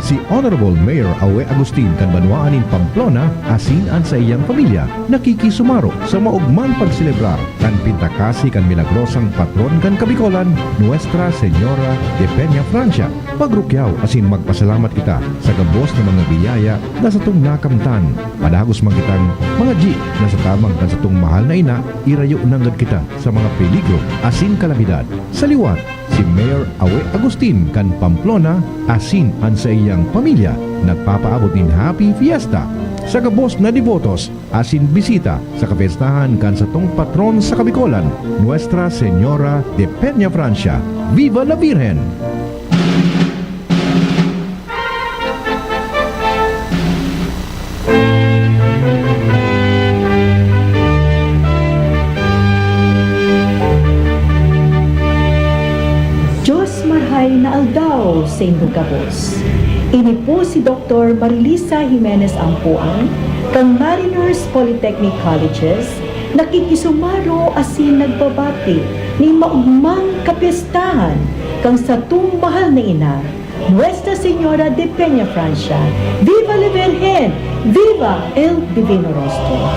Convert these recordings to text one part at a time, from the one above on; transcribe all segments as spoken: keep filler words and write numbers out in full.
Si Honorable Mayor Awe Agustin kan banwaan nin Pamplona asin an saiyang pamilya nakikisumaro sa maogmang pagselebrar kan pintakasi kan milagrosang patron kan Kabicolan, Nuestra Señora de Peña Francia. Magrukyaw asin magpasalamat kita sa gabos na mga biyaya na satong nakamtan. Padagos man kitang mga ji na sa tabang kan satong mahal na ina, irayo nanggad kita sa mga peligro asin kalamidad. Sa liwat, si Mayor Awe Agustin kan Pamplona asin an saiyang pamilya nagpapaabot nin Happy Fiesta. sa gabos na debotos asin bisita sa kapyestahan kan satong patron sa Kabikolan, Nuestra Señora de Peña Francia. Viva la Virgen! Dios marhay na aldaw saindo gabos. Ini po si Doktor Marilisa Jimenez Ampuan, kan Mariners Polytechnic Colleges, nakikisumaro asin nagbabati nin maogmang kapyestahan kan satong mahal na ina, Nuestra Señora de Peña Francia. Viva la Virgen! Viva el Divino Rostro!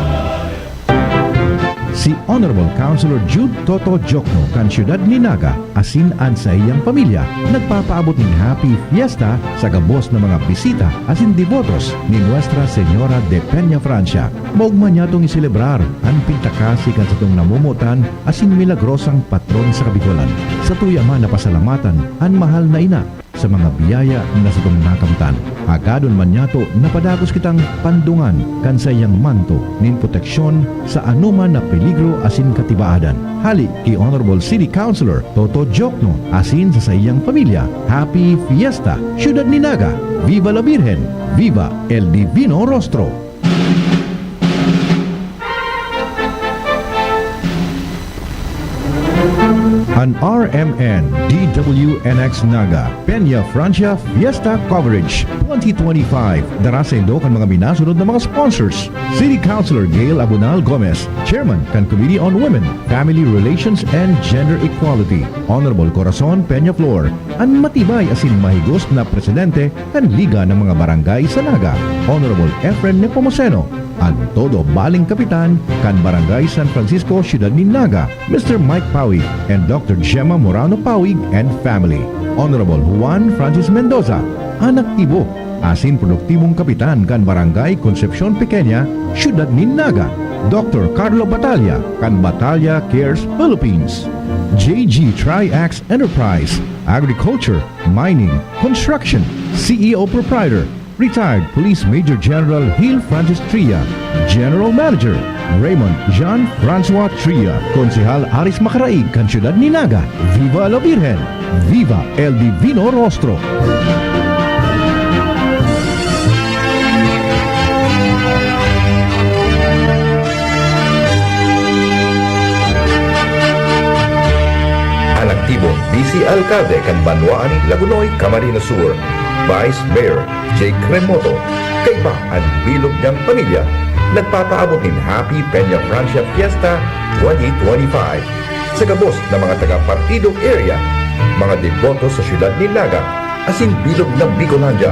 Si Honorable Councilor Jude Toto Diokno kan siyudad nin Naga asin an saiyang pamilya nagpapaabot nin Happy Fiesta sa gabos na mga bisita asin debotos ni Nuestra Señora de Peña Francia. Maogma niyatong iselebrar an pintakasi kan satong namomotan asin milagrosang patron sa Kabikolan. Satuya man na pasalamatan an mahal na ina sa mga biyaya na satong nakamtan. Hagadon man niyato na padagos kitang pandungan kan saiyang manto nin proteksyon sa anoman na peligro asin katibaadan. Hali ki Honorable City Councilor Toto Diokno asin sa saiyang pamilya, Happy Fiesta, Siyudad ni Naga! Viva la Virgen! Viva el Divino Rostro! An R M N D W N X Naga Peña Francia Fiesta Coverage twenty twenty-five. Dara saindo kan mga minasunod na mga sponsors: City Councilor Gail Abunal Gomez, Chairman kan Committee on Women, Family Relations and Gender Equality; Honorable Corazon Peñaflor, an matibay asin mahigos na presidente kan Liga ng mga Barangay sa Naga; Honorable Efren Nepomuceno, an todo baling kapitan kan Barangay San Francisco, Siyudad nin Naga, Mister Mike Pauig and Doctor Gemma Morano Pauig and family; Honorable Juan Francis Mendoza, an aktibo asin produktibong kapitan kan Barangay Concepcion Pequeña, Siyudad nin Naga; Doctor Carlo Batalla kan Batalla Cares Philippines; J G Triax Enterprise, Agriculture, Mining, Construction, C E O Proprietor, Retired Police Major General Gil Francis Tria, General Manager Raymond Jean Francois Tria, Konsehal Aris Macaraig kan Siyudad ni Naga. Viva la Virgen! Viva el Divino Rostro! An aktibong Vice Alcalde kan banwaan nin Lagonoy, Camarines Sur, Vice Mayor Jake Remoto, kaiba an bilog niyang pamilya, nagpapaabot nin Happy Peña Francia Fiesta twenty twenty-five sa gabos na mga taga-partidong area, mga deboto sa siyudad nin Naga, asin bilog na Bicolandia.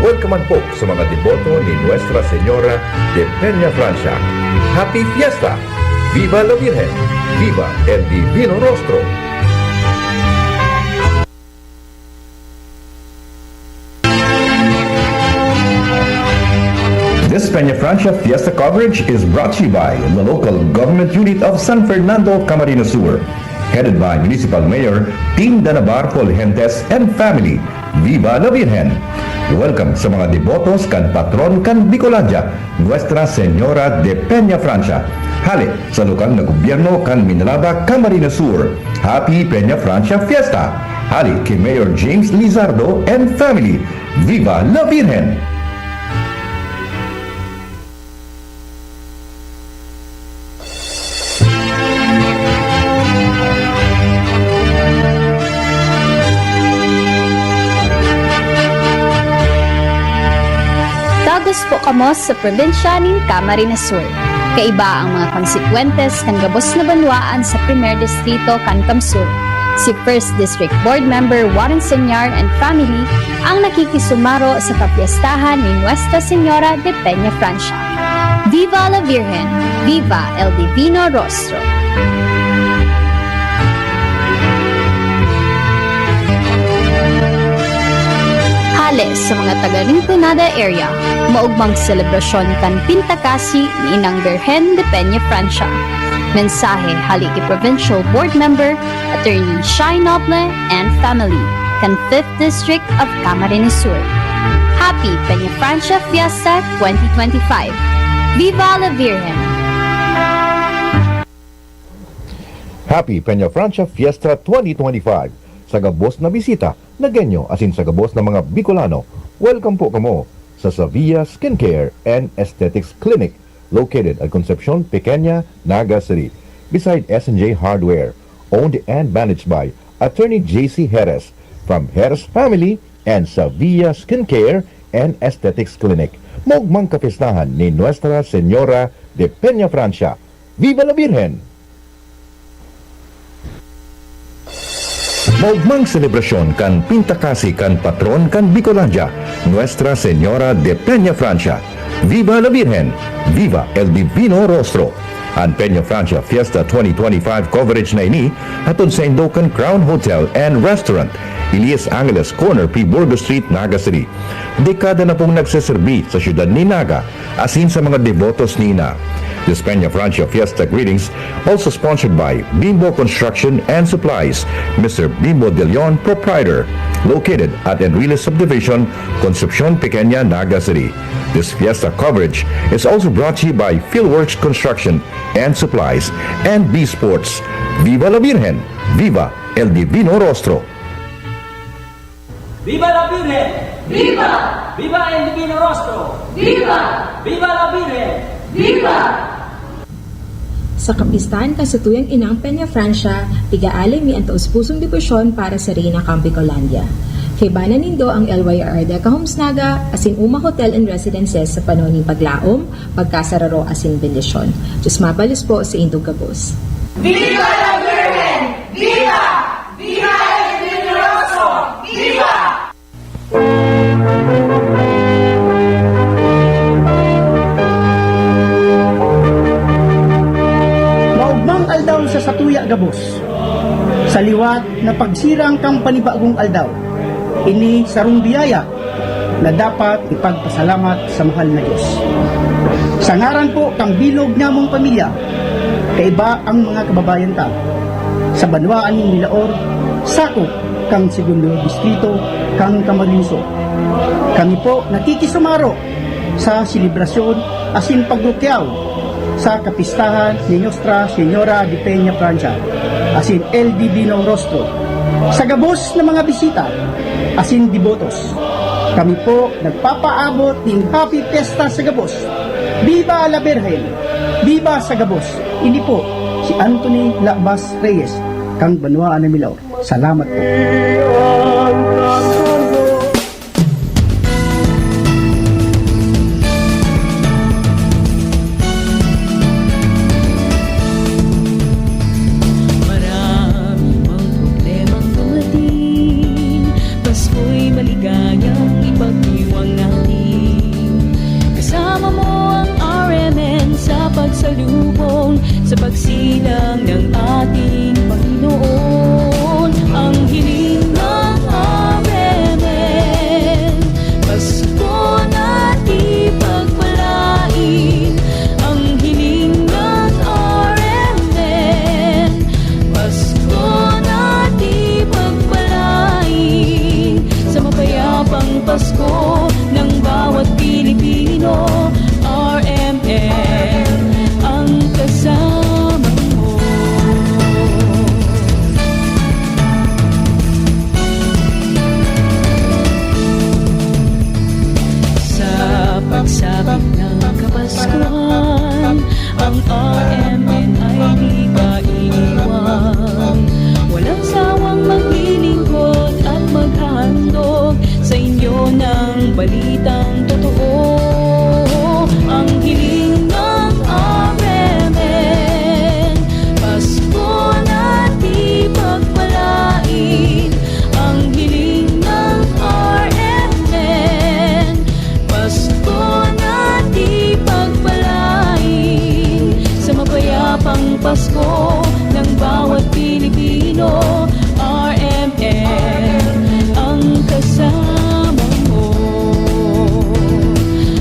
Welcome man po sa mga deboto ni Nuestra Señora de Peña Francia. Happy Fiesta! Viva la Virgen! Viva el Divino Rostro! This Peña Francia Fiesta coverage is brought to you by the local government unit of San Fernando, Camarines Sur, headed by Municipal Mayor Tin Danabar Fulgentes and family. Viva la Virgen! Welcome sa mga debotos kan patron kan Bicolandia, Nuestra Señora de Peña Francia. Hale sa lokal na gobyerno kan Minalaba, Camarines Sur. Happy Peña Francia Fiesta! Hale ki Mayor James Lizardo and family. Viva la Virgen! Dagos po kamo sa probinsya nin Camarines Sur. Kaiba ang mga konsekwentes kan gabos na banwaan sa Primer Distrito kan CamSur. Si First District Board Member Warren Señar and family ang nakikisumaro sa kapyestahan ni Nuestra Señora de Peña Francia. Viva la Virgen! Viva el Divino Rostro! Hale sa mga taga Rinconada area, maogmang selebrasyon kan Pintakasi ni Inang Birhen de Peña Francia. Mensahe hale ki Provincial Board Member Attorney Shai Noble and family, kan Fifth District of Camarines Sur. Happy Peñafrancia Fiesta twenty twenty-five! Viva la Virgen! Happy Peñafrancia Fiesta twenty twenty-five! Sa gabos na bisita, Nagueño asin sa gabos na mga Bicolano, welcome po kamo sa Savia Skincare and Aesthetics Clinic, located at Concepcion Pequeña, Naga City, beside S and J Hardware, owned and managed by Attorney J C Jerez from Jerez Family and Savia Skincare and Aesthetics Clinic. Maogmang kapistahan ni Nuestra Señora de Peñafrancia. Viva la Virgen! Maogmang selebrasyon kan pintakasi kan patron kan Bicolandia, Nuestra Señora de Peñafrancia. Viva la Virgen! Viva el Divino Rostro! An Peñafrancia Fiesta twenty twenty-five coverage na ini hatod saindo kan Crown Hotel and Restaurant, Elias Angeles Corner, P. Burgos Street, Naga City. Dekada na pong nagseserbi sa siyudad ni Naga asin sa mga debotos nina. This Peñafrancia Fiesta Greetings also sponsored by Bimbo Construction and Supplies, Mister Bimbo De Leon, Proprietor, located at Enrile Subdivision, Concepcion Pequeña, Naga City. This fiesta coverage is also brought to you by Philworks Construction and Supplies and B Sports. Viva la Virgen! Viva el Divino Rostro! Viva la Virgen! Viva! Viva el Divino Rostro! Viva! Viva la Virgen! Viva! Sa kapistahan kan satuyang inang Peñafrancia, pig-aalay mi an taos-pusong debosyon para sa Reyna kan Bicolandia. Kaibanan nindo ang L Y R Deca Homes Naga asin Uma Hotel and Residences sa panahon nin paglaom, pagkasararo asin bendisyon. Diyos mabalos po saindong gabos. Viva la Virgen! Viva! Viva el Divino Rostro! Viva! Maogmang aldaw sa satuya gabos. Sa liwat na pagsirang kan panibagong aldaw, ini sarong biyaya na dapat ipagpasalamat sa mahal na Diyos. Sa ngaran po kan bilog namong pamilya, kaiba ang mga kababayan ta sa banwaan nin Milaor, sakop kan Segundo Distrito kan Camarines Sur. Kami po nakikisumaro sa selebrasyon asin pagrukyaw sa kapistahan ni Nuestra Señora de Peñafrancia asin El Divino Rostro. Sa gabos na mga bisita asin debotos, kami po nagpapaabot nin Happy Fiesta sa gabos. Viva la Virgen! Viva sa gabos! Ini po si Anthony Labas Reyes, kan Banwaan na Milaor. Salamat po. Marami mang problemang dumating, Pasko'y maligayang ipagdiwang natin. Kasama mo ang R M N sa pagsalubong, sa pagsilang ng ating Panginoon. Ang hiling ng R M N, Pasko na di pagpalain. Ang hiling ng R M N, Pasko na di pagpalain. Sa mapayapang Pasko ng bawat Pilipino, R M N ang kasama mo. Sa pagsapit ng Kapaskuhan, ang R M N ay di ka iiwan. Walang sawang maglilingkod at maghahandog sa inyo ng balitang totoo. Ang hiling ng R M N, Pasko na di pagpalain. Ang hiling ng R M N, Pasko na di pagpalain. Sa mapayapang Pasko ng bawat Pilipino, R M N ang kasama mo.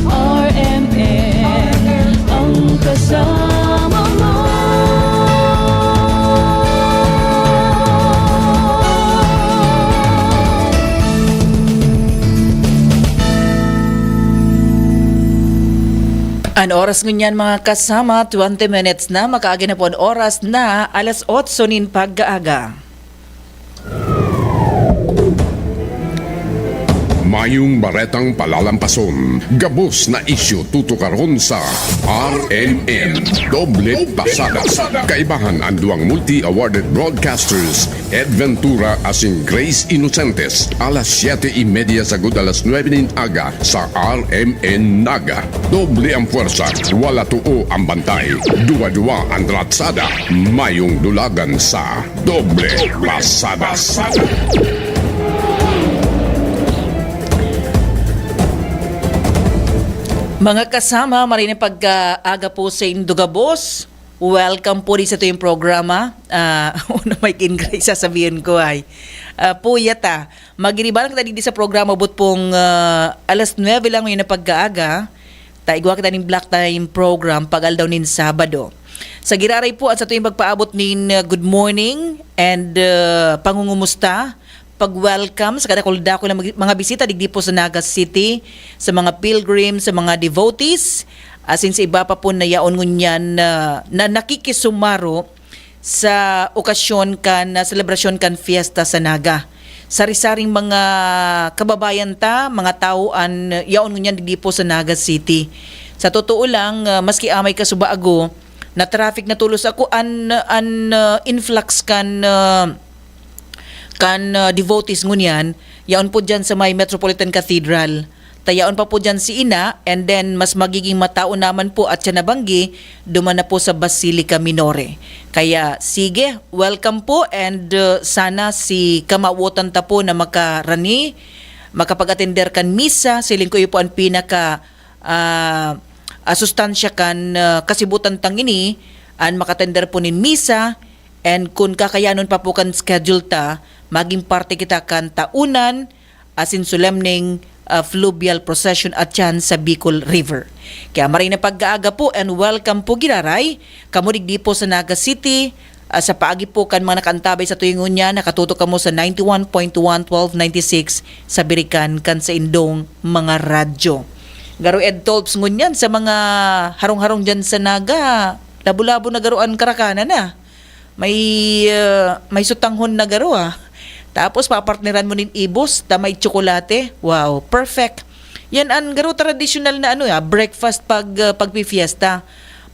R M N ang kasama mo. An oras ngunyan, mga kasama, twenty minutes na, makaagi na po an oras na alas otso nin pag-aaga. Mayong baretang palalampason, gabos na isyu tutukaron sa R M N Doble Pasada. Kaibahan an duwang multi-awarded broadcasters, Ed Ventura asin Grace Inocentes, alas siyete y media sagud alas nuebe nin aga sa R M N Naga. Doble ang pwersa, wala too ang bantay. Duwa-duwa ang ratsada, mayong dulagan sa Doble Pasada. Mga kasama, maray na pagkaaga po sa indo gabos. Welcome po di sa tuyong programa. Ah, una may kinray sasabihin ko ay. Ah, puyat ah. Magiribalan kita digdi sa programa, but pong, ah, alas nuebe lang ngayon na pagkaaga. Ta igwa kita ning block time program pag aldaw nin Sabado. Sa giraray po at sa tuyong pagpaabot nin, ah, good morning and, ah, pangungumusta, pag-welcome sa kadakul-dakul na mag-, mga bisita digdi po sa Naga City, sa mga pilgrim, sa mga devotees, asin sa iba pa po na yaon ngunyan na, na nakikisumaro sa okasyon kan, ah, selebrasyon kan fiesta sa Naga. Sari-saring mga kababayan ta, mga tawo an yaon ngunyan digdi po sa Naga City. Sa totoo lang, ah, maski amay kasubago, na-traffic na tolos ako an, an, ah, influx kan, ah, kan, ah, devotees ngunyan, yaon po dyan sa may Metropolitan Cathedral. Ta yaon pa po dyan si Ina, and then mas magiging matao naman po at siya nabanggi, duman na po sa Basilica Minore. Kaya sige, welcome po, and, ah, sana si kamawotan ta po na makarani, makapag-atender kan misa, siling ko iyo po an pinaka, ah, ah, sustansya kan, ah, kasibutan tang ini, an makatender po nin misa, and kun kakayanon pa po kan schedule ta, maging parte kita kan taonan asin solemneng, ah, fluvial procession at yan sa Bicol River. Kaya maray na pagkaaga po and welcome po giraray. Kamo digdi po sa Naga City, ah, sa paagi po kan mga nakaantabay sa tuyo ngunyan, nakatutok kamo sa ninety-one point one, twelve ninety-six sa birikan kan saindong mga radyo. Garo Ed Tolps ngunyan sa mga harong-harong dyan sa Naga, labo-labo na garo an karakanan na. May, ah, may sutanghon na garo, ah. Tapos papartneran mo nin ibos ta may tsokolate. Wow, perfect. Yan an garo tradisyonal na ano, ah, breakfast pag, ah, pagpi-fiesta.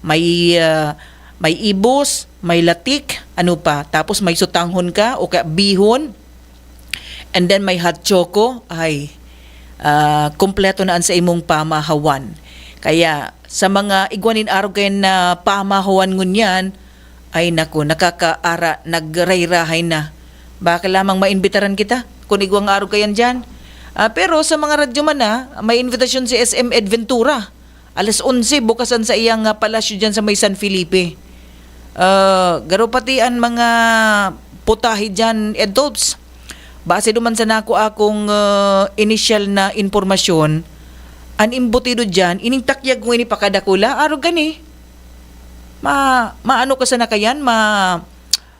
May, ah, may ibos, may latik, ano pa. Tapos may sutanghon ka o kaya bihon. And then may hot choco, ay, ah, kompleto na an sa imong pamahawan. Kaya sa mga igwa nin arog kayan na pamahawan ngunyan, ay naku, nakakaara, nagrayrahay na. Baka lamang maimbitaran kita kun igwang arog kayan diyan. Ah, pero sa mga radyo man na, may invitasyon si S M Ed Ventura. Alas onse, bukas an saiyang, ah, palasyo diyan sa may San Felipe. Ah, garo pati an mga putahe diyan, Ed Tolps. Base duman sa nako akong, ah, inisyal na impormasyon, an embutido diyan, ining takyag kong ini pakadakula, arog gani. Ma-, maano ka sana kayan, ma-,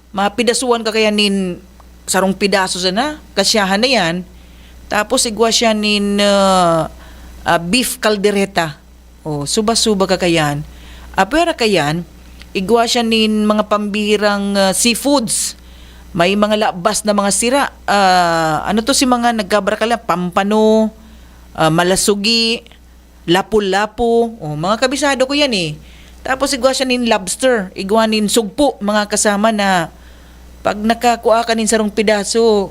mapidasuan ka kaya nin sarong pidaso sana, kasyahan na yan. Tapos igwa siya nin, ah, ah, beef caldereta. Oh, suba-suba ka kayan. Ah, pwera kayan, igwa siya nin mga pambihirang, ah, seafoods. May mga labas na mga sira. Ah, ano to si mga nagkabrakal na? Pampano, ah, malasugi, lapu-lapu. Oh, mga kabisado ko yan eh. Tapos igwa siya nin lobster, igwa nin sugpo, mga kasama na pag nakakua ka nin sarong pidaso,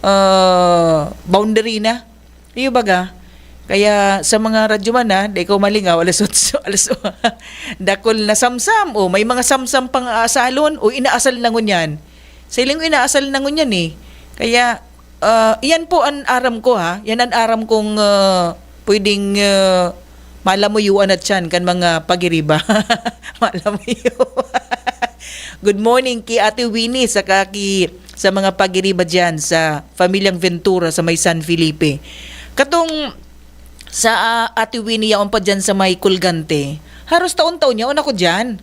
ah, boundary na. Iyo baga? Kaya sa mga radyo man na, di ko malingaw, alas otso, alas dakul na samsam, o may mga samsam pang aasalon, o inaasal na ngunyan. Siling inaasal na ngunyan eh. Kaya, ah, iyan po an aram ko ha. Yan an aram kong, ah, pwedeng, ah, malamuyuan at siyan kan mga pagiriba. Malamuyo. Good morning ki Ate Winnie saka ki, sa mga pagiriba diyan sa Pamilyang Ventura sa may San Felipe. Katong sa, ah, Ate Winnie yaon pa diyan sa may Colgante, haros taon-taon yaon ako diyan.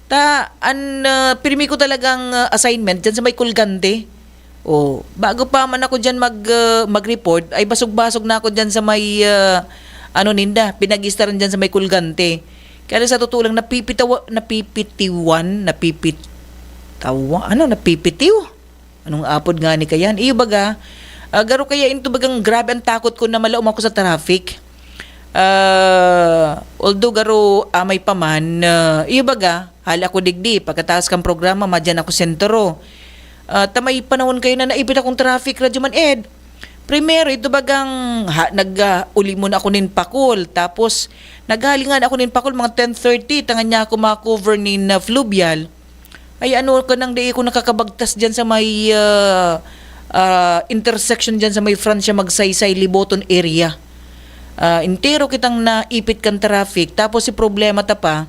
Ta an, ah, pirmi ko talagang, ah, assignment diyan sa may Colgante. Oh, bago pa man ako diyan mag, ah, mag-report, ay basog-basog na ako diyan sa may, ah, ano ninda, pinag-istaran diyan sa may Colgante. Kaya sa totoo lang, napipitawa-, napipitiwan, napipitawa, ano, napipitiw? Anong apod nga ni kayan? Iyo baga, ah, garo kaya into bagang grabe ang takot ko na malaom ako sa traffic. Ah, although garo amay pa man, ah, iyo baga, hali ako digdi, pagkatapos kan programa, madyan ako sentro. Ah, ta may panahon kayo na naipit akong traffic, Radyo Man Ed. Primero, ito bagang ha, nag, ah, uli muna ako nin Pacol. Tapos, naghalingan ako nin Pacol mga ten thirty, tangan niya ako ma-cover nin, ah, Fluvial. Ay, ano ka nang dai ko nakakabagtas dyan sa may, ah, ah, intersection dyan sa may Francia Magsaysay, Liboton area. Ah, entero kitang naipit kan traffic. Tapos si problema ta pa,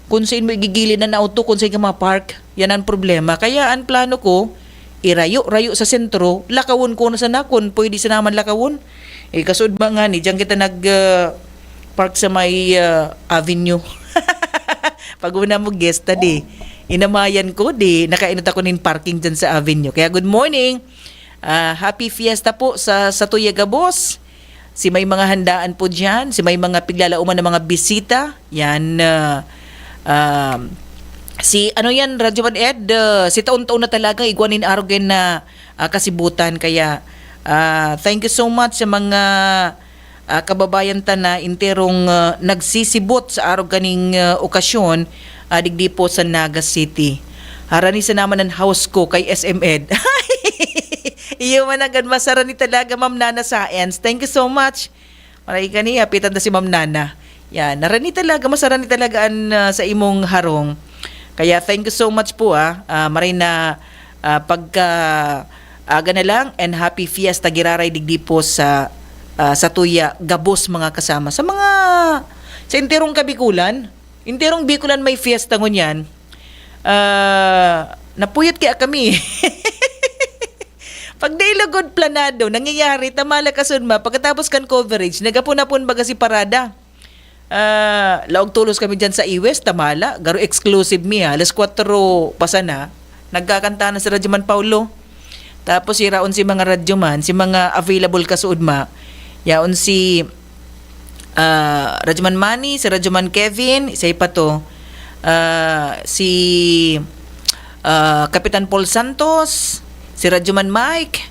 kung saan mo igigilid na auto, kung saan ka ma-park, yan ang problema. Kaya ang plano ko, irayo-rayo sa sentro, lakawon ko na sana kung pwede sana man lakawon. Eh, kasud ba nga ni, diyan kita nag, ah, park sa may, ah, avenue. Pag una mo guest, di, inamayan ko, di, nakainot ako nin parking dyan sa avenue. Kaya good morning. Ah, happy fiesta po sa, sa Tuya Gabos. Si may mga handaan po dyan, si may mga piglalauman ng mga bisita. Yan, ah, um, si, ano yan, Radyo Man Ed, ah, si taon-taon na talaga, igwa nin arog yan na, ah, kasibutan. Kaya, ah, thank you so much sa mga, ah, kababayan ta na enterong, ah, nagsisibot sa arog kaning, ah, okasyon, ah, digdi po sa Naga City. Harani sa naman ang house ko kay S M Ed. Iyo man agad, masarani talaga, Ma'am Nana Science. Thank you so much. Maray ka ni, hapitan ta si Ma'am Nana. Yan, narani talaga, masarani talaga an, ah, sa imong harong. Kaya thank you so much po, ah. Ah, maray na, ah, pagka aga na lang and happy fiesta giraray digdi po sa, ah, sa Tuya Gabos, mga kasama. Sa mga, sa enterong Kabikulan, enterong Bikulan may fiesta ngunyan. Ah, napuyat kaya kami. Pag dai lugod planado, nangyayari, tamala kasunma, pagkatapos kan coverage, nagapon-apon baga si parada. Ah, laog tolos kami dyan sa Iwes, tamala, garo exclusive mi ha, alas kwatro pa sana, nagkakanta na si Radyoman Paulo. Tapos iraon si mga radyoman, si mga available kasuodma, yaon si ah, Radyoman Manny, si Radyoman Kevin, isa pa to, ah, si, ah, Kapitan Paul Santos, si Radyoman Mike,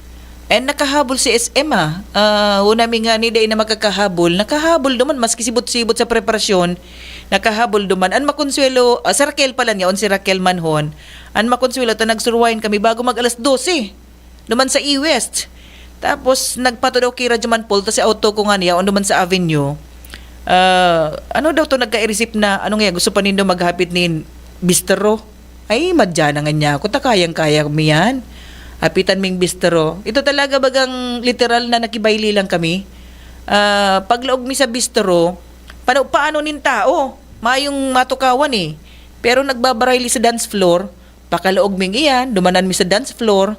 and nakahabol si S M, ah. Ah, una mi nga ni dai na makakahabol, nakahabol duman, maski sibot-sibot sa preparasyon, nakahabol duman. An makonsuelo, ah, si Raquel pala niya, on si Raquel Manhon. An makonsuelo, ta nagsurwayan kami bago mag alas dose. Duman sa E-West. Tapos, nagpatudaw ki Radyo Man Paul, ta si auto ko nga niya, on duman sa avenue. Ah, ano daw to, nagka-receive na, ano nga, gusto pa nindo maghapit nin bistro? Ay, madya na nga niya ako, ta kayang-kaya mi yan. Hapitan ming bistro. Ito talaga bagang literal na nakibaili lang kami. Ah, paglaog mi sa bistro, pano, paano nin tao? Mayong matukawan eh. Pero nagbabarayli sa dance floor, pakalaog ming iyan, dumanan mi sa dance floor.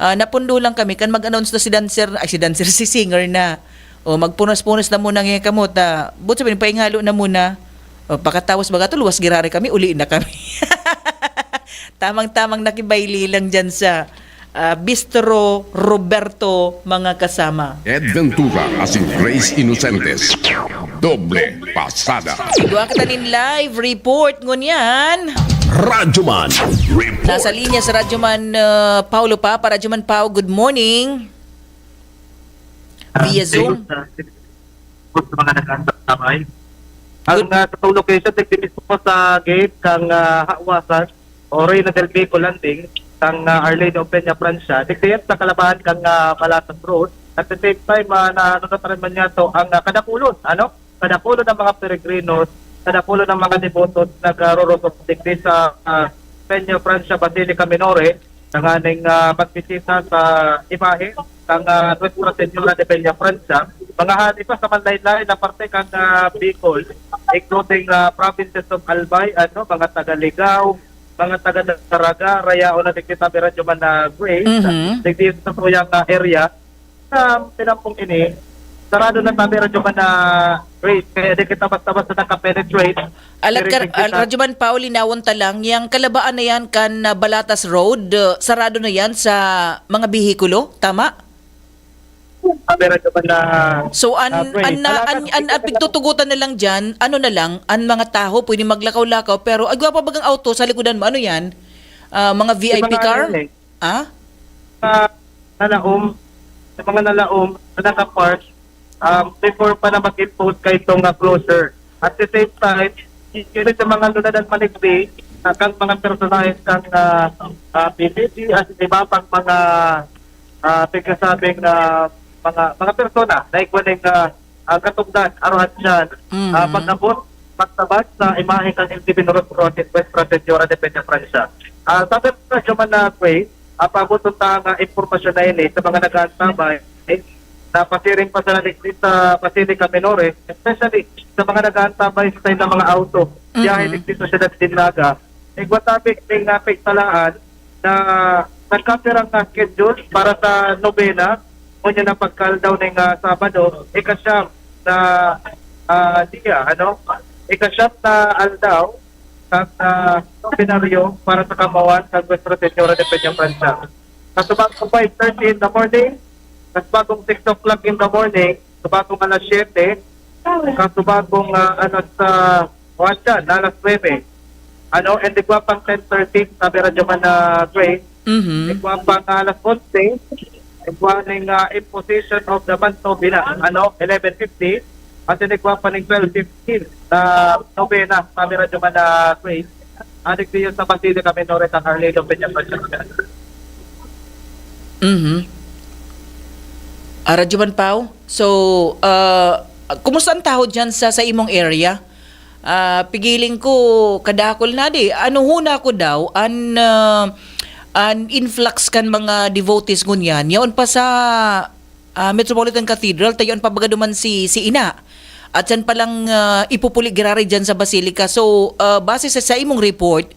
Ah, napundo lang kami kan mag-announce na si dancer, ay, si dancer, si singer na. O, magpunas-punas na muna ngayon kamo, ta, buot sabihin, paingalo na muna. O, pakatawas baga to, luwas girare kami, uli na kami. Tamang-tamang nakibaili lang dyan sa, ah, Bistro Roberto, mga kasama. Ed Ventura asin Grace Inocentes. Doble pasada. Igwa kita nin live report ngunyan. Radyoman Report. Nasa linya si Radyoman, uh, Paulo Papa. Radyoman Pau, good morning. Ah, Via Zoom. Sa, sa mga nag-aantay. Ang, good, ah, sa two location, tigdi mismo sa gate kang, ah, Hawasan, o Reina del Pico Landing, kang, ah, Our Lady of Peña Francia. Tigdi sa kalabahan kang, ah, Palatas Road. At the same time, ah, na, ano na pa rin man niya to, ang, ah, kadakulon, ano? Kadakulon ng mga peregrinos, kadakulon ng mga debotos nagrorosok digdi sa, ah, Peña Francia Basilica Minore, tanganing, ah, magbisita sa imahe ng, ah, Nuestra Señora de Peña Francia. Mga hali pa sa manlain-lain na parte kan, ah, Bicol, including, ah, provinces of Albay, ano, mga taga Ligao, mga taga Daraga, Rayaon na digdi tabi Radyo Man na Grace. Mhm. Digdi sa tuyang, ah, area. Sa tinampong ini, sarado na tabi Radyo Man na Grace, kaya di kita basta-basta nakapenetrate. Alat ka, Direct kita. Al-, Radyo Man Pau, linawon ta lang, yang kalabaan na yan kan, ah, Balatas Road, uh, sarado na yan sa mga bihikulo, tama? Sabi ra naman na, So, an, ah, Grace, an, na, wala an, kang an, an pigtutugutan na lang dyan, ano na lang, an mga taho, pwede maglakaw-lakaw, pero agwa pa bagang auto sa likodan mo, ano yan? Ah, mga V I P Yung mga car? ano eh. Ah? Sa nalaom, sa mga nalaom, sa nakapark, um, before pa na mag-impose kay itong uh, closure. At the same time, yun sa mga lunadan manigdi, uh, kang mga personahe kang uh, uh, P P G at iba pang mga uh, pagkasabing na mga mga persona na igwaning uh, uh, katugdan arohan dyan, Mhm. uh, pag-abot, pagtabas sa imahe kang L T B North Cross in West Protectora de Peña Francia. Uh, sabi ko sa man na Grace, uh, paabot ta nga impormasyon na ini sa mga nag-aantabay na pasiring pa sa naligdi sa Basilica Minore, especially sa mga nag-aantabay sa ng mga auto, Mhm. biyahe digdi sa siyudad din Naga. Igwa tabi ning uh, pigtalaan na nagkapirang na schedule para sa nobena, ngunyan na pagkaldaw ning uh, Sabado, ikasyam na uh, dia, ano? Ikasyam na aldaw sa uh, nobenaryo para sa kamawan sa Nuestra Señora de Peña Francia. Sa subagong five thirty in the morning, sa subagong six o'clock in the morning, subagong alas siyete, sa subagong uh, ano sa Juan dyan, alas nuebe. Ano, and igwa pang ten thirty, sabi radyo man na Grace, Mhm. igwa pang alas onse, igwa ning uh, imposition of the manto bina, ano, eleven fifty, at igwa pa ning twelve fifteen na nobena, sabi radyo man na Grace, adik niyo sa Basilica Minore ng Our Lady of Peña Francia. Mhm. Ah, Radyo Manpaw, so, ah, kumusta ang taho dyan sa, sa imong area? Ah, pigiling ko, kadakol na di. Ano huna ko daw, an, ah, an influx kan mga devotees ngunyan, yaon pa sa ah, Metropolitan Cathedral, ta yaon pa baga duman si, si Ina. At yan palang ah, ipupuli giraray dyan sa Basilica. So, ah, base sa, sa imong report,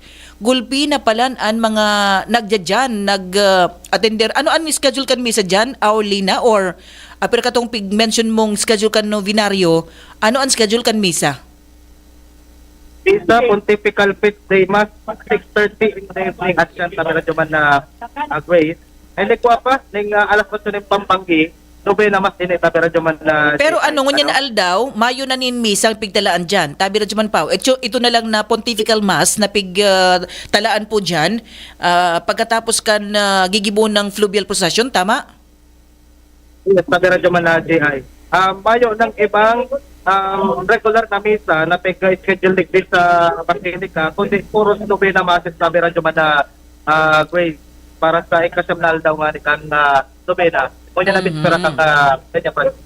gulpi na palan an mga nagdya dyan, nag ah, attender. Ano an schedule kan misa dyan? Hourly na? Or, ah, pero katong pig-mention mong schedule kan novenaryo, ano an schedule kan misa? Misa, Pontifical Feast Day Mass, six thirty in the evening at siyan kami radyo man na uh, Grace. And then kuha pa, ning uh, alas otso ng Pampanggi, nobena Mass ini, tabi radyo man na Pero ano, ngunyan na aldaw, mayo na nin misa ang pigtalaan dyan. Tabi radyo man, Pao. Ito, ito na lang na pontifical mass na pig ah, talaan po dyan. Ah, pagkatapos kan ah, gigibo ng fluvial procession, tama? Yes, tabi radyo man na G I. Ah, mayo ng ibang um, regular na misa na pag-schedule digdi sa Basilica, kundi puro nobena Mass, tabi radyo man na uh, Grace, para sa ikasyam na aldaw nga ni kan uh, nobena. Kunya na Mhm. bispera kang uh, Peña Francia.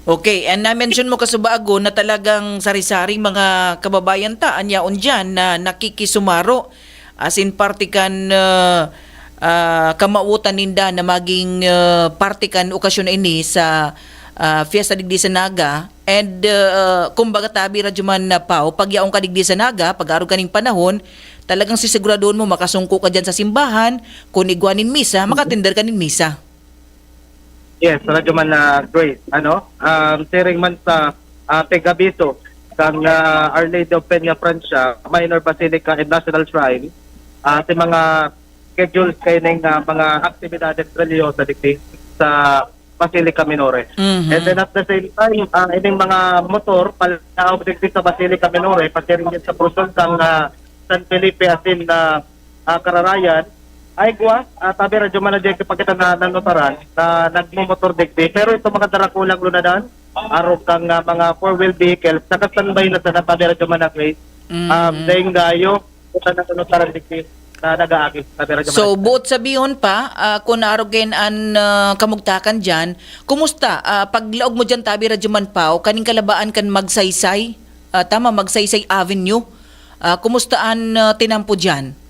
Okay, and na-mention mo kasubago na talagang sari-sari mga kababayan ta, an yaon dyan na nakikisumaro. As in, parte kan ah, ah, kamawotan ninda na maging ah, parte kan okasyon na ini sa ah, fiesta digdi sa Naga. And ah, kumbaga tabi radyo man na, Pao, pag yaon ka digdi sa Naga, pag-arog ka ning panahon, talagang sisiguraduhon mo makasungko ka dyan sa simbahan, kun igwa nin misa, makatender ka nin misa. Yes, radyo man na Grace. Ano? Um, siring man sa uh, pag-abiso kang uh, Our Lady of Peña Francia, Minor Basilica and National Shrine, uh, sa mga schedules kay ning uh, mga aktibidades reliyosa digdi sa Basilica Minore. Mhm. And then at the same time, uh, ining mga motor palaog digdi sa Basilica Minore, pati rin sa Cruzon kang uh, San Felipe asin na uh, Kararayan, ay kuwa, uh, tabi radyo man na dyan kapag kita na nanotaran na nagmumotor digdi. Pero itong mga darakulang lunadan, arog kang uh, mga four-wheel vehicles, nakastandby na sa tabi radyo man na Grace. Mhm. Um, dahil gayo, kita na nanotaran digdi na nag-aagi, tabi radyo man So, na. buot sabihon pa, ah, kun arog kayan an ah, kamugtakan dyan, kumusta? Ah, paglaog mo dyan, tabi radyo man, Pao, kaning kalabaan kan Magsaysay? Ah, tama, Magsaysay Avenue. Ah, kumusta an ah, tinampo dyan?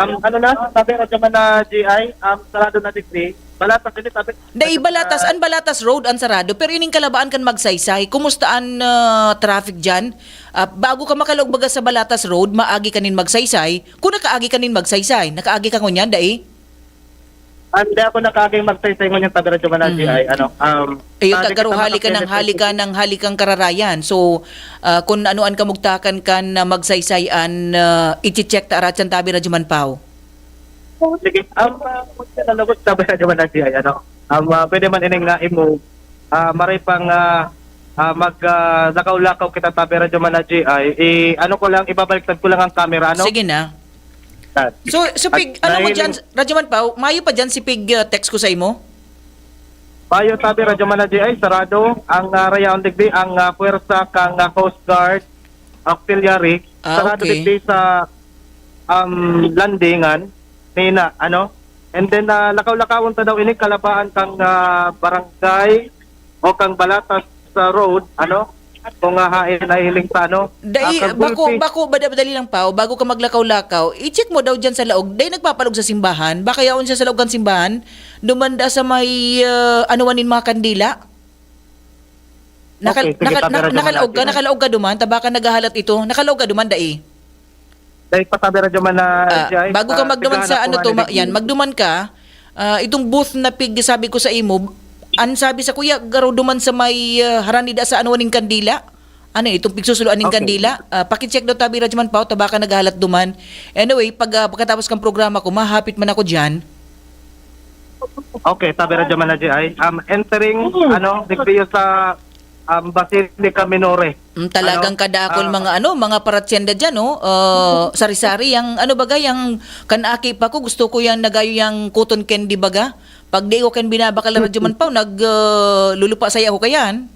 Um, ano na, tabi radyo man na G I, um, sarado na digdi. Balatas ini, tabi. Dai, Balatas, an Balatas Road an sarado, pero ining kalabaan kan Magsaysay, kumusta an ah, traffic dyan? Ah, bago ka makalaog baga sa Balatas Road, maagi ka nin Magsaysay. Kung nakaagi ka nin Magsaysay, nakaagi ka ngunyan, dai? Hindi ako nakaaging magsaysay ngunyan, tabi radyo man na Mhm. G I, ano, um, Iyo, sabi tagaro kita hali ka ng magsaysay. hali ka ng hali kang Kararayan. So, ah, kung ano an kamugtakan kan na Magsaysay an ah, ichi-check ta aratsan, tabi radyo man, Pao. Oh, sige. Um, uh, nalagot, tabi radyo man na G I, ano, Um, ah, pwede man ining na i-move. Ah, maray pang, ah, ah, mag, ah, lakaw-lakaw kita, tabi Radyo Man na G I. I, ano ko lang, ibabaliktad ko lang ang camera, ano? Sige na. Yan. So, so At Pig, ano mo dahil dyan, Radyo Man Pao, mayo pa dyan si Pig, ah, text ko sa imo? Mayo, tabi Radyo Man na G I, sarado ang, ah, Rayaon Digdi, ang, ah, puwersa kang, ah, Coast Guard Auxiliary. Ah, Sarado okay. Digdi sa, um, landingan, nina, ano? And then, ah, lakaw-lakawon ta daw ini, kalabaan kang, ah, barangay o kang Balatas sa road, ano? Kung, ah, hain nahihiling sa, ano, Dai, ah, kang bako, Gulpi. Bako, bada-, dali lang, Pao, bago ka maglakaw-lakaw, i-check mo daw dyan sa laog. Dai nagpapalog sa simbahan. Baka yaon siya sa laog kan simbahan. Dumanda sa may, ah, anuan nin mga kandila. Nakal-, Okay, sige, nakal-, tabi na-, Radyo Man nakalaog ka, Radyo Man. Nakalaog ka duman, ta baka naghahalat ito. Nakalaog ka duman, dai? Dai pa, tabi Radyo Man na Ah, G I, bago ka ah, magduman tigana sa ko ano nga to, ni ma-, yan, Digdi. Magduman ka, ah, itong booth na Pig, sabi ko sa imo, an sabi sa kuya, garo duman sa may, ah, harani da sa ano ning kandila. Ano, itong pigsusuluan ning Okay. kandila? Ah, paki-check daw, tabi Radyo Man Pao, ta baka naghahalat duman. Anyway, pag, ah, pagkatapos kang programa ko, mahapit man ako dyan. Okay, tabi Radyo Man na G I. Um, entering, ano, digdi sa, um, Basilica Minore. Mm, talagang Ano? kadakol Ah. mga ano, mga paratyenda dyan, no? Ah, sari-sari, yang ano baga, yang kan aki pa ko, gusto ko yan nagayo yang cotton candy baga. Pag di ko kan binabakal na Radyo Man Pao, nag, ah, lulupa saya ako kayan.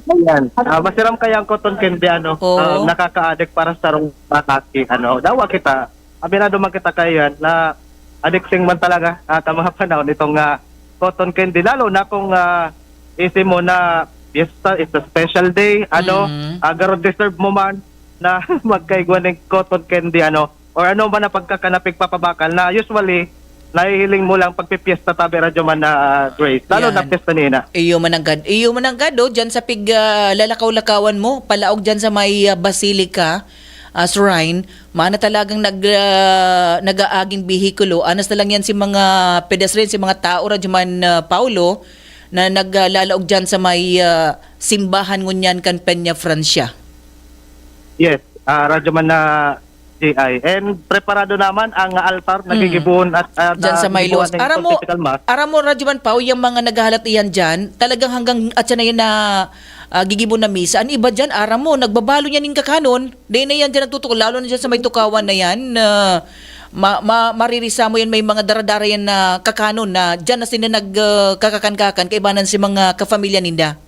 Ayan. Ah, masiram kaya ang cotton candy, ano? Oo. Ah, nakakaadik para sa sarong lalaki, ano? Dawa kita, aminado man kita kayan na addicting man talaga, ah, sa mga panahon itong, ah, cotton candy. Lalo na kung, ah, isip mo na fiesta, it's a special day, ano? Mm. Ah, garo deserve mo man na magkaigwa ng cotton candy, ano? Or ano man ang pagkakanapig papabakal na usually nahihiling mo lang pagpipiesta, tabi Radyo Man na, ah, Grace. Lalo na Yan. Fiesta nina. Iyo mananggad. Iyo mananggad, oh, dyan sa pig, ah, lalakaw-lakawan mo, palaog dyan sa may, ah, Basilica, ah, Shrine. Mana talagang nag, ah, nag-aaging behikulo. Anas na lang yan si mga pedestrian, si mga tao, Radyo Man, ah, Paulo, na nag, ah, lalaog dyan sa may, ah, simbahan ngunyan kan Peña Francia. Yes, ah, Radyo Man na G I. And preparado naman ang altar na Mm. gigibohon at, ah, Diyan sa may nagigibohan Luz. ng Aram mo, Pontifical Mass. Aram mo, Radyo Man Pao, yung mga naghahalat iyan dyan, talagang hanggang at siya na yan na, ah, gigibo na misa. Ang iba dyan, aram mo, nagbabalo niya ning kakanon. Di na yan dyan nagtutukol, lalo na dyan sa may tukawan na yan. Ah, ma-, ma-, maririsa mo yan, may mga daradara yan na kakanon na dyan na sila nag, ah, kakakan-kakan, kaibanan si mga kafamilya ninda.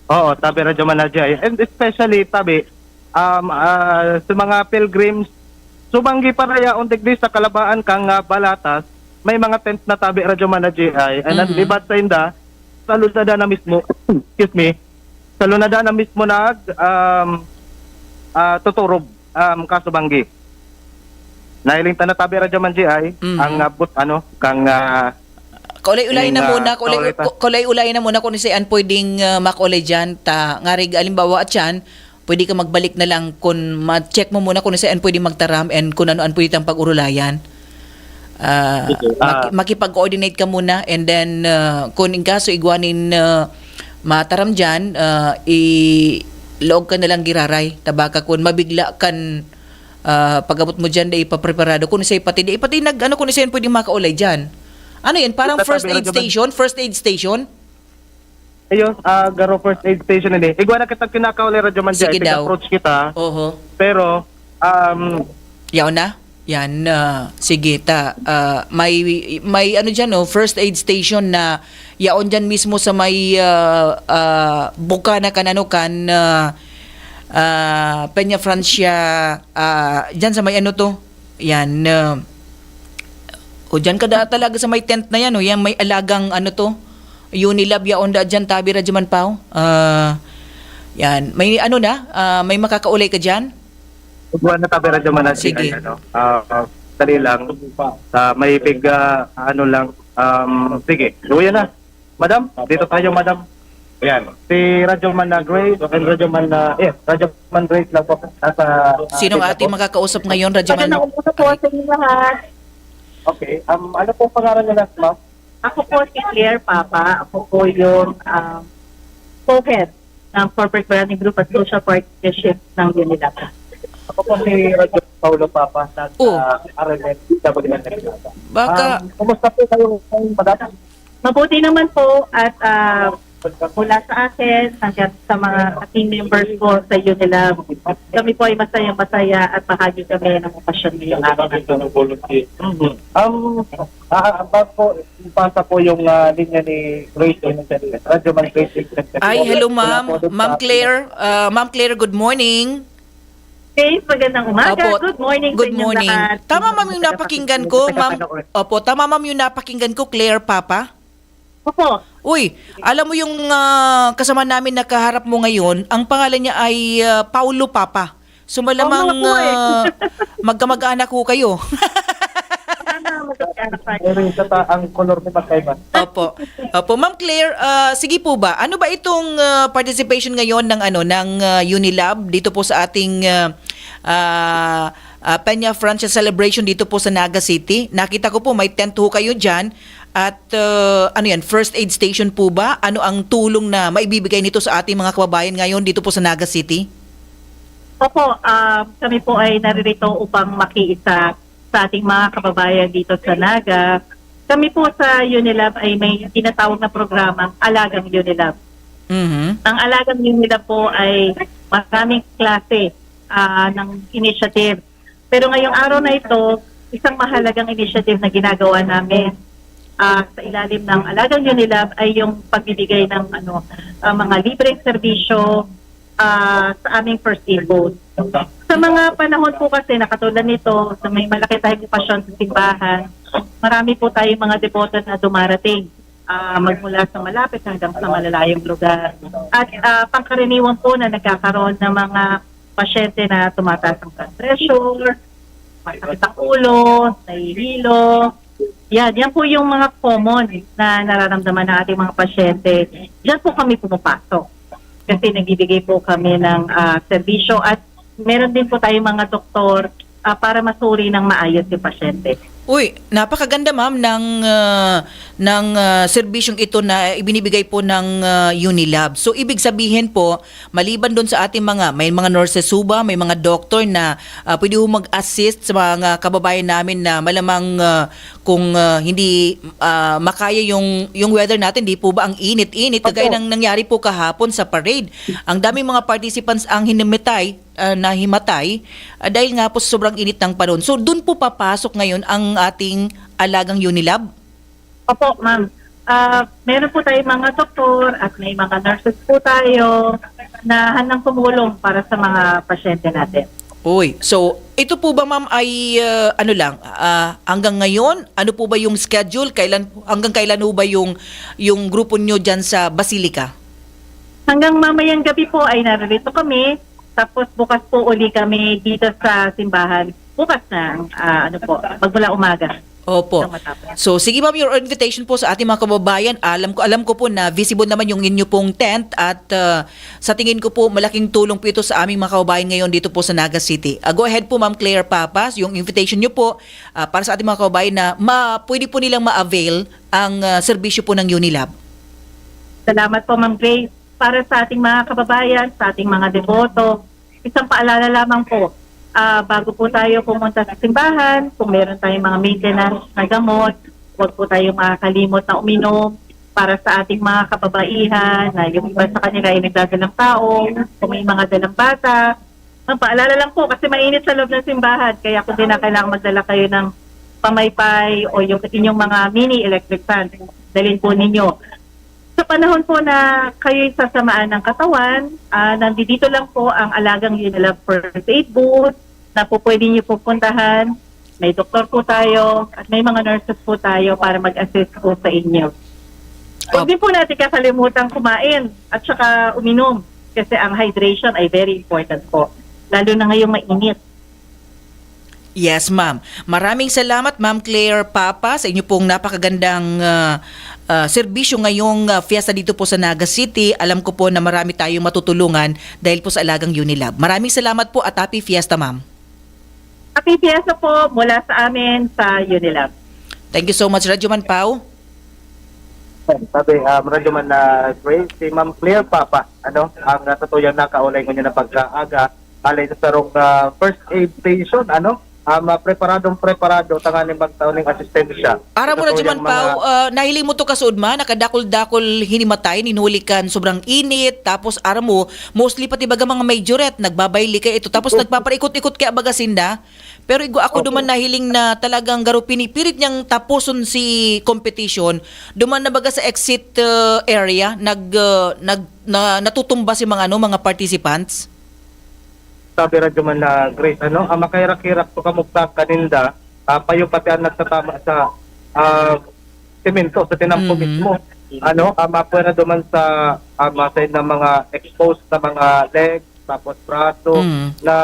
Oo, tabi Radyo Man na G I. And especially, tabi, um, ah, sa mga pilgrims, subanggi pa rayaon digdi sa kalabaan kang, ah, Balatas, may mga tent na, tabi Radyo Man na G I. And ang Mhm. libat sa inda, sa Lunada na mismo, excuse me, sa Lunada na mismo nag, um, ah, tuturob, um, kasubanggi. Nahiling ta na, tabi Radyo Man G I, Mhm. ang, ah, but, ano, kang, ah, Kaulay-ulay na Nga, muna, kaulay, kaulay ta. Ka-, kaulay-ulay na muna kung saan pwedeng, ah, makaulay dyan. Ta, ngarig, alimbawa, at yan, pwede ka magbalik na lang kung ma-check mo muna kung saan pwedeng magtaram and kung ano ang pwede tang pag-urulayan. Ah, Sige, maki-, ah. makipag-coordinate ka muna and then, ah, kung in kaso igwanin, ah, mataram dyan, ah, i-log ka na lang giraray. Tabaka kung mabigla kan, ah, pag-abot mo dyan, dai pa preparado. Kung sa'yo pati, dai pati nag, ano, kung sa'yo pwedeng makaulay dyan. Ano yan? Parang Tatabi first na aid naman. station? First aid station? Ayun, ah, garo first aid station ini. Igwa na kita kinakaulay, Radyo Man G I, Sige daw. Tig-approach kita. Oho. Pero, um, Yaon na? Yan, ah, sige, ta, ah, may, may ano dyan, oh, first aid station na yaon dyan mismo sa may, ah, ah, bukana kan ano, kan, ah, ah, Peña Francia, ah, dyan sa may ano to, yan, ah, o dyan ka da talaga sa may tent na yan, o yan may alagang ano to, Unilab, yaon da dyan, tabi Radyo Man Pao. Ah, yan, may ano na, ah, may makakaulay ka dyan? Igwa na, tabi Radyo Man na Sige. G I, ano, ah, dali lang. Ah, may big, ah, ano lang, um, sige, luya na. Madam, dito tayo, madam. Ayan, si Radyo Man na Grace and Radyo Man na, eh, Radyo Man Grace lang po. Nasa, ah, Sinong dito ating po. makakausap ngayon, Radyo Man? Magandang umaga po sa inyo lahat. Okay, um, ano pong pangalan niyo, ma'am? Ako po si Claire Papa. Ako po yung, um, co-head ng Corporate Planning Group at Social Partnership ng Unilab. Ako po si Radyo Paulo Papa, nag, Oh. ah, R M F, W N F. Baka Um, kumusta po kayo, madam? Mabuti naman po at ah, mula sa akin hanggang sa mga team members po sa Unilab, kami po ay masayang-masaya at bahagi kami ng okasyon ngayong araw na ito. Um, ah, bago po, ipasa po yung ah, linya ni Grace Vincent. Radyo Man Grace Vincent. Ay, hello Wala ma'am. po doon Ma'am sa- Claire, uh, Ma'am Claire, good morning. Grace, magandang umaga. Opo. Good morning Good sa inyong morning. lahat. Tama ma'am yung napakinggan ko, ma'am. Opo, tama ma'am yung napakinggan ko, Claire Papa. Opo. Uy, alam mo yung ah, kasama namin nakaharap mo ngayon, ang pangalan niya ay ah, Paulo Papa. So malamang Paulo po eh. ah, magkamag-anak ho kayo. Sana magkakaroon tayo. Pero yung sa ta- ang color ni Magkaiba. Opo. Opo, Ma'am Claire, ah, sige po ba? Ano ba itong ah, participation ngayon ng ano ng ah, Unilab dito po sa ating ah, ah, ah, Peña Francia Celebration dito po sa Naga City? Nakita ko po may tent ho kayo diyan. At ah, ano yan, first aid station po ba? Ano ang tulong na maibibigay nito sa ating mga kababayan ngayon dito po sa Naga City? Opo, um, kami po ay naririto upang makiisa sa ating mga kababayan dito sa Naga. Kami po sa Unilab ay may tinatawag na programang Alagang Unilab. Mhm. Ang Alagang Unilab po ay maraming klase ah, ng initiative. Pero ngayong araw na ito, isang mahalagang initiative na ginagawa namin ah, sa ilalim ng Alagang Unilab ay yung pagbibigay ng ano, ah, mga libreng serbisyo ah, sa aming first aid booth. Sa mga panahon po kasi na katulad nito, na may malaki tayong okasyon sa simbahan, marami po tayong mga deboto na dumarating ah, magmula sa malapit hanggang sa malalayong lugar. At ah, pangkaraniwan po na nagkakaroon ng mga pasyente na tumataas ang blood pressure, masakit ang ulo, nahihilo. Yan, yan po yung mga common na nararamdaman ng ating mga pasyente. Diyan po kami pumapasok. Kasi nagbibigay po kami ng ah, serbisyo at meron din po tayong mga doktor ah, para masuri ng maayos yung pasyente. Uy, napakaganda ma'am ng ah, ng ah, serbisyong ito na ibinibigay po ng ah, Unilab. So ibig sabihin po, maliban doon sa ating mga, may mga nurses ho ba, may mga doktor na ah, pwede ho mag-assist sa mga kababayan namin na malamang ah, kung ah, hindi ah, makaya yung yung weather natin, di po ba ang init-init kagaya Opo. Ng nangyari po kahapon sa parade. Ang daming mga participants ang hinimatay, ah, nahimatay ah, dahil nga po sa sobrang init ng panahon. So doon po papasok ngayon ang ating alagang Unilab? Opo, ma'am. Ah, meron po tayong mga doktor at may mga nurses po tayo na handang tumulong para sa mga pasyente natin. Uy, so ito po ba ma'am ay ah, ano lang, ah, hanggang ngayon, ano po ba yung schedule? Kailan, hanggang kailan ho ba yung, yung grupo nyo dyan sa Basilica? Hanggang mamayang gabi po ay naririto kami. Tapos bukas po uli kami dito sa simbahan. Bukas na, ah, ano po, magmula umaga. Opo. Hanggang matapos. So sige ma'am, your invitation po sa ating mga kababayan. Alam ko, alam ko po na visible naman yung inyo pong tent at ah, sa tingin ko po malaking tulong po ito sa aming mga kababayan ngayon dito po sa Naga City. Ah, go ahead po Ma'am Claire Papas, yung invitation nyo po ah, para sa ating mga kababayan na ma, pwede po nilang ma-avail ang ah, serbisyo po ng Unilab. Salamat po, Ma'am Grace. Para sa ating mga kababayan, sa ating mga deboto, isang paalala lamang po, ah, bago po tayo pumunta sa simbahan, kung meron tayong mga maintenance na gamot, huwag po tayong makakalimot na uminom. Para sa ating mga kababaihan, na yung iba sa kanila ay nagdadalang taong, kung may mga dalang bata, magpaalala lang po kasi mainit sa loob ng simbahan, kaya kung di na kailangan magdala kayo ng pamaypay o yung inyong mga mini electric fan, dalhin po ninyo. Sa panahon po na kayo'y sasamaan ng katawan, ah, nandito lang po ang Alagang Unilab First Aid Booth na po pwede niyo pupuntahan. May doktor po tayo at may mga nurses po tayo para mag-assist po sa inyo. Huwag din po natin kakalimutan kumain at saka uminom kasi ang hydration ay very important po. Lalo na ngayong mainit. Yes, ma'am. Maraming salamat, Ma'am Claire Papa, sa inyo pong napakagandang ah, ah, serbisyo ngayong ah, fiesta dito po sa Naga City. Alam ko po na marami tayong matutulungan dahil po sa Alagang Unilab. Maraming salamat po at happy fiesta, ma'am. Happy fiesta po mula sa amin sa Unilab. Thank you so much, Radyo Man Pao. Sabi, um, Radyo Man na Grace, si Ma'am Claire Papa, ano, ang natutuyang nakaulay ngunyan na pagkaaga, alay sa sarong ah, first aid station, ano, Ah, mapreparadong preparado tanganing magtao ning asistensya. Aram mo, Radyo Man Pao, ah, nahiling mo to kasuod man, nakadakul-dakul hinimatay, nin huli kan sobrang init, tapos aram mo, mostly pati baga mga majorette, nagbabayli kaya ito, tapos nagpapaikot-ikot kaya baga sinda. Pero igwa ako duman nahiling na talagang garo pinipilit niyang tapuson si competition, duman na baga sa exit, ah, area, nag, ah, nag, na, natutumba si mga, ano, mga participants. Sabi Radyo Man na Grace, ano, ah, makahirak-hirak to kamugtak kaninda, ah, payo pati ang nagtatama sa, ah, semento, sa tinampo Mhm. mismo. Ano, ah, mapwera duman sa, ah, masaid na mga exposed na mga legs, tapos braso, Mhm. na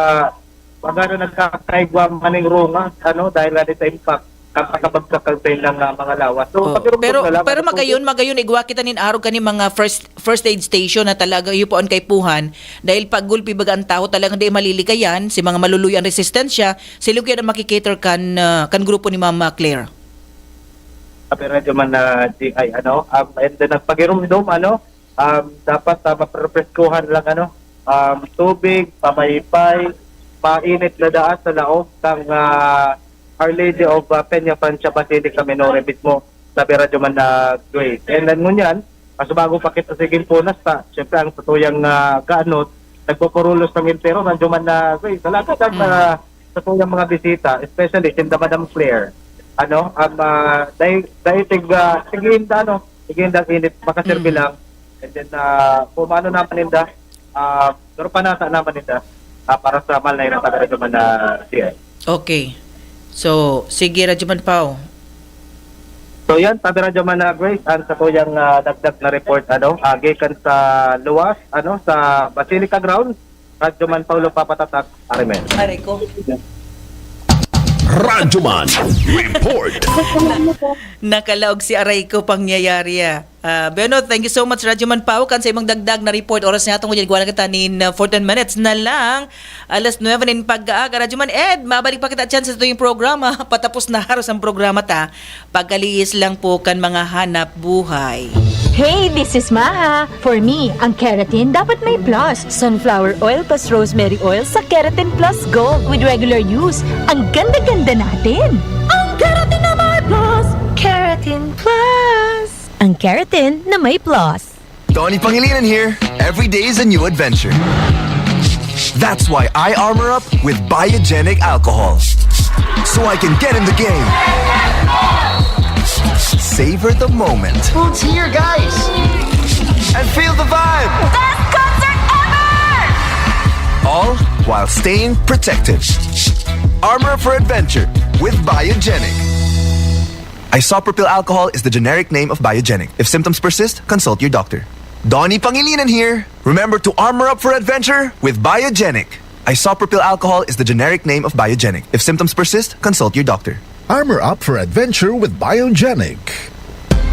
magano nagkakaigwa maning runga, ano, dahil nga sa impact, kapakabagsak ang sa ilang, ah, mga lawas. So, Oo. Pagirumdom Pero, na lang, pero ano, magayon, magayon, igwa kita nin arog kani mga first, first aid station na talaga iyo po ang kaipuhan. Dahil pag gulpi baga ang tawo, talagang di maliligayan, si mga maluluy ang resistensya, sila kaya na makikater kan, ah, kan grupo ni Mama Claire. Sabi Radyo Man na G I, ano, um, and then nagpagirumdom, ano, um, dapat, ah, maprepreskuhan lang, ano, um, tubig, pamaypay, mainit na daan sa laog ng, ah, Our Lady of, ah, Peña Francia Basilica Minore mismo, sabi Radyo Man na Grace. And then ngunyan, mas bago pa kita sige punas ta, syempre ang satuyang, ah, gaanot, nagpupurulos ng entero, Radyo Man na Grace. Talaga, Mm. ah, sa tuyang mga bisita, especially sinda Madam Claire, ano, ang, ah, dai-, dai tig-, ah, tig-iinda, ano, tig-iinda init, makaserbi Mm. lang. And then, ah, kung ano naman ninda, ah, pero panata naman ninda, ah, para sa mahal na ilang taga-Radyo Man na siya. Okay. So, sige, Radyo Man Pao. So, yan, sabi Radyo Man na Grace, ang sa tuyang, ah, dagdag na report, ano, ah, gikan sa luwas, ano, sa Basilica Grounds, Radyo Man Paulo Papatatak, Arimen. Aray ko. Radyo Man Report. Nakalaog si aray ko, pangyayari, ah. Ah, Beno, thank you so much, Radyo Man Pao, kan sa imong dagdag na report. Oras niya tungod yan, kuha na kita nin, ah, fourteen minutes na lang. Alas nuebe nin pag-aaga. Radyo Man Ed, mabalik pa kita dyan sa tuyong programa. Patapos na haros ang programa ta. Pagkalihis lang po kan mga hanap buhay. Hey, this is Maha. For me, ang keratin dapat may plus. Sunflower oil plus rosemary oil sa Keratin Plus Gold with regular use. Ang ganda-ganda natin! Ang keratin na may plus! Keratin Plus! Ang keratin na may plus. Donnie Pangilinan here. Every day is a new adventure. That's why I armor up with Biogenic alcohol. So I can get in the game. Savor the moment. Food's here, guys! And feel the vibe! Best concert ever! All while staying protected. Armor up for adventure with Biogenic. Isopropyl alcohol is the generic name of Biogenic. If symptoms persist, consult your doctor. Donnie Pangilinan here. Remember to armor up for adventure with Biogenic. Isopropyl alcohol is the generic name of Biogenic. If symptoms persist, consult your doctor. Armor up for adventure with Biogenic.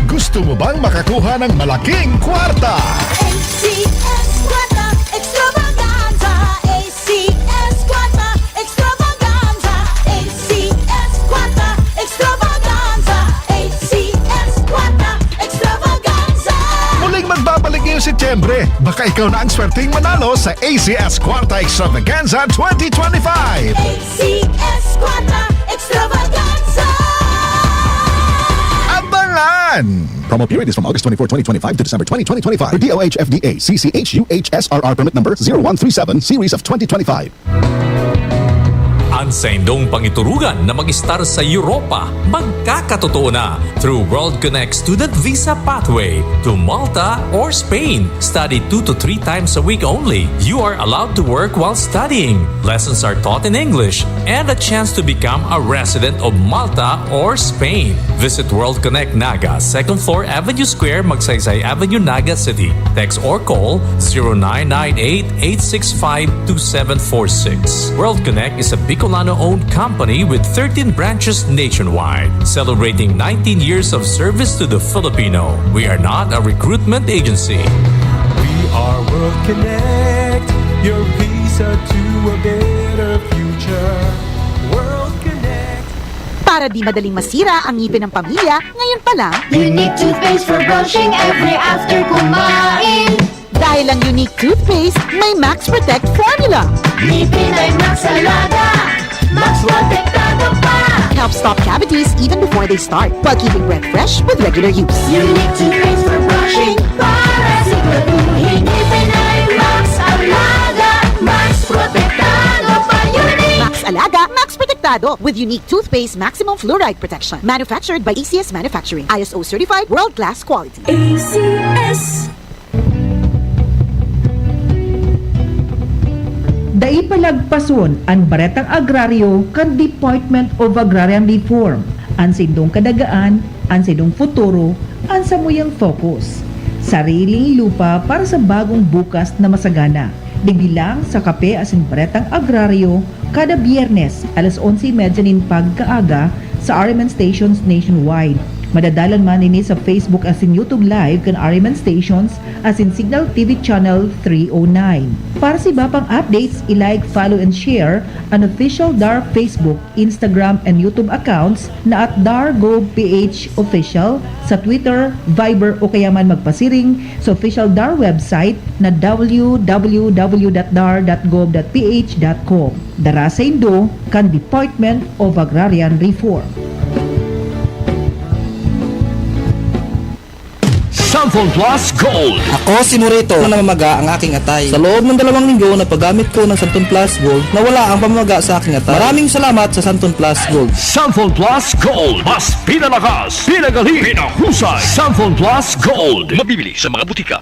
Gusto mo bang makakuha ng malaking kwarta? A C S Kwarta Extravaganza! A C S Kwarta Extravaganza! A C S Kwarta Extravaganza! A C S Kwarta Extravaganza! Muling magbabalik ngayong Setyembre. Baka ikaw na ang swerteng manalo sa A C S Kwarta Extravaganza twenty twenty-five. A C S Kwarta Extravaganza! Abangan! Promo period is from August twenty-four, twenty twenty-five to December twenty, twenty twenty-five. For D O H F D A, C C H U H S R R permit number zero one three seven, series of twenty twenty-five. An saindong pangiturugan na mag-estar sa Europa, magkakatotoo na through World Connect Student Visa Pathway to Malta or Spain. Study two to three times a week only. You are allowed to work while studying. Lessons are taught in English and a chance to become a resident of Malta or Spain. Visit World Connect Naga, second floor, Avenue Square, Magsaysay Avenue, Naga City. Text or call zero nine nine eight, eight six five, two seven four six. World Connect is a Bicolano-owned company with thirteen branches nationwide, celebrating nineteen years of service to the Filipino. We are not a recruitment agency. We are World Connect, your visa to a better future. World Connect. Para di madaling masira ang ngipin ng pamilya, ngayon pa lang, Unique toothpaste for brushing every after kumain. Dahil ang Unique toothpaste may Max Protect formula. Ngipin ay Max Alaga, Max Protect before they start, while keeping breath fresh with regular use. Unique toothpaste for brushing para siguraduhin ngipin ay Max Alaga, Max Protektado pa, unique. Max Alaga, Max Protektado, with unique toothpaste maximum fluoride protection. Manufactured by A C S Manufacturing. I S O certified, world-class quality. A C S. Dai palagpason an Baretang Agraryo kan Department of Agrarian Reform. An saindong kadagaan, an saindong futuro, an samuyang focus. Sariling lupa para sa bagong bukas na masagana. Digdi lang sa Kape asin Baretang Agraryo, kada Biyernes, alas onse y media nin pagkaaga, sa R M N stations nationwide. Madadalan man ini sa Facebook asin YouTube Live kan R M N stations asin Signal T V Channel three oh nine. Para sa iba pang updates, i-like, follow, and share an official DAR Facebook, Instagram, and YouTube accounts na at DAR Gov P H Official sa Twitter, Viber, o kaya man magpasiring sa official DAR website na w w w dot dar dot gov dot p h dot com. Dara saindo kan Department of Agrarian Reform. Santhon Plus Gold. Ako si Morito, na namamaga ang aking atay. Sa loob ng dalawang linggo na paggamit ko ng Santhon Plus Gold, nawala ang pamamaga sa aking atay. Maraming salamat sa Santhon Plus Gold. Santhon Plus Gold. Mas pinalakas, pinagaling, pinahusay. Santhon Plus Gold. Mabibili sa mga butika.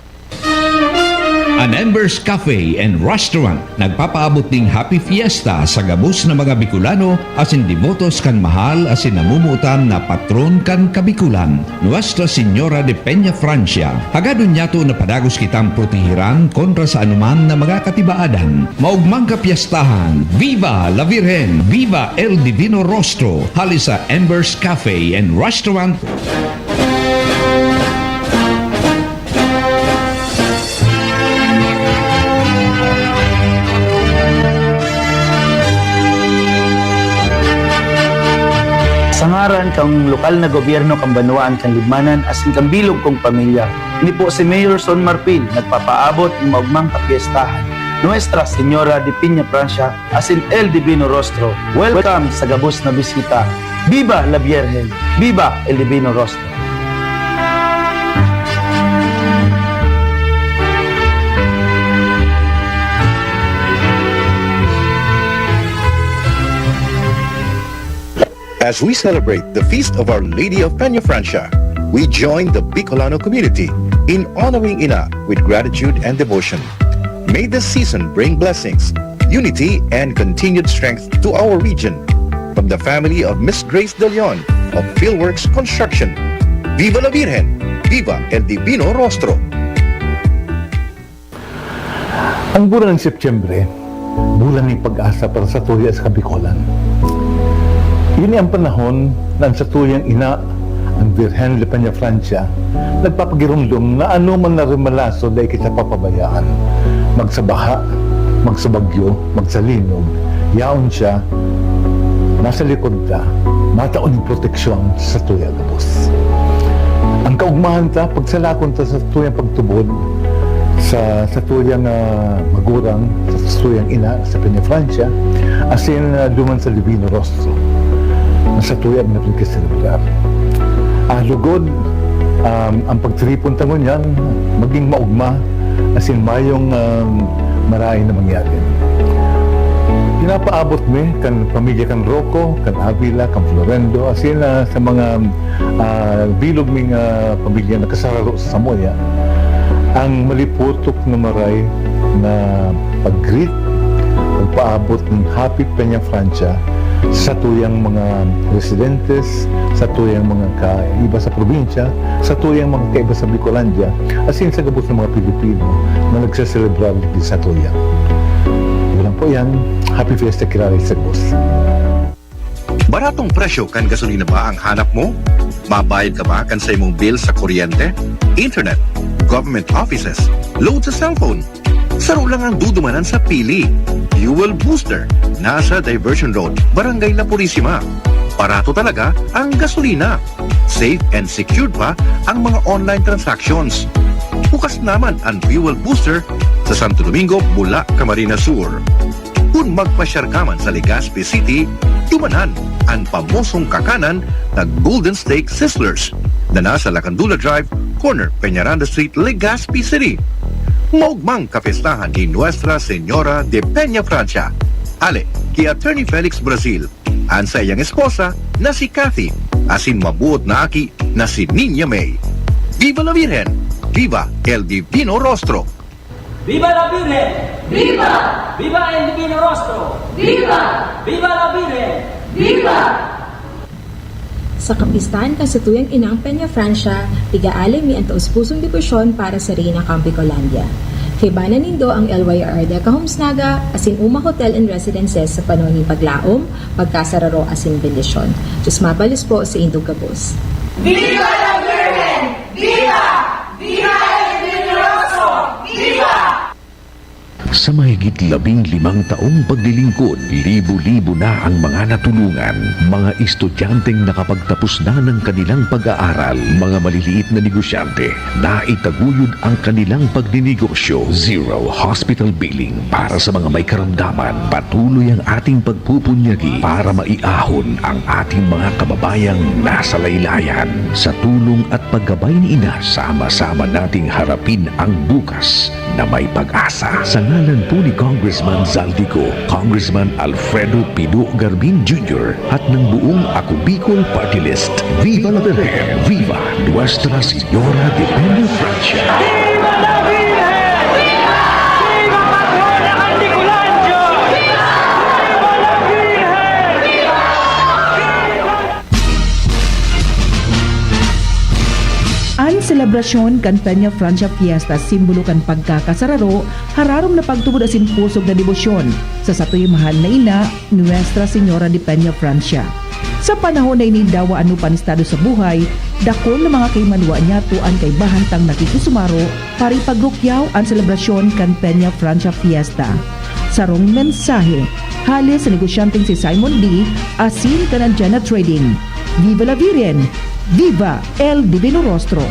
An Embers Cafe and Restaurant nagpapaabot ning Happy Fiesta sa gabos na mga Bicolano asin debotos kan mahal asin namomotan na patron kan Kabikolan, Nuestra Señora de Peña Francia. Hagadon niyato na padagos kitang protehiran kontra sa anoman na mga katibaadan. Maogmang kapyestahan! Viva la Virgen! Viva el Divino Rostro! Hali sa Embers Cafe and Restaurant. Sa ngaran kan lokal na gobyerno kan banwaan kan Libmanan asin kan bilog kong pamilya, ini po si Mayor Son Marfil nagpapaabot nin maogmang kapyestahan, Nuestra Señora de Peña Francia asin El Divino Rostro. Welcome sa gabos na bisita. Viva la Virgen! Viva El Divino Rostro! As we celebrate the feast of Our Lady of Peña Francia, we join the Bicolano community in honoring Ina with gratitude and devotion. May this season bring blessings, unity, and continued strength to our region. From the family of Miss Grace De Leon of Fieldworks Construction, Viva la Virgen! Viva El Divino Rostro! Ang bulan ng Setyembre, bulan ng pag-asa para sa tuya sa Kabikolan. Ini ang panahon na ang satuyang ina, ang Birhen de Peña Francia, nagpapagirumdom na anoman na remalaso dai kita papabayaan. Magsabaha, magsabagyo, magsalinog, yaon siya, nasa likod ta, matao nin proteksyon sa tuya gabos. Ang kaugmahan ta, pagsalakon ta sa tuyang pagtubod, sa, sa tuyang, ah, magurang, sa tuyang ina, sa Peña Francia, asin, ah, duman sa Divino Rostro, na sa tuya ang nagkaselebrar. Ah, lugod, um, ang pagtiripon ta ngunyan, maging maugma, asin mayong, um, marahay na mangyari. Pinapaabot mi kan pamilya kan Roco, kan Avila, kan Florendo, asin, ah, sa mga, ah, bilog ming, ah, pamilya na kasararo sa samuya, ang maliputok na maray na pag-greet, pagpaabot ng Happy Peña Francia sa tuyang mga residentes, sa tuyang mga kaiba sa probinsya, sa tuyang mga kaiba sa Bicolandia, asin sa gabos na mga Pilipino na nagseselebrar digdi sa tuya. Yun lang po yan. Happy Fiesta Kilala sa Gabos. Baratong presyo kan gasolina ba ang hanap mo? Mabayad ka ba kan saimong bill sa kuryente, internet, government offices, load sa cellphone? Saro lang ang dudumanan sa pili. Fuel Booster, nasa Diversion Road, Barangay La Purisima. Barato talaga ang gasolina. Safe and secured pa ang mga online transactions. Bukas naman ang Fuel Booster sa Santo Domingo, Bula, Camarines Sur. Kun magpasyar ka man sa Legazpi City, dumanan an pamosong kakanan na Golden Steak Sizzlers na nasa Lacandula Drive, corner Peñaranda Street, Legazpi City. Maugmang kapestahan ni Nuestra Señora de Peña Francia, ale ki Attorney Felix Brazil, an saiyang esposa na si Kathy, asin mabuot na aki na si Niña May. Viva la Virgen! Viva el Divino Rostro! Viva la Virgen! Viva! Viva el Divino Rostro! Viva! Viva la Virgen! Viva! Sa kapistahan kan satuyang inang Peña Francia, pigaali mi an taos-pusong debosyon para sa Reyna kan Bicolandia. Kaibanan nindo ang L Y R Deca Homes Naga asin Uma Hotel and Residences sa panahon nin paglaom, pagkasararo asin bendisyon. Diyos mabalos po sa indog gabos. Viva la Virgen! Viva! Viva el Divino Rostro! Viva! Sa mahigit labing limang taong paglilingkod, libo-libo na ang mga natulungan, mga estudyanteng nakapagtapos na ng kanilang pag-aaral, mga maliliit na negosyante, naitaguyod ang kanilang pagninegosyo. Zero hospital billing para sa mga may karamdaman. Patuloy ang ating pagpupunyagi para maiahon ang ating mga kababayang nasa laylayan. Sa tulong at paggabay ni Ina, sama-sama nating harapin ang bukas na may pag-asa. Sa ngalan po ni Congressman Zaldy Co, Congressman Alfredo Pido Garbin Junior at ng buong Ako Bicol Party List, Viva la Virgen! Viva Nuestra Señora de Peña Francia! An selebrasyon kan Peña Francia Fiesta, simbolo kan pagkakasararo, hararom na pagtubod asin pusog na debosyon sa satoy mahal na ina, Nuestra Señora de Peña Francia. Sa panahon na ini, dawa ano pa an estado sa buhay, dakul na mga kaimanuwa niyato an kaibahan tang nakikisumaro para ipagrukyaw an selebrasyon kan Peña Francia Fiesta. Sarong mensahe hale sa negosyanteng si Simon D asin kan Anjana Trading. Viva la Virgen! Viva el Divino Rostro!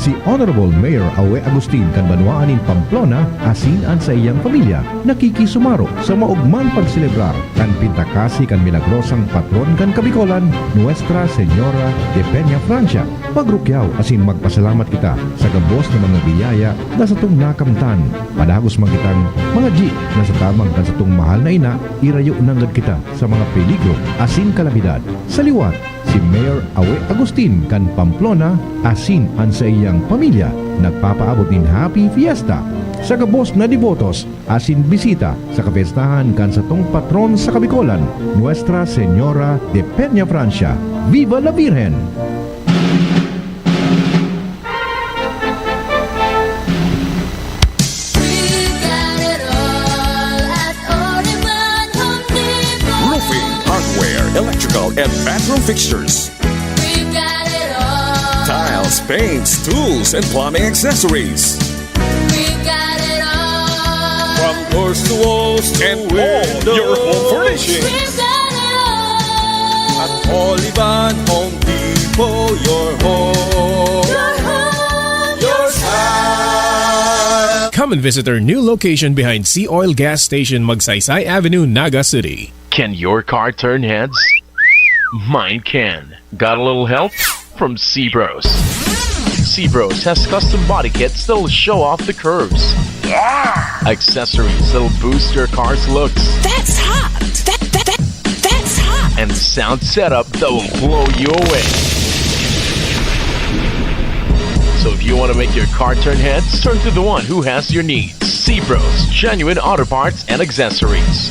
Si Honorable Mayor Awe Agustin kan banwaan nin Pamplona asin an saiyang pamilya nakikisumaro sa maogmang pagselebrar kan pintakasi kan milagrosang patron kan Kabikolan, Nuestra Señora de Peña Francia. Magrukyaw asin magpasalamat kita sa gabos na mga biyaya na satong nakamtan. Padagos man kitang mga ji na sa tabang kan satong mahal na ina, irayo nanggad kita sa mga peligro asin kalamidad. Sa liwat, si Mayor Awe Agustin kan Pamplona asin an saiyang pamilya nagpapaabot nin Happy Fiesta sa gabos na debotos asin bisita sa kapyestahan kan satong patron sa Kabikolan, Nuestra Señora de Peña Francia. Viva la Virgen! We've got it all at Olivan Home Depot. Roofing, hardware, electrical, and bathroom fixtures. We've got it all. Tiles, paints, tools, and plumbing accessories. We've got it all. From doors to walls to windows. And all your home furnishings. We've got it all. At Olivan Home Depot, your home, your home, your style. Come and visit our new location behind Sea Oil Gas Station, Magsaysay Avenue, Naga City. Can your car turn heads? Mine can. Got a little help? From Sebros. Sebros has custom body kits that'll show off the curves. Yeah! Accessories that'll boost your car's looks. That's hot! That, that, that, that's hot! And sound setup that will blow you away. So if you want to make your car turn heads, turn to the one who has your needs. Sebros, genuine auto parts and accessories.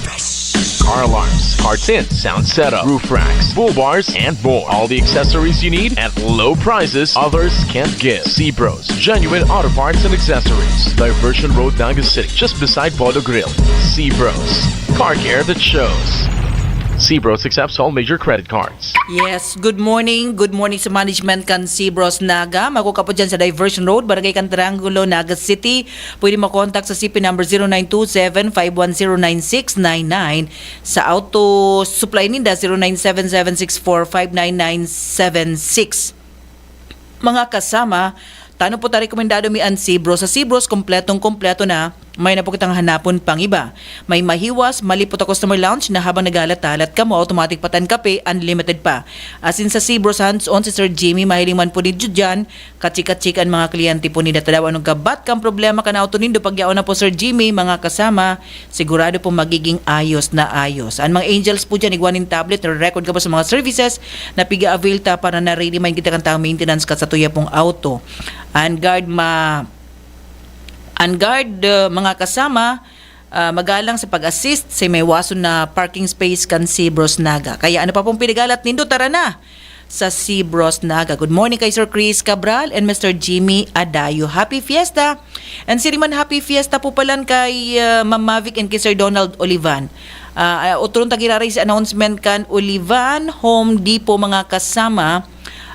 Car alarms, car tint, sound setup, roof racks, bull bars, and more. All the accessories you need at low prices others can't give. Sebros, genuine auto parts and accessories. Diversion Road, Naga City, just beside Bodo Grill. Sebros, car care that shows. Cebros accepts all major credit cards. Yes, good morning. Good morning sa management kan Cebros Naga. Makuha po dyan sa Diversion Road, Barangay kan Triangulo, Naga City. Pwede mo-contact sa C P number zero nine two seven five one zero nine six nine nine. Sa auto supply ninda, zero nine seven seven six four five nine nine seven six. Mga kasama, tano po ta rekomendado mi an Cebros. Sa Cebros, kompletong-kompleto na. May na po kitang hanapon pang iba. May mahiwas, malipot a customer lounge na habang naghalat-halat kamo, automatic pa tan kape, unlimited pa. Asin sa Cebros, hands-on si Sir Jimmy, mahiling man po ninyo dyan, kachika-chika an mga kliyente po ninda. Tadaw anong kabat kan problema kan auto nindo, pagyaon na po Sir Jimmy, mga kasama, sigurado po magiging ayos na ayos. An mga angels po dyan, igwa nin tablet, record ka po sa mga services na piga-avail ta para na ready man kita kan taong maintenance ka sa tuya pong auto. An guard ma-, an guard, uh, mga kasama, ah, magalang sa pag-assist sa may wason na parking space kan Cebros Naga. Kaya ano pa pong pinagalat nindo? Tara na sa Cebros Naga. Good morning kay Sir Chris Cabral and Mister Jimmy Adayo. Happy Fiesta! And siriman happy fiesta po palan kay, ah, Ma'am Mavic and kay Sir Donald Olivan. Ah, ah, otron ta giraray si announcement kan Olivan Home Depot, mga kasama.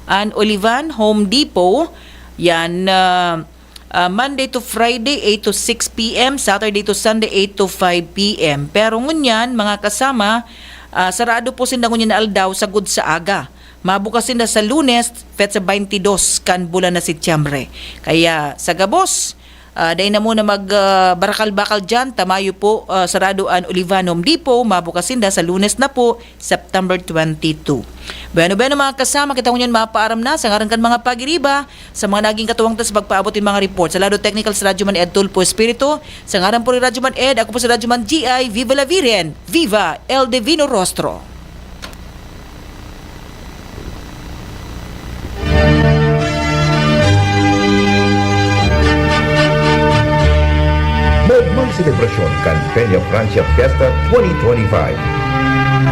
An Olivan Home Depot, yan, ah, ah, Monday to Friday, eight to six p m, Saturday to Sunday, eight to five p m. Pero ngunyan, mga kasama, ah, sarado po sinda ngunyan na aldaw sagod sa aga. Mabukas sinda sa Lunes, petsa twenty-dos kan bulan na Setyembre. Kaya sa gabos, ah, dai na muna mag, ah, barakal-bakal dyan. Tamayo po, ah, sarado an Olivan Home Depot. Mabukas sinda sa Lunes na po, September twenty-two. Bueno, bueno, mga kasama, kita ngunyan mapaaram na sa ngaran kan mga pagiriba, sa mga naging katuwang ta sa pagpaabot nin mga report. Sa lado technical, si Radyo Man Ed Tulfo Espiritu. Sa ngaran po ni Radyo Man Ed, ako po si Radyo Man G I. Viva la Virgen! Viva El Divino Rostro! Magmang selebrasyon kan Peña Francia Fiesta twenty twenty-five.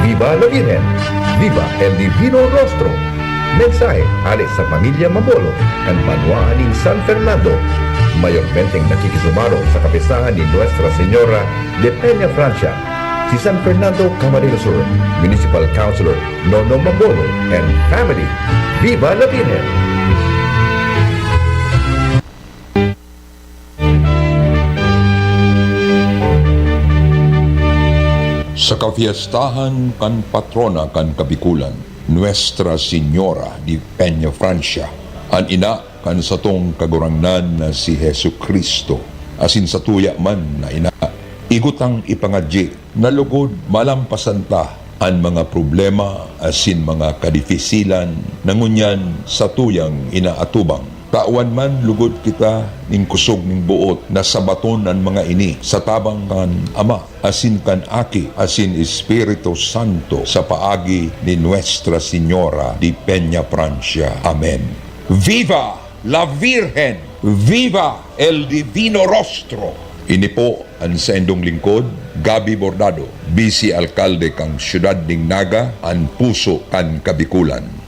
Viva la Virgen! Viva El Divino Rostro! Mensahe hale sa pamilya Mabolo kan banwaan nin San Fernando, mayormenteng nakikisumarong sa kapistahan ni Nuestra Señora de Peña Francia, si San Fernando Camarines Sur Municipal Councilor Nono Mabolo and family. Viva la Virgen! Sa kafiestahan kan patrona kan Kabikulan, Nuestra Señora de Peña Francia, an ina kan satong Kagurangnan na si Jesu-Cristo, asin satuya man na ina, igutang ipangadyi na lugod malampasan ta an mga problema asin mga kadifisilan na ngunyan satuyang inaatubang. Tawan man lugod kita nin kusog nin boot na sabaton an mga ini sa tabang kan Ama, asin kan Aki, asin Espiritu Santo, sa paagi ni Nuestra Señora de Peña Francia. Amen. Viva la Virgen! Viva el Divino Rostro! Ini po an saindong lingkod, Gabby Bordado, Vice Alkalde kan Siyudad nin Naga, an puso kan Kabikulan.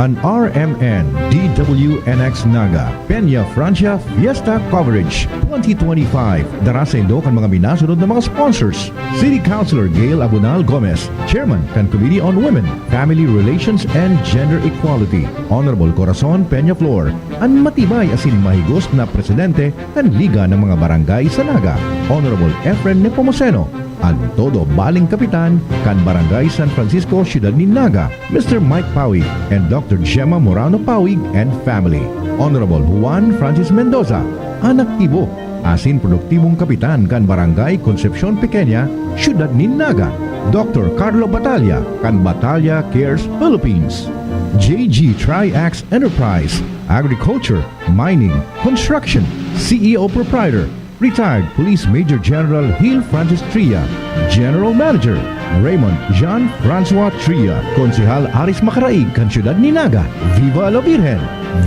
An R M N D W N X Naga Peña Francia Fiesta Coverage twenty twenty-five. Dara saindo kan mga minasunod na mga sponsors: City Councilor Gail Abunal Gomez, Chairman kan Committee on Women, Family Relations and Gender Equality, Honorable Corazon Peñaflor, an matibay asin mahigos na presidente kan Liga ng mga Barangay sa Naga, Honorable Efren Nepomuceno, an todo baling kapitan kan Barangay San Francisco, Siyudad nin Naga, Mister Mike Pauig and Doctor Gemma Morano Pauig and family, Honorable Juan Francis Mendoza, an aktibo asin produktibong kapitan kan Barangay Concepcion Pequeña, Siyudad nin Naga, Doctor Carlo Batalla kan Batalla Cares Philippines, J G Triax Enterprise, Agriculture, Mining, Construction, C E O Proprietor, Retired Police Major General Gil Francis Tria, General Manager, Raymond Jean Francois Tria, Konsehal Aris Macaraig kan Siyudad nin Naga. Viva la Virgen!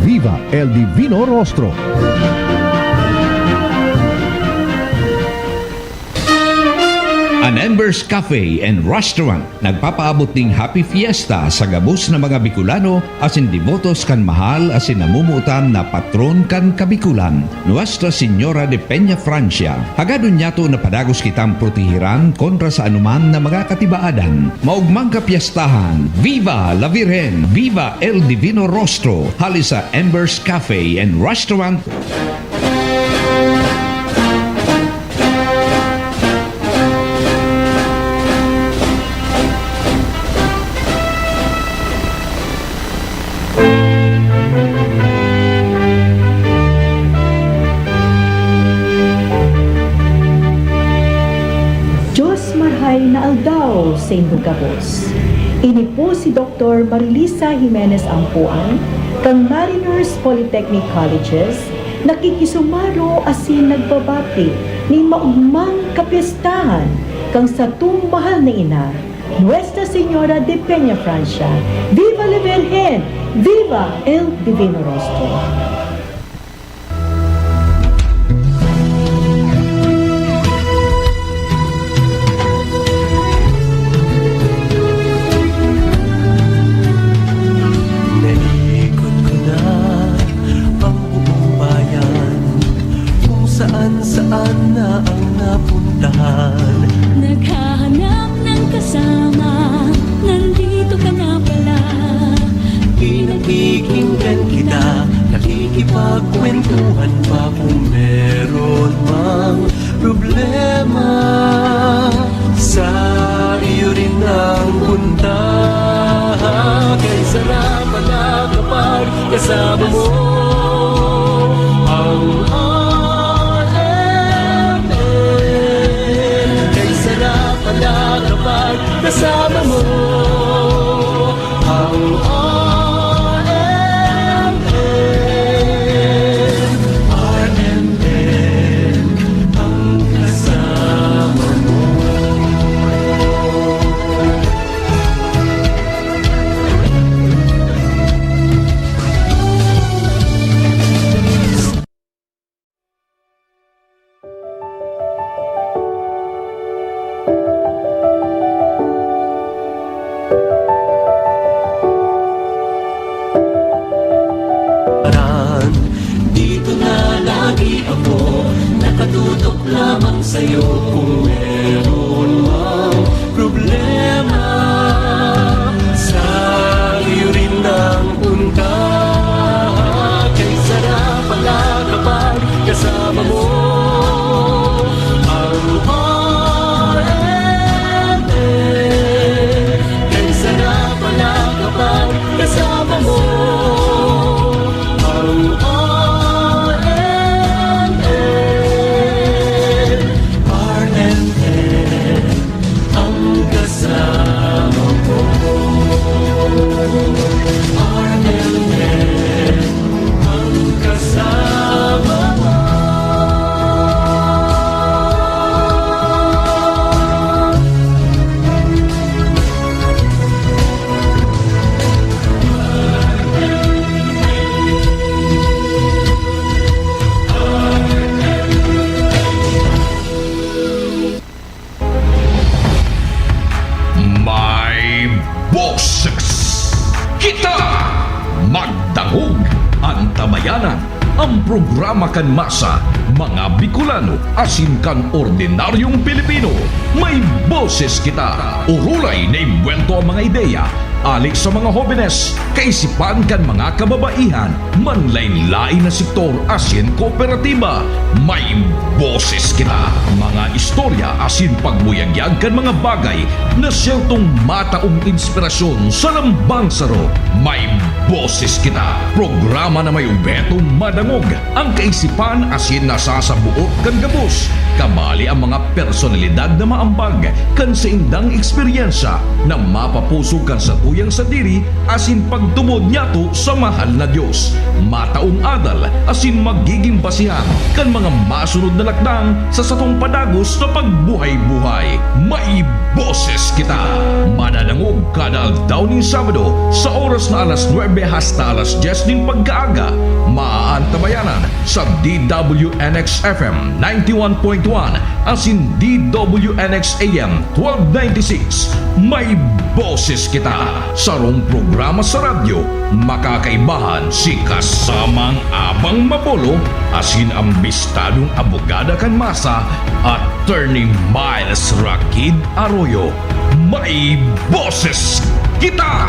Viva el Divino Rostro! An Embers Cafe and Restaurant nagpapaabot ning Happy Fiesta sa gabos na mga Bicolano asin debotos kan mahal asin namomotan na patron kan Kabikolan, Nuestra Señora de Peña Francia. Hagadon niyato na padagos kitang protehiran kontra sa anoman na mga katibaadan. Maogmang kapyestahan! Viva la Virgen! Viva El Divino Rostro! Hali sa Embers Cafe and Restaurant. Dios marhay na aldaw sa indong gabos. Ini po si Doktor Marilisa Jimenez Ampuan, kan Mariners Polytechnic Colleges, nakikisumaro asin nagbabati nin maogmang kapyestahan kan satong mahal na ina, Nuestra Señora de Peña Francia. Viva la Virgen! Viva El Divino Rostro! Naikot ko na ang buong bayan, kung saan-saan na ang napuntahan. Naghahanap ng kasama, nandito ka na pala. Pinakikinggan kita, nakikipagkwentuhan pa kung meron mang problema. Sa iyo rin ang punta, kay sarap pala kapag kasama mo ang R M N. Kay sarap pala kapag kasama mo ang R M N. R M N ang kasama mo. Dito na lagi ako, nakatutok lamang sa'yo. Kung meron mang problema, sa iyo rin ang punta. Kay sarap pala kapag kasama mo ang R M N. Kay sarap pala kapag kasama mo ang R M N. R M N ang kasama mo. R M N ang kasama mo. May boses kita! Magdangog an Tabayanan, an programa kan masa, mga Bicolano asin kan ordinaryong Pilipino. May boses kita! Orolay na ibuwelto an mga ideya, ali sa mga hobenes, kaisipan kan mga kababaihan, manlaen-laen na sektor asin kooperatiba. May boses kita. Mga istorya asin pagbuyagyag kan mga bagay na siyertong mataong inspirasyon sa lambang saro. May boses kita. Programa na may obhetong madangog ang kaisipan asin nasasaboot kan gabos, kabali ang mga personalidad na maambag kan saindang eksperyensya na mapapusog kan satuyang yang sadiri asin pagtubod niyato sa mahal na Dios. Mataong adal asin magiging basihan kan mga masunod na lakdang sa satong padagos na pagbuhay-buhay. May boses kita. Madadangog kada aldaw nin Sabado sa oras na alas nuebe hasta alas dyes nin pagkaaga. Maaantabayanan sa D W N X F M ninety-one point one asin D W N X A M twelve ninety-six. May boses kita. Sarong programa sa radyo, makakaibahan si kasamang Abang Mabolo asin ang bistadong abogada kan masa, Attorney Miles Rakid Arroyo. May boses kita!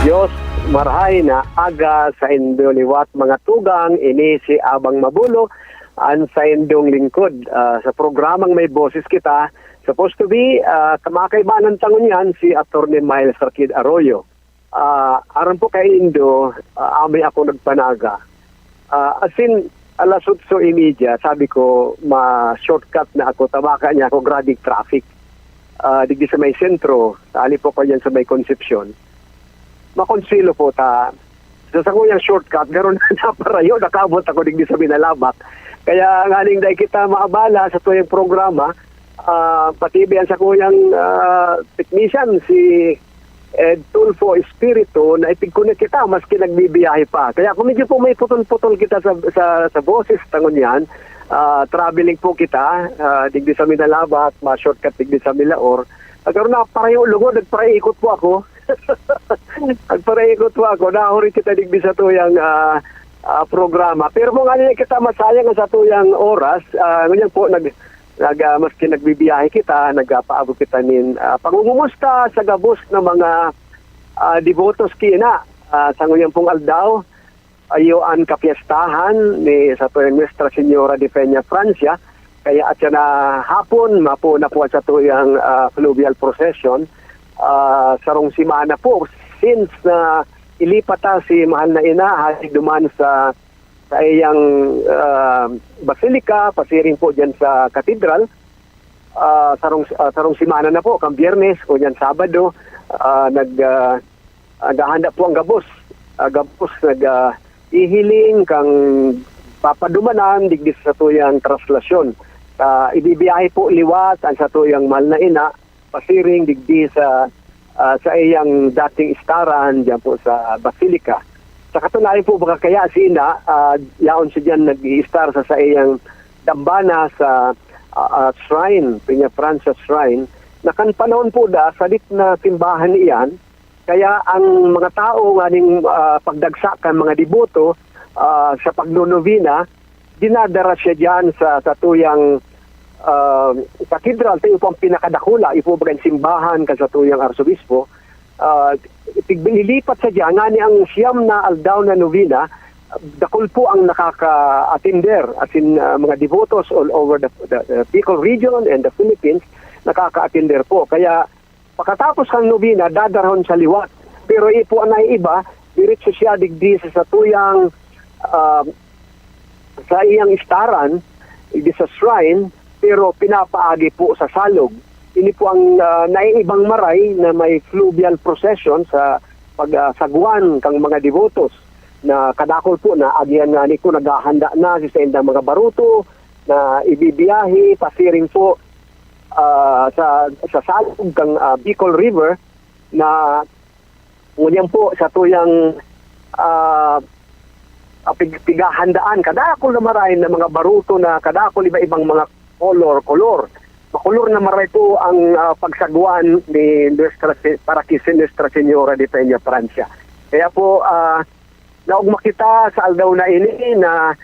Diyos, marhay na aga sa indo liwat, mga tugang. Ini si Abang Mabulo, an saindong lingkod, ah, sa programang May Boses Kita. Supposed to be, ah, kamakaibanan tangon yan, si Attorney Miles Rakid Arroyo. Ah, aram po kaindo, ah, amay ako nagpanaga. Ah, as in, alas otso y media, sabi ko, ma-shortcut na ako, tabaka niya ako, grabing traffic. Ah, digdi sa may sentro, sa ali po ko yan sa may Concepcion. Makonsilo po ta, sa sakuyang shortcut, garo na naparayo, nakabot ako digdi sa Binalabak. Kaya nganing dai kita maabala sa tuyang programa, ah, pati bi ang sakuyang, ah, technician, si Ed Tulfo Espiritu, na ipigkonek kita maski nagbibiyahe pa. Kaya kung medyo po may putol-putol kita sa, sa, sa boses, tangon yan, ah, traveling po kita, ah, digdi sa Minalabat, ma-shortcut digdi sa Milaor. Agaro na, parayo lugod, nagparaikot po ako. Nagparaikot po ako. Nahuri kita digdi sa tuyang, ah, ah, programa. Pero kung ano yung kita masayang sa tuyang oras, ah, ngunyan po, nag, nag, ah, maski nagbibiyahe kita, nagpaabot kita nin, ah, pangungumusta sa gabos na mga, ah, debotos kina, ah, sa ngunyan pong aldaw, ayo an kapiestahan ni sa tuyang Nuestra Señora de Peña Francia. Kaya at siya na hapon, mapo na po sa tuyang, ah, fluvial procession. Ah, sarong semana po, since na ilipat ta si mahal na ina, hali duman sa, sa iyang, ah, basilica, pasiring po dyan sa katedral. Ah, sarong, ah, sarong semana na po, kan Biyernes, o yan Sabado, ah, nag, ah, naghahanda po ang gabos. Ah, gabos nag, ah, hihiling kan papadumanan digdi sa satuyang traslasyon. Ah, ibibiyahe po liwat ang satuyang mahal na ina, pasiring digdi sa, ah, sa iyang dating istaran diyan po sa Basilica. Sa katunayan po, baka kaya si ina, ah, yaon siya diyan nag-i-istar sa, sa iyang dambana sa, ah, ah, shrine, Peña Francia Shrine, na kan panahon po da, sadit na simbahan iyan, kaya ang mga tao nganing, ah, pagdagsa kan mga deboto, ah, sa pagnonovena, dinadara siya diyan sa, sa tuyang, ah, katedral, tayo po ang pinakadakula, ipo bagang simbahan kan sa tuyang arsobispo. Ah, tig-, binilipat sa diyan, ngani ang siyam na aldaw na novena, dakul po ang nakaka-attender, as in, ah, mga devotos all over the, the, the Bicol region and the Philippines, nakaka-attender po. Kaya, pagkatapos kan novena, dadarahon sa liwat. Pero ipo ang naiiba, diretso siya digdi sa satuyang, ah, sa iyang istaran, digdi sa shrine, pero pinapaagi po sa salog. Ini po ang, ah, naiibang maray na may fluvial procession sa pagsagwan kang mga debotos na kadakol po na agihan nga ni ko naghahanda na sa saindang mga baruto na ibibiyahe pasiring po, ah, sa, sa salog kang, ah, Bicol River na ngunyan po sa tuyang, ah, ah, pig-, pighahandaan, kadakol na maray na mga baruto na kadakol iba-ibang mga kolor-kolor. Makolor na maray po ang, ah, pagsagwan ni Nuestra Se-, para kay si Nuestra Señora de Peña Francia. Kaya po, ah, naogma kita sa aldaw na ini na,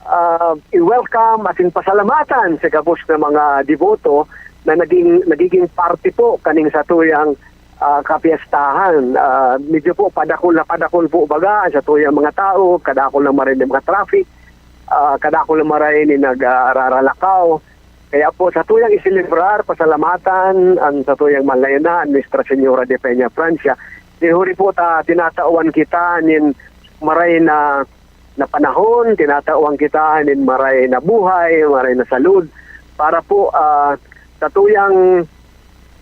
ah, i-welcome asin pasalamatan sa gabos na mga deboto na naging, nagiging parte po kaning satuyang, ah, kapiestahan. Ah, medyo po padakol na padakol po baga ang satuyang mga tao, kadakol na maray na mga traffic, ah, kadakol na maray ni nagraralakaw. Kaya po, satuyang iselebrar, pasalamatan ang satuyang mahal na ina, Nuestra Señora de Peña Francia. Sinhuri po ta, tinatawan kita nin maray na, na panahon, tinatawan kita nin maray na buhay, maray na salud, para po, ah, satuyang,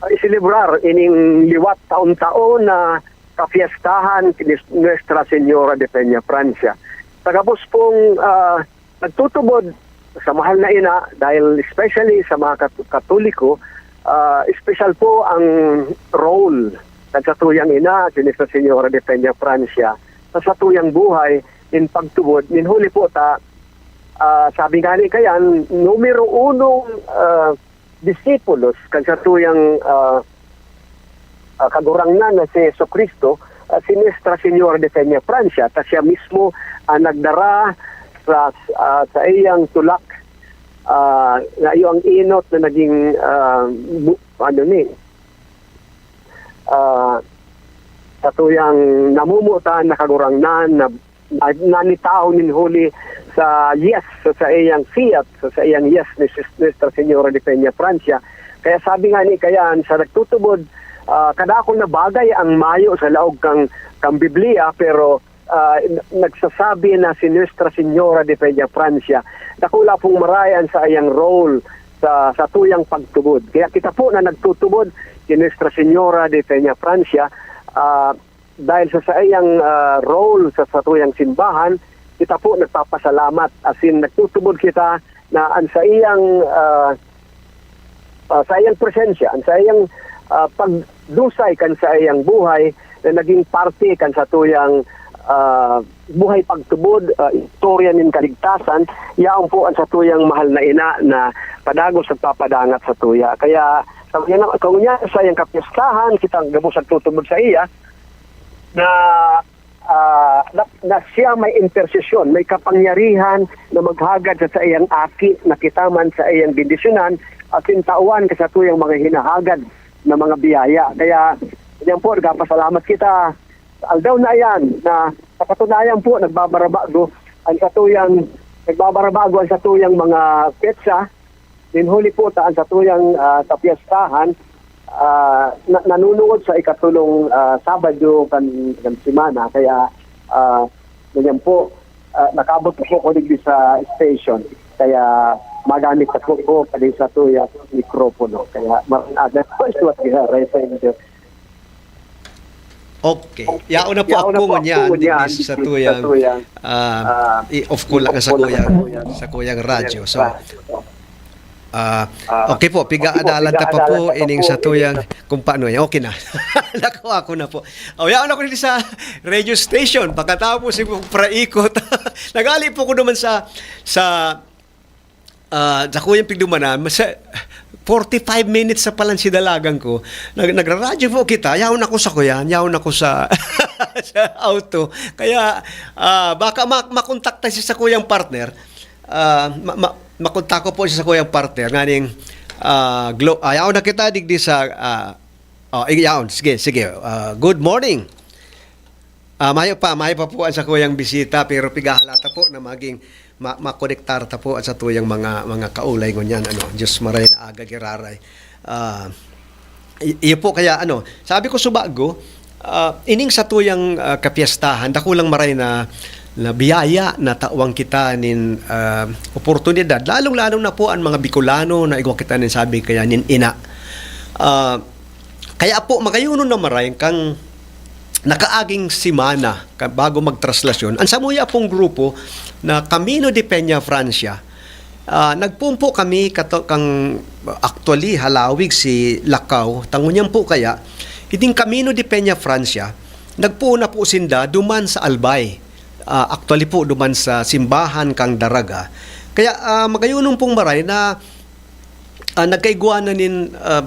ah, iselebrar ining liwat taon-taon na kapiestahan ni Nuestra Señora de Peñafrancia. Sa gabos pong, ah, nagtutubod sa mahal na ina, dahil especially sa mga Kat-, Katoliko, ah, espesyal po ang role ng satuyang ina, si Nuestra Señora de Peñafrancia, sa satuyang buhay nin pagtubod, nin huli po ta, ah, sabi nga ni kayan, numero unong, ah, disipulos kan satuyang, ah, ah, Kagurangnan na si Jesu-Cristo, ah, si Nuestra Señora de Peñafrancia, ta siya mismo ang nagdara sa, ah, sa iyang tulak, ah, na iyo ang enot na naging, ah, bu-, ano ni, ah, satuyang namumutan na Kagurangnan na, na, nanitaw nin huli sa yes, sa, sa iyang fiat, sa, sa iyang yes ni Sis-, Nuestra Señora de Peñafrancia. Kaya sabi nga ni kayan, sa nagtutubod, ah, kadakul na bagay ang mayo sa laog kang, kang Biblia, pero, ah, n-, nagsasabi na si Nuestra Señora de Peñafrancia. Dakula pong marayan sa iyang role sa, sa tuyang pagtubod. Kaya kita po na nagtutubod si Nuestra Señora de Peñafrancia, ah, dahil sa saiyang, ah, role sa satuyang simbahan, kita po nagpapasalamat. Asin nagtutubod kita na ang saiyang, ah, ah, saiyang presensya, ang saiyang, ah, pagdusay kan saiyang buhay na naging parte kan satuyang, ah, buhay pagtubod, ah, istorya nin kaligtasan, yaon po ang satuyang mahal na ina na padagos nagpapadangat satuya. Kaya, sa ngunyan, sa ngunyan, sa iyang kapistahan, kitang gabos nagtutubod sa iya, na, ah, na, na siya may intersesyon, may kapangyarihan na maghagad sa saiyang aki, na kita man sa iyang bendisyonan, asin tawan ka satuyang mga hinahagad na mga biyaya. Kaya, yan po, nagpapasalamat kita sa aldaw na yan, na sa katunayan po, nagbabarabago ang satuyang, nagbabarabago ang satuyang mga petsa, nin huli po ta ang satuyang, ah, kapiyastahan, ah, na, nanunuot sa ikatulong, ah, Sabado kan, kan semana. Kaya, ah, ganyan po, ah, nakabot po ko digdi sa station. Kaya magamit na po ko kani satuyang mikropono. Kaya maraming aga po, Stuart Guijaraysa, inyo. Okay. Yaon na po ako ngunyan, digdi sa tuyang, ah, i-off ko lang sa kuyang, sa kuyang radyo. So, ah, okay po, piga-adalan ta pa po ining sa tuyang kung paano yan. Okay na. Nakuha ko na po. O, yaon ako dito sa radio station. Pagkatapos yung praikot, nagali po ko naman sa, sa ah, sa kuyang pigdumanan, mas, forty-five minutes sa palan si dalagan ko. Nag-, nagraradyo po kita, yaon ako sa kuyan, yaon ako sa, sa auto. Kaya, ah, baka ma-, makontakta siya sa kuyang partner. Ah, ma-, ma-, makontak ko po siya sa kuyang partner. Nganing, ah, glo-, ah, yaon na kita, digdi sa, ah, oh, yaon. Sige, sige. Ah, good morning. Ah, mayo pa, mayo pa po ang sakuyang bisita, pero pigahalata po na maging ma-, makonektar ta po ang satuyang mga, mga kaulay ngunyan, ano. Diyos maray na aga giraray. Ah, i-, iyo po kaya, ano, sabi ko subago, ah, ining satuyang, ah, kapiyastahan, dakulang maray na, na biyaya na tawang kita nin, ah, oportunidad, lalong-lalo na po ang mga Bicolano na igwa kita nin sabi kaya nin ina. Ah, Kaya po, magayonon na maray kang nakaaging semana ka-, bago magtraslasyon, ang samuya pong grupo na Camino de Peña Francia, ah, nagpumpo kami kato-, kang, actually, halawig si Lakaw. Tango niyan po kaya, iding Camino de Peña Francia, nagpuon na po sinda duman sa Albay. Ah, actually po, duman sa simbahan kang Daraga. Kaya, ah, magayonon pong maray na ah, nagkaigwa na nin, ah,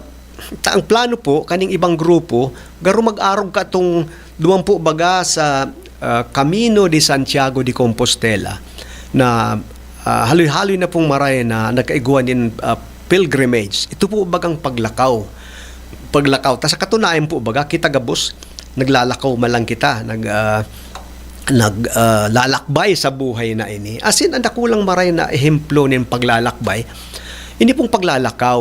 ta-, ang plano po kaning ibang grupo, garo mag-arog katong duman po baga sa, ah, Camino de Santiago de Compostela na, ah, haloy-haloy na pong maray na nagkaigwa nin, ah, pilgrimage. Ito po bagang paglakaw. Paglakaw. Ta sa katunayan po baga, kita gabos, naglalakaw man lang kita, nag, ah, nag, ah, lalakbay sa buhay na ini. Asin, ang dakulang maray na ehemplo nin paglalakbay, ini pong paglalakaw.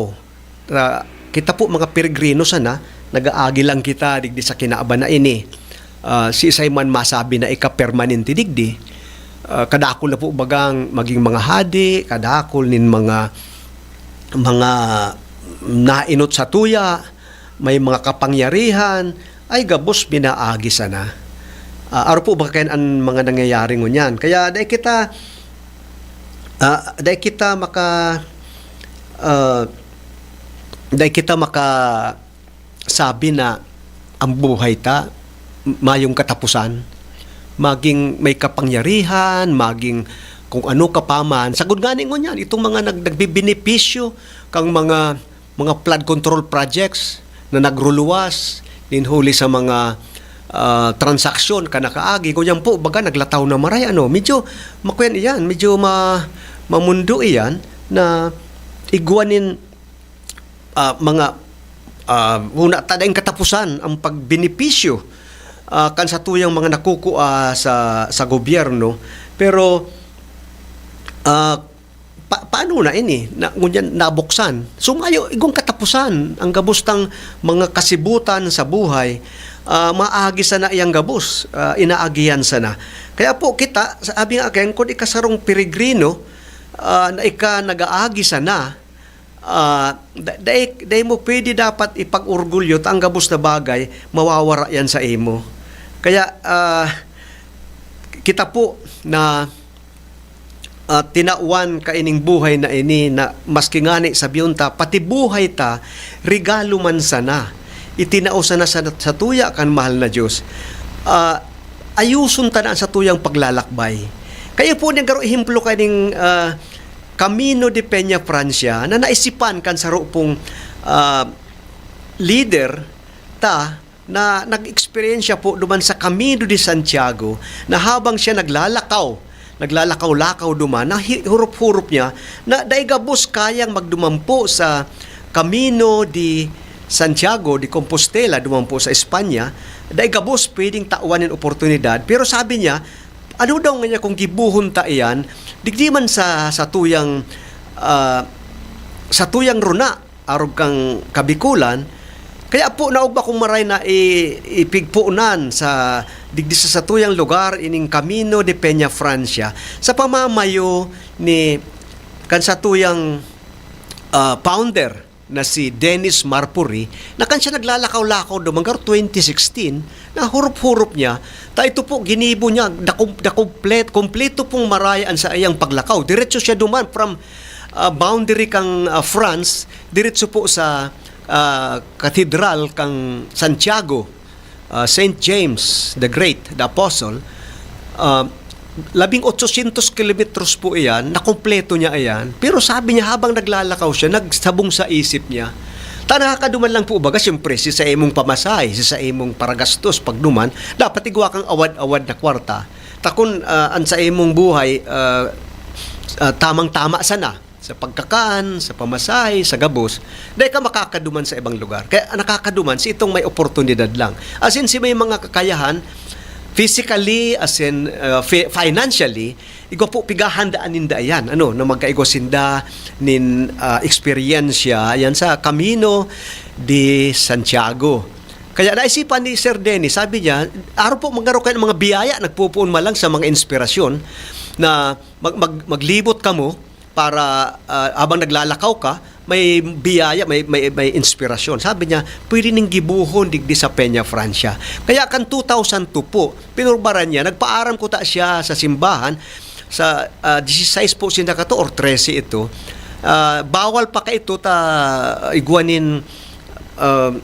Ah, kita po, mga peregrino sana, nag-aagi lang kita digdi sa kinaban na ini. Ah, siisay man masabi na ika-permanente digdi, ah, kadakul na po bagang maging mga hadi, kadakul nin mga, mga nainot sa tuya, may mga kapangyarihan, ay gabos pinaagi sana. Ah, aro po ba kayan an mga nangyayari ngunyan? Kaya dai kita, ah, dai kita maka, ah, dai kita maka sabi na ang buhay ta mayong katapusan, maging may kapangyarihan, maging kung ano ka pa man. Sagod ngani ngunyan, itong mga nag-, nagbebenepisyo kang mga, mga flood control projects na nagruluwas nin huli sa mga, ah, transaksyon kan nakaagi. Ngunyan po, baga naglataw na maray, ano, medyo makuyan iyan, medyo ma-, mamundo iyan na igwa nin, ah, mga, ah, huna ta daing katapusan ang pagbenepisyo, ah, kan satuyang mga nakukua sa, sa gobyerno. Pero, ah, pa-, paano na ini na ngunyan nabuksan? So, mayo igong katapusan ang gabos tang mga kasibutan sa buhay, ah, maagi sana iyang gabos, ah, inaagihan sana. Kaya po kita, sabi nga kayan, kun ika sarong peregrino, ah, na ika nag-aagi sana, ah, da-, dai, dai mo pwede dapat ipag-orgulyo ta ang gabos na bagay, mawawara yan sa imo. Kaya, ah, kita po na, ah, tinawan kaining buhay na ini na maski ngani sabihon ta, pati buhay ta, regalo man sana. Itinao sana sa, sa tuya kan mahal na Diyos. Ah, ayuson ta na ang satuyang paglalakbay. Kaya po, nagkaroon ehemplo kaining, ah, Camino de Peña Francia na naisipan kan saro pong, ah, lider ta na nag-eksperyensya po duman sa Camino de Santiago, na habang siya naglalakaw, naglalakaw-lakaw duman, na hi-, hurop-hurop niya na dai gabos kayang magduman po sa Camino de Santiago de Compostela, duman po sa Espanya, dai gabos pwedeng tawan nin oportunidad. Pero sabi niya, ano daw nga niya kung gibohon ta iyan, digdi man sa, sa tuyang, ah, sa tuyang runa, arog kan Kabikulan, kaya po naog ba kung maray na i-, ipigponan sa digdi sa satuyang lugar, ining Camino de Peña Francia, sa pamamayo ni kan satuyang, ah, founder na si Dennis Marpuri, na kan siya naglalakaw-lakaw duman, garo twenty sixteen, na hurop-hurop niya, ta ito po, ginibo niya, dakum-, dakumplet-, kompleto pong maray an saiyang paglakaw. Diretso siya duman from, ah, boundary kang, ah, France, diretso po sa, ah, katedral kang Santiago, ah, Saint James the Great, the Apostle. Ah, labing otsosyentos kilometros po iyan, nakumpleto niya iyan. Pero sabi niya, habang naglalakaw siya, nagsabong sa isip niya, ta nakakaduman lang po, baga, siyempre, si sa imong pamasahe, si sa imong paragastos, pagduman, dapat igwa kang awad-awad na kwarta. Ta kun, ah, an sa imong buhay, ah, ah, tamang-tama sana sa pagkakan, sa pamasahe, sa gabos, dai ka makakaduman sa ibang lugar. Kaya nakakaduman si itong may oportunidad lang. As in, si may mga kakayahan, physically, as in, ah, fi-, financially, igwa po pighahandaan ninda yan, ano, na magkaigwa sinda nin, ah, eksperyensya yan sa Camino de Santiago. Kaya naisipan ni Sir Dennis, sabi niya, aro po magkaroon kayo ng mga biyaya, nagpupuon man lang sa mga inspirasyon na mag-, mag-, maglibot kamo para, ah, habang naglalakaw ka, may biyaya, may, may, may inspirasyon. Sabi niya, pwede ning gibohon digdi sa Peña Francia. Kaya kan two thousand two po, pinurbaran niya, nagpaaram kuta siya sa simbahan, sa, ah, dieciséis po sinda kato or trese ito. Ah, bawal pa kaito ta igwa nin, ah,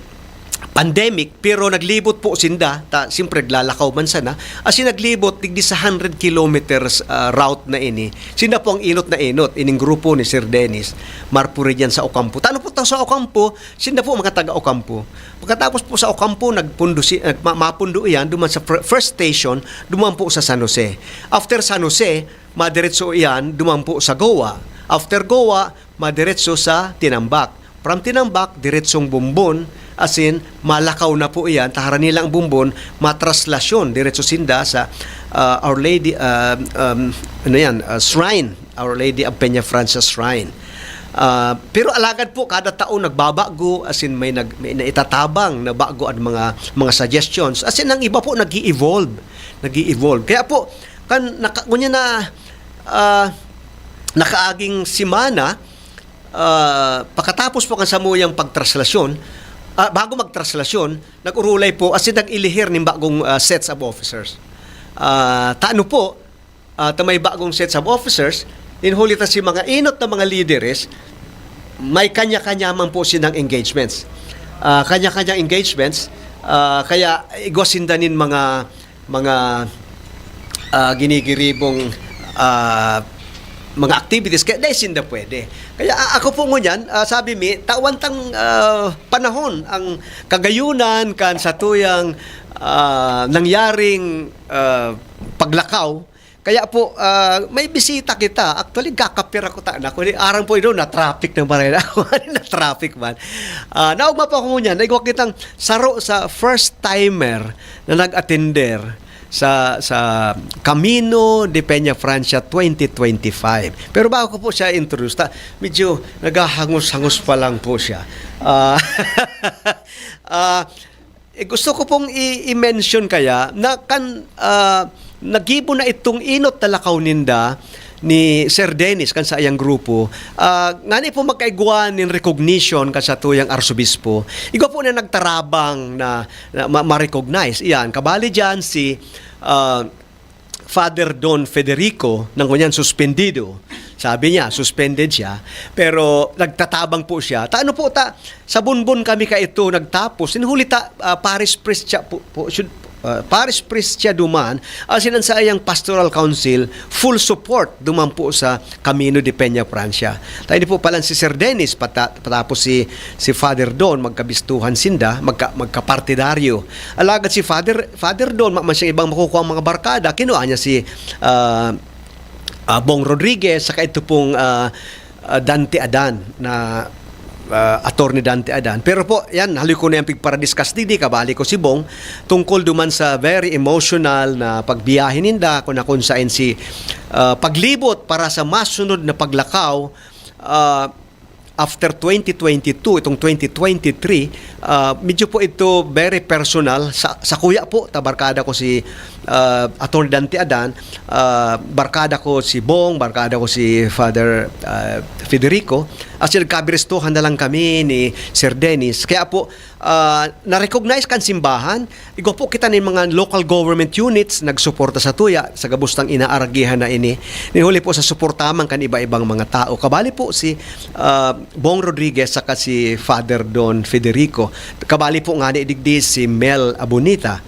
pandemic, pero naglibot po sinda, ta siyempre naglalakaw man sana, as in naglibot digdi sa hundred kilometers, ah, route na ini. Sinda po ang enot na enot, ining grupo ni Sir Dennis Marpuri diyan sa Ocampo. Tano po ta sa Ocampo, sinda po mga taga Ocampo. Pagkatapos po sa Ocampo, nagpundo si, nagma-, mapundo iyan duman sa fir-, first station, duman po sa San Jose. After San Jose, madiretso iyan duman po sa Goa. After Goa, madiretso sa Tinambac. From Tinambac, diretsong Bombon, as in, malakaw na po iyan, ta harani lang ang Bombon, matraslasyon, diretso sinda sa, ah, Our Lady, ah, um, ano yan, ah, shrine, Our Lady of Peña Francia Shrine. Ah, pero alagad po, kada taon nagbabago, as in, may nag-, may naitatabang na bago ang mga, mga suggestions. As in, ang iba po nag-i-evolve, nag-i-evolve. Kaya po, kan, naka-, ngunyan na, ah, nakaaging semana, Ah, pakatapos po kan samuyang pagtraslasyon, ah, bago magtraslasyon, nag-urulay po, as in, nag-ilihir nin bagong, ah, sets of officers. Ah, tano po, ah, ta may bagong sets of officers, nin huli ta si mga enot na mga lideres, may kanya-kanya man po silang engagements. Ah, kanya-kanyang engagements, ah, kaya igwa sinda nin mga, mga, ah, ginigiribong, ah, mga activities, kaya dai sinda pwede. Kaya, ah, ako po ngunyan, ah, sabi mi, tawan tang, ah, panahon ang kagayunan kan satuyang, ah, nangyaring, ah, paglakaw. Kaya po, ah, may bisita kita. Actually, kakapira ko ta-, na, kundi arang po ino, na-traffic na maray na ako. Na-traffic man. Ah, naogma po ako ngunyan, naigwa kitang saro sa first timer na nag-atender sa, sa Camino de Peña Francia twenty twenty-five. Pero bago ko po siya introduce, ta, medyo naghahangos-hangos pa lang po siya. Ah, ah, eh, gusto ko pong i-, i-mention kaya na kan, ah, nagibo na itong enot na lakaw ninda ni Sir Dennis kan saiyang grupo, ah, ngani po magkaigwa nin recognition kan satuyang arsobispo. Igwa po na nagtarabang na, na ma-, ma-recognize. Iyan, kabali diyan si, ah, Father Don Federico, na ngunyan suspendido. Sabi niya, suspended siya. Pero nagtatabang po siya. Ta ano po ta, sa Bonbon kami kaito nagtapos. Nin huli ta, ah, parish priest siya po, po, should, ah, parish priest siya duman. Asin an saiyang pastoral council, full support duman po sa Camino de Peña Francia. Ta ini po palan si Sir Dennis, pata-, patapos si, si Father Don, magkabistuhan sinda, magka-, magkapartidaryo. Alagad si Father, Father Don, ma-, man siyang ibang makukuha ang mga barkada, kinuha niya si, ah, ah, Bong Rodriguez, saka ito pong, ah, ah, Dante Adan, na, ah, Attorney Dante Adan. Pero po, yan, haloy ko na yung pigparadiscuss digdi, kabali ko si Bong, tungkol duman sa very emotional na pagbiyahe ninda, kung na kung saan si, ah, paglibot para sa masunod na paglakaw, ah, after twenty twenty-two, itong twenty twenty-three, ah, medyo po ito very personal. Sa, sa kuya po, ta barkada ko si, ah, Attorney Dante Adan, ah, barkada ko si Bong, barkada ko si Father, ah, Federico. As in, nagkabiristuhan na lang kami ni Sir Dennis. Kaya po, ah, na-recognize kan simbahan. Igwa po kita nin mga local government units nagsuporta sa tuya, sa gabos tang inaaragihan na ini. Nin huli po sa suporta man kan iba-ibang mga tao. Kabali po si, ah, Bong Rodriguez saka si Father Don Federico. Kabali po ngani digdi si Mel Abunita.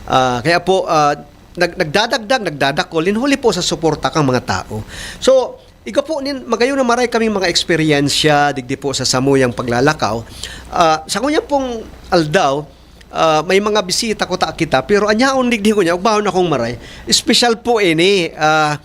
Ah, kaya po, ah, nag-, nagdadagdag, nagdadakol, nin huli po sa suporta kang mga tao. So, igwa po nin, magayon na maray kaming mga eksperyensya digdi po sa samuyang paglalakaw. Ah, sa ngunyan pong aldaw, ah, may mga bisita ko ta kita, pero anyaon digdi ko niya, ugmahon akong maray. Espesyal po ini, ah,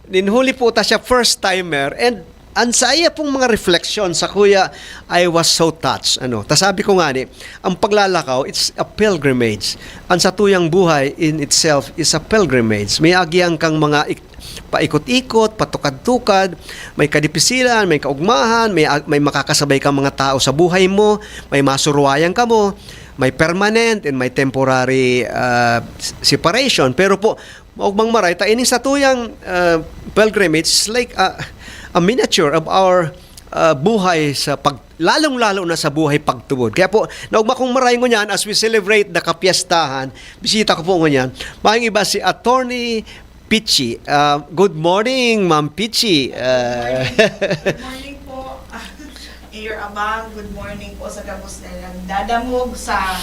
nin huli po ta siya first timer, and an saiya pong mga reflection sa kuya, I was so touched. Ano, ta sabi ko ngani, ang paglalakaw, it's a pilgrimage. Ang satuyang buhay in itself is a pilgrimage. May agian kang mga ik-, paikot-ikot, patukad-tukad, may kadipisilan, may kaugmahan, may a-, may makakasabay kang mga tao sa buhay mo, may masuruwayan ka mo, may permanent and may temporary, ah, s-, separation. Pero po, maugmang maray, ta ining satuyang, ah, pilgrimage is like a, a miniature of our, ah, buhay sa pag-, lalong-lalo na sa buhay pagtubod. Kaya po, naugma kong maray ngunyan as we celebrate the kapiestahan, bisita ko po ngunyan, maayong iba si Attorney Pichi. Ah, good morning, Ma'am Pichi. Ah, Good morning po, Mayor Abang. Good morning po sa gabos na nagdadangog sa,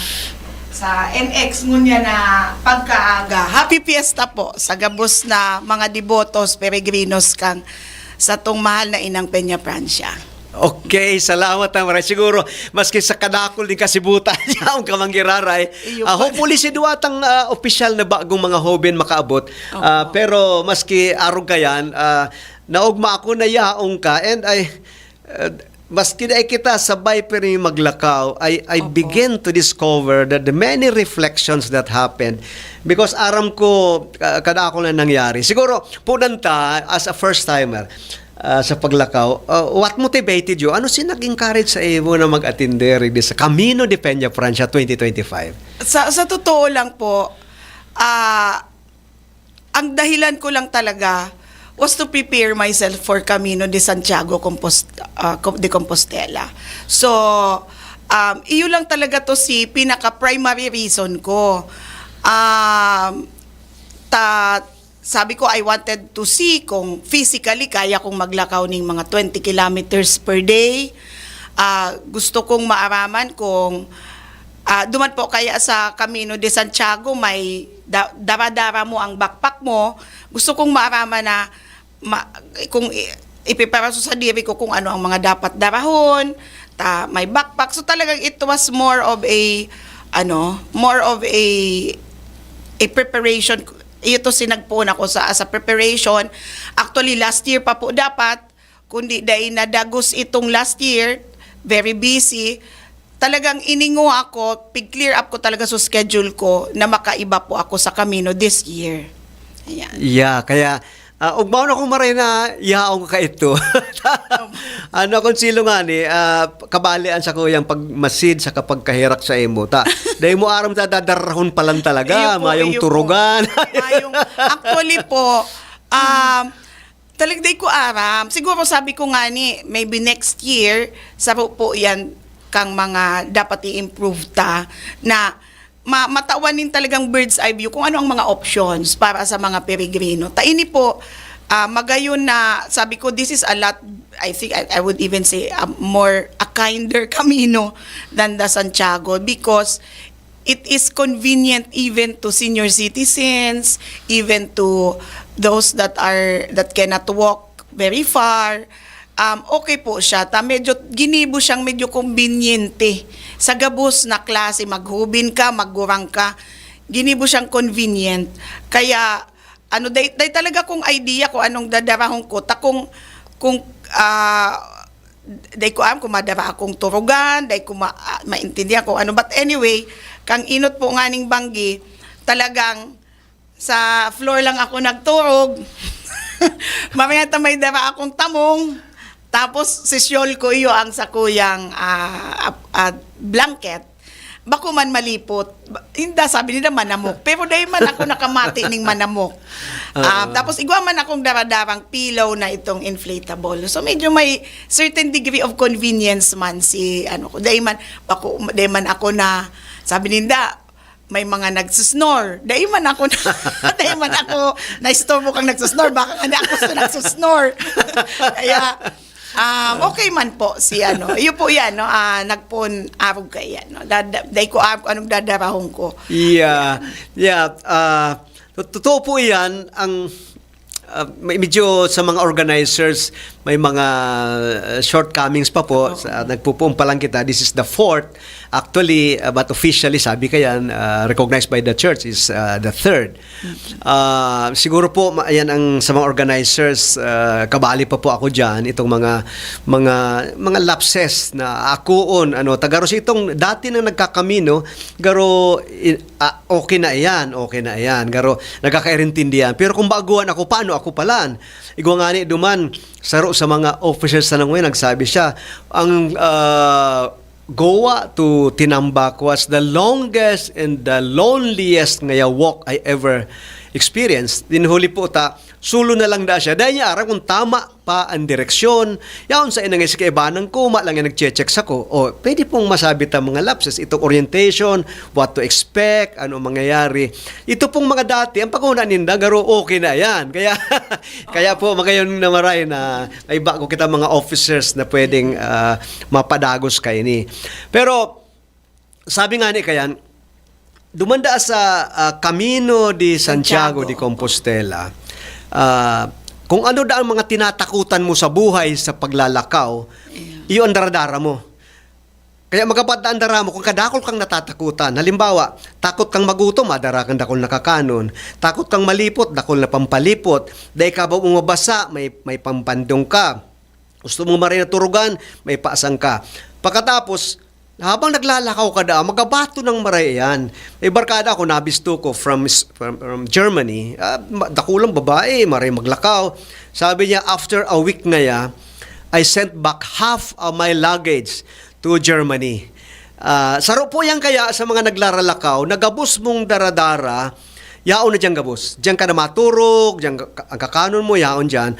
sa N X ngunyan na pagkaaga. Happy Fiesta po sa gabos na mga debotos, peregrinos kan satong mahal na Inang Peña Francia. Okay, salamat na maray. Siguro, maski sa kadakol nin kasibutan, yaon ka man giraray. Iyo Ah, po. Hopefully, si duwa tang, ah, opisyal na bagong mga hoben makaabot. Opo. Ah, pero maski arog ka yan, ah, naugma ako na yaon ka, and I, ah, maski na kita sabay pero yung maglakaw, I, I Opo. begin to discover that the many reflections that happened, because aram ko, ah, kadakol na nangyari. Siguro, punan ta, as a first timer, ah, sa paglakaw, ah, what motivated you? Ano si nag-encourage sa imo na mag-atender digdi sa Camino de Peña Francia twenty twenty-five? Sa, sa totoo lang po, ah, ang dahilan ko lang talaga, was to prepare myself for Camino de Santiago Compos- ah, Co- de Compostela. So, um, iyo lang talaga to si pinaka-primary reason ko. Um, ta, sabi ko, I wanted to see kung physically kaya kong maglakaw ning mga twenty kilometers per day. Ah, gusto kong maaraman kung, ah, duman po kaya sa Camino de Santiago, may da- dara-dara mo ang backpack mo. Gusto kong maaraman na ma- kung i- ipiparaso sa diri ko kung ano ang mga dapat darahon, ta may backpack. So talagang it was more of a, ano, more of a a preparation. Ito sinagpon ako sa as a preparation. Actually, last year pa po dapat, kundi dai nadagos itong last year. Very busy. Talagang iningo ako, pig-clear up ko talaga sa schedule ko na makaiba po ako sa Camino this year. Ayan. Yeah, kaya uh, ugmaon ako maray na yaong ka ito. Ano akong silong ani, ah, kabali an sakuyang pagmasid sa kapagkaherak sa imo. Ta, dai mo aram ta dadarahon pa lang talaga, Iyo po, mayong iyo po. turugan. Mayong, actually po, um, talagang di ko aram. Siguro sabi ko nga ni, maybe next year, saro po yan kang mga dapat i-improve ta na ma matawan nin talagang bird's eye view kung ano ang mga options para sa mga peregrino. Ta ini po, ah, magayon na, sabi ko, this is a lot, I think I, I would even say a more a kinder Camino than the Santiago, because it is convenient even to senior citizens, even to those that are that cannot walk very far. Um, okay po siya. Ta medyo ginibo siyang medyo kombinyente sa gabos na klase, maghubin ka, maggurang ka. Ginibo siyang convenient. Kaya ano, day, day talaga kung idea kung anong dadarahon ko. Ta kung kung ah, day ko alam kung madara akong turugan, day ko ma, ah, maintindihan kung ano. But anyway, kang inot po nganing banggi, talagang sa floor lang ako nagturog. Mamaya ta may dara akong tamong. Tapos si shawl ko iyo ang sakuyang ah, ap- ah, blanket. Bako man malipot. Ba- Inda, sabi nila manamok. Pero dahil man ako nakamati ning manamok. Ah, tapos igwa man akong daradarang pillow na itong inflatable. So medyo may certain degree of convenience man si ano ko. Dahil man, bako, dahil man ako na, sabi ninda, may mga nagsisnore. Dahil man ako na, dahil man ako na-istorbo kang nagsisnore. Baka nga ako sa nagsisnore. Kaya, um, okay man po si ano. Iyo po yan, no? Ah, nagpon arog ka yan, no? Dada, dahil ko arog anong dadarahon ko. Yeah. Yeah. Ah, to- totoo po 'yan. Ang ah, may- medyo sa mga organizers, may mga ah, shortcomings pa po. Sa, nagpupuon pa lang kita. This is the fourth. Actually, ah, but officially, sabi ka yan, ah, recognized by the church is ah, the third. Ah, siguro po, ma- yan ang sa mga organizers, ah, kabali pa po ako diyan, itong mga mga mga lapses na akoon, ano, tagaros itong dati na nagkakamino, garo i- ah, okay na iyan, okay na iyan, garo nagkakairintindihan. Pero kung baguhan ako, paano ako palan? Igwa nga ni duman, saro sa mga officers na nanguya, nagsabi siya, ang ah, Goa to Tinambac was the longest and the loneliest ngaya walk I ever experienced. Din huli po ta, sulo na lang da siya. Dahil niya aram kung tama pa ang direksyon. Yaon sa inangay si kaibanan ko, ma lang yung nagche-check sa ko. O, pwede pong masabi ta mga lapses, itong orientation, what to expect, ano mangyayari. Ito pong mga dati, ang pagkuna ninda, garo okay na yan. Kaya, kaya po, magayon na maray na may bago kita mga officers na pwedeng ah, mapadagos kaini. Pero sabi nga ni kayan, dumanda sa ah, Camino de Santiago, Santiago. de Compostela, ah, kung ano da ang mga tinatakutan mo sa buhay sa paglalakaw, iyo ang daradara mo. Kaya magabat na ang dara mo kung kadakol kang natatakutan. Halimbawa, takot kang magutom, madara kang dakol na kakanon. Takot kang malipot, dakol na pampalipot. Dai ka ba mabasa, may, may pampandong ka. Gusto mo maray na turugan, may pasang ka. Pagkatapos, habang naglalakaw ka da, magabato ng maray yan. May barkada ako, nabisto ko from, from, from Germany. Ah, ma- dakulang babae, maray maglakaw. Sabi niya, after a week na ya, I sent back half of my luggage to Germany. Ah, saro po yan kaya sa mga naglaralakaw, nagabos mong daradara, Yaon na diyan gabos. Diyan ka na maturog, diyan ka, ang kakanon mo, yaon diyan.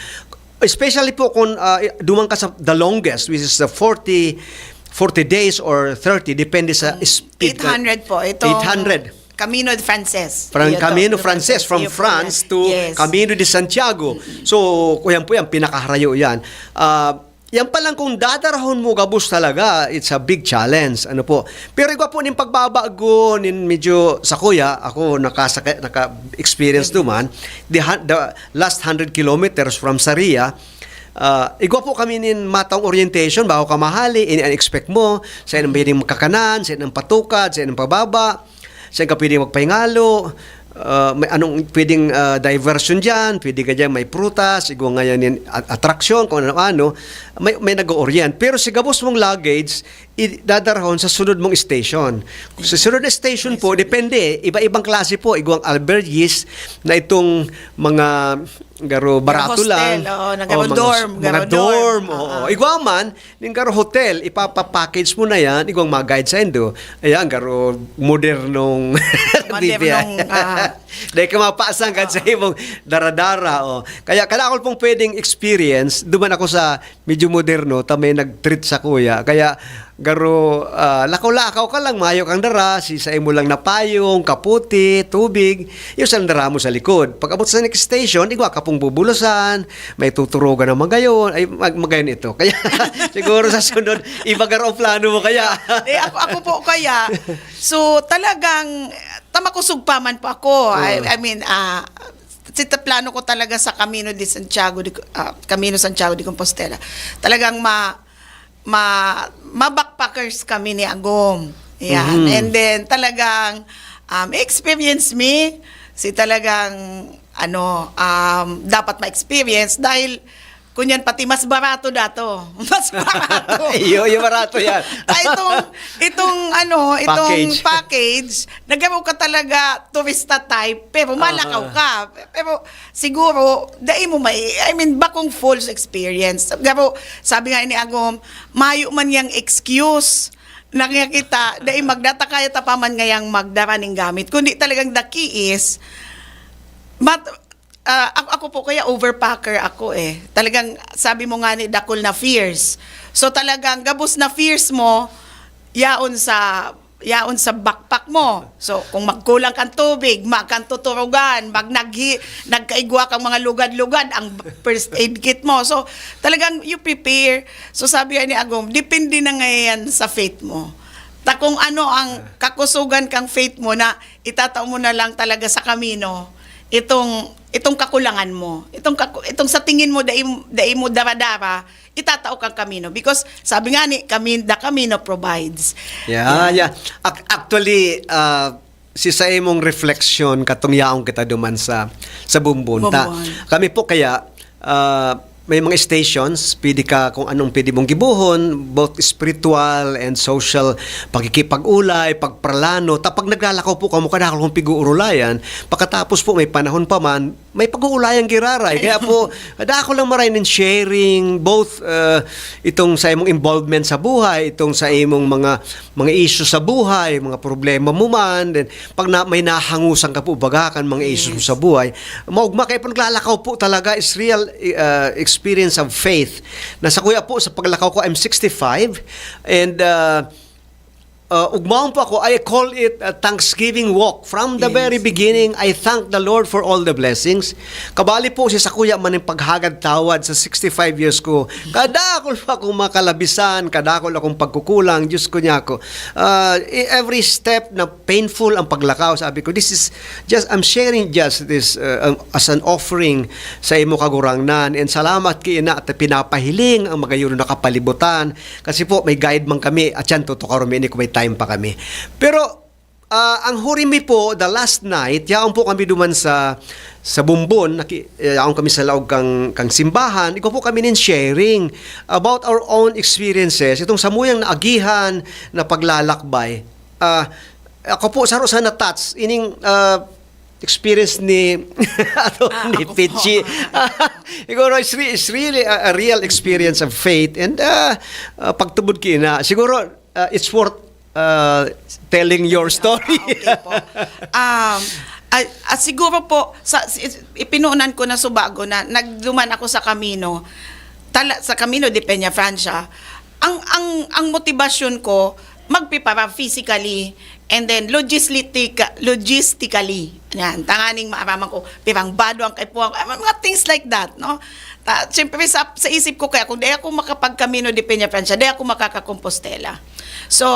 Especially po kung, ah, duman ka sa the longest, which is the forty, forty days or thirty, depende sa speed. Eight hundred po. Itong Eight hundred. Camino de Frances. From Iyo to, Camino to Frances, from Iyo po France yan. to Yes. Camino de Santiago. So, kuyan po yan, pinakaharayo yan. Ah, yan pa lang kung dadarahon mo gabos talaga, it's a big challenge. Ano po? Pero igwa po nin pagbabago, nin medyo sa kuya, ako nakasakay, naka-experience duman, the, hun- the last hundred kilometers from Saria, ah, igwa po kami nin matang orientation, bago ka mahali, in expect mo, sa inang pwedeng makakanan, sa inang patukad, sa inang pababa, saan ka pwedeng magpahingalo, ah, may anong pwedeng ah, diversion dyan, pwede ka dyan may prutas, igwa ngayon yung at- attraction, kung ano-ano, may, may nag-orient. Pero si gabos mong luggage, i- dadarahon sa sunod mong station. Sa sunod na station po, depende. Iba-ibang klase po. Igwang albergues na itong mga garo barato hostel, lang. Oo, na garo mga, dorm, mga garo dorm. dorm. Oo. Oo. Igwa man, yung garo hotel, ipapapackage mo na yan, igwang mag-guide sa indo. Ayan, garo modernong Modernong, ah, Dahil ka mapasang ka sa imong daradara. Oh. Kaya kadakol pong pwedeng experience, duman ako sa medyo moderno, ta may nag-treat sa kuya. Kaya garo, ah, lakaw-lakaw ka lang, mayo kang dara, si sa imo lang na payong, kaputi, tubig, yung sa dara mo sa likod. Pag abot sa next station, igwa ka pong bubulusan, may tuturugan na magayon, ay mag magayon ito. Kaya siguro sa sunod, iba garo ang plano mo kaya. Eh, ako, ako po kaya, so talagang, tamakusog pa man po ako. I, I mean, ah, si ta- plano ko talaga sa Camino de Santiago de, ah, Camino Santiago de Compostela. Talagang ma ma ma-backpackers kami ni Agom. Yan. And then talagang um, experience me si talagang ano um, dapat ma-experience dahil kunyan pati mas barato dato. Mas barato. Iyo, iyo barato yan. Ay, itong, itong, ano, itong Package. Package, nagaro ka talaga turista type, pero malakaw ka. Pero siguro, dai mo may, I mean, bakong false experience. Pero sabi nga ni Agom, mayo man yang excuse na nga kita, dai magdata kaya ta pa man ngayang magdara ning gamit. Kundi talagang the key is, mat, ah, ako, ako po kaya overpacker ako eh. Talagang sabi mo nga ni dakul na fears. So talagang gabos na fears mo, yaon sa yaon sa backpack mo. So kung magkulang kang tubig, mag kang tuturugan, mag naghi, nagkaigwa kang mga lugad-lugad ang first aid kit mo. So talagang you prepare. So sabi ni Agom, depende na ngayon sa faith mo. Ta kung ano ang kakusugan kang faith mo na itatao mo na lang talaga sa kamino itong itong kakulangan mo. Itong kaku- itong sa tingin mo dai dai mo dara-dara, itatao kang kamino because sabi nga ni Camin the Camino provides. Yeah, yeah. Ac- actually, uh, si sa imong reflection katong yaong kita duman sa sa Bumbon. Ta, Bumbon. Kami po kaya uh, may mga stations, pwede ka kung anong pwede mong gibuhon, both spiritual and social, pakikipag-ulay, pagparlano. Ta pag naglalakaw po kamo, kadakol kong pig-uurulayan, pagkatapos po may panahon pa man, may pag-uulayan giraray. Kaya po, kadakol lang maray nin sharing, both uh, itong sa imong involvement sa buhay, itong sa imong mga mga issue sa buhay, mga problema mo man, then pag na, may nahangusan ka po baga kan mga issues mo sa buhay, maugma kayo po naglalakaw po talaga is real uh, experience of faith. Nasa kuya po sa paglakaw ko, I'm sixty-five and uh, uh, ugmaon po ako, I call it a Thanksgiving walk. From the Yes. very beginning, I thank the Lord for all the blessings. Kabali po si sakuya man yung paghagad tawad sa sixty-five years ko. Kadakol pa akong makalabisan, kadakol akong pagkukulang, Diyos ko niya ako. Uh, every step na painful ang paglakaw, sabi ko, this is just, I'm sharing just this uh, um, as an offering sa imo kagurangnan. And salamat kay ina at pinapahiling ang magayon na kapalibutan. Kasi po, may guide man kami at yan, tutukaron mi ini kung may time pa kami. Pero Ah, ang huri mi po, the last night, yaon po kami duman sa sa Bumbon, naki, yaon kami sa laog kang kang simbahan, igwa po kami nin sharing about our own experiences, itong samuyang naagihan na paglalakbay. Ah, ako po, saro sa na-touch, ining ah, experience ni ato Ah, ni ako po. Pichi. Siguro it's, re- it's really a, a real experience of faith and uh, uh, pagtubod kina. Siguro uh, it's worth uh, telling your story. Ah, okay po. Um, Ah, ah, siguro po, sa, si, ipinunan ko na subago na nagduman ako sa Camino, tala, sa Camino de Peñafrancia. Ang, ang, ang motibasyon ko, magprepara physically, and then logistic-, logistically. Yan, tanganing maaraman ko, pirang bado ang kaipuhan ko, mga things like that, no? Ta, siyempre, sa, sa isip ko, kaya kung di ako makapag-Camino de Peñafrancia, di ako makaka-Compostela. So,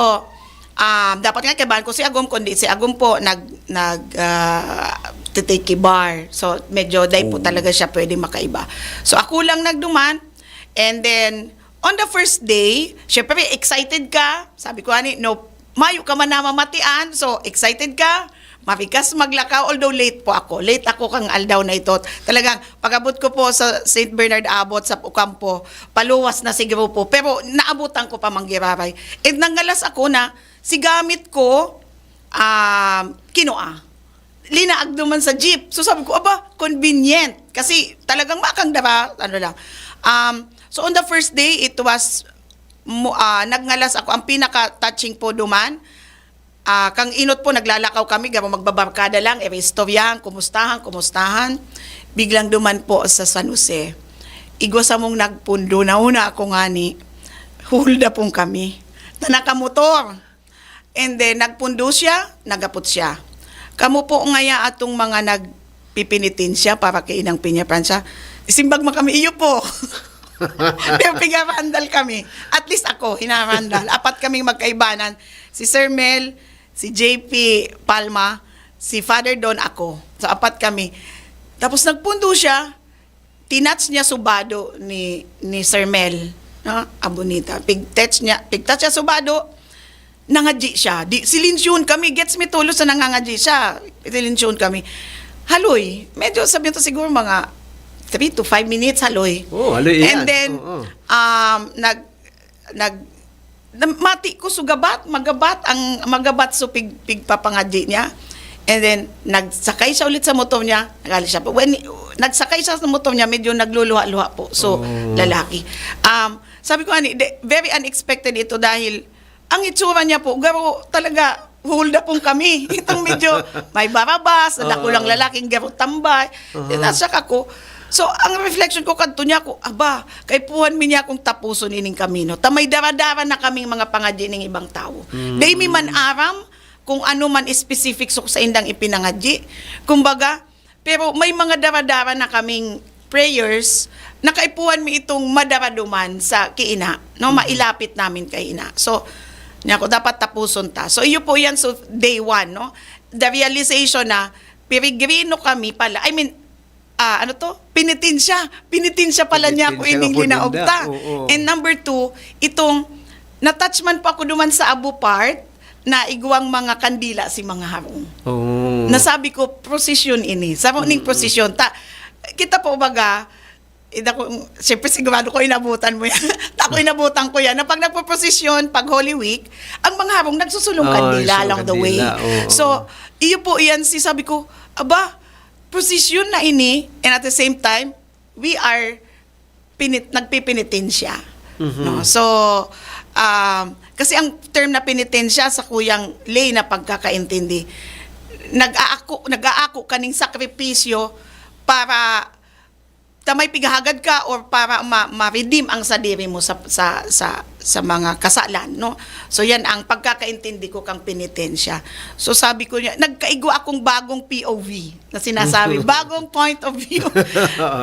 um, dapat nga kaibahan ko si Agom, kundi si Agom po nag, nag, ah, titiki bar. So, medyo day po talaga siya pwede makaiba. So, ako lang nagduman. And then, on the first day, syempre, excited ka. Sabi ko, ani, no, mayo ka man namamatian. So, excited ka. Mapikas maglakaw, although late po ako. Late ako kang aldaw na ito. Talagang, pag-abot ko po sa Saint Bernard Abbot, sa Ocampo, paluwas na si grupo. Pero naabutan ko pa manggiraray. And nangalas ako na, si gamit ko, ah, kinua. Linaag naman sa jeep. So sabi ko, "Aba, convenient." Kasi talagang makang dara, ano lang. Um, so on the first day, it was, mo, ah, nagngalas ako. Ang pinaka-touching po duman, ah, kang inot po, naglalakaw kami, gamo magbabarkada lang, iristoryahan, kumustahan, kumustahan. Biglang duman po sa San Jose. Igwa samong nagpundo, nauna ako ngani, hulda pong kami. Na nakamotor. And then, nagpundo siya, nagapot siya. Kamo po ngaya atong mga nagpipinitensya para kay Inang Peñafrancia, isimbag man kami, iyo po. Pero pigarandal kami. At least ako, hinarandal. Apat kaming magkaibanan. Si Sir Mel, si J P Palma, si Father Don, ako. So, apat kami. Tapos nagpundo siya, tinouch niya subado ni, ni Sir Mel, no? Abonita. Pig-touch niya, pig-touch niya subado, nangadyi siya. Di, silensyuhon kami. Gets mi tolos na nangangadyi siya. Silensyuhon kami. Haloy. Medyo, sabi nito siguro mga three to five minutes, haloy. Oh, haloy iyan. And then, Oo. um, nag, nag, na, mati ko so gabat, magabat ang, magabat so pig, pigpapangadyi niya. And then, nagsakay siya ulit sa motor niya, nagalis siya. When, nagsakay siya sa motor niya, medyo nagluluha-luha po. So, Oh. lalaki. Um, sabi ko, ani, de, very unexpected ito dahil ang itsura niya po, garo talaga, hold up pong kami. Itong medyo may barabas, na dakulang Ah. lalaking garo tambay. Aha. Tinasyak ako. So, ang reflection ko kadto niya ko, "Aba, kaipuhan mi niya akong tapuson ining kamino. Ta may dara-dara na kaming mga pangadyi ning ibang tawo. Mm. Dai mi man aram kung ano man specific sa, sa indang ipinangadyi." Kumbaga, pero may mga dara-dara na kaming prayers na kaipuhan mi itong madaraduman sa kiina, no? Mhm. Mailapit namin kay ina. So, niya ko, "Dapat tapuson ta." So, iyo po yan. So, day one, no? The realization na peregrino kami pala. I mean, ah, ano to? Pinitensya. Pinitensya pala niya ako Pinitensya ining ako linaog ninda. Ta. Oo. And number two, itong na-touch man po ako duman sa abo part na igwang mga kandila si mga harong. Oh. Nasabi ko, prosesyon ini. Sa ning Mm-mm. prosesyon. Ta, kita po baga, ida ko, siyempre sigurado ko inabutan mo yan. Ako inabutan ko yan. Na pag nagpo-prosesyon, pag Holy Week, ang mga harong nagsusulong Oh, kandila nagsusulong along the way. kandila, oo. So, iyo po yan, si sabi ko, "Aba, prosesyon na ini," and at the same time, we are pinit, nagpipinitensya. Mhm. No? So, um, kasi ang term na penitensya sa kuyang lay na pagkakaintindi, nag-aako, nag-aako kaning sakripisyo para ta may pighahagad ka or para ma-, ma-redeem ang sadiri mo sa, sa, sa, sa mga kasalan, no? So, yan ang pagkakaintindi ko kang penitensya. So, sabi ko niya, nagkaigwa akong bagong P O V na sinasabi, bagong point of view.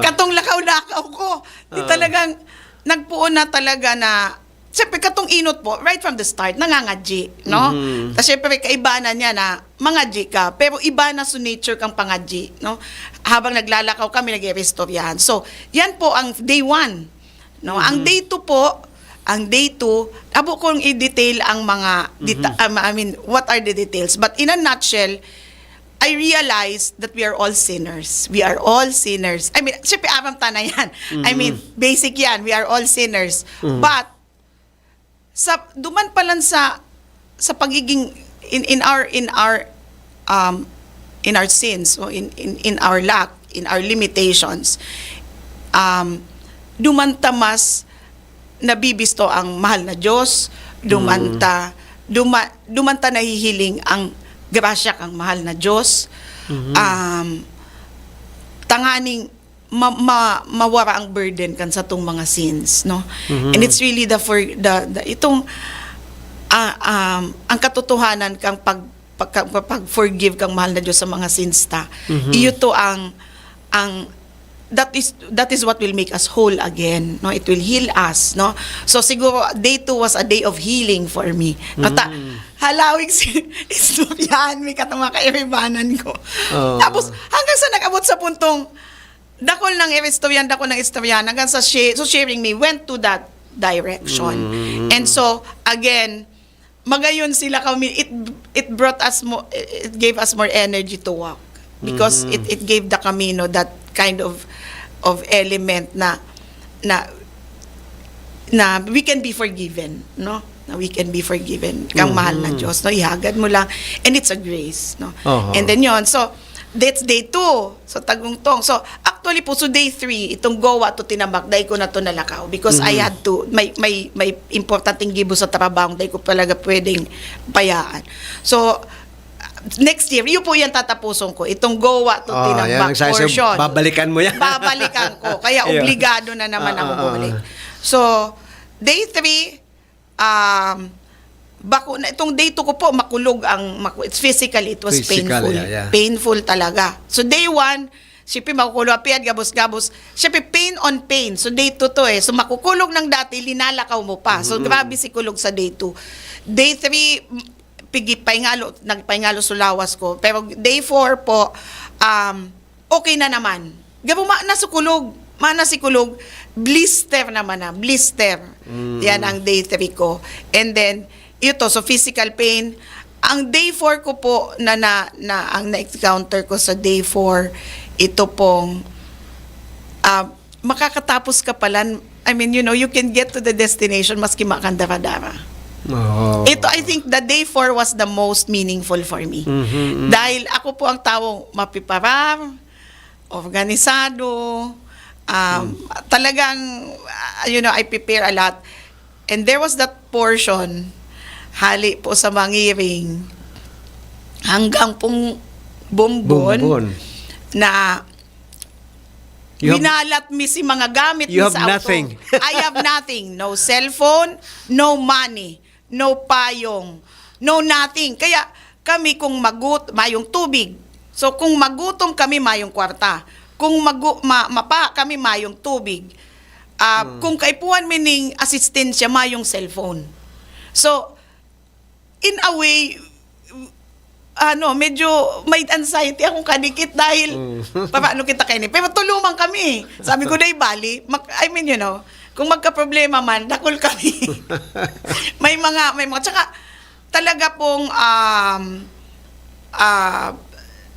Katong lakaw-lakaw ko, di Oo. talagang, nagpuon na talaga na, siyempre, katong inot po, right from the start, nangangadyi, no? Mhm. Ta, siyempre, kaibanan niya na mangadyi ka, pero iba na sa nature kang pangadyi, no? Habang naglalakaw kami, nag-iistoryahan. So, yan po ang day one, no? Ang Mhm. day two po, ang day two, abo kong i-detail ang mga deta-, Mhm. um, I mean, what are the details? But in a nutshell, I realize that we are all sinners. We are all sinners. I mean, siyempre, aram ta na yan. I Mhm. mean, basic yan. We are all sinners. Mhm. But, sa, duman pa lang sa, sa pagiging, in, in our, in our, um, in our sins, o in, in, in our lack, in our limitations, um, duman ta mas nabibisto ang mahal na Diyos, duman Mm. ta, duma-, duman ta nahihiling ang grasya kang mahal na Diyos. um, tanganing ma- ma- mawara ang burden kan satong mga sins, no? And it's really the for the, the itong ah, um, ang katotohanan kang pag pag, pag forgive kang mahal na Diyos sa mga sins ta. Iyo to ang ang that is that is what will make us whole again, no? It will heal us, no? So siguro day two was a day of healing for me. Nata halawig si istoryahan mi katong mga kairibanan ko. Oo. Tapos hanggang sa nag-abot sa puntong dakol ng istoryahan, dakol ng istoryahan, hanggang sa shi- so sharing me went to that direction. And so again, magayon sila kami, it it brought us more, it gave us more energy to walk because it it gave the Camino that kind of of element na na na we can be forgiven, no? Na we can be forgiven kang mahal na Diyos, no? Ihagad mo lang, and it's a grace, no? Oho. And then yon, so that's day two. So tagungtong. So actually po, so day three, itong Goa to Tinambac, dai ko na to nalakaw because I had to, may may may importanteng gibo sa trabaho, dai ko talaga pwedeng bayaan. So next year, yun po yan tatapuson ko. Itong Goa to Oh, Tinambac yan, nagsasab- portion. Babalikan mo yan. Babalikan ko. Kaya Ayun. Obligado na naman Ah, ako ah, ah. bumalik. So, day three, um, bako na itong day two ko po, makulog ang, maku- it's physically, it was Physical, painful. Yeah, yeah. Painful talaga. So, day one, siyempre makukulog, apiad, gabos-gabos. Siyempre, pain on pain. So, day two to eh. So, makukulog ng dati, linalakaw mo pa. So, grabe si kulog sa day two. Day three, pigi paingalo, nagpaingalo sa lawas ko. Pero day four po, um, okay na naman. Gabo ma nasukulog, mana sikulog, blister naman na, blister. Yan ang day three ko. And then, ito, so physical pain. Ang day four ko po na, na, na ang na-encounter ko sa day four, ito pong ah, makakatapos ka pala. I mean, you know, you can get to the destination maski makandara-dara. Oh. Ito, I think the day four was the most meaningful for me. Dahil ako po ang taong mapiparar, organisado, um, talagang, ah, you know, I prepare a lot. And there was that portion, hali po sa Mangiring, hanggang pong Bombon, Bombon. Na You have- binalat mi si mga gamit You mi have sa auto. Nothing. I have nothing. No cellphone, no money, no payong, no nothing. Kaya kami kung magut mayong tubig. So kung magutom kami, mayong kwarta. Kung magu ma mapa kami, mayong tubig. Ah, kung kaipuhan mi ning asistensya, mayong cellphone. So in a way, ano, medyo may anxiety akong kadikit dahil paano kita kaini. Pero tuluman kami. Sabi ko, "Day, bali, mak- I mean, you know, kung magka-problema man, dakol kami." May mga, may mga, tsaka talaga pong um, ah,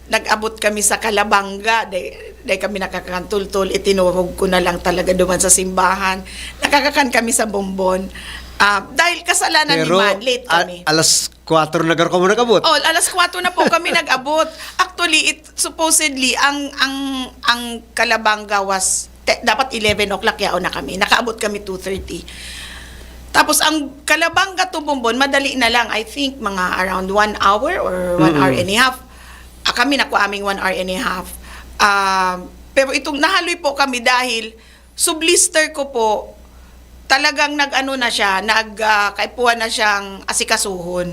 nag-abot kami sa Calabanga, day, day kami nakakantultol, itinurog ko na lang talaga duman sa simbahan. Nakakakan kami sa Bombon. Ah, dahil kasalanan ni Pero Man, late a- kami. alas kwatro na garo kamo nag-abot. Oh, alas kwatro na po kami nag-abot. Actually, it, supposedly, ang ang ang Calabanga was te- dapat eleven o'clock yaon na kami. Nakaabot kami two thirty. Tapos ang Calabanga to Bombon, madali na lang. I think mga around one hour or one hour and a half. Ah, kami nakuha aming one hour and a half. Ah, pero itong nahaloy po kami dahil so blister ko po, talagang nag-ano na siya, nag ah, kaipuhan na siyang asikasuhon.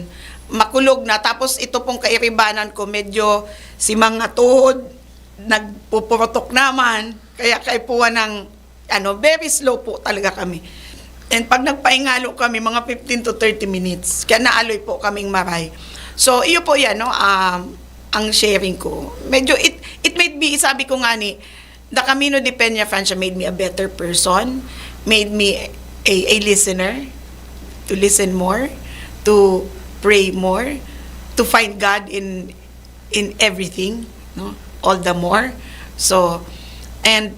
Makulog na. Tapos ito pong kairibanan ko, medyo si mga tuhod, nagpupurotok naman. Kaya kaipuhan ng, ano, very slow po talaga kami. And pag nagpaingalo kami, mga fifteen to thirty minutes. Kaya naaloy po kaming maray. So, iyo po yan, no? Um, ang sharing ko. Medyo, it, it might be, sabi ko nga ni, the Camino de Peñafrancia made me a better person, made me a, a listener, to listen more, to pray more, to find God in in everything, no? All the more. So, and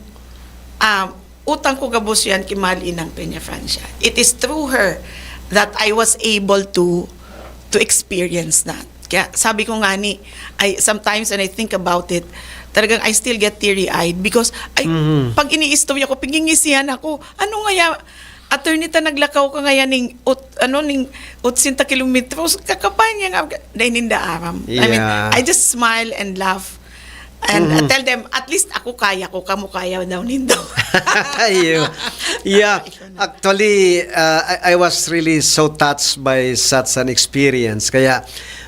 um, utang ko gabos yan kay Mahal Inang Peñafrancia. It is through her that I was able to to experience that. Kaya sabi ko nga ni, I, sometimes when I think about it, talagang I still get teary-eyed because ay, pag iniistorya ko, pigingisihan ako. Ano nga ya, attorney ta naglakaw ka ngayon ning ut, ano, ning otsenta kilometros, kakapahan niya nga, dahil ninda aram. I mean, Yeah. I just smile and laugh. And uh, tell them, at least ako kaya ko, kamo kaya daw nindo. Ayun. Yeah, actually, uh, I, I was really so touched by such an experience. Kaya,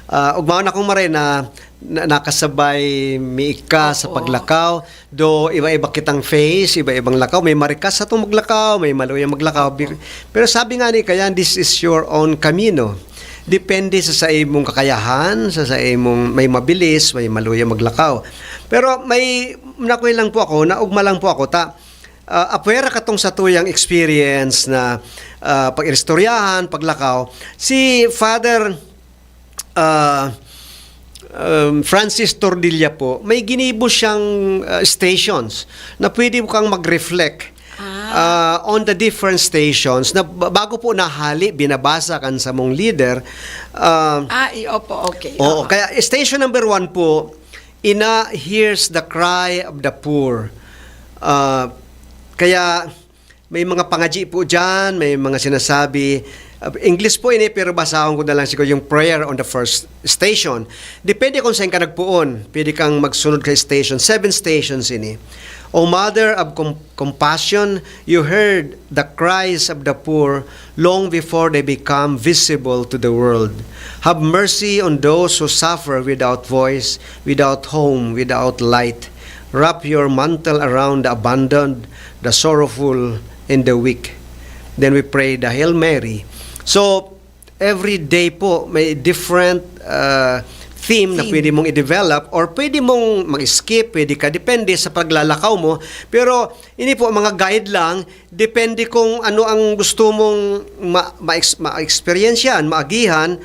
uh, ugmaon akong maray na, na nakasabay mi ika sa Oo. paglakaw. Do iba-iba kitang phase, iba-ibang lakaw. May marikas sa itong maglakaw, may maluya maglakaw. Bir- Pero sabi nga ni Kayan, this is your own camino. Depende sa, sa imong kakayahan, sa, sa imong may mabilis, may maluya maglakaw. Pero may nakuha lang po ako, naugma lang po ako, ta, ah, apwera katong sa tuyang experience na ah, pag-iristoryahan, paglakaw, si Father ah, um, Francis Tordilla po, may ginibo siyang ah, stations na pwede mo kang mag-reflect ah, on the different stations na ba- bago po nahali, binabasa kan samong leader. ah, Ah, i- opo, okay. Oo, Oo. Kaya station number one po, Ina hears the cry of the poor. Ah, kaya may mga pangadyi po dyan, may mga sinasabi. Ah, English po ini, pero basahon ko na lang siguro yung prayer on the first station. Depende kung saan ka nagpoon. Pwede kang magsunod kay station. Seven stations ini. O Mother of com- compassion, you heard the cries of the poor long before they become visible to the world. Have mercy on those who suffer without voice, without home, without light. Wrap your mantle around the abandoned, the sorrowful, and the weak. Then we pray the Hail Mary. So, every day po may different uh, theme na Theme. Pwede mong i-develop or pwede mong mag-skip, pwede ka, depende sa paglalakaw mo. Pero ini po, mga guide lang, depende kung ano ang gusto mong ma- ma-ex- ma-experience yan, maagihan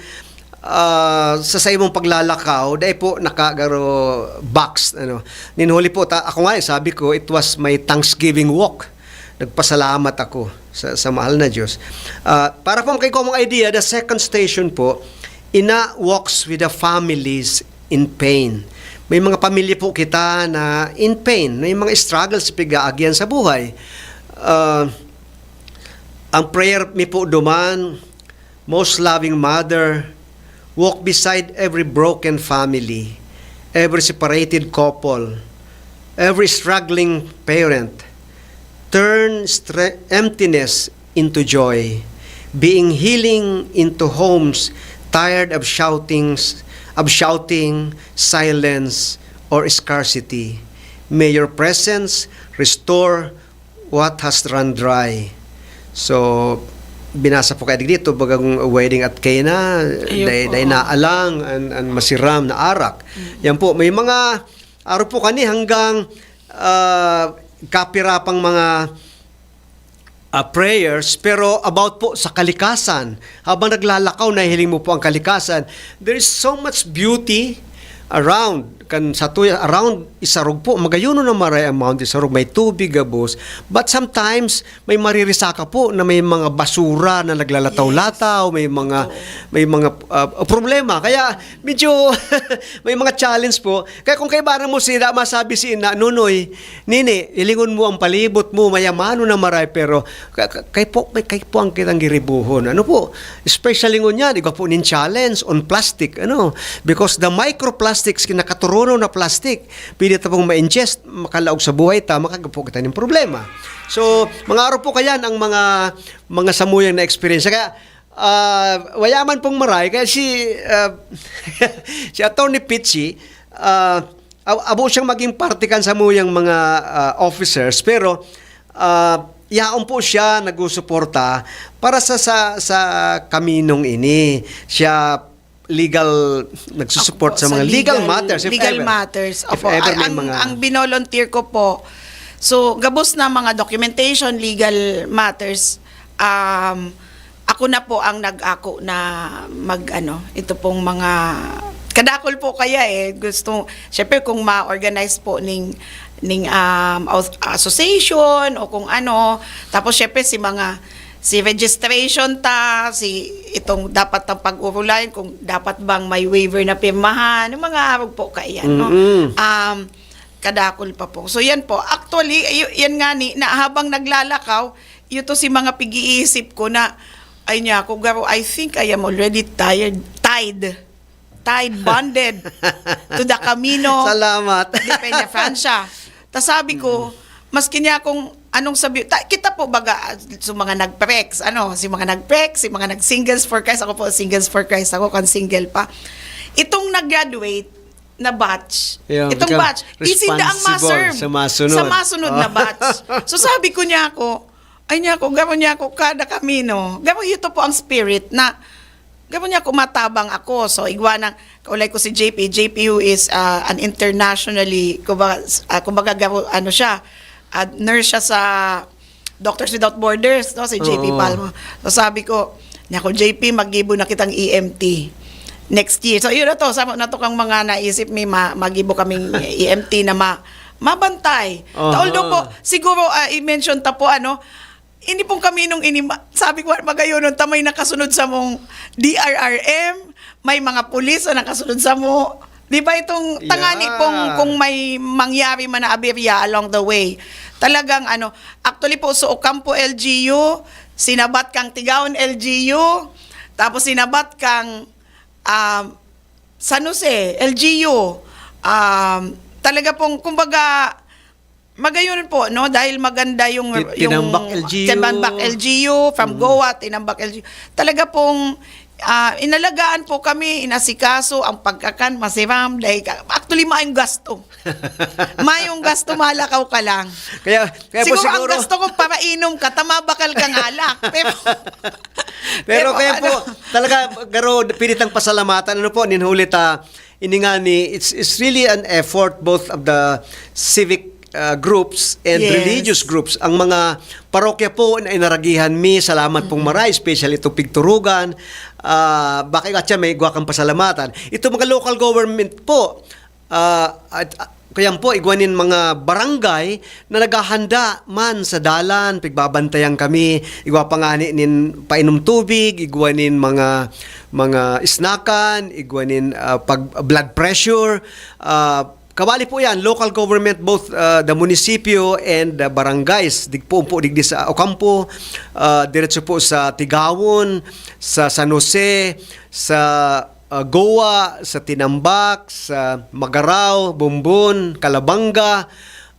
ah, sa sa imong paglalakaw, dai po nakagaro box. Ano. Ninhuli po, ta, ako nga, eh, sabi ko, it was my Thanksgiving walk. Nagpasalamat ako sa, sa mahal na Diyos. Ah, para po kayo mong idea, the second station po, Ina walks with the families in pain. May mga pamilya po kita na in pain. May mga struggles sa pag-aagihan sa buhay. Ah, ang prayer mi po duman, most loving mother, walk beside every broken family, every separated couple, every struggling parent. Turn stre- emptiness into joy, being healing into homes tired of shoutings, of shouting, silence, or scarcity. May your presence restore what has run dry. So, binasa po kaya dito, bagang wedding at Cana, Ayun day, po. Day naalang, and, and masiram na arak. Yan po, may mga, araw po kani hanggang ah, kapira pang mga ah, prayers, pero about po sa kalikasan. Habang naglalakaw, nahiling mo po ang kalikasan. There is so much beauty around. Kan sa tuya, around Isarog po, magayon na maray ang Mount Isarog, may tubig gabos. But sometimes, may maririsaka po na may mga basura na naglalataw-lataw, may mga may mga ah, problema. Kaya medyo may mga challenge po. Kaya kung kaibanan mo sila, masabi si ina, "Nonoy, nini, ilingon mo ang palibot mo, mayamano na maray, pero ka- ka- kay po, may kay po ang kitang giribuhon." Ano po? Especially ngunyan, iba po nin challenge on plastic. Ano? Because the microplastics, kinakaturuno na plastic, pwede ta pong ma-ingest, makalaog sa buhay ta, makagapo kita ng problema. So, mga araw po kaya ang mga mga samuyang na experience. Kaya, ah, waya man pong maray, kaya si, ah, si Attorney Pichi, ah, ab- abo siyang maging parte kan samuyang mga ah, officers, pero ah, yaon po siya nagsusuporta para sa sa sa kaminong ini. Siya legal nagsusupport Opo, sa mga sa legal, legal- matters, if legal ever, matters. if Opo, ever ang, may ang, mga ang binolunteer ko po, so, gabos na mga documentation, legal matters, um, ako na po ang nag-ako na mag, ano, ito pong mga, kadakol po kaya eh, gusto, syempre kung ma-organize po ning, ning um, aus- association o kung ano, tapos syempre si mga, si registration ta, si itong dapat ang pag-urulayan, kung dapat bang may waiver na pirmahan, yung mga arog po kaiyan, no? Mm-mm. Um, kadakol pa po. So yan po. Actually, y- yan nga ni, na habang naglalakaw, ito si mga pig-iisip ko na, ay niya ako, garo, I think I am already tired, tied tied, bonded to the Camino Salamat. de Peñafrancia. Ta sabi ko, maski niya kung anong sabi, ta, kita po baga, so mga nag-prex, ano, si mga nag-prex, si mga nag-singles for Christ, ako po, singles for Christ, ako kan single pa. Itong nag-graduate na batch, Yeah, itong become batch, isinda ang responsible ma-serve sa masunod. sa masunod na batch. So sabi ko niya ako, ay niya ako, gamo niya ako, kada Camino, gamo ito po ang spirit na, gamo niya ako, matabang ako. So igwa ng, kaulay ko si J P, J P who is uh, an internationally, kumbaga, uh, kumbaga gamo, ano siya, uh, nurse siya sa Doctors Without Borders, no, si J P Oo. Palma. So sabi ko, niya ako, J P, magibo na kitang E M T next year. So yun na to, sama na to kang mga naisip mi, ma- magibo kaming E M T na ma mabantay. Aha. Ta, although po, siguro ah, i-mention ta po, ano, ini pong kami nung ini, sabi ko, magayon, nung tamay nakasunod sa mong D R R M, may mga pulis na nakasunod sa mo. Di ba itong tangani Yeah. pong kung may mangyari man na aberya along the way. Talagang ano, actually po, so Ocampo L G U, sinabat kang Tigaon L G U, tapos sinabat kang um, San Jose, L G U. Um, talaga pong, kumbaga, magayon po, no? Dahil maganda yung, Ti- yung Tinambak L G U. Tinambak L G U, from Goa, Tinambak L G U. Talaga pong ah, inalagaan po kami, inasikaso ang pagkakan, masiram, dahil ka, actually, mayong gasto. Mayong gasto, malakaw ka lang. Kaya, kaya po Siguro, ang siguro, gasto ko para inom ka, tama bakal kang alak. Pero, pero pero kaya po, ano, talaga, garo, pinitang pasalamatan, ano po, ninhuli ta, ini nga ni, it's, it's really an effort both of the civic uh, groups and Yes. religious groups. Ang mga parokya po na inaragihan mi, salamat pong maray, especially itong Pigturugan. Ah, baka iwat siya, may igwa kang pasalamatan. Itong mga local government po, ah, at, ah, kaya po, igwa nin mga barangay na naghahanda man sa dalan, pigbabantayan kami, igwa pa nga ni, nin painom tubig, igwa nin mga, mga isnakan, igwa nin ah, pag blood pressure, ah, kawali po yan, local government, both uh, the munisipyo and the barangays. Digpo po, digdi sa Ocampo, uh, diretso po sa Tigawon, sa San Jose, sa uh, Goa, sa Tinambac, sa Magarao, Bombon, Calabanga.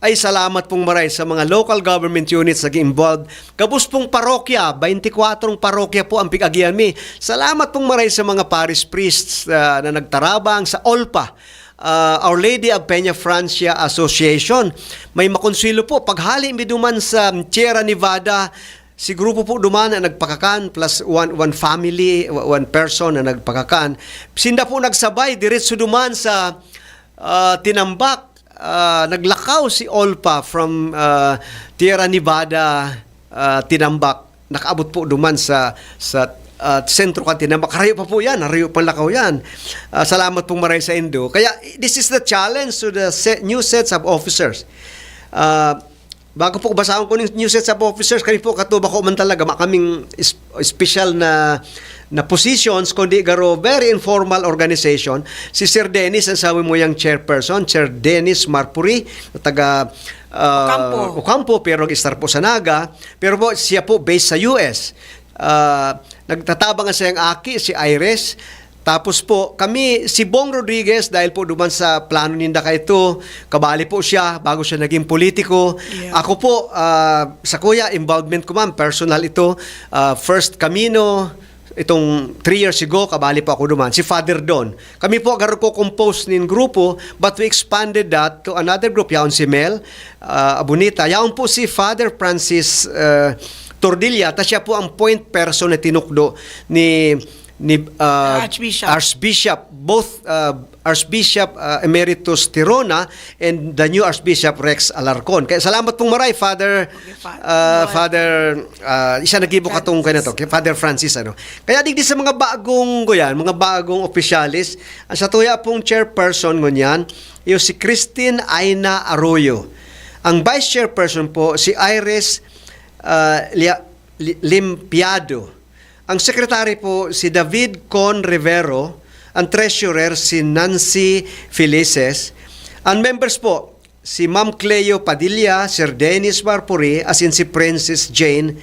Ay, salamat pong maray sa mga local government units na involved. Gabos pong parokya, twenty-four parokya po ang pig-agihan mi. Salamat pong maray sa mga parish priests uh, na nagtarabang sa OLPA, uh, Our Lady of Peña Francia Association. May makonsuelo po, paghali mi duman sa Sierra Nevada, si grupo po duman na nagpakakan plus one, one family, one person na nagpakakan. Sinda po nagsabay, diretso duman sa uh, Tinambac. Uh, naglakaw si OLPA from uh, Sierra Nevada, uh, Tinambac. Nakaabot po duman sa sa uh, sentro kan Tinambac. Karayo pa po yan. Harayo pang lakaw yan. Uh, salamat pong maray sa indo. Kaya this is the challenge to the se- new sets of officers. Uh, bago po basahon ko yung new sets of officers, kami po katuba ko man talaga, ma kaming is- special na na positions, kundi garo very informal organization. Si Sir Dennis, ang sabi mo yung chairperson, Sir Dennis Marpuri, taga uh, Ocampo. Ocampo, pero nag-start po sa Naga. Pero po, siya po based sa U S. Ah, nagtatabang sa iyang aki, si Iris. Tapos po, kami, si Bong Rodriguez, dahil po duman sa plano ninda kaito, kabali po siya bago siya naging politiko. Yeah. Ako po, ah, sa kuya, involvement ko man, personal ito. Ah, first Camino, itong three years ago, kabali po ako duman. Si Father Don. Kami po, garo ko compose nin grupo, but we expanded that to another group. Yaon si Mel, ah, Abunita. Yaon po si Father Francis ah, Tordilla. Ta siya po ang point person na tinukdo ni ni ah, Archbishop. Archbishop, both ah, Archbishop ah, Emeritus Tirona and the new Archbishop Rex Alarcon. Kaya salamat pong maray, Father Okay, Fa- ah, Lord. Father ah, isa nagibo katong kaya to, kay Father Francis, ano. Kaya digdi sa mga bagong, kuyan, mga bagong opisyalis, ang sa tuya pong chairperson ngunyan, yung si Christine Aina Arroyo. Ang vice chairperson po, si Iris ah, Lia- Li- Limpiado. Ang secretary po, si David Con Rivero. Ang treasurer, si Nancy Felices. Ang members po, si Ma'am Cleo Padilla, Sir Dennis Marpuri, asin si Princess Jane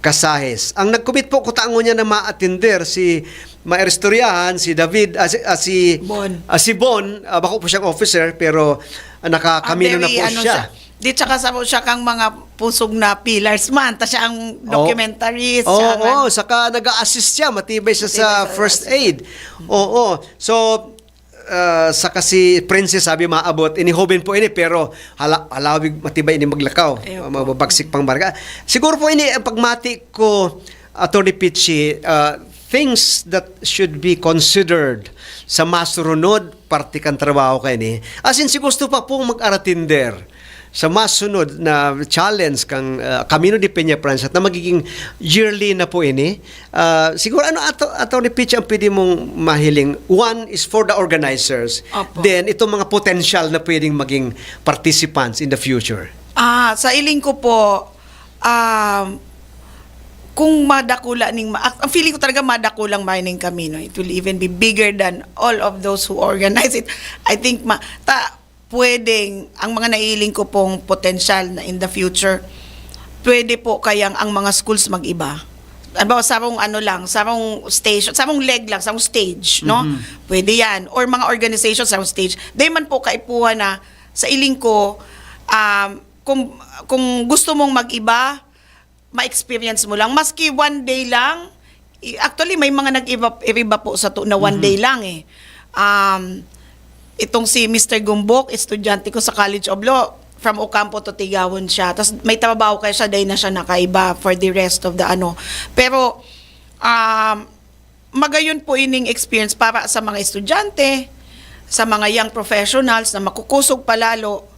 Casajes. Ang nagkumit po, kutangon niya na ma-attender si Mairistoryahan si David, ah, si, ah, si, Bon. ah, si Bon, ah, bako po siyang officer, pero ah, nakakamino na po siya. Di, tsaka sa po siya kang mga pusog na pillars man. Ta siya ang Oh. documentarist. Oo, siya ang oo, saka nag-a-assist siya, matibay siya sa Matibay sa first aid. Oo. So, ah, saka si Princess, sabi, maabot, ini hoben po ini, pero hala, halawig, matibay ini maglakaw. Ayun po. Mababagsik pang barga. Siguro po ini, ang pagmati ko, Attorney Pichi, ah, things that should be considered sa masurunod, parte kan trabaho kaini. As in, si gusto pa pong mag-aratinder sa masunod na challenge kang ah, Camino de Peña Francia na magiging yearly na po ini. Ah, siguro ano ato, Attorney Pichi, ang pwede mong mahiling? One is for the organizers. Opo. Then itong mga potential na pwedeng maging participants in the future. Ah, sa iling ko po, um, kung madakula ning ma- ang feeling ko talaga madakulang mining Camino, it will even be bigger than all of those who organize it. I think ma ta pwedeng ang mga naiiling ko pong potensyal na in the future, pwede po kayang ang mga schools mag-iba. Halimbawa, sarong ano lang, sarong station, sarong leg lang, sarong stage, no? Pwede yan. Or mga organization, sarong stage. Di man po kaipuhan na sa iling ko, um, kung, kung gusto mong mag-iba, ma-experience mo lang. Maski one day lang, i- actually, may mga nag-iba, iba po sa to na one day lang eh. Um, itong si Mister Gumbok, estudyante ko sa College of Law, from Ocampo to Tigawon siya. Tapos may trabaho kaya siya, dahil na siya nakaiba for the rest of the ano. Pero, um, magayon po ining experience para sa mga estudyante, sa mga young professionals na makukusog palalo.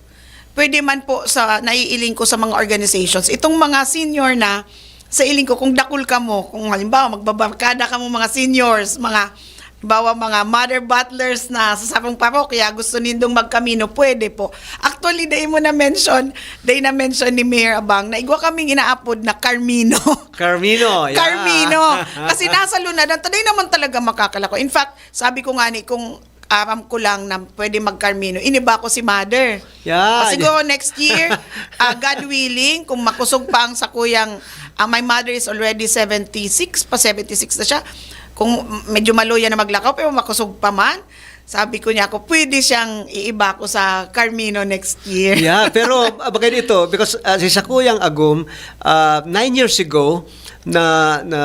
Pwede man po sa naiiling ko sa mga organizations. Itong mga senior na, sa iling ko, kung dakul kamo, kung halimbawa, magbabarkada kamo mga seniors, mga, halimbawa, mga mother butlers na sa sarong parokya, gusto nindong magkamino, pwede po. Actually, dai mo na-mention, dai na-mention ni Mayor Abang, na igwa kaming inaapod na Carmino. Carmino, yeah. Carmino. Kasi nasa lunadan, taday naman talaga makakalako. In fact, sabi ko nga ni, kung aram ko lang na pwede mag-Carmino, iniba ko si mother. Yeah. Ah, siguro next year, ah, God willing, kung makusog pa ang sakuyang, ah, my mother is already seventy-six, pa seventy-six na siya. Kung medyo maluya na maglakaw, pero makusog pa man, sabi ko niya ako, pwede siyang iiba ko sa Carmino next year. Yeah, pero ah, bagay dito, because ah, si Sakuyang Agum, ah, nine years ago, na, na,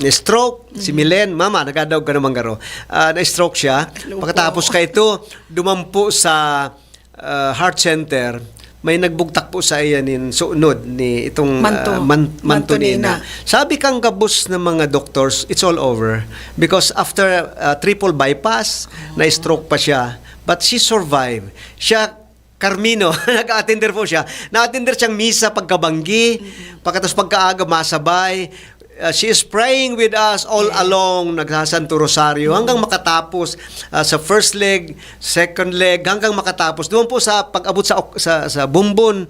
na-stroke si Milen, mama, nagadaog ka naman garo. Ah, na-stroke siya. Hello po. Pagkatapos ka ito, dumampo sa ah, heart center, may nagbugtak po sa iya nin suunod ni itong Manto. ah, man- manto Manto ni ina. nina. Sabi kang gabos ng mga doctors, it's all over. Because after ah, triple bypass, na-stroke pa siya. But she survived. Siya, Carmino, nag-attender po siya. Na-attender siyang misa pagkabanggi, pagkatapos pagkaaga masabay. Uh, she is praying with us all along, nagsasanto rosaryo hanggang makatapos uh, sa first leg, second leg, hanggang makatapos doon po sa pag-abot sa ok- sa, sa Bumbon.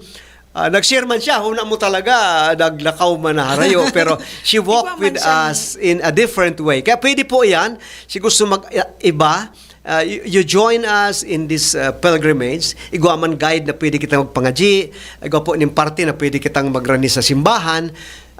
Uh, nag-share man siya, huna mo talaga, naglakaw man na harayo, pero she walked Igwa man with siya. Us in a different way. Kaya pwede po yan, si gusto mag-iba, uh, you, you join us in this uh, pilgrimage. Igwa man guide na pwede kita magpangaji, igwa po ning parte na pwede kitang magrani sa simbahan,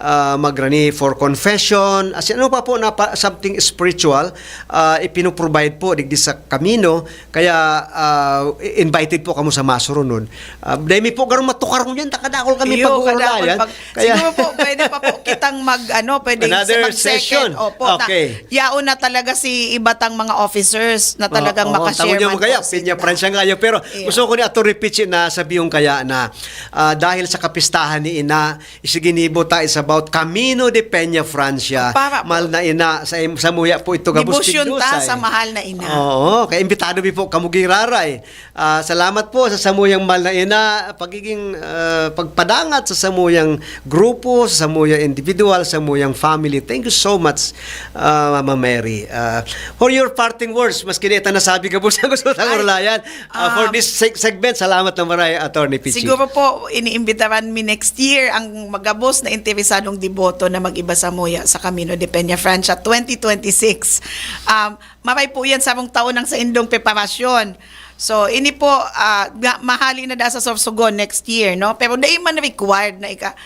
uh, magrani for confession, as in, ano pa po na pa, something spiritual, uh, ipinoprovide po digdi sa Camino, kaya uh, invited po kamo sa masurunod. Uh, dahil mi po garong matukar ngunyan, takadakol kami Iyo, pag-uulayan. kadakol pag- Siguro po, pwede pa po kitang mag, ano, pwede Another mag-second. Session. Opo, na- Okay. Yaon na talaga si iba tang mga officers na talagang Oo, makashare tamo niya man mo kaya, po Peña sila. Francia nga yun. Pero Iya. Gusto ko ni Attorney Pichi na sabihin kaya na ah, dahil sa kapistahan ni Ina, isiginibo ta is about Camino de Peña Francia. Para po. Mahal na Ina, sa, sa muya po ito, gabos Debosyon ta Tigdusay. Sa mahal na ina. Oo, kaya imbitado mi po, kamo giraray. Ah, salamat po sa samuyang mahal na ina, pagiging ah, pagpadangat sa samuyang grupo, sa samuyang individual, sa samuyang family. Thank you so much, ah, Mama Mary. Ah, for your parting words, maski di ito nasabi ka po sa gusto tang Ay, orlayan. Ah, for um, this seg- segment, salamat na maray, Attorney Pichi. Siguro po, iniimbitaran mi next year ang magabos na interesadong deboto na mag-iba sa muya sa Camino de Peña Francia twenty twenty-six. Um, maray po yan sarong taon ng saindong preparasyon. So, ini po, ah, ga- mahali na da sa Sorsogon next year, no? Pero dai man required na ika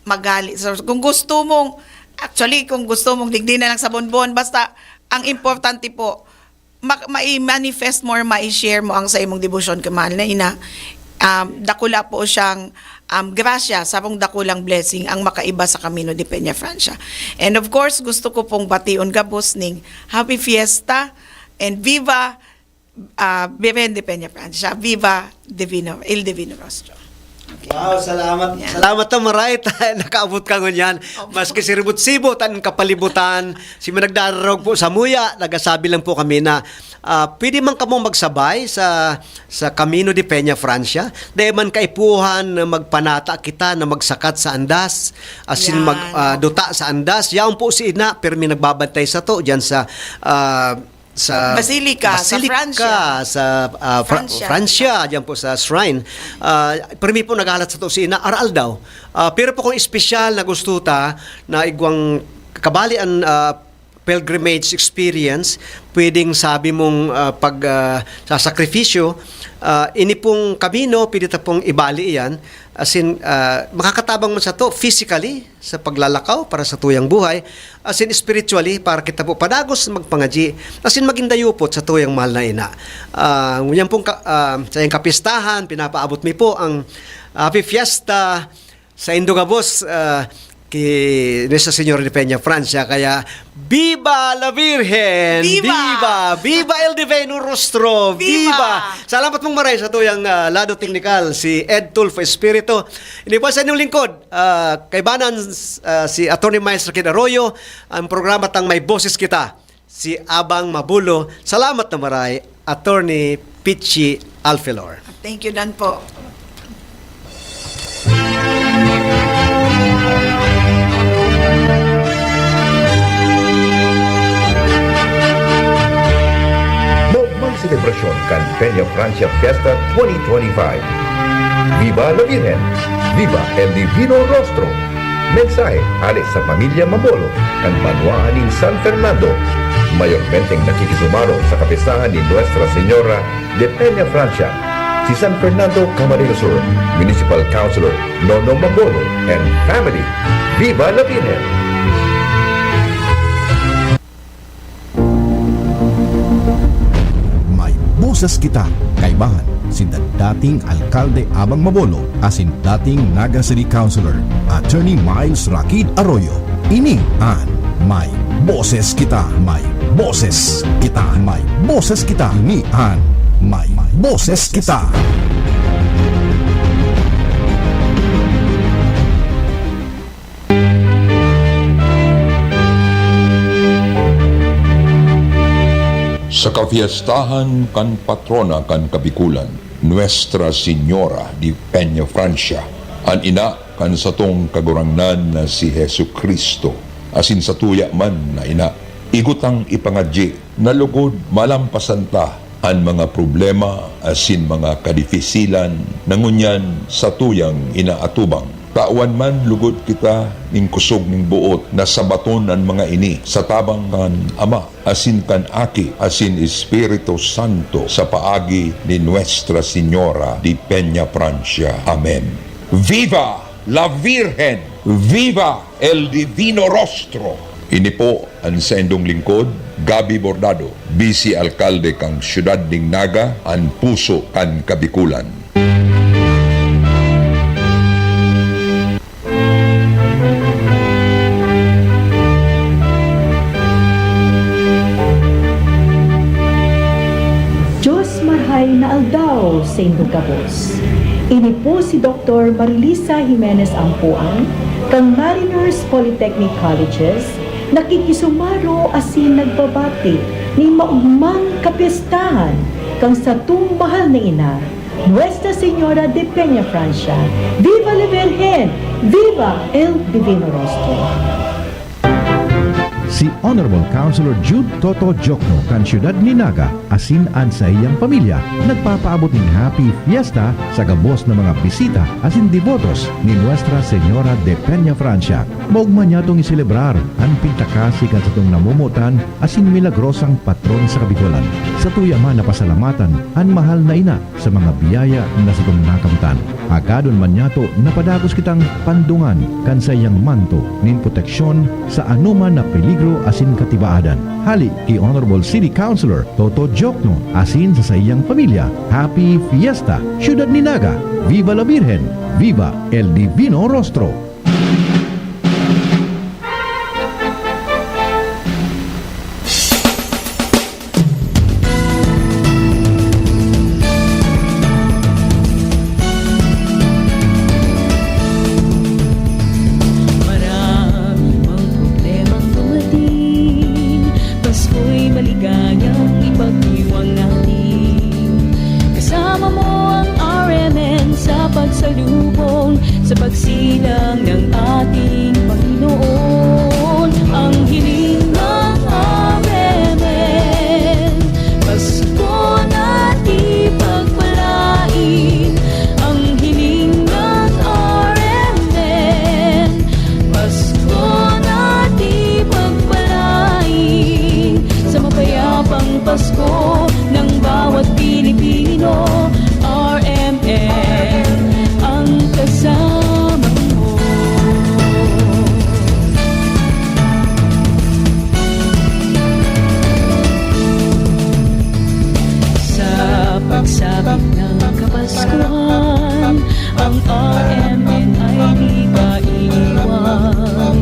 maghali sa Sorsogon. Kung gusto mong, actually, kung gusto mong digdi na lang sa Bonbon, basta Ang importante po, ma-, mai-manifest mo or mai-share mo ang sa imong debosyon kay mahal na ina. Um, dakula po siyang, um, grasya, sarong dakulang blessing ang makaiba sa Camino de Peña Francia. And of course, gusto ko pong bation gabos ning Happy Fiesta and Viva, ah, Virgen de Peña Francia, Viva Divino, El Divino Rostro. Okay. Wow, salamat. Yan. Salamat ta, Maray, ta nakaabot ka ngunyan. Opo. Maski siribot-sibot an kapalibutan, si managdararog po samuya, nagasabi lang po kami na, ah, pwede man kamong magsabay sa, sa Camino de Peña Francia. Dai man kaipuhan na magpanata kita na magsakat sa andas, asin mag, Yan. ah, duta sa andas. Yaon po si Ina, pirmi nagbabantay sato diyan sa, ah, sa Basilica, sa Basilica, Francia. sa, ah, Fra-, Francia. Francia, diyan po sa shrine. Ah, pirmi po naghahalat sato si Ina, aroaldaw. Ah, pero po kung espesyal na gusto ta na igwang kabali an, ah, pilgrimage experience, pwedeng sabi mong, ah, pag, ah, sa sakripisyo, ah, ini pong Camino, pwede ta pong ibali iyan. Asin, ah, makakatabang man sato physically, sa paglalakaw para sa tuyang buhay, asin spiritually, para kita po padagos magpangadyi, asin magin dayupot sa tuyang mahal na ina. Ah, ngunyan pong ka-, ah, sa iyang kapistahan, pinapaabot mi po ang Happy Fiesta saindo gabos, ah, ki Nuestra Señora de Peña Francia. Kaya, Viva la Virgen! Viva! Viva! Viva El Divino Rostro! Viva! Viva! Salamat mong maray sa tuyang, ah, lado teknikal, si Ed Tulfo Espiritu. Ini po sa inyong lingkod, ah, kaibanan, ah, si Attorney Miles Rakid Arroyo, ang programa tang May Boses Kita, si Abang Mabulo. Salamat na maray, Attorney Pichi Alfelor. Thank you, Dan po. Maogmang selebrasyon kan Peña Francia Fiesta twenty twenty-five. Viva la Virgen! Viva el Divino Rostro! Mensahe hale sa pamilya Mabolo kan banwaan nin San Fernando. Mayormenteng nakikisumaro sa kapistahan ni Nuestra Señora de Peña Francia, si San Fernando Camarines Sur Municipal Councilor Nono Mabolo and family. Viva la Virgen! May boses kita, kaibahan, sinda dating Alkalde Abang Mabolo asin dating Naga City Councilor, Attorney Miles Rakid Arroyo. Ini an May Boses Kita, May Boses Kita, May Boses Kita. Ini an May Boses Kita. Sa kafiestahan kan patrona kan Kabikolan, Nuestra Señora de Peña Francia, an ina kan satong Kagurangnan na si Jesu-Cristo, asin satuya man na ina, igotang ipangadyi na lugod malampasan ta an mga problema asin mga kadifisilan na ngunyan satuyang inaatubang. Tawan man lugod kita nin kusog nin boot na sabaton an mga ini sa tabang kan Ama, asin kan Aki, asin Espiritu Santo, sa paagi ni Nuestra Señora de Peña Francia. Amen. Viva la Virgen! Viva el Divino Rostro! Ini po an saindong lingkod, Gabby Bordado, Vice Alkalde kan Siyudad nin Naga, an puso kan Kabikolan. Diyos marhay na aldaw saindo gabos. Ini po si Doktor Marilisa Jimenez Ampuan, kan Mariners Polytechnic Colleges, nakikisumaro asin nagbabati nin maogmang kapyestahan kan satong mahal na ina, Nuestra Señora de Peña Francia. Viva la Virgen! Viva el Divino Rostro! Si Honorable Councilor Jude Toto Diokno kan siyudad nin Naga asin an saiyang pamilya nagpapaabot nin Happy Fiesta sa gabos na mga bisita asin debotos ni Nuestra Señora de Peña Francia. Maogma niyatong iselebrar an pintakasi kan satong namomotan asin milagrosang patron sa Kabikolan. Satuya man na pasalamatan an mahal na ina sa mga biyaya na satong nakamtan. Hagadon man niyato na padagos kitang pandungan kan saiyang manto nin proteksyon sa anoman na peligro asin katibaadan. Hali ki Honorable City Councilor Toto Jokno asin sa saiyang pamilya, Happy Fiesta, Siyudad ni Naga! Viva la Virgen! Viva el Divino Rostro! Marami mang problemang dumating, Pasko'y maligayang ipagdiwang natin. Kasama mo ang R M N sa pagsalubong, sa pagsilang ng ating Panginoon. Ang hiling ng R M N, Pasko na di pagpalain. Ang hiling ng R M N, Pasko na di pagpalain. Sa mapayapang Pasko ng bawat Pilipino, R M N ang kasama mo. Sa pagsapit ng Kapaskuhan, ang R M N ay di ka iiwan.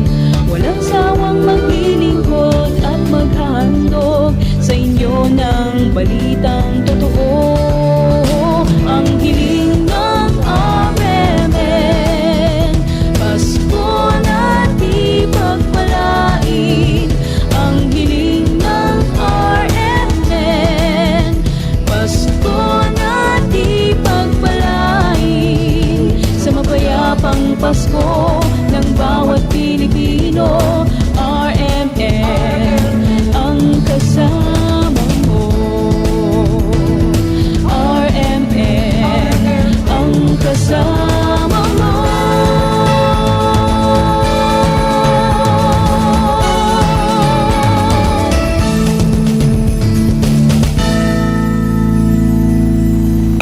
Walang sawang maglilingkod at maghahandog sa inyo ng balitang totoo. Ang hiling ng R M N, Pasko na di pagpalain. Ang hiling ng R M N, Pasko na di pagpalain. Sa mapayapang Pasko ng bawat Pilipino, R M N ang kasama mo. R M N ang kasama mo.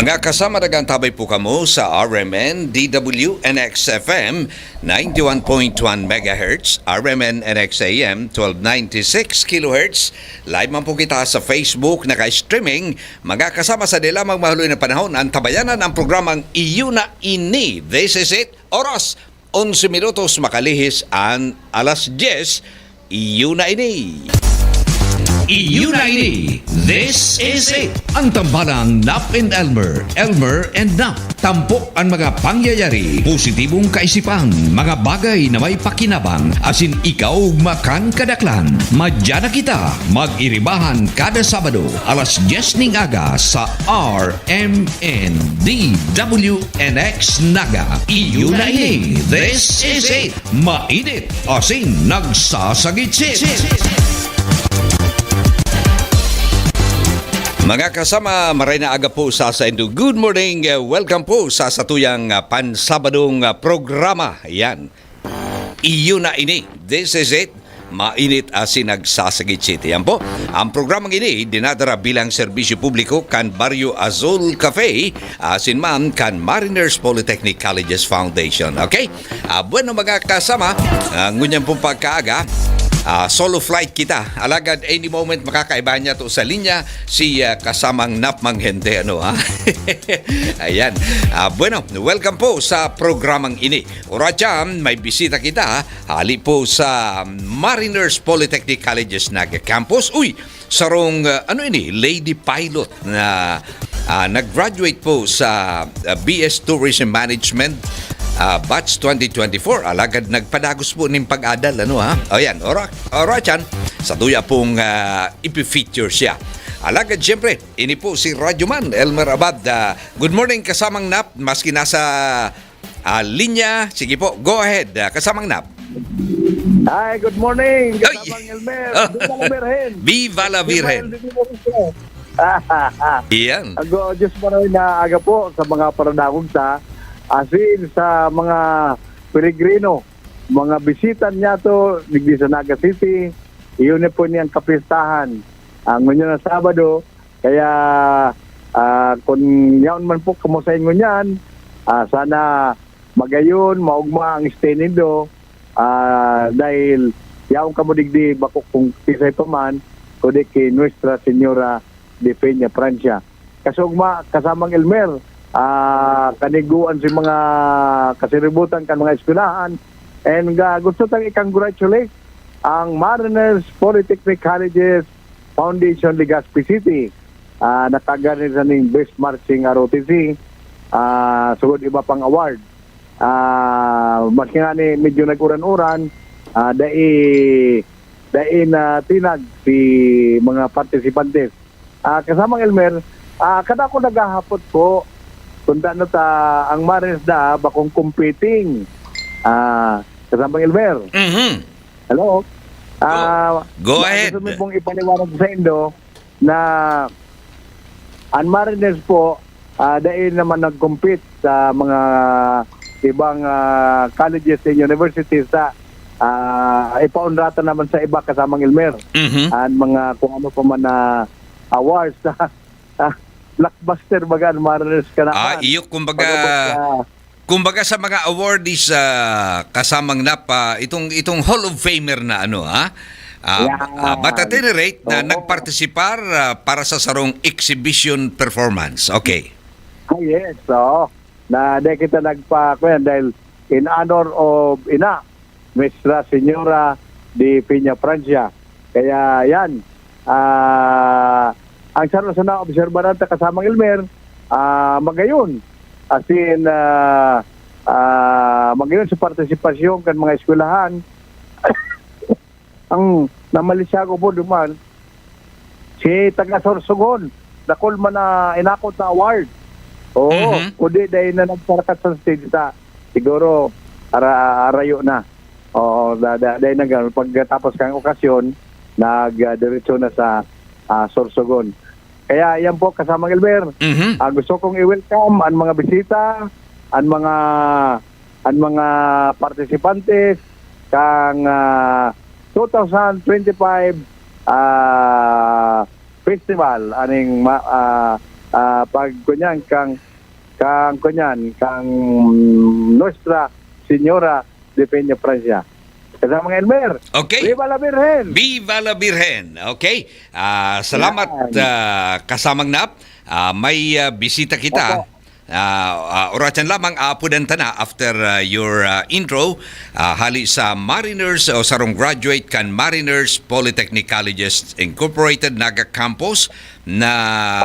Mga kasama, dagang tabay po kamo sa R M N, D W N X F M, ninety-one point one megahertz, R M N N X A M, twelve ninety-six kilohertz. Live man po kita sa Facebook, naka-streaming. Mga kasama, sa di lamang mahuloy na panahon, antabayanan ang programang Iyo na Ini. This is it. Oras, onse minutos, makalihis an alas dyes. Iyo na ini. Iyo na ini. This is it. Ang tambalang Nap and Elmer, Elmer and Nap. Tampok an mga pangyayari, positibong kaisipan, mga bagay na may pakinabang, asin ikaw makan kadaklan. Madya na kita, mag-iribahan kada Sabado, alas dyes ning aga sa R M N D W N X Naga. Iyo na ini. This is it. Mainit asin nagsasagitsit. Mga kasama, maray na aga po sa saindo. Good morning, uh, welcome po sa satuyang, uh, pansabadong, uh, programa. Yan. Iyo na ini. This is it. Mainit asin nagsasagitsit. Yan po. Ang programang ini dinadara bilang serbisyo publiko kan Barrio Azul Cafe, asin man kan Mariners Polytechnic Colleges Foundation. Okay? Ah, bueno, mga kasama, ah, ngunyan pong pagkaaga, ah, solo flight kita. Alagad any moment makakaiba niya to sa linya si, ah, kasamang Nap Manghente, ano, ha? Ayan. Ah, bueno, welcome po sa programang ini. Oratyan, may bisita kita, ha? Hali po sa Mariners Polytechnic Colleges Naga Campus. Uy, sarong, ah, ano ini, lady pilot na, ah, nag-graduate po sa, ah, B S Tourism Management, ah, batch twenty twenty-four. Alagad nagpadagos po nin pag-adal, ano, ha? O yan, ora-, oratyan, satuya pong, ah, ipi-feature siya. Alagad, siyempre, ini po si Radyo Man, Elmer Abad. Ah, good morning, kasamang Nap, maski nasa, ah, linya. Sige po, go ahead, ah, kasamang Nap. Hi, good morning, Ay! Kasamang Elmer. Viva la Virgen! Viva la Virgen! Viva el Divino Rostro. Iyan. Ago, Diyos maray na aga po sa mga paradangog ta, asin sa mga peregrino, mga bisita niyato digdi sa Naga City. Iyon na po niyang kapistahan. Ang ngunyan na Sabado, kaya, ah, kun yaon man po kamo sa inyo niyan, ah, sana magayon, maugma ang stay nindo, ah, dahil yaon kamo digdi, bako kung kisay pa man, kundi ki Nuestra Señora de Peña Francia. Kasugma, kasamang Elmer, ah, kaniguan si mga kasiributan kan mga eskwelahan, and, ah, gusto tang i-congratulate ang Mariners Polytechnic Colleges Foundation, Legazpi City. Ah, nakagarni sa ning Best Marching R O T C, ah, sugod iba pang award. Ah, maski nga ni medyo nag-uran-uran, ah, dai, dai na tinag si mga partisipantes. Ah, kasamang Elmer, ah, kada ako naghahapot po, kung ano ta, ang Marines da, bakong competing. Ah, kasamang Elmer. Mhm. Hello? Ah, Go ma-, ahead. Gusto mo pong ipaliwanag sa indo na ang Mariners po, ah, dahil naman nag-compete sa mga ibang, ah, colleges and universities sa, ah, ipaunratan naman sa iba kasamang Elmer. Mhm. Ang mga kung ano pa man na awards sa, ah, blockbuster baga ang Mariners ka na Ah, kan. iyo, kumbaga, Pagabot sa kumbaga sa mga awardees, ah, kasamang Nap, ah, itong, itong Hall of Famer na ano, ha? Ah, Yeah. ah, but at any rate, na Oo. nagpartisipar, ah, para sa sarong exhibition performance. Okay. Ah, yes, oo. Na, dahil kita nagpa-, kuya, dahil in honor of ina, Nuestra Señora de Peña Francia. Kaya yan, ah, ang saro sana obserbaran ta kasamang Elmer, ah, magayon. As in, ah, ah, magayon sa partisipasyon kan mga eskwelahan. Ang namalisya ko po duman, si taga Sorsogon, dakul man na inakot na award. Oo, Mhm. kundi dahil na nagparakat sa stage ta, siguro ara-, arayo na. Oo, da-, da-, dahil na gan-, pagkatapos kang okasyon, nag, ah, diretso na sa, ah, Sorsogon. Kaya yan po, kasamang Elmer, Mhm. ah, gusto kong i-welcome ang mga bisita, ang mga, ang mga partisipantes kang, ah, two thousand twenty-five, ah, festival, aning ma-, ah, ah, pag, kunyan, kang, kang, kunyan, kang Nuestra Señora de Peña Francia. Kasamang Elmer, Okay. Viva la Virgen! Viva la Virgen! Okay. Ah, salamat, Yan. ah, kasamang Nap. Ah, may, ah, bisita kita. Opo. Ah, ah, oras yan lamang, aapodan ta na after, ah, your, ah, intro. Ah, hali sa Mariners o sarong graduate kan Mariners Polytechnic Colleges Incorporated Naga Campus na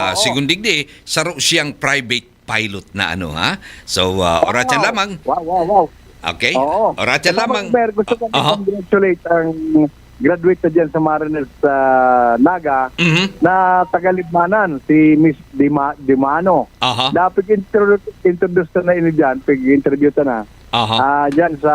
Oo. sigundigdi, saro siyang private pilot na ano, ha? So, ah, oras yan Wow. lamang. Wow, wow, wow. Okay? Oo. Oras yan Kasama lamang. ko, Mer, gusto ko Aha. congratulate ang graduate na dyan sa Mariners, ah, Naga Mhm. na taga Libmanan, si Miss Dima-, Dimano. Aha. Dapat intro-, introduce na ini dyan, pag-interview ta na. Aha. Ah, dyan sa,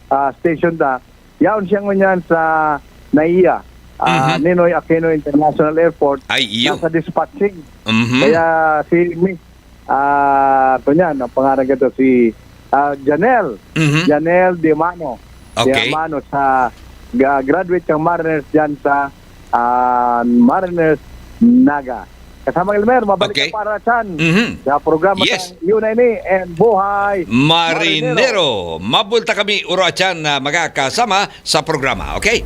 ah, station ta. Yaon siya ngunyan sa NAIA, ah, Mhm. Ninoy Aquino International Airport. Ay, iyo. Nasa dispatching. Mhm. Kaya si Miss, ah, ito niyan, ang pangalan ko si, ah, Janelle. Mhm. Janelle Diamano. Okay. Diamano sa ga-, graduate kang Mariners dyan sa, ah, Mariners Naga. Kasamang Elmer, mabalik Okay. ka para dyan Mhm. sa programa Yes. sa Yun na Ini and Buhay Marinero. Marinero. Mabulta kami, uro atyan na mga kasama sa programa. Okay?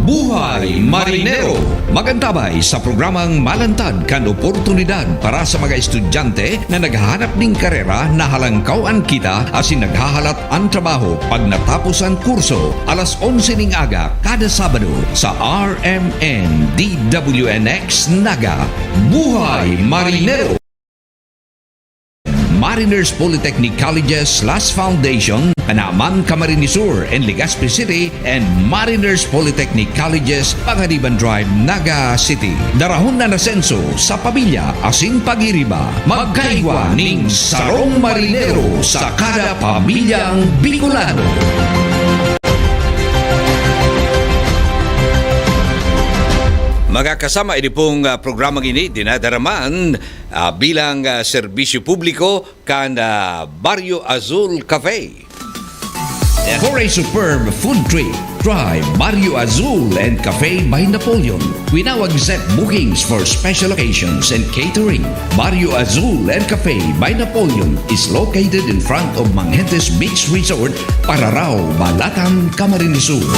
Buhay Marinero. Magantabay sa programang malantad kan oportunidad para sa mga estudyante na naghahanap ning karera na halangkaw an kita asin naghahalat an trabaho pag natapos an kurso, alas onse ning aga kada Sabado sa R M N D W N X Naga. Buhay Marinero! Mariners Polytechnic Colleges Las Foundation, Canaman, Camarines Sur, and Legazpi City, and Mariners Polytechnic Colleges, Panganiban Drive, Naga City. Darahon na nasenso sa pamilya asin pagiriba. Magkaigwa ning sarong marinero sa kada pamilyang Bicolano. Mga kasama, ini pong, ah, programang ini dinadaraman, ah, bilang, ah, serbisyo publiko kan, ah, Barrio Azul Cafe. For a superb food trip, try Barrio Azul and Cafe by Napoleon. We now accept bookings for special occasions and catering. Barrio Azul and Cafe by Napoleon is located in front of Manghentes Beach Resort, Pararao, Balatan, Camarines Sur.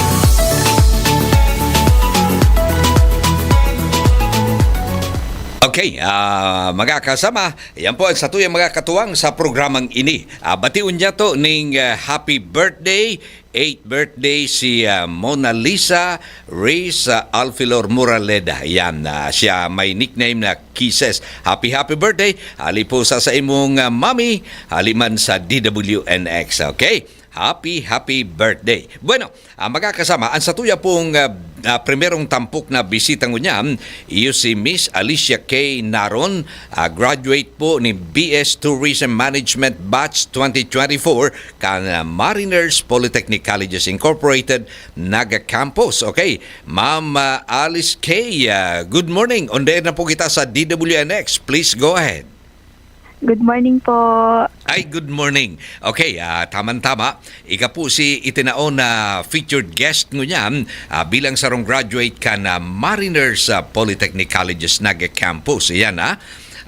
Okay, ah, mga kasama, yan po ang satuyang mga katuwang sa programang ini. Ah, bation niyato ning, ah, happy birthday, eighth birthday si, ah, Mona Lisa Reyes, ah, Alfilor Moraleda. Yan, ah, siya may nickname na Kisses. Happy, happy birthday. Hali po sa, sa imong, ah, mami, hali man sa D W N X. Okay? Happy, happy birthday. Bueno, ah, mga kasama, ang satuya pong, ah, ah, primerong tampok na bisita ngunyan, iyo si Miss Alicia K Naron, ah, graduate po ni B S Tourism Management Batch twenty twenty-four kan, ah, Mariners Polytechnic Colleges Incorporated, Naga Campus. Okay, Ma'am, ah, Alice K, ah, good morning. On the air na po kita sa D W N X. Please go ahead. Good morning po. Ay, good morning. Okay, ah, tamang-tama. Ika po si itinao na featured guest ngunyan, ah, bilang sarong graduate kan, ah, Mariners, ah, Polytechnic College's Naga Campus. Ayan, ah.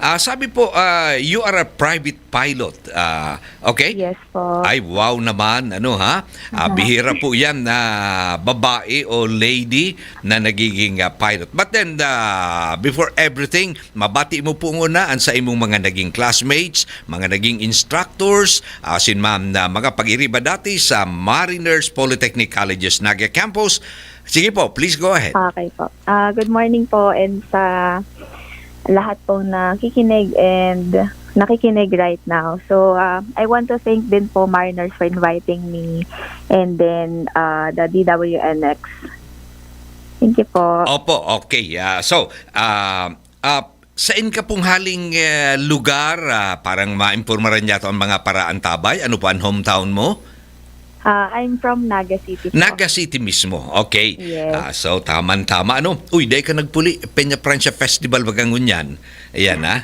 Ah, sabi po, ah, you are a private pilot. Ah, okay? Yes po. Ay, wow naman. Ano, ha? Ah, bihira po yan na babae o lady na nagiging, ah, pilot. But then, ah, before everything, mabati mo po muna ang sa imong mga naging classmates, mga naging instructors, asin man na mga pag-iriba dati sa Mariners Polytechnic Colleges Naga Campus. Sige po, please go ahead. Okay po. Ah, good morning po and sa lahat pong nakikinig and nakikinig right now. So, ah, I want to thank din po Mariners for inviting me and then, ah, the D W N X. Thank you po. Opo, okay. Ah, so, ah, ah, saan ka pong haling, eh, lugar? Ah, parang maimpormaran yato ang mga paraantabay. Ano po ang hometown mo? Ah, I'm from Naga City po. Naga City mismo. Okay. Yes. Ah, so, tamang-tama, ano? Uy, dai ka nagpuli. Peña Francia Festival, baga ngunyan. Ayan, ah.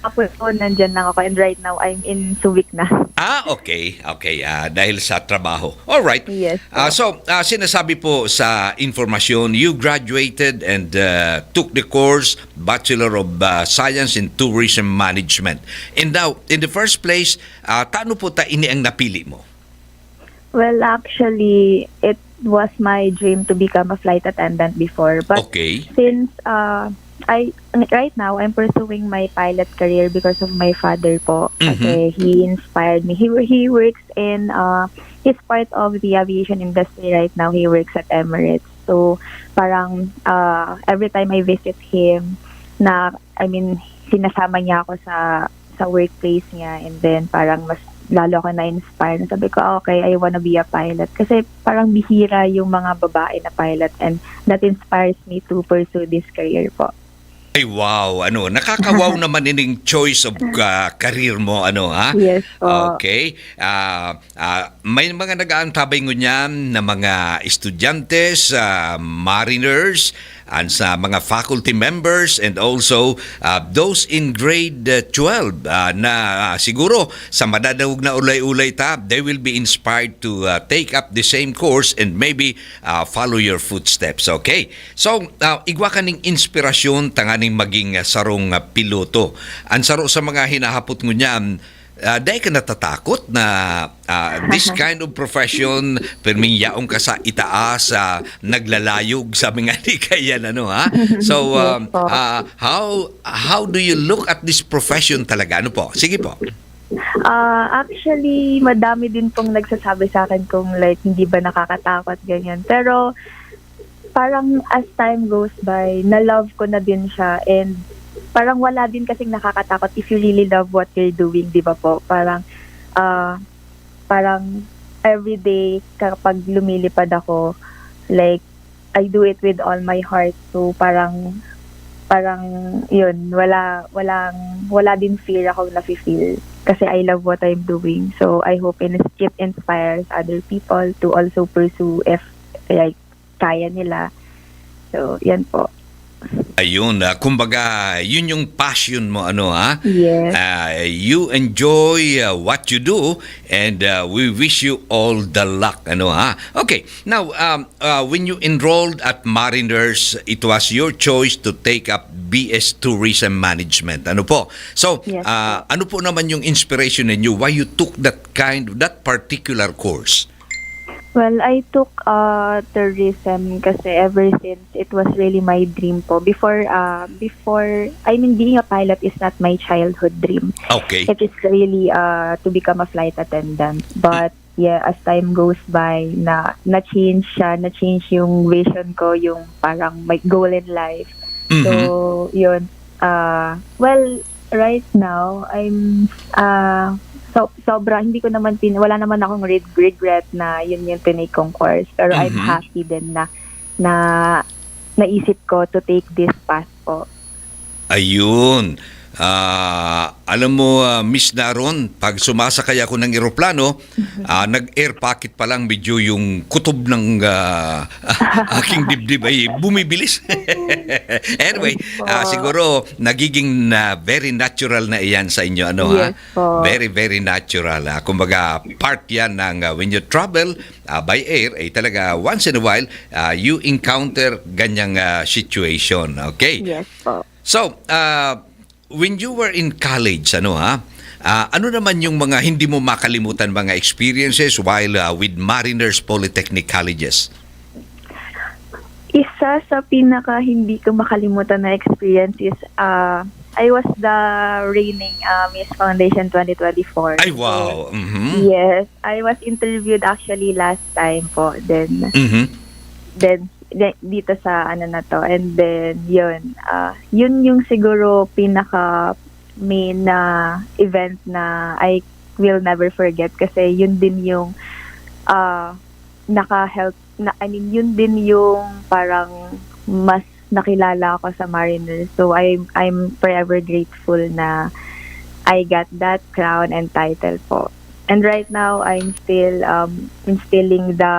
Apo po, nandyan lang ako. And right now, I'm in Subic na. Ah, okay. Okay. Ah, dahil sa trabaho. All right. Yes po. Ah, so, ah, sinasabi po sa informasyon, you graduated and, ah, took the course Bachelor of, ah, Science in Tourism Management. And now, in the first place, ah, tano po ta ini ang napili mo? Well, actually, it was my dream to become a flight attendant before. But Okay. since, uh, I, right now, I'm pursuing my pilot career because of my father po. Mhm. Kasi he inspired me. He, he works in, uh, he's part of the aviation industry right now. He works at Emirates. So, parang, uh, every time I visit him, na, I mean, sinasama niya ako sa sa workplace niya, and then parang mas lalo ako na-inspire. Sabi ko, "Ah, okay, I wanna be a pilot." Kasi parang bihira yung mga babae na pilot, and that inspires me to pursue this career po. Ay, wow! Ano, nakaka-wow naman ining choice of, ah, career mo, ano, ha? Yes po. Okay. Ah, ah, may mga nag-aantabay ngunyan na mga estudyante sa Mariners, and sa mga faculty members, and also, ah, those in grade, ah, twelve, ah, na, ah, siguro sa madadangog na ulay-ulay ta, they will be inspired to, ah, take up the same course and maybe, ah, follow your footsteps. Okay? So, ah, igwa ka ning inspirasyon tanganing maging, ah, sarong, ah, piloto. Ang saro sa mga hinahapot ngunyan, ah, dai ka natatakot na, ah, this kind of profession, perming yaon ka sa itaas, ah, naglalayog, sabi nga ni Kayan, ano, ha? So, Yes um, po. ah, how, how do you look at this profession talaga? Ano po? Sige po. Ah, actually, madami din pong nagsasabi sa akin kung, like, hindi ba nakakatakot, ganyan. Pero parang as time goes by, na-love ko na din siya, and parang wala din kasing nakakatakot if you really love what you're doing, di ba po? Parang, ah, parang everyday kapag lumilipad ako, like, I do it with all my heart. So, parang, parang, yun, wala, walang, wala din fear ako nafe-feel. Kasi I love what I'm doing. So, I hope and it inspires other people to also pursue if, like, kaya nila. So, yan po. Ayun, ah, kumbaga, yun yung passion mo, ano, ha? Yes. Ah, you enjoy, ah, what you do, and, ah, we wish you all the luck, ano, ha? Okay, now, um, uh, when you enrolled at Mariners, it was your choice to take up B S Tourism Management, ano po? So, Yes ah, po. Ano po naman yung inspiration ninyo? Why you took that kind, that particular course? Well, I took uh, tourism kasi ever since it was really my dream po. Before, uh, before, I mean, being a pilot is not my childhood dream. Okay. It is really uh, to become a flight attendant. But yeah, as time goes by, na na-change siya, na-change yung vision ko, yung parang my goal in life. So, Mhm. yun. Uh, well, right now, I'm uh, so, sobra, hindi ko naman, pin, wala naman akong reg- regret na yun yung tinake kong course. Pero I'm Mhm. happy din na, na naisip ko to take this path po. Ayun. Ah, alam mo, ah, Miss Naron, pag sumasakay ako ng eroplano, ah, nag-air pocket pa lang, medyo yung kutob ng ah, aking dibdib ay bumibilis. Anyway, Yes po. Ah, siguro nagiging na very natural na iyan sa inyo, ano, ha? Yes po. Very, very natural. Ah. Kumbaga, part yan ng ah, when you travel ah, by air, eh talaga, once in a while, ah, you encounter ganyang ah, situation. Okay? Yes po. So, uh, when you were in college, ano ha, ah, ano naman yung mga hindi mo makalimutan mga experiences while uh, with Mariners Polytechnic Colleges? Isa sa pinaka hindi ko makalimutan na experience is uh, I was the reigning uh, Miss Foundation twenty twenty-four. Ay, wow. Mhm. Yes, I was interviewed actually last time po. Then, Mhm. then de- dito sa ano na to. And then, yun. Uh, yun yung siguro pinaka main na event na I will never forget kasi yun din yung uh, naka-help na, I mean, yun din yung parang mas nakilala ako sa Mariners. So I I'm forever grateful na I got that crown and title po. And right now I'm still um instilling the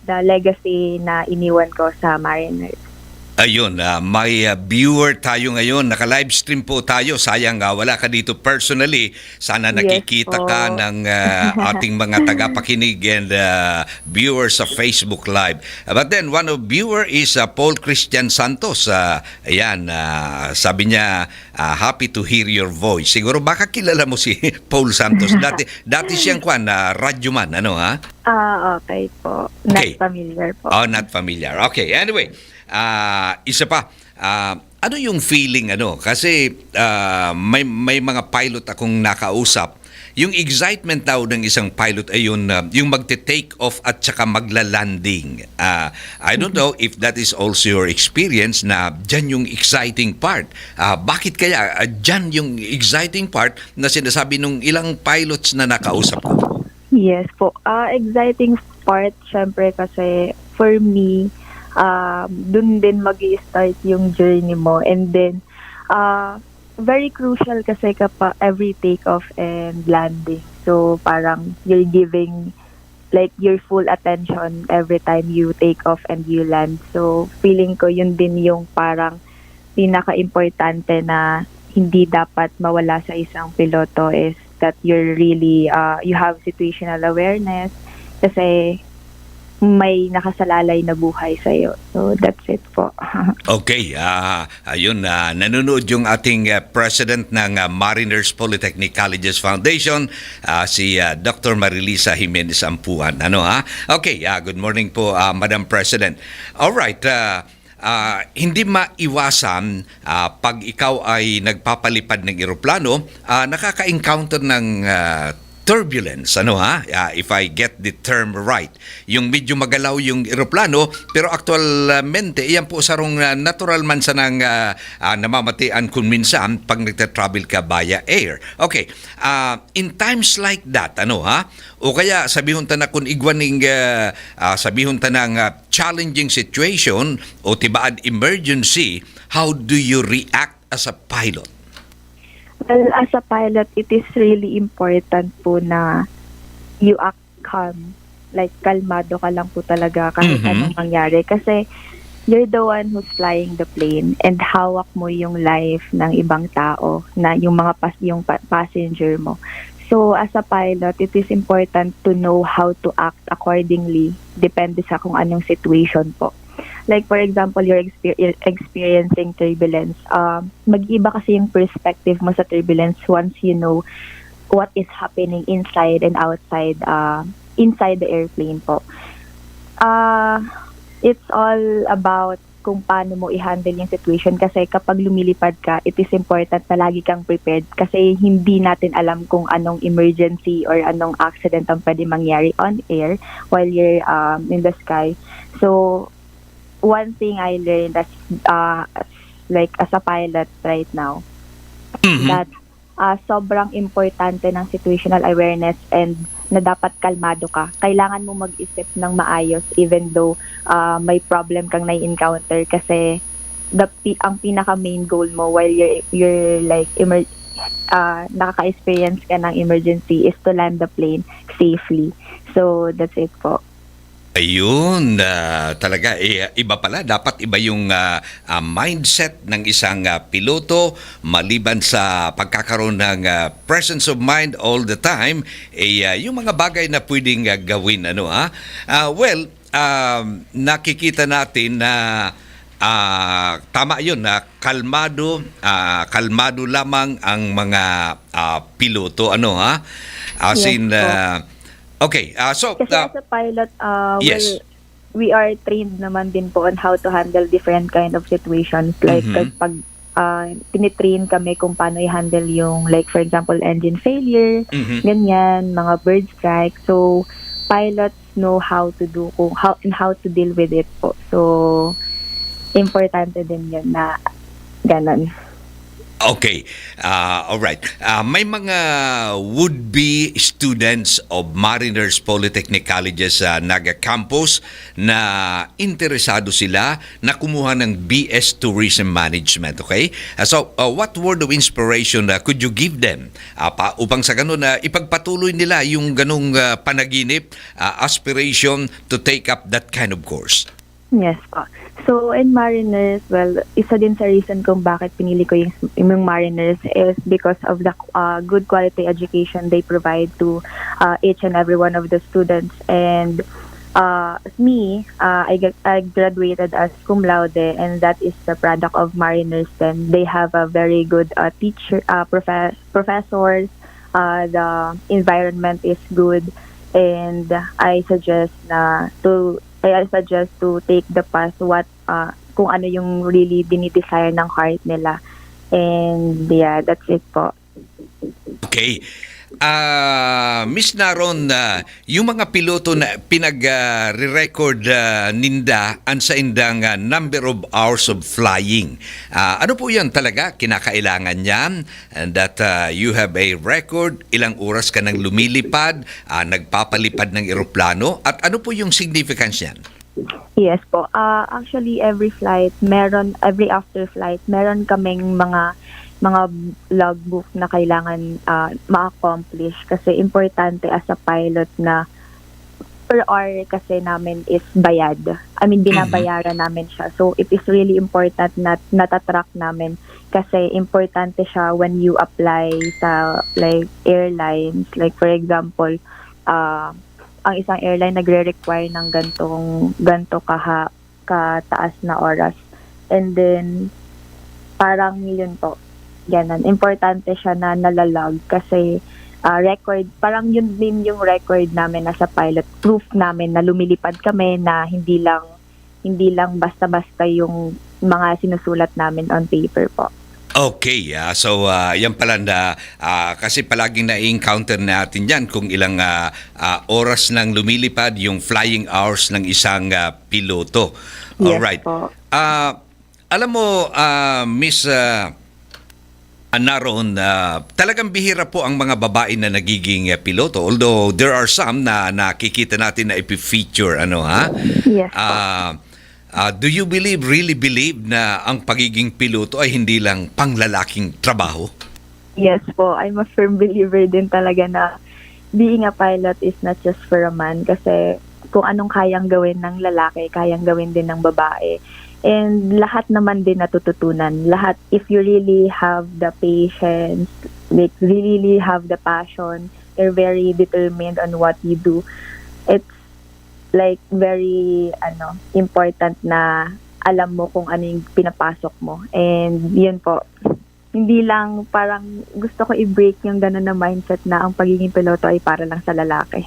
the legacy na iniwan ko sa Mariners. Ayun, ah, may ah, viewer tayo ngayon. Naka-livestream po tayo. Sayang ah, wala ka dito personally. Sana Yes nakikita po. ka ng ah, ating mga tagapakinig and ah, viewers sa Facebook Live. Ah, but then, one of viewer is ah, Paul Christian Santos. Ah, ayan, ah, sabi niya, ah, "Happy to hear your voice." Siguro baka kilala mo si Paul Santos. Dati, dati siyang kwan, ah, radyoman, ano ha? Ah, okay po. Not Okay. familiar po. Oh, not familiar. Okay, anyway, ah, isa pa. Ah, ano yung feeling ano? Kasi ah, may may mga pilot akong nakausap. Yung excitement daw ng isang pilot ay yun, ah, yung magte-take off at saka magla-landing. Ah, I don't know if that is also your experience na dyan yung exciting part. Ah, bakit kaya ah, dyan yung exciting part na sinasabi nung ilang pilots na nakausap ko? Yes po. Ah, exciting part, syempre, kasi for me, um, dun din mag start yung journey mo. And then, ah, very crucial kasi kapag every take off and landing. So, parang you're giving like your full attention every time you take off and you land. So, feeling ko yun din yung parang pinaka-importante na hindi dapat mawala sa isang piloto is that you're really, uh, you have situational awareness kasi may nakasalalay na buhay sa'yo. So, that's it po. Okay, ah, ayun, ah, nanonood yung ating ah, president ng ah, Mariners Polytechnic Colleges Foundation, ah, si ah, Doctor Marilisa Jimenez Ampuan. Ano ha? Okay, ah, good morning po, ah, Madam President. All right, ah, ah, hindi maiwasan ah, pag ikaw ay nagpapalipad ng eroplano, ah, nakaka-encounter ng ah, turbulence, ano ha? Ah, if I get the term right. Yung medyo magalaw yung eroplano, pero aktualmente, iyan po sarong ah, natural man sanang ah, ah, namamatian kung minsan pag nagta-travel ka via air. Okay, ah, in times like that, ano ha? O kaya sabihon ta na kung igwa ning ah, ah, sabihon ta ng ah, challenging situation o tibaad emergency, how do you react as a pilot? Well, as a pilot, it is really important po na you act calm. Like, kalmado ka lang po talaga kahit Mhm. anong mangyari. Kasi, you're the one who's flying the plane and hawak mo yung life ng ibang tao, na yung mga pas yung pa passenger mo. So, as a pilot, it is important to know how to act accordingly, depende sa kung anong situation po. Like, for example, you're exper you're experiencing turbulence, um, mag-iiba kasi yung perspective mo sa turbulence once you know what is happening inside and outside, ah, inside the airplane po. Ah, it's all about kung paano mo i-handle yung situation kasi kapag lumilipad ka, it is important na lagi kang prepared kasi hindi natin alam kung anong emergency or anong accident ang pwede mangyari on air while you're, um, in the sky. So, one thing I learned as, ah, as, like, as a pilot right now, Mhm. that, ah, sobrang importante ng situational awareness and na dapat kalmado ka. Kailangan mo mag-isip ng maayos even though, ah, may problem kang nai-encounter kasi the pi ang pinaka main goal mo while you're you're like emer ah, nakaka-experience ka ng emergency is to land the plane safely. So, that's it po. Ayun, ah, talaga, eh, iba pala. Dapat iba yung, ah, ah, mindset ng isang, ah, piloto maliban sa pagkakaroon ng, ah, presence of mind all the time, eh, ah, yung mga bagay na pwedeng, ah, gawin, ano, ha? Ah, well, um, nakikita natin na, ah, tama yun, na kalmado, ah, kalmado lamang ang mga, ah, piloto, ano, ha? As Yes in, po. ah, okay, ah, so, Kasi ah, as a pilot, uh, Yes. well, we are trained naman din po on how to handle different kind of situations. Like, Mhm. pag uh, tinitrain kami kung paano i-handle yung, like, for example, engine failure, Mhm. ganyan, mga bird strike. So, pilots know how to do, kung how, and how to deal with it po. So, importante din yun na ganon. Okay. Ah, all right. Ah, may mga would-be students of Mariners Polytechnic Colleges sa Naga Campus na interesado sila na kumuha ng B S Tourism Management, okay? Ah, so, ah, what word of inspiration, ah, could you give them, ah, pa upang sa ganun, ah, ipagpatuloy nila yung ganung, ah, panaginip, ah, aspiration to take up that kind of course? Yes po. So, in Mariners, well, isa din sa reason kung bakit pinili ko yung, yung Mariners is because of the uh, good quality education they provide to uh, each and every one of the students. And uh, me, uh, I, get, I graduated as cum laude, and that is the product of Mariners. Then they have a very good uh, teacher, uh, profe- professors. Uh, the environment is good, and I suggest na to I suggest to take the path what, ah, kung ano yung really dinidesire ng heart nila. And yeah, that's it po. Okay. Ah, Miss Naron, ah, yung mga piloto na pinag, ah, re-record, ah, ninda ang saindang, ah, number of hours of flying. Ah, ano po yan talaga? Kinakailangan yan? And that, ah, you have a record, ilang oras ka nang lumilipad, ah, nagpapalipad ng eroplano? At ano po yung significance niyan? Yes po. Ah, actually, every flight, meron, every after flight, meron kaming mga mga logbook na kailangan ah, ma-accomplish kasi importante as a pilot na per hour kasi namin is bayad. I mean, binabayaran namin siya. So, it is really important na natatrack namin kasi importante siya when you apply sa like airlines. Like, for example, ah, ang isang airline nagre-require ng gantong ganto kaha kataas na oras. And then, parang yun po, ganun. Importante siya na nala-log kasi ah, record, parang yun din yung record namin as a pilot. Proof namin na lumilipad kami na hindi lang hindi lang basta-basta yung mga sinusulat namin on paper po. Okay, ah, so ah, yan pala na ah, kasi palaging na-encounter natin yan kung ilang ah, ah, oras nang lumilipad yung flying hours ng isang ah, piloto. Yes Alright. po. Ah, alam mo, ah, Miss ah, Anaron, ah, talagang bihira po ang mga babae na nagiging ah, piloto. Although there are some na nakikita natin na ipi-feature, ano ha? Yes po. Ah, ah, do you believe, really believe na ang pagiging piloto ay hindi lang panglalaking trabaho? Yes po, I'm a firm believer din talaga na being a pilot is not just for a man kasi kung anong kayang gawin ng lalaki, kayang gawin din ng babae. And lahat naman din natututunan. Lahat, if you really have the patience, like, really have the passion, you're very determined on what you do, it's, like, very, ano, important na alam mo kung ano yung pinapasok mo. And yun po, hindi lang, parang gusto ko i-break yung gano'n na mindset na ang pagiging piloto ay para lang sa lalaki.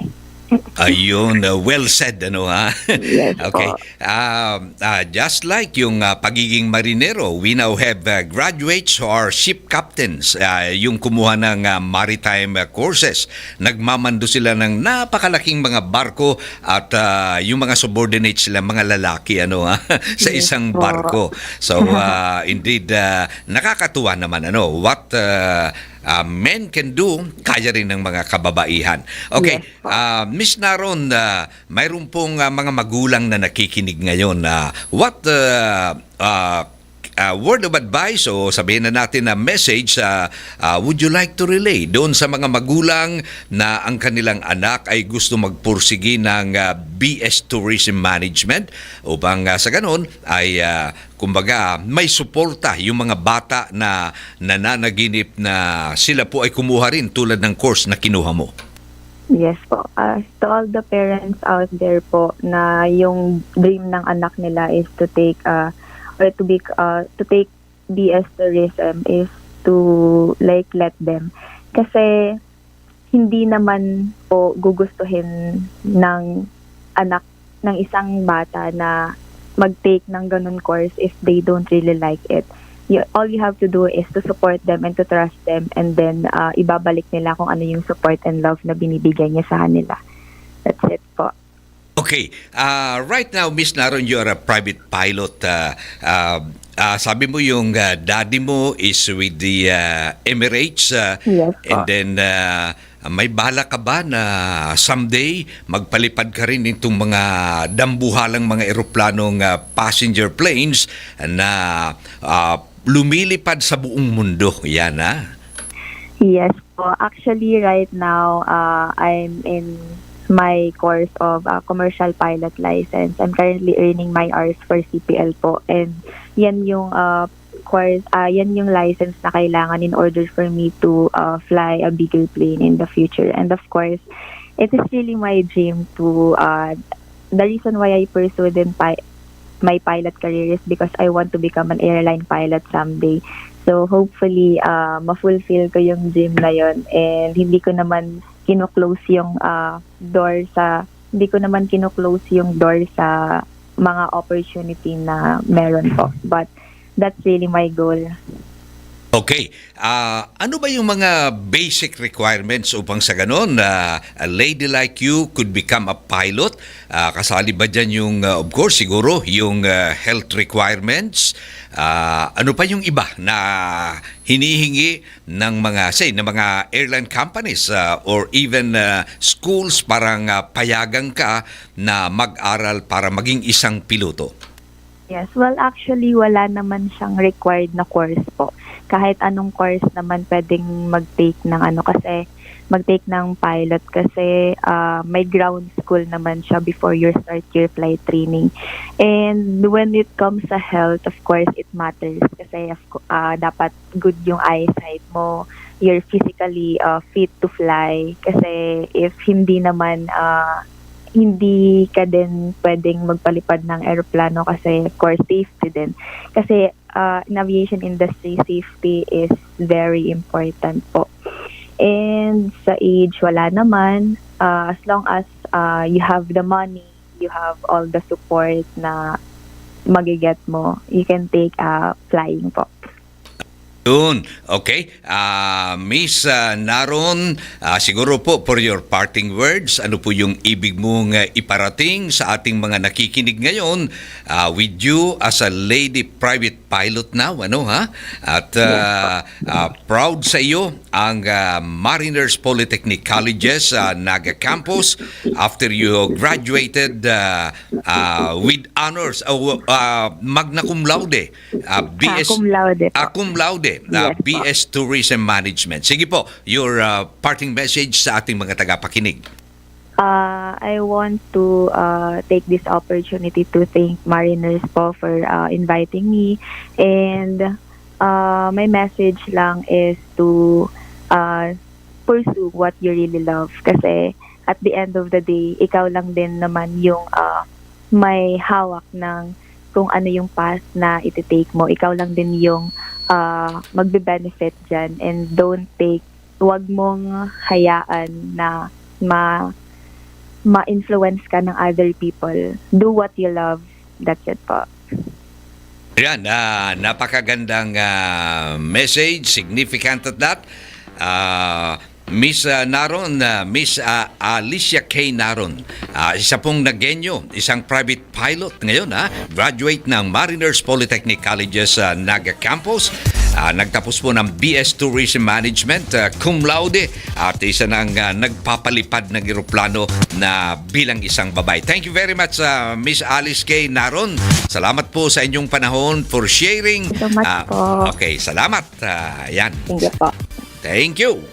Ayun, uh, well said, ano ha? Yes Okay. po. Um, uh, just like yung uh, pagiging marinero, we now have uh, graduates who are ship captains, uh, yung kumuha ng uh, maritime uh, courses. Nagmamando sila ng napakalaking mga barko at uh, yung mga subordinates sila, mga lalaki, ano ha? Sa Yes isang po. Barko. So, uh, indeed, uh, nakakatuwa naman, ano, what uh, uh, men can do, kaya rin ng mga kababaihan. Okay, Yes po. uh, Miss Naron, uh, mayroon pong uh, mga magulang na nakikinig ngayon. Uh, what uh, uh, uh, word of advice o sabihin na natin na message uh, uh, would you like to relay doon sa mga magulang na ang kanilang anak ay gusto magpursigi ng uh, B S Tourism Management upang uh, sa ganon ay uh, kumbaga may suporta yung mga bata na nananaginip na sila po ay kumuha rin tulad ng course na kinuha mo? Yes po. Uh, to all the parents out there po na yung dream ng anak nila is to take uh, or to be uh, to take B S tourism is to, like, let them. Kasi hindi naman po gugustuhin ng anak ng isang bata na mag-take ng ganun course if they don't really like it. You, all you have to do is to support them and to trust them, and then uh, ibabalik nila kung ano yung support and love na binibigay niya sa kanila. That's it po. Okay. Uh, right now, Miss Naron, you are a private pilot. Uh, uh, uh, sabi mo yung uh, daddy mo is with the uh, Emirates. Uh, Yes po. And then, uh, may bala ka ba na someday magpalipad ka rin itong mga dambuhalang mga eroplanong uh, passenger planes na uh, lumilipad sa buong mundo? Yan, ha? Yes po. Actually, right now, uh, I'm in my course of uh, commercial pilot license. I'm currently earning my hours for C P L po. And yan yung uh, course, uh, yan yung license na kailangan in order for me to uh, fly a bigger plane in the future. And of course, it is really my dream to, uh, the reason why I pursued in pi- my pilot career is because I want to become an airline pilot someday. So hopefully, uh, ma-fulfill ko yung dream na yon, and hindi ko naman kino-close yung uh, door sa hindi ko naman kino-close yung door sa mga opportunity na meron po. But that's really my goal. Okay. Ah, ano ba yung mga basic requirements upang sa ganon na a lady like you could become a pilot? Ah, kasali ba dyan yung, ah, of course, siguro, yung ah, health requirements? Ah, ano pa yung iba na hinihingi ng mga, say, ng mga airline companies ah, or even ah, schools para nga payagan ka na mag-aral para maging isang piloto? Yes, well, actually, wala naman siyang required na course po. Kahit anong course naman pwedeng mag-take ng ano, kasi mag-take ng pilot kasi ah, may ground school naman siya before you start your flight training. And when it comes sa health, of course, it matters kasi of co- ah, dapat good yung eyesight mo, you're physically ah, fit to fly. Kasi if hindi naman ah, hindi ka din pwedeng magpalipad ng eroplano kasi, of course, safety din. Kasi uh, in aviation industry, safety is very important po. And sa age, wala naman. Uh, as long as uh, you have the money, you have all the support na magiget mo, you can take uh, flying po. Yun. Okay. Ah, Miss ah, Naron, ah, siguro po for your parting words, ano po yung ibig mong ah, iparating sa ating mga nakikinig ngayon ah, with you as a lady private pilot now, ano ha? At ah, ah, proud sa iyo ang ah, Mariners Polytechnic College's ah, Naga Campus after you graduated ah, ah, with honors, ah, w- ah, magna cum laude, ah, B S, Ah, cum laude po. ah, cum laude, ah, Yes po. B S Tourism Management. Sige po, your ah, parting message sa ating mga tagapakinig. Ah, I want to uh, take this opportunity to thank Mariners po for uh, inviting me. And uh, my message lang is to uh, pursue what you really love. Kasi at the end of the day, ikaw lang din naman yung uh, may hawak ng kung ano yung path na iti-take mo. Ikaw lang din yung uh, magbe-benefit dyan. And don't take, wag mong hayaan na ma ma-influence ka ng other people. Do what you love. That's it po. Yan, ah, napakagandang ah, message, significant at that. Ah, Miss ah, Naron, ah, Miss ah, Alicia K. Naron, ah, isa pong Nagueño, isang private pilot ngayon, ha? Graduate ng Mariners Polytechnic College's ah, Naga Campus. Ah, nagtapos po ng B S Tourism Management, ah, cum laude, at isa nang ah, nagpapalipad ng eroplano na bilang isang babae. Thank you very much, ah, Miss Alice K. Naron. Salamat po sa inyong panahon for sharing. Thank you so much Ah, po. Okay, salamat. Ah, yan. Thank you po. Thank you.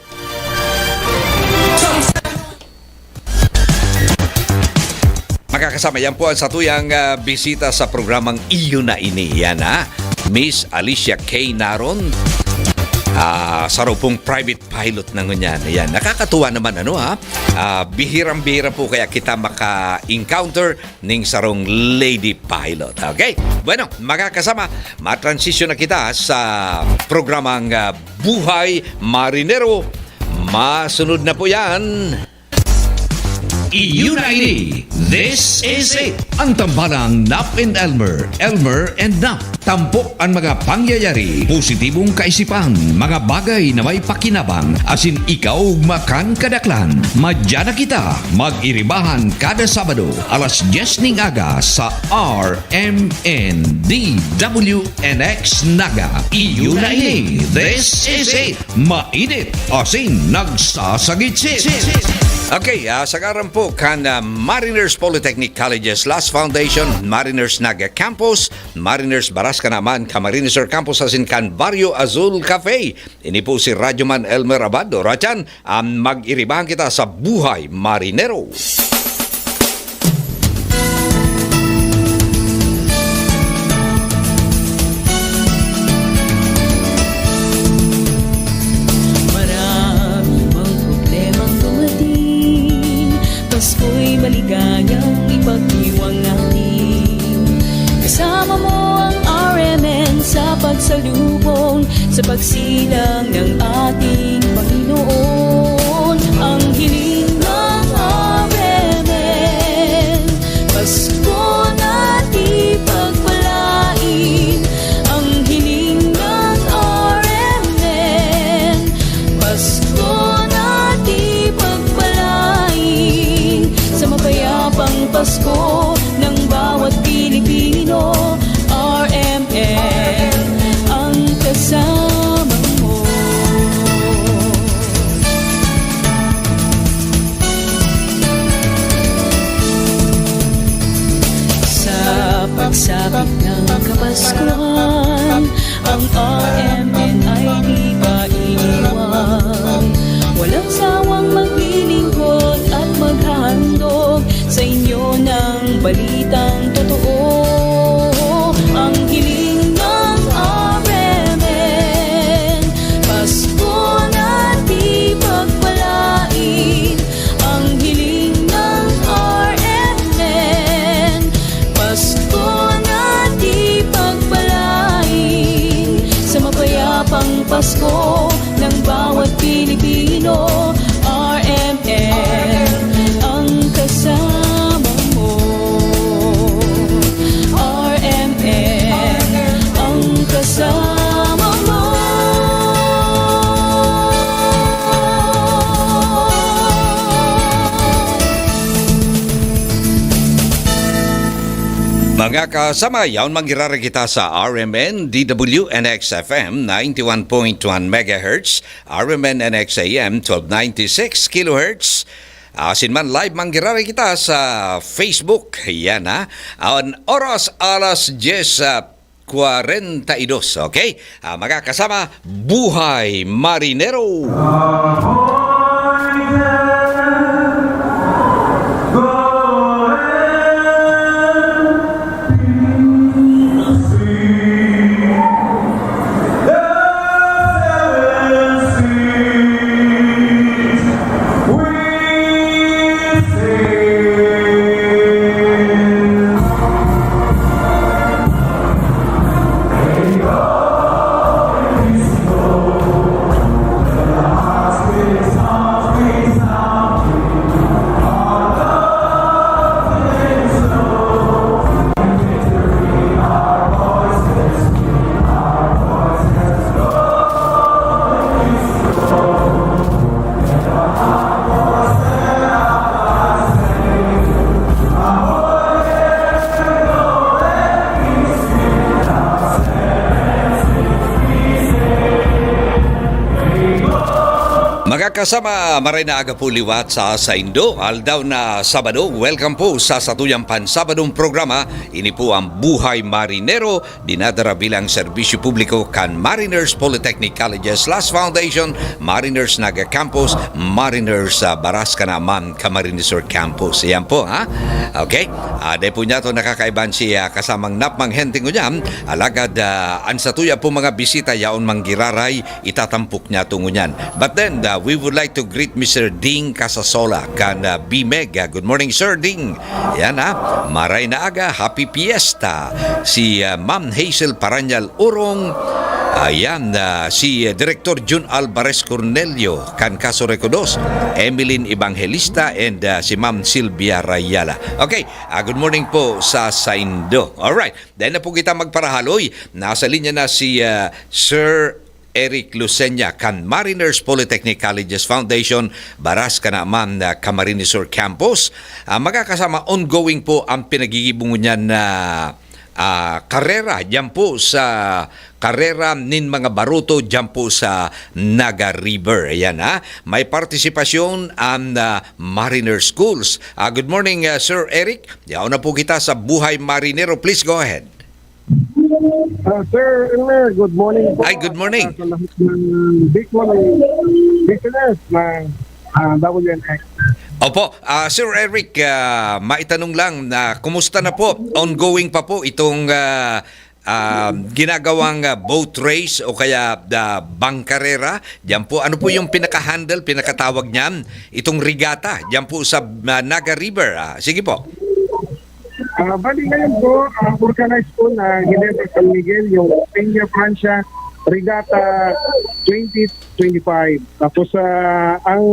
Makakasama, yan po ang satuyang ah, bisita sa programang Iyo na Ini. Yan, ha? Miss Alicia K. Naron. Ah, saro pong private pilot na ngunyan. Ayan, nakakatuwa naman, ano, ha? Ah, bihirang-bihira po kaya kita maka-encounter ning sarong lady pilot. Okay? Bueno, makakasama, matransition na kita sa programang ah, Buhay Marinero. Masunod na po yan. Iyo na ini. This is it. Ang tambalang Nap and Elmer, Elmer and Nap. Tampok an mga pangyayari, positibong kaisipan, mga bagay na may pakinabang, asin ikaw makan kadaklan. Madya na kita, mag-iribahan kada Sabado, alas dyes ning aga sa R M N D W N X Naga. Iyo na ini. This is it. Mainit, asin nagsasagitsit. Okay, ah, sa ngaran po kan ah, Mariners Polytechnic College's Last Foundation, Mariners Naga Campus, Mariners Barasca naman, Camarines Sur Campus asin kan Barrio Azul Cafe. Ini po si Radyoman Elmer Abad, Orachan, ang mag-iribahan kita sa Buhay Marinero. Marami mang problemang dumating, Pasko'y maligayang ipagdiwang natin. Kasama mo ang R M N sa pagsalubong, sa pagsilang ng ating Panginoon. Ang hiling ng R M N, Pasko na di pagpalain. Ang hiling ng R M N, Pasko na di pagpalain. Sa mapayapang Pasko ng bawat Pilipino, R M N ang kasama mo. Sa pagsapit ng Kapaskuhan, ang R M N ay di pa iiwan. Walang sawang maglilingkod at maghahandog sa inyo ng balitang totoo. Ang hiling ng R M N, Pasko na di pagpalain. Ang hiling ng R M N, Pasko na di pagpalain. Sa mapayapang Pasko ng bawat Pilipino, R M N ang kasama mo. R M N ang kasama mo. Mga kasama, yaon manggiraray kita sa R M N, D W N X F M, ninety-one point one megahertz, R M N N X A M, twelve ninety-six kilohertz. Asin man live manggiraray kita sa Facebook. Yan, ha. Ang oras alas dyes ah, kwarenta y dos, okay? Ah, mga kasama, Buhay Marinero! Mga kasama, maray na aga po liwat sa saindo, aldaw na Sabado. Welcome po sa satuyang pansabadong programa. Ini po ang Buhay Marinero, dinadara bilang serbisyo publiko kan Mariners Polytechnic Colleges Las Foundation, Mariners Naga Campus, Mariners, ah, Baras Kanaman, Camarines Sur Campus. Ayan po, ha? Okay. Ah, dai po niya to nakakaiban si, ah, kasamang Nap Manghente ngunyan. Alagad, ah, an satuya po mga bisita yaon manggiraray, itatampok niya to ngunyan. But then, ah, we would like to greet Mister Ding Casasola kan, ah, B MEG. Ah, good morning, Sir Ding. Yan, ha. Maray na aga, happy fiesta. Si, ah, Ma'am Hazel Paranyal Urong. Ayan, ah, si, ah, Director Jun Alvarez Cornelio kan Caso Recodos, Emeline Evangelista, and, ah, si Ma'am Sylvia Rayala. Okay, ah, good morning po sa saindo. Alright, dahil na po kita magparahaloy, nasa linya na si, ah, Sir Eric Lucena kan Mariners Polytechnic Colleges Foundation, Baras Kanaman, ah, Camarines Sur Campus. Ah, magkakasama, ongoing po ang pinagigibong niyan na, ah, karera diyan po sa karera nin mga baruto diyan po sa Naga River. Ayan, ha. May partisipasyon ang, ah, Mariner Schools. Ah, good morning, ah, Sir Eric. Yaon na po kita sa Buhay Marinero. Please go ahead. Ah, Sir Elmer, good morning po. Ay, good morning. Sa lahat ng Bicol, listeners ng ah, W N X. Opo, ah, Sir Eric, ah, maitanong lang na kumusta na po? Ongoing pa po itong, ah, ah, ginagawang, ah, boat race o kaya, ah, bangkarera? Diyan po, ano po yung pinaka-handle, pinakatawag niyan? Itong regata, diyan po sa, ah, Naga River. Ah, sige po. Ah, bali ngayon po, ah, organized po na Ginebra San Miguel, yung Peña Francia Regatta twenty twenty-five. Tapos ah, ang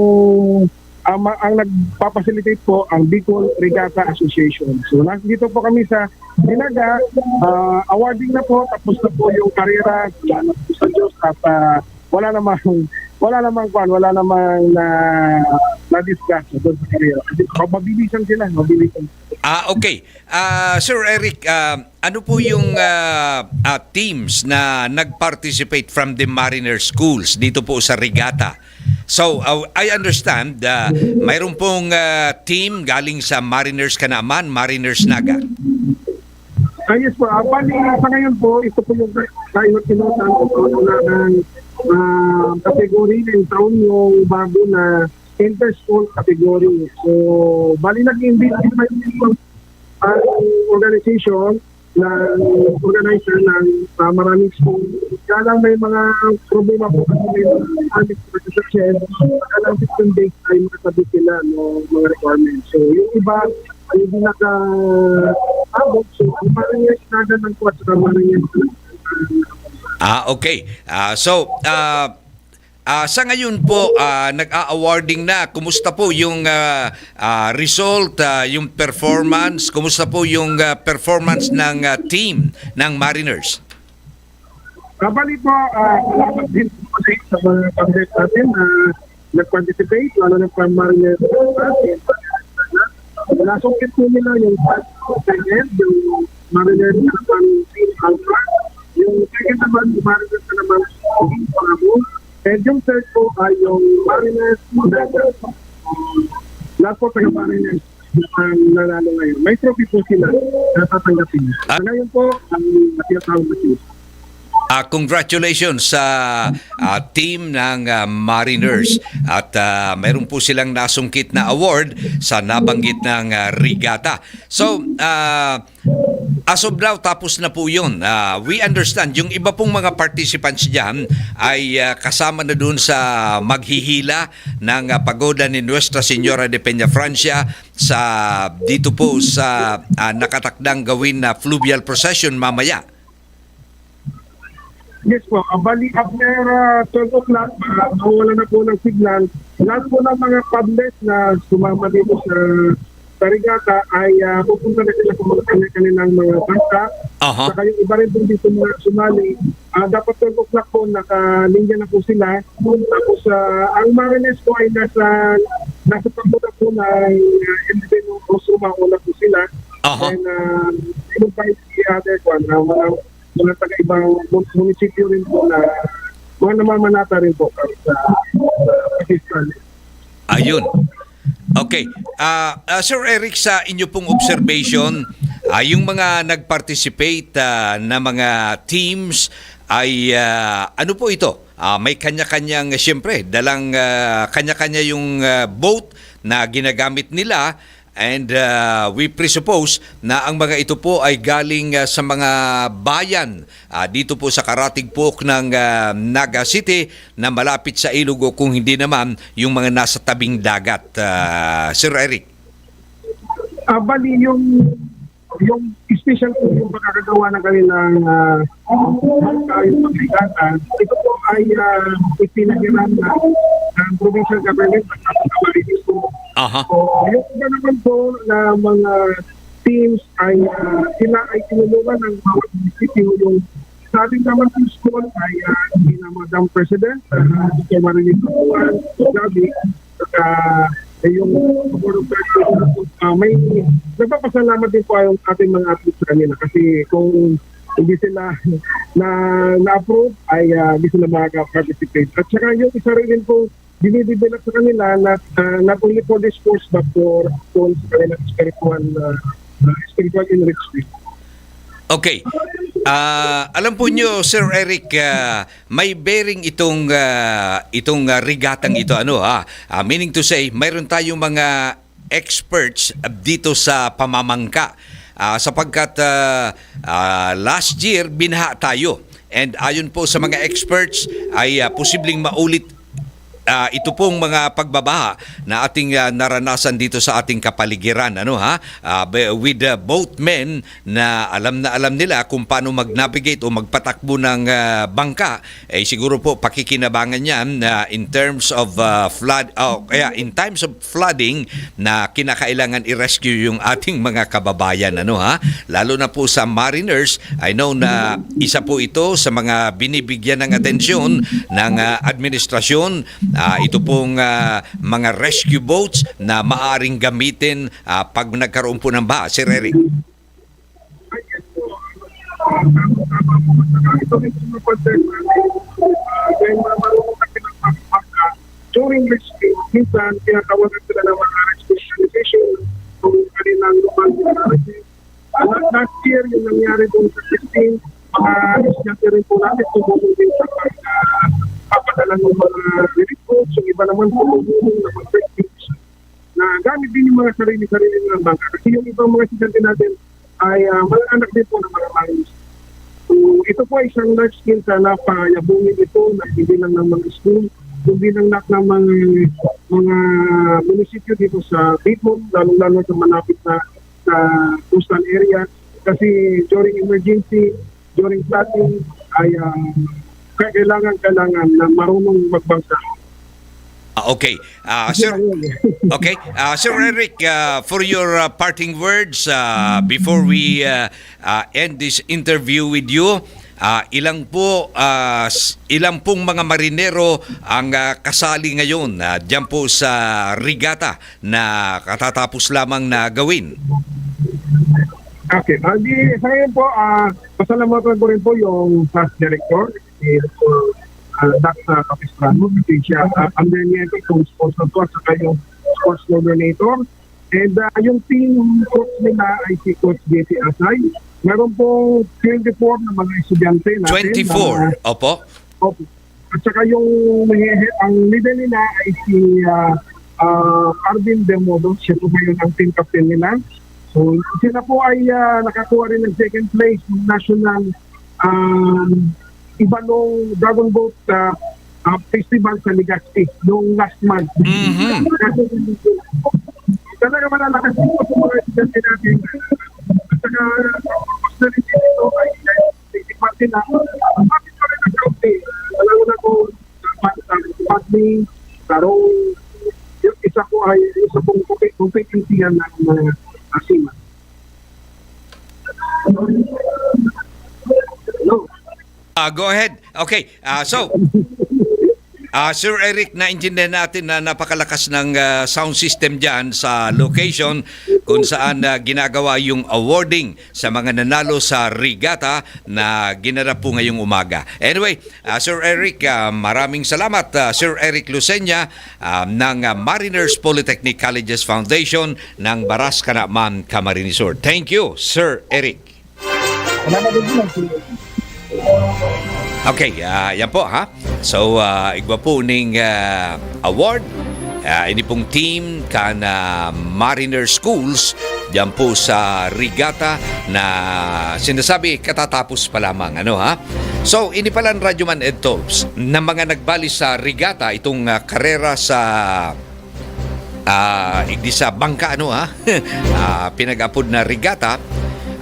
ang, ma- ang nagpapacilitate po ang Bicol Regatta Association. So nandito po kami sa Dinaga, ah, awarding na po, tapos na po yung karera, salamat po sa Diyos at ah, wala namang wala namang kwan, wala namang na na-discuss doon sa karera. Kasi mabilisan sila, mabilisan. Ah, okay. Ah, Sir Eric, ah, ano po yung, ah, ah, teams na nag-participate from the Mariner Schools dito po sa Regatta? So, ah, I understand, ah, mayroon pong, ah, team galing sa Mariners Kanaman, Mariners Naga. Ah, yes po. Ah, bali, sa ngayon po, ito po yung kainot-inotan o kauna ng ah, category na yung taon yung bago na inter-school category. So, bali nag-invite pa yung ang organization na organizer ng ah, maraming school. Kaya lang may mga problema po kasi may mga permit sa Kaya lang fifteen days ay makasabit sila no, mga requirements. So, yung iba, hindi naka-abot. So, ang parang yung sinaga ng kuwat sa parang yung Ah, okay. Ah, so, ah, ah, sa ngayon po, ah, nag-a-awarding na. Kumusta po yung, ah, ah, result, ah, yung performance? Kumusta po yung, ah, performance ng, ah, team ng Mariners? Kabali po, ah, salamat din po kasi sa mga pamilya natin na nag-participate, lalo na pang Mariner natin. Nasungkit po nila yung five second, yung Mariner na pang Team Alpha, yung second naman, yung Mariner na naman Team Pangamo, and yung third po ay yung Mariner Naga. Lahat po taga Mariner ang nanalo ngayon. May trophy po sila na tatanggapin. At ngayon po, ang natiyatawag na team. Ah, congratulations sa, ah, team ng, ah, Mariners. At, ah, mayroon po silang nasungkit na award sa nabanggit ng, ah, regatta. So, ah, as of now, tapos na po yun. Ah, we understand, yung iba pong mga participants dyan ay, ah, kasama na doon sa maghihila ng, ah, pagoda ni Nuestra Señora de Peña Francia sa, dito po sa, ah, nakatakdang gawin na fluvial procession mamaya. Yes po. Ah, bali, after ah, twelve o'clock, ah, nawawala na po ng signal. Lahat po ng mga public na sumama dito sa, sa regatta ay ah, pupunta na sila sa mga kanilang mga bansa. Aha. Saka yung iba rin po dito mga sumali, ah, dapat twelve o'clock po, nakalinya na po sila. Tapos ah, ang Marines po ay nasa nasa pagbuta po ng uh, N B N Rosuma, una po sila. Aha. And uh, invite the other one, uh, mga, mga taga-ibang mun- munisipyo rin po na mga namamanata rin po para sa Ayun. Okay. Ah, ah, Sir Eric, sa inyo pong observation, ah, yung mga nag-participate, ah, na mga teams ay, ah, ano po ito? Ah, may kanya-kanyang, siyempre, dalang, ah, kanya-kanya yung, ah, boat na ginagamit nila. And, ah, we presuppose na ang mga ito po ay galing, ah, sa mga bayan, ah, dito po sa karatig-pook ng, ah, Naga City na malapit sa ilog o kung hindi naman yung mga nasa tabing dagat, ah, Sir Eric. Ah, bali, yung, yung special po yung pagkakagawa ng kanilang, ah, ah, yung pagkikatan. Ito po ay, ah, ipinahiram na ng provincial government at ng Camarines po. Aha. So, yung iba naman po na mga teams ay, ah, sila ay tinulungan ng bawat munisipyo. Yung sa ating naman po school ay, ah, si Madam President, ah, Teacher Marilyn Tutuan, Gabi, saka, eh, yung Board of Directors, ah, may nagpapasalamat din po yung ating mga athletes sa kanila kasi kung hindi sila na, na-approve ay, ah, hindi sila makaka-participate. At saka yung isa rin po, dinidevelop sa kanila not, ah, not only for the sports but for, for sa kanilang spiritual, ah, ah, spiritual enrichment. Okay. Ah, alam po nyo, Sir Eric, ah, may bearing itong, ah, itong, ah, regatang ito, ano, ha? Ah, meaning to say, mayroon tayong mga experts dito sa pamamangka. Ah, sapagkat, ah, ah, last year, binaha tayo. And ayon po sa mga experts, ay, ah, posibleng maulit, ah, ito pong mga pagbabaha na ating, ah, naranasan dito sa ating kapaligiran, ano, ha? Ah, be-, with, ah, boatmen na alam na alam nila kung paano mag-navigate o magpatakbo ng, ah, bangka, eh, siguro po pakikinabangan yan na in terms of, ah, flood, oh, kaya in times of flooding na kinakailangan i-rescue yung ating mga kababayan, ano, ha? Lalo na po sa mariners, I know na isa po ito sa mga binibigyan ng atensyon ng, ah, administrasyon, ah, ito pong, ah, mga rescue boats na maaaring gamitin, ah, pag nagkaroon po ng baha, Sir Eric. Ay, yes po. Ah, tama, tama po. At saka ito rin po yung concern natin. Ah, dahil mga marunong na pinagpapakpak na during rescue, minsan tinatawagan sila ng mga rescue organization kung kanilang lokal na rescue. Ah, last year, yung nangyari doon sa sixteen, mga estudyante rin po natin tumulong din sa pag, ah, papadala ng mga relief goods. Yung iba naman tumulong na mag-rescue na gamit din yung mga sarili-sarili nilang bangka. Kasi yung ibang mga estudyante natin ay, ah, mga anak din po ng mga Marines. So, ito po ay isang life skill sana payabungin ito na hindi lang ng mga school, kundi ng lahat ng mga, mga munisipyo dito sa Bicol, lalong-lalo sa malapit na, sa coastal area. Kasi during emergency, during flooding, ay, ah, kailangan, kailangan na marunong magbangka. Ah, okay. Ah, Sir, okay. Ah, Sir Eric, ah, for your, ah, parting words, ah, before we, ah, ah, end this interview with you, ah, ilang po, ah, s-, ilang pong mga marinero ang, ah, kasali ngayon, ah, diyan po sa regata na katatapos lamang na gawin? Okay. Ah, di, sa ngayon po, ah, pasalamatan ko rin po yung past director, si Doctor, ah, Dax, ah, Capistrano, kasi siya, ah, under niya ito, itong sports na to, at saka yung sports coordinator. And, ah, yung team coach nila ay si Coach J T Asay. Meron po twenty-four na mga estudyante natin na Twenty-four. Opo. Opo. At saka yung, ang leader nila ay si, ah, ah, Arvin Demodo. Siya po ngayon ang team captain nila. So, sila po ay, ah, nakakuha rin ng second place ng national, um, Ibalong Dragon Boat, ah, ah, Festival sa Legazpi noong last month. Mhm. Talaga malalakas po sa mga estudyante natin. At saka, ang purpose na rin dito ay, ay, ay, parte na, parte pa rin ng kaunti. Alam mo na po, dapat, ah, partly, pero yung isa po ay, isa pong compe-, competency yan ng mga, ah, seaman. Hello? Ah, go ahead. Okay. Ah, so, Ah, Sir Eric, naintindihan natin na napakalakas ng, ah, sound system diyan sa location kung saan, ah, ginagawa yung awarding sa mga nanalo sa regata na ginanap po ngayong umaga. Anyway, ah, Sir Eric, ah, maraming salamat, ah, Sir Eric Lucena, ah, ng, ah, Mariners Polytechnic Colleges Foundation ng Baras, Canaman, Camarines Sur. Thank you, Sir Eric. Salamat din, Sir. Okay, ah, yan po, ha. So, ah, igwa po ning, ah, award. Ah, ini pong team kan, ah, Mariner Schools, diyan po sa regata na sinasabi katatapos pa lamang, ano, ha. So, ini pala ang Radyo Man Ed Tolps na mga nagbali sa regata, itong, ah, karera sa, ah, igdi sa bangka, ano, ha? Ah, pinag-apod na regata.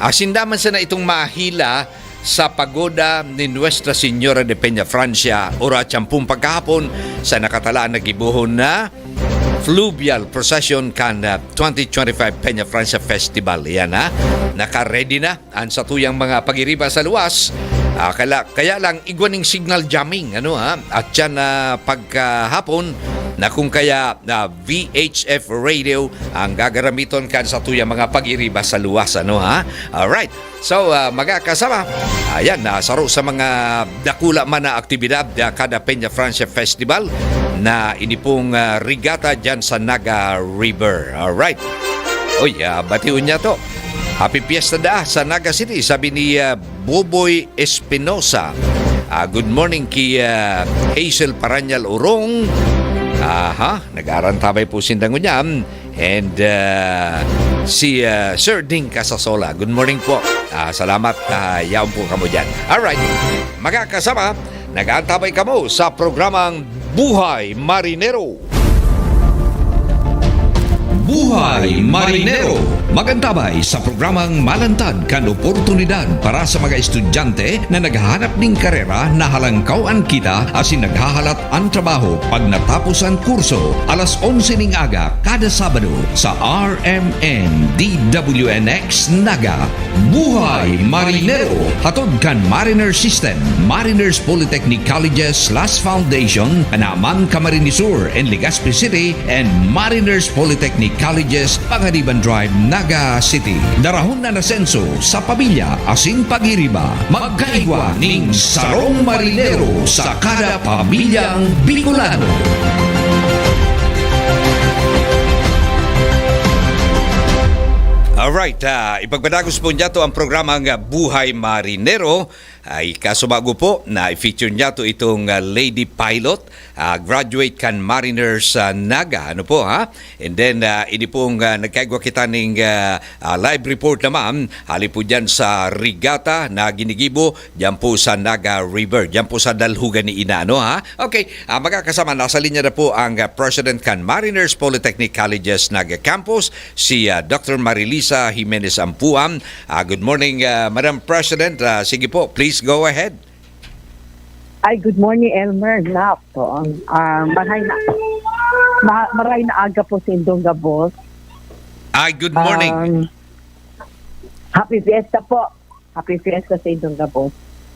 Ah, sinda man sana itong mahila sa pagoda ni Nuestra Señora de Peñafrancia, oras siyam pong pagkahapon, sa nakatalaan na gibohon na fluvial procession kan, ah, twenty twenty-five Peñafrancia Festival. Yan, ha? Naka-ready na ang satuyang mga pag-iriba sa luwas. Ah, kala-, kaya lang, igwa ning signal jamming, ano, ha? At yan, ah, pagkahapon, na kung kaya, ah, V H F radio ang gagaramiton kan satuyang mga pag-iriba sa luwas, ano, ha? Alright. So, ah, mga kasama, ayan, na saro sa mga dakula man na aktibidad, ah, kada Peñafrancia Festival na ini pong, ah, regata dyan sa Naga River. Alright. Uy, ah, bation niya to. Happy Fiesta da sa Naga City, sabi ni, ah, Boboy Espinosa. Ah, good morning ki, ah, Hazel Paranyal Urong. Aha, nag-aarantabay po sinda ngunyan. And, ah, si, ah, Sir Ding Casasola. Good morning po. Ah, salamat. Ah, yaon po kamo dyan. Alright. Mga kasama, nag-aantabay kamo sa programang Buhay Marinero. Buhay Marinero. Mag-antabay sa programang malantad kan oportunidad para sa mga estudyante na naghahanap ning karera na halangkaw an kita asin naghahalat an trabaho pag natapos an kurso, alas onse ning aga kada Sabado sa R M N D W N X Naga. Buhay Marinero! Hatod kan Mariner System, Mariners Polytechnic Colleges Las Foundation, Canaman, Camarines Sur, and Legazpi City, and Mariners Polytechnic Colleges, Panganiban Drive, Naga City. Darahon na nasenso sa pamilya asin pag-iriba. Magkaigwa ning sarong marinero sa kada pamilyang Bicolano. Alright, ah, ipagpadagos po niyato ang programang, ah, Buhay Marinero. Ay, kaso bago po, na-feature niyato itong, ah, lady pilot, ah, graduate kan Mariners, ah, Naga. Ano po, ha? And then, ah, ini pong, ah, nagkaigwa kita ning, ah, ah, live report naman, hali po dyan sa regata na ginigibo, dyan po sa Naga River, dyan po sa Dalhugan ni Ina, ano, ha? Okay, ah, mga kasama, nasa linya na po ang, ah, President kan Mariners Polytechnic Colleges Naga Campus, si, ah, Doctor Marilisa Jimenez Ampuan. Ah, good morning, ah, Madam President. Ah, sige po, please go ahead. Ay, good morning, Elmer. Nap, ang ah, maray na ma, maray na aga po sa indong gabos. Ay, good morning. Um, happy fiesta po. Happy fiesta sa indong gabos.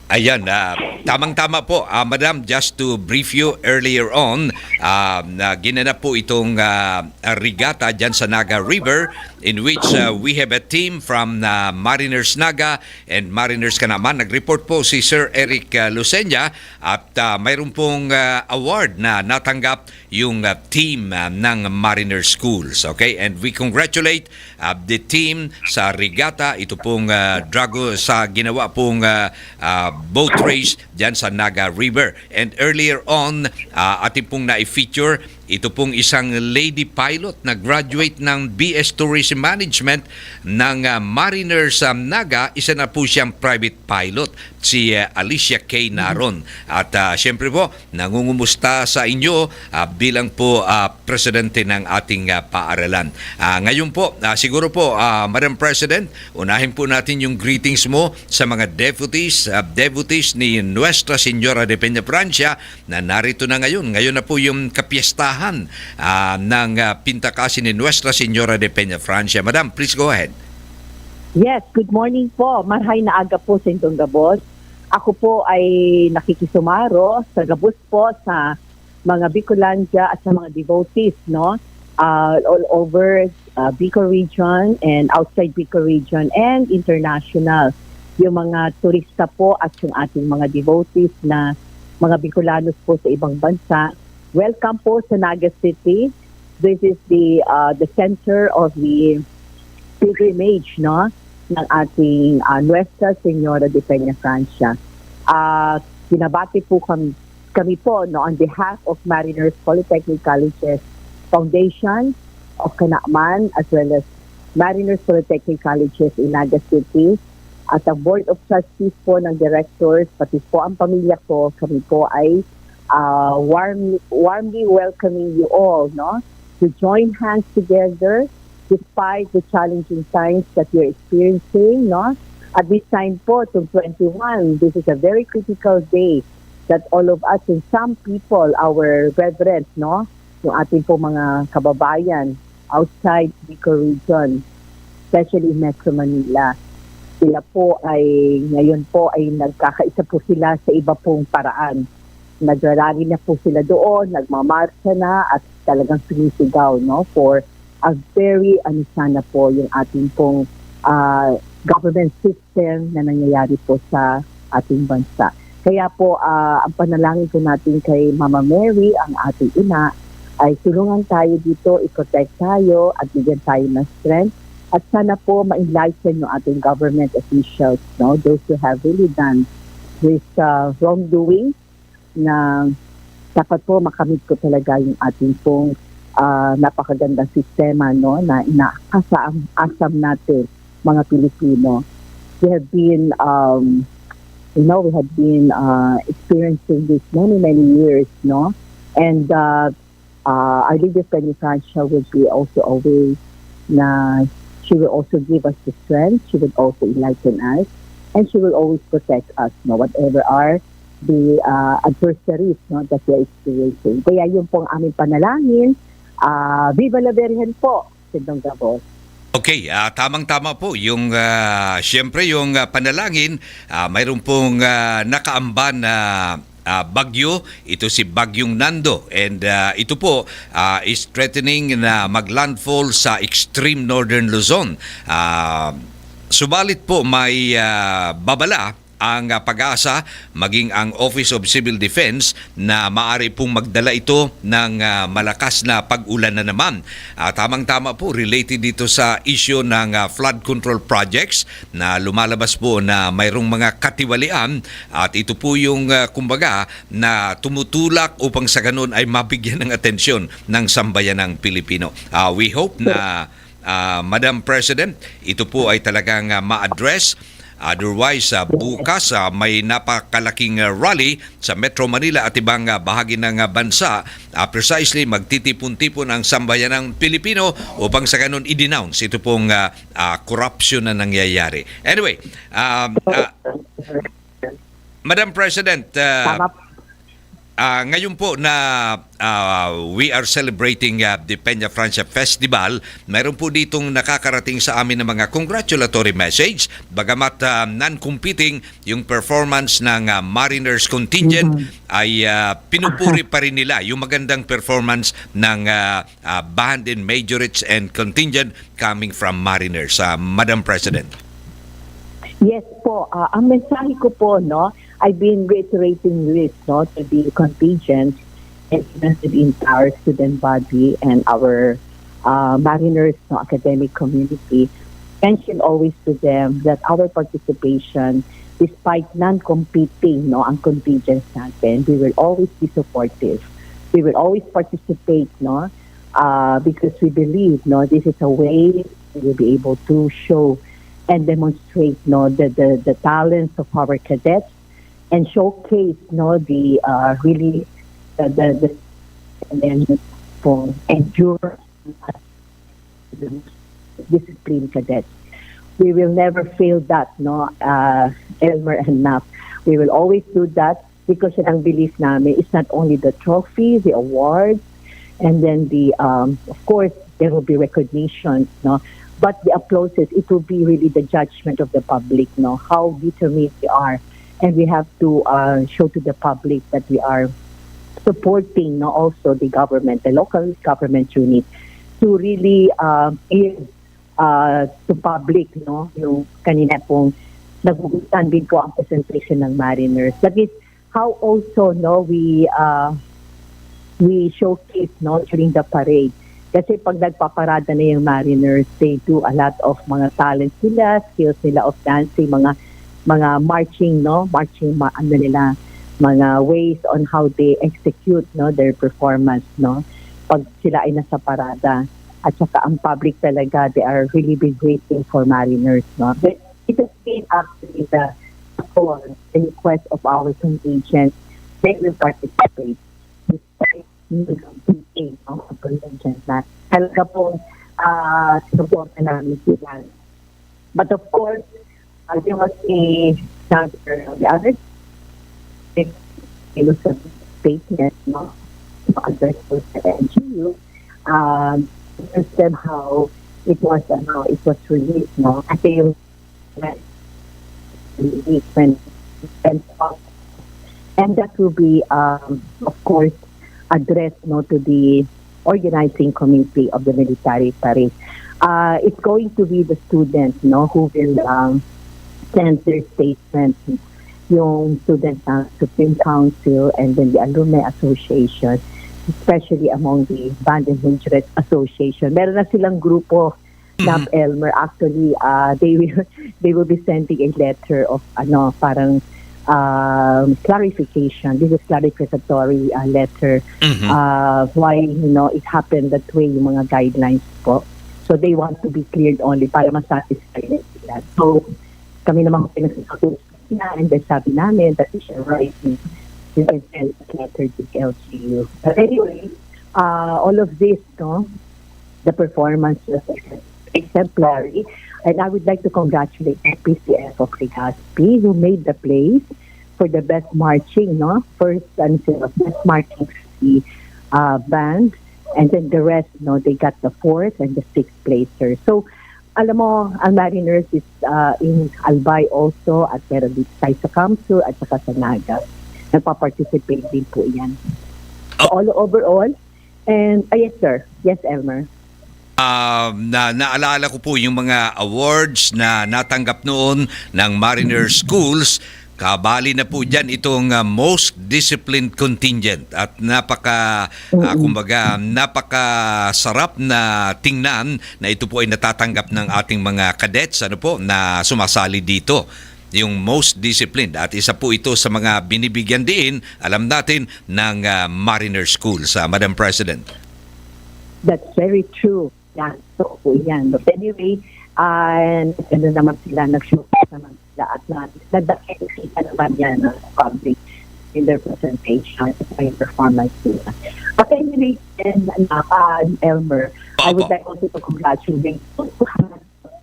Ayan, ah, tamang-tama po. Ah, Madam, just to brief you earlier on, ah, na ginanap po itong, ah, regata dyan sa Naga River, in which, ah, we have a team from, ah, Mariners Naga and Mariners Canaman. Nag-report po si Sir Eric, ah, Lucena at, ah, mayroon pong, ah, award na natanggap yung, ah, team, ah, ng Mariner Schools. Okay? And we congratulate, ah, the team sa regata. Ito pong, ah, Drago sa ginawa pong, ah, ah, boat race dyan sa Naga River. And earlier on, ah, atin pong na-feature ito pong isang lady pilot na graduate ng B S Tourism Management ng, ah, Mariners, ah, Naga. Isa na po siyang private pilot, si, ah, Alicia K. Naron. At, ah, siyempre po, nangungumusta sa inyo, ah, bilang po, ah, presidente ng ating, ah, paaralan. Ah, ngayon po, ah, siguro po, ah, Madam President, unahin po natin yung greetings mo sa mga devotees, ah, devotees ni Nuestra Señora de Peñafrancia na narito na ngayon. Ngayon na po yung kapiestahan, ah, ng, ah, Pintakasi ni Nuestra Señora de Peñafrancia. Madam, please go ahead. Yes, good morning po. Marhay na aga po sa indong gabos. Ako po ay nakikisumaro sa gabos po sa mga Bicolandia at sa mga devotees, no? Ah, all over, ah, Bicol region and outside Bicol region and international. Yung mga turista po at yung ating mga devotees na mga Bicolanos po sa ibang bansa, welcome po sa Naga City. This is the, ah, the center of the pilgrimage, no, ng ating, ah, Nuestra Señora de Peña Francia. Ah, binabati po kam-, kami po, no, on behalf of Mariners Polytechnic Colleges Foundation of Canaman, as well as Mariners Polytechnic Colleges in Naga City, at ang Board of Trustees po ng Directors, pati po ang pamilya ko, kami po ay, ah, warm-, warmly welcoming you all, no, to join hands together despite the challenging times that we're experiencing, no? At this time po, itong twenty-one, this is a very critical day that all of us and some people, our brethren, no? Yung ating po mga kababayan outside Bicol region, especially in Metro Manila, sila po ay, ngayon po ay nagkakaisa po sila sa iba pong paraan. Nagrarally na po sila doon, nagmamarcha na at talagang sumisigaw, no, for a very, ano, sana po yung ating pong, ah, government system na nangyayari po sa ating bansa. Kaya po, ah, ang panalangin po natin kay Mama Mary, ang ating ina, ay tulungan tayo dito, i-protect tayo at bigyan tayo ng strength. At sana po ma-enlighten yung ating government officials, no? Those who have really done this, ah, wrongdoing, na dapat po makamit ko talaga yung ating pong, ah, napakagandang sistema, no, na inaasam-asam natin, mga Pilipino. We have been, um, you know, we have been, ah, experiencing this many, many years, no? And, ah, ah, Our Lady of Peña Francia would be also always na she will also give us the strength, she will also enlighten us, and she will always protect us, no, whatever are the, ah, adversaries, no, that we are experiencing. Kaya yun po ang aming panalangin. Ah, Viva la Virgen po, Sindong Gabos. Okay, ah, tamang-tama po yung, ah, siyempre yung, ah, panalangin, ah, mayroon pong, ah, nakaamban na, ah, bagyo, ito si Bagyong Nando, and, ah, ito po, ah, is threatening na maglandfall sa extreme northern Luzon. Ah, subalit po may, ah, babala ang, ah, PAGASA, maging ang Office of Civil Defense na maaari pong magdala ito ng, ah, malakas na pag-ulan na naman. Ah, tamang-tama po, related dito sa issue ng, ah, flood control projects na lumalabas po na mayroong mga katiwalian, at ito po yung, ah, kumbaga, na tumutulak upang sa ganun ay mabigyan ng atensyon ng sambayanang Pilipino. Ah, we hope na, ah, Madam President, ito po ay talagang, ah, ma-address. Otherwise, ah, bukas, ah, may napakalaking, ah, rally sa Metro Manila at ibang, ah, bahagi ng, ah, bansa. Ah, precisely, magtitipon-tipon ang sambayanang Pilipino upang sa ganun i-denounce ito pong, ah, ah, korupsyon na nangyayari. Anyway, um, ah, Madam President, ah, Tama. ah, ngayon po na, ah, we are celebrating, ah, the Peña Francia Festival, mayroon po ditong nakakarating sa amin ng mga congratulatory message. Bagamat, ah, non-competing yung performance ng, ah, Mariners contingent, ay, ah, pinupuri pa rin nila yung magandang performance ng, ah, ah, band and majorettes and contingent coming from Mariners, ah, Madam President. Yes po, ah, ang mensahe ko po, no, I've been reiterating this, no, to the contingent and even to the entire student body and our, ah, Mariners, no, academic community. Mention always to them that our participation, despite non-competing, no, ang contingents natin, we will always be supportive. We will always participate, no, uh, because we believe, no, this is a way we will be able to show and demonstrate, no, the, the, the talents of our cadets and showcase, no, the, uh, really, uh, the, the, and then for endurance, discipline cadets. We will never fail that, no, uh, Elmer and Nap. We will always do that because ang belief namin is not only the trophy, the awards, and then the, um, of course, there will be recognitions, no? But the applauses, it will be really the judgment of the public, no? How determined we are. And we have to, uh, show to the public that we are supporting, no, also the government, the local government unit to really uh, give uh, to public, no, yung kanina pong nagugustuhan din po ang presentation ng Mariners. That is how also, no, we uh, we showcase, no, during the parade. Kasi pag nagpaparada na yung Mariners, they do a lot of mga talents nila, skills nila of dancing, mga mga marching, no, marching, ma- ano nila, mga ways on how they execute, no, their performance, no, pag sila ay nasa parada. At saka ang public talaga, they are really been waiting for Mariners, no. But it has been actually the call, the request of our contingent, they will participate despite need of being, no, a contingent na talaga pong uh, sinuporta namin sila. But of course, as you must see, the other statement, no, address po sa N G U, um, system how it was, ano, it was released, no? Kasi yung release and, and, and that will be, um, of course, addressed, no, to the organizing committee of the military parade. Uh, it's going to be the students, no, who will um, send their statements, yung students ng Supreme Council and then the Alumni Association, especially among the Band and Minstrels Association. Meron na silang grupo, Nap Elmer. Actually, uh, they will they will be sending a letter of ano, parang um, clarification. This is clarificatory uh, letter Mhm. uh, why, you know, it happened that way, yung mga guidelines po. So they want to be cleared only para masatisfy na sila. So kami naman po pinagsasagot na, and then sabi namin that is your right, you can send a letter to the L G U. But anyway, uh, all of this, no, the performance was exemplary. And I would like to congratulate the P C F of Legazpi who made the place for the best marching, no? First, ano sila, best marching for the uh, band. And then the rest, no, they got the fourth and the sixth placer. So, alam mo, ang Mariners is uh, in Albay also, at meron din tayo sa Kamsur at saka sa Naga. Nagpa-participate din po yan. So, all overall, and, ah, yes sir, yes Elmer. Ah, na naalala ko po yung mga awards na natanggap noon ng Mariner Schools. Kabali na po diyan itong ah, most disciplined contingent at napaka ah, kumbaga napakasarap na tingnan na ito po ay natatanggap ng ating mga cadets, ano po, na sumasali dito. Yung most disciplined, at isa po ito sa mga binibigyan diin, alam natin, ng ah, Mariner Schools, ah, Madam President. That's very true. Yan. So, po yan. But anyway, uh, ano naman sila, nag-showcase naman sila at na, nadakita naman yan ng public in their presentation, sa yung performance nila. But anyway, and uh, Elmer, I would Opo. like also to congratulate those who have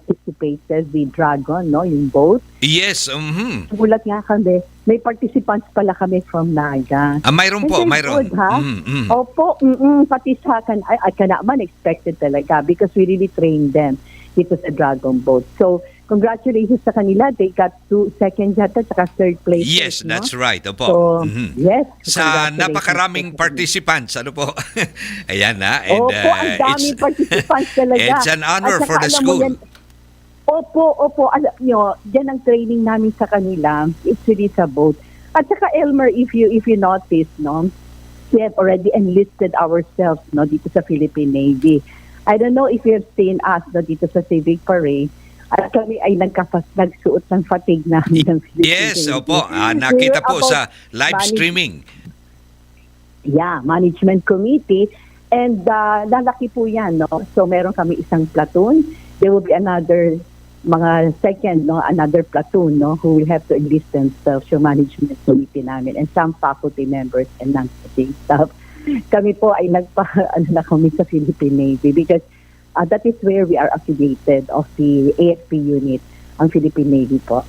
participated, the Dragon, no, yung boat. Yes, mhm. Gulat nga kami, may participants pala kami from Naga. Ah, mayroon po, And mayroon. Good, ha? Mm, mm. Opo, mm, pati sa akin, ay, ay, ka naman, expected talaga because we really trained them dito sa Dragon Boat. So, congratulations sa kanila. They got two, second yata, saka third place. Yes, that's right. Opo. So, Mhm. yes. Sa Congratulations napakaraming po sa kanila. Participants, ano po? Ayan na. And, Opo, uh, ang daming it's, participants talaga. it's an honor At saka for the alam mo school. yan, opo, opo, alam nyo, yan ang training namin sa kanila. It's really sa boat. At saka Elmer, if you if you notice, no, we have already enlisted ourselves, no, dito sa Philippine Navy. I don't know if you have seen us, no, dito sa Civic Parade. At kami ay nagkapas, nagsuot ng fatigue namin ng Philippine Yes, Navy. opo. Ah, We nakita were po about sa live manage- streaming. Yeah, management committee. And uh, lalaki po yan, no? So meron kami isang platoon. There will be another, mga second, no? Another platoon, no? Who will have to enlist themselves, yung management committee namin, and some faculty members and non-teaching staff. Kami po ay nagpa, ano na kami sa Philippine Navy because uh, that is where we are affiliated of the A F P unit, ang Philippine Navy po.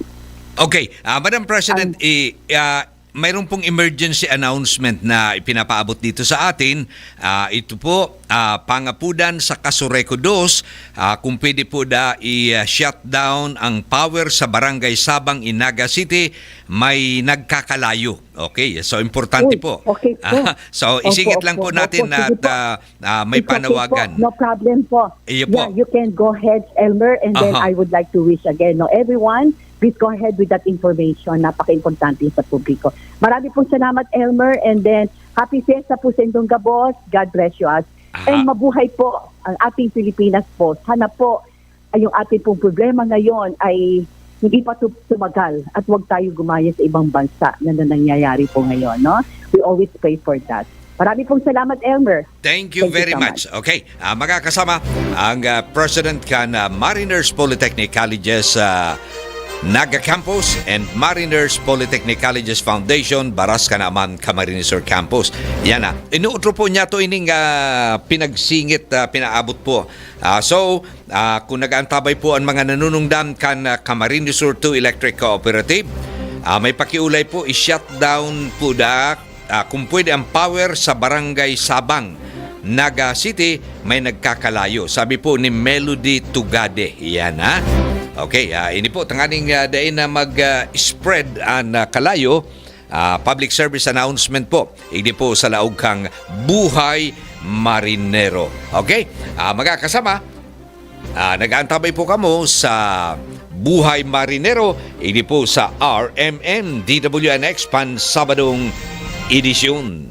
Okay, ah, Madam President, i, ah, mayroon pong emergency announcement na ipinapaabot dito sa atin. Ah, ito po, ah, Pangapudan sa Casureco dos, ah, kung pwede po da i-shutdown ang power sa Barangay Sabang in Naga City, may nagkakalayo. Okay, so importante Uy, po. Okay po. Ah, so Opo, isingit lang opo, po natin opo, sige at po. Ah, ah, may It's okay panawagan. Po. No problem po. Iyo po. Yeah, you can go ahead, Elmer, and then Aha. I would like to wish again, no, everyone, please go ahead with that information. Napaka-importante sa publiko. Marami pong salamat, Elmer, and then happy fiesta po sa indong gabos. God bless you us. Aha. And mabuhay po ang ating Pilipinas po. Sana po ay yung ating pong problema ngayon ay hindi pa tu- tumagal at wag tayo gumaya sa ibang bansa na, na nangyayari po ngayon, no? We always pray for that. Marami pong salamat, Elmer. Thank you Thank you very so much. Okay, ah, mga kasama, ang ah, president kan ah, Mariners Polytechnic Colleges ah, Naga Campus and Mariners Polytechnic Colleges Foundation, Baras Kanaman, Camarines Sur Campus. Yan na. Inuutro po niya to ining ah, pinagsingit, ah, pinaabot po. Ah, so, ah, kung nag-aantabay po ang mga nanunungdan kan ah, Camarines Sur two Electric Cooperative, ah, may pakiulay po, i-shutdown po da ah, kung pwede ang power sa Barangay Sabang, Naga City, may nagkakalayo. Sabi po ni Melody Tugade. Yan, ha? Okay, ah, ini po, tanganing ah, dai na mag-spread ang ah, kalayo. Ah, public service announcement po. Ini po sa laog kang Buhay Marinero. Okay? Ah, mga kasama, Ah, nag-aantabay po kamo sa Buhay Marinero, ini po sa R M N D W N X Pansabadong Edisyon.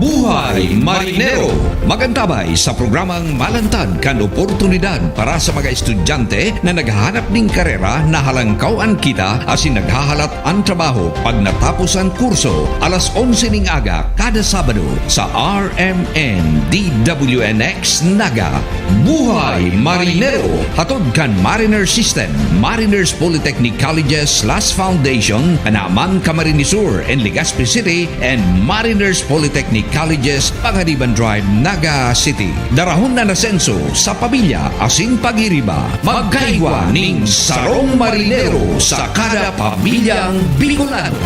Buhay Marinero. Mag-antabay sa programang Malantad kan Oportunidad para sa mga estudyante na naghahanap nin karera na halangkaw an kita asin naghahalat an trabaho pag natapos an kurso, alas onse ning aga kada Sabado sa R M N D W N X Naga. Buhay Marinero! Hatod kan Mariner System, Mariners Polytechnic Colleges Las Foundation, Kanaman, Camarines Sur, and Legazpi City, and Mariners Polytechnic Colleges, Panganiban Drive, Naga City. Darahon an asenso sa pamilya asin pagiriba. Magkaigwa ning sarong marinero sa kada pamilyang Bicolano.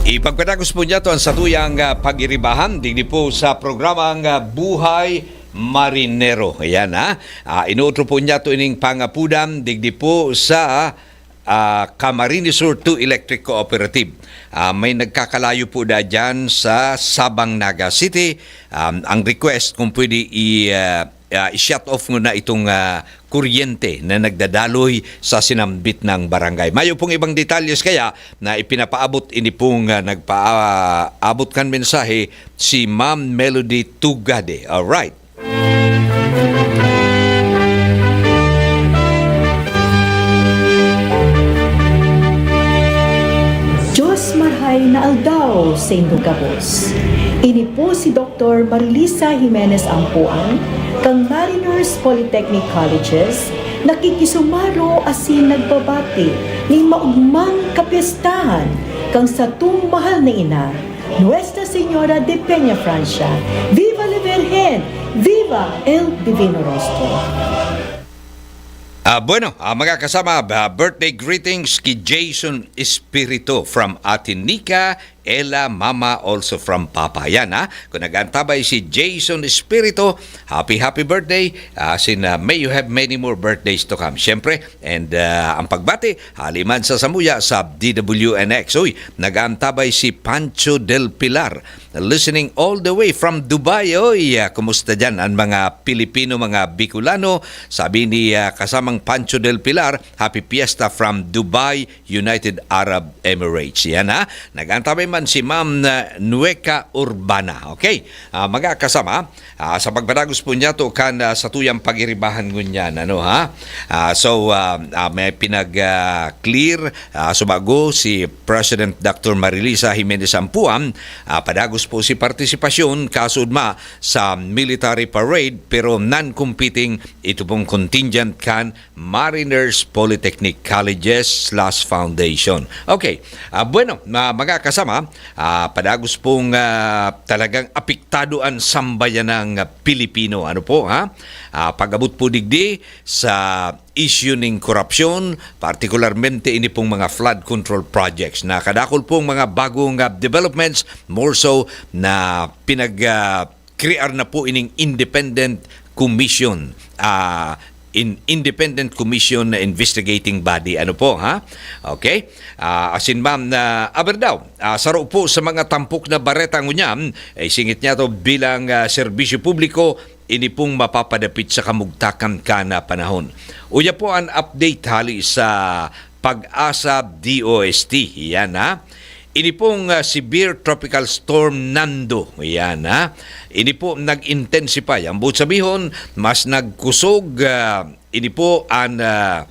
Ipagpadagos po niyato ang satuyang ah, pagiribahan digdi po sa programang ah, Buhay Marinero. Ayan, ha. Ah, inuutro po niyato ining pangapudan digdi po sa ah, Camarines Sur two Electric Cooperative. Ah, may nagkakalayo po da dyan sa Sabang, Naga City. Um, ang request, kung pwede i, ah, ah, i-shut off muna itong ah, kuryente na nagdadaloy sa sinambit ng barangay. Mayo pong ibang detalles kaya na ipinapaabot ini pong ah, nagpaabot kan mensahe si Ma'am Melody Tugade. Alright. Diyos marhay na aldaw sa indong gabos. Ini po si Doktor Marilisa Jimenez Ampuan, kan Mariners Polytechnic Colleges, nakikisumaro asin nagbabati nin maugmang kapyestahan kan satong mahal na ina, Nuestra Señora de Peña Francia. Viva la Virgen! Viva el Divino Rostro! Ah, bueno, ah, mga kasama, ah, birthday greetings ki Jason Espirito from Ate Nika, Ella, Mama, also from Papa. Yan, ha? Kung nag-antabay si Jason Espirito, happy, happy birthday. Ah, sin, ah, may you have many more birthdays to come. Siyempre, and ah, ang pagbati, hali man sa samuya sa D W N X. Uy, nag-aantabay si Pancho Del Pilar, listening all the way from Dubai. Oy, ah, kumusta dyan ang mga Pilipino, mga Bicolano? Sabi ni ah, kasamang Pancho Del Pilar, "Happy Fiesta from Dubai, United Arab Emirates." Yan, ha. Nag-antabay man si Ma'am ah, Nueka Urbana. Okay, ah, mga kasama, ah, sa pagpadagos po niyato kan ah, satuyang pagiribahan ngunyan, ano, ha? Ah, so, ah, ah, may pinag-clear ah, subago si President Doctor Marilisa Jimenez Ampuan, ah, padagos po si partisipasyon kasudma sa military parade, pero non-competing ito pong contingent kan Mariners Polytechnic Colleges slash Foundation. Okay, ah, bueno, ah, mga kasama, Ah, padagos pong, ah, talagang apektado an sambayanang Pilipino. Ano po, ha? Ah, pag-abot po digdi sa issue ning korupsyon, partikularmente ini pong mga flood control projects, na kadakul pong mga bagong, ah, developments, more so na pinag, ah, crear na po ining independent commission, ah, in, independent commission na investigating body. Ano po, ha? Okay? Ah, asin ma'am na, aber daw, ah, saro po sa mga tampok na bareta ngunyan, eh, singit niya to bilang, ah, serbisyo publiko, ini pong mapapadapit sa kamugtakan kan, ah, panahon. Uya po an update hali sa Pag-asa D O S T. Yan, ha? Ini pong, ah, severe tropical storm Nando. Yan, ha? Ini po nag-intensify. Ang buot sabihon, mas nagkusog, ah, ini po an, ah,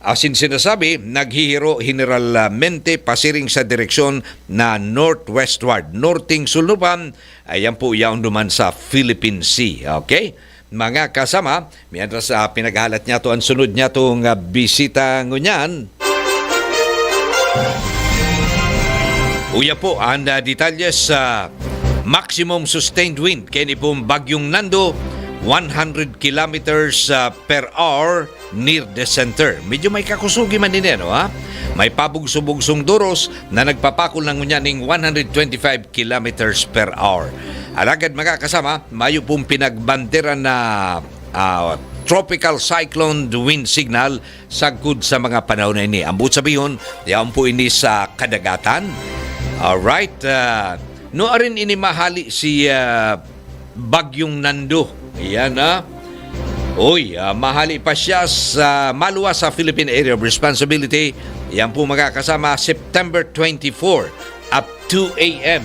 asin sinasabi, naghihiro generalmente pasiring sa direksyon na northwestward, norteng sulnupan, ayan po, yaon duman sa Philippine Sea. Okay? Mga kasama, mientras, ah, pinaghalat niya to, ang sunod niya tong, ah, bisita ngunyan. Uya po, ang, ah, detalye sa maximum sustained wind kay ni pong Bagyong Nando, one hundred kilometers, ah, per hour near the center. Medyo may kakusugi man din yan, ha? May pabugso-bugsong doros na nagpapakol na ngunyan ning one hundred twenty-five kilometers per hour. Alagad, mga kasama, mayo pong pinagbandera na, ah, tropical cyclone wind signal sagkod sa mga panahon na ini. Ang buot sabihon, yaon po ini sa kadagatan. Alright. Ah, no arin ini mahali si, ah, Bagyong Nando. Yan, ah. Uy, ah, mahali pa siya sa maluwas sa Philippine Area of Responsibility. Yan po, mga kasama, September twenty-four at two a m.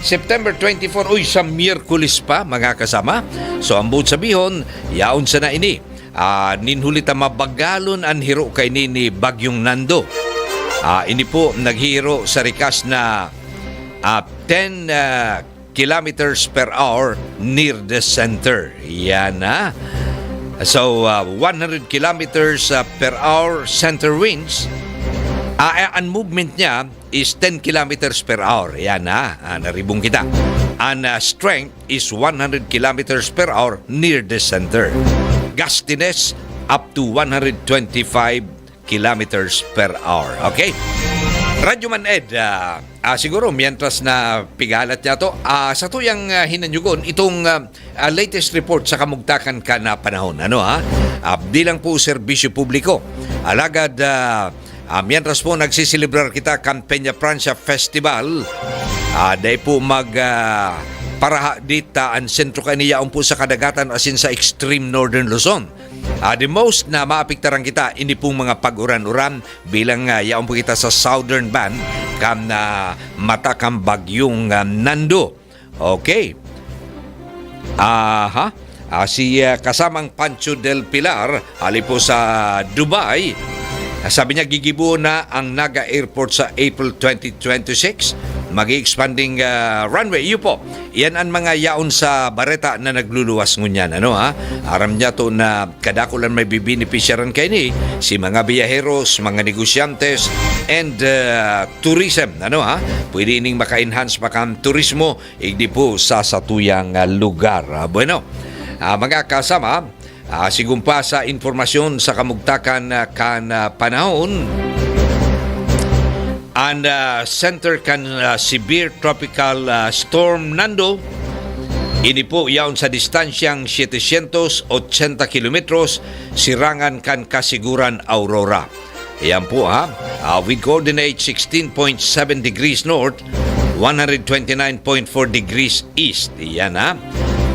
September twenty-four, uy, sa Miyerkules pa, mga kasama. So, ang buot sabihon, yaon sana ini. Ah, nin huli ta mabagalon an hiro kaini ni Bagyong Nando. Ah, ini po naghihiro sa rikas na, ah, ten, ah, kilometers per hour near the center. Yan, ha? So, ah, one hundred kilometers, ah, per hour center winds. Ah, eh, ang movement niya is ten kilometers per hour. Yan, ha? Ah, naribong kita. Ang, ah, strength is one hundred kilometers per hour near the center. Gustiness up to one hundred twenty-five kilometers per hour. Okay? Radyo Man Ed, ah, ah, siguro, mientras na pigalat niya to, ah, sa tuyang, ah, hinanyugon, itong, ah, ah, latest report sa kamugtakan kan, ah, panahon. Ano, ha? Ah, di lang po serbisyo publiko. Alagad, ah, ah, mientras po nagsiselebrar kita kan Peña Francia Festival, ah, dai po mag, ah, paraha dita ang sentro kaini yaon po sa kadagatan asin sa extreme northern Luzon. Ah, the most na maapektaran kita, ini pong mga pag-uran-uran bilang, ah, yaon po kita sa southern band kan, ah, mata kan Bagyong, ah, Nando. Okay. Aha. Ah, si, ah, kasamang Pancho del Pilar, hali po sa Dubai, sabi niya, gigibo na ang Naga Airport sa April twenty twenty-six. Mag-i-expanding, ah, runway. Iyo po. Iyan ang mga yaon sa bareta na nagluluwas ngunyan. Ano, ha? Aram niya to na kadakul an may bibenepisyaran kaini, si mga biyaheros, mga negosyantes, and, ah, tourism. Ano, ha? Pwede ining maka-enhance pa kan turismo, igdi po sa satuyang, ah, lugar. Ah, bueno, ah, mga kasama, ah, sigun pa sa impormasyon sa kamugtakan, ah, kan, ah, panahon, ang, ah, center kan, ah, severe tropical, ah, storm Nando, ini po yaon sa distansyang setecientos ochenta kilometros, sirangan kan Kasiguran Aurora. Ayan po, ha. Ah, with coordinate sixteen point seven degrees north, one hundred twenty-nine point four degrees east. Ayan, ha.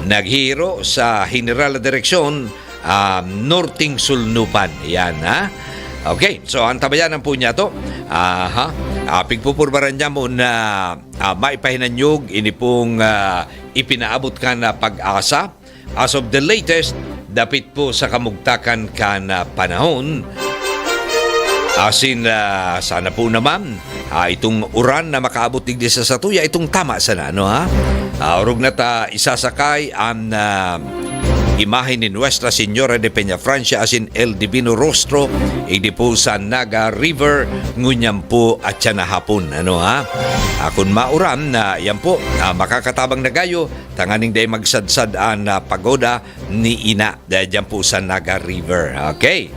Naghihiro sa general na direksyon, ah, norteng sulnupan. Ayan, ha. Okay, so antabayanan po niya to. Aha. Ah, pigpupurbaran niya mo na, ah, maipahinanyog ini pong, ah, ipinaabot kan, ah, Pag-asa. As of the latest, dapit po sa kamugtakan kan, ah, panahon. Asin, ah, sana po naman, ah, itong uran na makaabot digdi sa satuya, itong tama sana, no, ha? Ah, orog na ta isasakay ang, ah, imahe ni Nuestra Señora de Peñafrancia asin El Divino Rostro, igdi po sa Naga River, ngunyan po at siya na hapon. Ano ha? Ah, kun mauran na yan po, ah, makakatabang na gayo, tanganing dai magsadsad an ah, pagoda ni Ina. Dahil dyan po sa Naga River. Okay.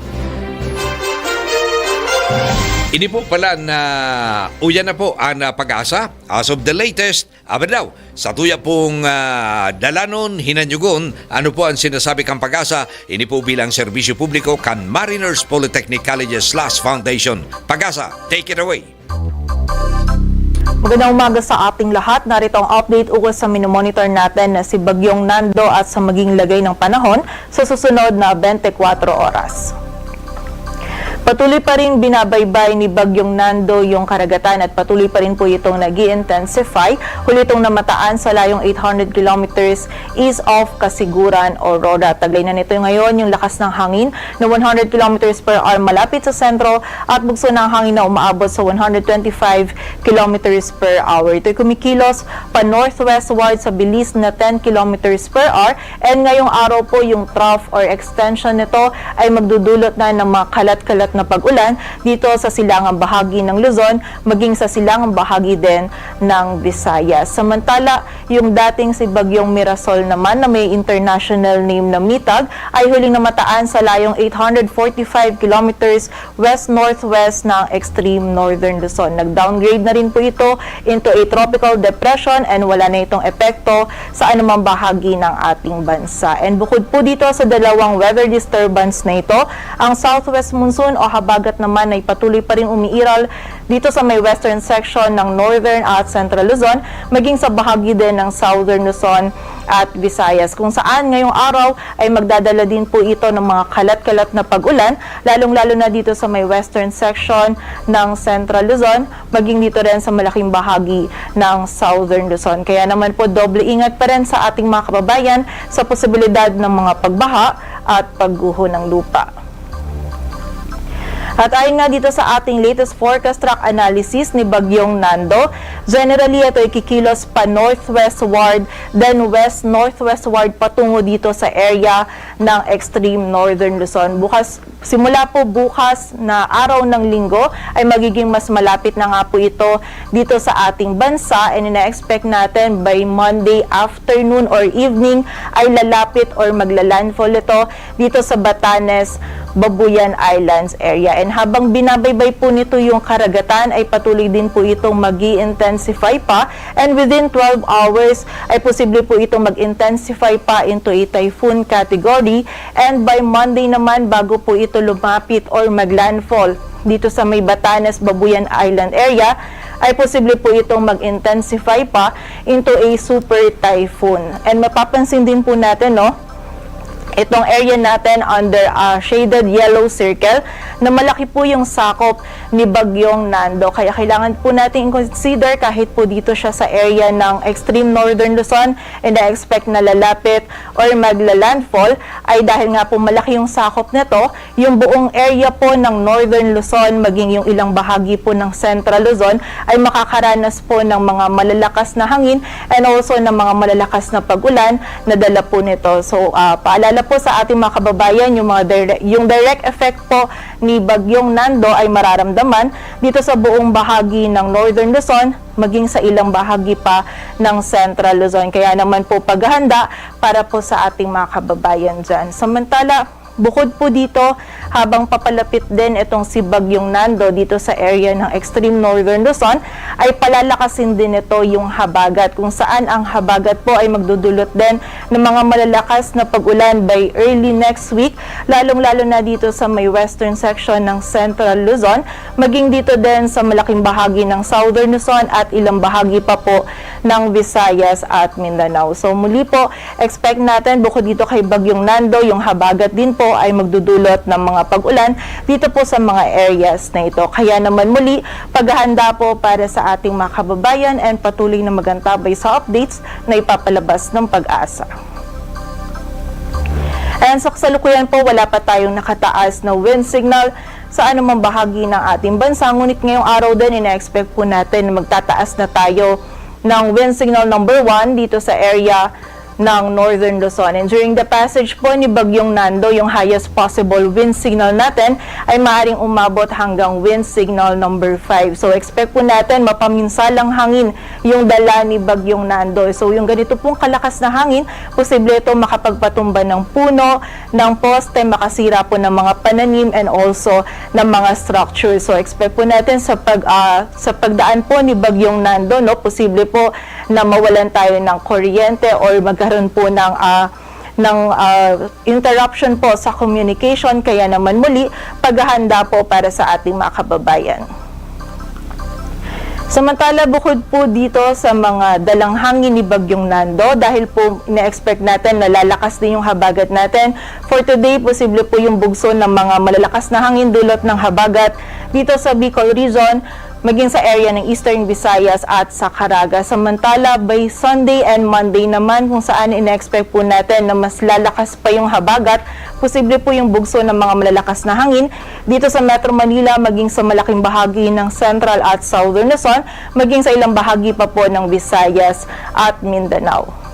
Ini po pala na uyan na po ang ah, pag-asa. As of the latest, aba daw, sa tuya pong ah, dalanon, hinanyugon, ano po ang sinasabi kang pag-asa? Ini po bilang serbisyo publiko kan Mariners Polytechnic Colleges slash Foundation. Pag-asa, take it away. Magandang umaga sa ating lahat. Narito ang update ukol sa minomonitor natin na si Bagyong Nando at sa maging lagay ng panahon sa susunod na twenty-four oras. Patuloy pa rin binabaybay ni Bagyong Nando yung karagatan at patuloy pa rin po itong nag intensify huli itong namataan sa layong eight hundred kilometers east of Casiguran, Aurora. Taglay na nito ngayon yung lakas ng hangin na one hundred kilometers per hour malapit sa sentro at bugso ng hangin na umaabot sa one hundred twenty-five kilometers per hour. Ito'y kumikilos pa northwestward sa bilis na ten kilometers per hour, and ngayong araw po yung trough or extension nito ay magdudulot na ng mga kalat-kalat na pag-ulan dito sa silangang bahagi ng Luzon, maging sa silangang bahagi din ng Visayas. Samantala, yung dating si Bagyong Mirasol naman na may international name na Mitag ay huling namataan sa layong eight hundred forty-five kilometers west-northwest ng extreme northern Luzon. Nag-downgrade na rin po ito into a tropical depression and wala na itong epekto sa anumang bahagi ng ating bansa. And bukod po dito sa dalawang weather disturbance na ito, ang southwest monsoon o habagat naman ay patuloy pa rin umiiral dito sa may western section ng northern at central Luzon, maging sa bahagi din ng southern Luzon at Visayas, kung saan ngayong araw ay magdadala din po ito ng mga kalat-kalat na pag-ulan, lalong-lalo na dito sa may western section ng Central Luzon, maging dito rin sa malaking bahagi ng Southern Luzon. Kaya naman po, doble ingat pa rin sa ating mga kababayan sa posibilidad ng mga pagbaha at pagguho ng lupa. At ayon nga dito sa ating latest forecast track analysis ni Bagyong Nando, generally ito ay kikilos pa northwestward, then west-northwestward patungo dito sa area ng extreme northern Luzon. Bukas, simula po bukas na araw ng linggo ay magiging mas malapit na nga po ito dito sa ating bansa, and ina-expect natin by Monday afternoon or evening ay lalapit or magla-landfall ito dito sa Batanes, Babuyan Islands area. And habang binabaybay po nito yung karagatan, ay patuloy din po itong mag intensify pa, and within twelve hours ay posible po itong mag-intensify pa into a typhoon category, and by Monday naman, bago po ito lumapit or mag-landfall dito sa may Batanes, Babuyan Island area, ay posible po itong mag-intensify pa into a super typhoon. And mapapansin din po natin, no, itong area natin under a shaded yellow circle na malaki po yung sakop ni Bagyong Nando. Kaya kailangan po natin i-consider, kahit po dito siya sa area ng extreme northern Luzon, and na-expect na lalapit or magla-landfall, ay dahil nga po malaki yung sakop nito, yung buong area po ng Northern Luzon, maging yung ilang bahagi po ng Central Luzon, ay makakaranas po ng mga malalakas na hangin and also ng mga malalakas na pag-ulan na dala po nito. So, ah, paalala po sa ating mga kababayan, yung, mga dire- yung direct effect po ni Bagyong Nando ay mararamdaman dito sa buong bahagi ng Northern Luzon, maging sa ilang bahagi pa ng Central Luzon. Kaya naman po, paghahanda para po sa ating mga kababayan dyan. Samantala, bukod po dito, habang papalapit din itong si Bagyong Nando dito sa area ng extreme northern Luzon, ay palalakasin din ito yung habagat, kung saan ang habagat po ay magdudulot din ng mga malalakas na pag-ulan by early next week, lalong-lalo na dito sa may western section ng Central Luzon, maging dito din sa malaking bahagi ng Southern Luzon at ilang bahagi pa po ng Visayas at Mindanao. So muli po, expect natin, bukod dito kay Bagyong Nando, yung habagat din po ay magdudulot ng mga pag-ulan dito po sa mga areas na ito. Kaya naman muli, paghahanda po para sa ating mga kababayan, and patuloy na mag-antabay sa updates na ipapalabas ng PAGASA. And sa kasalukuyan po, wala pa tayong nakataas na wind signal sa anumang bahagi ng ating bansa. Ngunit ngayong araw din, ina-expect po natin na magtataas na tayo ng wind signal number one dito sa area ng Northern Luzon. And during the passage po ni Bagyong Nando, yung highest possible wind signal natin ay maaaring umabot hanggang wind signal number five. So expect po natin mapaminsalang hangin yung dala ni Bagyong Nando. So yung ganito pong kalakas na hangin, posible ito makapagpatumba ng puno, ng poste, makasira po ng mga pananim and also ng mga structure. So expect po natin sa pag ah, sa pagdaan po ni Bagyong Nando, no, posible po na mawalan tayo ng kuryente or magkaroon po ng ah, ng ah, interruption po sa communication, kaya naman muli paghahanda po para sa ating mga kababayan. Samantala, bukod po dito sa mga dalang hangin ni Bagyong Nando, dahil po ina-expect natin na lalakas din yung habagat natin, for today, posible po yung bugso ng mga malalakas na hangin dulot ng habagat dito sa Bicol Region, maging sa area ng Eastern Visayas at sa Caraga. Samantala, by Sunday and Monday naman, kung saan ina-expect po natin na mas lalakas pa yung habagat, posible po yung bugso ng mga malalakas na hangin dito sa Metro Manila, maging sa malaking bahagi ng Central at Southern Luzon, maging sa ilang bahagi pa po ng Visayas at Mindanao.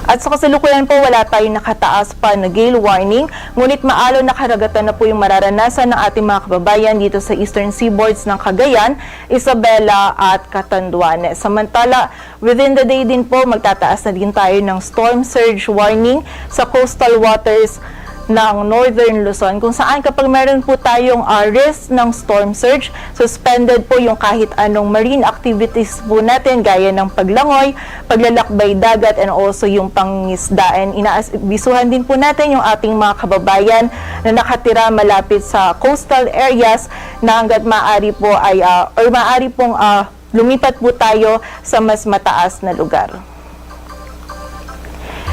At sa kasalukuyan po, wala tayong nakataas pa na gale warning, ngunit maalon na karagatan na po yung mararanasan ng ating mga kababayan dito sa eastern seaboards ng Cagayan, Isabela at Catanduanes. Samantala, within the day din po, magtataas na din tayo ng storm surge warning sa coastal waters ng Northern Luzon, kung saan kapag meron po tayong ah, risk ng storm surge, suspended po yung kahit anong marine activities po natin, gaya ng paglangoy, paglalakbay dagat, and also yung pangingisda. And inaabisuhan din po natin yung ating mga kababayan na nakatira malapit sa coastal areas na hangga't maaari po ay, ah, or maaari pong ah, lumipat po tayo sa mas mataas na lugar.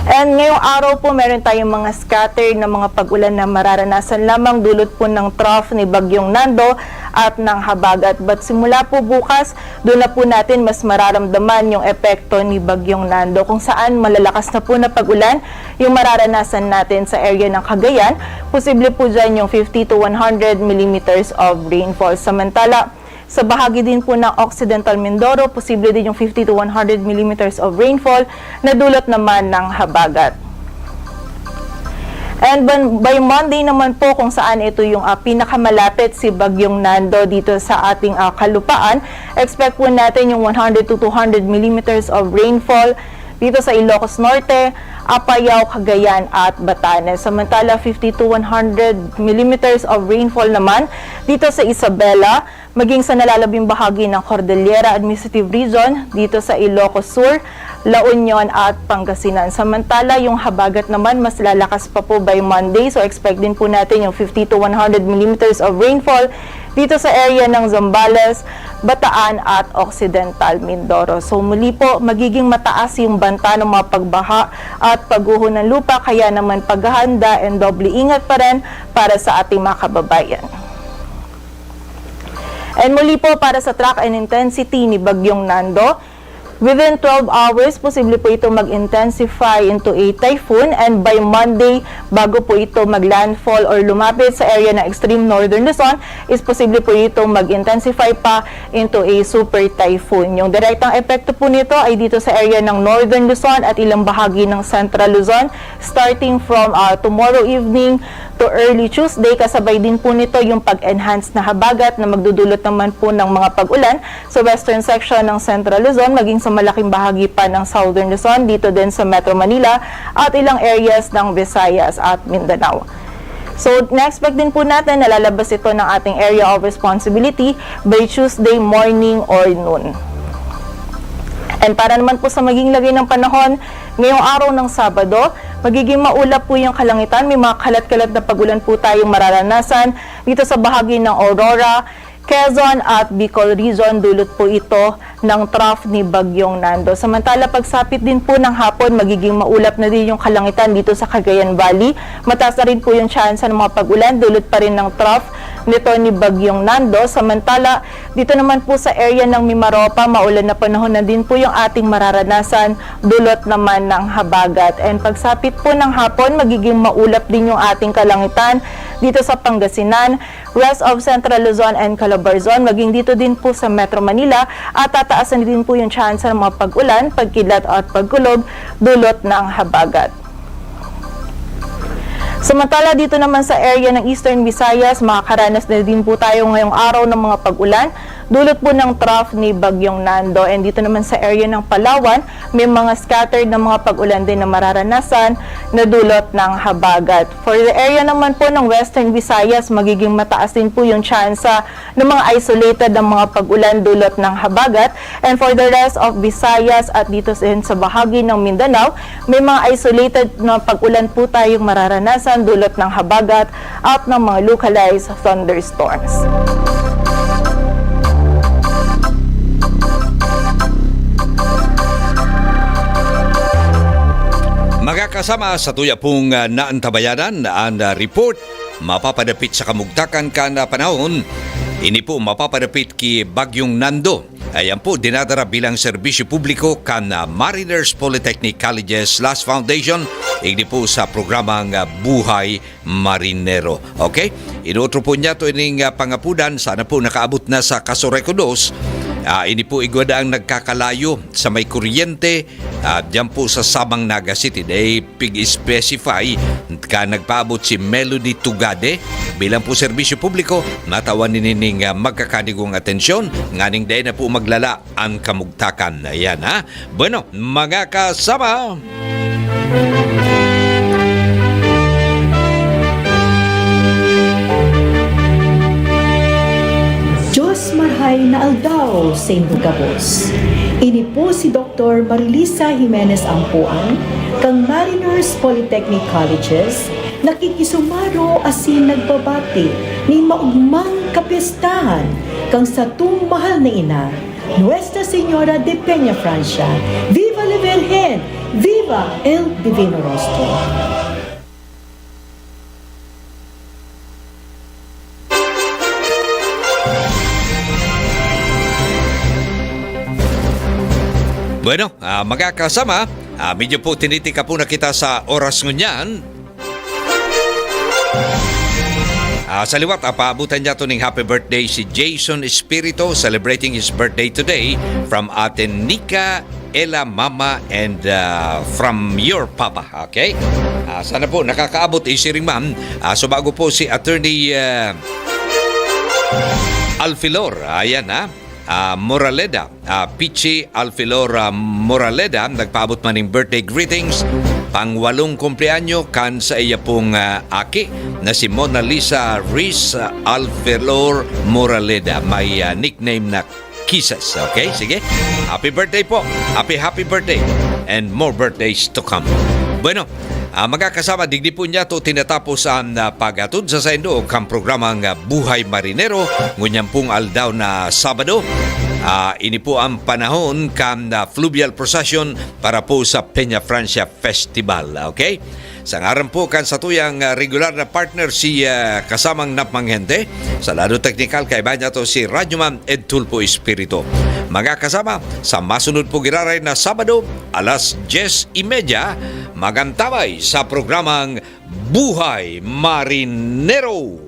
And ngayong araw po, meron tayong mga scattered na mga pag-ulan na mararanasan lamang dulot po ng trough ni Bagyong Nando at ng habagat. But simula po bukas, doon na po natin mas mararamdaman yung epekto ni Bagyong Nando, kung saan malalakas na po na pag-ulan yung mararanasan natin sa area ng Cagayan. Posible po dyan yung fifty to one hundred millimeters of rainfall. Samantala, sa bahagi din po ng Occidental Mindoro, posible din yung fifty to one hundred millimeters of rainfall na dulot naman ng habagat. And ban- by Monday naman po, kung saan ito yung ah, pinakamalapit si Bagyong Nando dito sa ating ah, kalupaan, expect po natin yung one hundred to two hundred millimeters of rainfall dito sa Ilocos Norte, Apayao, Cagayan at Batanes. Samantala, fifty to one hundred millimeters of rainfall naman dito sa Isabela, maging sa nalalabing bahagi ng Cordillera Administrative Region, dito sa Ilocos Sur, La Union at Pangasinan. Samantala, yung habagat naman mas lalakas pa po by Monday. So expect din po natin yung fifty to one hundred millimeters of rainfall dito sa area ng Zambales, Bataan at Occidental Mindoro. So muli po, magiging mataas yung banta ng mga pagbaha at pagguho ng lupa, kaya naman paghahanda and doble ingat pa rin para sa ating mga kababayan. And muli po, para sa track and intensity ni Bagyong Nando, within twelve hours, posible po ito mag-intensify into a typhoon, and by Monday, bago po ito mag-landfall or lumapit sa area ng extreme northern Luzon, is posible po ito mag-intensify pa into a super typhoon. Yung direktang epekto po nito ay dito sa area ng northern Luzon at ilang bahagi ng central Luzon, starting from ah, tomorrow evening to early Tuesday. Kasabay din po nito yung pag-enhance na habagat na magdudulot naman po ng mga pag-ulan sa western section ng Central Luzon, maging sa malaking bahagi pa ng Southern Luzon, dito din sa Metro Manila at ilang areas ng Visayas at Mindanao. So, na-expect din po natin na lalabas ito ng ating area of responsibility by Tuesday morning or noon. And para naman po sa maging lagay ng panahon, ngayong araw ng Sabado, magiging maulap po yung kalangitan. May mga kalat-kalat na pag-ulan po tayong mararanasan dito sa bahagi ng Aurora, Quezon at Bicol Region. Dulot po ito ng trough ni Bagyong Nando. Samantala, pagsapit din po ng hapon, magiging maulap na din yung kalangitan dito sa Cagayan Valley. Mataas na rin po yung tsansa ng mga pag-ulan, dulot pa rin ng trough nito ni Bagyong Nando. Samantala, dito naman po sa area ng Mimaropa, maulan na panahon na din po yung ating mararanasan, dulot naman ng habagat. And pagsapit po ng hapon, magiging maulap din yung ating kalangitan dito sa Pangasinan, rest of Central Luzon and Calabarzon, maging dito din po sa Metro Manila, at Taasan din po yung tsansa ng mga pag-ulan, pagkidlat at pagkulog dulot ng habagat. Samantala, dito naman sa area ng Eastern Visayas, makakaranas na din po tayo ngayong araw ng mga pag-ulan dulot po ng trough ni Bagyong Nando. And dito naman sa area ng Palawan, may mga scattered na mga pag-ulan din na mararanasan na dulot ng habagat. For the area naman po ng Western Visayas, magiging mataas din po yung tsansa ng mga isolated na mga pag-ulan dulot ng habagat. And for the rest of Visayas at dito sa, sa bahagi ng Mindanao, may mga isolated na pag-ulan po tayong mararanasan dulot ng habagat at ng mga localized thunderstorms. Mga kasama, sa tuya pong, ah, naantabayanan an, ah, report mapapadapit sa kamugtakan kan, ah, panahon. Ini po mapapadapit ki Bagyong Nando. Ayan po, dinadara bilang serbisyo publiko kan, ah, Mariners Polytechnic Colleges Last Foundation, igdi po sa programang, ah, Buhay Marinero. Okay? Inutro po niya to ining, ah, pangapudan. Sana po nakaabot na sa Casureco dos. Ah, ini po igwa daang nagkakalayo sa may kuryente, ah, diyan po sa Sabang, Naga City. Dai pig-specify ka nagpaabot si Melody Tugade. Bilang po serbisyo publiko, natawan nining, ah, magkakanigong atensyon, nganing dai na po maglala an kamugtakan. Ayan, ha? Bueno, mga kasama. Diyos marhay na aldaw sa indo gabos. Ini po si Doktor Marilisa Jimenez Ampuan, kan Mariners Polytechnic Colleges, nakikisumaro asin nagbabati nin maogmang kapyestahan kan satong mahal na ina, Nuestra Señora de Peña Francia. Viva la Virgen! Viva el Divino Rostro! Bueno, ah, mga kasama, ah, medyo po tinitika po na kita sa oras ngunyan. Ah, sa liwat, ah, paabutan niya to ning happy birthday si Jason Espirito, celebrating his birthday today from Ate Nika, Ella, Mama, and, ah, from your Papa. Okay? Ah, sana po nakakaabot, eh, siring man. Ah, so bago po si Attorney, ah, Alfilor, ayan, ha? Ah, Moraleda, ah, Pichi Alfilor, ah, Moraleda, nagpaabot man ning birthday greetings. Pang walong kumpleanyo kan sa iya pong, ah, aki na si Mona Lisa Riz, ah, Alfilor Moraleda. May, ah, nickname na Kisses. Okay, sige. Happy birthday po. Happy, happy birthday. And more birthdays to come. Bueno, ah, mga kasama, digdi po niya to tinatapos ang, ah, paghatod sa saindo kan programang, ah, Buhay Marinero, ngunyan pong aldaw na Sabado. Ah, ini po ang panahon kan, ah, fluvial procession para po sa Peña Francia Festival. Okay? Sa ngaran po kan satuyang, ah, regular na partner, si, ah, kasamang Nap Manghente, sa lado teknikal, kaiba niya to si Radyoman Ed Tulfo Espiritu. Mga kasama, sa masunod po giraray na Sabado, alas dyes y media, magantabay sa programang Buhay Marinero.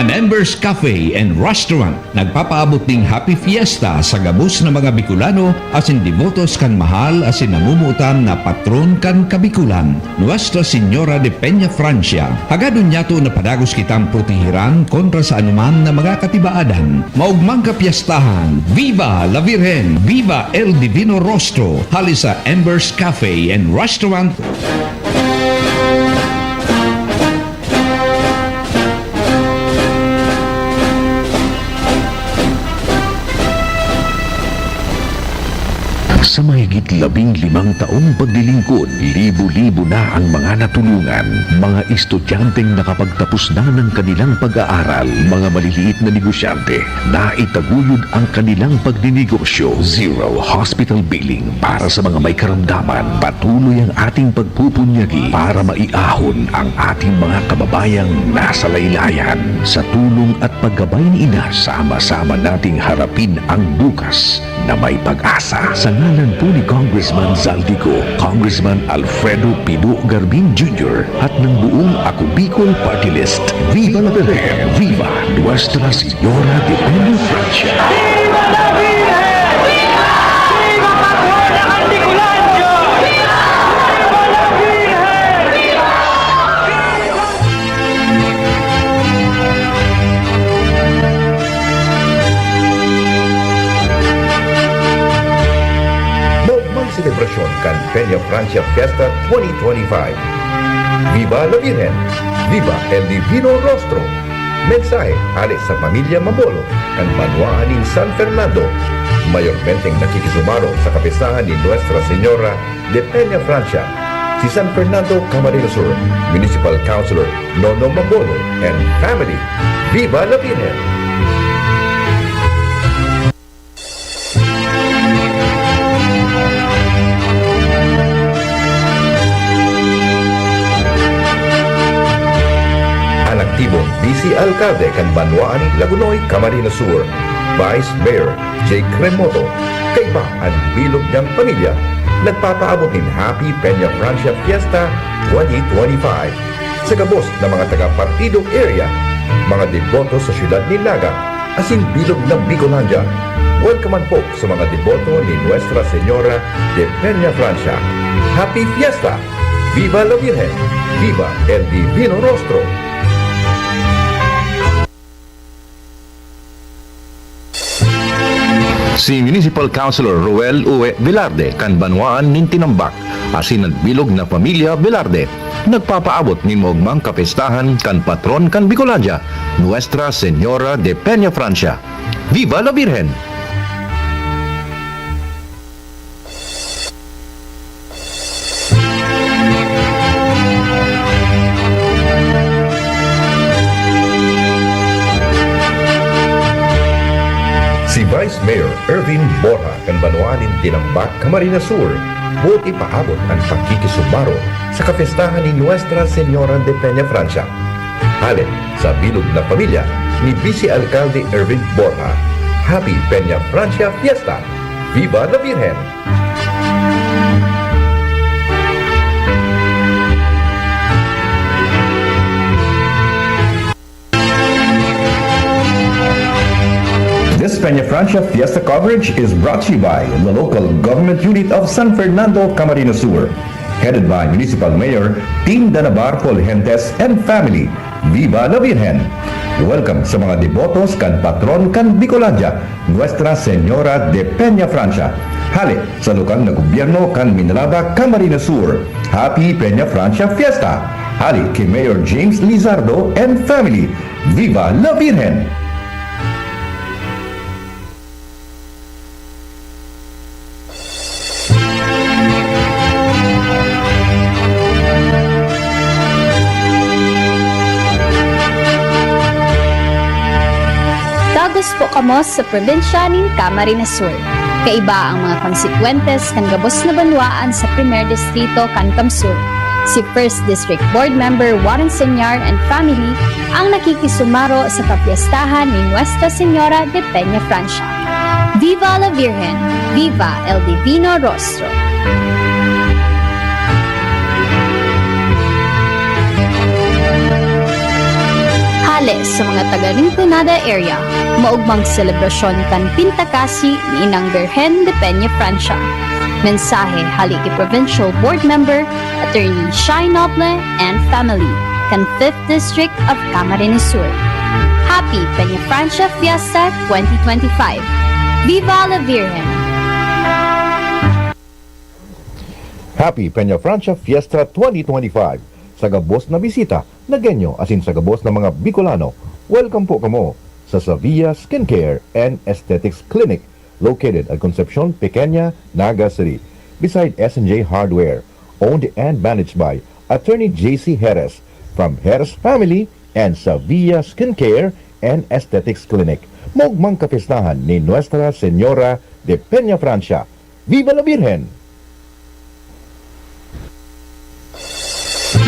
An Embers Cafe and Restaurant nagpapaabot ning Happy Fiesta sa gabos na mga Bicolano asin debotos kan mahal asin namomotan na patron kan Kabikolan, Nuestra Señora de Peña Francia. Hagadon niyato na padagos kitang protehiran kontra sa anoman na mga katibaadan. Maogmang kapyestahan! Viva la Virgen! Viva el Divino Rostro! Hali sa Embers Cafe and Restaurant. Mahigit labing limang taong paglilingkod, libo-libo na ang mga natulungan, mga estudyanteng nakapagtapos na ng kanilang pag-aaral, mga maliliit na negosyante, naitaguyod ang kanilang pagninegosyo. Zero hospital billing para sa mga may karamdaman. Patuloy ang ating pagpupunyagi para maiahon ang ating mga kababayang nasa laylayan. Sa tulong at paggabay ni Ina, sama-sama nating harapin ang bukas na may pag-asa. Sa ngalan po ni Congressman Zaldy Co, Congressman Alfredo Pino Garbin Junior at ng buong Ako Bicol Party List, Viva la Virgen! Viva Nuestra Señora de Peña Francia! Viva la Virgen! Viva Patrona Candigulandia! Viva la Virgen! Maogmang selebrasyon kan Peña Francia Fiesta twenty twenty-five. Viva la Virgen! Viva el Divino Rostro! Mensahe hale sa pamilya Mabolo kan banwaan nin San Fernando, mayormenteng nakikisumaro sa kapistahan ni Nuestra Señora de Peña Francia, si San Fernando Camarines Sur Municipal Councilor Nono Mabolo and family. Viva la Virgen! An aktibong Vice Alcalde kan banwaan nin Lagonoy, Camarines Sur, Vice Mayor Jake Remoto, kaiba an bilog niyang pamilya, nagpapaabot nin Happy Peña Francia Fiesta twenty twenty-five sa gabos na mga taga-Partido area, mga deboto sa siyudad nin Naga, asin bilog na Bicolandia. Welcome man po sa mga deboto ni Nuestra Señora de Peña Francia. Happy Fiesta! Viva la Virgen! Viva el Divino Rostro! Si Municipal Councilor Roel Ue Velarde kan banwaan nin Tinambac, asin an bilog na pamilya Velarde, nagpapaabot nin maogmang kapistahan kan patron kan Bicolandia, Nuestra Señora de Peña Francia. Viva la Virgen! Si Vice Mayor Erwin Borja kan banwaan nin Tinambac, Camarines Sur, boot ipaabot an pakikisumaro sa kapestahan ni Nuestra Señora de Peña Francia. Hale sa bilog na pamilya ni Vice Alcalde Erwin Borja, Happy Peña Francia Fiesta! Viva la Virgen! This Peña Francia Fiesta coverage is brought to you by the local government unit of San Fernando, Camarines Sur, headed by Municipal Mayor Tim Danabar Fulgentes and family. Viva la Virgen! Welcome sa mga debotos kan patron kan Bicolandia, Nuestra Señora de Peña Francia. Hale sa lokal na gobyerno kan Minalaba, Camarines Sur, Happy Peña Francia Fiesta! Hale ki Mayor James Lizardo and family. Viva la Virgen! Dagos po kamo sa probinsya nin Camarines Sur. Kaiba ang mga konsekwentes kan gabos na banwaan sa Primer Distrito kan CamSur. Si First District Board Member Warren Señar and family ang nakikisumaro sa kapyestahan ni Nuestra Señora de Peña Francia. Viva la Virgen! Viva el Divino Rostro! Hale sa mga taga Rinconada area, maogmang selebrasyon kan Pintakasi ni Inang Birhen de Peña Francia. Mensahe hale ki Provincial Board Member Attorney Shai Noble and family, kan Fifth District of Camarines Sur. Happy Peña Francia Fiesta twenty twenty-five! Viva la Virgen! Happy Peña Francia Fiesta twenty twenty-five! Sa gabos na bisita, Nagueño, asin sa gabos na mga Bicolano, welcome po kamo sa Savia Skincare and Aesthetics Clinic, located at Concepcion Pequeña, Naga City, beside S and J Hardware, owned and managed by Attorney J C Jerez from Jerez Family and Sevilla Skincare and Aesthetics Clinic. Maugmang kapistahan ni Nuestra Señora de Peña Francia. Viva la Virgen!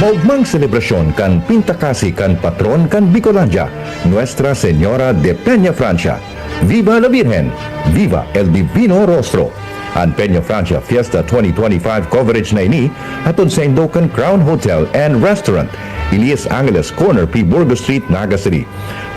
Maugmang selebrasyon kan pintakasi kan patron kan Bicolandia, Nuestra Señora de Peña Francia. Viva la Virgen! Viva el Divino Rostro! An Peña Francia Fiesta twenty twenty-five coverage na ini hatod saindo kan Crown Hotel and Restaurant, Elias Angeles Corner, P. Burgos Street, Naga City.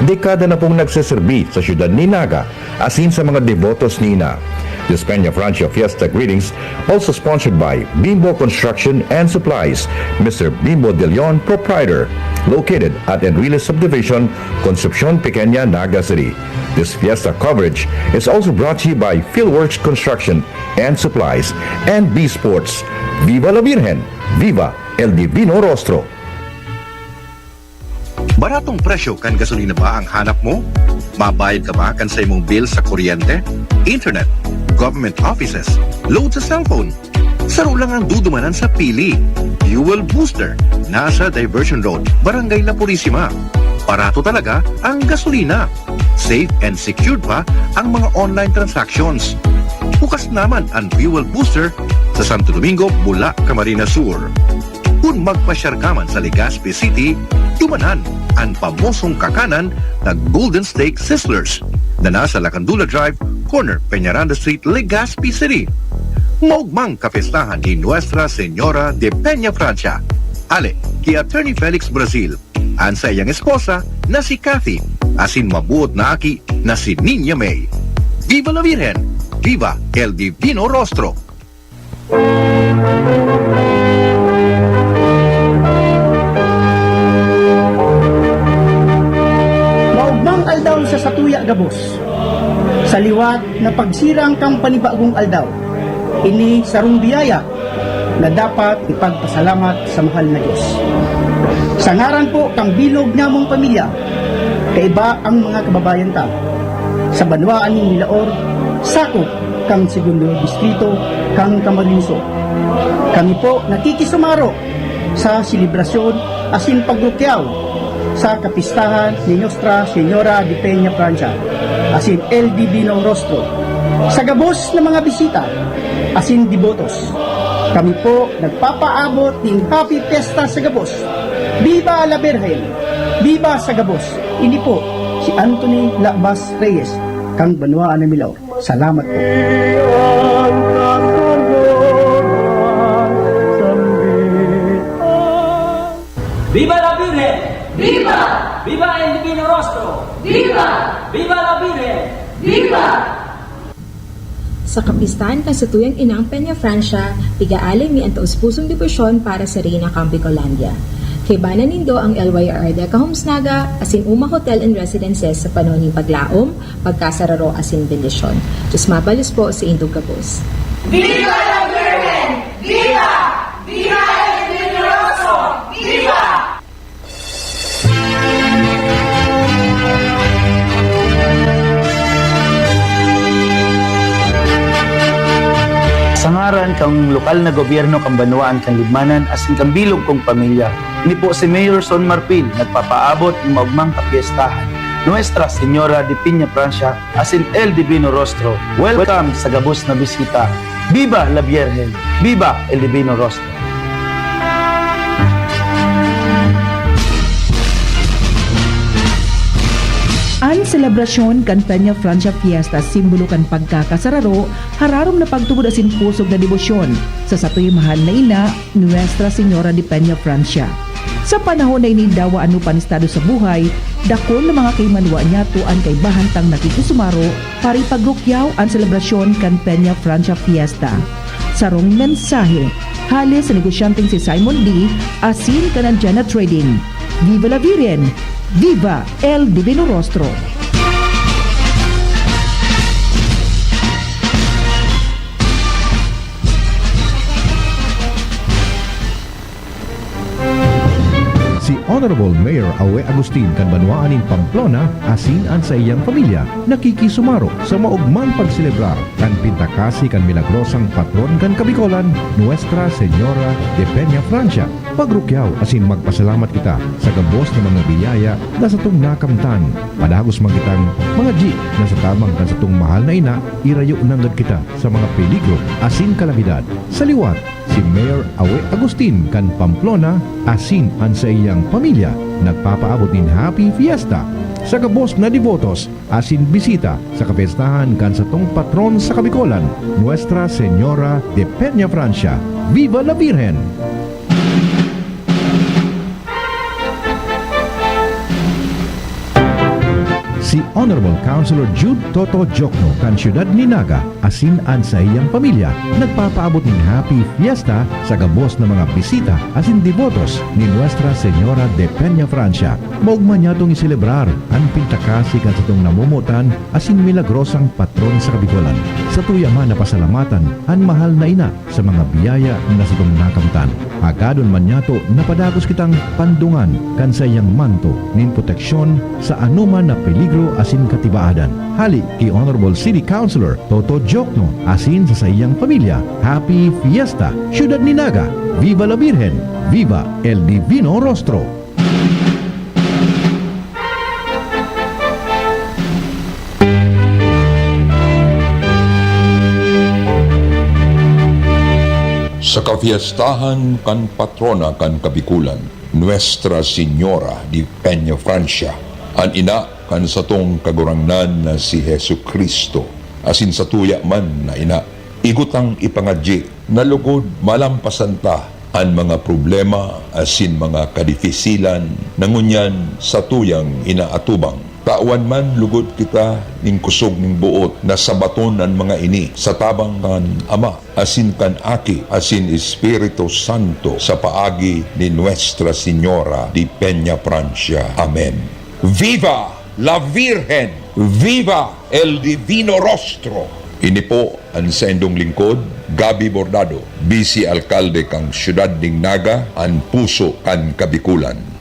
Dekada na pong nagseserbi sa siyudad ni Naga asin sa mga debotos ni Ina. This Peña Francia Fiesta Greetings also sponsored by Bimbo Construction and Supplies, Mister Bimbo De Leon, Proprietor, located at Enrile Subdivision, Concepcion Pequeña, Naga City. This fiesta coverage is also brought to you by Philworks Construction and Supplies and B Sports. Viva la Virgen! Viva el Divino Rostro! Baratong presyo kan gasolina ba ang hanap mo? Mabayad ka ba kan saimong bill sa kuryente, internet, government offices, load sa cellphone? Saro lang ang dudumanan sa pili. Fuel Booster, nasa Diversion Road, Barangay La Purisima. Barato talaga ang gasolina. Safe and secured pa ang mga online transactions. Bukas naman ang Fuel Booster sa Santo Domingo, Bula, Camarines Sur. Kun magpasyar ka man sa Legazpi City, dumanan an pamosong kakanan na Golden Steak Sizzlers na nasa Lacandula Drive, corner Peñaranda Street, Legazpi City. Maugmang kapistahan ni Nuestra Señora de Peña Francia. Ale ki Attorney Felix Brazil, an saiyang esposa na si Kathy, asin mabuot na aki na si Niña May. Viva la Virgen! Viva el Divino Rostro! Maugmang aldaw sa satuya gabos. Sa liwat na pagsirang kan panibagong aldaw, ini sarong biyaya na dapat ipagpasalamat sa mahal na Diyos. Sa ngaran po kan bilog namong pamilya, kaiba ang mga kababayan ta sa banwaan nin Milaor, sakop kan Segundo Distrito kan Camarines Sur. Kami po nakikisumaro sa selebrasyon asin pagrukyaw sa kapistahan ni Nuestra Señora de Peña Francia asin El Divino Rostro. Sa gabos na mga bisita asin debotos, kami po nagpapaabot nin Happy Fiesta sa gabos. Viva la Virgen! Viva sa gabos! Ini po si Anthony Labas Reyes, kan Banwaan na Milaor. Salamat po. Viva la Virgen! Viva! Viva el Divino Rostro! Viva! Viva la Virgen! Viva! Sa kapistahan kan satuyang inang Peña Francia, pigaali mi an taos-pusong debosyon para sa Reyna kan Bicolandia. Kaibanan nindo ang L Y R Deca Homes Naga asin Uma Hotel and Residences sa panahon nin paglaom, pagkasararo asin bendisyon. Diyos mabalos po sa indog gabos. Viva la Virgen! Viva! Viva el Divino Rostro! Viva! Sa ngaran kan lokal na gobyerno kan banwaan kan Libmanan asin kan bilog kong pamilya, ini po si Mayor Son Marfil nagpapaabot nin maugmang kapyestahan, Nuestra Señora de Peña Francia asin El Divino Rostro. Welcome sa gabos na bisita. Viva la Virgen! Viva El Divino Rostro! An selebrasyon kan Peña Francia Fiesta, simbolo kan pagkakasararo, hararom na pagtubod asin pusog na debosyon sa satoy mahal na ina, Nuestra Señora de Peña Francia. Sa panahon na ini, dawa ano pa an estado sa buhay, dakul na mga kaimanwa niyato an kaibahan tang nakikisumaro para ipagrukyaw an selebrasyon kan Peña Francia Fiesta. Sarong mensahe hale sa negosyanteng si Simon Lee asin kan Anjana Trading. Viva la Virgen! Viva El Divino Rostro! Si Hon. Honorable Mayor Awe Agustin kan banwaan nin Pamplona asin an saiyang pamilya nakikisumaro sa maogmang pagselebrar kan pintakasi kan milagrosang patron kan Kabicolan, Nuestra Señora de Peña Francia. Pagrukyaw asin magpasalamat kita sa gabos na mga biyaya na satong nakamtan. Padagos man kitang mangadyi na sa tabang kan satong mahal na ina, irayo nanggad kita sa mga peligro asin kalamidad. Sa liwat, si Mayor Awe Agustin kan Pamplona asin an saiyang pamilya nagpapaabot nin Happy Fiesta sa gabos na debotos asin bisita sa kapyestahan kan satong patron sa Kabicolan, Nuestra Señora de Peña Francia. Viva la Virgen! Si Honorable Councilor Jude Toto Jokno kan siyudad ni Naga asin an saiyang pamilya nagpapaabot nin Happy Fiesta sa gabos na mga bisita asin debotos ni Nuestra Señora de Peña Francia. Maogma niyatong iselebrar an pintakasi kan satong namomotan asin milagrosang patron sa Kabicolan. Satuya man na pasalamatan an mahal na ina sa mga biyaya na satong nakamtan. Hagadon man niyato na padagos kitang pandungan kan saiyang manto nin proteksyon sa anoman na peligro asin katibaadan. Hali ki Honorable City Councilor Toto Jokno asin sa saiyang pamilya, Happy Fiesta, Siyudad ni Naga! Viva la Virgen! Viva el Divino Rostro! Sa kafiestahan kan patrona kan Kabikulan, Nuestra Señora de Peña Francia, an ina kan satong Kagurangnan na si Jesu-Cristo, asin satuya man na ina, igotang ipangadyi na lugod malampasan ta an mga problema asin mga kadifisilan na ngunyan satuyang inaatubang. Tawan man lugod kita nin kusog nin boot na sabaton an mga ini sa tabang kan Ama, asin kan Aki, asin Espiritu Santo, sa paagi ni Nuestra Señora de Peña Francia. Amen. Viva la Virgen! Viva el Divino Rostro! Ini po an saindong lingkod, Gabby Bordado, Vice Alkalde kan Siyudad nin Naga, an puso kan Kabikulan.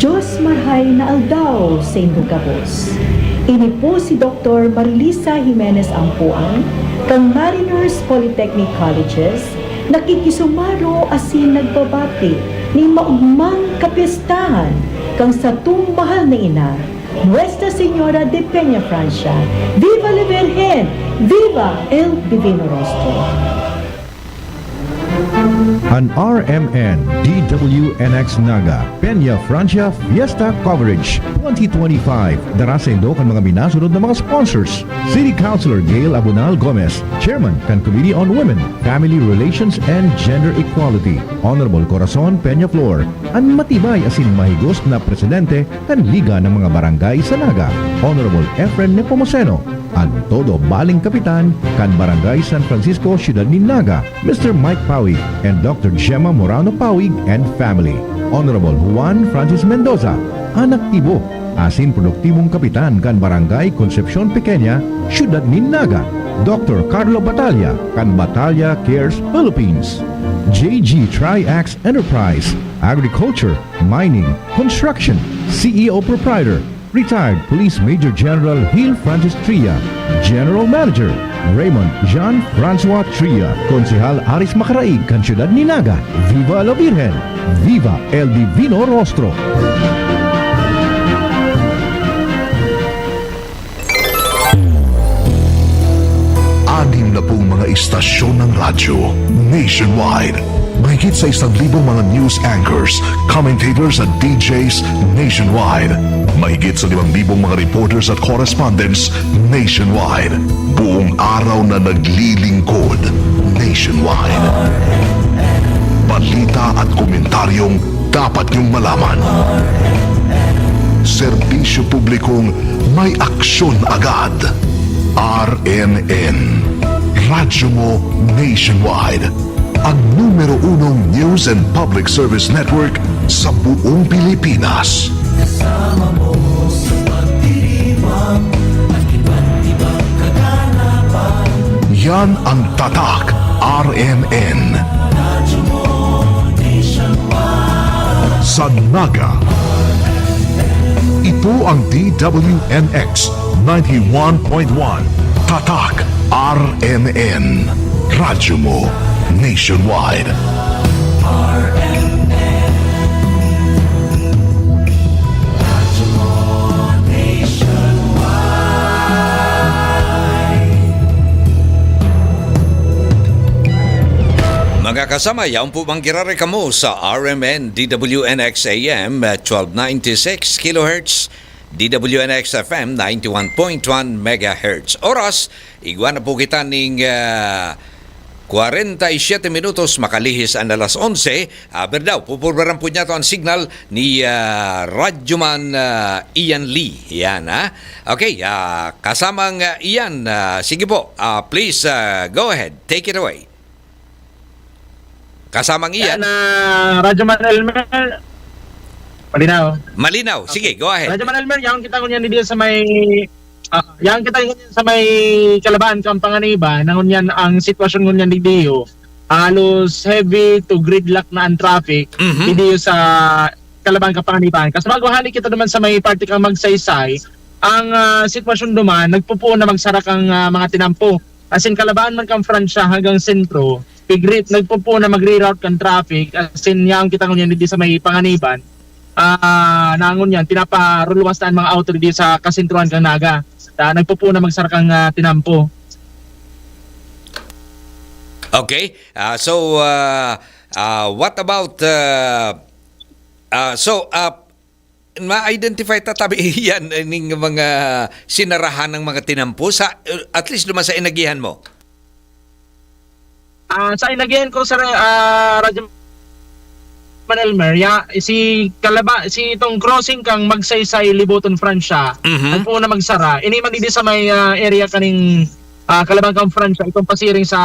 Diyos marhay na aldaw saindo gabos. Ini po si Doktor Marlisa Jimenez Ampuan, kan Mariners Polytechnic Colleges, nakikisumaro asin nagbabati nin maogmang kapyestahan kan satong mahal na ina, Nuestra Señora de Peña Francia. Viva la Virgen! Viva el Divino Rostro! An R M N, D W N X Naga, Peña Francia Fiesta Coverage twenty twenty-five. Dara saindo kan mga minasunod na mga sponsors: City Councilor Gail Abonal Gomez, Chairman kan Committee on Women, Family Relations and Gender Equality, Honorable Corazon Peñaflor, an matibay asin mahigos na presidente kan Liga ng mga Barangay sa Naga, Honorable Efren Nepomuceno, an todo baling kapitan kan Barangay San Francisco, Siyudad nin Naga, Mister Mike Pawig and Doctor Gemma Morano Pawig and family, Honorable Juan Francis Mendoza, an aktibo asin produktibong kapitan kan Barangay Concepcion Pequeña, Siyudad nin Naga, Doctor Carlo Batalla kan Batalla Cares Philippines, J G Tri-X Enterprise, Agriculture, Mining, Construction, C E O Proprietor, Retired Police Major General Gil Francis Tria, General Manager, Raymond Jean Francois Tria, Konsehal Aris Macaraig kan Siyudad ni Naga. Viva la Virgen! Viva el Divino Rostro! Anim na pong mga istasyon ng radyo nationwide. Mahigit sa isang libong mga news anchors, commentators at D Js nationwide. Mahigit sa limang libong mga reporters at correspondents nationwide. Buong araw na naglilingkod nationwide. Balita at komentaryong dapat niyong malaman. Serbisyo publikong may aksyon agad. R N N, Radyo Mo Nationwide, ang numero unong news and public service network sa buong Pilipinas. Kasama mo sa pagdiriwang. Yan ang Tatak R M N. Sa Naga. Ito ang D W N X ninety-one point one. Tatak R M N. Radyo mo nationwide. Mga kasama, yaon po bang girare kamo sa R M N D W N X A M, uh, twelve ninety-six kilohertz, D W N X F M ninety-one point one megahertz. Oras, igwa na po kita ning, ah, kwarenta y siyete minutos makalihis an alas onse. Ah, berdaw, pupurbaran po niya to ang signal ni, ah, Radyoman, ah, Ian Lee. Yan, ha? Okay, ah, kasamang, ah, Ian, ah, sige po, ah, please, ah, go ahead. Take it away. Kasamang Ian. Yan, ah, Radyoman Elmer. Malinaw. Malinaw. Sige, go ahead. Radyoman Elmer, yaon kita ngunyan dito sa may, ah, yaon kita ngunyan sa may Kalaban, Kampanganiban. Na ngunyan ang sitwasyon ngunyan dito, halos heavy to gridlock na ang traffic Mhm. dito sa Kalaban, Kampanganiban. Kasi bago hali kita naman sa may parte kang Magsaysay, ang, ah, sitwasyon duman, nagpupuon na magsara kang, ah, mga tinampo. As in, Kalaban man kang Francia hanggang sentro, pigrit, nagpupuon na magre-route kan traffic. As in, yaon kita ngunyan digdi sa may Panganiban. Ah, na ngunyan, pinaparuluwas na ang mga auto digdi sa kasentrohan kan Naga. Ah, nagpupuon na magsara kang, ah, tinampo. Okay. Ah, so, ah, ah, what about, ah, ah, so, ah, ma-identify ta tabi yan, eh, ning mga sinarahan ng mga tinampo sa, eh, at least duman sa inagihan mo? Ah, sa inagihan ko, sir, ah, Radyo Man Elmer, ya, si Kalaba-, si itong crossing kang Magsaysay, Liboton, Francia, Mhm. nagpuon na magsara. Ini man digdi sa may, ah, area kaning, ah, Kalaban kang Francia, itong pasiring sa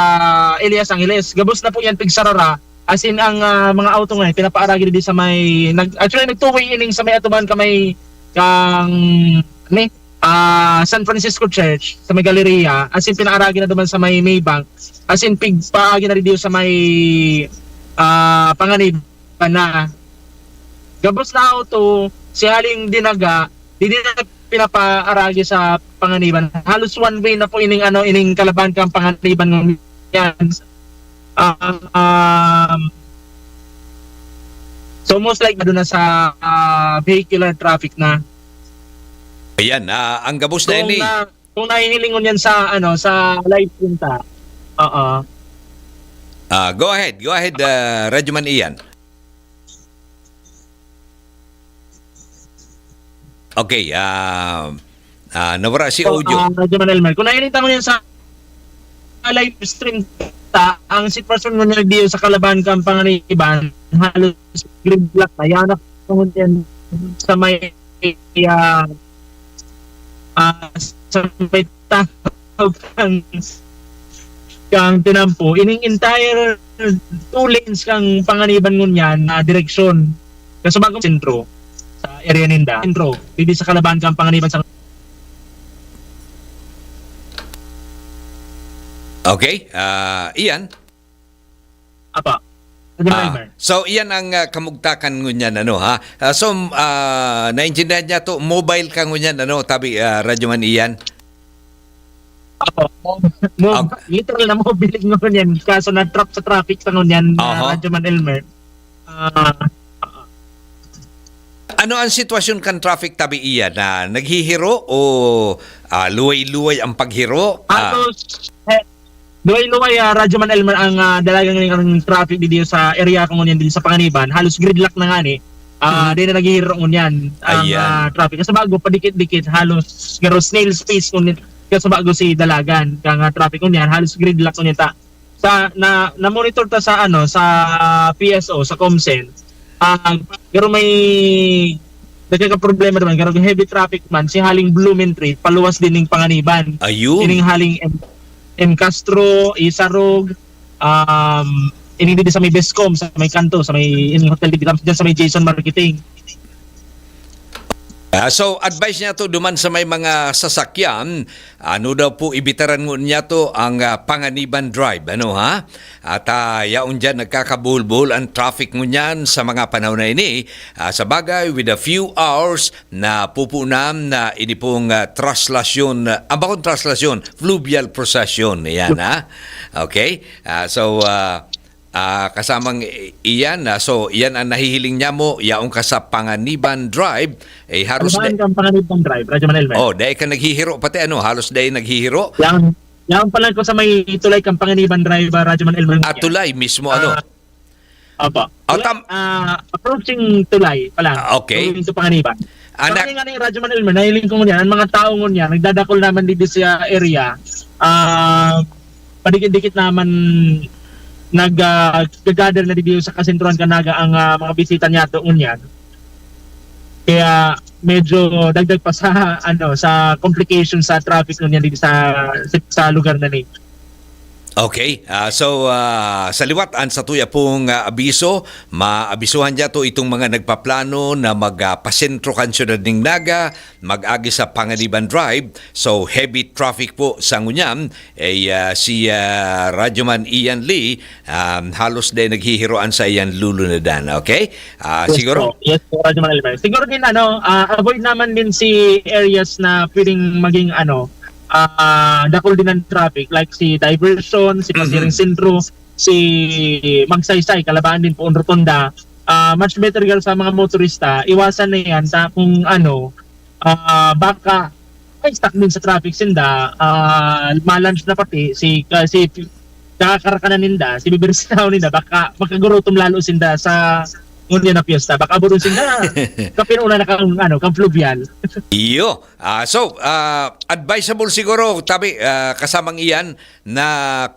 Elias Angeles. Gabos na po yan, pigsarara. As in, ang, ah, mga auto ngayon, pinapaaragi digdi sa may, nag-, actually, nag-two-way ining sa may atuban ka may, kang, ni, ah, San Francisco Church, sa may Galleria. As in, pinaaragi na duman sa may Maybank. As in, pig-, paagi na digdi sa may, ah, Panganiban na. Gabos na auto, si haling Dinaga, digdi na pinapaaragi sa Panganiban. Halos one way na po ining, ano, ining Kalaban kang Panganiban ngunyan. Ah, um, so most like, doon na sa, ah, vehicular traffic na. Ayan, ah, ang gabos na Kung ini. na, kung nahihiling ngunyan sa, ano, sa live stream ta. Oo. Ah, go ahead, go ahead, ah, Radyoman Ian. Okay, ah, ah, nawara si So, audio. ah, Radyoman Elmer, kung nahiling ta ngunyan sa live stream ta, ang sitwasyon ngunyan digdi sa Kalaban kang Panganiban, halos gridlock na. Yan ang ngunyan sa may, ah, ah, sa may tahaw kang, kang tinampo. Ining entire two lanes kang Panganiban ngunyan na direksyon. Kasubag ko sentro, sa area ninda. Sentro, digdi sa Kalaban kang Panganiban sa Okay, ah, Ian? Apa. Radyo Ah, Elmer. So, iyan ang, ah, kamugtakan ngunyan, ano, ha? Ah, so, ah, naintindihan niya to, mobile ka ngunyan, ano, tabi, ah, Radyoman Ian? Apo, mo-, mo-, Okay. literal na mobile ngunyan. Kaso na-trap sa traffic ta ngunyan, ah, Aha. Radyoman Elmer. Ah, Ano ang sitwasyon kan traffic tabi iyan, na naghihiro o, ah, luway-luway ang paghiro? Ah. Halos, eh, luway-luway, ah, Radyoman Elmer, ang, ah, dalagan ngayon ang traffic dito sa area ko ngunyan, dito sa Panganiban. Halos gridlock na nga ni. Ah, Mhm. di na naghihiro ngunyan ang, Ayan. ah, traffic. Kasi bago, padikit-dikit, halos garo snail space ngunyan. Kasi bago si dalagan, kang, ah, traffic ngunyan, halos gridlock ngunyan ta. Sa, na, na-monitor ta sa, ano, sa P S O, sa Comsen. Ah, pero may nagkakaproblema naman, pero heavy traffic man, si haling Blumentritt, paluwas din ning Panganiban. Ayun. Ining haling M-, M Castro, Isarog, um, ining dito sa may Bescom, sa may kanto, sa may, ining hotel dito, dyan sa may Jason Marketing. Ah, so, advice niya to duman sa may mga sasakyan, ano daw po ibitaran ngunyan to ang, ah, Panganiban Drive, ano ha? At, ah, yaon diyan nagkakabuhol-buhol ang traffic ngunyan sa mga panahon na ini. Ah, sa bagay, with a few hours na pupunam na ini pong, ah, traslasyon, ah, ang bakong traslasyon, fluvial procession, yan ha? Okay? Ah, so, ah, ah, kasamang i-, iyan, ah, so iyan ang nahihiling niya mo, yaon ka sa Panganiban Drive, eh, halos Ano ba da- ang Panganiban Drive, Radyo Man Elmer? Oh, dahil ka naghihiro pati, ano, halos dahil naghihiro. Yan, yan pa lang ko sa may tulay kang Panganiban Drive, ah, Radyo Man Elmer. Ah, tulay mismo, ano? Ah, Opo. Oh, Tulay, tam- ah, approaching tulay pa lang. Ah, okay. Going to Panganiban. Anak- Sa kanya nga ni Radyo Man Elmer, nahiling ko ngunyan, ang mga tao ngunyan, nagdadakol naman dito sa area, ah, padikit-dikit naman nag, ah, gagather na dito sa kasentruhan kan Naga ang, ah, mga bisita niya to ngunyan. Kaya medyo dagdag pa sa, ano, sa complication sa traffic ngunyan dito sa, sa lugar na ni. Okay. Ah, so, ah, sa liwat, ang satuya pong, ah, abiso, maabisuhan niya to itong mga nagpaplano na mag, ah, pasentro kan siyudad ning Naga, mag-agi sa Panganiban Drive. So, heavy traffic po sa ngunyan. Eh, ah, si, ah, Radyoman Ian Lee, um, halos din naghihiroan sa iyan lulunadan. Okay? Ah, Yes siguro? po. Yes po, Radyo Man Elmer. Siguro din, ano, ah, avoid naman din si areas na pwedeng maging, ano, ah, dakul din ang traffic, like si Diversion, si Pasiring Mhm. Sentro, si Magsaysay, Kalabaan din, Poon Rotonda. Ah, much better, girl, sa mga motorista, iwasan na yan sa kung ano, ah, baka ay stuck din sa traffic sinda, ah, ma-lunch na pati si, ka-, si kakakarakanan ninda, si bibirsihan ninda, baka makagurutom lalo sinda sa ngunyan na piyesta. Baka burong sinda, kapin una na kang, ano, kang fluvial. Iyo. Ah, so, ah, advisable siguro, tabi, ah, kasamang iyan, na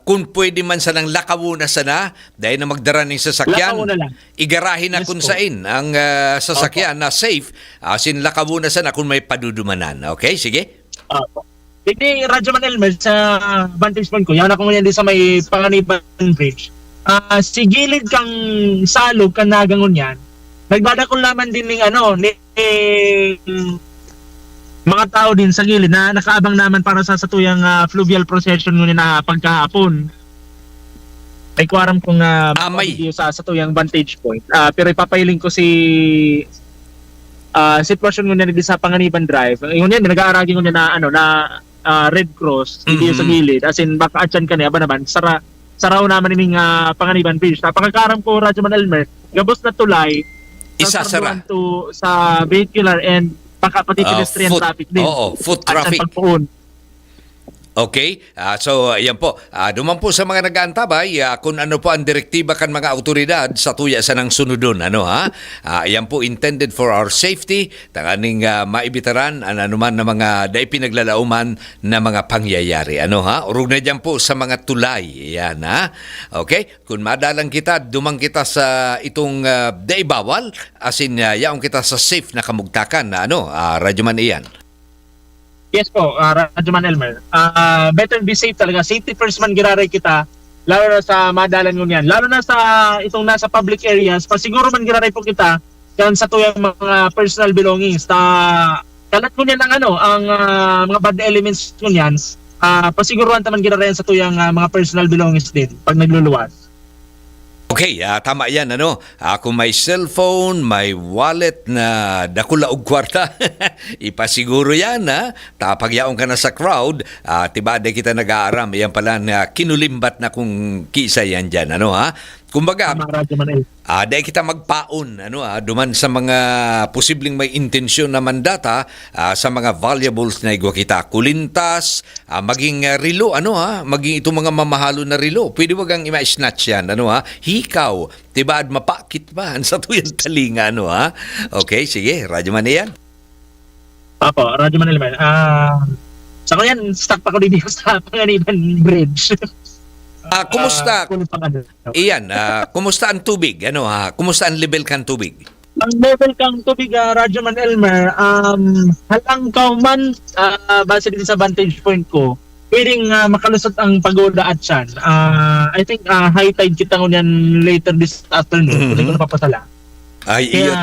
kung pwede man sanang lakawon na sana, dahil na magdara ning sasakyan, Lakawon na lang. igarahe na Yes kung po. sain ang, ah, sasakyan Opo. na safe, asin lakawon na sana kung may padudumanan. Okay, sige. Opo. Hindi, Radyo Man Elmer, sa vantage point ko, yan ako ngayon din sa may Panganiban Bridge. Ah, si gilid kang salog, kan Naga ngunyan, nagdadakol naman din ning, ano, ni, mga tao din sa gilid na nakaabang naman para sa satuyang, ah, fluvial procession ngunyan na pagkahapon. Ay, kuwaram kung, ah, Ah, may video sa satuyang vantage point. Ah, pero ipapahiling ko si, ah, sitwasyon ngunyan di sa Panganiban Drive. Ngunyan, nag-aaragi ngunyan na, ano, na, ah, Red Cross, video sa Mhm. gilid. As in, baka atyan ka niya, ba naman, sara-, saraw naman ining, ah, Panganiban Bridge. Sa pagkakaram ko, Radyo Man Elmer, gabos na tulay, Isa sara. transformuhan to sa vehicular and baka pati Ah, pedestrian foot, traffic din. oo, foot At ang traffic. pagpuon. Okay. Ah, so, yan po. Ah, duman po sa mga nag-aantabay, ah, kung ano po ang direktiba kan mga awtoridad sa tuya sanang sunodon, ano, ha? Ah, yan po intended for our safety, tanganing, ah, maibitaran an anuman na mga dai pinaglalauman na mga pangyayari, ano, ha? Orog na diyan po sa mga tulay, yan, ha? Okay? Kung madalan kita, duman kita sa itong, ah, dai bawal, asin, ah, yaon kita sa safe na kamugtakan na, ano, ah, Radyo Man Ian. Yes po, ah, Radyo Man Elmer. Ah, better be safe talaga. Safety first man giraray kita, lalo na sa madalan ngunyan. Lalo na sa itong nasa public areas, pasiguro man giraray po kita kan satuyang mga personal belongings. Ta, kalat ngunyan ang ano, ang, ah, mga bad elements ngunyan, ah, pasiguruhan ta man giraray satuyang, ah, mga personal belongings din pag nagluluwas. Okay, ah, tama yan, ano? Ah, kung may cellphone, may wallet na dakula og kwarta, ipasiguro yan, ha? Ta pag yaon ka na sa crowd, ah, tiba, di kita nag-aaram. Yan pala na kinulimbat na kung kisa yan dyan, ano, ha? Kumbaga, Tama, Radyo Man El. ah, di kita magpaon, ano, ah, duman sa mga posibleng may intensyon na mandata, ah, sa mga valuables na igwa kita. Kulintas, ah, maging, ah, relo, ano, ha? Maging itong mga mamahalon na relo. Pwede wag ang ima-snatch yan, ano, ha? Hikaw, tibaad mapakit pa ang satuyang talinga, ano, ha? Okay, sige, Radyo Man Ian. Apo, Radyo Man Elmer. Ah, sa ngayon, stuck pa ko dito sa Panganiban Bridge. Ah, kumusta? Ah, kulang pang ano. Ian, ah, kumusta ang tubig? Ano, ha? Kumusta ang level kan tubig? Ang level kang tubig, ah, Radyo Man Elmer, um, halangkaw man, ah, base din sa vantage point ko, pwedeng, ah, makalusot ang pagoda at siyan. Ah, I think, ah, high tide kita ngunyan later this afternoon, kung di ko Mhm. napapasala. Ay, Kaya, iyo.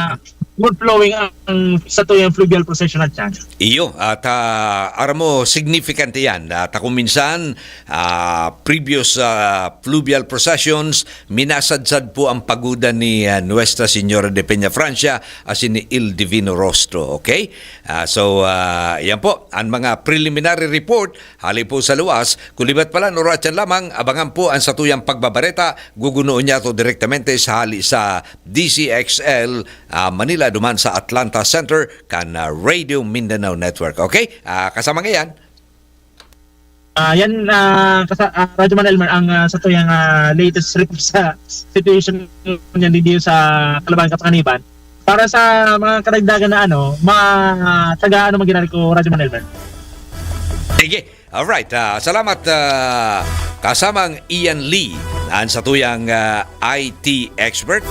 smooth flowing ang satuyang fluvial procession at yan. Iyo, at, ah, aram mo, significant yan. At kung minsan, ah, previous, ah, fluvial processions, minasadsad po ang pagoda ni, ah, Nuestra Señora de Peña Francia, asin ni Il Divino Rostro, okay? Ah, so, ah, yan po, ang mga preliminary report, hali po sa luwas, kung libat pala, oras yan lamang, abangan po ang satuyang pagbabareta, gugunoon niya to direktamente sa hali sa D C X L, ah, Manila, duman sa Atlanta Center, kan, ah, Radio Mindanao Network. Okay? Ah, kasama ngayon. Ah, yan, ah, kasa-, ah, Radyo Man Elmer, ang, ah, satuyang, ah, latest report sa situation niyan dito sa Kalaban, Kapakaniban. Para sa mga kadagdagan na ano, ma-, taga ano man ginari ko, Radyo Man Elmer. Sige. Alright. Ah, salamat, ah, kasamang Ian Lee, ang satuyang, ah, I T expert,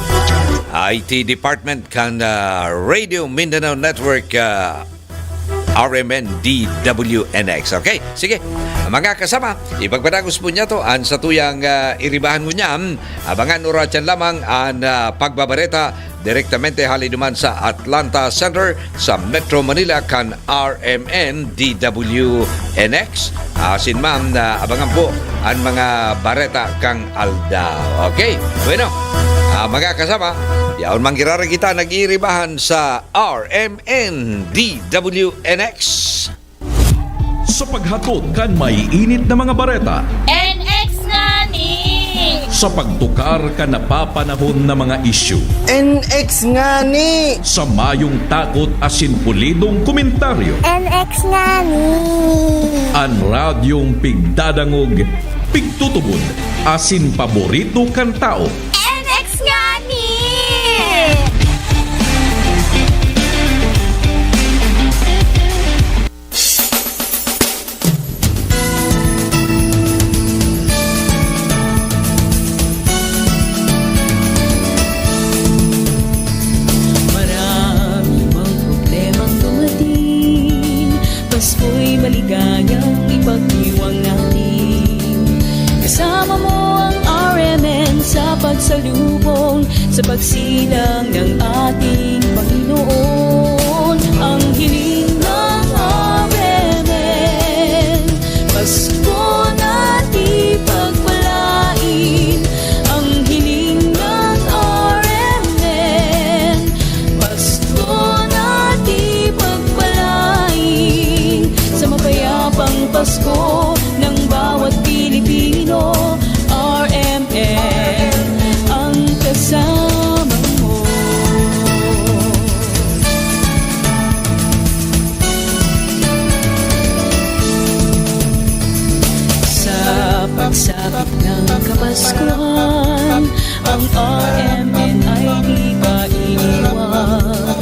I T department kan, ah, Radio Mindanao Network, ah, R M N D W N X. Okay, sige. Mga kasama, ipagpadagos po niya to, ang satuyang, ah, iribahan mo niyan. Abangan oras yan lamang ang, ah, pagbabareta direktamente hali duman sa Atlanta Center sa Metro Manila kan R M N D W N X. Asin man, ah, abangan po ang mga bareta kang aldaw. Okay? Bueno, ah, mga kasama, yaon man girara kita nag-iiribahan sa R M N D W N X. Sa paghatod kan maiinit na mga bareta. N X ngani! Sa pagtukar kan napapanahon na mga isyu. N X ngani! Sa mayong takot asin pulidong komentaryo. N X ngani! An radyong pigdadangog, pigtutubod, asin paborito kan tao. N X ngani! Marami mang problemang dumating, Pasko'y maligayang ipagdiwang natin. Kasama mo ang R M N sa pagsalubong, sa pagsilang ng ating Panginoon. Ang hiling ng R M N, Pasko na di pagpalain. Ang hiling ng R M N, Pasko na di pagpalain. Sa mapayapang Pasko ng bawat Pilipino, R M N ang kasama mo. Sa pagsapit ng Kapaskuhan, ang R M N ay di ka iiwan.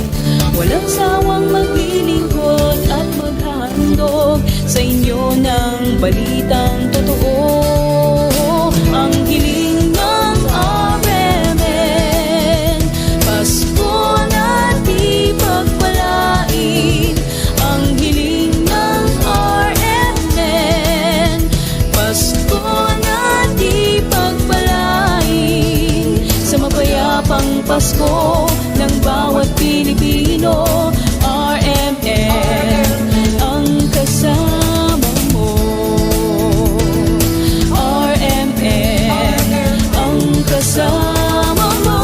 Walang sawang maglilingkod at maghahandog sa inyo ng balitang totoo. Ang hiling ng R M N, Pasko na di pagpalain. Ang hiling ng R M N, Pasko na di pagpalain. Sa mapayapang Pasko ng bawat Pilipino, R M N ang kasama mo. R M N ang kasama mo.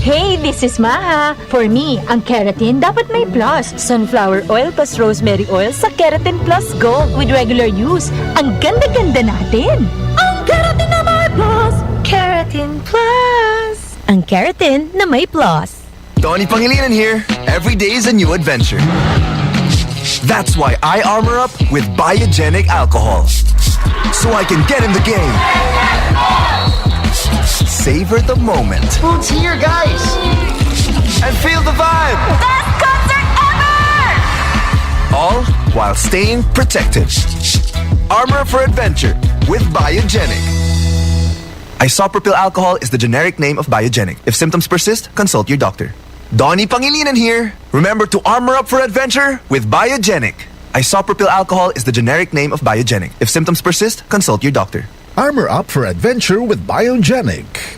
Hey, this is Maha. For me, ang keratin dapat may plus. Sunflower oil plus rosemary oil sa Keratin Plus Gold with regular use. Ang ganda-ganda natin! Ang keratin na may plus! Keratin Plus! Ang keratin na may plus. Donnie Pangilinan here. Every day is a new adventure. That's why I armor up with Biogenic alcohol. So I can get in the game. Savor the moment. Food's here, guys! And feel the vibe! Best concert ever! All while staying protected. Armor up for adventure with Biogenic. Isopropyl alcohol is the generic name of Biogenic. If symptoms persist, consult your doctor. Donnie Pangilinan here. Remember to armor up for adventure with Biogenic. Isopropyl alcohol is the generic name of Biogenic. If symptoms persist, consult your doctor. Armor up for adventure with Biogenic.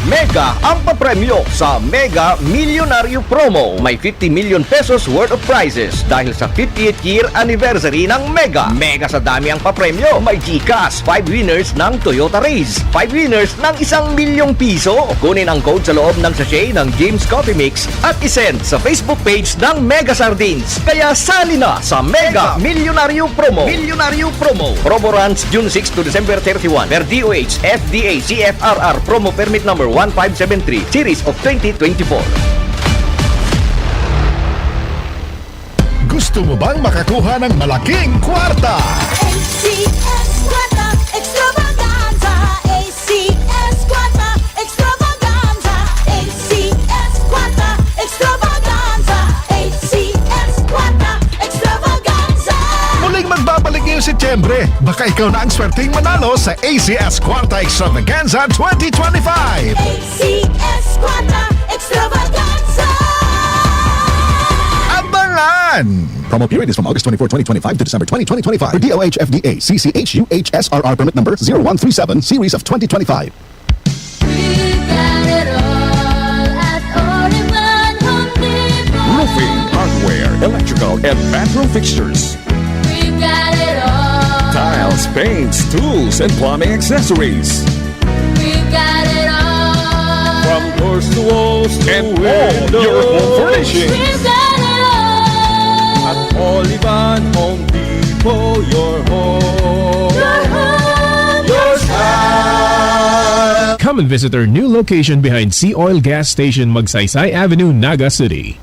Mega ang papremyo sa Mega Milyonaryo Promo. May fifty million pesos worth of prizes dahil sa fiftieth year anniversary ng Mega. Mega sa dami ang papremyo. May GCash, five winners ng Toyota Raze, five winners ng isang milyong piso. Kunin ang code sa loob ng sachet ng Jim's Coffee Mix at isend sa Facebook page ng Mega Sardines. Kaya sali na sa Mega Milyonaryo Promo. Milyonaryo Promo. Promo runs June six to December thirty-one. Per D O H, F D A, C F R R Promo Permit Number one five seven three, Series of twenty twenty-four. Gusto mo bang makakuha ng malaking kwarta? A C S Kwarta Extravaganza, A C S Kwarta Extravaganza, A C S Kwarta Extravaganza, A C S Kwarta Extravaganza. Muling magbabalik ngayong Setyembre. Baka ikaw na ang swerteng manalo sa A C S Kwarta Extravaganza twenty twenty-five. A C S Kwarta Extravaganza. Abangan! Promo period is from August twenty-four, twenty twenty-five to December twenty, twenty twenty-five. For D O H F D A, C C H U H S R R permit number zero one three seven, series of twenty twenty-five. We've got it all at Olivan Home Depot. Roofing, hardware, electrical, and bathroom fixtures. We've got it all. Tiles, paints, tools, and plumbing accessories. We've got it all. From doors to walls to and all your home windows. Furnishings. We've got it all. At Olivan Home Depot, your home, your home, your style. Come and visit our new location behind Sea Oil Gas Station, Magsaysay Avenue, Naga City.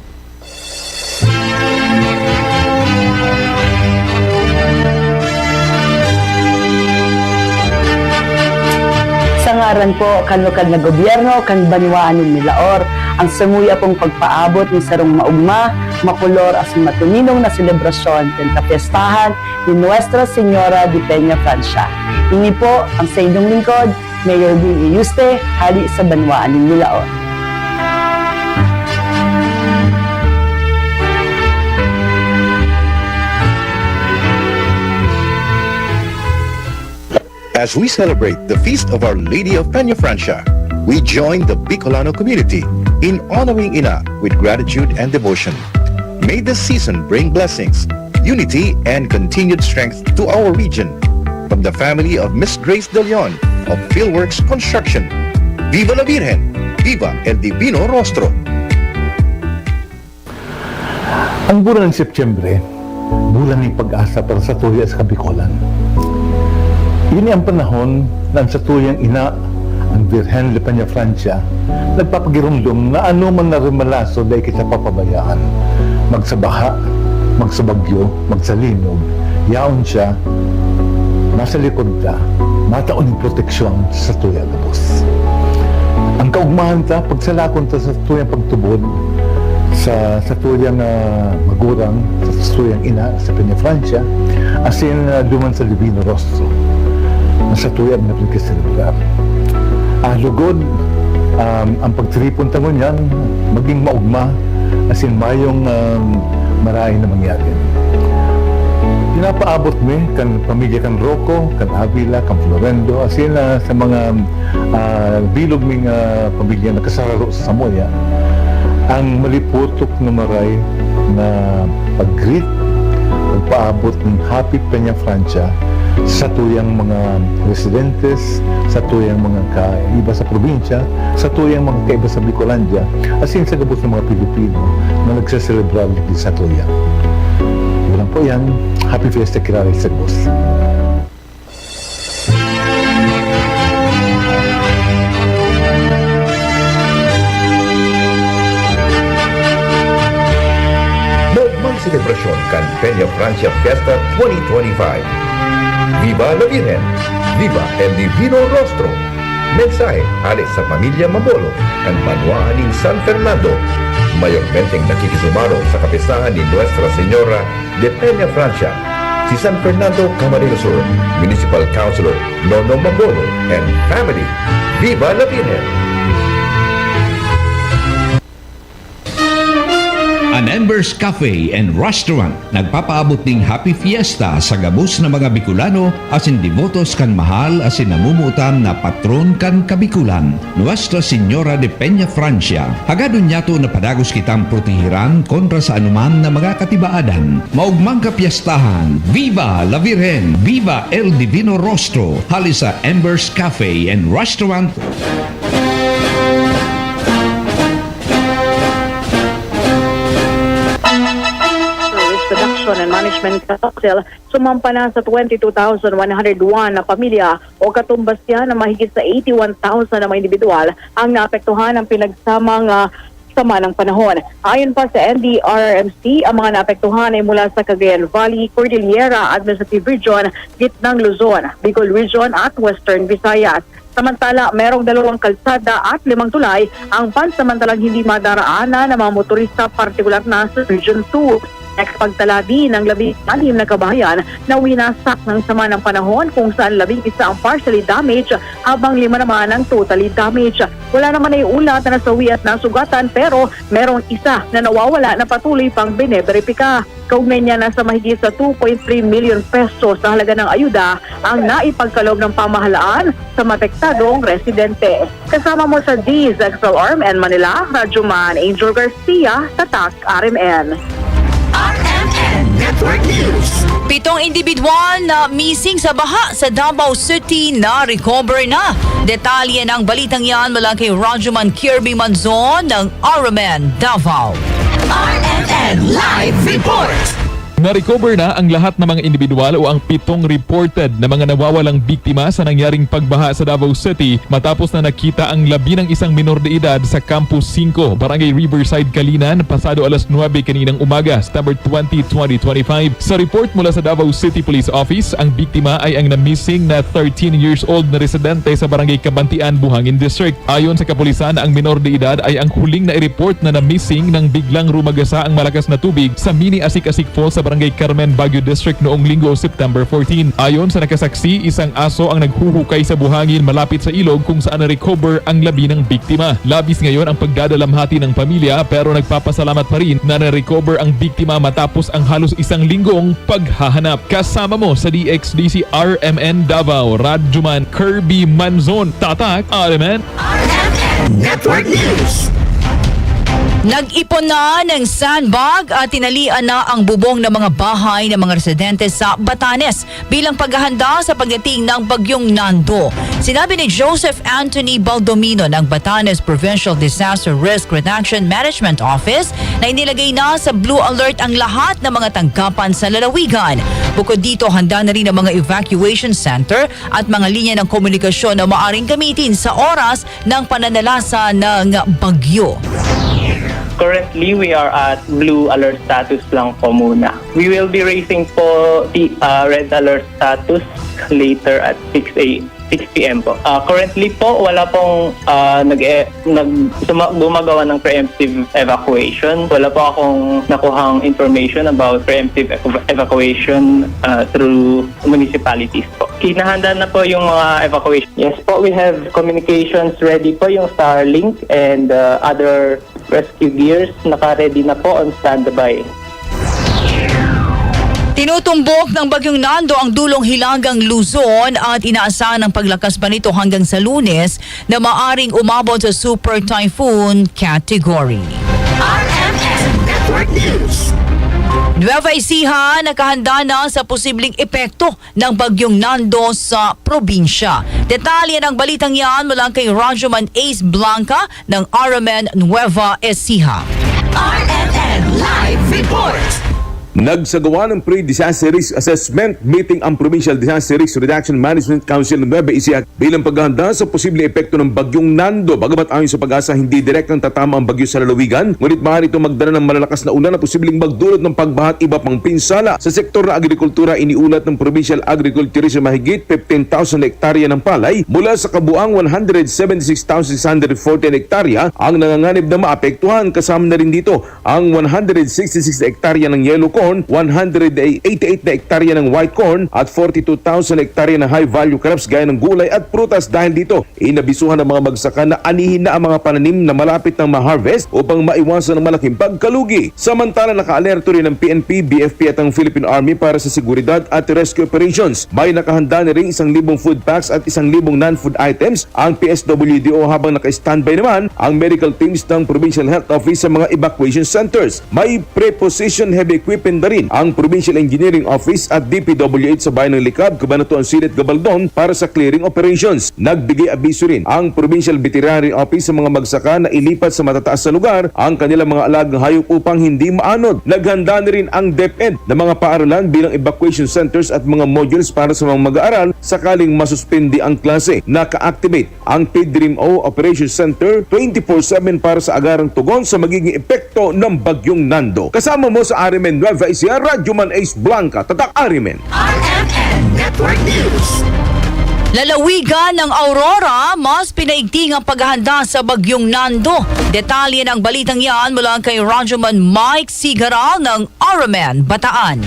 Sa ngaran po kan lokal na gobyerno kan banwaan nin Milaor, an samuya pong pagpaabot nin sarong maogma, makolor asin matuninong na selebrasyon kan kapyestahan ni Nuestra Señora de Peña Francia. Ini po ang saindong lingkod, Mayor Will Yuste, hali sa banwaan nin Milaor. As we celebrate the feast of Our Lady of Peña Francia, we join the Bicolano community in honoring Ina with gratitude and devotion. May this season bring blessings, unity, and continued strength to our region. From the family of Miss Grace De Leon of Philworks Construction, Viva la Virgen! Viva el Divino Rostro! Ang bulan ng Setyembre, bulan ng pag-asa para sa tuya sa Kabikolan. Ini ang panahon na ang satuyang ina, ang Birhen de Peña Francia, nagpapagiromdom na anoman na remalaso dai kita papabayaan. Magsabaha, magsabagyo, magsalinog, yaon siya, nasa likod ta, matao ning proteksyon sa tuya gabos. Ang kaugmahan ta, pagsalakon ta sa tuyang pagtubod, sa, sa tuyang, ah, magurang, sa tuyang ina, sa Peña Francia, asin, ah, duman sa Divino Rostro, na sa tuya ang nagkaselebrar. Ah, lugod, um, ang pagtiripon ta ngunyan, maging maugma, asin mayong, um, marahay na mangyari. Pinapaabot mi kan pamilya kan Roco, kan Avila, kan Florendo, asin, ah, sa mga ah, bilog ning, ah, pamilya na kasararo sa samuya, ang maliputok na maray na pag-greet, pagpaabot ng Happy Peña Francia sa tuyang mga residentes, sa tuyang mga kaiba sa probinsya, sa tuyang mga kaiba sa Bicolandia, asin sa gabos ng mga Pilipino na nagseselebrar sa tuya. Yun lang po yan. Happy Fiesta Kirari sa gabos. Maogmang selebrasyon kan Peña Francia Fiesta twenty twenty-five. Viva la Virgen! Viva el Divino Rostro! Mensahe hale sa Pamilya Mabolo kan banwaan nin San Fernando, mayormenteng nakikisumarong sa kapistahan ni Nuestra Señora de Peña Francia, si San Fernando Camarines Sur Municipal Councilor Nono Mabolo and family. Viva la Virgen! Embers Cafe and Restaurant nagpapaabot ning Happy Fiesta sa gabos na mga Bicolano asin debotos kan mahal asin namumuotan na patron kan Kabikolan, Nuestra Señora de Peña Francia. Hagadon niyato na padagos kitang protehiran kontra sa anuman na mga katibaadan. Maogmang kapyestahan! Viva la Virgen! Viva El Divino Rostro! Hali sa Embers Cafe and Restaurant. Service Production and Management Council, sumampa na sa twenty-two thousand one hundred one na pamilya o katumbas niya na mahigit sa eighty-one thousand na mga individual ang naapektuhan ng pinagsamang, ah, sama ng panahon. Ayon pa sa N D R R M C, ang mga naapektuhan ay mula sa Cagayan Valley, Cordillera Administrative Region, Gitnang Luzon, Bicol Region at Western Visayas. Samantala, merong dalawang kalsada at limang tulay ang pansamantalang hindi madaraanan ng mga motorista, partikular na sa Region two. Nakapagtala din ng labing anim na kabahayan na winasak ng sama ng panahon, kung saan labing isa ang partially damaged habang lima naman ang totally damaged. Wala naman naiulat na nasawi at nasugatan, pero merong isa na nawawala na patuloy pang bineberipika. Kaugnay niya, nasa mahigit sa two point three million pesos sa halaga ng ayuda ang naipagkaloob ng pamahalaan sa mapektadong residente. Kasama mo sa D Z X L R M N Manila, Radyo Man Angel Garcia, Tatak R M N. R M N Network News. Pitong individual na missing sa baha sa Davao City na-recover na. Detalye ng balitang yan mula kay Radyoman Kirby Manzon ng R M N Davao. R M N Live Report. Na-recover na ang lahat ng mga individual o ang pitong reported na mga nawawalang biktima sa nangyaring pagbaha sa Davao City matapos na nakita ang labi ng isang minor de edad sa Campus singko, Barangay Riverside, Calinan, pasado alas nuebe kaninang umaga, September twenty, twenty twenty-five. Sa report mula sa Davao City Police Office, ang biktima ay ang na-missing na thirteen years old na residente sa Barangay Kabantian, Buhangin District. Ayon sa kapulisan, ang minor de edad ay ang huling na i-report na na-missing nang biglang rumagasa ang malakas na tubig sa Mini Asik-Asik Falls sa Barangay Carmen, Baguio District noong Linggo, September fourteen. Ayon sa nakasaksi, isang aso ang naghuhukay sa buhangin malapit sa ilog kung saan na-recover ang labi ng biktima. Labis ngayon ang pagdadalamhati ng pamilya, pero nagpapasalamat pa rin na na-recover ang biktima matapos ang halos isang linggong paghahanap. Kasama mo sa D X D C R M N Davao, Radyoman Kirby Manzon, Tatak R M N. R M N Network News. Nag-ipon na ng sandbag at tinalian na ang bubong ng mga bahay ng mga residente sa Batanes bilang paghahanda sa pagdating ng Bagyong Nando. Sinabi ni Joseph Anthony Baldomino ng Batanes Provincial Disaster Risk Reduction Management Office na inilagay na sa blue alert ang lahat ng mga tanggapan sa lalawigan. Bukod dito, handa na rin ang mga evacuation center at mga linya ng komunikasyon na maaring gamitin sa oras ng pananalasa ng bagyo. Currently, we are at blue alert status lang po muna. We will be raising po the uh, red alert status later at six a.m. six p.m. po. Uh, currently po, wala pong uh, nag, nag suma, gumagawa ng preemptive evacuation. Wala po akong nakuhang information about preemptive ev- evacuation uh, through municipalities po. Kinahanda na po yung mga evacuation. Yes po, we have communications ready po, yung Starlink and uh, other rescue gears, naka-ready na po, on standby. Tinutumbok ng Bagyong Nando ang dulong hilagang Luzon at inaasahan ang paglakas pa nito hanggang sa Lunes na maaring umabot sa Super Typhoon category. R M N Network News. Nueva Ecija nakahanda na sa posibleng epekto ng Bagyong Nando sa probinsya. Detalye ng balitang yan mula kay Radyoman Ace Blanca ng R M N Nueva Ecija. R M N Live Report. Nagsagawa ng pre-disaster risk assessment meeting ang Provincial Disaster Risk Reduction Management Council ng Nueva Ecija bilang paghahanda sa posibleng epekto ng Bagyong Nando. Bagamat ayon sa PAGASA, hindi direktang tatama ang bagyo sa lalawigan, ngunit maaari itong magdala ng malalakas na ulan na posibleng magdulot ng pagbaha at iba pang pinsala. Sa sektor ng agrikultura, iniulat ng Provincial Agriculturist na mahigit fifteen thousand hektarya ng palay mula sa kabuang one hundred seventy-six thousand six hundred forty hektarya ang nanganganib na maapektuhan. Kasama na rin dito ang one hundred sixty-six hektarya ng yellow corn one hundred eighty-eight na ektarya ng white corn at forty-two thousand na ektarya ng high-value crops gaya ng gulay at prutas. Dahil dito, inabisuhan ng mga magsaka na anihin na ang mga pananim na malapit nang ma-harvest upang maiwasan ang malaking pagkalugi. Samantala, naka-alerto rin ang P N P, B F P at ang Philippine Army para sa seguridad at rescue operations. May nakahanda na rin isang libong food packs at isang libong non-food items ang P S W D O, habang naka-standby naman ang medical teams ng Provincial Health Office sa mga evacuation centers. May preposition heavy equipment na rin ang Provincial Engineering Office at D P W H sa bayan ng Licab, Cabanatuan City at Gabaldon para sa clearing operations. Nagbigay abiso rin ang Provincial Veterinary Office sa mga magsaka na ilipat sa matataas na lugar ang kanilang mga alagang hayop upang hindi maanod. Naghanda na rin ang DepEd ng mga paaralan bilang evacuation centers at mga modules para sa mga mag-aaral sakaling masuspindi ang klase. Naka-activate ang PDRMO Operations Center twenty-four seven para sa agarang tugon sa magiging epekto ng Bagyong Nando. Kasama mo sa R M N Nueva Ecija, Radyo Man Ace Blanca, Tatak R M N. R M N Network News. Lalawigan ng Aurora, mas pinaigting ang paghahanda sa Bagyong Nando. Detalye ng balitang yan mula kay Radyo Man Mike Sigaral ng R M N Bataan.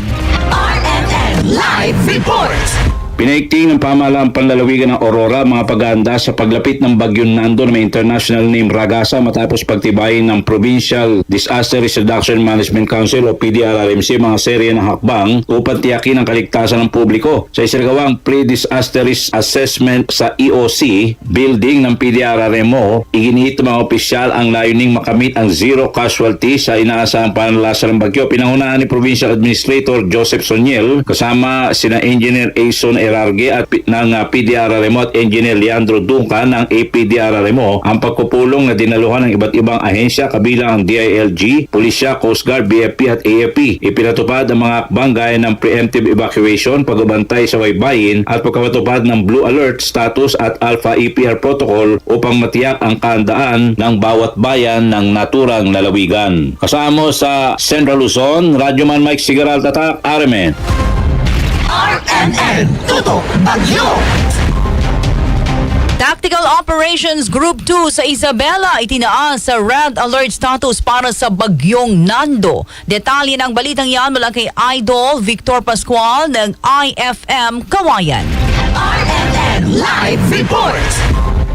R M N Live Report. Pinaigting ng pamahalaan panlalawigan ng Aurora ang mga paghahanda sa paglapit ng Bagyong Nando na may international name Ragasa, matapos pagtibayin ng Provincial Disaster Risk Reduction Management Council o P D R R M C ang mga serye ng hakbang upang tiyakin ang kaligtasan ng publiko. Sa isinagawang Pre-Disaster Risk Assessment sa E O C building ng P D R R M O, iginiit ng mga opisyal ang layuning makamit ang zero casualty sa inaasahang pananalasa ng bagyo. Pinangunahan ni Provincial Administrator Joseph Soniel kasama sina Engineer Aison Erargue at pi-, ng, ah, P D R R M O at Engineer Leandro Duncan ng A P D R R M O ang pagpupulong na dinaluhan ng iba't ibang ahensya, kabilang ang D I L G, Pulisya, Coast Guard, B F P at A F P. Ipinatupad ang mga hakbang gaya ng preemptive evacuation, pagbabantay sa baybayin at pagpapatupad ng Blue Alert status at Alpha E P R protocol upang matiyak ang kahandaan ng bawat bayan ng naturang lalawigan. Kasama mo sa Central Luzon, Radyo Man Mike Sigaral, Tatak, R M N. R M N Tutok Bagyo. Tactical Operations Group two sa Isabela itinaas sa red alert status para sa Bagyong Nando. Detalye ng balitang yan mula kay Idol Victor Pascual ng I F M Kawayan. R M N Live Report.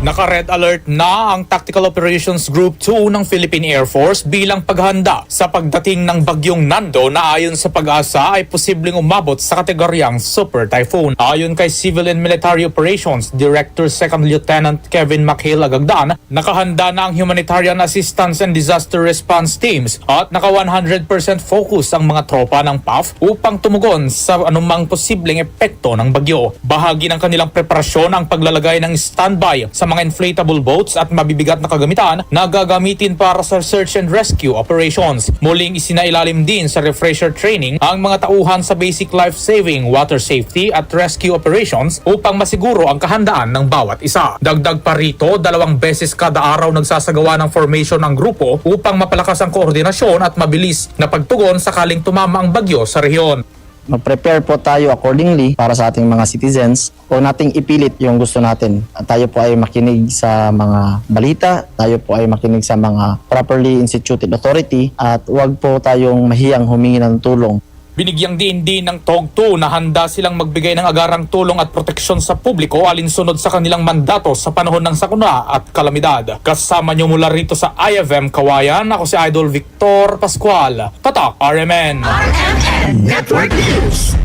Naka-red alert na ang Tactical Operations Group two ng Philippine Air Force bilang paghanda sa pagdating ng Bagyong Nando na ayon sa PAGASA ay posibleng umabot sa kategoryang Super Typhoon. Ayon kay Civil and Military Operations Director Second Lieutenant Kevin Makhil Agagdan, nakahanda na ang humanitarian assistance and disaster response teams at naka one hundred percent focus ang mga tropa ng PAF upang tumugon sa anumang posibleng epekto ng bagyo. Bahagi ng kanilang preparasyon ang paglalagay ng standby sa mga inflatable boats at mabibigat na kagamitan na gagamitin para sa search and rescue operations. Muling isinailalim din sa refresher training ang mga tauhan sa basic life-saving, water safety at rescue operations upang masiguro ang kahandaan ng bawat isa. Dagdag pa rito, dalawang beses kada araw nagsasagawa ng formation ang grupo upang mapalakas ang koordinasyon at mabilis na pagtugon sakaling tumama ang bagyo sa rehiyon. Mag-prepare po tayo accordingly para sa ating mga citizens. Huwag nating ipilit yung gusto natin. Tayo po ay makinig sa mga balita, tayo po ay makinig sa mga properly instituted authority, at huwag po tayong mahiyang humingi ng tulong. Binigyang diin din ng TOG two na handa silang magbigay ng agarang tulong at proteksyon sa publiko alinsunod sa kanilang mandato sa panahon ng sakuna at kalamidad. Kasama niyo mula rito sa I F M Kawayan, ako si Idol Victor Pascual. Tatak R M N. R M N Network News.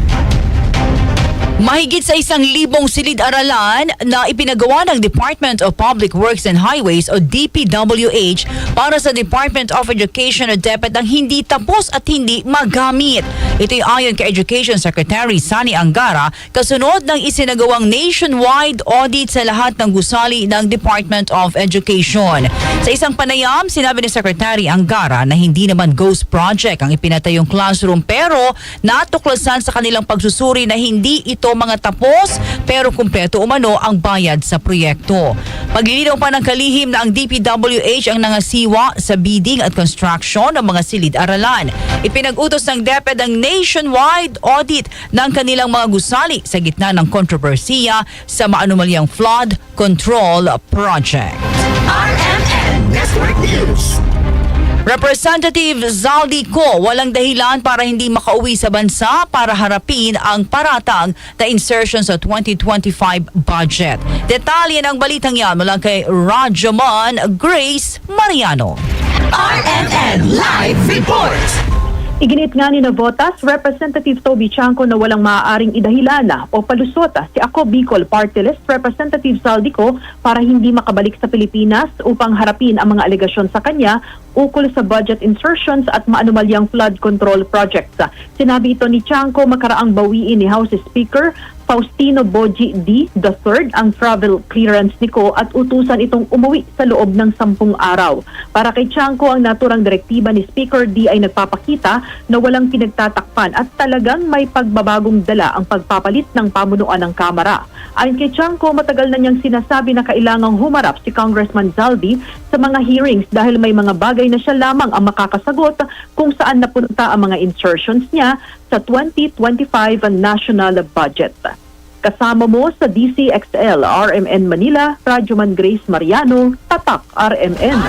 Mahigit sa isang libong silid-aralan na ipinagawa ng Department of Public Works and Highways o D P W H para sa Department of Education o DepEd ang hindi tapos at hindi magamit. Ito'y ayon kay Education Secretary Sonny Angara, kasunod ng isinagawang nationwide audit sa lahat ng gusali ng Department of Education. Sa isang panayam, sinabi ni Secretary Angara na hindi naman ghost project ang ipinatayong classroom, pero natuklasan sa kanilang pagsusuri na hindi ito mga tapos pero kumpleto umano ang bayad sa proyekto. Paglilinaw pa ng kalihim na ang D P W H ang nangasiwa sa bidding at construction ng mga silid-aralan. Ipinag-utos ng DepEd ang nationwide audit ng kanilang mga gusali sa gitna ng kontrobersiya sa maanomalyang flood control project. R M N Network News. Representative Zaldy Co, walang dahilan para hindi makauwi sa bansa para harapin ang paratang na insertion sa twenty twenty-five budget. Detalye ng balitang yan mula kay Radyoman Grace Mariano. R M N Live Report. Iginit nga ni Navotas Representative Toby Chanco na walang maaaring idahilan o palusot si Ako Bicol Party List Representative Zaldy Co para hindi makabalik sa Pilipinas upang harapin ang mga alegasyon sa kanya ukol sa budget insertions at maanumalyang flood control projects. Sinabi ito ni Chanco makaraang bawiin ni House Speaker Faustino Boji D the third ang travel clearance ni Co at utusan itong umuwi sa loob ng sampung araw. Para kay Chanco, ang naturang direktiba ni Speaker D ay nagpapakita na walang pinagtatakpan at talagang may pagbabagong dala ang pagpapalit ng pamunuan ng Kamara. Ayon kay Chanco, matagal na niyang sinasabi na kailangang humarap si Congressman Zaldy sa mga hearings dahil may mga bagay na siya lamang ang makakasagot kung saan napunta ang mga insertions niya sa twenty twenty-five national budget. Kasama mo sa D C X L R M N Manila, Radyoman Grace Mariano, Tatak R M N.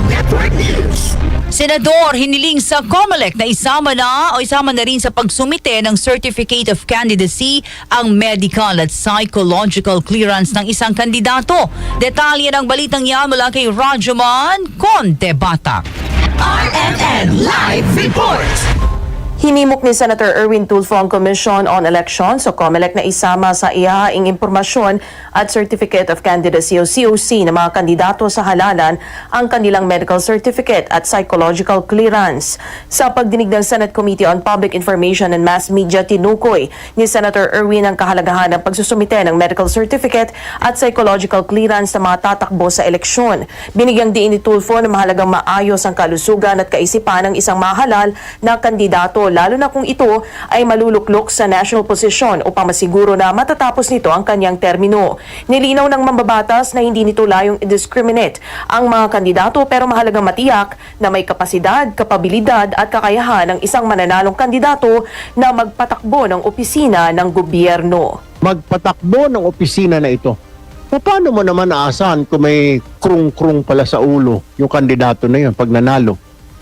Network News. Senador hiniling sa Comelec na isama na o isama na rin sa pagsumite ng Certificate of Candidacy ang medical at psychological clearance ng isang kandidato. Detalye ng balitang yan mula kay Radyoman Conde Bata. R M N Live Report. Hinimok ni Senator Erwin Tulfo ang Commission on Elections o Comelec na isama sa ihahaing impormasyon at Certificate of Candidacy o C O C ng mga kandidato sa halalan ang kanilang medical certificate at psychological clearance. Sa pagdinig ng Senate Committee on Public Information and Mass Media, tinukoy ni Senator Erwin ang kahalagahan ng pagsusumite ng medical certificate at psychological clearance sa mga tatakbo sa eleksyon. Binigyang diin ni Tulfo na mahalagang maayos ang kalusugan at kaisipan ng isang mahalal na kandidato, lalo na kung ito ay maluluklok sa national posisyon upang masiguro na matatapos nito ang kanyang termino. Nilinaw ng mambabatas na hindi nito layong i-discriminate ang mga kandidato, pero mahalagang matiyak na may kapasidad, kapabilidad at kakayahan ng isang mananalong kandidato na magpatakbo ng opisina ng gobyerno. Magpatakbo ng opisina na ito. Paano mo naman aasahan kung may krung-krung pala sa ulo yung kandidato na yun pag nanalo?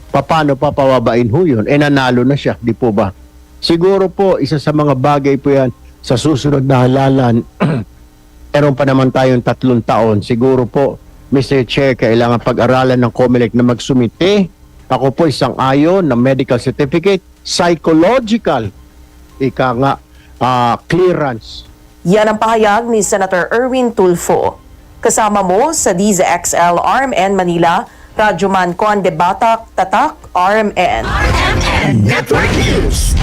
Paano pa pababain ho yun? Eh, nanalo na siya, di po ba? Siguro po, isa sa mga bagay po yan sa susunod na halalan, meron pa naman tayong tatlong taon. Siguro po, Mister Chair, kailangan pag-aralan ng Comelec na magsumite. Ako po, isang ayon na medical certificate, psychological, ika nga, ah, clearance. Yan ang pahayag ni Senator Erwin Tulfo. Kasama mo sa D Z X L R M N Manila, Radyoman Conde Batak, Tatak R M N. Network News.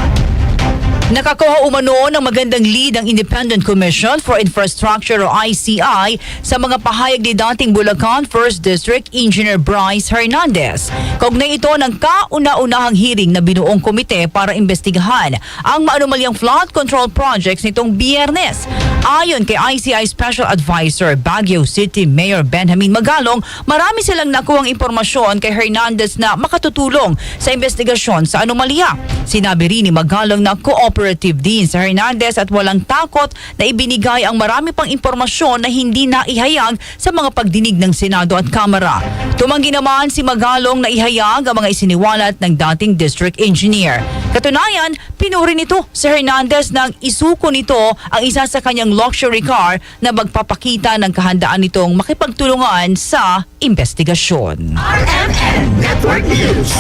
Nakakuha umano ng magandang lead ang Independent Commission for Infrastructure o I C I sa mga pahayag ni dating Bulacan First District Engineer Bryce Hernandez. Kaugnay ito ng kauna-unahang hearing na binuong komite para imbestigahan ang maanumalyang flood control projects nitong Biyernes. Ayon kay I C I Special Advisor Baguio City Mayor Benjamin Magalong, marami silang nakuhang impormasyon kay Hernandez na makatutulong sa imbestigasyon sa anomalya. Sinabi rin ni Magalong na cooperative din si Hernandez at walang takot na ibinigay ang marami pang impormasyon na hindi naihayag sa mga pagdinig ng Senado at Kamara. Tumanggi naman si Magalong na ihayag ang mga isiniwalat ng dating district engineer. Katunayan, pinuri nito si Hernandez nang isuko nito ang isa sa kanyang luxury car na magpapakita ng kahandaan nitong makipagtulungan sa imbestigasyon. R M N Network News.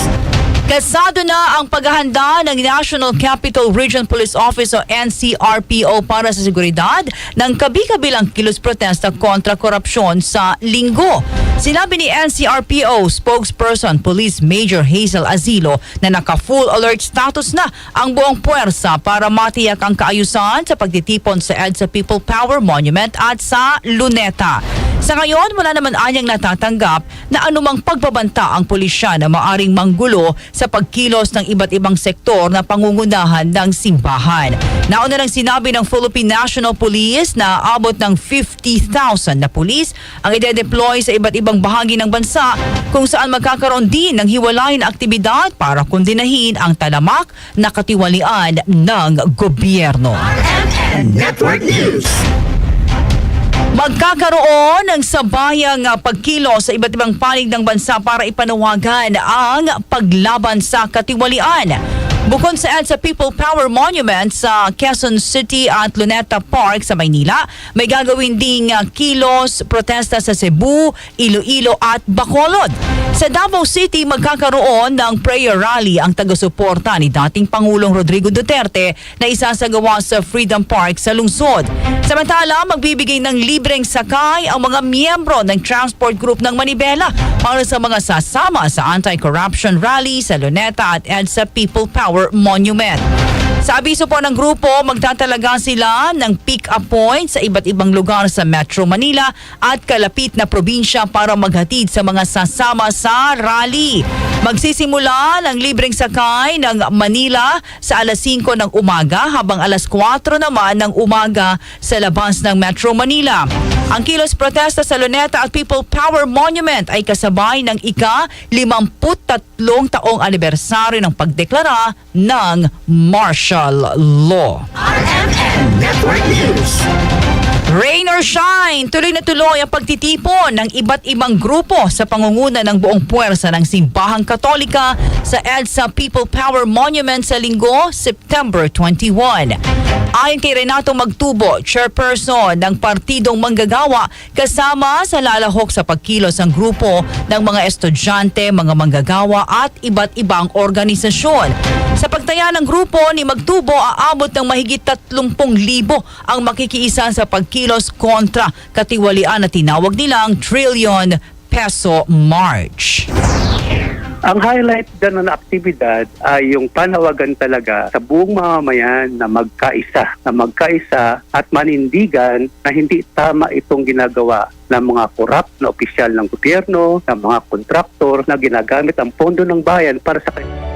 Kasado na ang paghahanda ng National Capital Region Police Office o N C R P O para sa seguridad ng kabi-kabilang kilos protesta kontra korupsyon sa Linggo. Sinabi ni N C R P O spokesperson Police Major Hazel Azilo na naka-full alert status na ang buong puwersa para matiyak ang kaayusan sa pagtitipon sa EDSA People Power Monument at sa Luneta. Sa ngayon, wala naman anyang natatanggap na anumang pagbabanta ang pulisya na maaring manggulo sa pagkilos ng iba't ibang sektor na pangungunahan ng simbahan. Nauna nang sinabi ng Philippine National Police na aabot ng fifty thousand na pulis ang ide-deploy sa iba't ibang bahagi ng bansa, kung saan magkakaroon din ng hiwalay na aktibidad para kondinahin ang talamak na katiwalian ng gobyerno. Network News. Magkakaroon ng sabayang, ah, pagkilos sa iba't ibang panig ng bansa para ipanawagan ang paglaban sa katiwalian. Bukod sa EDSA People Power Monument sa Quezon City at Luneta Park sa Maynila, may gagawin ding, ah, kilos, protesta sa Cebu, Iloilo at Bacolod. Sa Davao City, magkakaroon ng prayer rally ang taga-suporta ni dating Pangulong Rodrigo Duterte na isasagawa sa Freedom Park sa lungsod. Samantala, magbibigay ng libreng sakay ang mga miyembro ng Transport Group ng Manibela para sa mga sasama sa anti-corruption rally sa Luneta at EDSA People Power Monument. Sa abiso po ng grupo, magtatalaga sila ng pick-up point sa iba't ibang lugar sa Metro Manila at kalapit na probinsya para maghatid sa mga sasama sa rally. Magsisimula ng libreng sakay ng Manila sa alas singko ng umaga, habang alas kwatro naman ng umaga sa labas ng Metro Manila. Ang kilos protesta sa Luneta at People Power Monument ay kasabay ng ika-limampu't tatlong taong anibersaryo ng pagdeklara ng martial law. R M N Network News. Rain or shine, tuloy na tuloy ang pagtitipon ng iba't ibang grupo sa pangunguna ng buong puwersa ng Simbahang Katolika sa EDSA People Power Monument sa Linggo, September twenty-one. Ayon kay Renato Magtubo, chairperson ng Partidong Manggagawa, kasama sa lalahok sa pagkilos ang grupo ng mga estudyante, mga manggagawa at iba't ibang organisasyon. Sa pagtaya ng grupo ni Magtubo, aabot ng mahigit tatlumpung libo ang makikiisa sa pagkilos kontra katiwalian na tinawag nilang Trillion Peso March. Ang highlight dyan na aktibidad ay yung panawagan talaga sa buong mamamayan na magkaisa, na magkaisa at manindigan na hindi tama itong ginagawa ng mga korap na opisyal ng gobyerno, ng mga kontraktor na ginagamit ang pondo ng bayan para sa kan-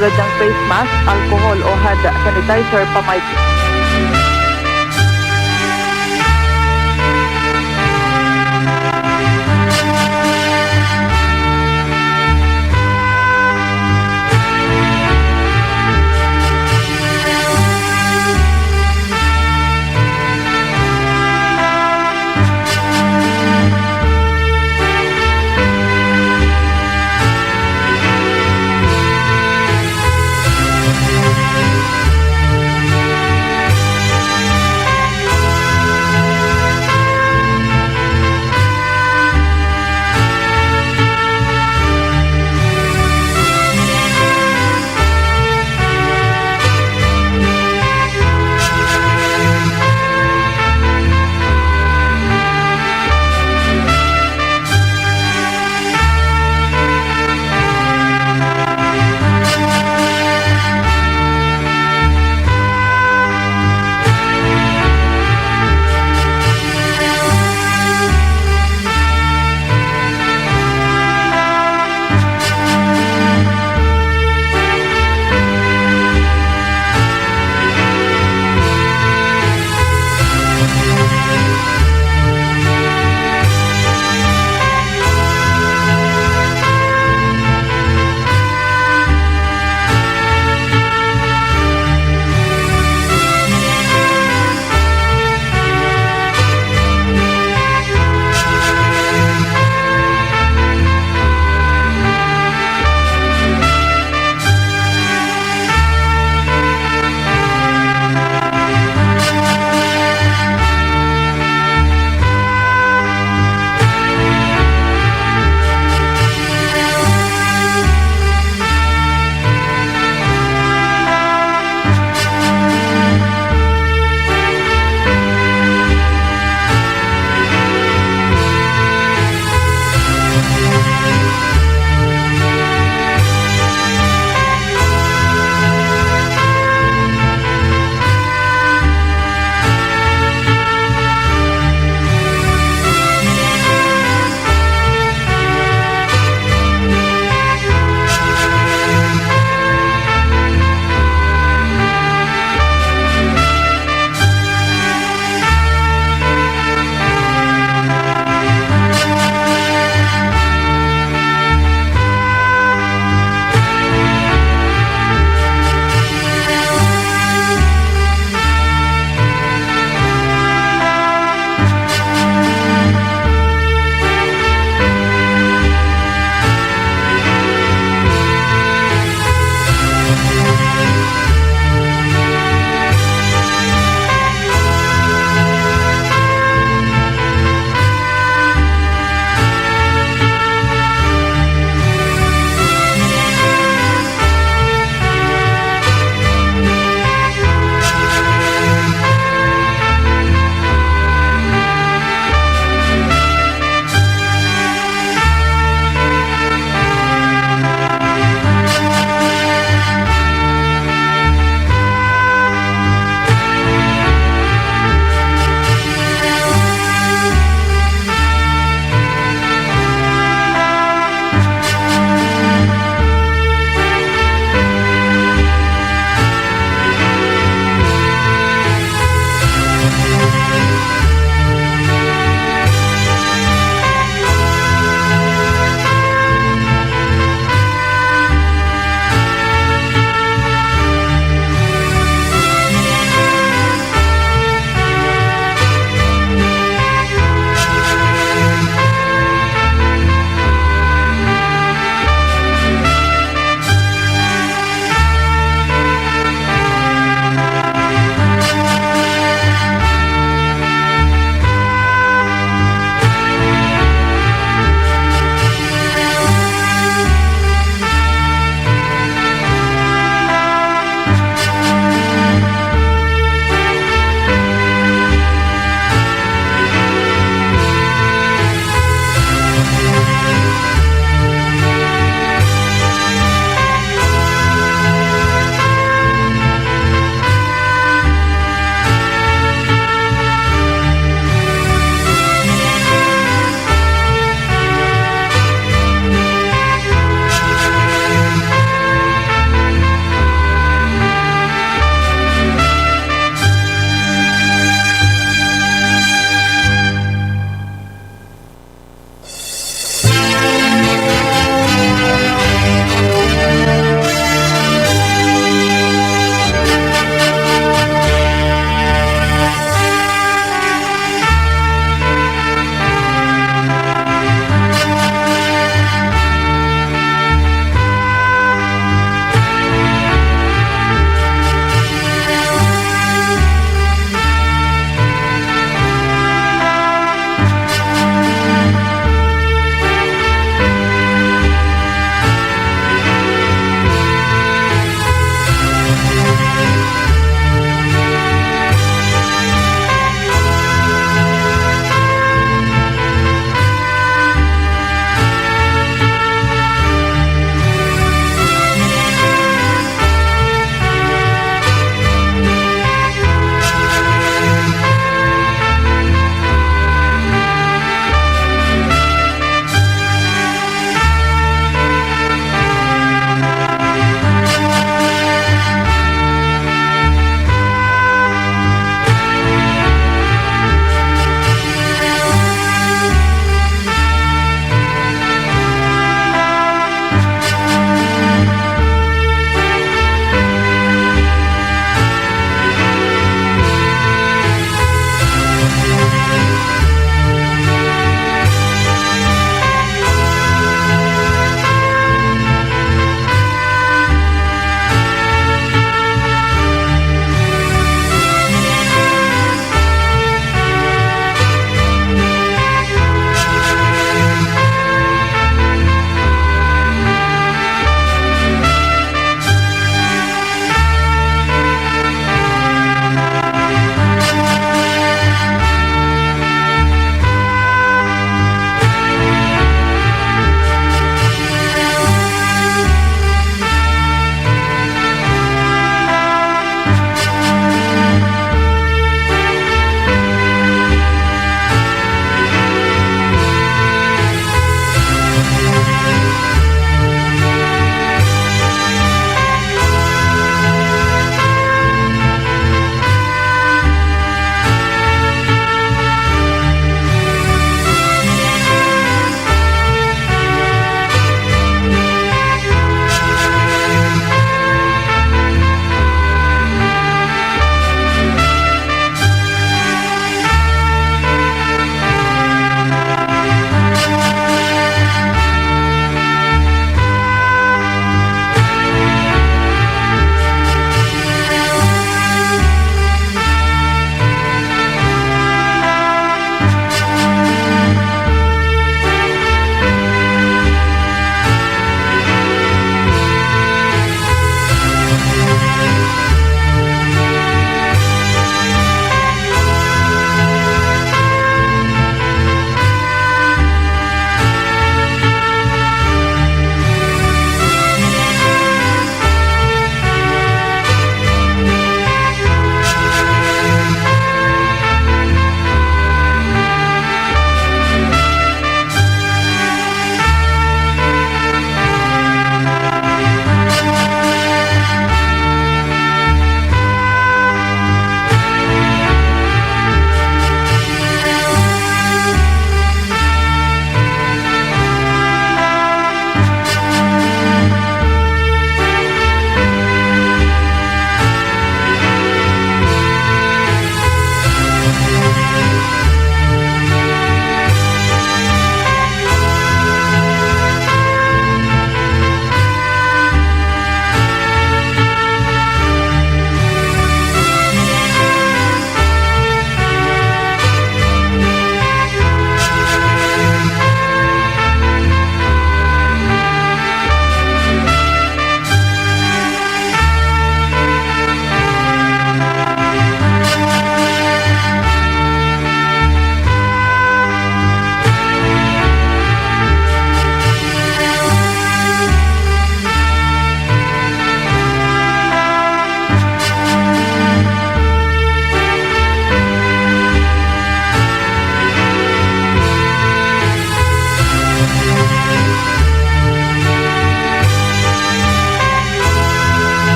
tulad ng face mask, alcohol o hand sanitizer, pamay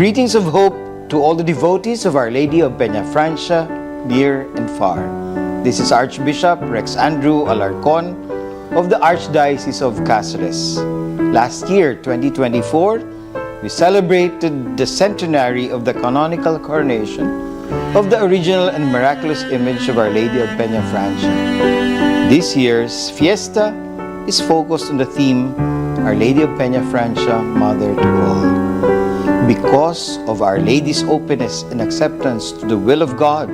Greetings of hope to all the devotees of Our Lady of Peñafrancia, near and far. This is Archbishop Rex Andrew Alarcon of the Archdiocese of Caceres. Last year, twenty twenty-four, we celebrated the centenary of the canonical coronation of the original and miraculous image of Our Lady of Peñafrancia. This year's fiesta is focused on the theme, Our Lady of Peñafrancia, Mother to All. Because of Our Lady's openness and acceptance to the will of God,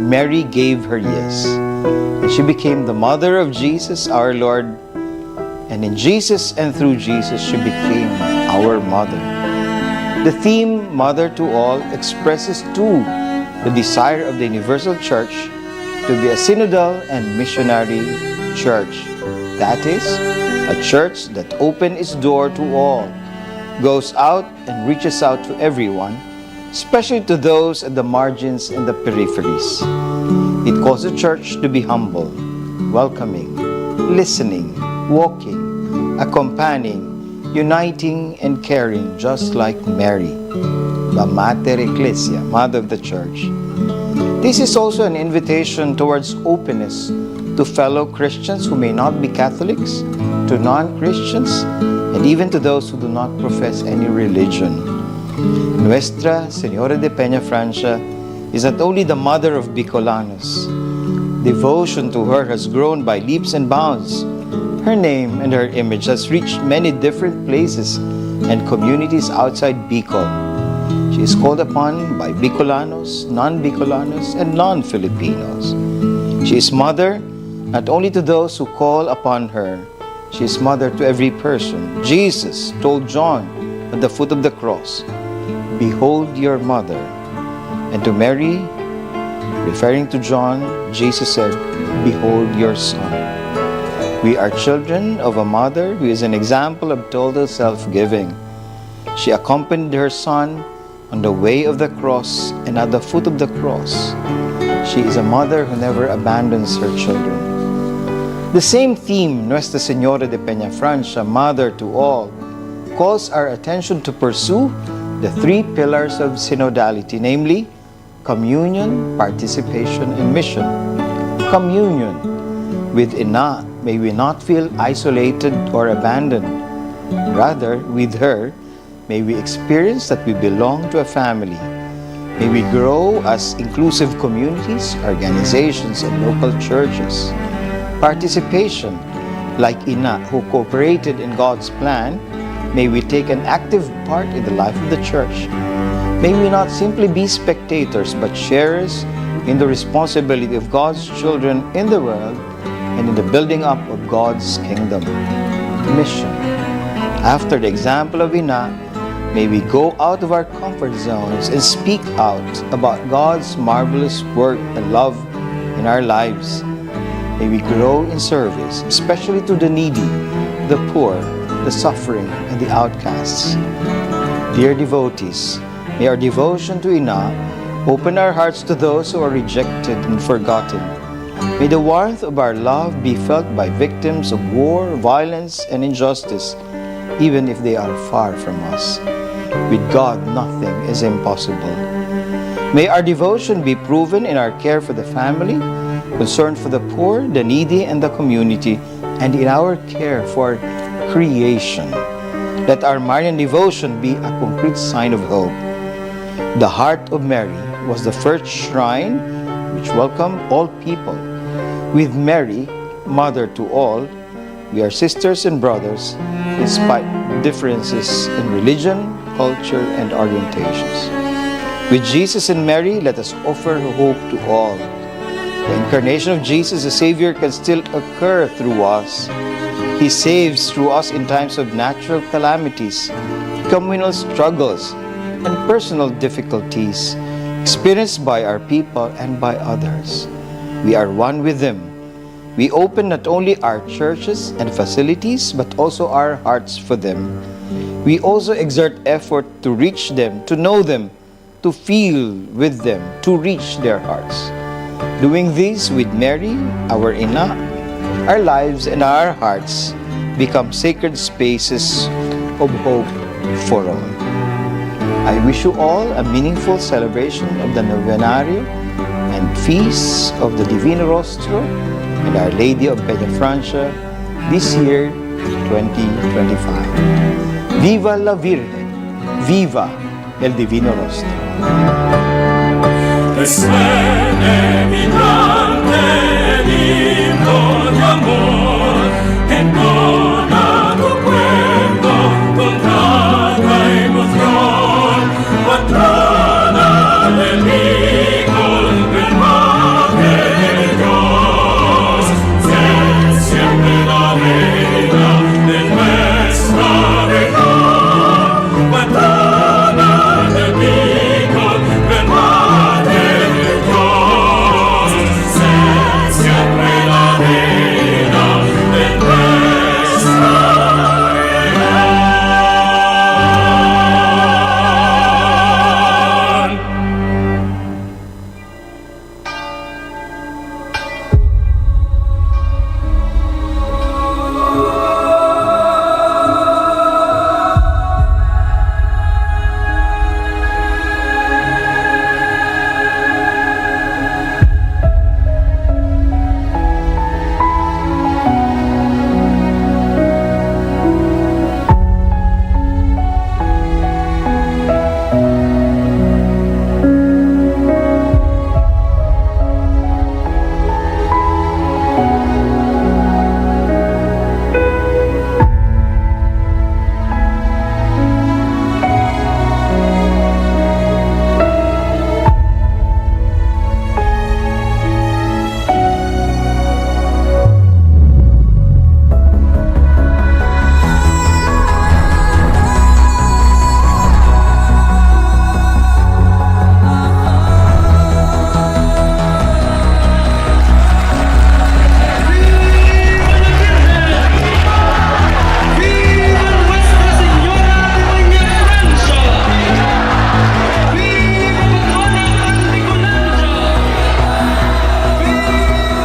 Mary gave her yes, and she became the mother of Jesus our Lord, and in Jesus and through Jesus she became our mother. The theme, Mother to All, expresses too the desire of the universal church to be a synodal and missionary church. That is, a church that opens its door to all, goes out and reaches out to everyone, especially to those at the margins and the peripheries. It calls the church to be humble, welcoming, listening, walking, accompanying, uniting, and caring, just like Mary, the Mater Ecclesia, Mother of the Church. This is also an invitation towards openness to fellow Christians who may not be Catholics, to non-Christians, and even to those who do not profess any religion. Nuestra Señora de Peñafrancia is not only the mother of Bicolanos. Devotion to her has grown by leaps and bounds. Her name and her image has reached many different places and communities outside Bicol. She is called upon by Bicolanos, non-Bicolanos, and non-Filipinos. She is mother not only to those who call upon her, she is mother to every person. Jesus told John at the foot of the cross, "Behold your mother." And to Mary, referring to John, Jesus said, "Behold your son." We are children of a mother who is an example of total self-giving. She accompanied her son on the way of the cross and at the foot of the cross. She is a mother who never abandons her children. The same theme, Nuestra Señora de Peñafrancia, Mother to All, calls our attention to pursue the three pillars of synodality, namely communion, participation, and mission. Communion. With Ina, may we not feel isolated or abandoned. Rather, with her, may we experience that we belong to a family. May we grow as inclusive communities, organizations, and local churches. Participation, like Ina who cooperated in God's plan, may we take an active part in the life of the church. May we not simply be spectators but sharers in the responsibility of God's children in the world and in the building up of God's kingdom. Mission. After the example of Ina, may we go out of our comfort zones and speak out about God's marvelous work and love in our lives. May we grow in service, especially to the needy, the poor, the suffering, and the outcasts. Dear devotees, may our devotion to Ina open our hearts to those who are rejected and forgotten. May the warmth of our love be felt by victims of war, violence, and injustice, even if they are far from us. With God, nothing is impossible. May our devotion be proven in our care for the family, concern for the poor, the needy, and the community, and in our care for creation. Let our Marian devotion be a concrete sign of hope. The heart of Mary was the first shrine which welcomed all people. With Mary, Mother to all, we are sisters and brothers despite differences in religion, culture, and orientations. With Jesus and Mary, let us offer hope to all. The incarnation of Jesus the Savior can still occur through us. He saves through us in times of natural calamities, communal struggles, and personal difficulties experienced by our people and by others. We are one with them. We open not only our churches and facilities, but also our hearts for them. We also exert effort to reach them, to know them, to feel with them, to reach their hearts. Doing this with Mary, our Ina, our lives and our hearts become sacred spaces of hope for all. I wish you all a meaningful celebration of the Novenario and Feast of the Divino Rostro and Our Lady of Peñafrancia this year, twenty twenty-five. Viva la Virgen! Viva el Divino Rostro!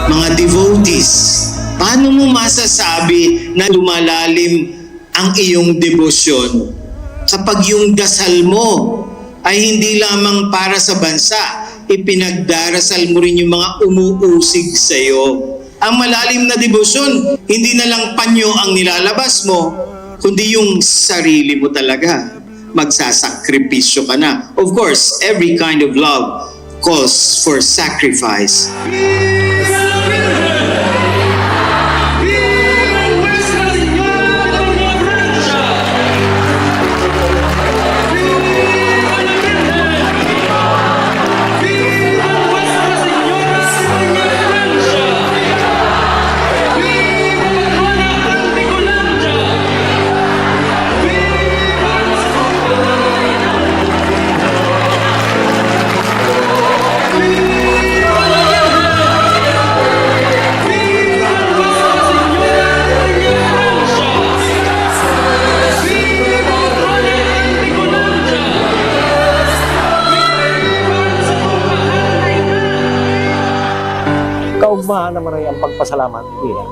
Mga devotees, paano mo masasabi na lumalalim ang iyong debosyon kapag yung dasal mo ay hindi lamang para sa bansa, ipinagdarasal mo rin yung mga umuusig sa'yo? Ang malalim na debosyon, hindi na lang panyo ang nilalabas mo, kundi yung sarili mo talaga. Magsasakripisyo ka na. Of course, every kind of love calls for sacrifice. Kaugmahan na maray ang pagpasalamat, Ina.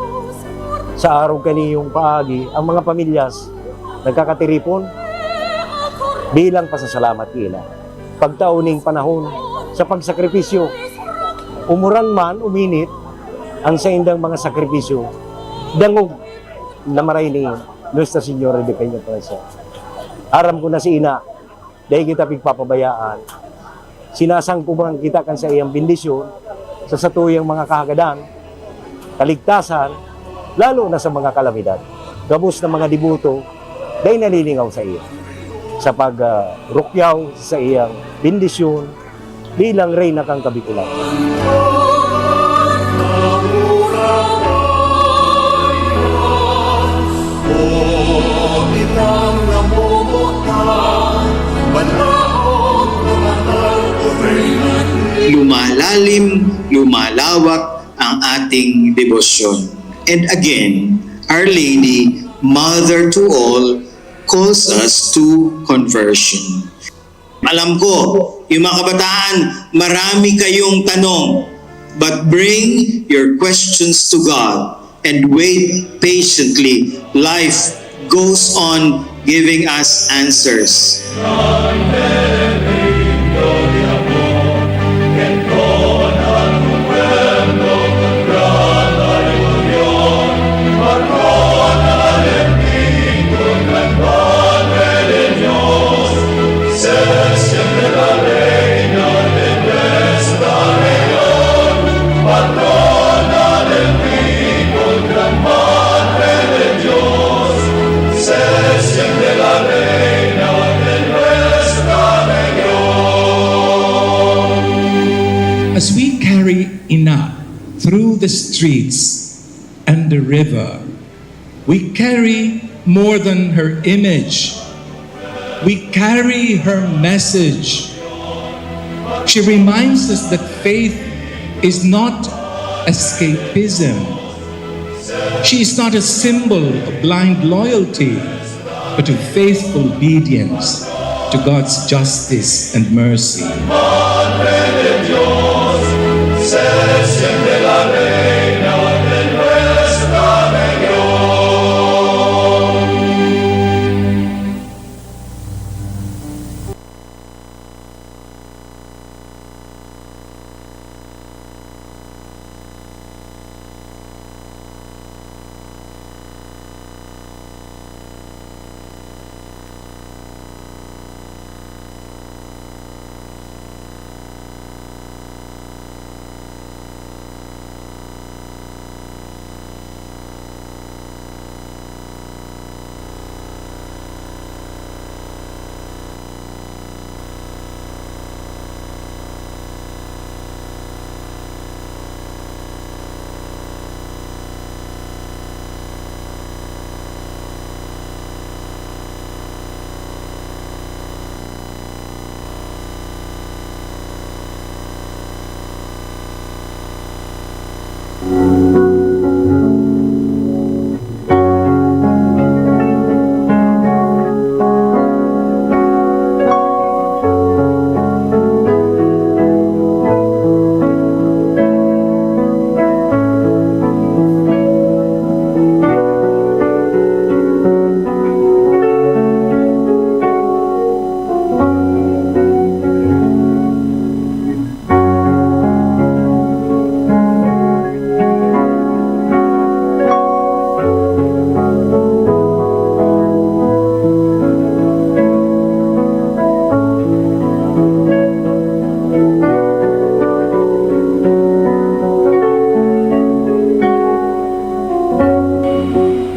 Sa arog kaniyong paagi, ang mga pamilyas nagkakatiripon bilang pasasalamat, Ina. Pagtao ning panahon sa pagsakripisyo, umuran man, uminit, ang saindang mga sakripisyo, dangog na maray ni Nuestra Señora de Peñafrancia. Aram ko na si Ina, dai kita pigpapabayaan. Sinasangkuban kita kan saiyang bendisyon sa satuyang mga kahagadan, kaligtasan, lalo na sa mga kalamidad. Gabos na mga deboto, dai nalilingaw sa iya. Sa pag, ah, rukyaw sa iyang bendisyon bilang Reyna kan Kabikulan. Lumalalim, lumalawak ang ating debosyon. And again, Our Lady, Mother to all, calls us to conversion. Alam ko, yung mga kabataan, marami kayong tanong, but bring your questions to God and wait patiently. Life goes on giving us answers. As we carry Ina through the streets and the river, we carry more than her image. We carry her message. She reminds us that faith is not escapism. She is not a symbol of blind loyalty, but of faithful obedience to God's justice and mercy.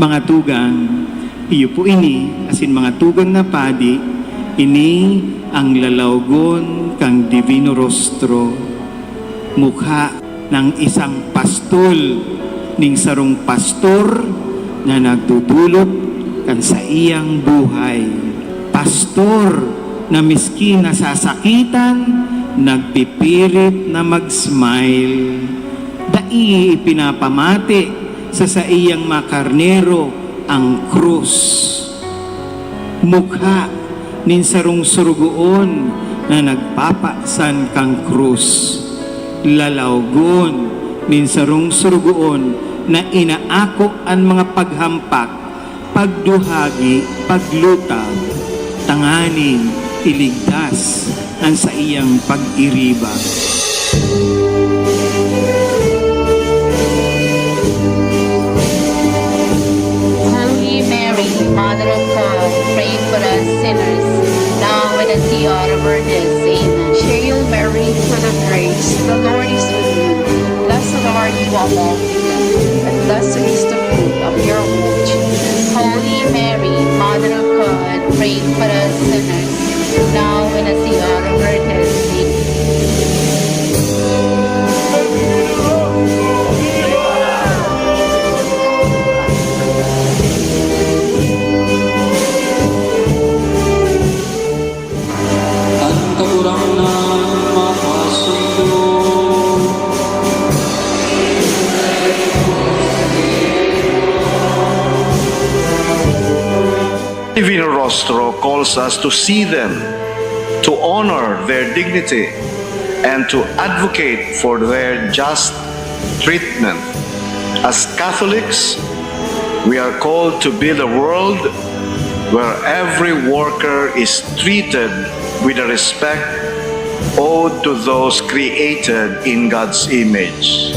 Mga tugang, iyo po ini, asin mga tugang na padi, ini ang lalawgon kan Divino Rostro, mukha ng isang pastol, ning sarong pastor na nagdudulot kan saiyang buhay. Pastor na miski nasasakitan, nagpipirit na mag-smile. Dai ipinapamati sa saiyang mga karnero ang krus. Mukha nin sarong sorogoon na nagpapasan kan krus. Lalawgon nin sarong sorogoon na inaako an mga paghampak, pagduhagi, paglutab, tanganing iligtas an saiyang pag-iriba. Holy Mary, Mother of God, pray for us sinners, now and at the hour of our death. Amen. Hail Mary, full of grace, the Lord is with you. Blessed are you among women, and blessed is the fruit of your womb, Jesus. Holy Mary, Mother of God, pray for us sinners, now and at the hour of our death. Amen. An Kagurangnan mapasundo. Divino Rostro calls us to see them, to honor their dignity, and to advocate for their just treatment. As Catholics, we are called to build a world where every worker is treated with the respect owed to those created in God's image.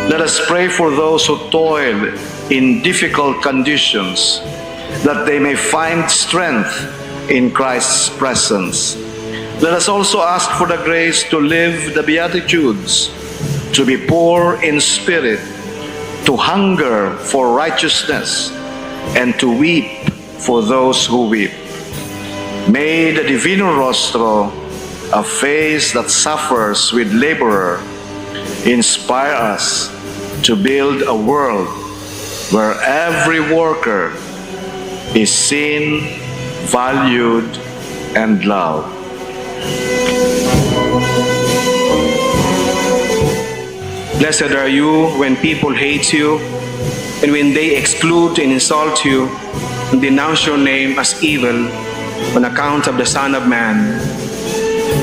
Let us pray for those who toil in difficult conditions, that they may find strength in Christ's presence. Let us also ask for the grace to live the Beatitudes, to be poor in spirit, to hunger for righteousness, and to weep for those who weep. May the Divino Rostro, a face that suffers with laborer, inspire us to build a world where every worker is seen, valued, and loved. Blessed are you when people hate you and when they exclude and insult you and denounce your name as evil on account of the Son of Man.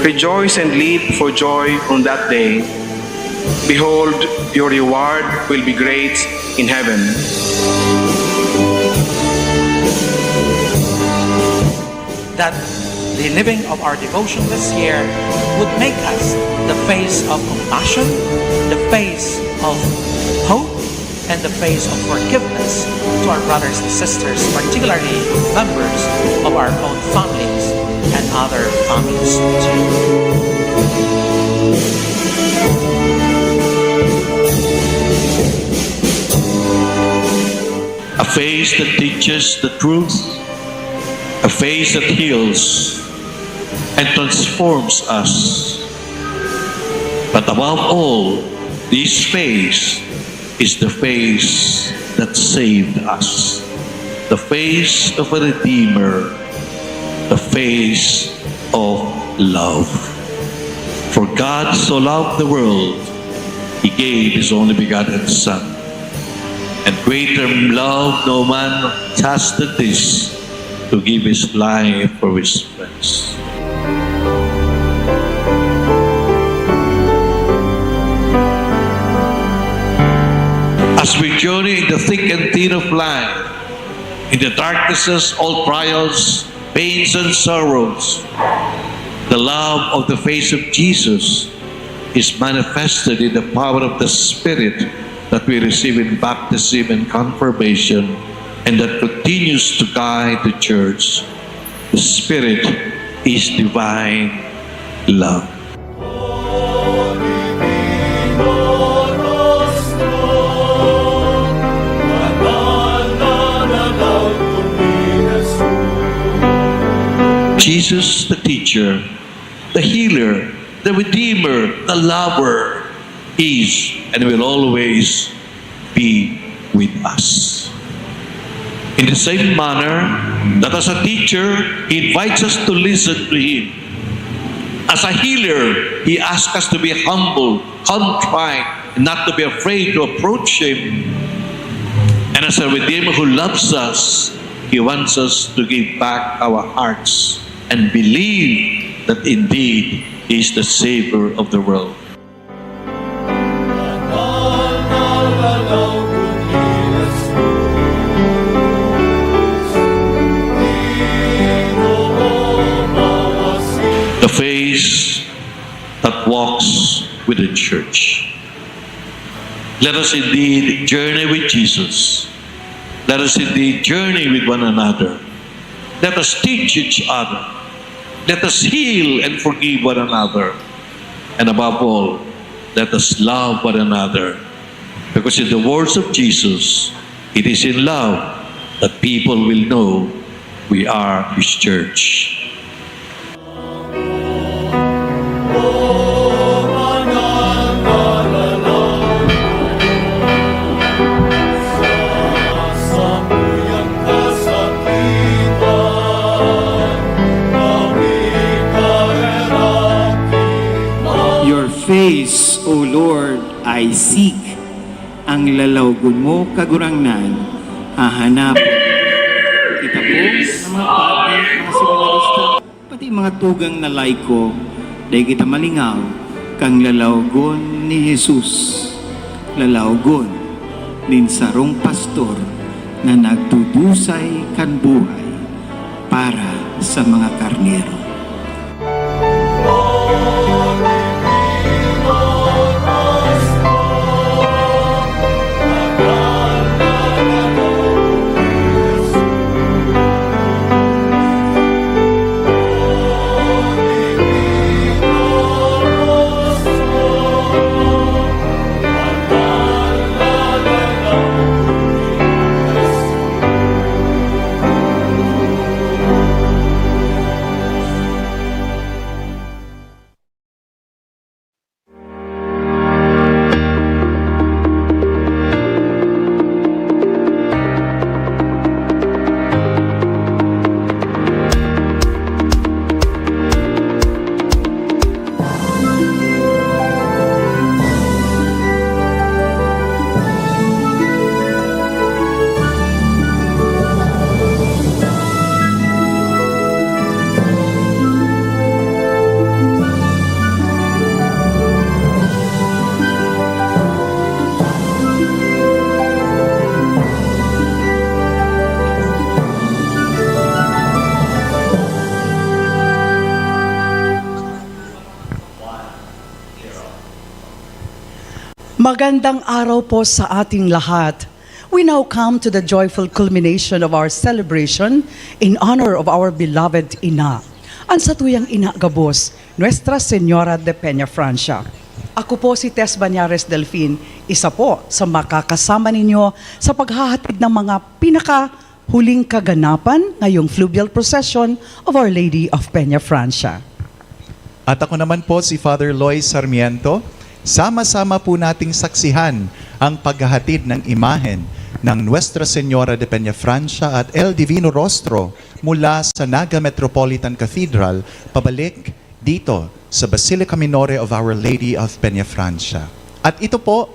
Rejoice and leap for joy on that day. Behold, your reward will be great in heaven. That the living of our devotion this year would make us the face of compassion, the face of hope, and the face of forgiveness to our brothers and sisters, particularly members of our own families and other families too. A face that teaches the truth, a face that heals and transforms us. But above all, this face is the face that saved us, the face of a Redeemer, the face of love. For God so loved the world, He gave His only begotten Son. And greater love no man has than this, to give his life for his friends. As we journey in the thick and thin of life, in the darknesses, all trials, pains, and sorrows, the love of the face of Jesus is manifested in the power of the Spirit that we receive in baptism and confirmation, and that continues to guide the church. The Spirit is divine love. Jesus, the teacher, the healer, the redeemer, the lover, is and will always be with us. In the same manner, that as a teacher, he invites us to listen to him. As a healer, he asks us to be humble, contrite, and not to be afraid to approach him. And as a redeemer who loves us, he wants us to give back our hearts and believe that indeed he is the Savior of the world. The face that walks with the church. Let us indeed journey with Jesus. Let us indeed journey with one another. Let us teach each other. Let us heal and forgive one another. And above all, let us love one another. Because in the words of Jesus, it is in love that people will know we are His church. Your face, O Lord, I seek. Ang lalawgon mo, Kagurangnan, hahanapon. Mga padre, mga seminarista, pati mga tugang na laiko, dai kita malingaw kan lalawgon ni Jesus. Lalawgon nin sarong pastor na nagdudusay kan buhay para sa mga karnero. Magandang araw po sa ating lahat. We now come to the joyful culmination of our celebration in honor of our beloved ina, an satuyang ina gabos, Nuestra Señora de Peñafrancia. Ako po si Tess Bañares Delfin, isa po sa makakasama ninyo sa paghahatid ng mga pinakahuling kaganapan ngayong fluvial procession of Our Lady of Peñafrancia. At ako naman po si Father Loy Sarmiento. Sama-sama po nating saksihan ang paghahatid ng imahen ng Nuestra Señora de Peñafrancia at El Divino Rostro mula sa Naga Metropolitan Cathedral pabalik dito sa Basilica Minore of Our Lady of Peñafrancia. At ito po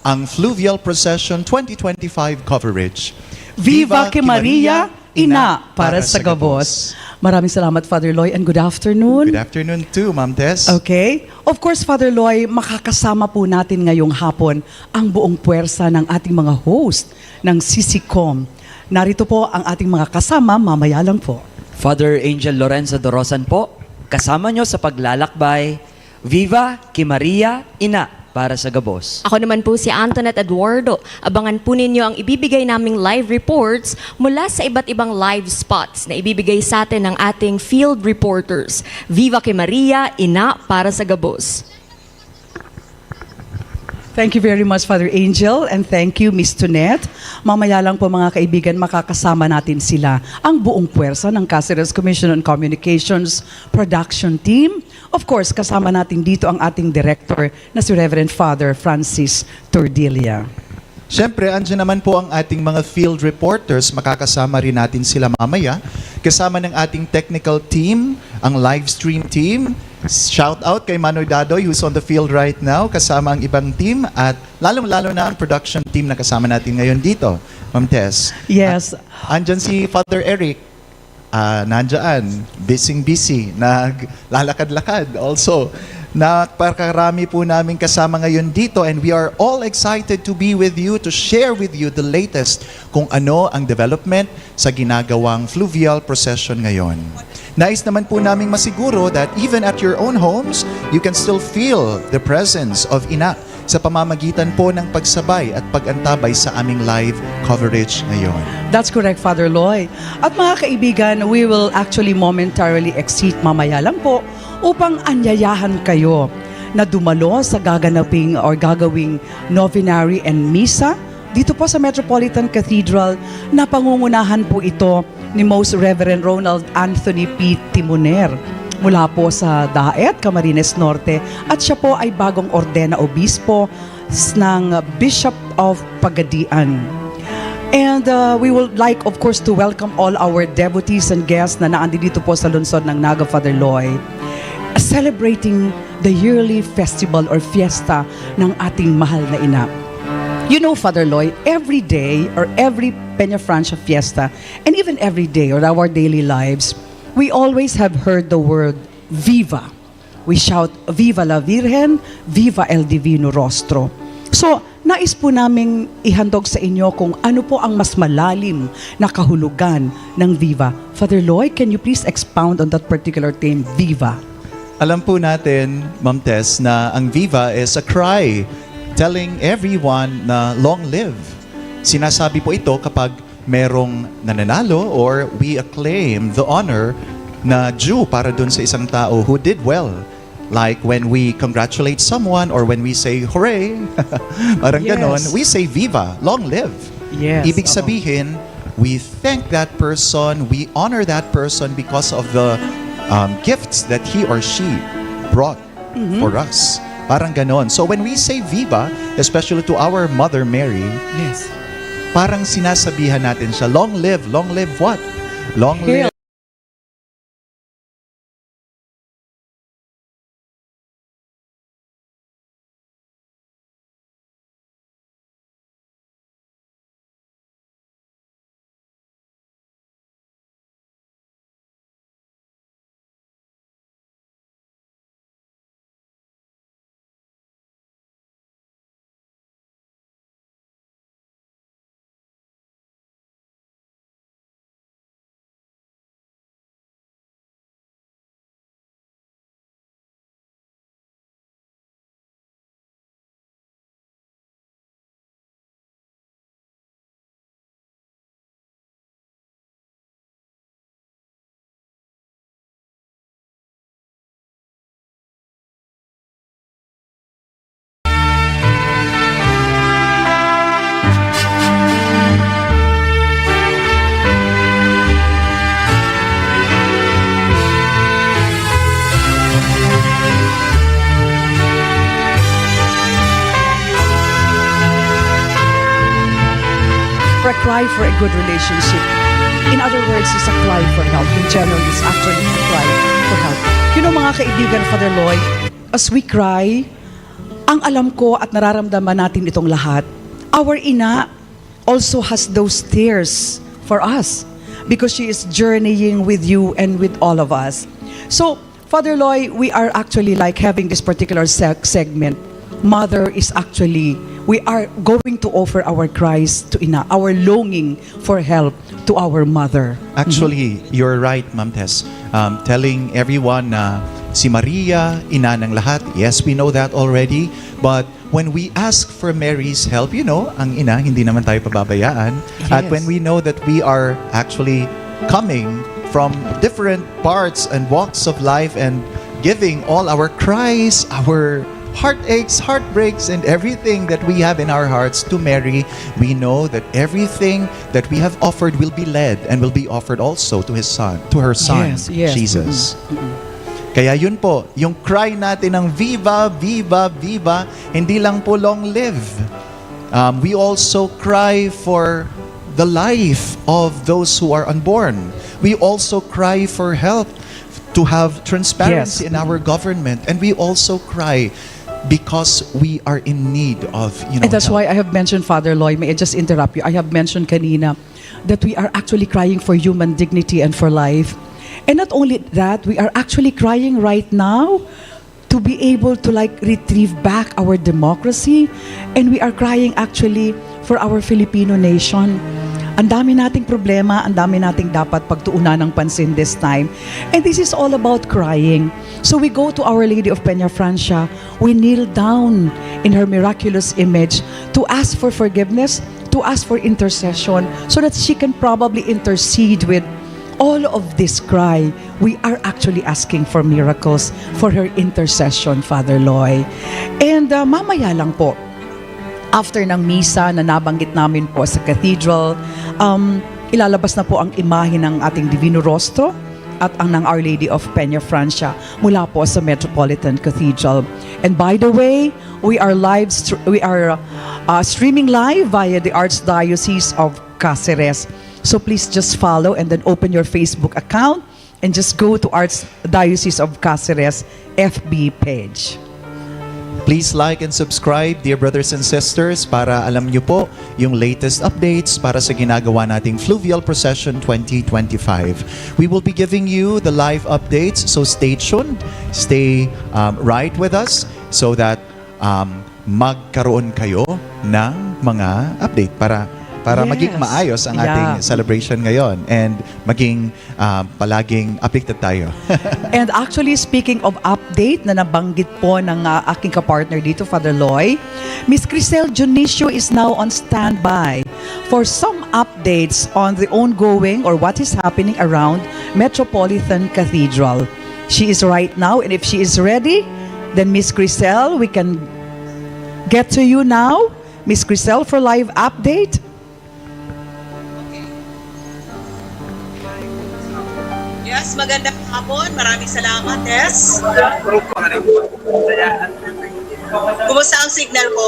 ang Fluvial Procession twenty twenty-five coverage. Viva que Maria, Ina para sa gabos. Maraming salamat, Father Loy, and good afternoon. Good afternoon too, Ma'am Tess. Okay. Of course, Father Loy, makakasama po natin ngayong hapon ang buong puwersa ng ating mga host ng C C com. Narito po ang ating mga kasama, mamaya lang po. Father Angel Lorenzo Dorosan po, kasama nyo sa paglalakbay. Viva ki Maria, Ina para sa gabos. Ako naman po si Antoinette Eduardo. Abangan po ninyo ang ibibigay naming live reports mula sa iba't ibang live spots na ibibigay sa atin ng ating field reporters. Viva ki Maria, Ina para sa gabos. Thank you very much, Father Angel, and thank you, Miss Toinette. Mamaya lang po, mga kaibigan, makakasama natin sila, ang buong puwersa ng Caceres Commission on Communications production team. Of course, kasama natin dito ang ating director na si Reverend Father Francis Tordilla. Siyempre, andyan naman po ang ating mga field reporters. Makakasama rin natin sila mamaya. Kasama ng ating technical team, ang live stream team. Shout out kay Manoy Dadoy, who's on the field right now, kasama ang ibang team, at lalong-lalo na ang production team na kasama natin ngayon dito, Ma'am Tess. Yes. A-, andyan si Father Eric. Ah, nandyan, busy-busy, naglalakad-lakad also. Napakarami po namin kasama ngayon dito, and we are all excited to be with you, to share with you the latest kung ano ang development sa ginagawang fluvial procession ngayon. Nais naman po naming masiguro that even at your own homes, you can still feel the presence of Ina sa pamamagitan po ng pagsabay at pag-antabay sa aming live coverage ngayon. That's correct, Father Loy. At mga kaibigan, we will actually momentarily exit mamaya lang po upang anyayahan kayo na dumalo sa gaganaping or gagawing novenary and misa dito po sa Metropolitan Cathedral, na pangungunahan po ito ni Most Reverend Ronald Anthony P. Timoner, mula po sa Daet, Camarines Norte, at siya po ay bagong ordena obispo s-, ng Bishop of Pagadian. And, uh, we would like, of course, to welcome all our devotees and guests na naandito po sa lungsod ng Naga, Father Loy, celebrating the yearly festival or fiesta ng ating mahal na ina. You know, Father Loy, every day or every Peñafrancia fiesta, and even every day or our daily lives, we always have heard the word "Viva." We shout, "Viva la Virgen! Viva el Divino Rostro!" So, nais po naming ihandog sa inyo kung ano po ang mas malalim na kahulugan ng viva. Father Loy, can you please expound on that particular term, viva? Alam po natin, Ma'am Tess, na ang viva is a cry telling everyone na long live. Sinasabi po ito kapag merong nananalo or we acclaim the honor na due para dun sa isang tao who did well. Like when we congratulate someone or when we say, "Hooray!" Parang Yes. Ganon, we say, "Viva! Long live!" Yes, Ibig oo. Sabihin, we thank that person, we honor that person because of the um, gifts that he or she brought Mm-hmm. for us. Parang ganon. So when we say "Viva," especially to our Mother Mary, Yes. parang sinasabihan natin siya, "Long live, long live what? Long live." For a cry for a good relationship. In other words, it's a cry for help. In general, it's actually a cry for help. You know, mga kaibigan, Father Loy, as we cry, ang alam ko at nararamdaman natin itong lahat, our ina also has those tears for us because she is journeying with you and with all of us. So, Father Loy, we are actually like having this particular seg- segment. Mother is actually, we are going to offer our cries to ina, our longing for help to our mother. Actually, you're right, Ma'am Tess. Um, telling everyone na si Maria, ina ng lahat, yes, we know that already. But when we ask for Mary's help, you know, ang ina, hindi naman tayo pababayaan. At Yes. When we know that we are actually coming from different parts and walks of life and giving all our cries, our heartaches, heartbreaks, and everything that we have in our hearts to Mary, we know that everything that we have offered will be led and will be offered also to his son, to her son, Yes, yes. Jesus. Kaya yun po, yung cry natin ng "Viva, viva, viva," hindi lang po "Long live." Um, we also cry for the life of those who are unborn. We also cry for help to have transparency Yes. In our government. And we also cry because we are in need of, you know, And that's help. Why I have mentioned, Father Loy, may I just interrupt you? I have mentioned kanina that we are actually crying for human dignity and for life. And not only that, we are actually crying right now to be able to, like, retrieve back our democracy. And we are crying actually for our Filipino nation. Ang dami nating problema, ang dami nating dapat pagtuunan ng pansin this time. And this is all about crying. So we go to Our Lady of Peñafrancia, we kneel down in her miraculous image to ask for forgiveness, to ask for intercession, so that she can probably intercede with all of this cry. We are actually asking for miracles for her intercession, Father Loy. And uh, mamaya lang po, after ng misa na nabanggit namin po sa cathedral, um, ilalabas na po ang imahe ng ating Divino Rostro at ang ng Our Lady of Peñafrancia mula po sa Metropolitan Cathedral. And by the way, we are live str- we are uh, streaming live via the Archdiocese of Caceres. So please just follow and then open your Facebook account and just go to Archdiocese of Caceres F B page. Please like and subscribe, dear brothers and sisters, para alam nyo po yung latest updates para sa ginagawa nating Fluvial Procession twenty twenty-five. We will be giving you the live updates, so stay tuned, stay um, right with us so that um, magkaroon kayo ng mga update para para maging Yes. maayos ang Yeah. ating celebration ngayon and maging ah, palaging updated tayo. And actually, speaking of update na nabanggit po ng ah, aking kapartner dito, Father Loy, Miss Crisel Dionisio is now on standby for some updates on the ongoing or what is happening around Metropolitan Cathedral. She is right now, and if she is ready, then Miss Crisel, we can get to you now. Miss Crisel, for live update. Yes, magandang hapon. Maraming salamat, Tess. Kumusta ang signal ko?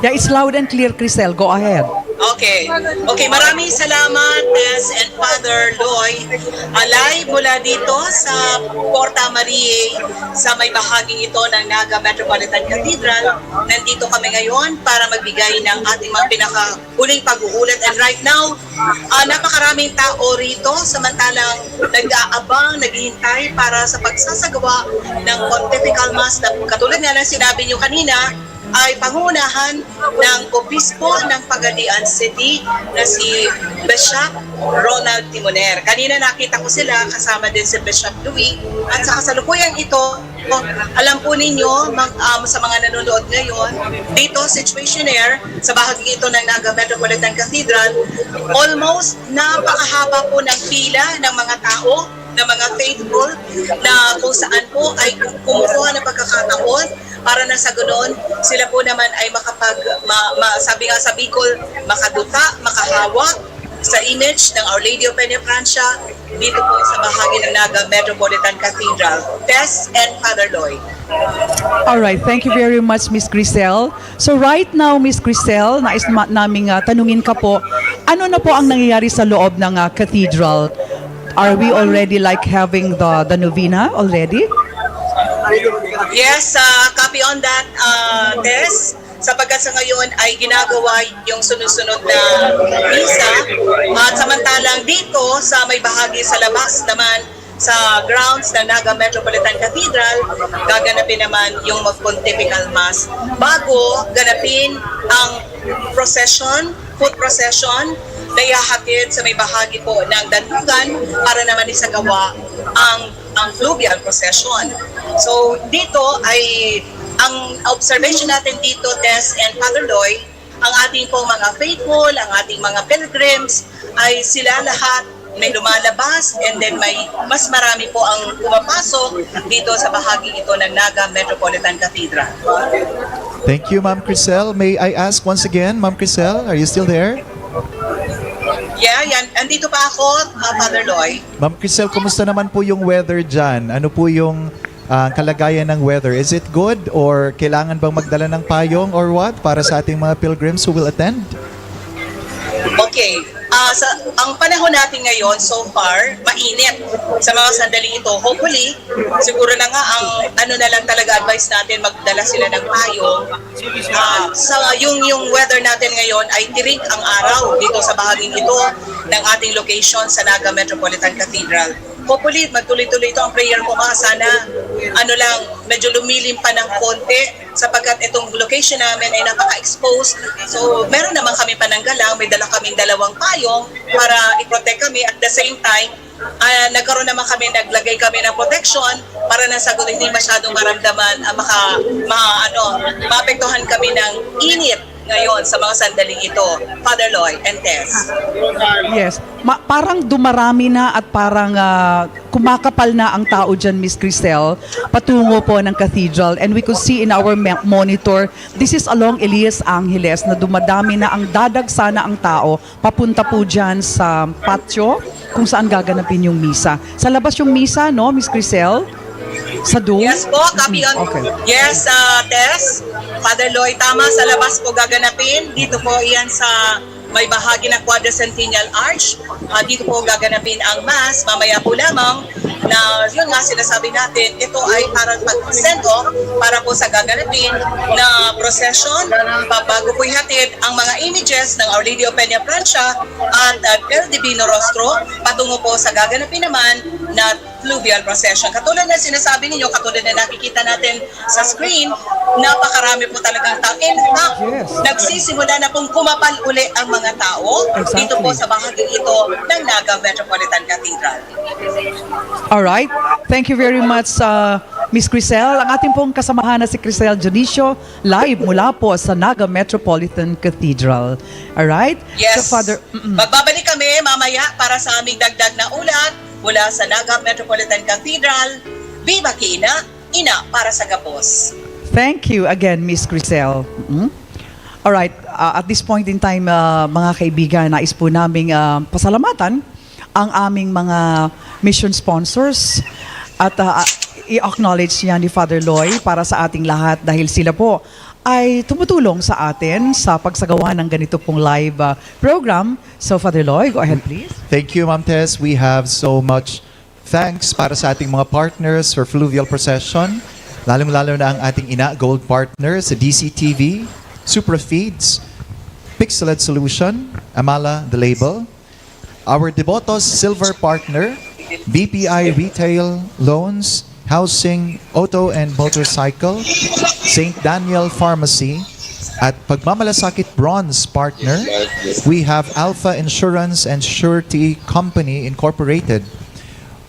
Yeah, it's loud and clear, Crisel. Go ahead. Okay. Okay, maraming salamat, Tess and Father Loy. Ah, live mula dito sa Porta Maria, sa may bahaging ito ng Naga Metropolitan Cathedral. Nandito kami ngayon para magbigay ng ating mga pinakahuling pag-uulat. And right now, ah, napakaraming tao rito, samantalang nag-aabang, naghihintay para sa pagsasagawa ng Pontifical Mass na katulad nga ng sinabi niyo kanina, ay pangunahan ng Obispo ng Pagadian City na si Bishop Ronald Timoner. Kanina nakita ko sila kasama din si Bishop Louis at sa kasalukuyang ito, alam po ninyo, mag, um, sa mga nanonood ngayon, dito situationaire sa bahagi ito ng Naga Metropolitan Cathedral, almost napakahaba po ng pila ng mga tao, ng mga faithful na kung saan po ay kumukuha ng pagkakataon para na sa ganon, sila po naman ay makapag, ma, ma, sabi nga sa Bicol, makaduta, makahawak sa image ng Our Lady of Peñafrancia dito po sa bahagi ng Naga Metropolitan Cathedral. Tess and Father Loy. All right, thank you very much, Miss Crisel. So right now, Miss Crisel, nais ma- naming ah, tanungin ka po, ano na po ang nangyayari sa loob ng ah, cathedral? Are we already like having the the novena already? Yes, uh, copy on that, uh, Tess. Sapagkat sa ngayon ay ginagawa yung sunod-sunod na misa. At samantalang dito sa may bahagi sa labas naman sa grounds ng Naga Metropolitan Cathedral, gaganapin naman yung mag-pontifical mass bago ganapin ang procession, foot procession na ihahatid sa may bahagi po ng Dandugan para naman isagawa ang ang fluvial procession. So dito ay ang observation natin dito, Tess and Father Loy, ang ating pong mga faithful, ang ating mga pilgrims ay sila lahat may lumalabas and then may mas marami po ang pumapasok dito sa bahaging ito ng Naga Metropolitan Cathedral. Thank you, Ma'am Crisel. May I ask once again, Ma'am Crisel, are you still there? Yeah, yan. Andito pa ako, uh, Father Loy. Ma'am Crisel, kumusta naman po yung weather dyan? Ano po yung ah, kalagayan ng weather? Is it good or kailangan bang magdala ng payong or what para sa ating mga pilgrims who will attend? Okay. Ah, sa ang panahon natin ngayon, so far, mainit sa mga sandaling ito. Hopefully, siguro na nga ang ano na lang talaga advice natin, magdala sila ng payong. Ah, sa yung yung weather natin ngayon ay tirik ang araw dito sa bahaging ito ng ating location sa Naga Metropolitan Cathedral. Hopefully, magtuloy-tuloy ito. Ang prayer ko nga, sana, ano lang, medyo lumilim pa ng konti sapagkat itong location namin ay napaka-exposed. So, meron naman kami pananggalang, may dala kaming dalawang payong para i-protect kami. At the same time, ah, nagkaroon naman kami, naglagay kami ng protection para na sa hindi masyadong maramdaman, ah, maka, ma, ano, maapektuhan kami ng init ngayon sa mga sandaling ito. Father Loy and Tess. Yes. Ma- parang dumarami na at parang ah, kumakapal na ang tao dyan, Miss Crisel, patungo po ng cathedral. And we could see in our me- monitor, this is along Elias Angeles na dumadami na ang dadagsa na ang tao papunta po dyan sa patio kung saan gaganapin yung misa. Sa labas yung misa, no, Miss Crisel? Sa dome? Yes po, copy on. Okay. Yes, uh, Tess. Father Loy, tama, sa labas po gaganapin. Dito po yan sa may bahagi ng Quadricentennial Arch. Ah, dito po gaganapin ang Mass. Mamaya po lamang, Na yun nga, sinasabi natin, ito ay parang pag-send off para po sa gaganapin na procession. Bago po ihatid ang mga images ng Our Lady of Peña Francia at uh, El Divino Rostro patungo po sa gaganapin naman na fluvial procession. Katulad na sinasabi ninyo, katulad na nakikita natin sa screen, napakarami po talagang tao. In fact, Yes. nagsisimula na pong kumapal uli ang mga tao dito po Exactly. sa bahaging ito ng Naga Metropolitan Cathedral. Alright. Thank you very much, uh, Miss Crisel. Ang ating pong kasamahan na si Crisel Dionisio, live mula po sa Naga Metropolitan Cathedral. Alright? Yes. So, Father, mm-mm. Magbabalik kami mamaya para sa aming dagdag na ulat mula sa Naga Metropolitan Cathedral. Viva Kiina, Ina para sa Gabos. Thank you again, Miss Crisel. Mm-mm. Alright, uh, at this point in time, uh, mga kaibigan, nais po naming uh, pasalamatan ang aming mga mission sponsors at uh, i-acknowledge niya ni Father Loy para sa ating lahat dahil sila po ay tumutulong sa atin sa pagsagawa ng ganito pong live uh, program. So, Father Loy, go ahead please. Thank you, Ma'am Tess. We have so much thanks para sa ating mga partners for Fluvial Procession, lalong-lalo na ang ating Ina Gold partner sa D C T V, Supra Feeds, Pixeled Solution, Amala The Label, our Devotos Silver partner, B P I Retail Loans, Housing, Auto and Motorcycle, Saint Daniel Pharmacy, at Pagmamalasakit Bronze partner, we have Alpha Insurance and Surety Company Incorporated,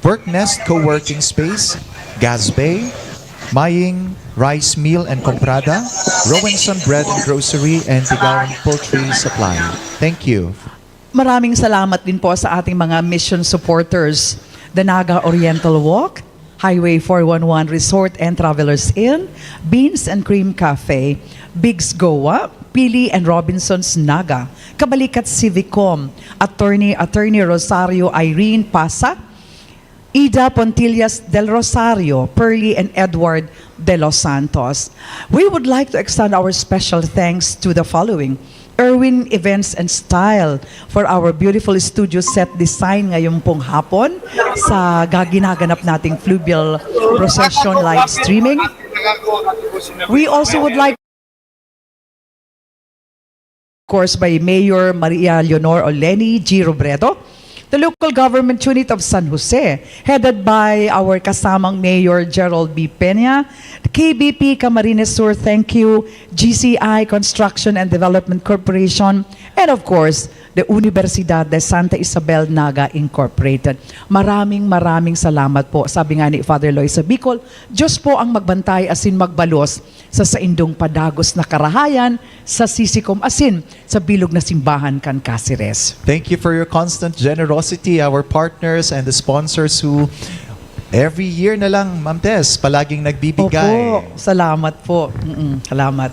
Work Nest Co-working Space, Gas Bay, Maying Rice Mill and Comprada, Rowenson Bread and Grocery, and Tigawan Poultry Supply. Thank you. Maraming salamat din po sa ating mga mission supporters, The Naga Oriental Walk, Highway four one one Resort and Travelers Inn, Beans and Cream Cafe, Biggs Goa, Pili and Robinsons Naga, Kabalikat Civicom, Attorney Attorney Rosario Irene Pasa, Ida Pontillas del Rosario, Pearly and Edward de los Santos. We would like to extend our special thanks to the following: Erwin Events and Style for our beautiful studio set design ngayong pong hapon sa gaginaganap nating fluvial procession live streaming. We also would like course, by Mayor Maria Leonor Oleni G. Robredo, the local government unit of San Jose, headed by our kasamang Mayor Gerald B. Peña, K B P Camarines Sur, thank you, G C I Construction and Development Corporation, and of course, the Universidad de Santa Isabel Naga Incorporated. Maraming, maraming salamat po. Sabi nga ni Father Loy sa Bicol, Diyos po ang magbantay asin magbalos sa saindong padagos na karahayan sa Sisikom asin sa bilog na simbahan kan Caceres. Thank you for your constant generosity, our partners and the sponsors who every year na lang, Ma'am Tess, palaging nagbibigay. Opo, salamat po. Mm-mm, salamat.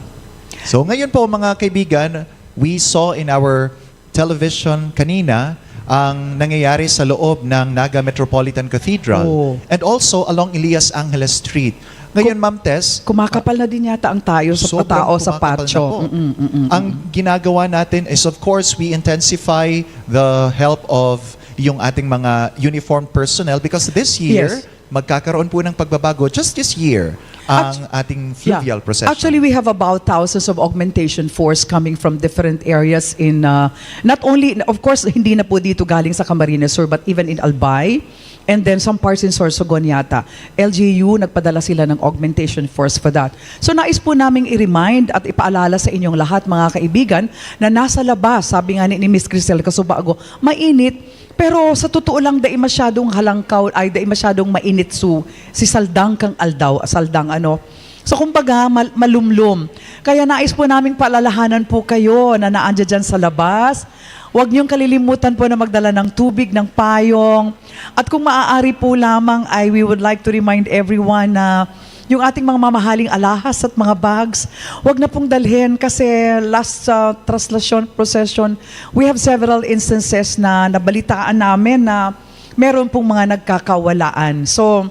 So ngayon po, mga kaibigan, we saw in our television kanina ang nangyayari sa loob ng Naga Metropolitan Cathedral Oo. and also along Elias Angeles Street. Ngayon, Ma'am Tess, Kumakapal na din yata ang tayo sa sobrang patao sa kumakapal na patio. po. Mm-mm-mm. Ang ginagawa natin is, of course, we intensify the help of yung ating mga uniformed personnel because this year, Yes. magkakaroon po ng pagbabago just this year ang ating fluvial Yeah. procession. Actually, we have about thousands of augmentation force coming from different areas in, uh, not only, of course, hindi na po dito galing sa Camarines Sur, but even in Albay, and then some parts in Sorsogon yata. L G U, nagpadala sila ng augmentation force for that. So, nais po naming i-remind at ipaalala sa inyong lahat, mga kaibigan, na nasa labas, sabi nga ni, ni Miss Crisel Casubago, mainit, pero sa totoo lang, dai masyadong halangkaw, ay, dai masyadong mainit su, si saldang kang aldaw, saldang ano. So, kumbaga, mal- malumlom. Kaya nais po naming paalalahanan po kayo na naandya dyan sa labas. Huwag niyong kalilimutan po na magdala ng tubig, ng payong. At kung maaari po lamang, ay we would like to remind everyone na yung ating mga mamahaling alahas at mga bags, wag na pong dalhin kasi last uh, traslasyon, procession, we have several instances na nabalitaan namin na meron pong mga nagkakawalaan. So,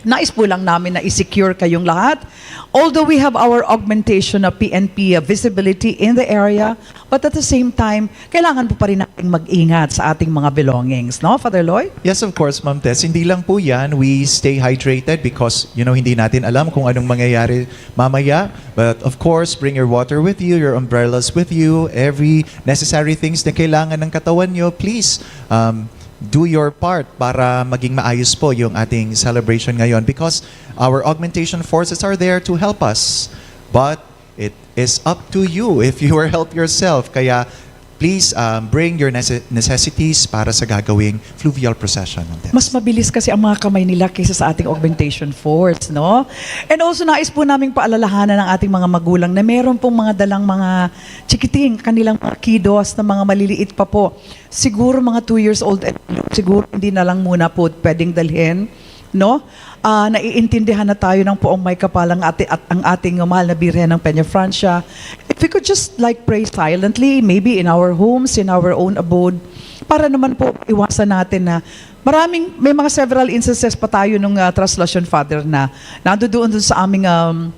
Nais po lang namin na i-secure kayong lahat. Although we have our augmentation na P N P visibility in the area, but at the same time, kailangan po pa rin nating mag-ingat sa ating mga belongings, no, Father Loy? Yes, of course, Ma'am Tess. Hindi lang po yan, we stay hydrated because, you know, hindi natin alam kung anong mangyayari mamaya. But of course, bring your water with you, your umbrellas with you, every necessary things na kailangan ng katawan nyo, please, um, do your part para maging maayos po yung ating celebration ngayon, because our augmentation forces are there to help us. But it is up to you if you will help yourself. Kaya please, um, bring your nece-, necessities para sa gagawing fluvial procession. Mas mabilis kasi ang mga kamay nila kaysa sa ating augmentation force, no? And also, nais po naming paalalahanan ang ating mga magulang na meron pong mga dalang mga chikiting, kanilang mga kiddos na mga maliliit pa po. Siguro mga two years old and below, siguro hindi na lang muna po pwedeng dalhin, no? Ah, naiintindihan na tayo ng poong may kapal ang ati-, at ang ating mahal na Birhen ng Peña Francia. If we could just, like, pray silently, maybe in our homes, in our own abode, para naman po iwasan natin na maraming, may mga several instances pa tayo nung, ah, Translation Father na nandoon dun sa aming, um,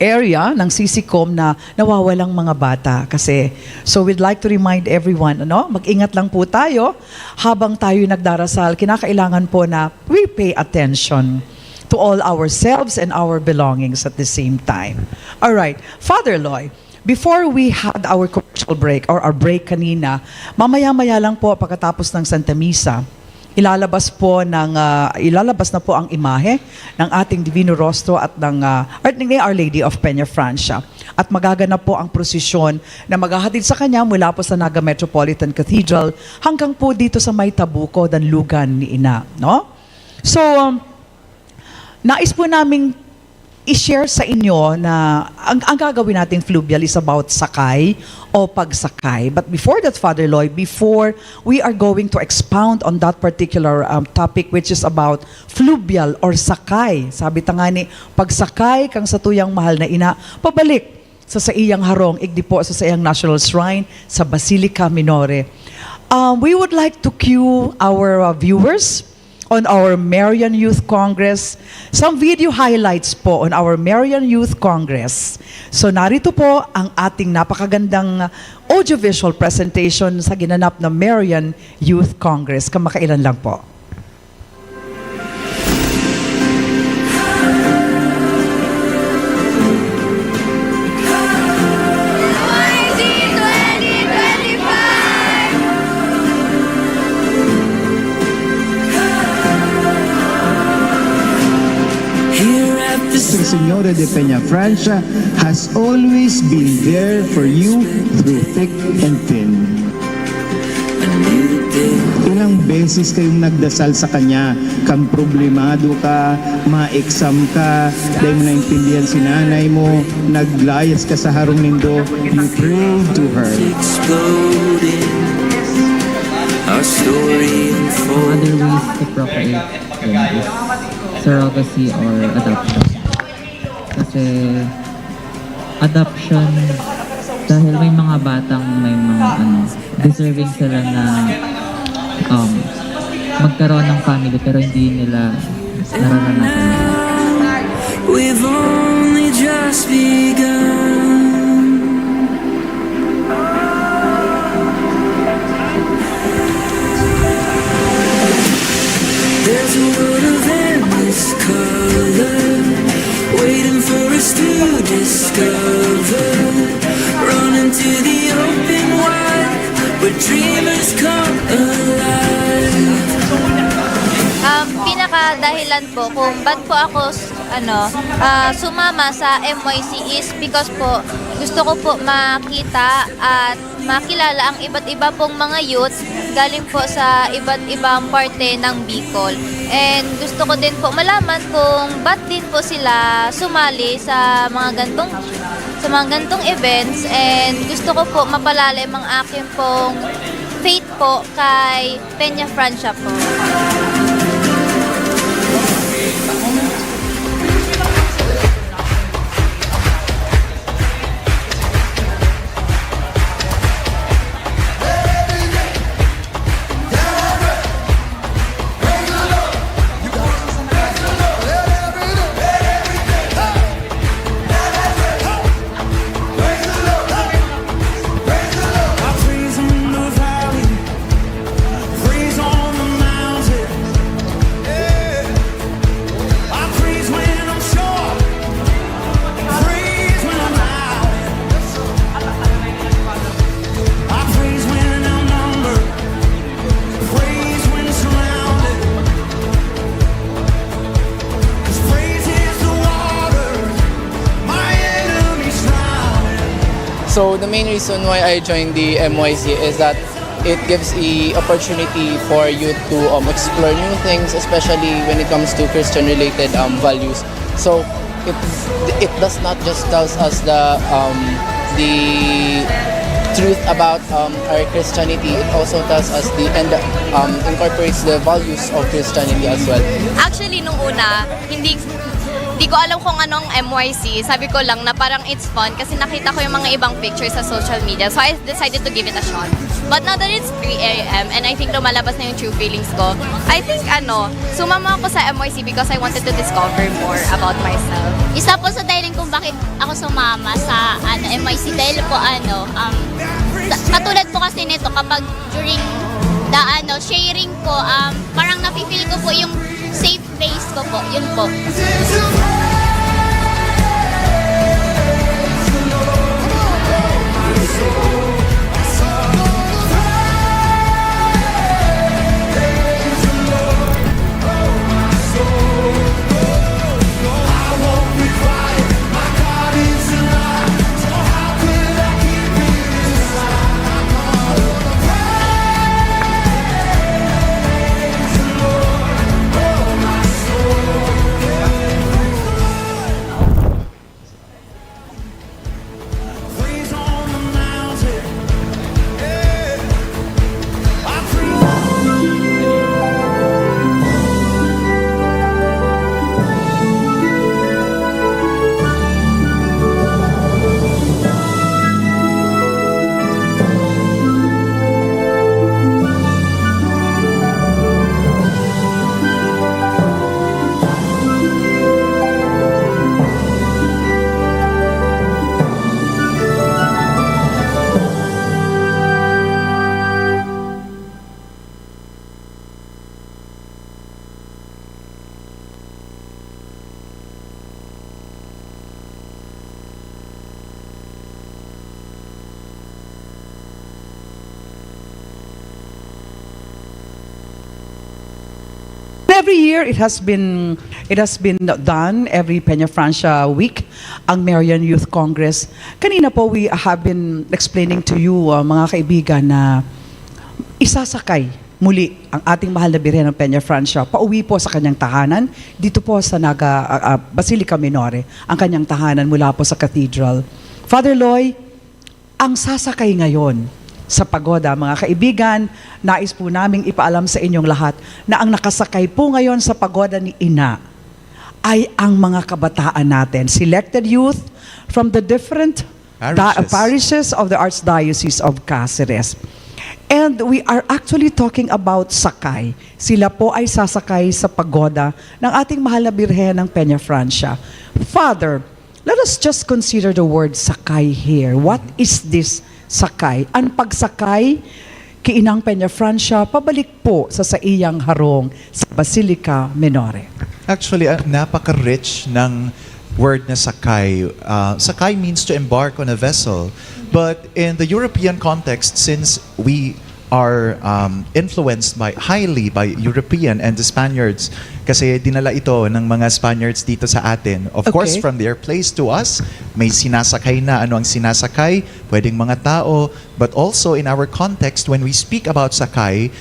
area ng CCCOM na nawawalang mga bata. Kasi, so we'd like to remind everyone, ano, mag-ingat lang po tayo habang tayo nagdarasal. Kinakailangan po na we pay attention to all ourselves and our belongings at the same time. All right, Father Loy, before we had our commercial break or our break kanina, mamaya-maya lang po pagkatapos ng Santa Misa, ilalabas po ng, ah, ilalabas na po ang imahe ng ating Divino Rostro at ng, ah, at ni Our Lady of Peña Francia. At magaganap po ang prosesyon na maghahatid sa kanya mula po sa Naga Metropolitan Cathedral hanggang po dito sa may Tabuco, Danlugan ni Ina, no? So, um, nais po naming i-share sa inyo na ang, ang gagawin nating fluvial is about sakay o pagsakay. But before that, Father Loy, before we are going to expound on that particular, um, topic, which is about fluvial or sakay, sabi ta nga ni, pagsakay kan satuyang mahal na ina, pabalik sa saiyang harong, igdi po sa saiyang National Shrine sa Basilica Minore. Um, we would like to cue our, uh, viewers on our Marian Youth Congress, some video highlights po on our Marian Youth Congress. So, narito po ang ating napakagandang audiovisual presentation sa ginanap na Marian Youth Congress. Kamakailan lang po. Nuestra Señora de Peñafrancia has always been there for you through thick and thin. Ilang beses kayong nagdasal sa kanya, kan problemado ka, ma-exam ka, dai mo naintindihan si nanay mo, naglayas ka sa harong nindo, you prayed to her. Other ways to procreate din is surrogacy or adoption. Kasi adoption, dahil may mga batang may mga, ano, deserving sila na, um, magkaroon ng family pero hindi nila nararanasan. We've only just begun. There's a world of endless color waiting for us to discover. Running to the open wide where dreamers come alive. Um, pinaka dahilan po kung ba't po ako s-, ano, ah, sumama sa M Y C is because po gusto ko po makita at makilala ang iba't iba pong mga youth galing po sa iba't ibang parte ng Bicol. And gusto ko din po malaman kung ba't din po sila sumali sa mga gantong, sa mga gantong events. And gusto ko po mapalalim ang akin pong faith po kay Peña Francia po. So the main reason why I joined the M Y C is that it gives a opportunity for you to um, explore new things, especially when it comes to Christian related um, values. So it it does not just tells us the um, the truth about um, our Christianity. It also tells us the and um, incorporates the values of Christianity as well. Actually, nung una, hindi hindi ko alam kung anong M Y C. Sabi ko lang na parang it's fun kasi nakita ko yung mga ibang pictures sa social media. So I decided to give it a shot. But now that it's three a.m. and I think lumalabas na yung true feelings ko, I think ano, sumama ako sa M Y C because I wanted to discover more about myself. Isa po sa dahilan kung bakit ako sumama sa ano, M Y C dahil po ano, um, sa, katulad po kasi nito kapag during the ano, sharing po, um, parang nafe-feel ko po yung safe space ko po. Yun po. Every year it has been it has been done every Peñafrancia week ang Marian Youth Congress. Kanina po we have been explaining to you uh, mga kaibigan na isasakay muli ang ating mahal na Birhen ng Peñafrancia pauwi po sa kanyang tahanan dito po sa Naga uh, uh, Basilica Minore ang kanyang tahanan mula po sa cathedral. Father Loy, ang sasakay ngayon sa pagoda, mga kaibigan, nais po naming ipaalam sa inyong lahat na ang nakasakay po ngayon sa pagoda ni Ina ay ang mga kabataan natin, selected youth from the different da- Parishes. parishes of the Archdiocese of Caceres. And we are actually talking about sakay. Sila po ay sasakay sa pagoda ng ating mahal na Birhen ng Peñafrancia. Father, let us just consider the word sakay here. What is this sakay? Ang pagsakay ki Inang Peñafrancia pabalik po sa saiyang harong sa Basilica Minore. Actually, ah, napaka-rich ng word na sakay. Ah, sakay means to embark on a vessel. But in the European context, since we are um, influenced by highly by European and the Spaniards, kasi dinala ito ng mga Spaniards dito sa atin. Of course, Okay. From their place to us, may sinasakay na. Ano ang sinasakay? Pwedeng mga tao, but also in our context, when we speak about sakay,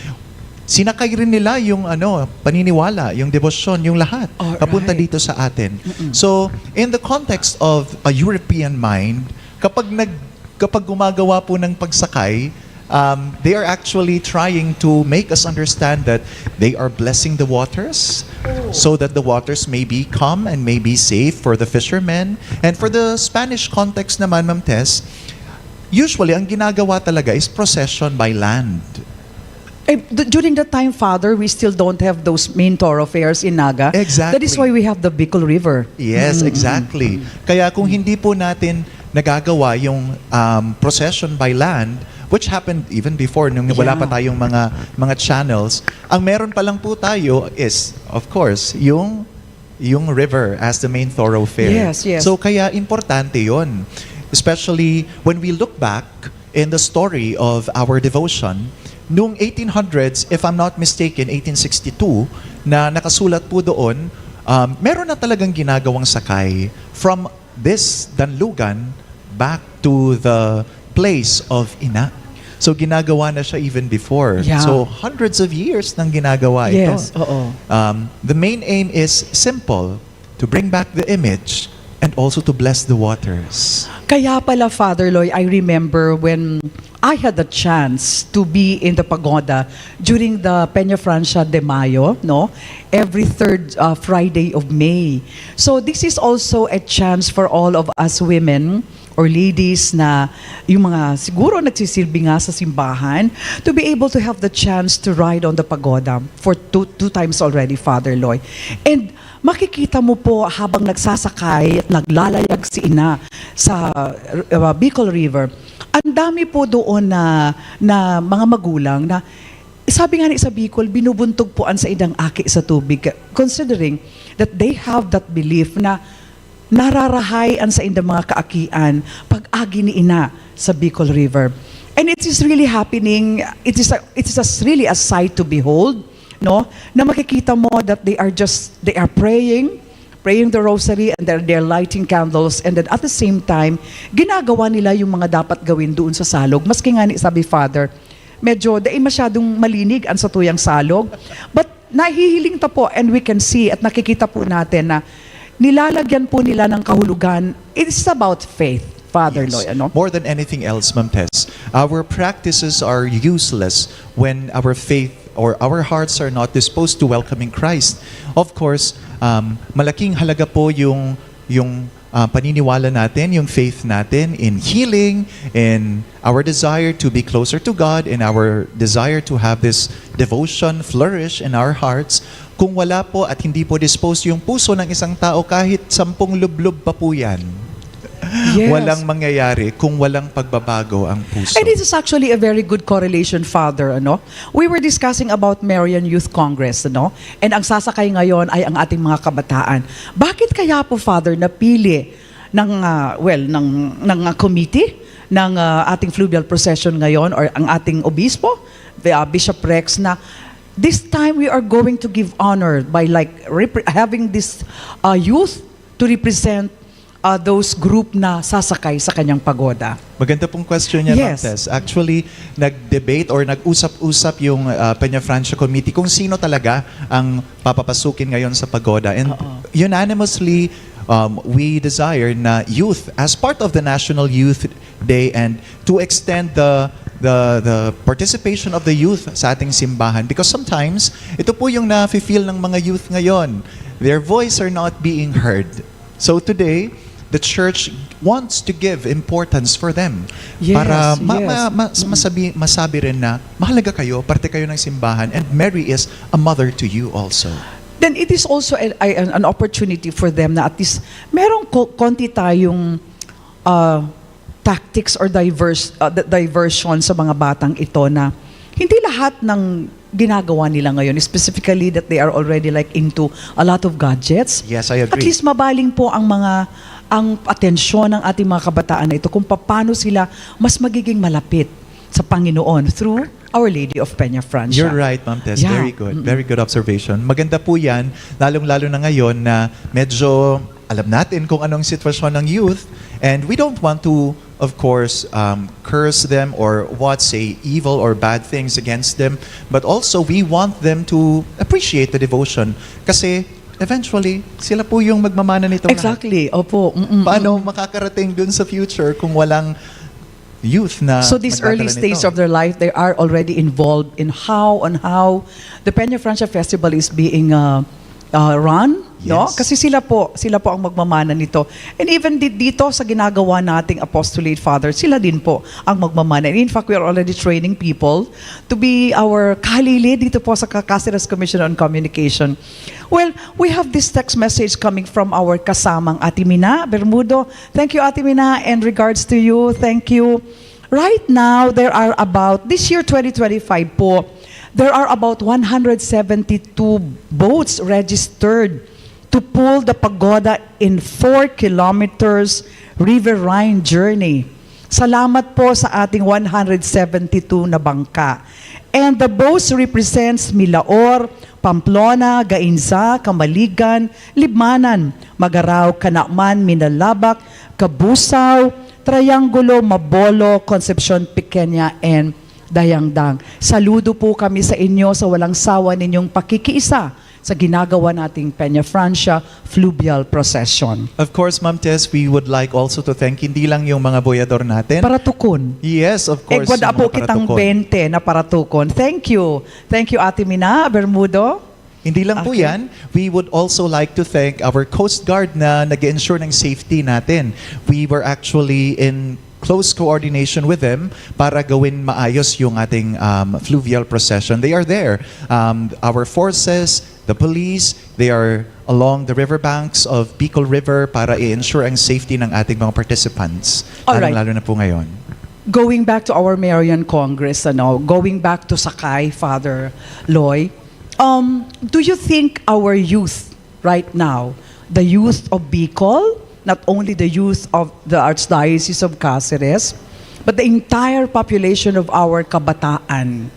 sinakay rin nila yung ano, paniniwala, yung debosyon, yung lahat. Alright. Papunta dito sa atin. So, in the context of a European mind, kapag nag kapag gumagawa po ng pagsakay, um, they are actually trying to make us understand that they are blessing the waters so that the waters may be calm and may be safe for the fishermen. And for the Spanish context naman, Ma'am Tess, usually ang ginagawa talaga is procession by land. Eh, d- during that time, Father, we still don't have those main thoroughfares in Naga. Exactly. That is why we have the Bicol River. Yes, exactly. Kaya kung hindi po natin nagagawa yung um, procession by land, which happened even before nung wala Yeah. pa tayong mga mga channels, ang meron pa lang po tayo is, of course, yung yung river as the main thoroughfare. Yes, yes. So kaya importante 'yon. Especially when we look back in the story of our devotion, nung eighteen hundreds, if I'm not mistaken, eighteen sixty-two, na nakasulat po doon, um, meron na talagang ginagawang sakay from this Danlugan back to the place of ina. So ginagawa na siya even before. Yeah. So hundreds of years nang ginagawa Yes, ito. Oo. Um, the main aim is simple, to bring back the image and also to bless the waters. Kaya pala, Father Loy, I remember when I had the chance to be in the pagoda during the Peña Francia de Mayo, no? Every third uh, Friday of May. So this is also a chance for all of us women or ladies na yung mga siguro nagsisilbi nga sa simbahan to be able to have the chance to ride on the pagoda for two, two times already, Father Loy. And makikita mo po habang nagsasakay at naglalayag si ina sa uh, Bicol River, ang dami po doon na, na mga magulang na sabi nga ni sa Bicol, binubuntog po ang saindang aki sa tubig. Considering that they have that belief na nararahay ang saindang mga kaakian pag agi ni ina sa Bicol River. And it is really happening, it is a, it is a, really a sight to behold, no? Na makikita mo that they are just, they are praying, praying the rosary, and they're, they're lighting candles, and then at the same time, ginagawa nila yung mga dapat gawin doon sa salog. Maski nga ni sabi Father, medyo dai masyadong malinig ang satuyang salog. But nahihiling ta po and we can see at nakikita po natin na nilalagyan po nila ng kahulugan. It's about faith, Father Yes. Loy. Ano? More than anything else, Ma'am Tess, our practices are useless when our faith or our hearts are not disposed to welcoming Christ. Of course, um, malaking halaga po yung yung ah, paniniwala natin, yung faith natin in healing, in our desire to be closer to God, in our desire to have this devotion flourish in our hearts. Kung wala po at hindi po disposed yung puso ng isang tao, kahit sampung lublub pa po yan, Yes. Walang mangyayari kung walang pagbabago ang puso. And this is actually a very good correlation, Father. Ano? We were discussing about Marian Youth Congress, ano? And ang sasakay ngayon ay ang ating mga kabataan. Bakit kaya po, Father, napili ng, ah, well, ng, ng ah, committee ng ah, ating fluvial procession ngayon or ang ating obispo, the, ah, Bishop Rex, na this time we are going to give honor by like repre- having this ah, youth to represent uh, those group na sasakay sa kanyang pagoda? Maganda pong question niya, Yes. Ma'am Tess. Actually, nag-debate or nag-usap-usap yung uh, Peña Francia Committee kung sino talaga ang papapasukin ngayon sa pagoda. And Oo. unanimously, um, we desire na youth, as part of the National Youth Day and to extend the the the participation of the youth sa ating simbahan, because sometimes ito po yung nafe-feel ng mga youth ngayon. Their voice are not being heard. So today, the church wants to give importance for them Yes, para ma- yes. ma- ma- masabi masabi rin na mahalaga kayo, parte kayo ng simbahan, and Mary is a mother to you also. Then it is also a- a- an, an opportunity for them na at least merong ko- konti tayong uh, tactics or diverse, uh, di- diversion sa mga batang ito na hindi lahat ng ginagawa nila ngayon, specifically that they are already like into a lot of gadgets. Yes, I agree. At least mabaling po ang mga ang atensyon ng ating mga kabataan na ito kung paano sila mas magiging malapit sa Panginoon through Our Lady of Peña Francia. You're right, Ma'am Tess. Yeah. Very good. Mm-mm. Very good observation. Maganda po yan, lalong-lalo na ngayon na medyo alam natin kung anong sitwasyon ng youth, and we don't want to, of course, um, curse them or what, say evil or bad things against them, but also we want them to appreciate the devotion. Kasi eventually, sila po yung magmamana nito lahat. Exactly. Opo. Mm-mm. Paano makakarating dun sa future kung walang youth na So this magdadala early stage nito? of their life, they are already involved in how on how the Peña Francia Festival is being uh, uh, run, no? Yes. Kasi sila po, sila po ang magmamana nito. And even di- dito sa ginagawa nating apostolate, Father, sila din po ang magmamana. And in fact, we are already training people to be our kahalili dito po sa Ca- Cáceres Commission on Communication. Well, we have this text message coming from our kasamang Ate Mina Bermudo. Thank you, Ate Mina, and regards to you. Thank you. Right now, there are about, this year twenty twenty-five po, there are about one hundred seventy-two boats registered to pull the pagoda in four kilometers riverine journey. Salamat po sa ating one hundred seventy-two na bangka. And the boats represents Milaor, Pamplona, Gainza, Camaligan, Libmanan, Magarao, Canaman, Minalabac, Cabusao, Triangulo, Mabolo, Concepcion Pequeña, and Dayangdang. Saludo po kami sa inyo sa walang sawa ninyong pakikiisa sa ginagawa nating Peña Francia Fluvial Procession. Of course, Ma'am Tess, we would like also to thank hindi lang yung mga boyador natin. Paratukon. Yes, of Eh, course. wala yung po mga kitang paratukon. bente na paratukon. Thank you. Thank you, Ate Mina Bermudo. Hindi lang po Okay. yan, we would also like to thank our Coast Guard na nag ensure ng safety natin. We were actually in close coordination with them para gawin maayos yung ating um, fluvial procession. They are there. Um, our forces, the police, they are along the riverbanks of Bicol River para i-ensure ang safety ng ating mga participants. Alright. Lalong-lalo na po ngayon. Going back to our Marian Congress, ano, going back to Sakay, Father Loy, um, do you think our youth right now, the youth of Bicol, not only the youth of the Archdiocese of Caceres, but the entire population of our kabataan,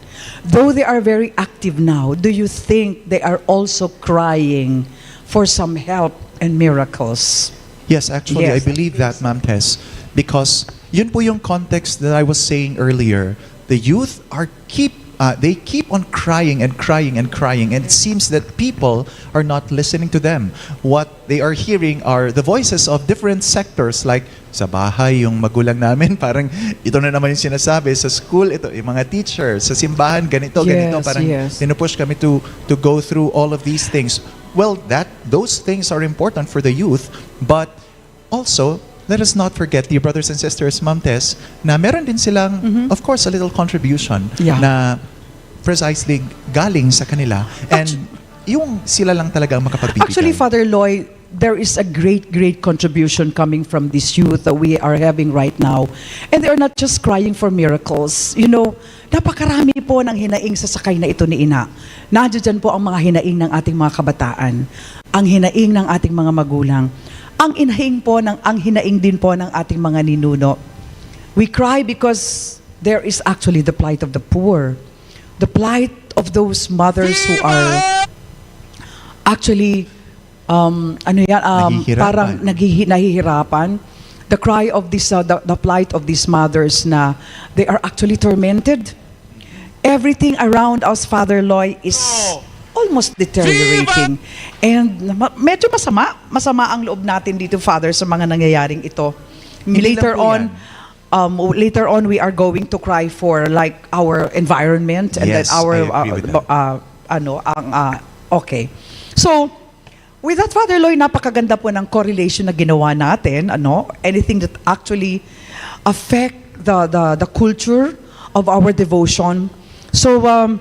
though they are very active now, do you think they are also crying for some help and miracles? Yes, actually, I Yes. believe that, Ma'am Tess, because yun po yung context that I was saying earlier. The youth are keep uh, they keep on crying and crying and crying, and it seems that people are not listening to them. What they are hearing are the voices of different sectors, like sa bahay, yung magulang namin, parang ito na naman yung sinasabi, sa school, ito, yung mga teachers, sa simbahan, ganito, ganito, Yes, parang yes. pinupush kami to to go through all of these things. Well, that those things are important for the youth, but also, let us not forget, dear brothers and sisters, Ma'am Tess, na meron din silang, Mhm. of course, a little contribution Yeah. na precisely galing sa kanila. And Actu- yung sila lang talaga ang makapagbibigay. Actually, Father Loy, there is a great, great contribution coming from this youth that we are having right now. And they are not just crying for miracles. You know, napakarami po ng hinaing sa sakay na ito ni Ina. Nandiyan po ang mga hinaing ng ating mga kabataan, ang hinaing ng ating mga magulang, ang hinaing po ng, ang hinaing din po ng ating mga ninuno. We cry because there is actually the plight of the poor, the plight of those mothers who are actually, um, ano yan, um, Nahihirapan. parang naghihi- nahihirapan. The cry of this, uh, the, the plight of these mothers na they are actually tormented. Everything around us, Father Loy, is almost deteriorating. And ma- medyo masama, masama ang loob natin dito, Father, sa mga nangyayaring ito. Hindi lang Later po on, yan. um, later on, we are going to cry for, like, our environment and Yes, then our, I agree with uh, that. uh, ano, ang, uh, okay. So, with that, Father Loy, napakaganda po ng correlation na ginawa natin, ano, anything that actually affect the, the, the culture of our devotion. So, um,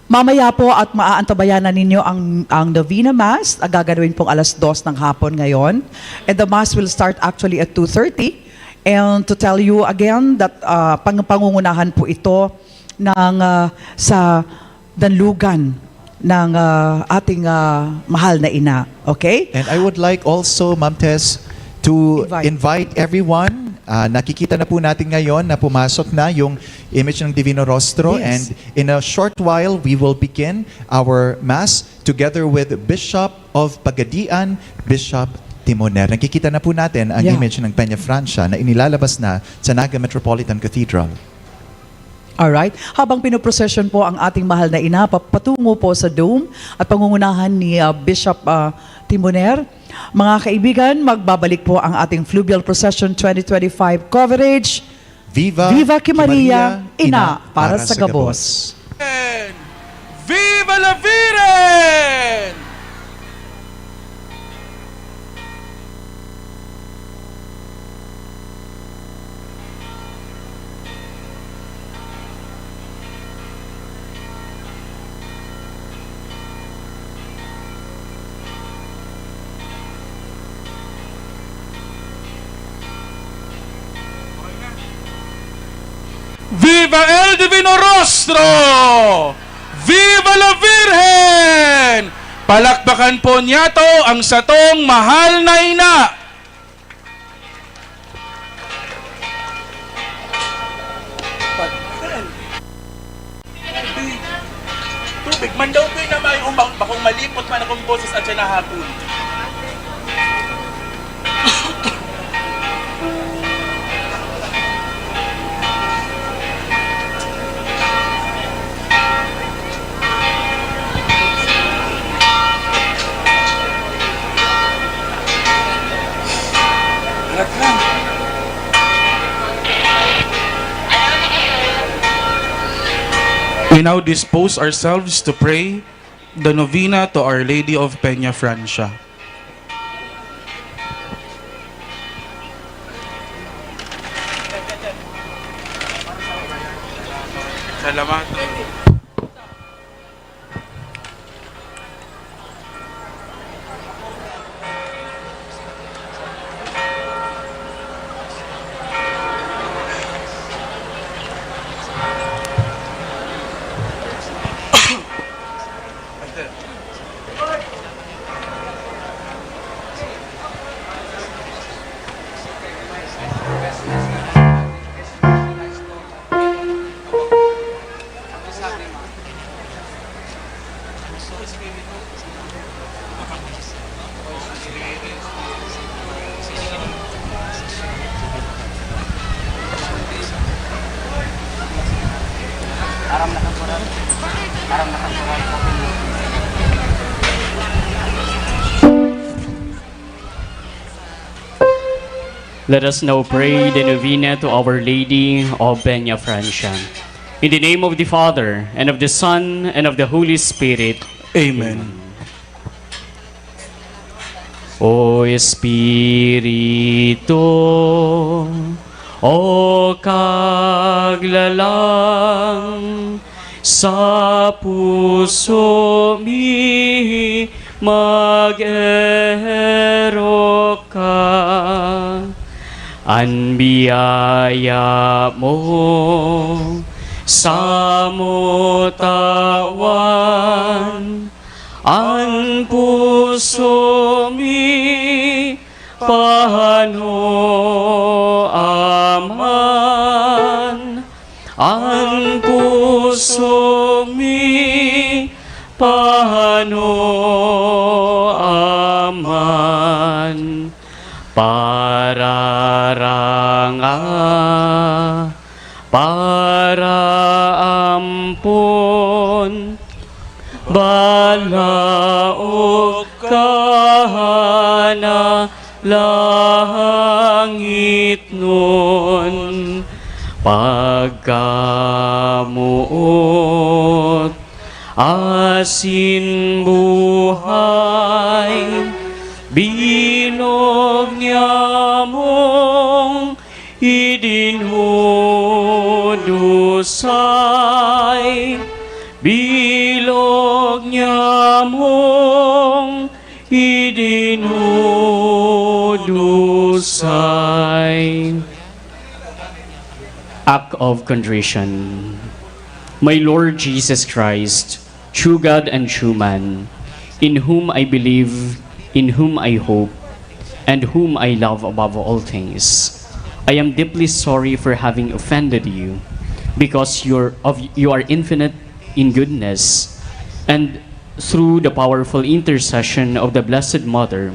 mamaya po at maaantabayanan ninyo ang, ang Novena Mass, ang gaganawin pong alas dos ng hapon ngayon. And the Mass will start actually at two thirty. And to tell you again that, uh, pang-, pangungunahan po ito ng, uh, sa danlugan ng, uh, ating, uh, mahal na ina. Okay? And I would like also, Ma'am Tess, to Invite. invite everyone. Ah, nakikita na po natin ngayon na pumasok na yung image ng Divino Rostro. Yes. And in a short while, we will begin our Mass together with Bishop of Pagadian, Bishop Timoner. Nakikita na po natin ang Yeah. image ng Peña Francia na inilalabas na sa Naga Metropolitan Cathedral. Alright. Habang pinoprosesyon po ang ating mahal na ina, pa-, patungo po sa Dome at pangungunahan ni, ah, Bishop, ah, Timoner, mga kaibigan, magbabalik po ang ating Fluvial Procession twenty twenty-five coverage. Viva, Viva Ki Maria, Ina para sa gabos. Viva la Virgen! Viva el Divino Rostro! Viva la Virgen! Palakpakan po niyato ang satong mahal na ina! Tubig. Mandaw ko yung namay umang bakong malipot man akong boses at siya nahapon. We now dispose ourselves to pray the novena to Our Lady of Peña Francia. Salamat. Let us now pray the novena to Our Lady of Peña Francia. In the name of the Father, and of the Son, and of the Holy Spirit. Amen. O Espiritu, o Kaglalang, sa puso mi mag-erok ka. An biyaya mo samo tawan, an puso mi pano aman, an puso mi pano aman, pararanga, paraampon, balaog ka na langitnon, pagkamoot asin buhay, bilog nyamong idinudusay, bilog nyamong idinudusay. Act of Contrition. My Lord Jesus Christ, true God and true man, in whom I believe, in whom I hope, and whom I love above all things, I am deeply sorry for having offended you, because you're of, you are infinite in goodness, and through the powerful intercession of the Blessed Mother,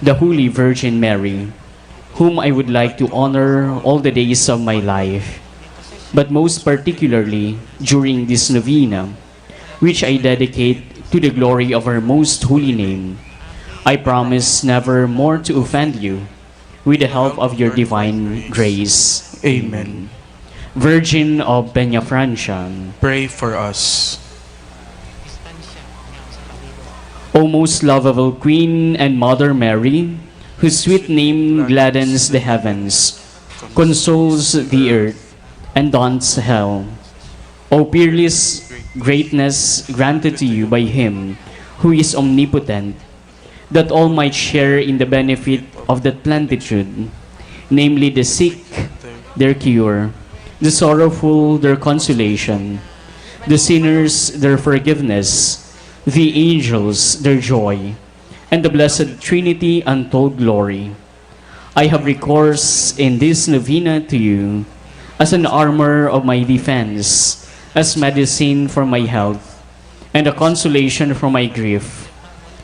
the Holy Virgin Mary, whom I would like to honor all the days of my life, but most particularly during this novena, which I dedicate to the glory of her most holy name, I promise never more to offend you, with the help of your divine grace. Amen. Virgin of Peñafrancia, pray for us. O most lovable Queen and Mother Mary, whose sweet name gladdens the heavens, consoles the earth, and daunts hell. O peerless greatness granted to you by Him who is omnipotent, that all might share in the benefit of that plentitude, namely the sick, their cure, the sorrowful, their consolation, the sinners, their forgiveness, the angels, their joy, and the blessed Trinity, untold glory. I have recourse in this novena to you as an armor of my defense, as medicine for my health, and a consolation for my grief,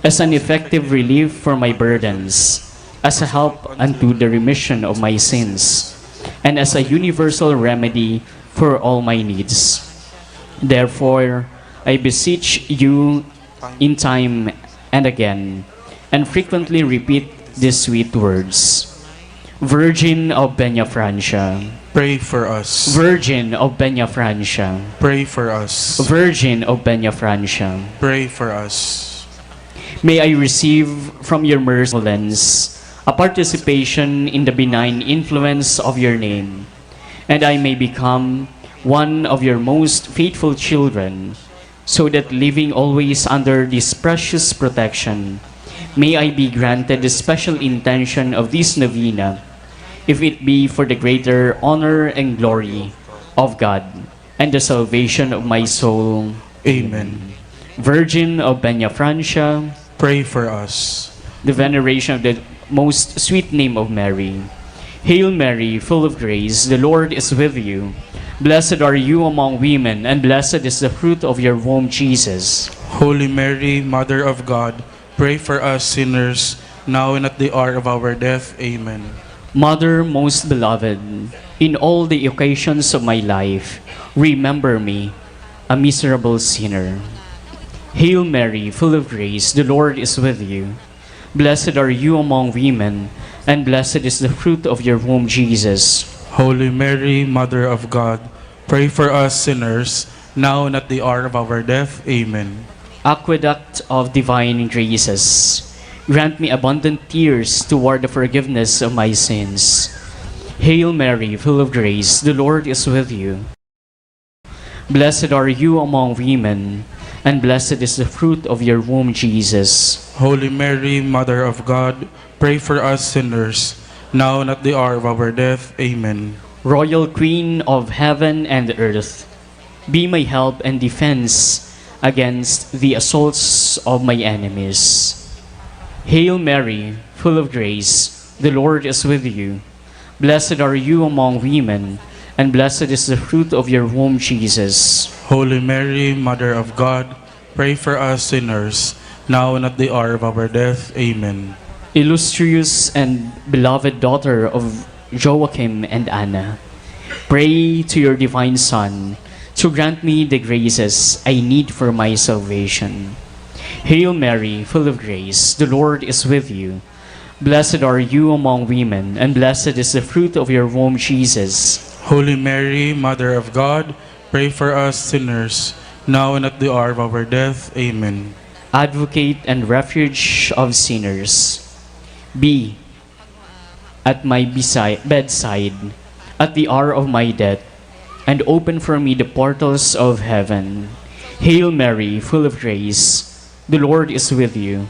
as an effective relief for my burdens, as a help unto the remission of my sins, and as a universal remedy for all my needs. Therefore, I beseech you in time and again, and frequently repeat these sweet words. Virgin of Peñafrancia, Pray for us. Virgin of Peñafrancia. Pray for us. Virgin of Peñafrancia. Pray for us. May I receive from your merciful lens a participation in the benign influence of your name, and I may become one of your most faithful children, so that living always under this precious protection, may I be granted the special intention of this novena, if it be for the greater honor and glory of God and the salvation of my soul. Amen. Virgin of Peñafrancia, pray for us. The veneration of the most sweet name of Mary. Hail Mary, full of grace, the Lord is with you. Blessed are you among women, and blessed is the fruit of your womb, Jesus. Holy Mary, Mother of God, pray for us sinners, now and at the hour of our death. Amen. Mother most beloved, in all the occasions of my life, remember me, a miserable sinner. Hail Mary, full of grace, the Lord is with you. Blessed are you among women, and blessed is the fruit of your womb, Jesus. Holy Mary, Mother of God, pray for us sinners, now and at the hour of our death. Amen. Aqueduct of divine graces, grant me abundant tears toward the forgiveness of my sins. Hail Mary, full of grace, the Lord is with you. Blessed are you among women, and blessed is the fruit of your womb, Jesus. Holy Mary, Mother of God, pray for us sinners, now and at the hour of our death. Amen. Royal Queen of heaven and earth, be my help and defense against the assaults of my enemies. Hail Mary, full of grace, the Lord is with you. Blessed are you among women, and blessed is the fruit of your womb, Jesus. Holy Mary, Mother of God, pray for us sinners, now and at the hour of our death. Amen. Illustrious and beloved daughter of Joachim and Anna, pray to your divine Son to grant me the graces I need for my salvation. Hail Mary, full of grace, the Lord is with you. Blessed are you among women, and blessed is the fruit of your womb, Jesus. Holy Mary, Mother of God, pray for us sinners, now and at the hour of our death. Amen. Advocate and refuge of sinners, be at my beside, bedside at the hour of my death, and open for me the portals of heaven. Hail Mary, full of grace, the Lord is with you.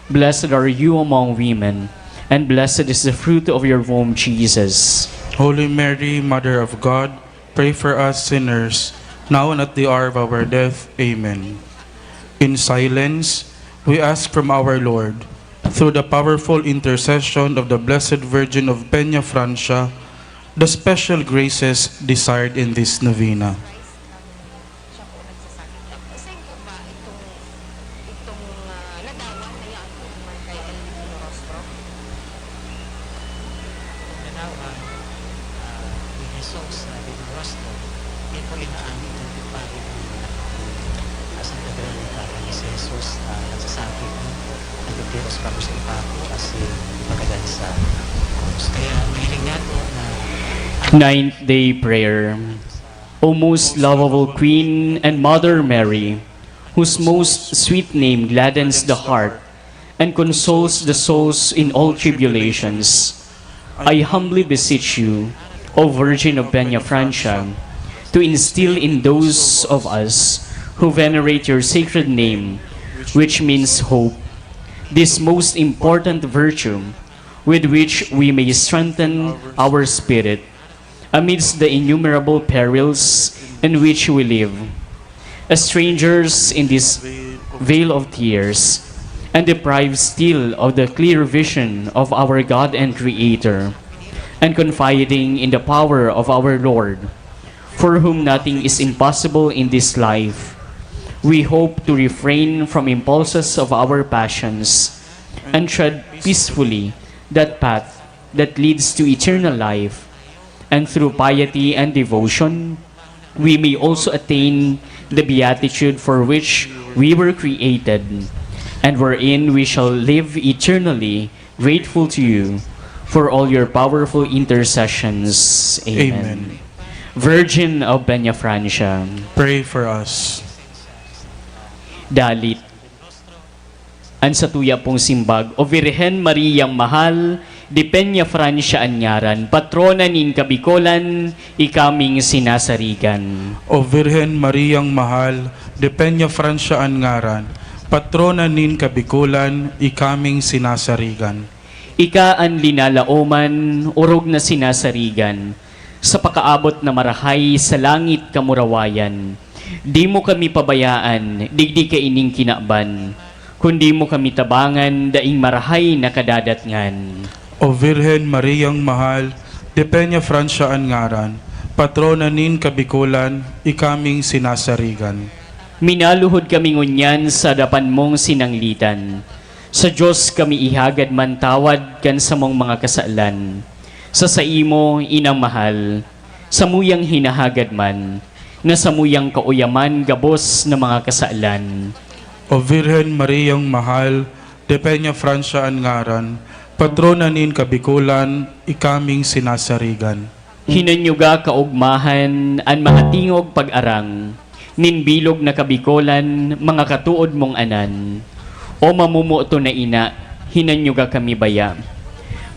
Blessed are you among women, and blessed is the fruit of your womb, Jesus. Holy Mary, Mother of God, pray for us sinners, now and at the hour of our death. Amen. In silence, we ask from our Lord, through the powerful intercession of the Blessed Virgin of Peñafrancia, the special graces desired in this novena. Itong, ah, ladawan na yan, itong man kay El Nino Rostro. Itong ladawan, ah, ni Jesus na Nino Rostro, ito inaani ng pagpapagod ng mga tao. As in the very, parang si Jesus, ah, nagsasabi, "Ang Dios kamo sa ipapo, as in, magadan sa krus." Kaya, mahiling nga po na Ninth Day Prayer. O most lovable Queen and Mother Mary, whose most sweet name gladdens the heart and consoles the souls in all tribulations, I humbly beseech you, O Virgin of Peñafrancia, to instill in those of us who venerate your sacred name, which means hope, this most important virtue, with which we may strengthen our spirit amidst the innumerable perils in which we live, as strangers in this vale of tears, and deprived still of the clear vision of our God and Creator, and confiding in the power of our Lord, for whom nothing is impossible in this life, we hope to refrain from impulses of our passions and tread peacefully that path that leads to eternal life, and through piety and devotion, we may also attain the beatitude for which we were created, and wherein we shall live eternally grateful to you, for all your powerful intercessions. Amen. Amen. Virgin of Peñafrancia. Pray for us. Dalit. An satuya pong simbag, O Virgen Mariang mahal, de Peñafrancia an ngaran, patrona nin Kabikolan, ika ming sinasarigan. O Virgen Mariang mahal, de Peñafrancia an ngaran, patrona nin Kabikolan, ika ming sinasarigan. Ika an linalaoman, orog na sinasarigan, sa pakaabot na marahay sa langit kamurawayan. Di mo kami pabayaan, digdi kaining kinaban, kundi mo kami tabangan, daing marahay na kadadatngan. O Virgen Mariang mahal, de Peñafrancia an ngaran, patrona nin Kabikolan, ika ming sinasarigan. Minaluhod kami ngunyan sa dapan mong sinanglitan. Sa Dios kami ihagad man tawad kan samong mga kasalan. Sa saimo, Inang mahal, samuyang hinahagad man, na samuyang kauyaman gabos na mga kasalan. O Virgen Mariang mahal, de Peñafrancia an ngaran, patrona nin Kabikolan, ika ming sinasarigan. Hinanyuga kaogmahan an mahatingog pag-arang nin bilog na Kabikolan, mga katood mong anan. O mamomoton na ina, hinanyuga kami baya.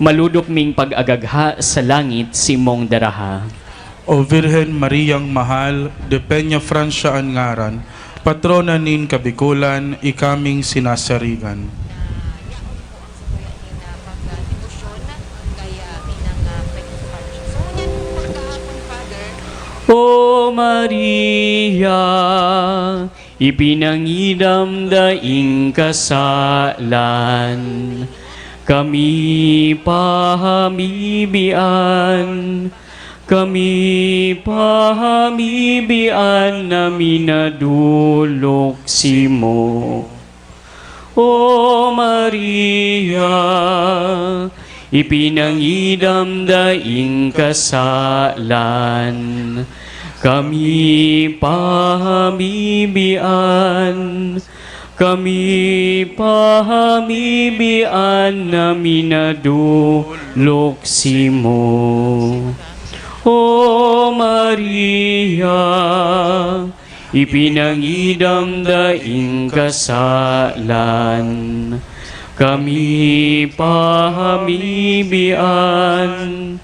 Malodok ming pag-agagha sa langit si imong daraha. O Virgen Mariang mahal, de Peñafrancia an ngaran, patrona nin Kabikolan, ika ming sinasarigan. O Maria, ipinangidam daing kasalan, kami pahamibian, kami pahamibian na minadolok simo. O Maria, ipinangidam daing kasalan, kami pahamibian, kami pahamibian na minadolok simo. O Maria, ipinangidam daing kasalan, kami pahamibian,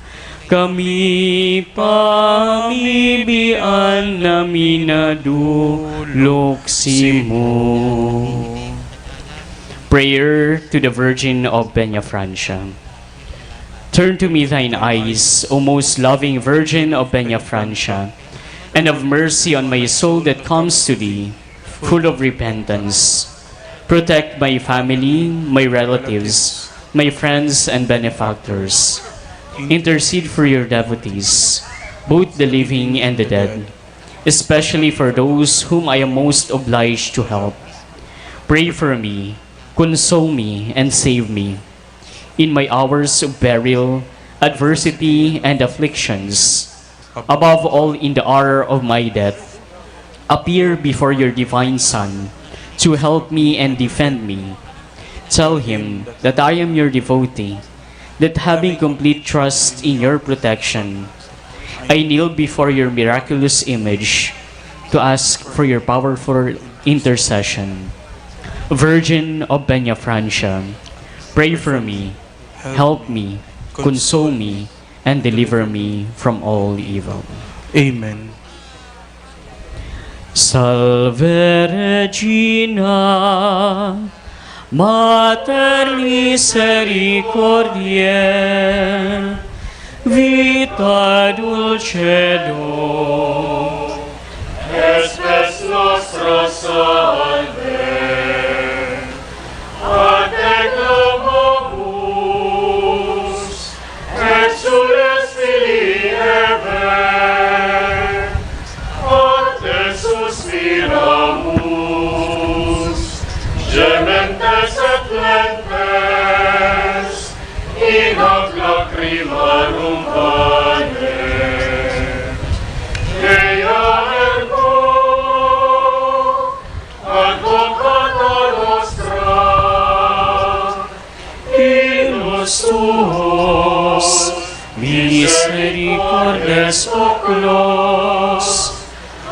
kami pahamibian na minadolok simo. Prayer to the Virgin of Peñafrancia. Turn to me thine eyes, O most loving Virgin of Peñafrancia, and have mercy on my soul that comes to thee, full of repentance. Protect my family, my relatives, my friends, and benefactors. Intercede for your devotees, both the living and the dead, especially for those whom I am most obliged to help. Pray for me, console me, and save me in my hours of peril, adversity, and afflictions, above all in the hour of my death. Appear before your divine Son to help me and defend me. Tell him that I am your devotee, that having complete trust in your protection, I kneel before your miraculous image to ask for your powerful intercession. Virgin of Peñafrancia, pray for me, help me, console me, and deliver me from all evil. Amen. Salve Regina, Mater misericordiae, vita dulcedo, spes nostra salve, a te clamamus, exsules filii Hevae, a te suspiramus, gementes et laentes in hac lacrimarum vanae. Ea ergo advocata nostra, inus tuo Oklos,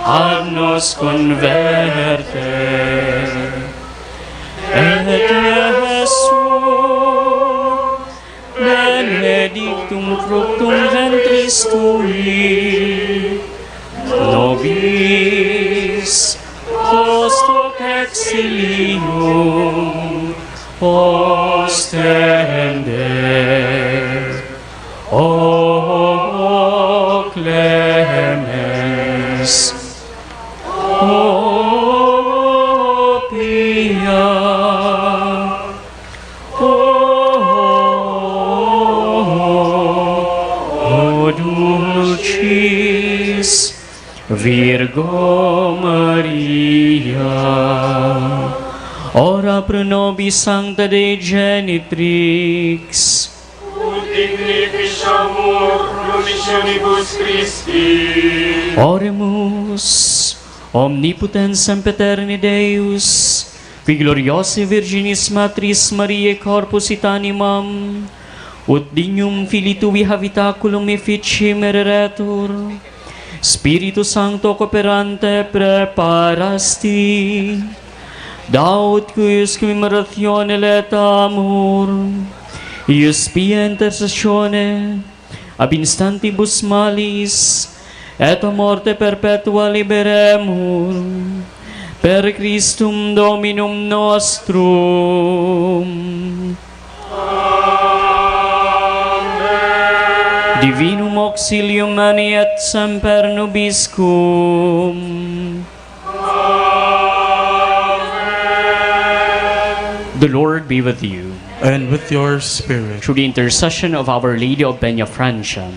ad nos converte. Et Iesus, benedictum fructum ventris tui, nobis post hoc exilium ostende. O clemens, o pia, o dulcis Virgo Maria, ora pro nobis Sancta Dei Genitrix, ut dignifica amor promissionibus Christi. Oremus. Omnipotens Sempiterni Deus, qui gloriosae Virginis Matris Mariae corpus et animam, ut dignum Filii Tui habitaculum efficiem ereretur, Spiritu Sancto cooperante preparasti, daut cuius cum immolationem laetamus, eius pia intercessione ab instantibus malis, et a morte perpetua liberemur, per Christum Dominum nostrum. Amen. Divinum auxilium veni et semper nobiscum. Amen. The Lord be with you. And with your spirit. Through the intercession of Our Lady of Peñafrancia,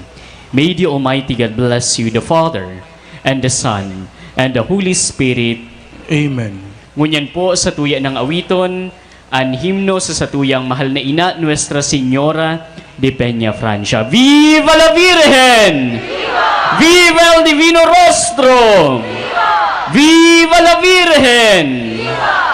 may the Almighty God bless you, the Father, and the Son, and the Holy Spirit. Amen. Ngunyan po, sa tuya ng awiton, an himno sa satuyang mahal na ina, Nuestra Señora de Peñafrancia. Viva la Virgen! Viva! Viva el Divino Rostro! Viva! Viva la Virgen! Viva!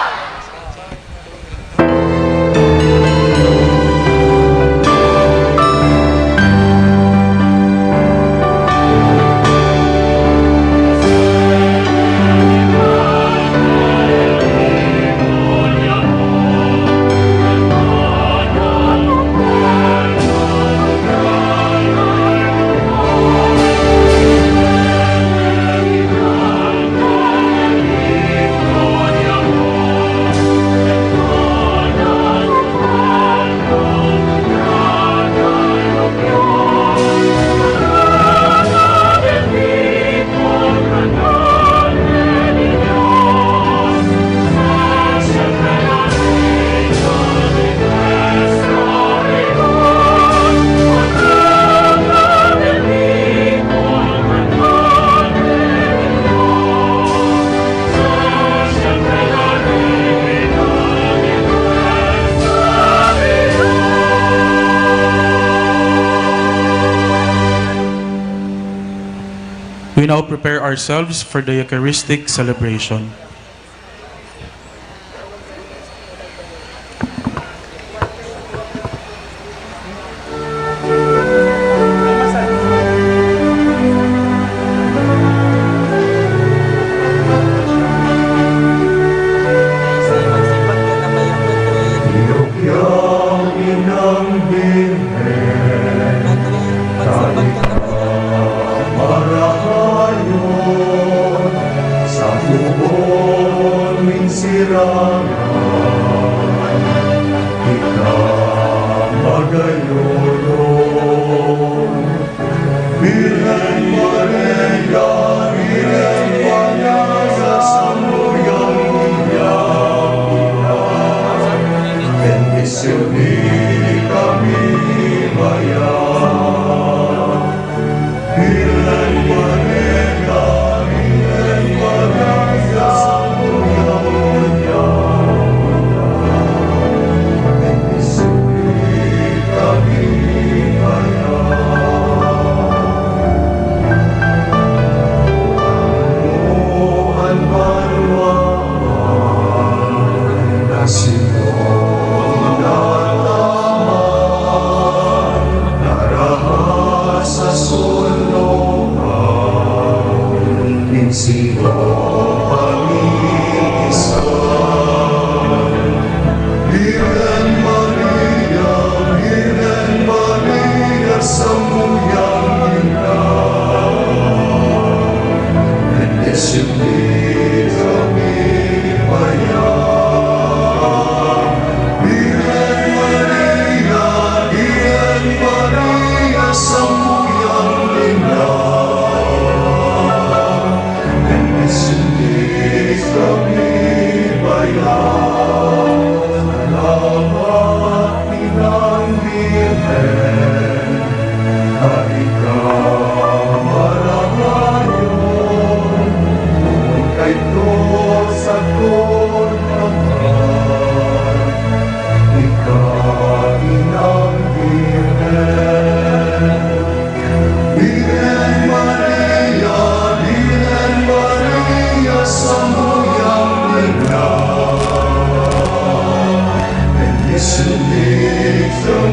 We now prepare ourselves for the Eucharistic celebration. Marahayon sa tubon nin sirangan, ika magayon. Virgen Maria, Virgen Maria, sa tuyang ika, bendisyoni kami mayan.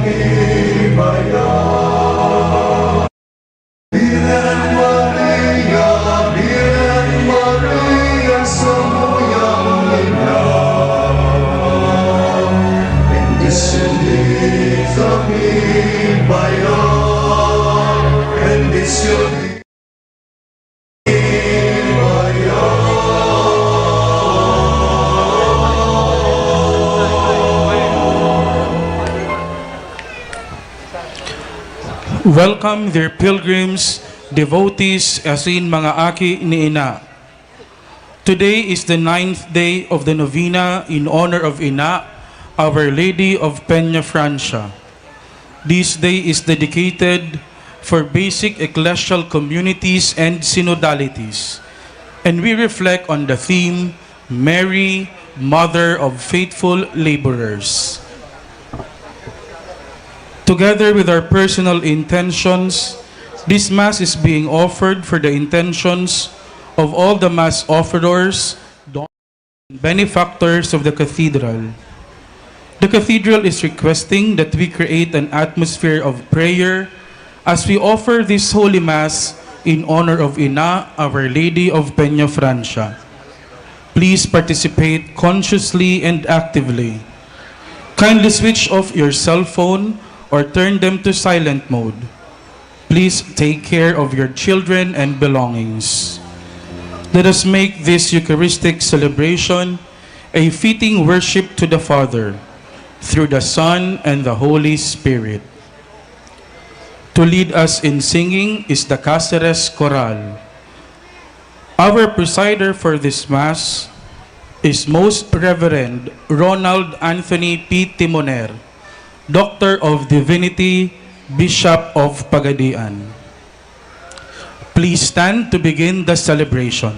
Virgen Maria, Virgen Maria, samuyang Ina, bendisyonada mi bayan, bendisyonada mi bayan. Welcome, dear pilgrims, devotees, asin mga aki ni Ina. Today is the ninth day of the novena in honor of Ina, Our Lady of Peña Francia. This day is dedicated for basic ecclesial communities and synodalities, and we reflect on the theme, Mary, Mother of Faithful Laborers. Together with our personal intentions, this Mass is being offered for the intentions of all the Mass offerers, donors, and benefactors of the Cathedral. The Cathedral is requesting that we create an atmosphere of prayer as we offer this Holy Mass in honor of Ina, Our Lady of Peña Francia. Please participate consciously and actively. Kindly switch off your cell phone or turn them to silent mode. Please take care of your children and belongings. Let us make this Eucharistic celebration a fitting worship to the Father, through the Son, and the Holy Spirit. To lead us in singing is the Caceres Chorale. Our presider for this Mass is Most Reverend Ronald Anthony P. Timoner, Doctor of Divinity, Bishop of Pagadian. Please stand to begin the celebration.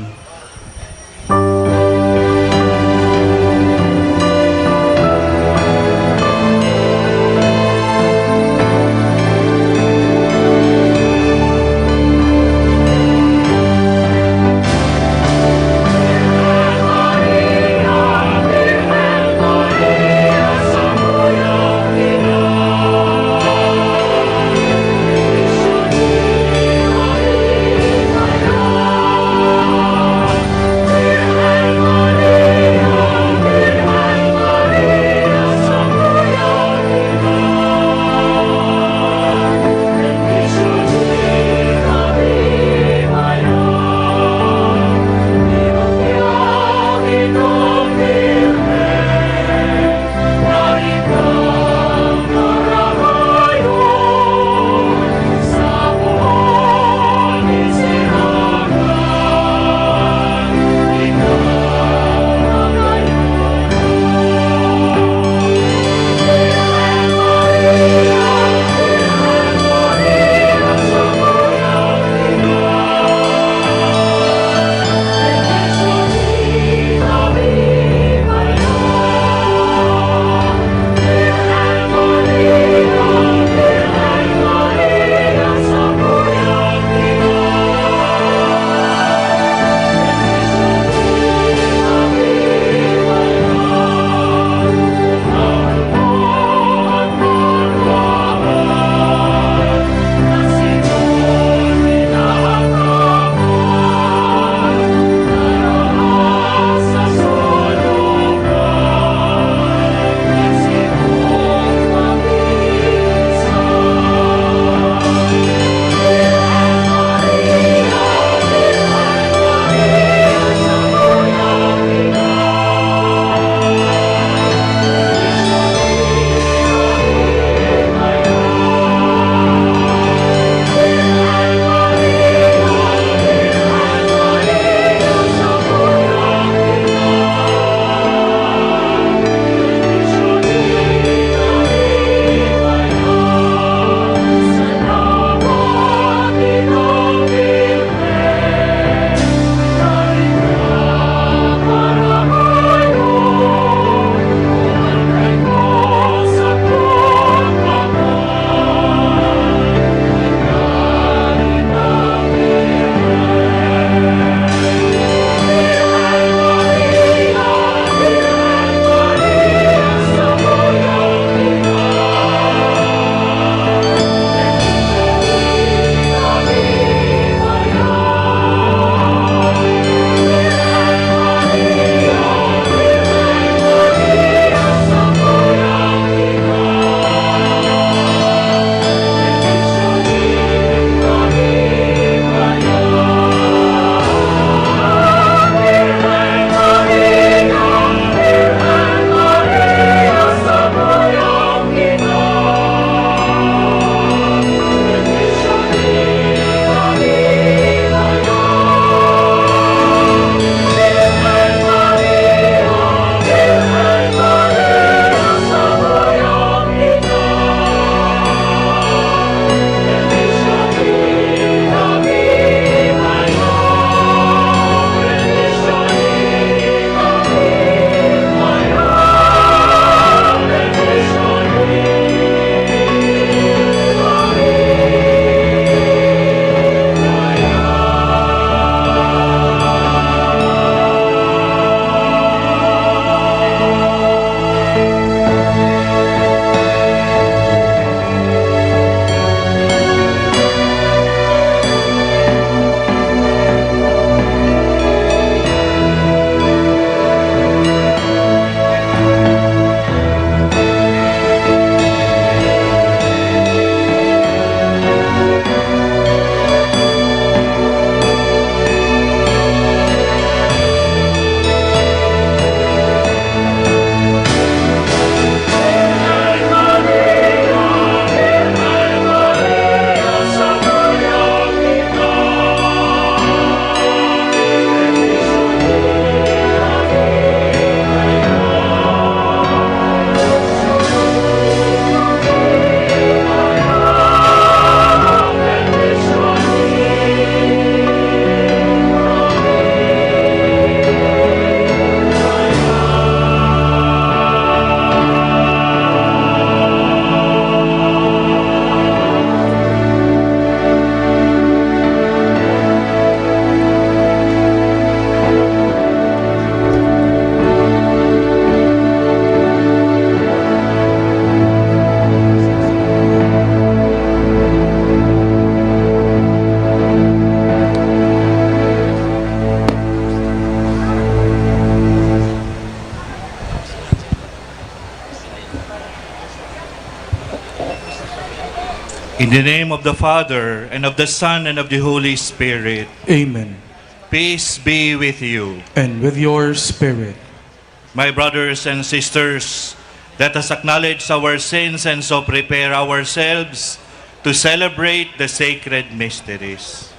In the name of the Father, and of the Son, and of the Holy Spirit. Amen. Peace be with you. And with your spirit. My brothers and sisters, let us acknowledge our sins and so prepare ourselves to celebrate the sacred mysteries.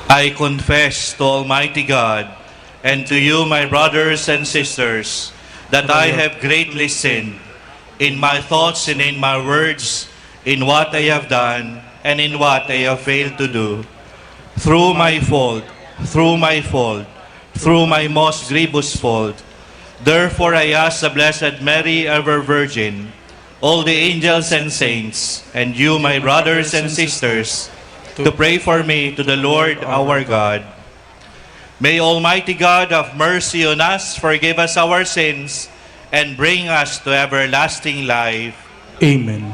I confess to Almighty God and to you, my brothers and sisters, that I have greatly sinned in my thoughts and in my words, in what I have done and in what I have failed to do. Through my fault, through my fault, through my most grievous fault. Therefore, I ask the Blessed Mary, ever Virgin, all the angels and saints, and you, my brothers and sisters, to pray for me to the Lord our God. May Almighty God have mercy on us, forgive us our sins, and bring us to everlasting life. Amen.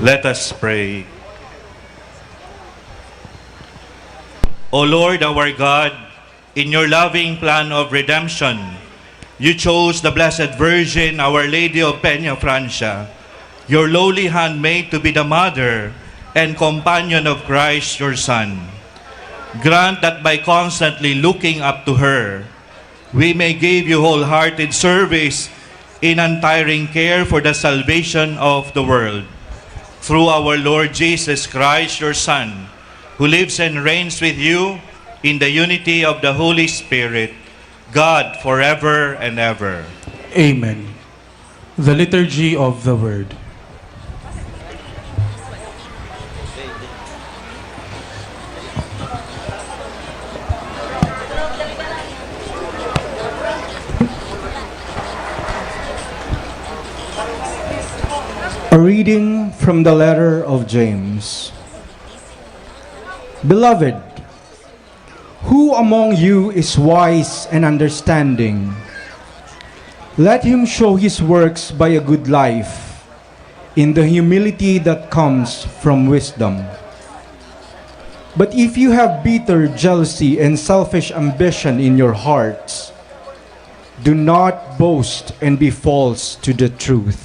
Let us pray. O Lord, our God, in your loving plan of redemption, you chose the Blessed Virgin, Our Lady of Peña Francia, your lowly handmaid, to be the mother and companion of Christ, your Son. Grant that by constantly looking up to her, we may give you wholehearted service in untiring care for the salvation of the world. Through our Lord Jesus Christ, your Son, who lives and reigns with you in the unity of the Holy Spirit, God, forever and ever. Amen. The Liturgy of the Word. A reading from the letter of James. Beloved, who among you is wise and understanding? Let him show his works by a good life, in the humility that comes from wisdom. But if you have bitter jealousy and selfish ambition in your hearts, do not boast and be false to the truth.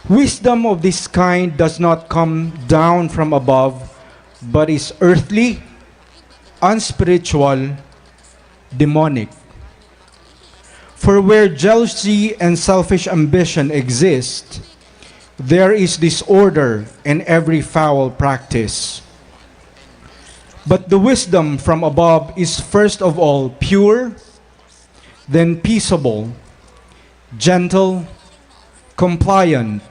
Wisdom of this kind does not come down from above, but is earthly, unspiritual, demonic. For where jealousy and selfish ambition exist, there is disorder and every foul practice. But the wisdom from above is first of all pure, then peaceable, gentle, compliant,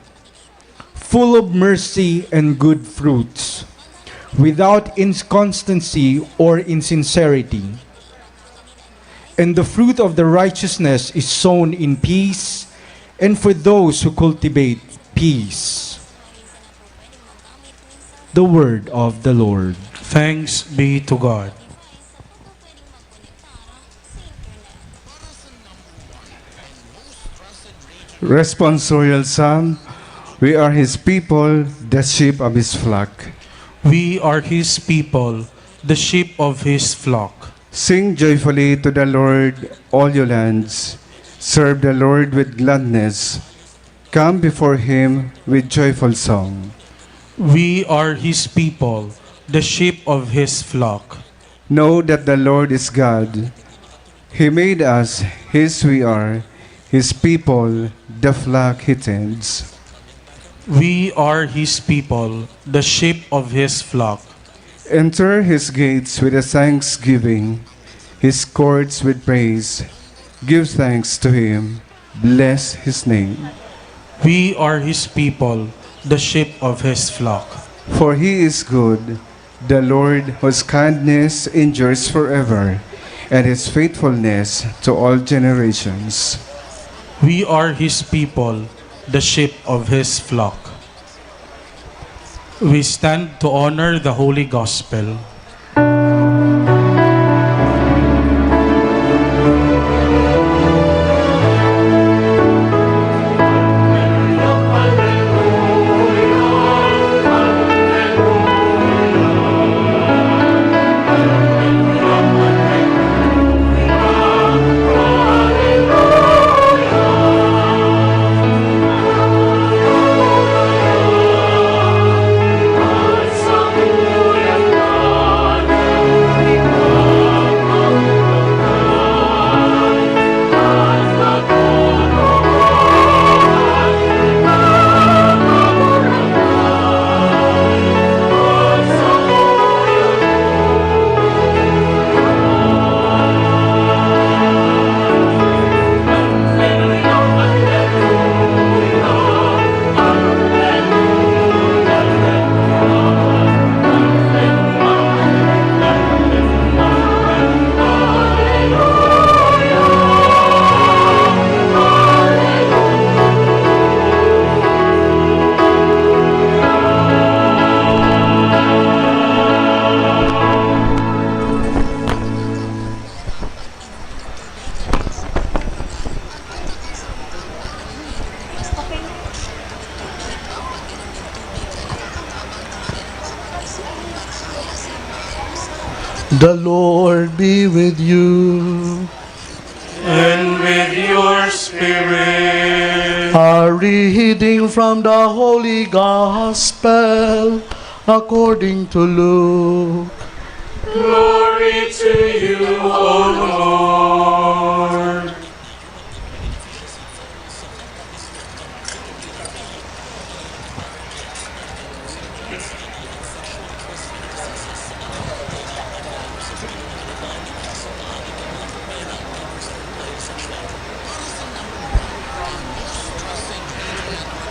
full of mercy and good fruits, without inconstancy or insincerity. And the fruit of the righteousness is sown in peace and for those who cultivate peace. The word of the Lord. Thanks be to God. Responsorial Psalm. We are His people, the sheep of His flock. We are His people, the sheep of His flock. Sing joyfully to the Lord, all you lands. Serve the Lord with gladness. Come before Him with joyful song. We are His people, the sheep of His flock. Know that the Lord is God. He made us, His we are, His people, the flock He tends. We are His people, the sheep of His flock. Enter His gates with a thanksgiving, His courts with praise. Give thanks to Him, bless His name. We are His people, the sheep of His flock. For He is good, the Lord, whose kindness endures forever, and His faithfulness to all generations. We are His people, the sheep of His flock. We stand to honor the Holy Gospel. The Lord be with you. And with your spirit. A reading from the Holy Gospel according to Luke. Glory to you, O Lord.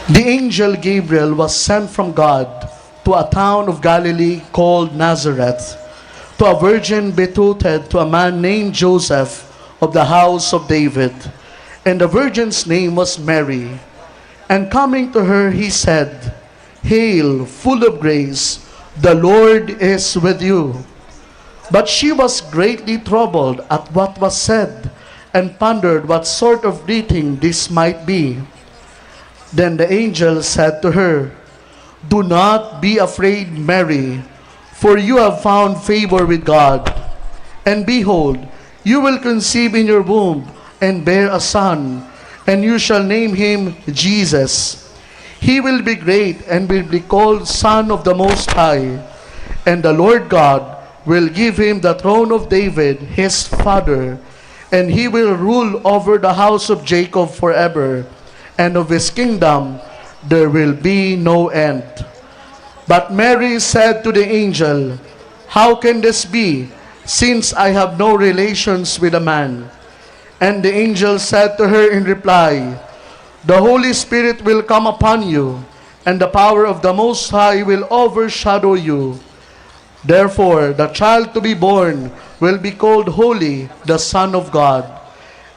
The angel Gabriel was sent from God to a town of Galilee called Nazareth, to a virgin betrothed to a man named Joseph of the house of David. And the virgin's name was Mary. And coming to her, he said, "Hail, full of grace, the Lord is with you." But she was greatly troubled at what was said, and pondered what sort of greeting this might be. Then the angel said to her, "Do not be afraid, Mary, for you have found favor with God. And behold, you will conceive in your womb and bear a son, and you shall name him Jesus. He will be great and will be called Son of the Most High, and the Lord God will give him the throne of David, his father, and he will rule over the house of Jacob forever, and of his kingdom there will be no end." But Mary said to the angel, "How can this be, since I have no relations with a man?" And the angel said to her in reply, "The Holy Spirit will come upon you, and the power of the Most High will overshadow you. Therefore, the child to be born will be called Holy, the Son of God.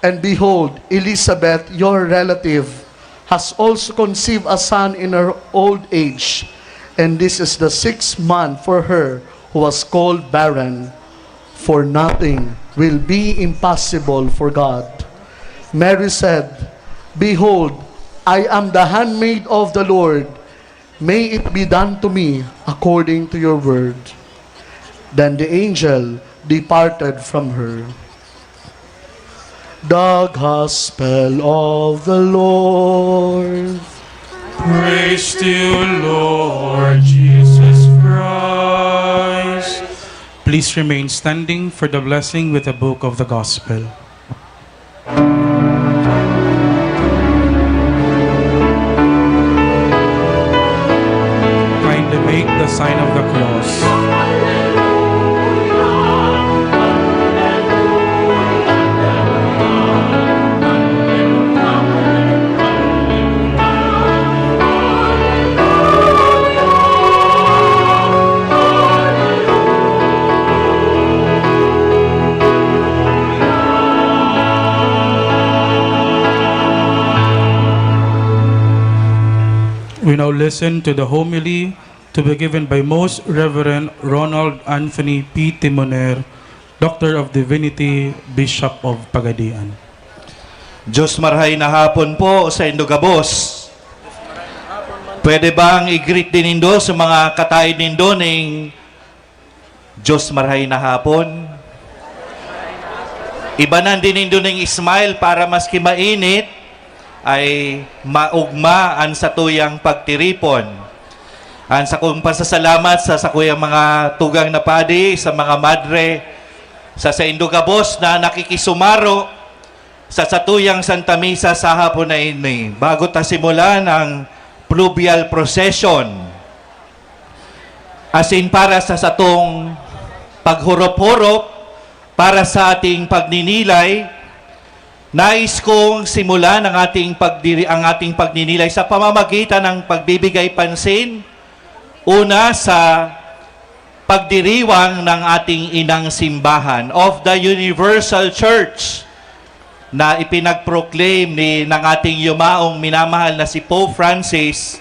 And behold, Elizabeth, your relative, has also conceived a son in her old age, and this is the sixth month for her who was called barren. For nothing will be impossible for God." Mary said, "Behold, I am the handmaid of the Lord. May it be done to me according to your word." Then the angel departed from her. The Gospel of the Lord. Praise to you, Lord Jesus Christ. Please remain standing for the blessing with the book of the Gospel. Kindly make the sign of the cross. We now listen to the homily to be given by Most Reverend Ronald Anthony P. Timoner, Doctor of Divinity, Bishop of Pagadian. Diyos marahay na hapon po sa indo gabos. Pwede bang i-greet din nindo sa mga kataid nindo ning Diyos marahay na hapon? Ibanan din nindo ning smile para maski mainit, ay maugma an satuyang pagtiripon. An sakong pasasalamat sa sakuyang mga tugang na padi, sa mga madre, sa saindo gabos na nakikisumaro sa satuyang Santa Misa sa hapon na ini. Bago ta simulan ang fluvial procession, asin para sa satong paghurop-hurop, para sa ating pagninilay, nais kong simulan ang ating pagdiri-, ang ating pagninilay sa pamamagitan ng pagbibigay pansin, una, sa pagdiriwang ng ating inang simbahan, of the Universal Church, na ipinag-proclaim ni, ng ating yumaong minamahal na si Pope Francis,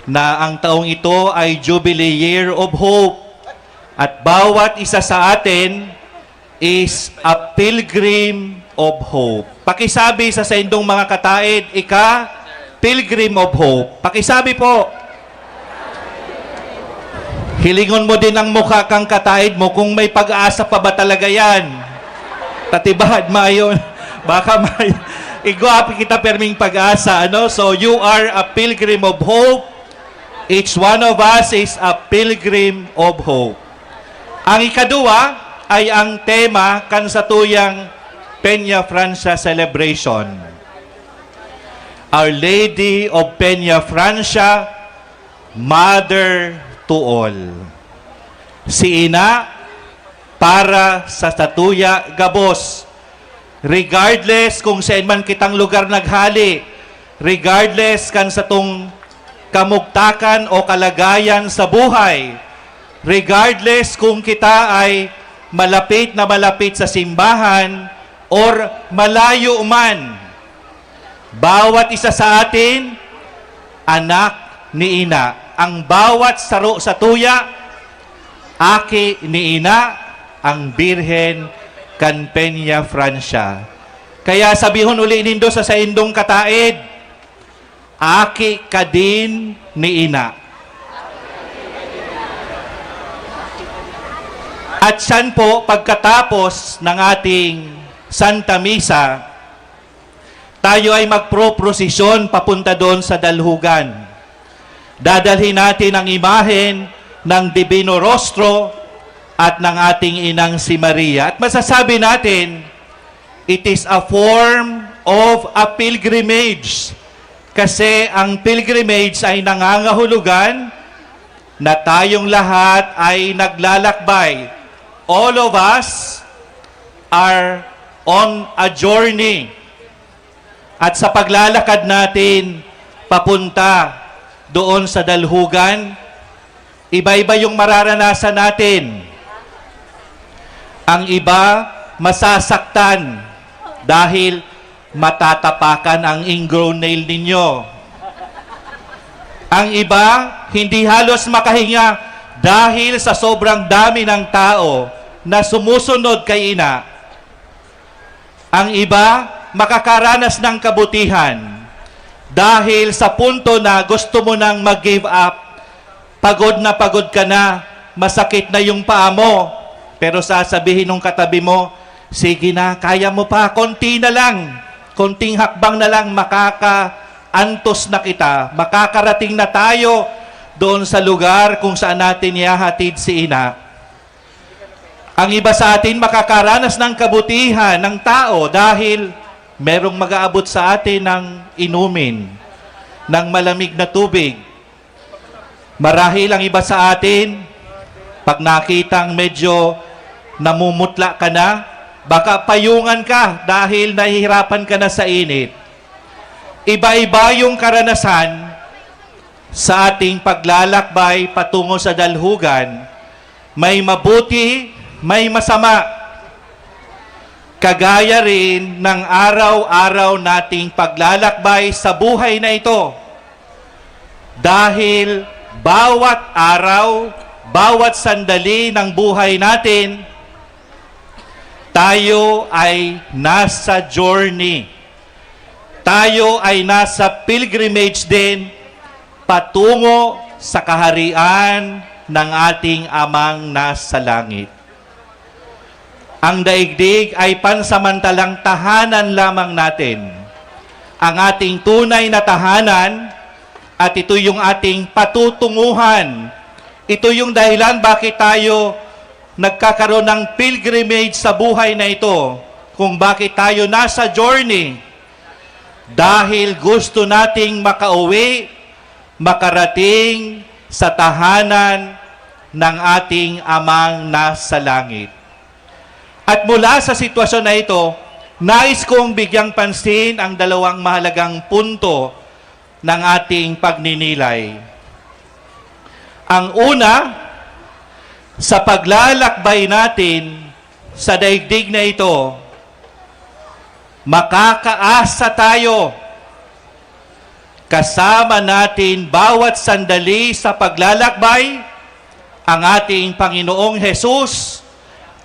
na ang taong ito ay Jubilee Year of Hope, at bawat isa sa atin is a pilgrim of hope. Pakisabi sa saindong mga kataid, "Ika, pilgrim of hope." Pakisabi po. Hilingon mo din ang mukha kang kataid mo kung may pag-asa pa ba talaga yan. Tatibahad mayon. Baka may igwa kita perming pag-asa, ano? So, you are a pilgrim of hope. Each one of us is a pilgrim of hope. Ang ikaduwa ay ang tema kan satuyang Peña Francia celebration. Our Lady of Peña Francia, Mother to all. Si Ina para sa satuya gabos, regardless kung saan man kitang lugar naghali, regardless kan satong kamugtakan o kalagayan sa buhay, regardless kung kita ay malapit na malapit sa simbahan or malayo man. Bawat isa sa atin, anak ni Ina. Ang bawat saro satuya, aki ni Ina, ang Birhen kan Peña Francia. Kaya sabihon uli nindo sa saindong kataed, "Aki ka din ni Ina." At siyan po, pagkatapos ng ating Santa Misa, tayo ay magproprosesyon papunta doon sa dalhugan. Dadalhin natin ang imahen ng Divino Rostro at ng ating Inang si Maria. At masasabi natin, it is a form of a pilgrimage. Kasi ang pilgrimage ay nangangahulugan na tayong lahat ay naglalakbay. All of us are on a journey. At sa paglalakad natin papunta doon sa dalhugan, iba-iba yung mararanasan natin. Ang iba masasaktan dahil matatapakan ang ingrown nail ninyo. Ang iba hindi halos makahinga dahil sa sobrang dami ng tao na sumusunod kay Ina. Ang iba makakaranas ng kabutihan dahil sa punto na gusto mo nang mag-give up, pagod na pagod ka na, masakit na yung paa mo, pero sasabihin nung katabi mo, "Sige na, kaya mo pa, konti na lang, konting hakbang na lang, makakaantos na kita, makakarating na tayo doon sa lugar kung saan natin ihahatid si Ina." Ang iba sa atin makakaranas ng kabutihan ng tao dahil merong mag-aabot sa atin ng inumin, ng malamig na tubig. Marahil ang iba sa atin, pag nakitang medyo namumutla ka na, baka payungan ka dahil nahihirapan ka na sa init. Iba-iba yung karanasan sa ating paglalakbay patungo sa dalhugan, may mabuti, may masama. Kagaya rin ng araw-araw nating paglalakbay sa buhay na ito. Dahil bawat araw, bawat sandali ng buhay natin, tayo ay nasa journey. Tayo ay nasa pilgrimage din patungo sa kaharian ng ating Amang nasa langit. Ang daigdig ay pansamantalang tahanan lamang natin. Ang ating tunay na tahanan, at ito yung ating patutunguhan. Ito yung dahilan bakit tayo nagkakaroon ng pilgrimage sa buhay na ito, kung bakit tayo nasa journey. Dahil gusto nating makauwi, makarating sa tahanan ng ating Amang nasa langit. At mula sa sitwasyon na ito, nais kong bigyang pansin ang dalawang mahalagang punto ng ating pagninilay. Ang una, sa paglalakbay natin sa daigdig na ito, makakaasa tayo. Kasama natin bawat sandali sa paglalakbay ang ating Panginoong Jesus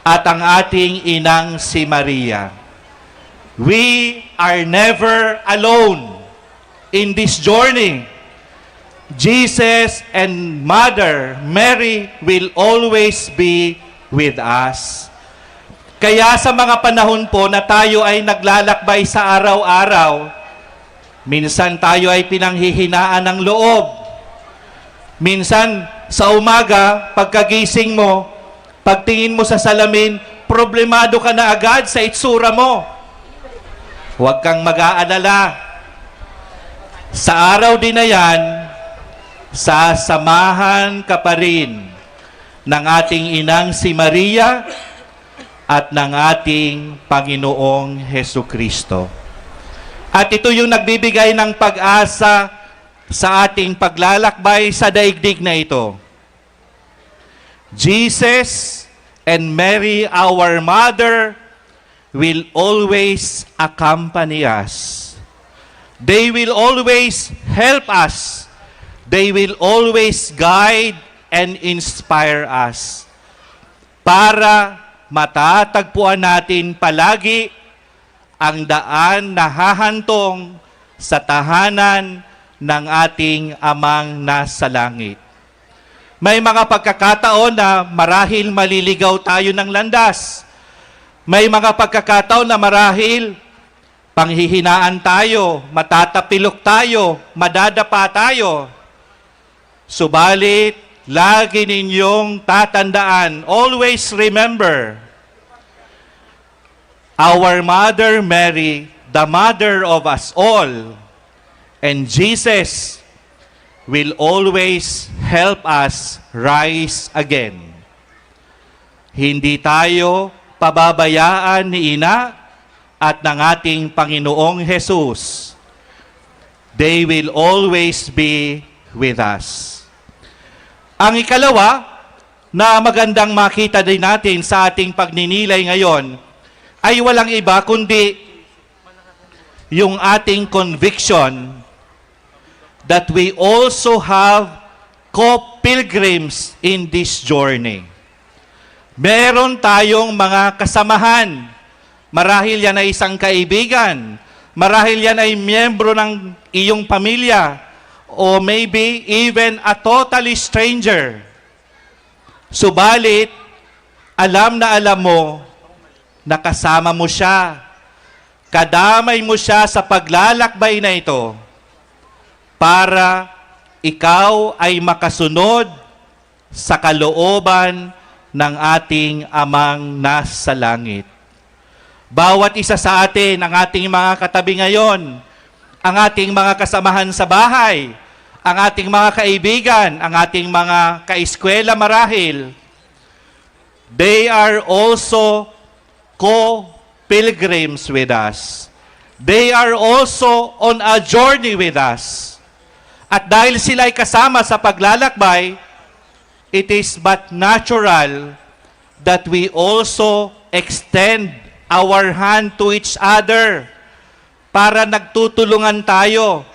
at ang ating Inang si Maria. We are never alone in this journey. Jesus and Mother Mary will always be with us. Kaya sa mga panahon po na tayo ay naglalakbay sa araw-araw, minsan tayo ay pinanghihinaan ng loob. Minsan, sa umaga, pagkagising mo, pagtingin mo sa salamin, problemado ka na agad sa itsura mo. Huwag kang mag-aalala. Sa araw din na yan, sasamahan ka pa rin ng ating inang si Maria at ng ating Panginoong Hesukristo. At ito yung nagbibigay ng pag-asa sa ating paglalakbay sa daigdig na ito. Jesus and Mary, our Mother, will always accompany us. They will always help us. They will always guide and inspire us para matatagpuan natin palagi ang daan na hahantong sa tahanan ng ating Amang nasa langit. May mga pagkakataon na marahil maliligaw tayo ng landas. May mga pagkakataon na marahil panghihinaan tayo, matatapilok tayo, madadapa tayo. Subalit, lagi ninyong tatandaan, always remember, our Mother Mary, the Mother of us all, and Jesus will always help us rise again. Hindi tayo pababayaan ni Ina at ng ating Panginoong Jesus. They will always be with us. Ang ikalawa na magandang makita din natin sa ating pagninilay ngayon ay walang iba kundi yung ating conviction that we also have co-pilgrims in this journey. Meron tayong mga kasamahan. Marahil yan ay isang kaibigan. Marahil yan ay miyembro ng iyong pamilya. O maybe even a totally stranger. Subalit, alam na alam mo na kasama mo siya. Kadamay mo siya sa paglalakbay na ito para ikaw ay makasunod sa kalooban ng ating Amang nasa langit. Bawat isa sa atin, ang ating mga katabi ngayon, ang ating mga kasamahan sa bahay, ang ating mga kaibigan, ang ating mga kaeskwela marahil, they are also co-pilgrims with us. They are also on a journey with us. At dahil sila ay kasama sa paglalakbay, it is but natural that we also extend our hand to each other para nagtutulungan tayo,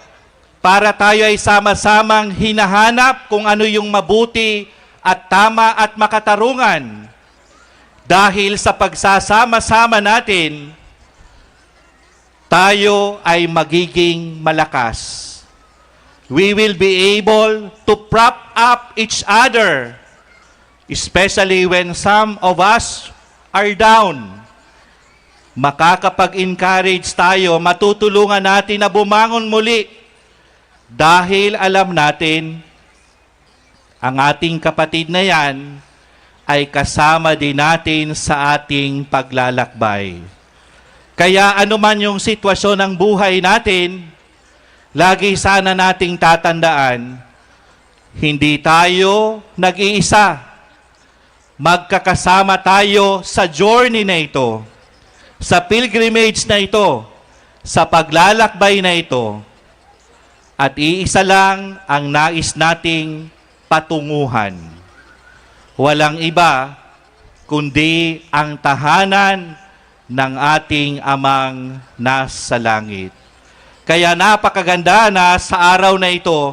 para tayo ay sama-samang hinahanap kung ano yung mabuti at tama at makatarungan. Dahil sa pagsasama-sama natin, tayo ay magiging malakas. We will be able to prop up each other, especially when some of us are down. Makakapag-encourage tayo, matutulungan natin na bumangon muli dahil alam natin, ang ating kapatid na yan ay kasama din natin sa ating paglalakbay. Kaya anuman yung sitwasyon ng buhay natin, lagi sana nating tatandaan, hindi tayo nag-iisa. Magkakasama tayo sa journey na ito, sa pilgrimage na ito, sa paglalakbay na ito. At iisa lang ang nais nating patunguhan. Walang iba kundi ang tahanan ng ating Amang nasa langit. Kaya napakaganda na sa araw na ito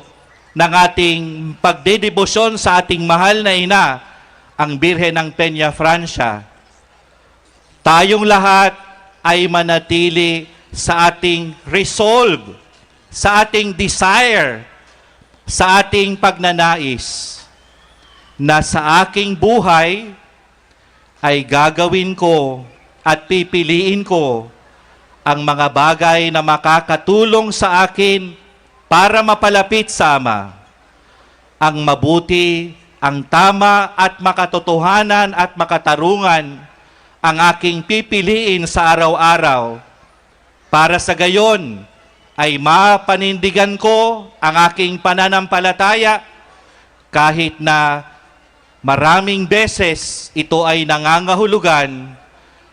ng ating pagdedebosyon sa ating mahal na ina, ang Birhen ng Peña Francia. Tayong lahat ay manatili sa ating resolve, sa ating desire sa ating pagnanais na sa aking buhay ay gagawin ko at pipiliin ko ang mga bagay na makakatulong sa akin para mapalapit sa Ama. Ang mabuti, ang tama at makatotohanan at makatarungan ang aking pipiliin sa araw-araw, para sa gayon ay mapanindigan ko ang aking pananampalataya, kahit na maraming beses ito ay nangangahulugan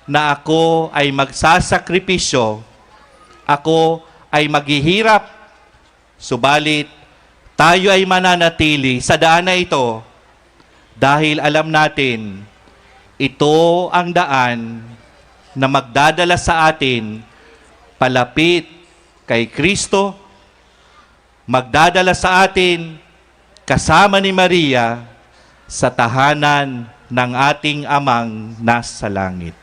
na ako ay magsasakripisyo, ako ay maghihirap, subalit tayo ay mananatili sa daan na ito dahil alam natin ito ang daan na magdadala sa atin palapit kay Kristo, magdadala sa atin kasama ni Maria sa tahanan ng ating Amang nasa langit.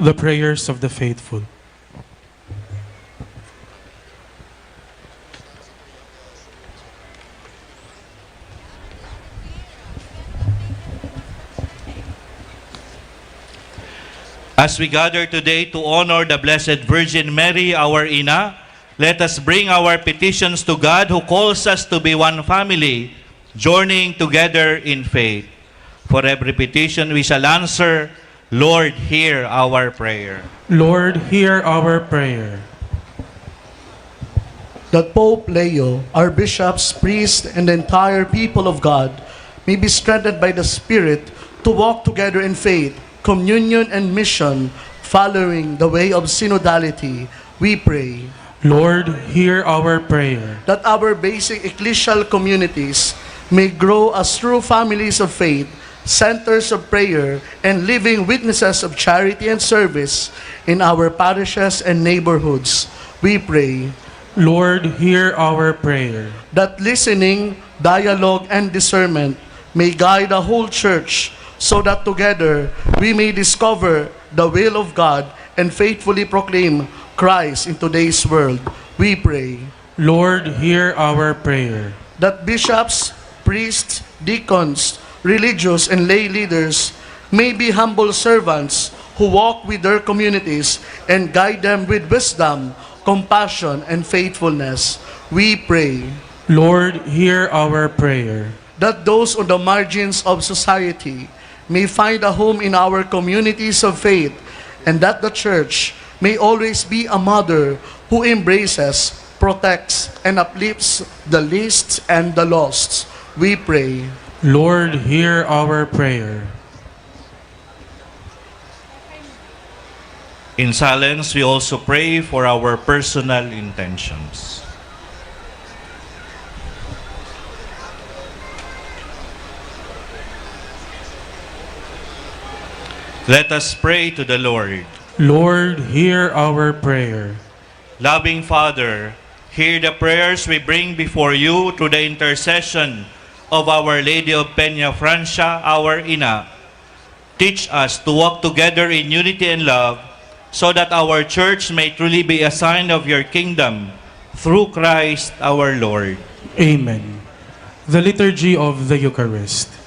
The prayers of the faithful. As we gather today to honor the Blessed Virgin Mary, our Ina, let us bring our petitions to God, who calls us to be one family, journeying together in faith. For every petition we shall answer, "Lord, hear our prayer." Lord, hear our prayer. That Pope Leo, our bishops, priests, and the entire people of God may be strengthened by the Spirit to walk together in faith, communion, and mission, following the way of synodality, we pray. Lord, hear our prayer. That our basic ecclesial communities may grow as true families of faith, centers of prayer, and living witnesses of charity and service in our parishes and neighborhoods, we pray. Lord, hear our prayer. That listening, dialogue, and discernment may guide the whole church, so that together we may discover the will of God and faithfully proclaim Christ in today's world, we pray. Lord, hear our prayer. That bishops, priests, deacons, religious, and lay leaders may be humble servants who walk with their communities and guide them with wisdom, compassion, and faithfulness, we pray. Lord, hear our prayer. That those on the margins of society may find a home in our communities of faith, and that the church may always be a mother who embraces, protects, and uplifts the least and the lost, we pray. Lord, hear our prayer. In silence, we also pray for our personal intentions. Let us pray to the Lord. Lord, hear our prayer. Loving Father, hear the prayers we bring before you through the intercession of Our Lady of Peña Francia, our Ina. Teach us to walk together in unity and love, so that our church may truly be a sign of your kingdom, through Christ our Lord. Amen. The Liturgy of the Eucharist.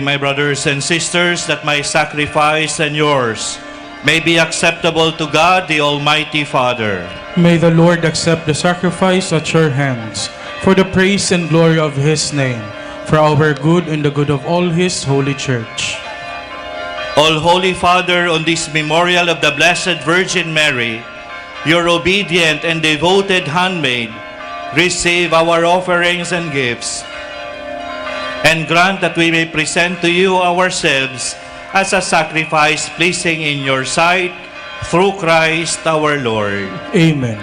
My brothers and sisters, that my sacrifice and yours may be acceptable to God, the Almighty Father. May the Lord accept the sacrifice at your hands for the praise and glory of his name, for our good and the good of all his holy church. All Holy Father, on this memorial of the Blessed Virgin Mary, your obedient and devoted handmaid, receive our offerings and gifts, and grant that we may present to you ourselves as a sacrifice pleasing in your sight, through Christ our Lord. Amen.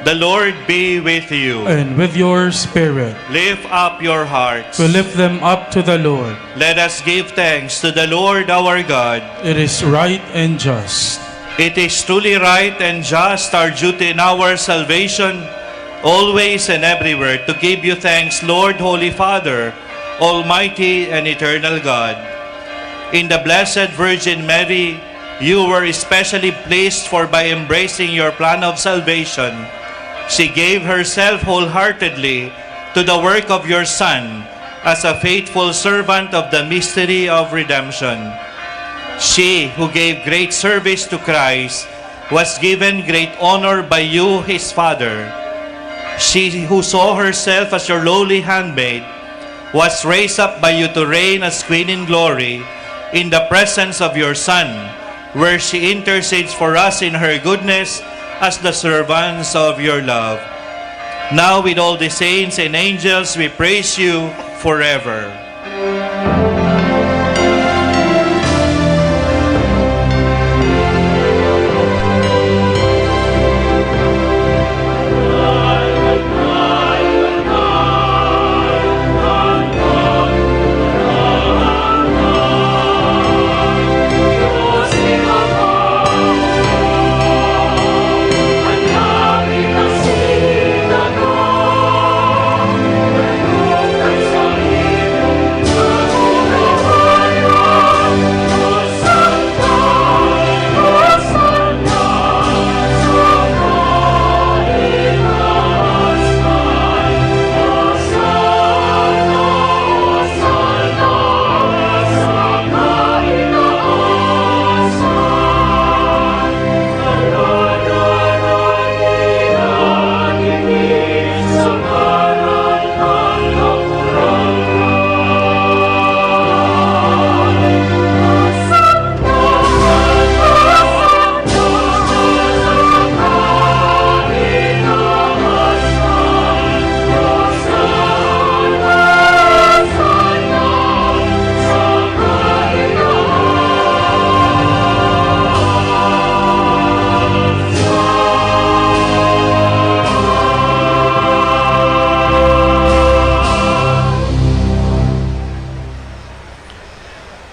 The Lord be with you. And with your spirit. Lift up your hearts. We lift them up to the Lord. Let us give thanks to the Lord our God. It is right and just. It is truly right and just, our duty and our salvation, always and everywhere, to give you thanks, Lord, Holy Father, Almighty and eternal God. In the Blessed Virgin Mary, you were especially pleased, for by embracing your plan of salvation, she gave herself wholeheartedly to the work of your Son as a faithful servant of the mystery of redemption. She who gave great service to Christ was given great honor by you, his Father. She who saw herself as your lowly handmaid was raised up by you to reign as Queen in glory in the presence of your Son, where she intercedes for us in her goodness as the servants of your love. Now, with all the saints and angels, we praise you forever.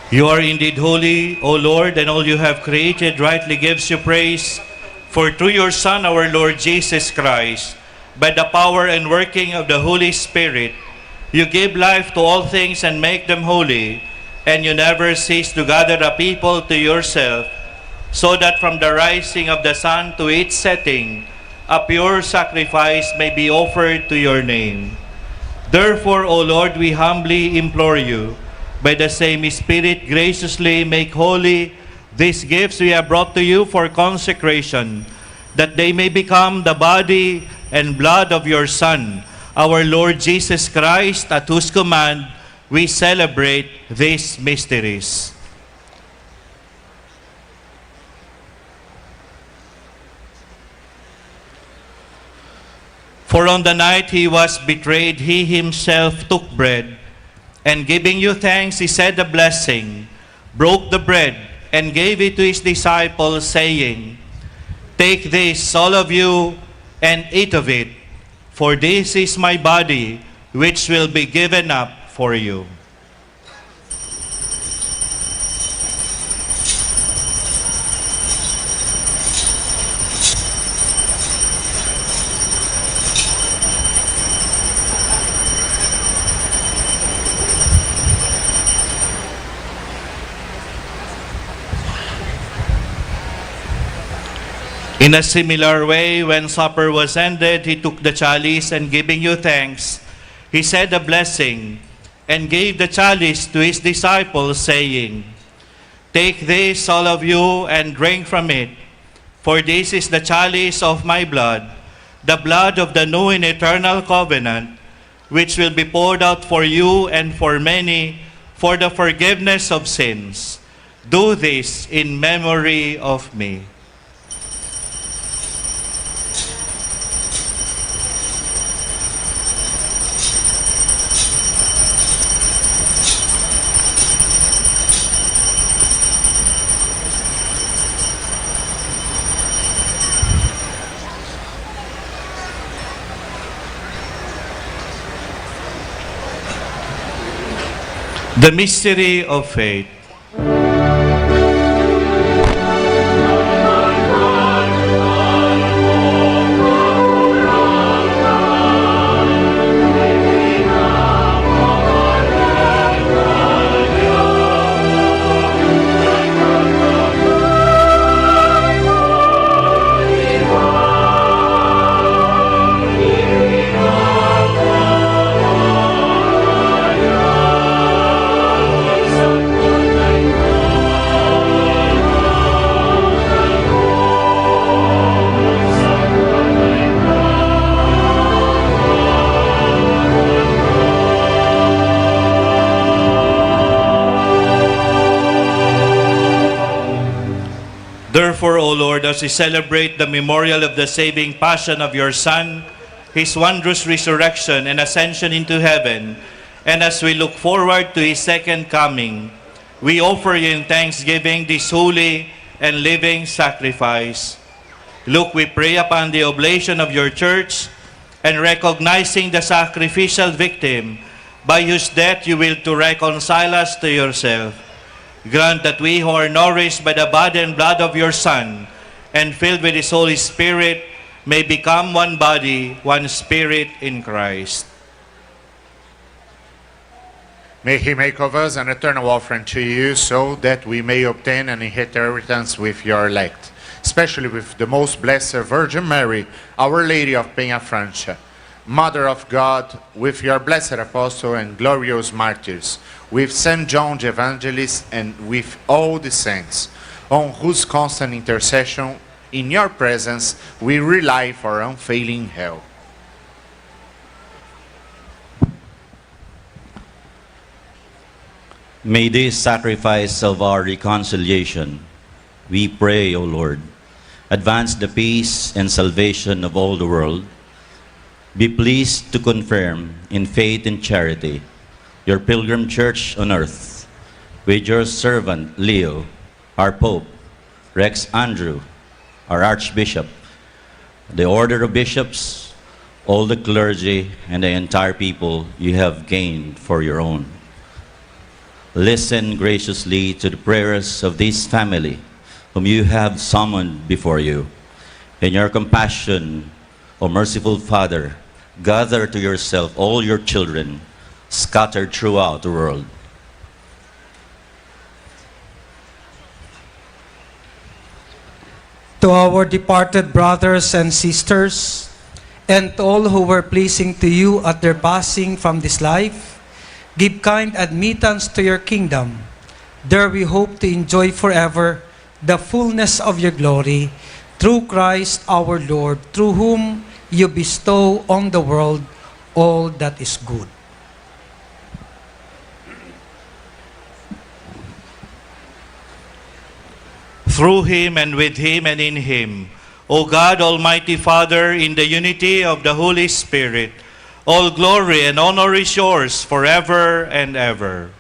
You are indeed holy, O Lord, and all you have created rightly gives you praise. For through your Son, our Lord Jesus Christ, by the power and working of the Holy Spirit, you give life to all things and make them holy, and you never cease to gather a people to yourself, so that from the rising of the sun to its setting, a pure sacrifice may be offered to your name. Therefore, O Lord, we humbly implore you, by the same Spirit, graciously make holy these gifts we have brought to you for consecration, that they may become the body and blood of your Son, our Lord Jesus Christ, at whose command we celebrate these mysteries. For on the night he was betrayed, he himself took bread, and giving you thanks, he said a blessing, broke the bread, and gave it to his disciples, saying, "Take this, all of you, and eat of it, for this is my body, which will be given up for you." In a similar way, when supper was ended, he took the chalice, and giving you thanks, he said a blessing, and gave the chalice to his disciples, saying, "Take this, all of you, and drink from it, for this is the chalice of my blood, the blood of the new and eternal covenant, which will be poured out for you and for many for the forgiveness of sins. Do this in memory of me." The mystery of faith. Therefore, O Lord, as we celebrate the memorial of the saving passion of your Son, his wondrous resurrection and ascension into heaven, and as we look forward to his second coming, we offer you in thanksgiving this holy and living sacrifice. Look, we pray, upon the oblation of your church, and recognizing the sacrificial victim by whose death you will to reconcile us to yourself. Grant that we who are nourished by the body and blood of your Son and filled with his Holy Spirit may become one body, one spirit in Christ. May he make of us an eternal offering to you, so that we may obtain an inheritance with your elect, especially with the most blessed Virgin Mary, Our Lady of Peñafrancia, Mother of God, with your blessed apostle and glorious martyrs, with Saint John the Evangelist, and with all the saints, on whose constant intercession in your presence we rely for unfailing help. May this sacrifice of our reconciliation, we pray, O Lord, advance the peace and salvation of all the world. Be pleased to confirm in faith and charity your pilgrim church on earth, with your servant Leo, our Pope, Rex Andrew, our Archbishop, the Order of Bishops, all the clergy, and the entire people you have gained for your own. Listen graciously to the prayers of this family whom you have summoned before you. In your compassion, O merciful Father, gather to yourself all your children scattered throughout the world. To our departed brothers and sisters, and to all who were pleasing to you at their passing from this life, give kind admittance to your kingdom. There we hope to enjoy forever the fullness of your glory, through Christ our Lord, through whom you bestow on the world all that is good. Through him, and with him, and in him, O God, Almighty Father, in the unity of the Holy Spirit, all glory and honor is yours forever and ever.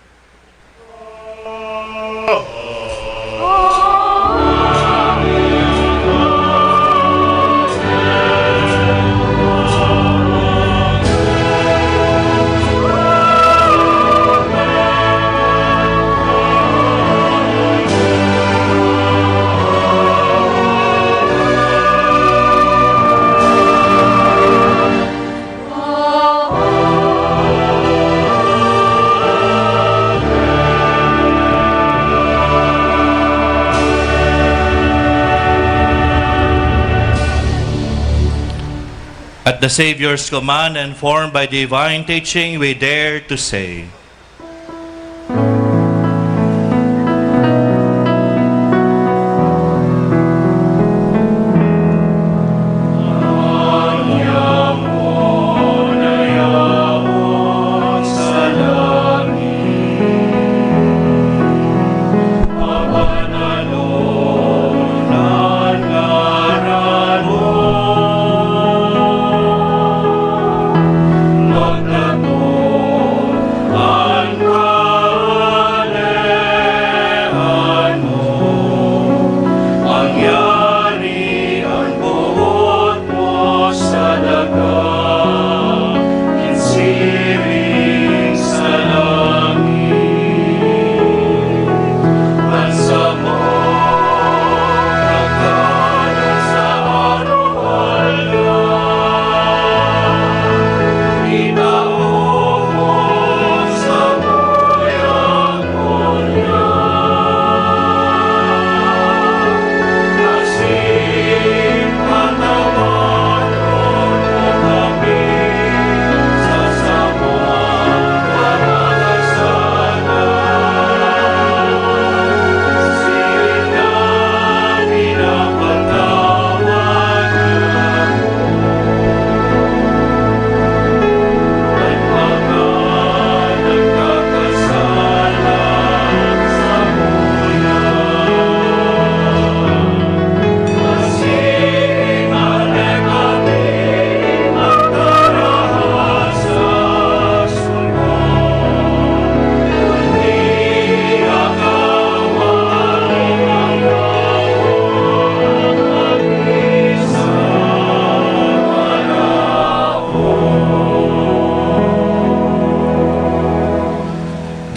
At the Savior's command, and formed by divine teaching, we dare to say,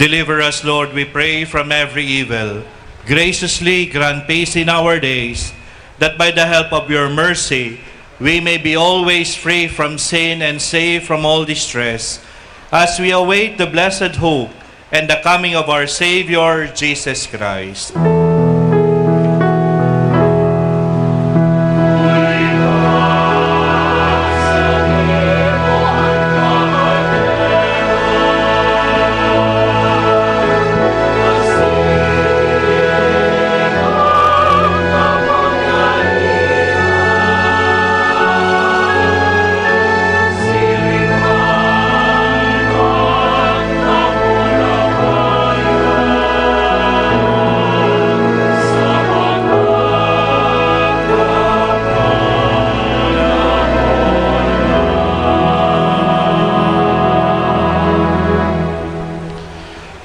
Deliver us, Lord, we pray, from every evil. Graciously grant peace in our days, that by the help of your mercy, we may be always free from sin and safe from all distress, as we await the blessed hope and the coming of our Savior, Jesus Christ.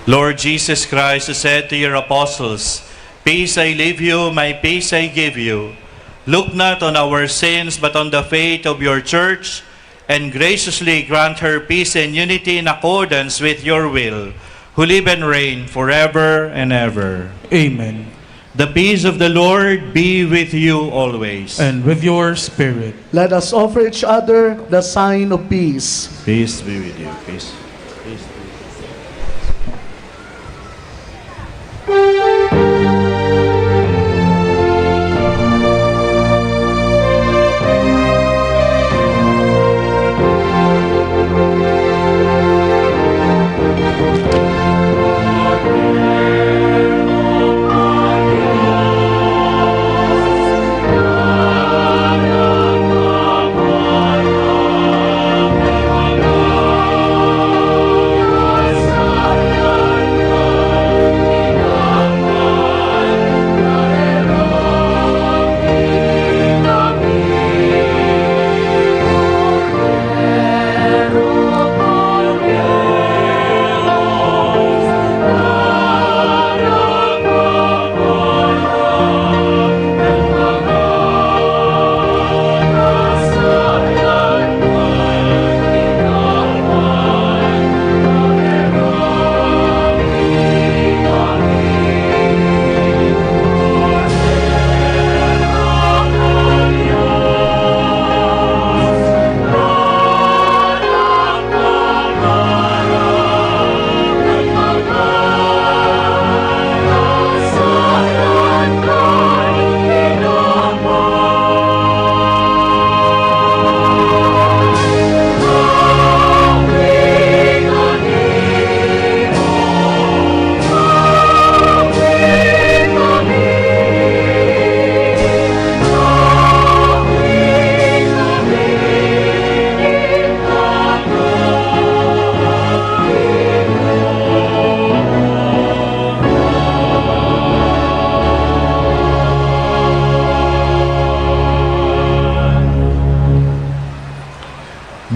Lord Jesus Christ, who said to your apostles, "Peace I leave you, my peace I give you." Look not on our sins, but on the faith of your church, and graciously grant her peace and unity in accordance with your will, who live and reign forever and ever. Amen. The peace of the Lord be with you always. And with your spirit. Let us offer each other the sign of peace. Peace be with you. Peace. Peace be with you.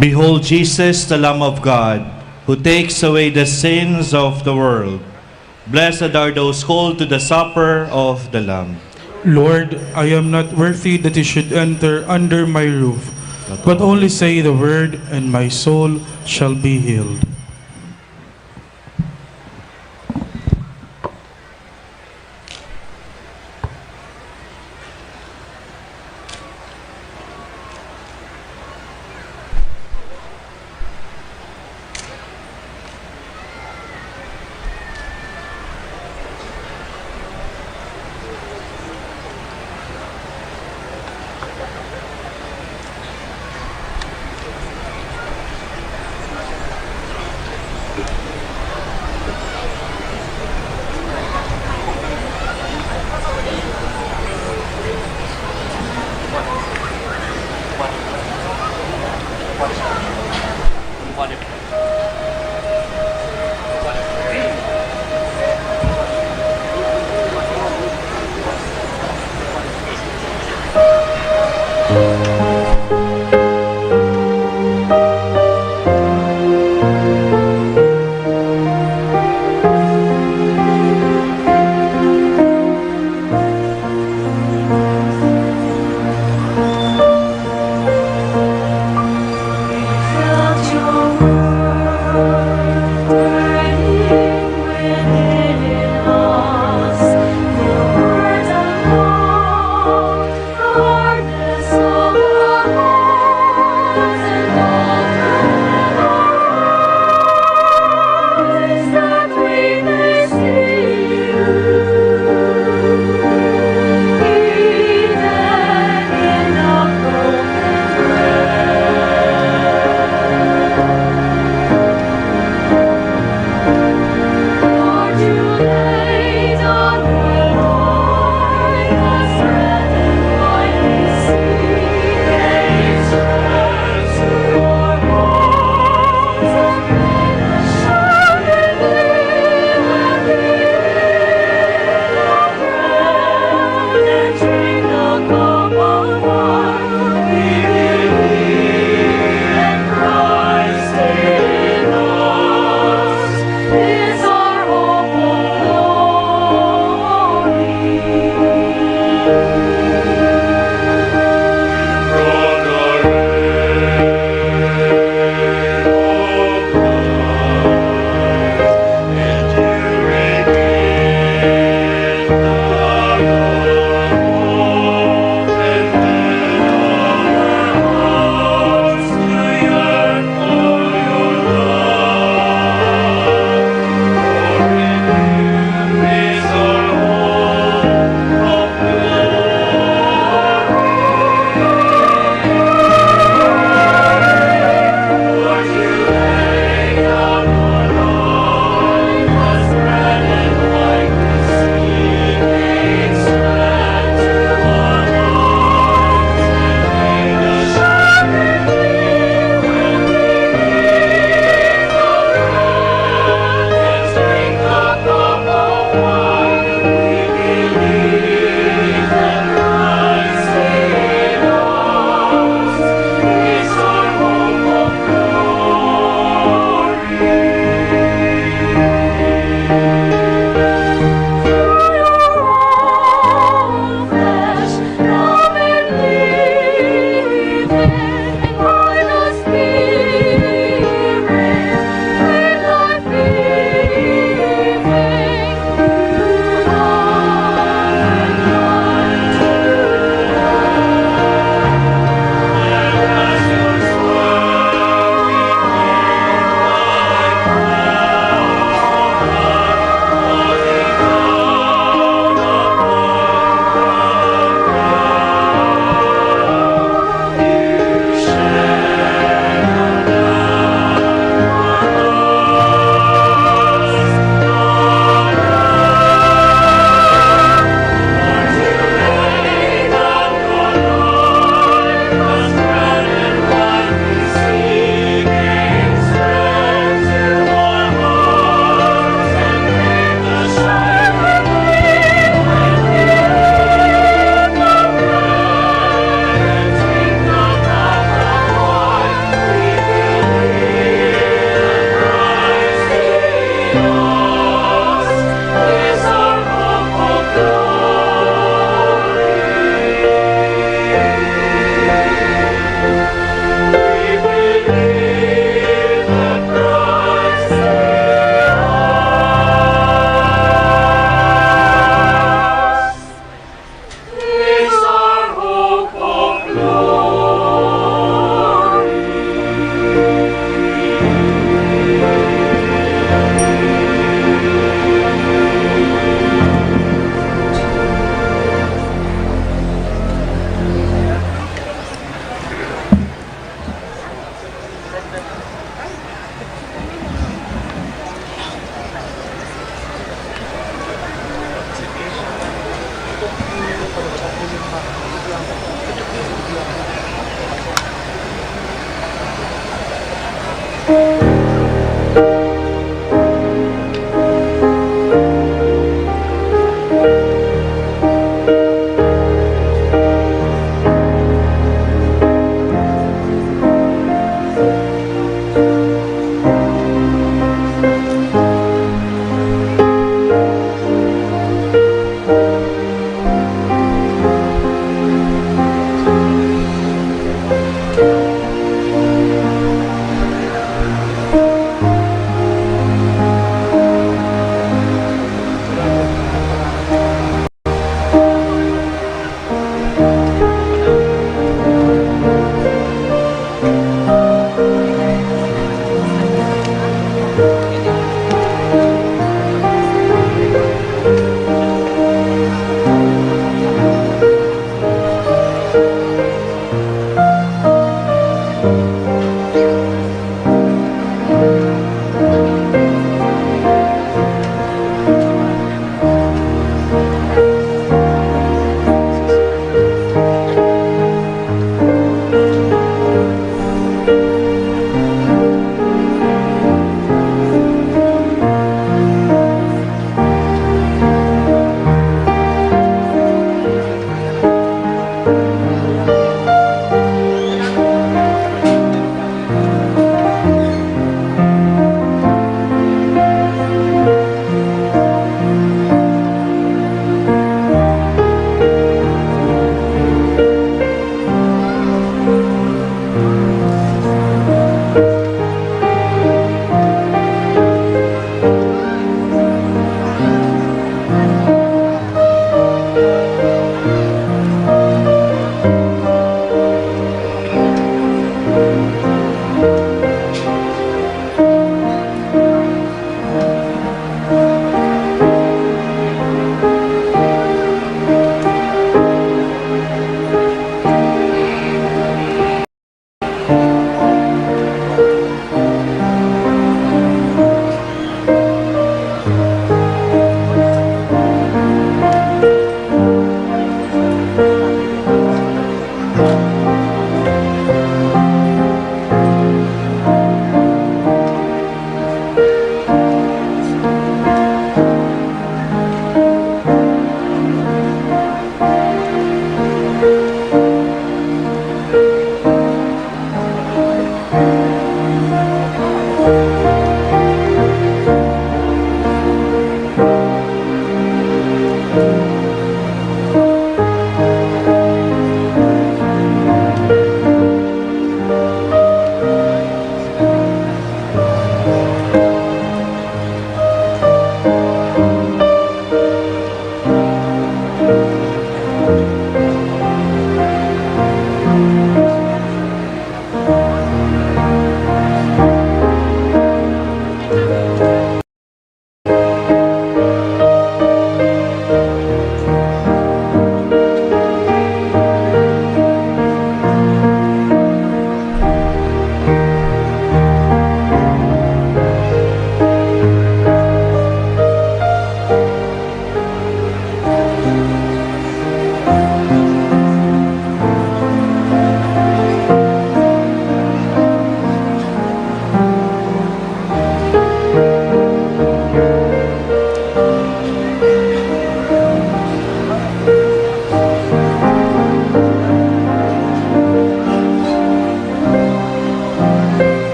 Behold Jesus, the Lamb of God, who takes away the sins of the world. Blessed are those called to the supper of the Lamb. Lord, I am not worthy that you should enter under my roof, but only say the word, and my soul shall be healed.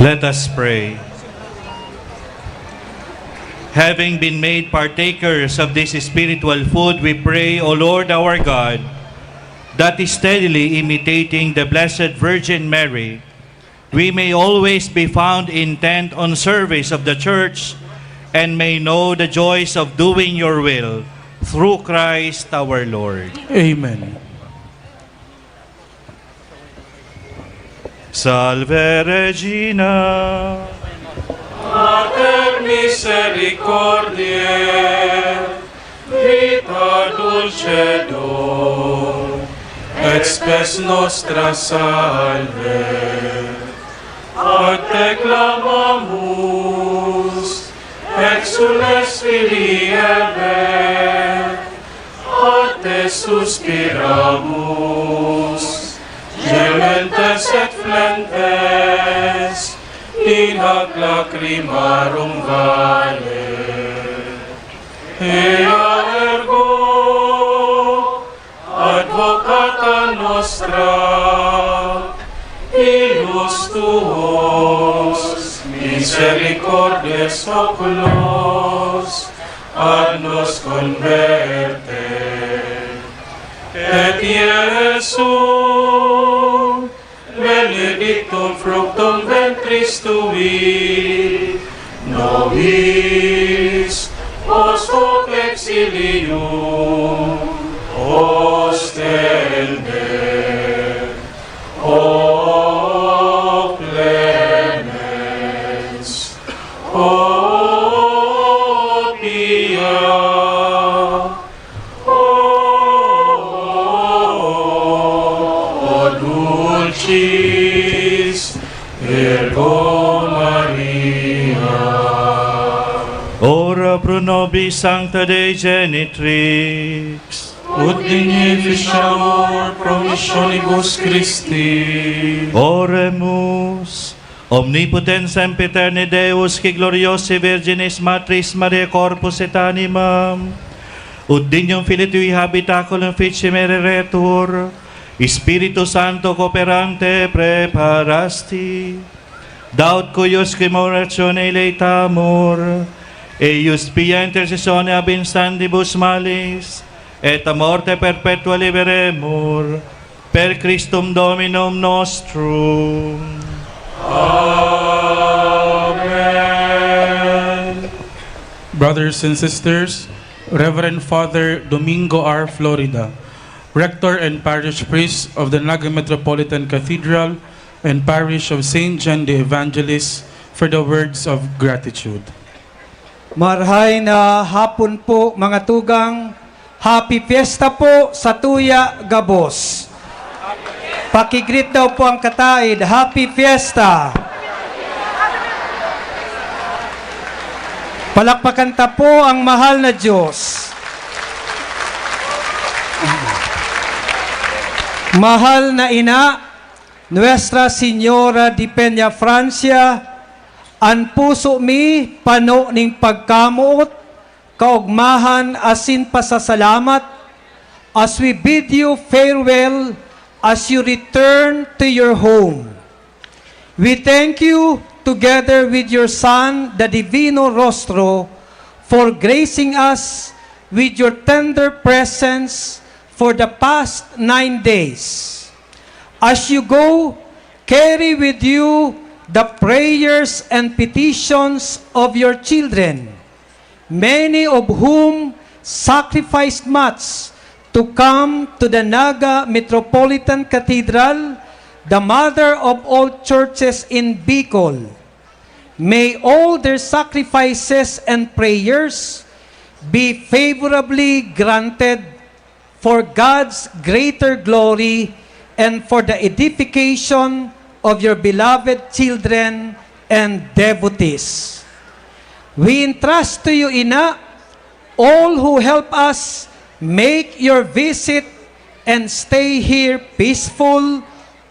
Let us pray. Having been made partakers of this spiritual food, we pray, O Lord our God, that steadily imitating the Blessed Virgin Mary, we may always be found intent on service of the Church and may know the joys of doing your will through Christ our Lord. Amen. Salve Regina. Mater misericordiae, Vita dulcedo, et spes nostra salve. Ad te clamamus, exsules Filii Hevae, ad te suspiramus, gementes et flentes in hac lacrimarum vale. Ea ergo advocata nostra, ilus tuos, misericordes oculos, ad nos converte. Et Iesum, benedictum fructum ventris tui, nobis post hoc exilium ostende. O clemens, O pia, O dulcis Virgo Maria. Ora pro nobis, Sancta Dei Genitrix. Ut dignificatur promissionibus Christi. Oremus. Omnipotens sempiterni Deus, qui gloriosae Virginis Matris Mariae corpus et anima, ut dignum Filii tui habitaculum ficiem ereretur, Spiritu Sancto cooperante preparasti. Daut cuius qui mortione eleita amor, eius pia intercessione ab instantibus malis, et a morte perpetua liberemur, per Christum Dominum nostrum. Amen. Brothers and sisters, Reverend Father Domingo R. Florida, Rector and Parish Priest of the Naga Metropolitan Cathedral and Parish of Saint John the Evangelist, for the words of gratitude. Marhay na hapon po, mga tugang. Happy Fiesta po sa tuya gabos. Paki-greet daw po ang kataid, "Happy Fiesta!" Palakpakan ta po ang mahal na Diyos. Mahal na ina, Nuestra Señora de Peña Francia, an puso mi pano nin pagkamoot, kaogmahan asin pasasalamat as we bid you farewell as you return to your home. We thank you, together with your son, the Divino Rostro, for gracing us with your tender presence for the past nine days. As you go, carry with you the prayers and petitions of your children, many of whom sacrificed much to come to the Naga Metropolitan Cathedral, the mother of all churches in Bicol. May all their sacrifices and prayers be favorably granted for God's greater glory and for the edification of your beloved children and devotees. We entrust to you, Ina, all who help us make your visit and stay here peaceful,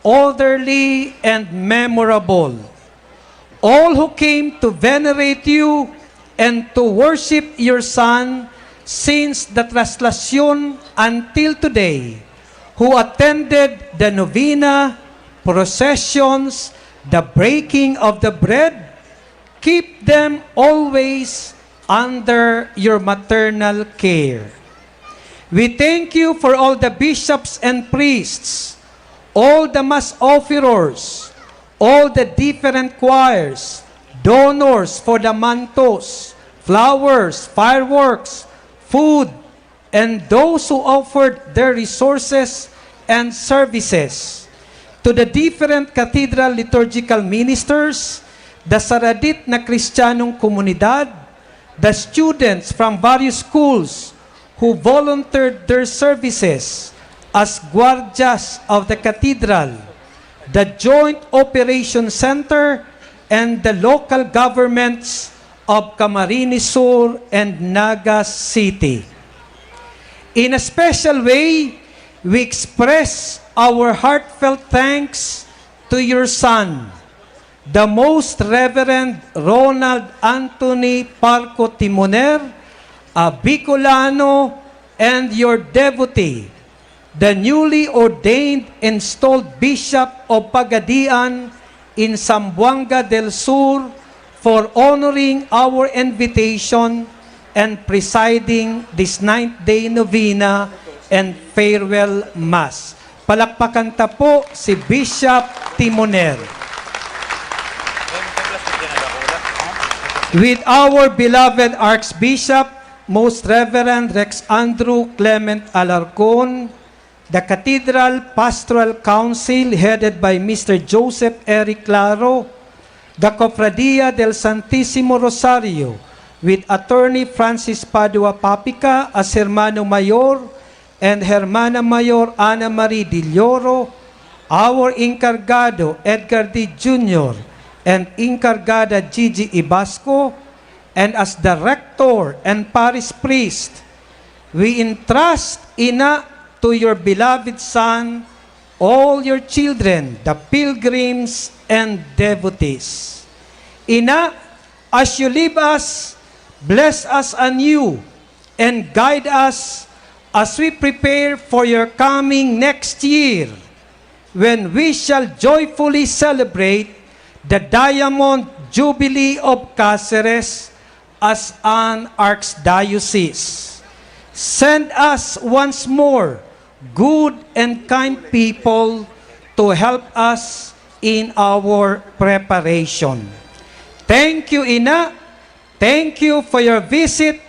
orderly, and memorable. All who came to venerate you and to worship your son since the traslacion until today, who attended the novena, processions, the breaking of the bread, keep them always under your maternal care. We thank you for all the bishops and priests, all the mass offerers, all the different choirs, donors for the mantos, flowers, fireworks, food, and those who offered their resources and services. To the different cathedral liturgical ministers, the saradit na Kristiyanong komunidad, the students from various schools who volunteered their services as guardias of the cathedral, the Joint Operation Center, and the local governments of Camarines Sur and Naga City. In a special way, we express our heartfelt thanks to your son, the Most Reverend Ronald Anthony Parco Timoner, a Bicolano and your devotee, the newly ordained installed Bishop of Pagadian in Zamboanga del Sur, for honoring our invitation and presiding this ninth day novena and farewell mass. Palakpakan ta po si Bishop Timoner. With our beloved Archbishop, Most Reverend Rex Andrew Clement Alarcon, the Cathedral Pastoral Council headed by Mister Joseph Eric Claro, the Cofradia del Santisimo Rosario with Attorney Francis Padua Papica as Hermano Mayor and Hermana Mayor Ana Marie Dilioro, our Encargado Edgar D. Junior and Encargada Gigi Ibasco, and as the Rector and Parish Priest, we entrust, Ina, to your beloved son all your children, the pilgrims and devotees. Ina, as you leave us, bless us anew and guide us as we prepare for your coming next year, when we shall joyfully celebrate the Diamond Jubilee of Caceres as an Archdiocese. Send us once more good and kind people to help us in our preparation. Thank you, Ina. Thank you for your visit.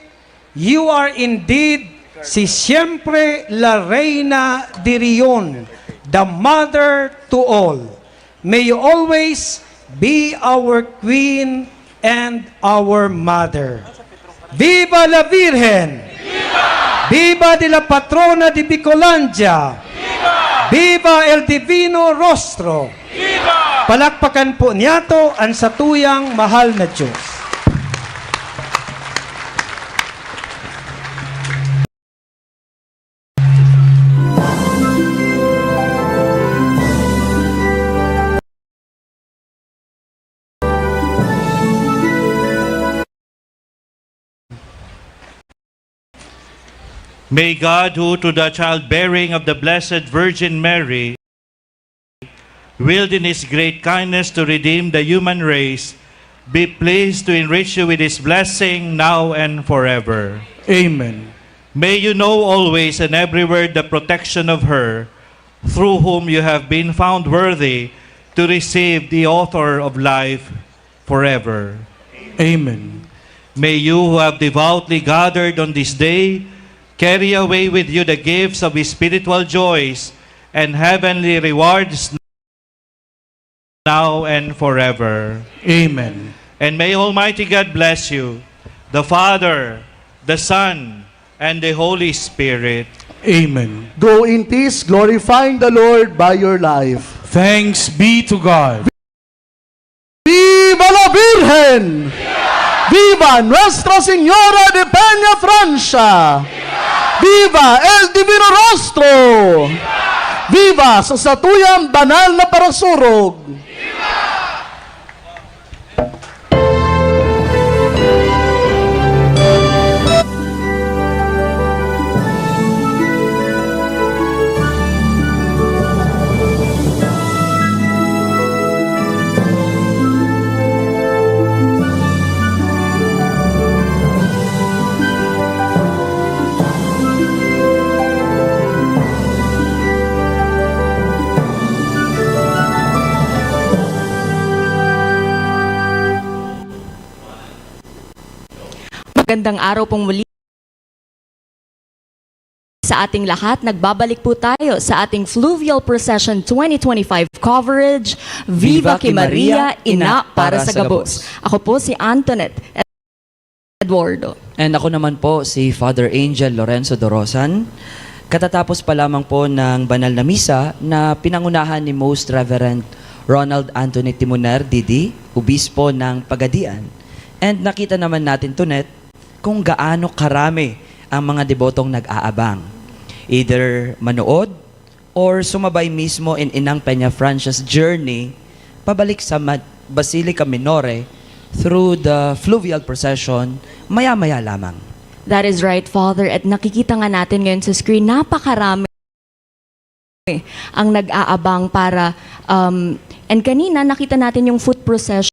You are indeed si Siempre La Reina de Rion, the mother to all. May you always be our queen and our mother. Viva la Virgen! Viva! Viva de la Patrona de Bicolandia! Viva! Viva el Divino Rostro! Viva! Palakpakan po niyato an satuyang mahal na Diyos. May God, who through the childbearing of the Blessed Virgin Mary, willed in His great kindness to redeem the human race, be pleased to enrich you with His blessing now and forever. Amen. May you know always and everywhere the protection of her through whom you have been found worthy to receive the Author of life forever. Amen. May you who have devoutly gathered on this day carry away with you the gifts of spiritual joys and heavenly rewards now and forever. Amen. And may Almighty God bless you, the Father, the Son, and the Holy Spirit. Amen. Go in peace, glorifying the Lord by your life. Thanks be to God. Viva la Virgen! Viva Nuestra Señora de Peña Francia! Viva el Divino Rostro! Viva sa satuyang banal na parasurog! Magandang araw pong muli sa ating lahat. Nagbabalik po tayo sa ating Fluvial Procession twenty twenty-five coverage. Viva ki Maria, Ina para sa gabos. Ako po si Antoinette Eduardo. And ako naman po si Father Angel Lorenzo Dorosan. Katatapos pa lamang po ng banal na misa na pinangunahan ni Most Reverend Ronald Anthony Timoner, D D, Obispo ng Pagadian. And nakita naman natin, Tonet, kung gaano karami ang mga debotong nag-aabang. Either manood or sumabay mismo in Inang Peñafrancia's journey pabalik sa Ma-, Basilica Minore through the fluvial procession maya-maya lamang. That is right, Father. At nakikita nga natin ngayon sa screen, napakarami ang nag-aabang para, um, and kanina nakita natin yung foot procession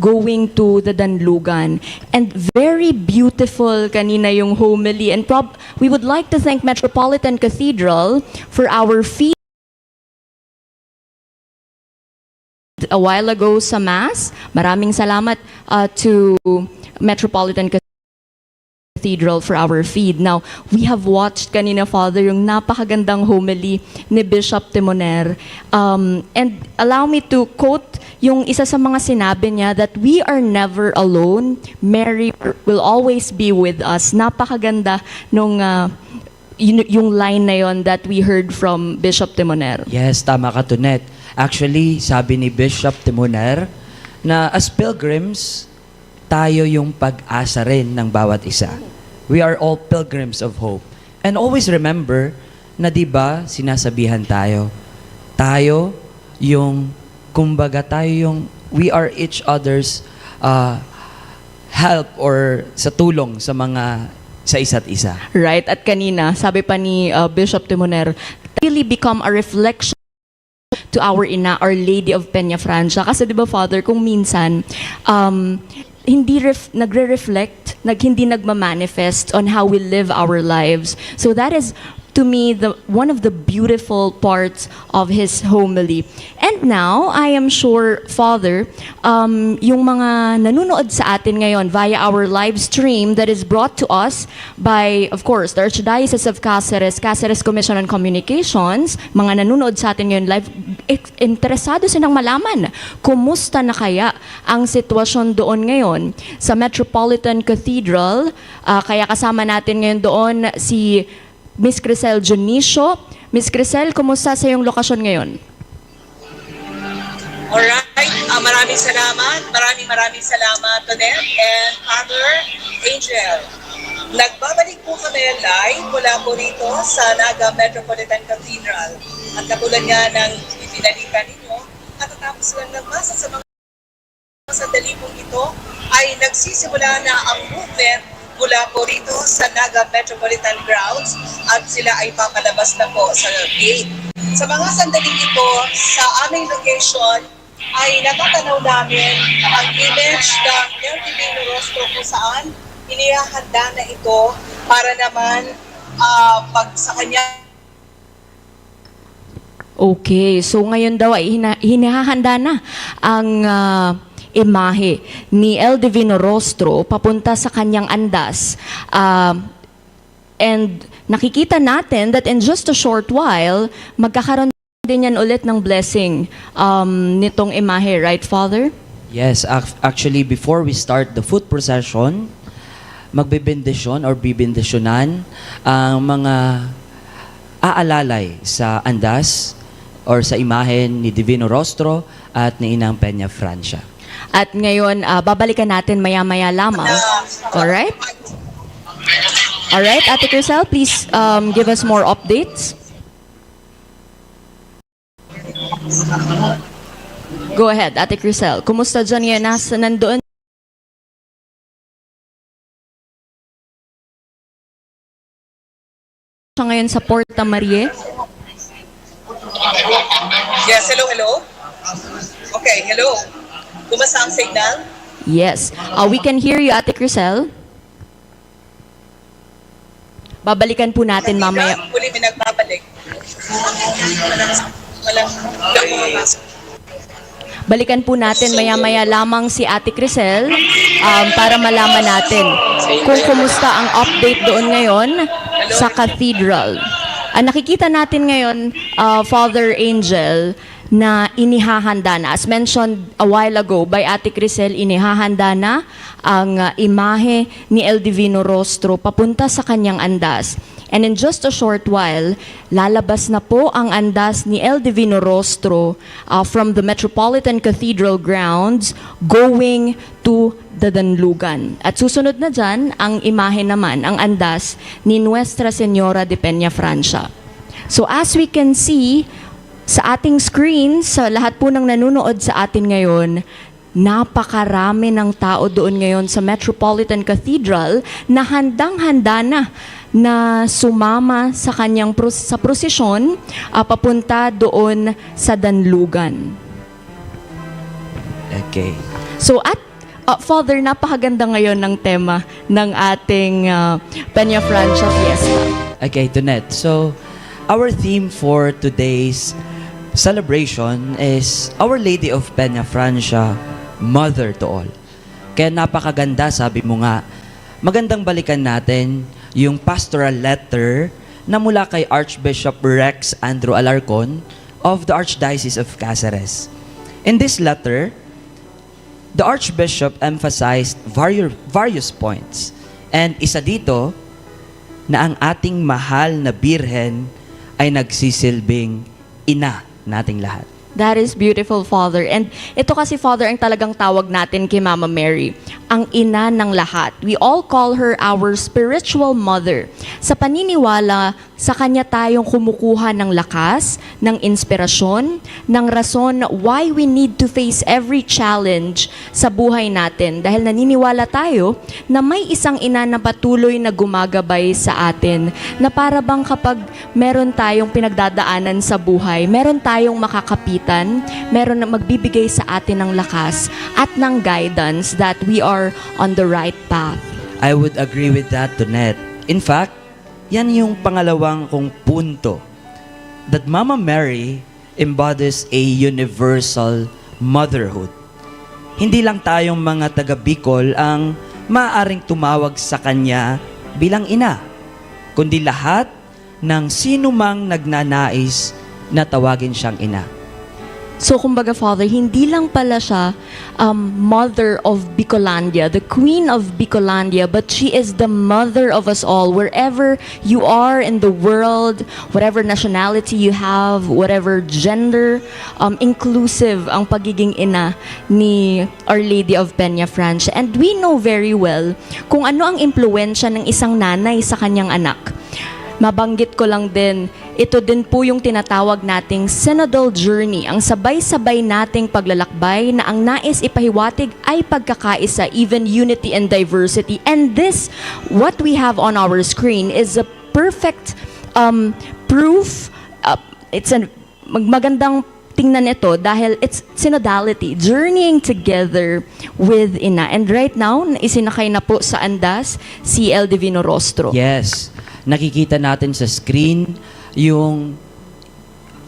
going to the Danlugan. And very beautiful kanina yung homily. And prob-, we would like to thank Metropolitan Cathedral for our feed a while ago sa Mass. Maraming salamat, uh, to Metropolitan Cathedral for our feed. Now, we have watched kanina, Father, yung napakagandang homily ni Bishop Timoner. Um, and allow me to quote yung isa sa mga sinabi niya, that we are never alone. Mary will always be with us. Napakaganda nung, uh, yun, yung line na yon that we heard from Bishop Timoner. Yes, tama ka, Tonet. Actually, sabi ni Bishop Timoner na as pilgrims, tayo yung pag-asa rin ng bawat isa. We are all pilgrims of hope. And always remember na, di ba, sinasabihan tayo, tayo yung, kumbaga, tayo yung, we are each other's, uh, help or sa tulong sa mga, sa isa't isa. Right. At kanina, sabi pa ni, uh, Bishop Timoner, really become a reflection to our ina, Our Lady of Peñafrancia. Kasi, di ba, Father, kung minsan, um, hindi ref-, nagre-reflect, nag-, hindi nagmamanifest on how we live our lives. So that is, to me, the, one of the beautiful parts of his homily. And now, I am sure, Father, um, yung mga nanonood sa atin ngayon via our live stream that is brought to us by, of course, the Archdiocese of Caceres, Caceres Commission on Communications, mga nanonood sa atin ngayon live, ek-, interesado silang malaman kumusta na kaya ang sitwasyon doon ngayon sa Metropolitan Cathedral. Ah, kaya kasama natin ngayon doon si Miss Crisel Dionisio. Miss Crisel, kumusta sa iyong lokasyon ngayon? Alright. Ah, maraming salamat. Maraming, maraming salamat, Tonet and Father Angel. Nagbabalik po kami live mula po rito sa Naga Metropolitan Cathedral. At katulad nga ng ipinalita ninyo, katatapos lang ng masa, sa mga sandali pong ito ay nagsisimula na ang movement mula po rito sa Naga Metropolitan Grounds at sila ay papalabas na po sa gate. Sa mga sandaling ito, sa aming location ay natatanaw namin ang image ng L T V Rostro kung saan inihahanda na ito para naman, ah, pag sa kanya. Okay, so ngayon daw ay hina-, hinahahanda na ang, ah, imahe ni El Divino Rostro papunta sa kanyang andas. Ah, and nakikita natin that in just a short while, magkakaroon din yan ulit ng blessing, um, nitong imahe, right, Father? Yes, ac-, actually, before we start the foot procession, magbebendisyon or bibendisyonan ang mga aalalay sa andas or sa imahen ni Divino Rostro at ni Inang Peña Francia. At ngayon, ah, babalikan natin maya-maya lamang. Alright? Alright, Ate Crisel, please, um, give us more updates. Go ahead, Ate Crisel. Kumusta dyan ngayon? Nasa, nandoon siya ngayon sa Porta Maria? Yes, hello, hello. Okay, hello. Kumusta ang signal? Yes. Uh, we can hear you, Ate Crisel. Babalikan po natin mamaya. Muli may nagbabalik. Walang, walang pumapasok. Balikan po natin maya-maya lamang si Ate Crisel, um, para malaman natin kung kumusta ang update doon ngayon sa cathedral. Ah, nakikita natin ngayon, ah, Father Angel, na inihahanda na. As mentioned a while ago by Ate Crisel, inihahanda na ang, ah, imahe ni El Divino Rostro papunta sa kanyang andas. And in just a short while, lalabas na po ang andas ni El Divino Rostro, ah, from the Metropolitan Cathedral grounds going to the Danlugan. At susunod na dyan, ang imahe naman, ang andas ni Nuestra Señora de Peña Francia. So as we can see, sa ating screen, sa lahat po ng nanonood sa atin ngayon, napakarami ng tao doon ngayon sa Metropolitan Cathedral na handang-handa na na sumama sa kanyang pros-, sa prosesyon, ah, papunta doon sa Danlugan. Okay. So at, ah, Father, napakaganda ngayon ng tema ng ating, ah, Peña Francia Fiesta. Okay, Tonet. So, our theme for today's celebration is Our Lady of Peña Francia, Mother to All. Kaya napakaganda, sabi mo nga, magandang balikan natin yung pastoral letter na mula kay Archbishop Rex Andrew Alarcon of the Archdiocese of Caceres. In this letter, the Archbishop emphasized various, various points, and isa dito na ang ating mahal na Birhen ay nagsisilbing ina nating lahat. That is beautiful, Father. And ito kasi, Father, ang talagang tawag natin kay Mama Mary, ang ina ng lahat. We all call her our spiritual mother. Sa paniniwala, sa kanya tayong kumukuha ng lakas, ng inspirasyon, ng rason why we need to face every challenge sa buhay natin. Dahil naniniwala tayo na may isang ina na patuloy na gumagabay sa atin, na para bang kapag meron tayong pinagdadaanan sa buhay, meron tayong makakapitan, meron na magbibigay sa atin ng lakas at ng guidance that we are on the right path. I would agree with that, Tonet. In fact, yan yung pangalawang kong punto, that Mama Mary embodies a universal motherhood. Hindi lang tayong mga taga Bicol ang maaaring tumawag sa kanya bilang ina, kundi lahat ng sino mang nagnanais na tawagin siyang ina. So, kumbaga, Father, hindi lang pala siya, um, mother of Bicolandia, the queen of Bicolandia, but she is the mother of us all. Wherever you are in the world, whatever nationality you have, whatever gender, um, inclusive ang pagiging ina ni Our Lady of Peña Francia. And we know very well kung ano ang impluwensya ng isang nanay sa kanyang anak. Mabanggit ko lang din, ito din po yung tinatawag nating synodal journey, ang sabay-sabay nating paglalakbay na ang nais ipahiwatig ay pagkakaisa, even unity and diversity. And this, what we have on our screen is a perfect, um, proof. Uh, it's a mag-, magandang tingnan ito dahil it's synodality, journeying together with Ina. And right now, isinakay na po sa andas si El Divino Rostro. Yes. Nakikita natin sa screen yung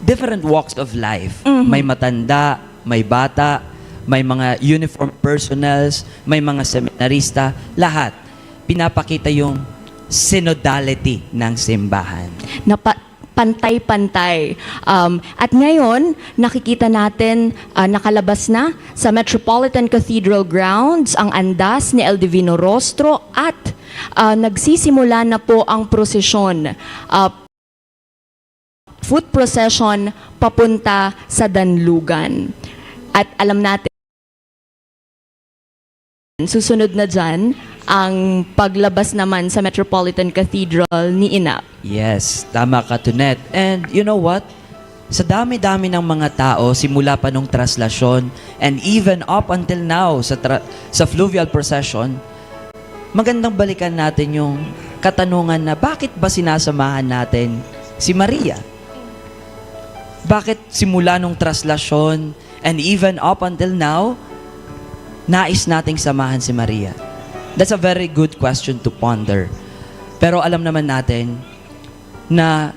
different walks of life. Mhm. May matanda, may bata, may mga uniform personnels, may mga seminarista, lahat. Pinapakita yung synodality ng simbahan. Na pa-, pantay-pantay. Um, at ngayon, nakikita natin, ah, nakalabas na sa Metropolitan Cathedral grounds ang andas ni El Divino Rostro at, ah, nagsisimula na po ang prosesyon. Ah, foot procession papunta sa Danlugan. At alam natin, susunod na dyan ang paglabas naman sa Metropolitan Cathedral ni Ina. Yes, tama ka, Tonet. And you know what? Sa dami-dami ng mga tao, simula pa nung traslasyon, and even up until now, sa, tra- sa fluvial procession, magandang balikan natin yung katanungan na bakit ba sinasamahan natin si Maria? Bakit simula nung traslasyon and even up until now, nais nating samahan si Maria? That's a very good question to ponder. Pero alam naman natin na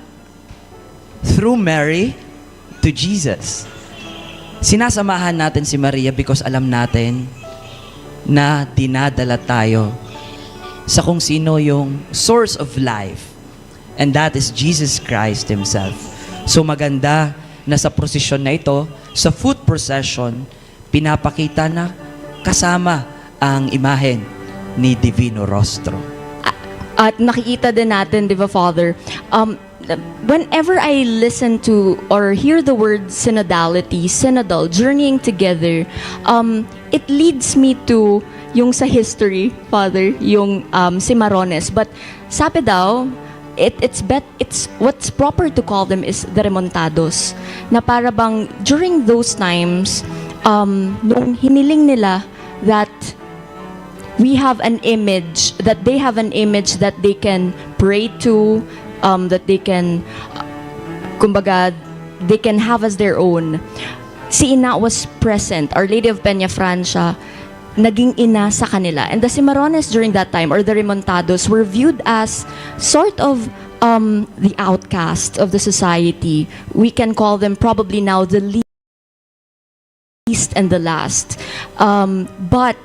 through Mary to Jesus. Sinasamahan natin si Maria because alam natin na dinadala tayo sa kung sino yung source of life, and that is Jesus Christ Himself. So maganda na sa prosesyon na ito, sa foot procession, pinapakita na kasama ang imahen ni Divino Rostro. At nakikita din natin, di ba, Father, um, whenever I listen to or hear the word synodality, synodal, journeying together, um, it leads me to yung sa history, Father, yung um, Cimarrones. But sabi daw, it, it's bet it's what's proper to call them is the remontados, na para bang during those times, um, nung hiniling nila that we have an image, that they have an image that they can pray to, um, that they can, uh, kumbaga, they can have as their own. Si Ina was present, Our Lady of Peña Francia, naging ina sa kanila. And the Cimarrones during that time, or the Remontados, were viewed as sort of um, the outcast of the society. We can call them probably now the least and the last. Um, but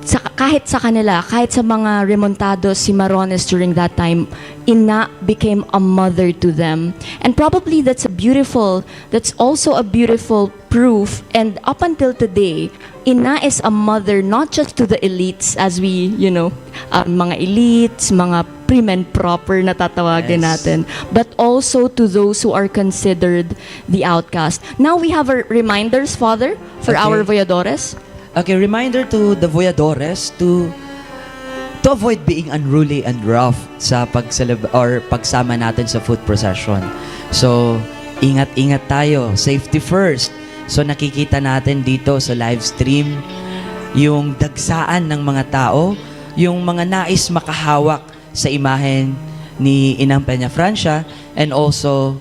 sa, kahit sa kanila, kahit sa mga Remontados, Cimarrones during that time, Ina became a mother to them. And probably that's a beautiful, that's also a beautiful proof. And up until today, Ina is a mother not just to the elites, as we, you know, uh, mga elites, mga prim and proper na tatawagin Yes. natin, but also to those who are considered the outcast. Now we have our reminders, Father, for Okay. our voyadores. Okay, reminder to the voyadores to to avoid being unruly and rough sa pagseleb or pagsama natin sa foot procession. So, ingat-ingat tayo, safety first. So, nakikita natin dito sa live stream yung dagsaan ng mga tao, yung mga nais makahawak sa imahen ni Inang Peña Francia and also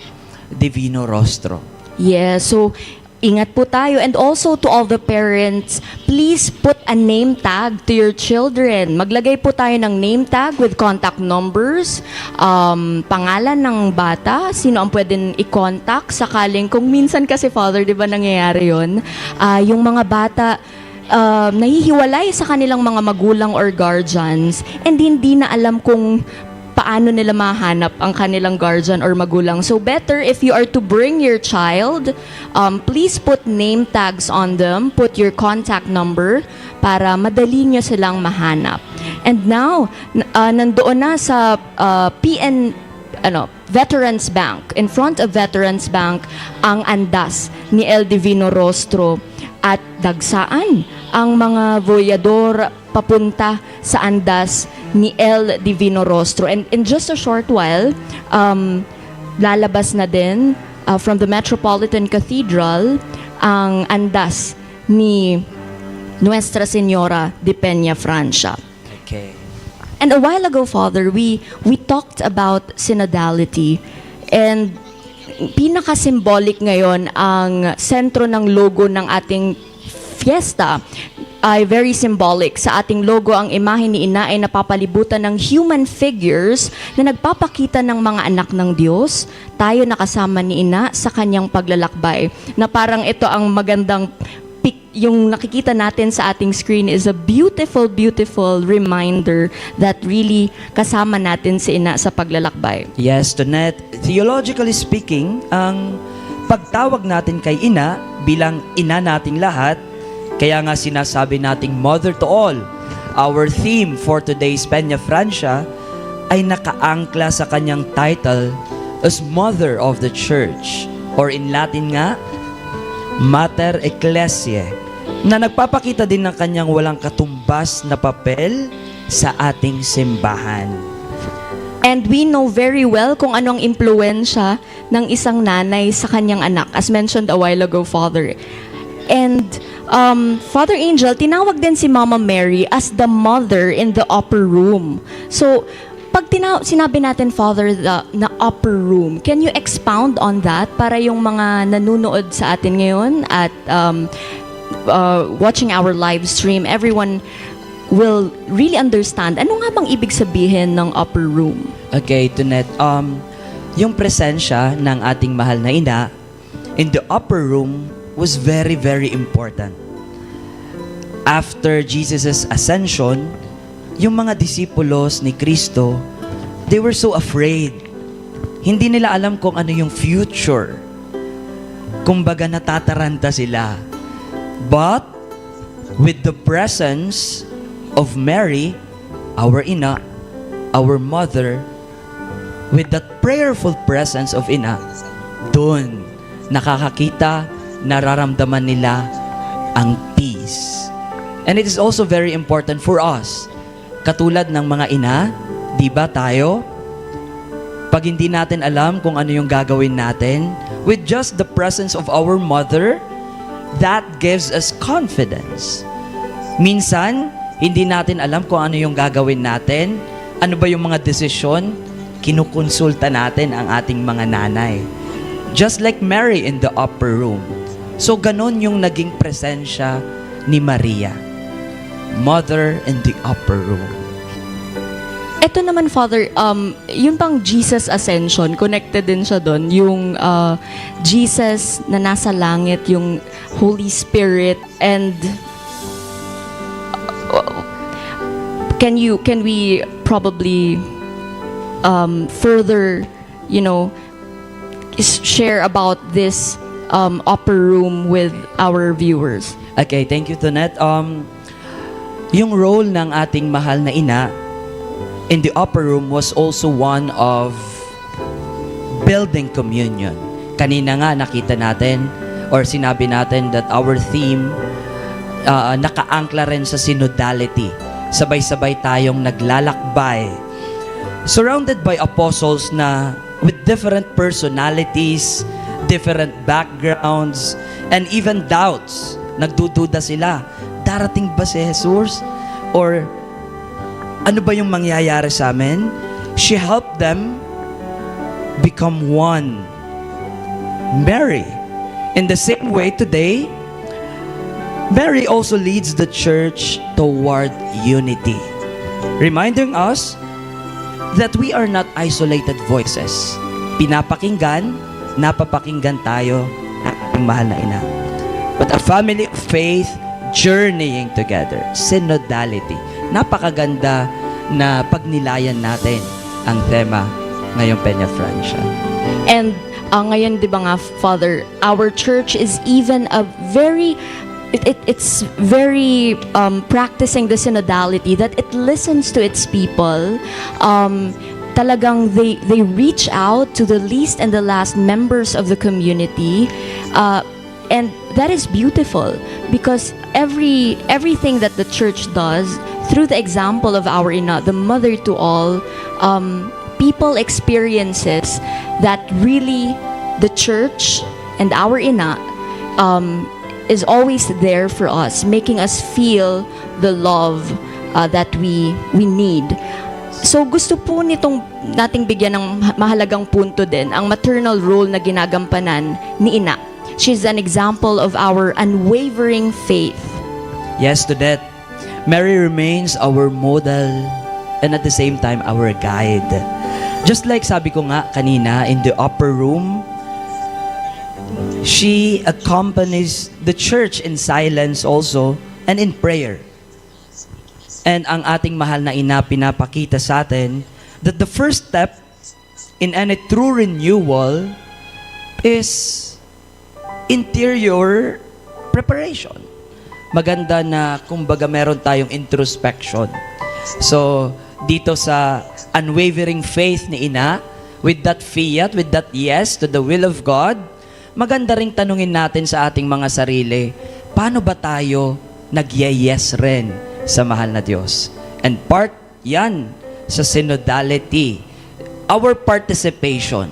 Divino Rostro. Yes, so ingat po tayo. And also to all the parents, please put a name tag to your children. Maglagay po tayo ng name tag with contact numbers, um, pangalan ng bata, sino ang pwedeng i-contact sakaling kung minsan kasi, Father, di ba nangyayari yun? Ah, yung mga bata, ah, nahihiwalay sa kanilang mga magulang or guardians and hindi na alam kung paano nila mahanap ang kanilang guardian or magulang. So better if you are to bring your child, um, please put name tags on them, put your contact number para madali nyo silang mahanap. And now, n- ah, nandoon na sa ah, P N, ano, Veterans Bank, in front of Veterans Bank, ang andas ni El Divino Rostro at dagsaan ang mga voyador papunta sa andas ni El Divino Rostro. And in just a short while, um, lalabas na din uh, from the Metropolitan Cathedral ang andas ni Nuestra Señora de Peña Francia. Okay. And a while ago, Father, we we talked about synodality, and pinaka-symbolic ngayon ang sentro ng logo ng ating fiesta. Ay very symbolic. Sa ating logo, ang imahe ni Ina ay napapalibutan ng human figures na nagpapakita ng mga anak ng Diyos. Tayo nakasama ni Ina sa kanyang paglalakbay. Na parang ito ang magandang pic- yung nakikita natin sa ating screen is a beautiful, beautiful reminder that really kasama natin si Ina sa paglalakbay. Yes, Tonet. Theologically speaking, ang pagtawag natin kay ina bilang ina nating lahat, kaya nga sinasabi nating mother to all. Our theme for today's Peña Francia ay nakaangkla sa kanyang title as Mother of the Church, or in Latin nga, Mater Ecclesiae, na nagpapakita din ng kanyang walang katumbas na papel sa ating simbahan. And we know very well kung anong impluensya ng isang nanay sa kanyang anak, as mentioned a while ago, Father. And um, Father Angel, tinawag din si Mama Mary as the mother in the upper room. So, pag tina- sinabi natin, Father, the, na upper room, can you expound on that para yung mga nanunood sa atin ngayon at um, uh, watching our live stream, everyone will really understand ano nga bang ibig sabihin ng upper room? Okay, Tonet. Um, yung presensya ng ating mahal na ina in the upper room was very, very important. After Jesus' ascension, yung mga disipulos ni Cristo, they were so afraid. Hindi nila alam kung ano yung future. Kumbaga, natataranta sila. But with the presence of Mary, our ina, our mother, with that prayerful presence of ina, dun nakakakita, nararamdaman nila ang peace. And it is also very important for us. Katulad ng mga ina, di ba tayo? Pag hindi natin alam kung ano yung gagawin natin, with just the presence of our mother, that gives us confidence. Minsan, hindi natin alam kung ano yung gagawin natin, ano ba yung mga desisyon, kinukonsulta natin ang ating mga nanay. Just like Mary in the upper room. So, ganon yung naging presensya ni Maria. Mother in the upper room. Ito naman, Father, um, yung pang Jesus Ascension, connected din siya doon. Yung uh, Jesus na nasa langit, yung Holy Spirit, and uh, can you, can we probably um, further, you know, share about this um, upper room with our viewers? Okay, thank you, Tonette. Um, yung role ng ating mahal na ina in the upper room was also one of building communion. Kanina nga nakita natin or sinabi natin that our theme uh, nakaangkla rin sa synodality. Sabay-sabay tayong naglalakbay. Surrounded by apostles na with different personalities, different backgrounds, and even doubts. Nagdududa sila, darating ba si Jesus? Or ano ba yung mangyayari sa amin? She helped them become one. Mary. In the same way today, Mary also leads the church toward unity, reminding us that we are not isolated voices. Pinapakinggan, napapakinggan tayo ng ating mahal na ina. But a family of faith journeying together. Synodality. Napakaganda na pagnilayan natin ang tema ngayong Peña Francia. And uh, ngayon, di ba nga, Father, our church is even a very it, it, it's very um, practicing the synodality, that it listens to its people. Um, talagang they they reach out to the least and the last members of the community, uh, and that is beautiful because every everything that the church does through the example of our ina, the mother to all, um, people experiences that really the church and our ina um, is always there for us, making us feel the love uh, that we we need. So gusto po nitong nating bigyan ng mahalagang punto din ang maternal role na ginagampanan ni ina. She's an example of our unwavering faith. Yes to that. Mary remains our model and at the same time our guide. Just like sabi ko nga kanina in the upper room, she accompanies the church in silence also and in prayer. And ang ating mahal na ina pinapakita sa atin that the first step in any true renewal is interior preparation. Maganda na kumbaga meron tayong introspection. So, dito sa unwavering faith ni ina, with that fiat, with that yes to the will of God, maganda ring tanungin natin sa ating mga sarili, paano ba tayo nagye-yes rin sa mahal na Diyos? And part yan sa synodality, our participation.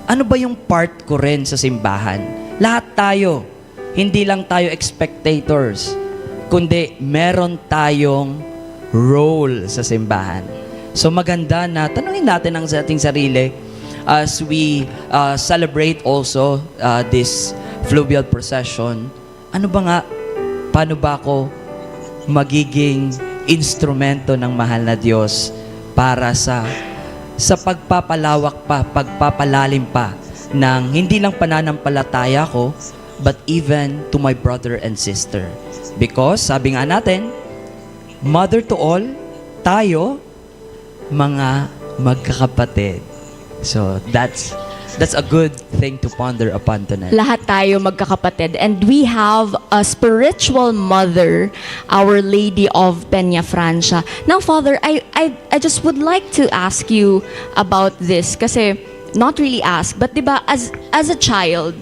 Ano ba yung part ko rin sa simbahan? Lahat tayo, hindi lang tayo spectators, kundi meron tayong role sa simbahan. So maganda na tanungin natin ang sa ating sarili as we uh, celebrate also uh, this fluvial procession. Ano ba nga? Paano ba ako magiging instrumento ng mahal na Diyos para sa sa pagpapalawak pa, pagpapalalim pa ng hindi lang pananampalataya ko, but even to my brother and sister. Because, sabi nga natin, mother to all, tayo, mga magkakapatid. So, that's that's a good thing to ponder upon tonight. Lahat tayo magkakapatid. And we have a spiritual mother, Our Lady of Peña Francia. Now, Father, I, I, I just would like to ask you about this kasi, not really ask, but di ba, as, as a child,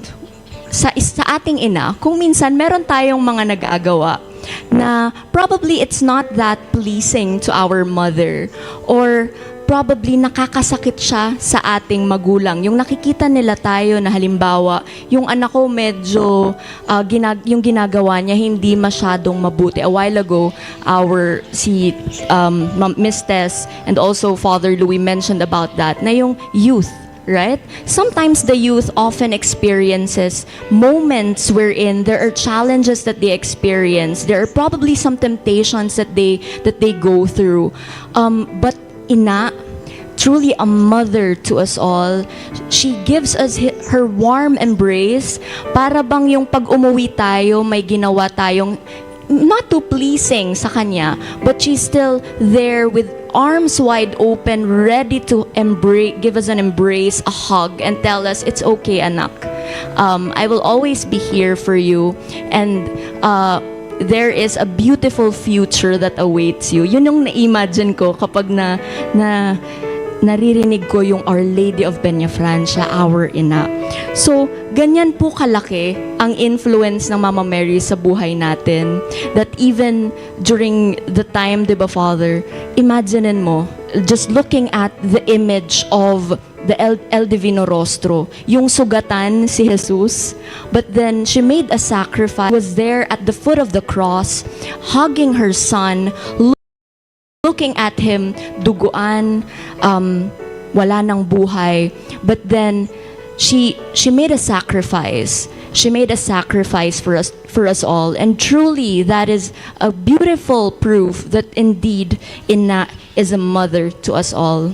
sa, sa ating ina, kung minsan meron tayong mga nag-aagawa na probably it's not that pleasing to our mother, or probably nakakasakit siya sa ating magulang. Yung nakikita nila tayo na, halimbawa, yung anak ko medyo, ah, ginag- yung ginagawa niya hindi masyadong mabuti. A while ago, our si um, Ma'am- Miss Tess and also Father Louis mentioned about that, na yung youth, right? Sometimes the youth often experiences moments wherein there are challenges that they experience. There are probably some temptations that they that they go through. Um, but ina, truly a mother to us all, she gives us hi- her warm embrace. Para bang yung pag-umuwi tayo, may ginawa tayong not too pleasing sa kanya, but she's still there with arms wide open, ready to embrace, give us an embrace, a hug, and tell us, "It's okay, anak. Um, I will always be here for you, and uh, there is a beautiful future that awaits you." Yun yung na-imagine ko kapag na, na naririnig ko yung Our Lady of Peña Francia, our ina. So, ganyan po kalaki ang influence ng Mama Mary sa buhay natin, that even during the time, di ba, Father, imagine mo, just looking at the image of the El, El Divino Rostro, yung sugatan si Jesus, but then she made a sacrifice, was there at the foot of the cross, hugging her son, looking at him, duguan, um, wala nang buhay. But then, she she made a sacrifice. She made a sacrifice for us for us all. And truly, that is a beautiful proof that indeed, Ina is a mother to us all.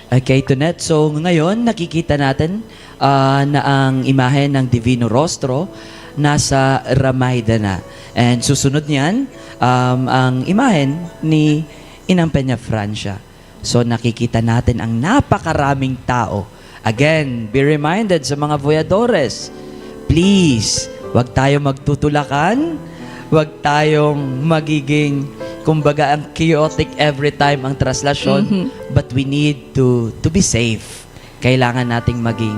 Okay, Tonet. So, ngayon, nakikita natin ah, na ang imahen ng Divino Rostro nasa Ramayda na. And susunod niyan, um, ang imahen ni Inang Peña Francia. So, nakikita natin ang napakaraming tao. Again, be reminded sa mga voyadores, please, wag tayo magtutulakan, wag tayong magiging, kumbaga, ang chaotic every time ang traslasyon, Mhm. But we need to to be safe. Kailangan nating maging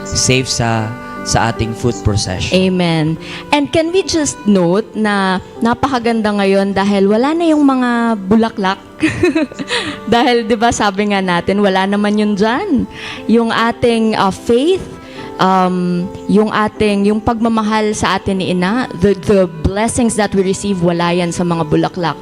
safe sa sa ating foot procession. Amen. And can we just note na napakaganda ngayon dahil wala na yung mga bulaklak? Dahil, di ba, sabi nga natin, wala naman yun dyan. Yung ating ah, faith, um, yung ating, yung pagmamahal sa atin ni Ina, the, the blessings that we receive, wala yan sa mga bulaklak.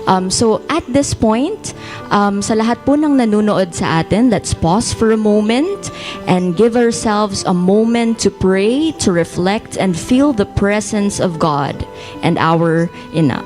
Um, so, at this point, um, sa lahat po ng nanonood sa atin, let's pause for a moment and give ourselves a moment to pray, to reflect, and feel the presence of God and our Ina.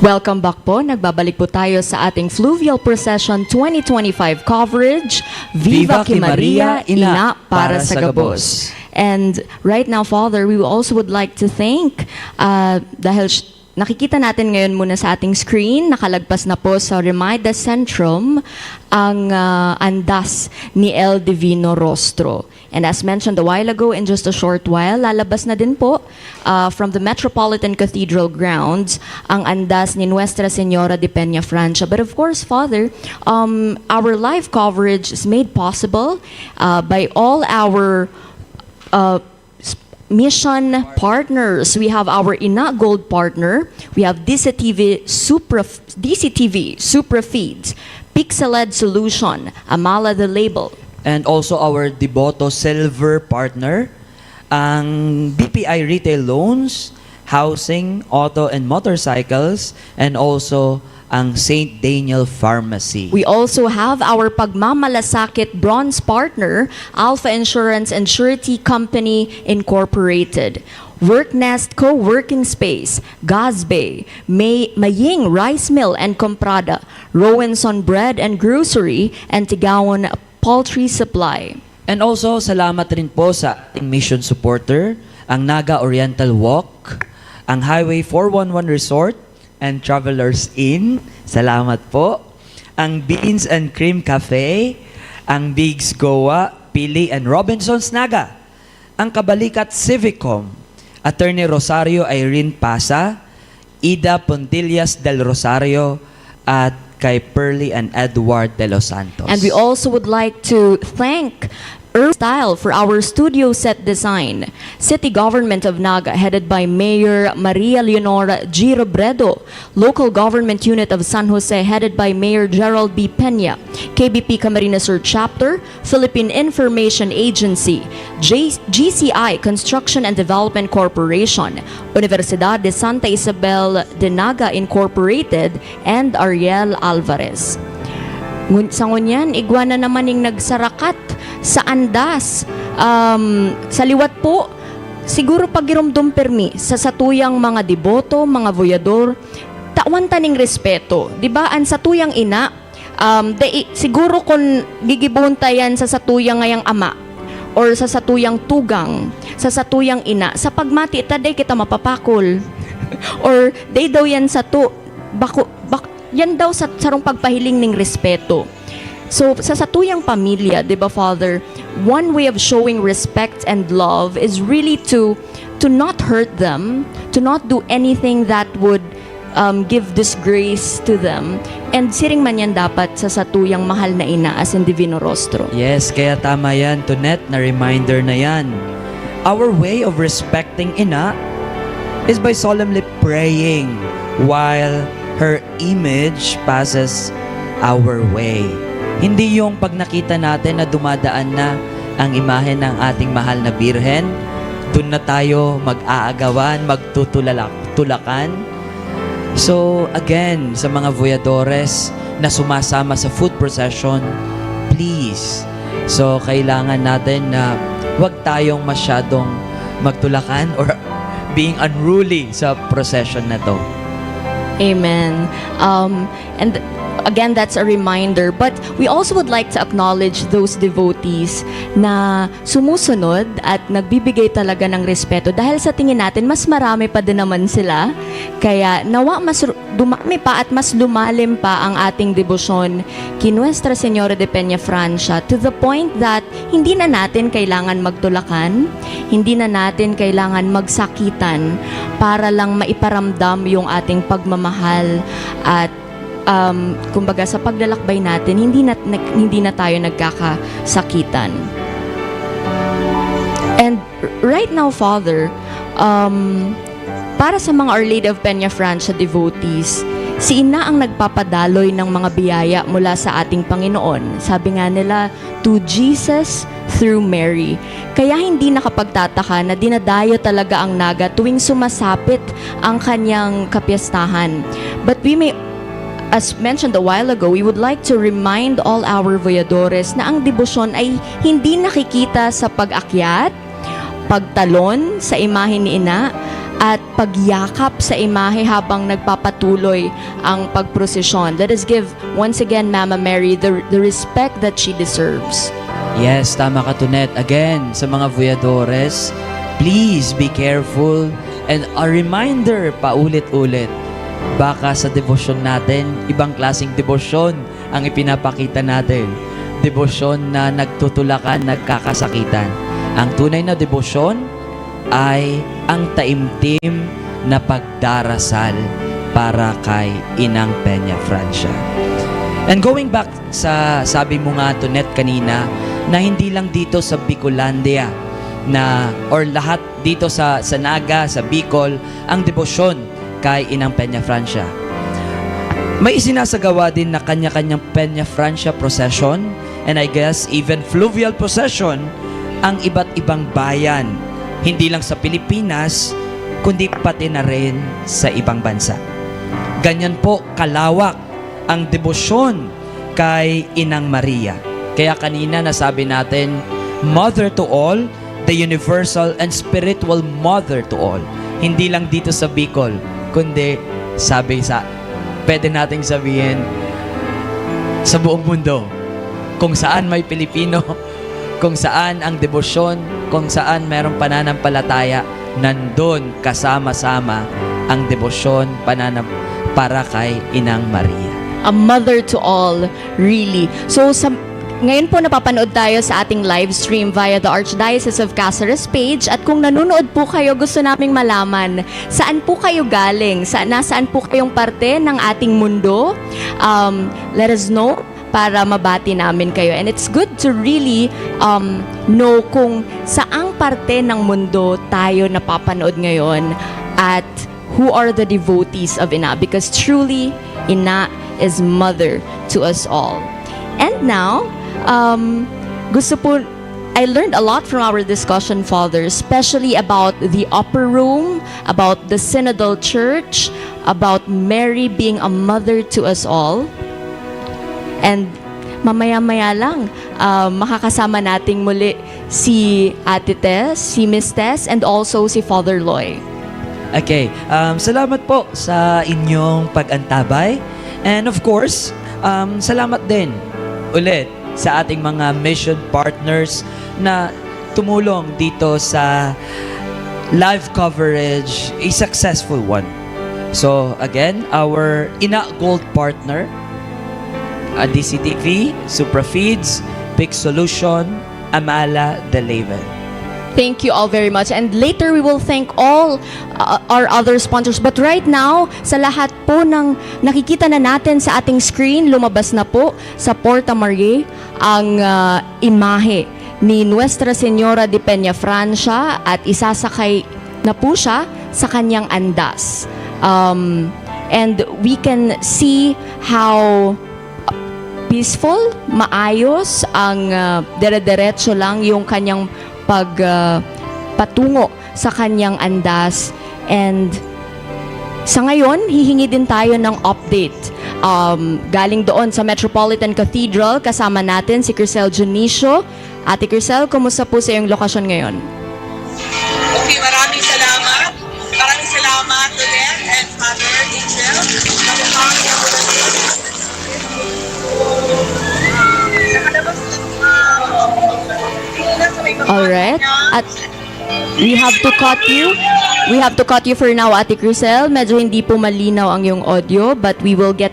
Welcome back po. Nagbabalik po tayo sa ating Fluvial Procession twenty twenty-five coverage. Viva ki Maria, Ina para sa gabos. And right now, Father, we also would like to thank, uh, dahil sh- nakikita natin ngayon muna sa ating screen, nakalagpas na po sa Remida Centrum ang, uh, andas ni El Divino Rostro. And as mentioned a while ago, in just a short while, lalabas na din po, uh, from the Metropolitan Cathedral grounds ang andas ni Nuestra Señora de Peña Francia. But of course, Father, um, our live coverage is made possible, uh, by all our, uh, s- mission partners. We have our Ina Gold partner. We have D C T V Supra, D C T V Supra Feeds, Pixeled Solution, Amala the Label. And also our Devoto Silver partner, ang B P I Retail Loans, Housing, Auto and Motorcycles, and also ang Saint Daniel Pharmacy. We also have our pagmamalasakit bronze partner, Alpha Insurance and Surety Company Incorporated, Worknest Co-working Space, Gazbay, May, Maying Rice Mill and Comprada, Rowenson Bread and Grocery, and Tigaon Poultry Supply. And also, salamat rin po sa ating mission supporter, ang Naga Oriental Walk, ang Highway four one one Resort and Travelers Inn. Salamat po. Ang Beans and Cream Cafe, ang Bigs Goa, Pili and Robinsons Naga, ang Kabalikat Civicom, Attorney Rosario Irene Pasa, Ida Puntillas del Rosario, at kay Pearly and Edward de los Santos. And we also would like to thank Earth Style for our studio set design, City Government of Naga, headed by Mayor Maria Leonora G. Robredo, Local Government Unit of San Jose, headed by Mayor Gerald B. Peña, K B P Camarines Sur Chapter, Philippine Information Agency, J-, G C I Construction and Development Corporation, Universidad de Santa Isabel de Naga Incorporated, and Ariel Alvarez. Ngun-, sa ngunyan, igwa na naman ning nagsarakat sa andas. Um, sa liwat po, siguro pagiromdom permi sa satuyang mga deboto, mga voyador, tawan ta ning respeto. Di ba, an satuyang ina, um, dai, siguro kun gigibohon ta yan sa satuyang ngayang ama, or sa satuyang tugang, sa satuyang ina, sa pagmati ta, dai kita mapapakol. Or, dai daw yan sato, bako, bak-, yan daw sa sarong pagpahiling ning respeto. So, sa satuyang pamilya, di ba, Father, one way of showing respect and love is really to, to not hurt them, to not do anything that would, um, give disgrace to them. And siring man yan dapat sa satuyang mahal na ina, as in Divino Rostro. Yes, kaya tama yan, Tonet, na reminder na yan. Our way of respecting ina is by solemnly praying while her image passes our way. Hindi yung pag nakita natin na dumadaan na ang imahe ng ating mahal na Birhen, dun na tayo mag-aagawan, magtutulala-, tulakan. So, again, sa mga voyadores na sumasama sa food procession, please. So, kailangan natin na wag tayong masyadong magtulakan or being unruly sa procession na 'to. Amen. Um, and again, that's a reminder. But we also would like to acknowledge those devotees na sumusunod at nagbibigay talaga ng respeto. Dahil sa tingin natin, mas marami pa din naman sila. Kaya nawa mas ru-, dumami pa at mas lumalim pa ang ating debosyon ki Nuestra Señora de Peña Francia, to the point that hindi na natin kailangan magtulakan, hindi na natin kailangan magsakitan para lang maiparamdam yung ating pagmamahal at, um, kumbaga, sa paglalakbay natin, hindi na, nag-, hindi na tayo nagkakasakitan. And r-, right now, Father, um, para sa mga Our Lady of Peña Francia devotees, si Ina ang nagpapadaloy ng mga biyaya mula sa ating Panginoon. Sabi nga nila, "To Jesus through Mary." Kaya hindi nakapagtataka na dinadayo talaga ang Naga tuwing sumasapit ang kanyang kapyestahan. But we may, as mentioned a while ago, we would like to remind all our voyadores na ang debosyon ay hindi nakikita sa pag-akyat, pagtalon sa imahen ni Ina, at pagyakap sa imahe habang nagpapatuloy ang pagprosesyon. Let us give once again Mama Mary the, the respect that she deserves. Yes, tama ka, Tonet. Again, sa mga voyadores, please be careful and a reminder paulit-ulit. Baka sa debosyon natin, ibang klaseng debosyon ang ipinapakita natin. Debosyon na nagtutulakan, nagkakasakitan. Ang tunay na debosyon ay ang taimtim na pagdarasal para kay Inang Peña Francia. And going back sa sabi mo nga, Tonet, kanina, na hindi lang dito sa Bicolandia na, or lahat dito sa, sa Naga, sa Bicol, ang debosyon kay Inang Peña Francia. May isinasagawa din na kanya-kanyang Peña Francia procession, and I guess even fluvial procession, ang iba't ibang bayan, hindi lang sa Pilipinas, kundi pati na rin sa ibang bansa. Ganyan po kalawak ang debosyon kay Inang Maria. Kaya kanina nasabi natin, Mother to all, the universal and spiritual Mother to all. Hindi lang dito sa Bicol, kundi sabi sa, pwede nating sabihin, sa buong mundo. Kung saan may Pilipino, kung saan ang debosyon, kung saan merong pananampalataya, nandun kasama-sama ang debosyon, pananam para kay Inang Maria. A mother to all, really. So, sa, ngayon po napapanood tayo sa ating live stream via the Archdiocese of Caceres page. At kung nanonood po kayo, gusto naming malaman, saan po kayo galing? Sa, nasaan po kayong parte ng ating mundo? Um, let us know para mabati namin kayo. And it's good to really um, know kung saang parte ng mundo tayo napapanood ngayon at who are the devotees of Ina, because truly, Ina is mother to us all. And now, um, gusto po, I learned a lot from our discussion, Father, especially about the upper room, about the synodal church, about Mary being a mother to us all. And mamaya-maya lang, uh, makakasama nating muli si Ate Tess, si Miss Tess, and also si Father Loy. Okay, um, salamat po sa inyong pag-antabay. And of course, um, salamat din ulit sa ating mga mission partners na tumulong dito sa live coverage, a successful one. So again, our Ina Gold partner, a D C T V, Suprafeeds, Big Solution, Amala de Level. Thank you all very much. And later we will thank all uh, our other sponsors. But right now, sa lahat po ng nakikita na natin sa ating screen, lumabas na po sa Porta Maria ang uh, imahe ni Nuestra Señora de Peña Francia at isasakay na po siya sa kanyang andas. Um, and we can see how peaceful, maayos, ang uh, dire-diretso lang yung kanyang pag uh, patungo sa kanyang andas. And sa ngayon, hihingi din tayo ng update. Um, galing doon sa Metropolitan Cathedral, kasama natin si Crisel Dionisio. Ate Crisel, kumusta po sa iyong lokasyon ngayon? Okay, maraming salamat. Maraming salamat, Loren and Father Angel. Alright. At we have to cut you. We have to cut you for now, Ate Crisel. Medyo hindi po malinaw ang iyong audio, but we will get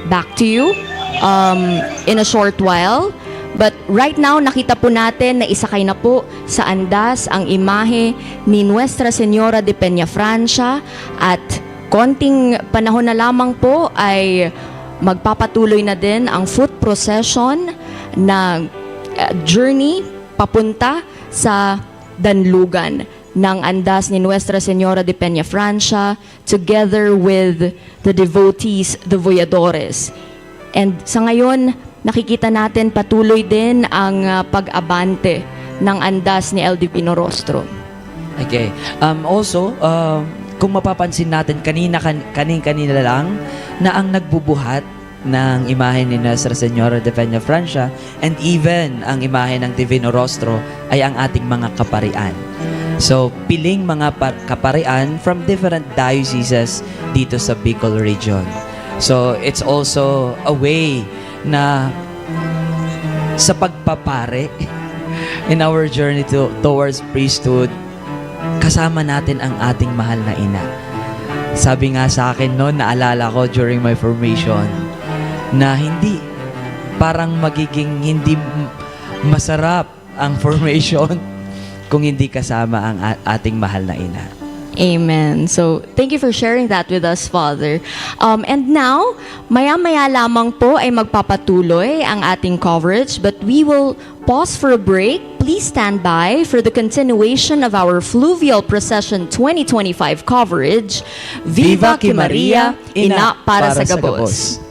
back to you um, in a short while. But right now, nakita po natin na isakay na po sa andas ang imahe ni Nuestra Señora de Peña Francia at konting panahon na lamang po ay magpapatuloy na din ang foot procession na uh, journey papunta sa danlugan ng andas ni Nuestra Señora de Peña Francia together with the devotees, the voyadores. And sa ngayon, nakikita natin patuloy din ang uh, pag-abante ng andas ni El Divino Rostro. Okay. Um, also, uh, kung mapapansin natin, kanina, kan, kaning-kanina lang na ang nagbubuhat ng imahe ni Nuestra Señora de Peña Francia and even ang imahe ng Divino Rostro ay ang ating mga kaparian. So, piling mga pa-, kaparean from different dioceses dito sa Bicol region. So, it's also a way na sa pagpapare in our journey to, towards priesthood, kasama natin ang ating mahal na ina. Sabi nga sa akin noon, naalala ko during my formation, na hindi, parang magiging hindi m-, masarap ang formation kung hindi kasama ang a-, ating mahal na ina. Amen. So, thank you for sharing that with us, Father. Um, and now, maya-maya lamang po ay magpapatuloy ang ating coverage, but we will pause for a break. Please stand by for the continuation of our Fluvial Procession twenty twenty-five coverage. Viva ki Maria, Ina para sa gabos.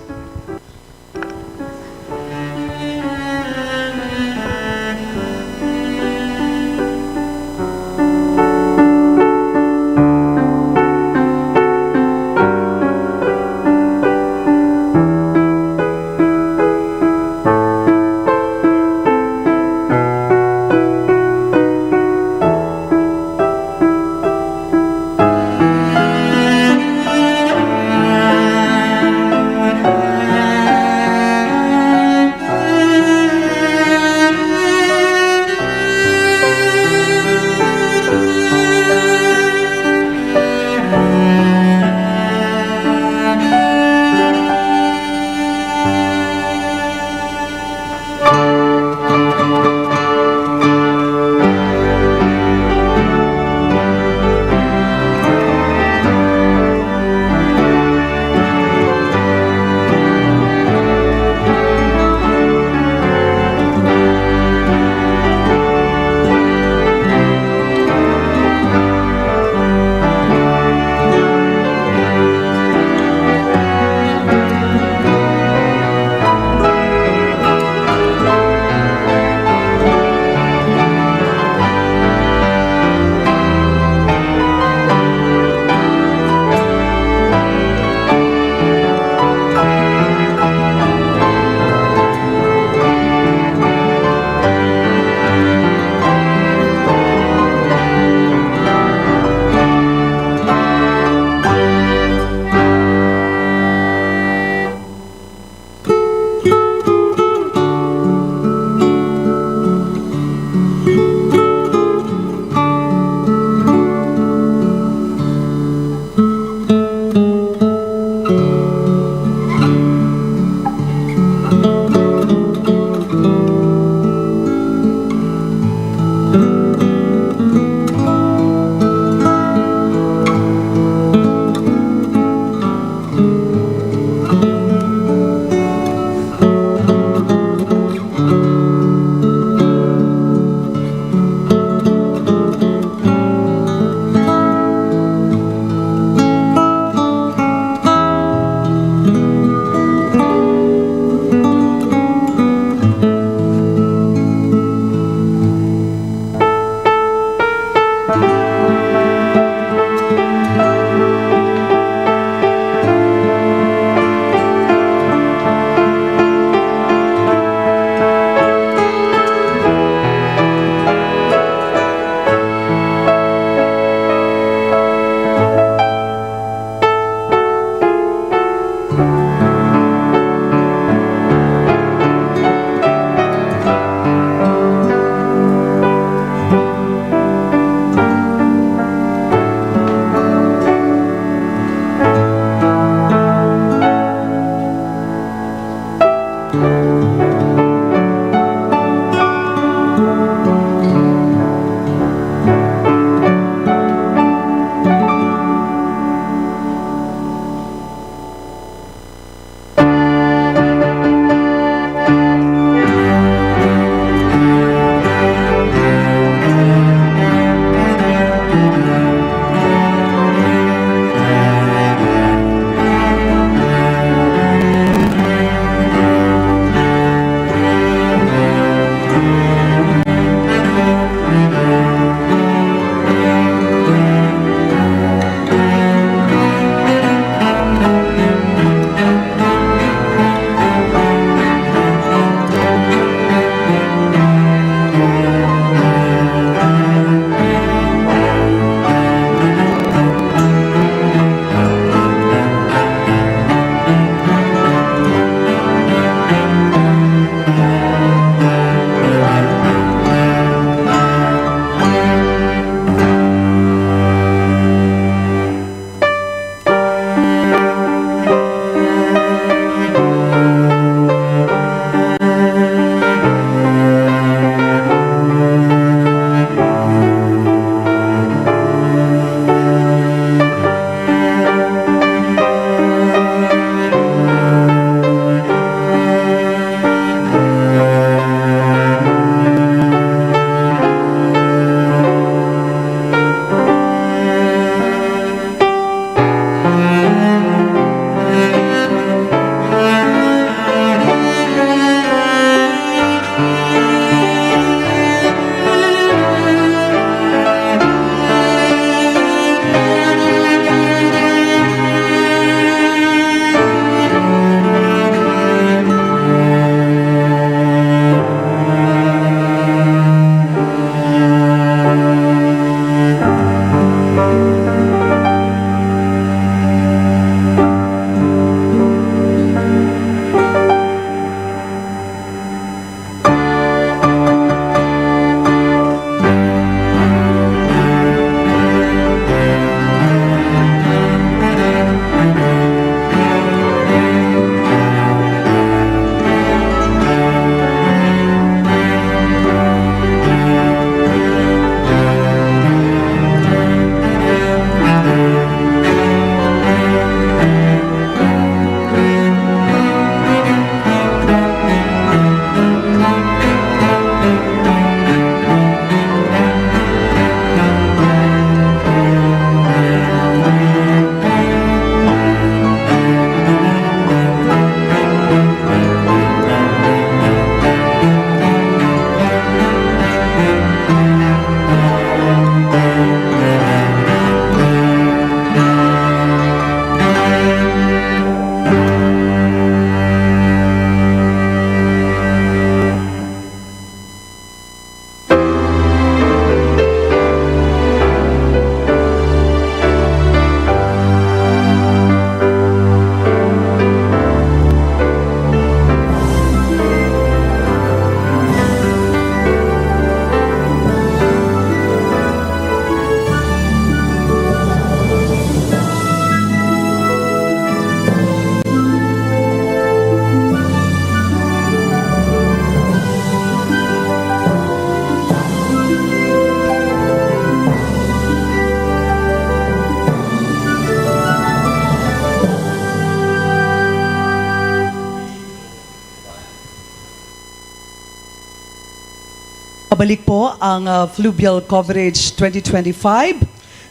Pabalik po ang uh, Fluvial Coverage twenty twenty-five.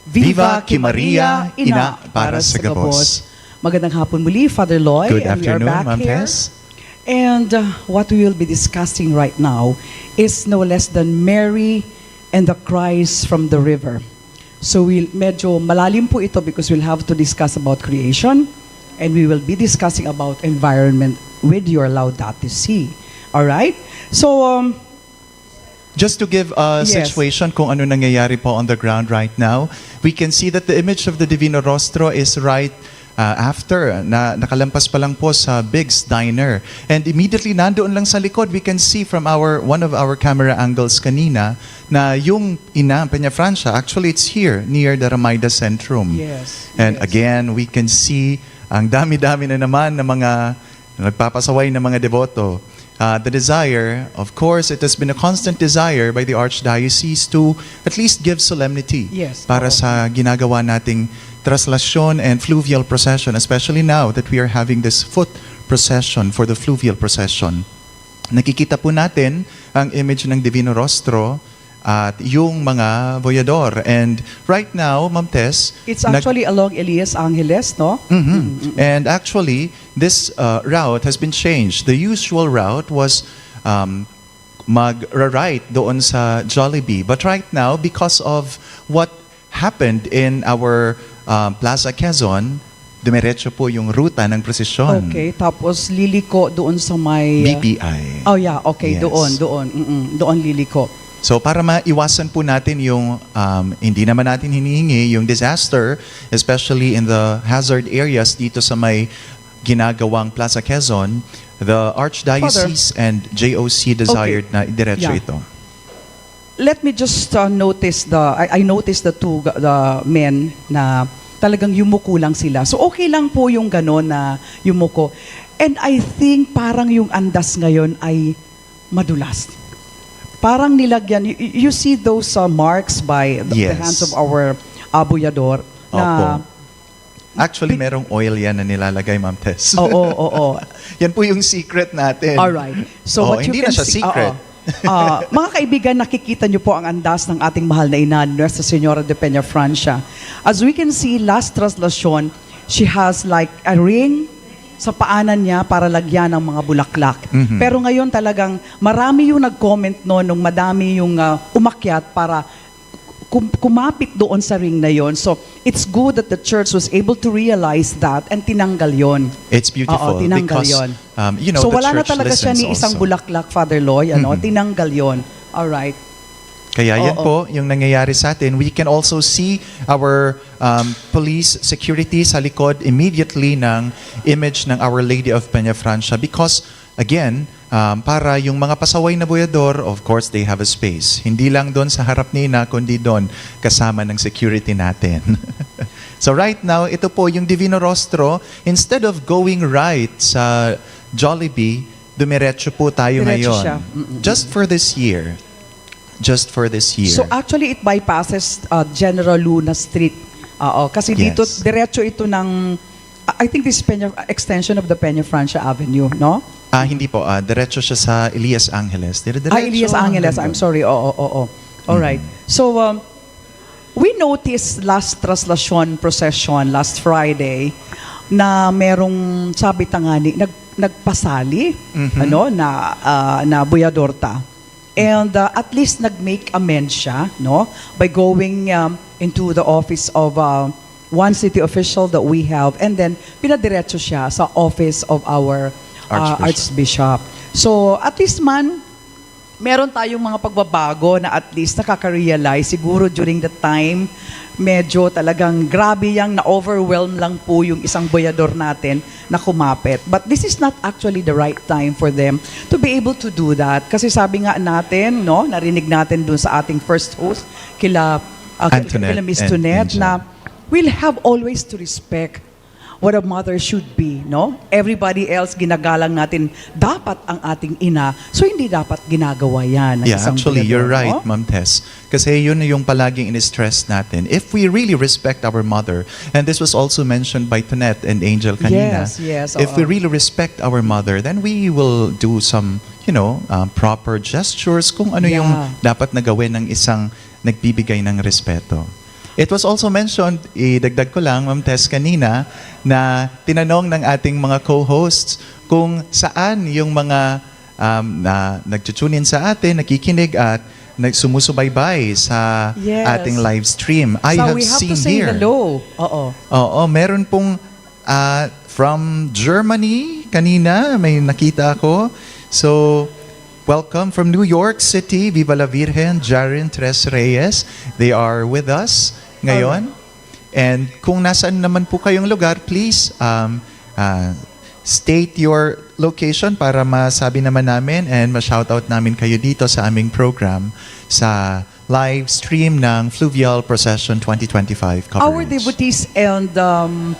Viva Ki Maria, Ina para sa Gabos. Magandang hapon muli, Father Loy. Good afternoon, Ma'am Tess. And uh, what we will be discussing right now is no less than Mary and the cries from the river. So we'll, medyo malalim po ito because we'll have to discuss about creation and we will be discussing about environment with your Laudato Si. All right? So, um, Just to give a situation kung ano nangyayari po on the ground right now, we can see that the image of the Divino Rostro is right uh, after, na nakalampas pa lang po sa Big's Diner. And immediately nandoon lang sa likod, we can see from our one of our camera angles kanina na yung ina, Peña Francia, actually it's here near the Ramaida Centrum. Yes. And again, we can see ang dami-dami na naman na mga nagpapasaway na mga deboto. Uh, the desire, of course, it has been a constant desire by the Archdiocese to at least give solemnity para sa ginagawa nating traslasyon and fluvial procession, especially now that we are having this foot procession for the fluvial procession. Nakikita po natin ang image ng Divino Rostro at yung mga boyador. And right now, Ma'am Tess, it's actually along Elias Angeles, no? Mm-hmm. And actually, this uh, route has been changed. The usual route was um, mag-right doon sa Jollibee. But right now, because of what happened in our uh, Plaza Quezon, dumiretso po yung ruta ng prosesyon. Okay, tapos liliko doon sa may, uh, B P I. Oh yeah, okay, yes. Doon, doon. Mm-mm, doon liliko. So para maiwasan po natin yung um, hindi naman natin hinihingi yung disaster, especially in the hazard areas dito sa may ginagawang Plaza Quezon, the Archdiocese and J O C desired na idiretso ito. Let me just uh, notice the I, I noticed the two the men na talagang yumuko lang sila. So okay lang po yung gano'n na yumuko. And I think parang yung andas ngayon ay madulas. Parang nilagyan, you, you see those uh, marks by the, yes. The hands of our uh, buyador na Opo. Actually, merong oil yan na nilalagay, Ma'am Tess. Oo, oo. Yan po yung secret natin. Alright. So, oh, what you hindi can na siya see, secret. Oo. Uh, mga kaibigan, nakikita niyo po ang andas ng ating mahal na ina, Nuestra Señora de Peña Francia. As we can see, last traslasyon, she has like a ring sa paanan niya para lagyan ng mga bulaklak. Mm-hmm. Pero ngayon talagang marami yung nag-comment no, nung madami yung uh, umakyat para kum- kumapit doon sa ring na yon. So, it's good that the church was able to realize that and tinanggal yon. It's beautiful. Oo, tinanggal because, yon. Um, you know, so, the wala na talaga siya ni isang bulaklak, Father Loy, ano? Mm-hmm. Tinanggal yon. All right. Kaya yan po yung nangyayari sa atin. We can also see our um, police security sa likod immediately ng image ng Our Lady of Peña Francia because, again, um, para yung mga pasaway na buyador, of course, they have a space. Hindi lang doon sa harap nina, kundi doon kasama ng security natin. So right now, ito po yung Divino Rostro. Instead of going right sa Jollibee, dumiretso po tayo ngayon. Diretso siya. Mm-mm. Just for this year. Just for this year. So actually, it bypasses uh, General Luna Street. Oo, kasi dito, yes, diretso ito ng, I think this is Peña, extension of the Peña Francia Avenue, no? Ah, hindi po. Ah, diretso siya sa Elias Angeles. Dire-diretso Ah, Elias Angeles. Hanggang I'm doon. Sorry. Oo, oo. All right. Mm. So, um, we noticed last traslasyon procession, last Friday, na merong, sabi ta nga ni, nag, nagpasali, Mhm. ano, na, ah, na buyadorta. And uh, at least nag-make amends siya, no? By going um, into the office of uh, one city official that we have, and then pinadiretso siya sa office of our uh, Archbishop. Archbishop. So, at least man, meron tayong mga pagbabago na at least nakaka-realize siguro during the time, medyo talagang grabe yang na-overwhelm lang po yung isang boyador natin na kumapit. But this is not actually the right time for them to be able to do that. Kasi sabi nga natin, no, narinig natin dun sa ating first host, kila, uh, Antoinette kila Miss and Toinette, Angel. Na we'll have always to respect what a mother should be, no? Everybody else, ginagalang natin dapat ang ating ina, so hindi dapat ginagawa yan ng Yeah, isang actually, you're buyador, right, no? Ma'am Tess. Kasi yun yung palaging in-stress natin. If we really respect our mother, and this was also mentioned by Tonet and Angel kanina, Yes, yes, if we oo. really respect our mother, then we will do some, you know, uh, proper gestures kung ano yung Yeah. dapat na gawin ng isang nagbibigay ng respeto. It was also mentioned, idagdag ko lang, Ma'am Tess, kanina, na tinanong ng ating mga co-hosts kung saan yung mga um, na nagtutune in sa atin, nakikinig at nagsumusubaybay sa Yes. ating live stream. I So have we have seen to say here. Hello. Oo. Oo, meron pong ah, from Germany kanina, may nakita ako. So, welcome from New York City, Viva la Virgen, Jaren Tres Reyes. They are with us ngayon. And kung nasaan naman po kayong lugar, please um, uh, state your location para masabi naman namin and ma-shoutout namin kayo dito sa aming program sa live stream ng Fluvial Procession twenty twenty-five coverage. Our devotees and um,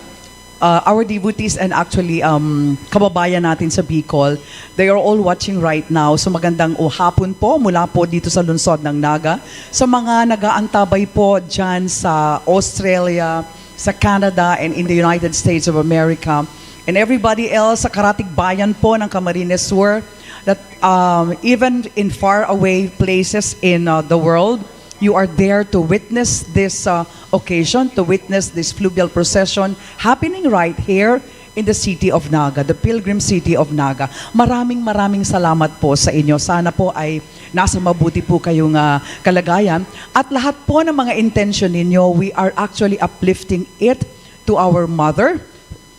uh, our devotees and actually um, kababayan natin sa Bicol, they are all watching right now. So magandang o hapon po mula po dito sa lungsod ng Naga. Sa mga nag-aantabay po dyan sa Australia, sa Canada, and in the United States of America, and everybody else sa karatig bayan po ng Camarines Sur, that um, even in far away places in uh, the world, you are there to witness this uh, occasion, to witness this fluvial procession happening right here in the city of Naga, the pilgrim city of Naga. Maraming maraming salamat po sa inyo. Sana po ay nasa mabuti po kayong ah, kalagayan. At lahat po ng mga intention ninyo, we are actually uplifting it to our mother,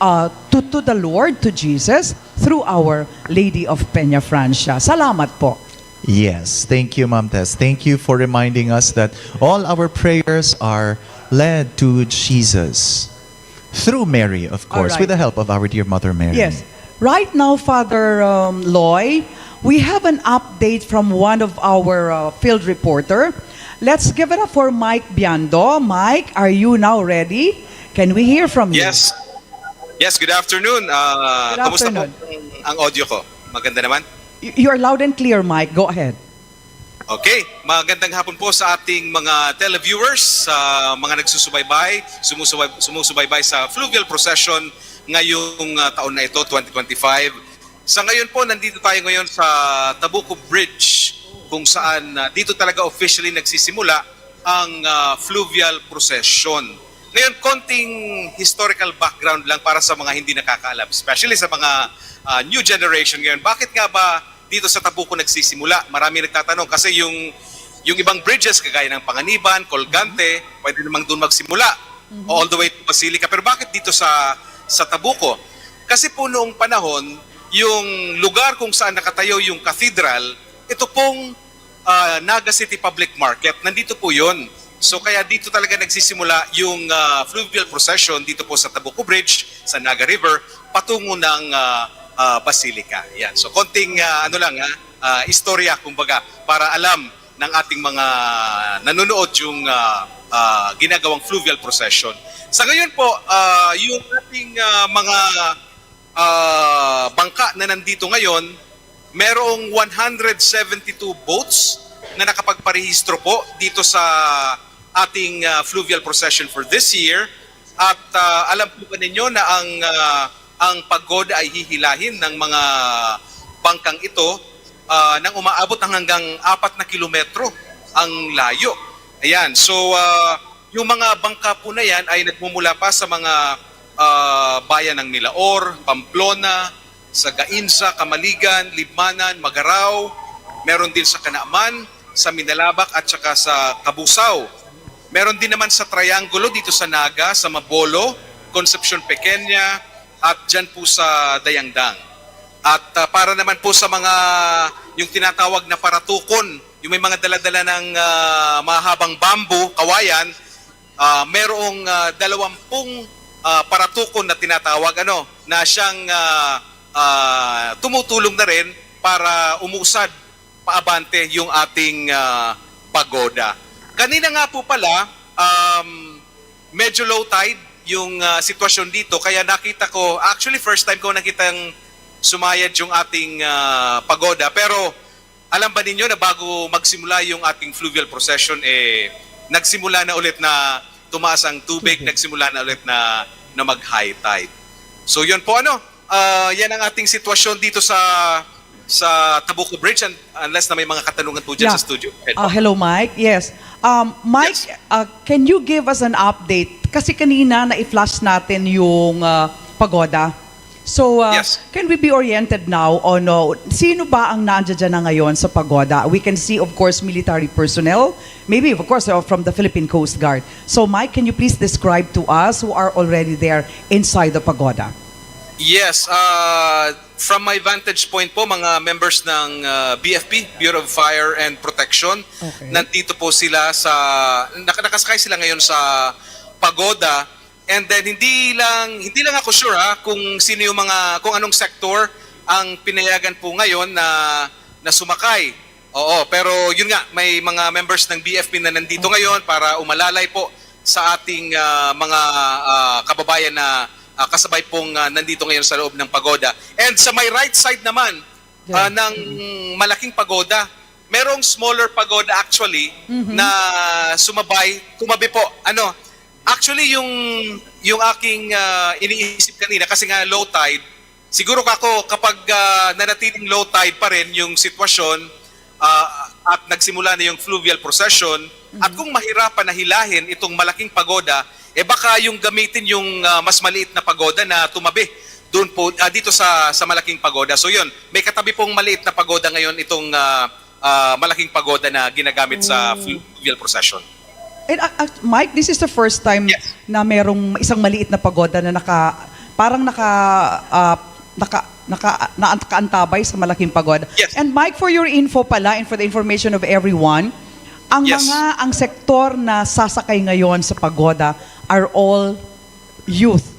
uh, to, to the Lord, to Jesus, through our Lady of Peña Francia. Salamat po. Yes, thank you, Ma'am Tess. Thank you for reminding us that all our prayers are led to Jesus through Mary, of course, Alright. With the help of our dear Mother Mary. Yes. Right now, Father um, Loy, we have an update from one of our uh, field reporter. Let's give it up for Mike Biando. Mike, are you now ready? Can we hear from you? Yes. Yes, good afternoon. Ah, Good Kumusta po afternoon. ang, ang audio ko? Maganda naman? Y- You're loud and clear, Mike. Go ahead. Okay, magandang hapon po sa ating mga televiewers, sa mga nagsusubaybay, sumusubay, sumusubaybay sa Fluvial Procession ngayong ah, taon na ito, twenty twenty-five. Sa ngayon po, nandito tayo ngayon sa Tabuco Bridge, kung saan ah, dito talaga officially nagsisimula ang ah, Fluvial Procession. Ngayon, konting historical background lang para sa mga hindi nakakaalam, especially sa mga ah, new generation ngayon. Bakit nga ba dito sa Tabuco nagsisimula? Marami nagtatanong kasi yung yung ibang bridges kagaya ng Panganiban, Colgante, pwede namang doon magsimula all the way to Basilica. Pero bakit dito sa sa Tabuco? Kasi po noong panahon, yung lugar kung saan nakatayo yung cathedral, ito pong ah, Naga City Public Market, nandito po 'yun. So kaya dito talaga nagsisimula yung ah, fluvial procession dito po sa Tabuco Bridge, sa Naga River, patungo ng ah, ah, Basilica. Yan. So konting ah, ano lang ha, ah, istorya kumbaga para alam ng ating mga nanonood yung ah, ah, ginagawang fluvial procession. Sa ngayon po, ah, yung ating ah, mga ah, bangka na nandito ngayon, merong one hundred seventy-two boats na nakapagparehistro po dito sa ating ah, fluvial procession for this year. At ah, alam po ba ninyo na ang ah, ang pagoda ay hihilahin ng mga bangkang ito ah, nang umaabot ng hanggang apat na kilometro ang layo. Ayan. So ah, yung mga bangka po na yan ay nagmumula pa sa mga ah, bayan ng Milaor, Pamplona, sa Gainza, Camaligan, Libmanan, Magarao, meron din sa Canaman, sa Minalabac at saka sa Cabusao. Meron din naman sa Triangulo dito sa Naga, sa Mabolo, Concepcion Pequeña, at dyan po sa Dayangdang. At ah, para naman po sa mga yung tinatawag na paratukon, yung may mga daladala ng ah, mahabang bamboo, kawayan, ah, merong ah, dalawampung ah, paratukon na tinatawag ano na siyang ah, ah, tumutulong na rin para umusad paabante yung ating ah, pagoda. Kanina nga po pala, um, medyo low tide yung ah, sitwasyon dito. Kaya nakita ko, actually first time ko nakitang sumayad yung ating ah, pagoda. Pero alam ba ninyo na bago magsimula yung ating fluvial procession, eh, nagsimula na ulit na tumaas ang tubig, nagsimula na ulit na, na mag-high tide. So yun po ano, ah, yan ang ating sitwasyon dito sa sa Tabuco Bridge, un- unless na may mga katanungan po dyan Yeah. Sa studio. Ed Ah, po. Hello, Mike. Yes. Um, Mike, Yes. uh, can you give us an update? Kasi kanina na-flash natin yung uh, pagoda. So, uh, Yes. Can we be oriented now on uh, sino ba ang nandiyan na ngayon sa pagoda? We can see, of course, military personnel, maybe, of course, uh, from the Philippine Coast Guard. So, Mike, can you please describe to us who are already there inside the pagoda? Yes, uh, from my vantage point po, mga members ng uh, B F P, Bureau of Fire and Protection, Okay. Nandito po sila sa, nak- nakasakay sila ngayon sa pagoda. And then hindi lang hindi lang ako sure ha kung sino yung mga kung anong sector ang pinayagan po ngayon na na sumakay. Oo, pero yun nga may mga members ng B F P na nandito ngayon para umalalay po sa ating ah, mga ah, kababayan na ah, kasabay pong ah, nandito ngayon sa loob ng pagoda. And sa my right side naman Yeah. ah, ng malaking pagoda, merong smaller pagoda actually na sumabay, tumabi po. Ano, actually yung yung aking ah, iniisip kanina kasi nga low tide, siguro kako kapag ah, nanatiling low tide pa rin yung sitwasyon ah, at nagsimula na yung fluvial procession at kung mahirapan na hilahin itong malaking pagoda, eh baka yung gamitin yung ah, mas maliit na pagoda na tumabi doon po ah, dito sa sa malaking pagoda. So yun, may katabi pong maliit na pagoda ngayon itong ah, ah, malaking pagoda na ginagamit sa fluvial procession. And uh, uh, Mike, this is the first time Yes. na merong isang maliit na pagoda na naka parang naka ah, naka naka nakaantabay sa malaking pagoda. Yes. And Mike, for your info pala and for the information of everyone, ang Yes. mga ang sektor na sasakay ngayon sa pagoda are all youth.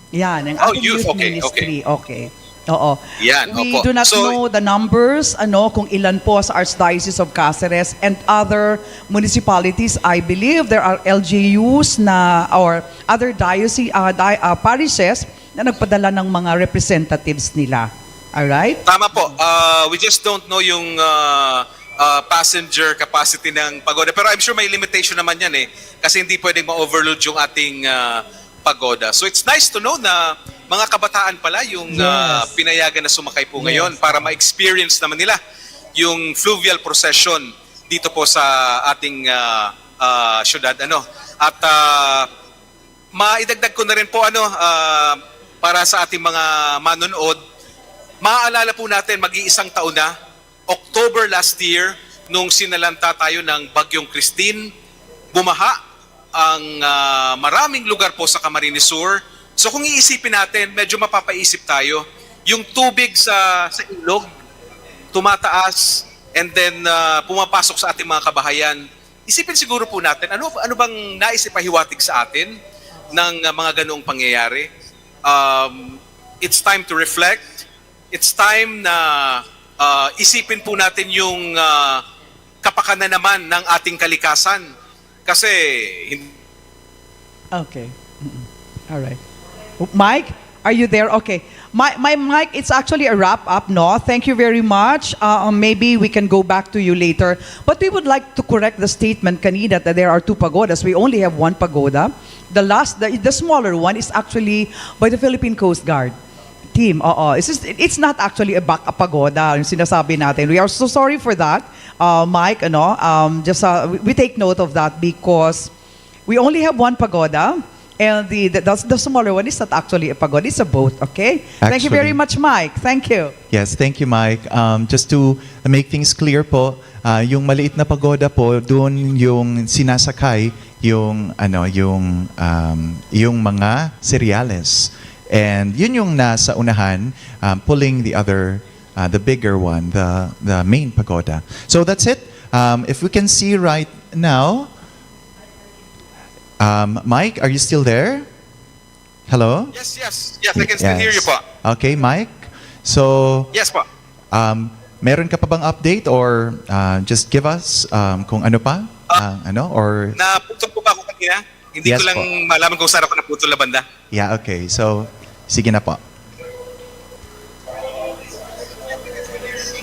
Yan, ang Oh, ating youth, youth, okay, ministry. Okay. Oo. Yan, We opo. do not So- know the numbers, ano, kung ilan po sa Archdiocese of Caceres and other municipalities. I believe there are L G Us na or other diocese, ah, di- ah, parishes na nagpadala ng mga representatives nila. Alright? Tama po. Uh, we just don't know yung uh, uh, passenger capacity ng pagoda. Pero I'm sure may limitation naman yan eh. Kasi hindi pwedeng ma-overload yung ating uh, pagoda. So it's nice to know na mga kabataan pala yung uh, Yes. pinayagan na sumakay po Yes. Ngayon para ma-experience naman nila yung fluvial procession dito po sa ating uh, uh, syudad. Ano? At uh, maidagdag ko na rin po ano uh, para sa ating mga manonood, maaalala po natin mag-iisang taon na October last year, nung sinalanta tayo ng Bagyong Christine, bumaha ang ah, maraming lugar po sa Camarines Sur. So kung iisipin natin, medyo mapapaisip tayo. Yung tubig sa, sa ilog, tumataas, and then ah, pumapasok sa ating mga kabahayan. Isipin siguro po natin, ano, ano bang nais ipahiwatig sa atin ng ah, mga ganoong pangyayari? Um, it's time to reflect. It's time na ah, isipin po natin yung ah, kapakanan naman ng ating kalikasan. Kasi hin- Okay. Mm-mm. All right. Mike, are you there? Okay. My, my Mike, it's actually a wrap up, no? Thank you very much. Uh, maybe we can go back to you later. But we would like to correct the statement kanina that there are two pagodas. We only have one pagoda. The last, the, the smaller one is actually by the Philippine Coast Guard team. Oo. It's, just, it's not actually a back a pagoda yung sinasabi natin. We are so sorry for that, uh, Mike. Ano, um, just uh, we, we take note of that because we only have one pagoda, and the, the the the smaller one is not actually a pagoda; it's a boat. Okay. Thank you very Actually. Much, Mike. Thank you. Yes, thank you, Mike. Um, just to make things clear po, ah, yung maliit na pagoda po, doon yung sinasakay yung ano, yung um, yung mga cereales. And yun yung nasa unahan, um, pulling the other, uh, the bigger one, the the main pagoda. So that's it. Um, if we can see right now, um, Mike, are you still there? Hello? Yes, yes. Yes, I can still hear you po. Okay, Mike. So, Yes po. Um, meron ka pa bang update or uh, just give us um, kung ano pa? Ah, ang ano or Naputol po ba ako kanina? Hindi ko Yes lang po. malaman kung saan ako naputol na banda. Yeah, okay. So, sige na po.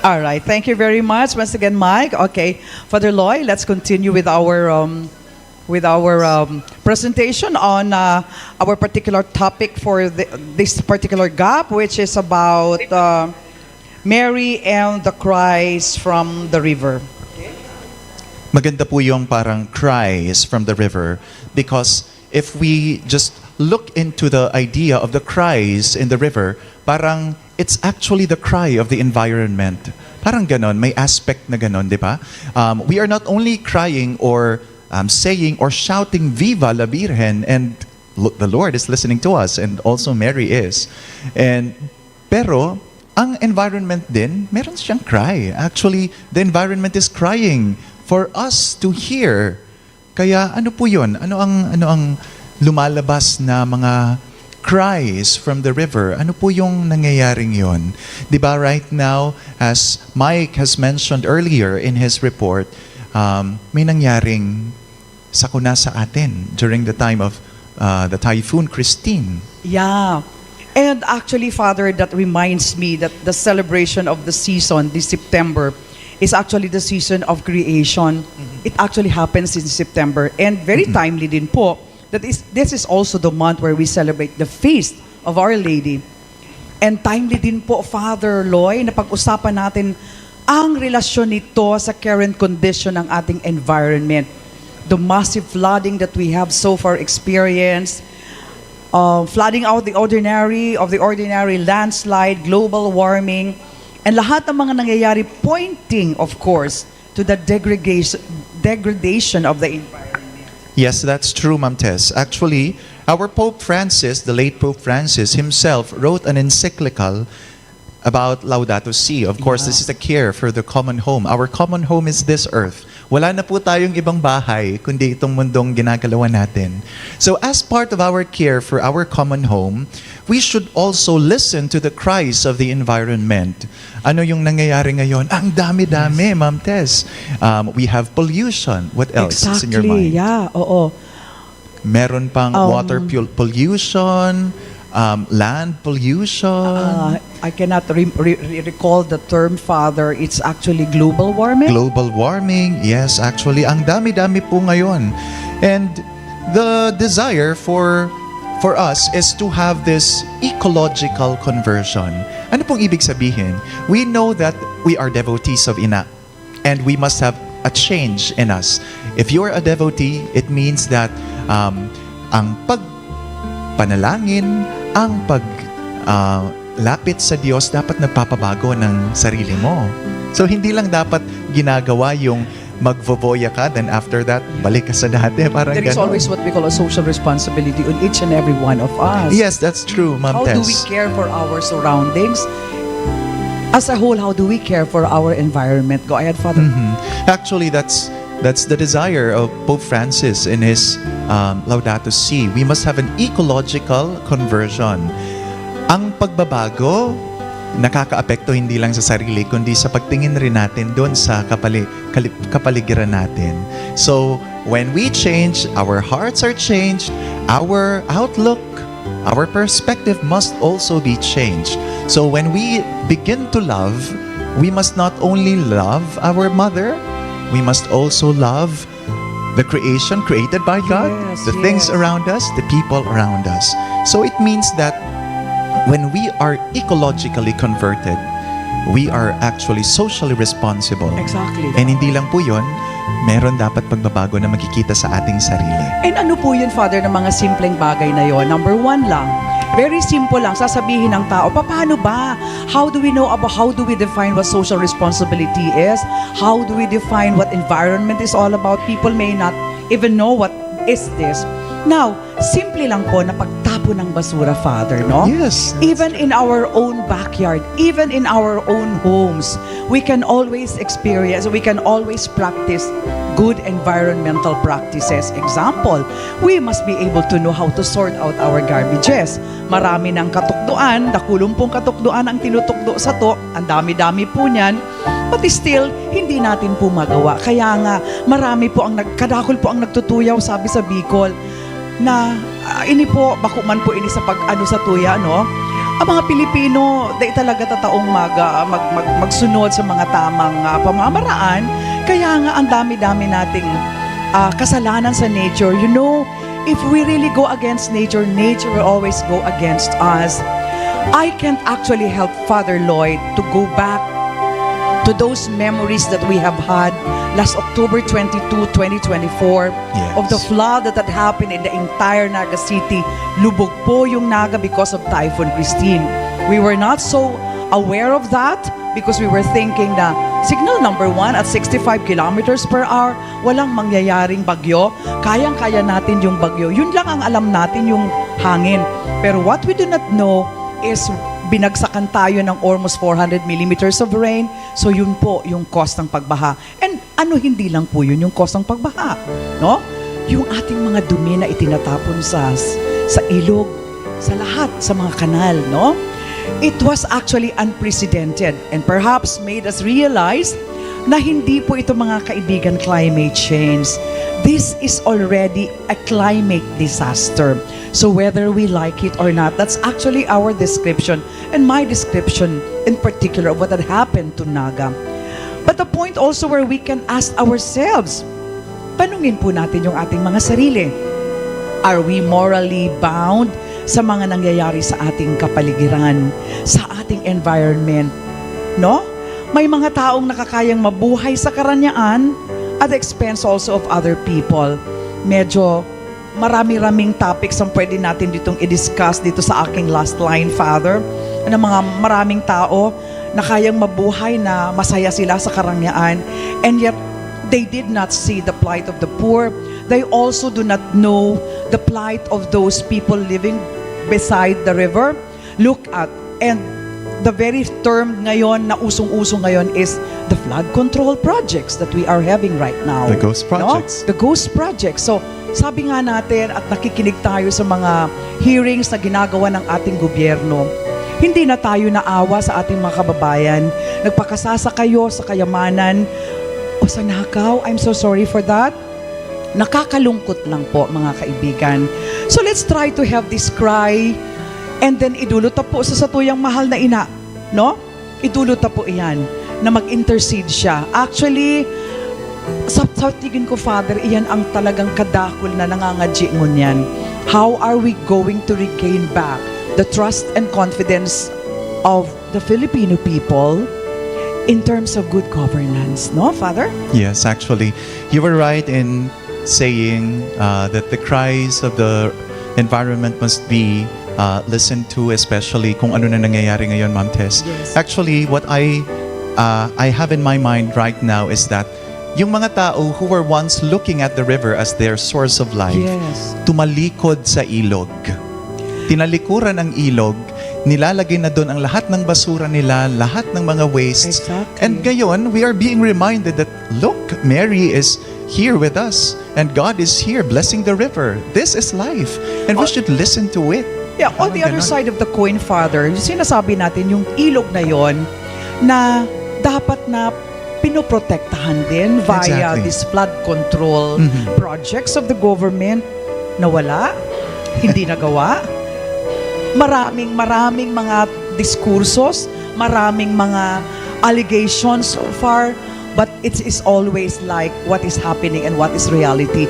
All right. Thank you very much once again, Mike. Okay, Father Loy, let's continue with our um, with our um, presentation on uh, our particular topic for the, this particular gap, which is about uh, Mary and the cries from the river. Maganda po yung parang cries from the river, because if we just look into the idea of the cries in the river, parang it's actually the cry of the environment. Parang ganon, may aspect na ganon, di ba? Um, we are not only crying or um, saying or shouting "Viva la Virgen," and lo- the Lord is listening to us, and also Mary is. And pero ang environment din, meron siyang cry. Actually, the environment is crying for us to hear. Kaya ano po 'yon? Ano ang ano ang lumalabas na mga cries from the river? Ano po yung nangyayaring 'yon? 'Di ba, right now, as Mike has mentioned earlier in his report, um, may nangyaring sakuna sa atin during the time of uh, the Typhoon Christine. Yeah. And actually, Father, that reminds me that the celebration of the season this September is actually the season of creation. It actually happens in September. And very timely din po. That is, this is also the month where we celebrate the feast of Our Lady. And timely din po, Father Loy, na pag-usapan natin ang relasyon nito sa current condition ng ating environment. The massive flooding that we have so far experienced, uh, flooding out the ordinary, of the ordinary, landslide, global warming, and lahat ng mga nangyayari pointing, of course, to the degradation, degradation of the environment. Yes, that's true, Ma'am Tess. Actually, our Pope Francis, the late Pope Francis himself, wrote an encyclical about Laudato Si. Of course, this is a care for the common home. Our common home is this earth. Wala na po tayong ibang bahay kundi itong mundong ginagalawan natin. So as part of our care for our common home, we should also listen to the cries of the environment. Ano yung nangyayari ngayon? Ang dami-dami, Ma'am Tess. Um, we have pollution. What else is in your Exactly, mind? Yeah, oo. Meron pang Um, water pol- pollution, um, land pollution. Uh, I cannot re- re- re- recall the term, Father. It's actually global warming. Global warming, yes, actually, ang dami-dami po ngayon. And the desire for for us is to have this ecological conversion. Ano pong ibig sabihin? We know that we are devotees of Ina, and we must have a change in us. If you are a devotee, it means that um, ang pagpanalangin, ang pag ah, lapit sa Diyos, dapat nagpapabago ng sarili mo. So hindi lang dapat ginagawa yung magvovoya ka, then after that, balik ka sa dati. Parang There is ganon. Always what we call a social responsibility on each and every one of us. Yes, that's true, Ma'am How Tess. Do we care for our surroundings? As a whole, how do we care for our environment? Go ahead, Father. Mhm. Actually, that's that's the desire of Pope Francis in his um, Laudato Si. We must have an ecological conversion. Ang pagbabago nakakaapekto hindi lang sa sarili kundi sa pagtingin rin natin doon sa kapali, kali- kapaligiran natin. So, when we change, our hearts are changed, our outlook, our perspective must also be changed. So when we begin to love, we must not only love our mother, we must also love the creation created by God, Yes, the things yes. around us, the people around us. So it means that when we are ecologically converted, we are actually socially responsible. Exactly. And hindi lang po 'yon, meron dapat pagbabago na makikita sa ating sarili. And ano po yun, Father, ng mga simpleng bagay na yon? Number one lang, very simple lang, sasabihin ng tao, paano ba? How do we know about, how do we define what social responsibility is? How do we define what environment is all about? People may not even know what is this. Now, simple lang po na pagtapon ng basura, Father, no? Yes. Even in our own backyard, even in our own homes, we can always experience, we can always practice good environmental practices. Example, we must be able to know how to sort out our garbages. Marami ng katukdoan, dakulong pong katukdoan ang tinutukdo sato, ang dami-dami po niyan. But still, hindi natin po magawa. Kaya nga, marami po ang nag-, kadakul po ang nagtutuyaw, sabi sa Bicol. na, ah, ini po, bako man po ini sa pag-ano sa tuya, no? Ang mga Pilipino, dai talaga tataong mag, ah, mag, mag, magsunod sa mga tamang, ah, pamamaraan. Kaya nga, ang dami-dami nating, ah, kasalanan sa nature. You know, if we really go against nature, nature will always go against us. I can't actually help Father Lloyd to go back to those memories that we have had last October twenty-two, twenty twenty-four, of the Yes. flood that had happened in the entire Naga City. Lubog po yung Naga because of Typhoon Christine. We were not so aware of that because we were thinking na signal number one at sixty-five kilometers per hour, walang mangyayaring bagyo. Kayang-kaya natin yung bagyo. Yun lang ang alam natin, yung hangin. Pero what we do not know is binagsakan tayo ng almost four hundred millimeters of rain. So yun po yung cause ng pagbaha. And ano, hindi lang po yun yung cause ng pagbaha, no? Yung ating mga dumi na itinatapon sa, sa ilog, sa lahat, sa mga kanal, no? It was actually unprecedented and perhaps made us realize na hindi po ito, mga kaibigan, climate change. This is already a climate disaster. So whether we like it or not, that's actually our description and my description in particular of what had happened to Naga. But the point also where we can ask ourselves, tanungin po natin yung ating mga sarili. Are we morally bound sa mga nangyayari sa ating kapaligiran, sa ating environment? No? May mga taong nakakayang mabuhay sa karanyaan at the expense also of other people. Medyo marami-raming topics ang pwede natin ditong i-discuss dito sa aking last line, Father, na mga maraming tao na kayang mabuhay na masaya sila sa karanyaan, and yet they did not see the plight of the poor. They also do not know the plight of those people living beside the river. Look at, and the very term ngayon na usong-uso ngayon is the flood control projects that we are having right now. The ghost No? projects. The ghost projects. So, sabi nga natin at nakikinig tayo sa mga hearings na ginagawa ng ating gobyerno, hindi na tayo naawa sa ating mga kababayan. Nagpakasasa kayo sa kayamanan o sa nakaw. I'm so sorry for that. Nakakalungkot lang po, mga kaibigan. So let's try to have this cry and then idulot ta po sa satuyang mahal na ina, no? Idulot ta po iyan na mag-intercede siya. Actually, sa, sa tingin ko, Father, iyan ang talagang kadakul na nangangadyi ngunyan. How are we going to regain back the trust and confidence of the Filipino people in terms of good governance, no, Father? Yes, actually, you were right in saying uh, that the cries of the environment must be uh, listened to, especially kung ano na nangyayari ngayon, Ma'am Tess. Yes. Actually, what I uh, I have in my mind right now is that yung mga tao who were once looking at the river as their source of life, Yes. tumalikod sa ilog. Tinalikuran ang ilog, nilalagay na doon ang lahat ng basura nila, lahat ng mga wastes. Exactly. And ngayon, we are being reminded that, look, Mary is here with us. And God is here blessing the river. This is life. And we Oh. should listen to it. Yeah, on the Parang other ganon. Side of the coin, Father, yung sinasabi natin, yung ilog na yon na dapat na pinoprotektahan din via Exactly. This flood control Mhm. projects of the government, nawala, hindi nagawa. Maraming, maraming mga diskursos, maraming mga allegations so far, but it is always like what is happening and what is reality.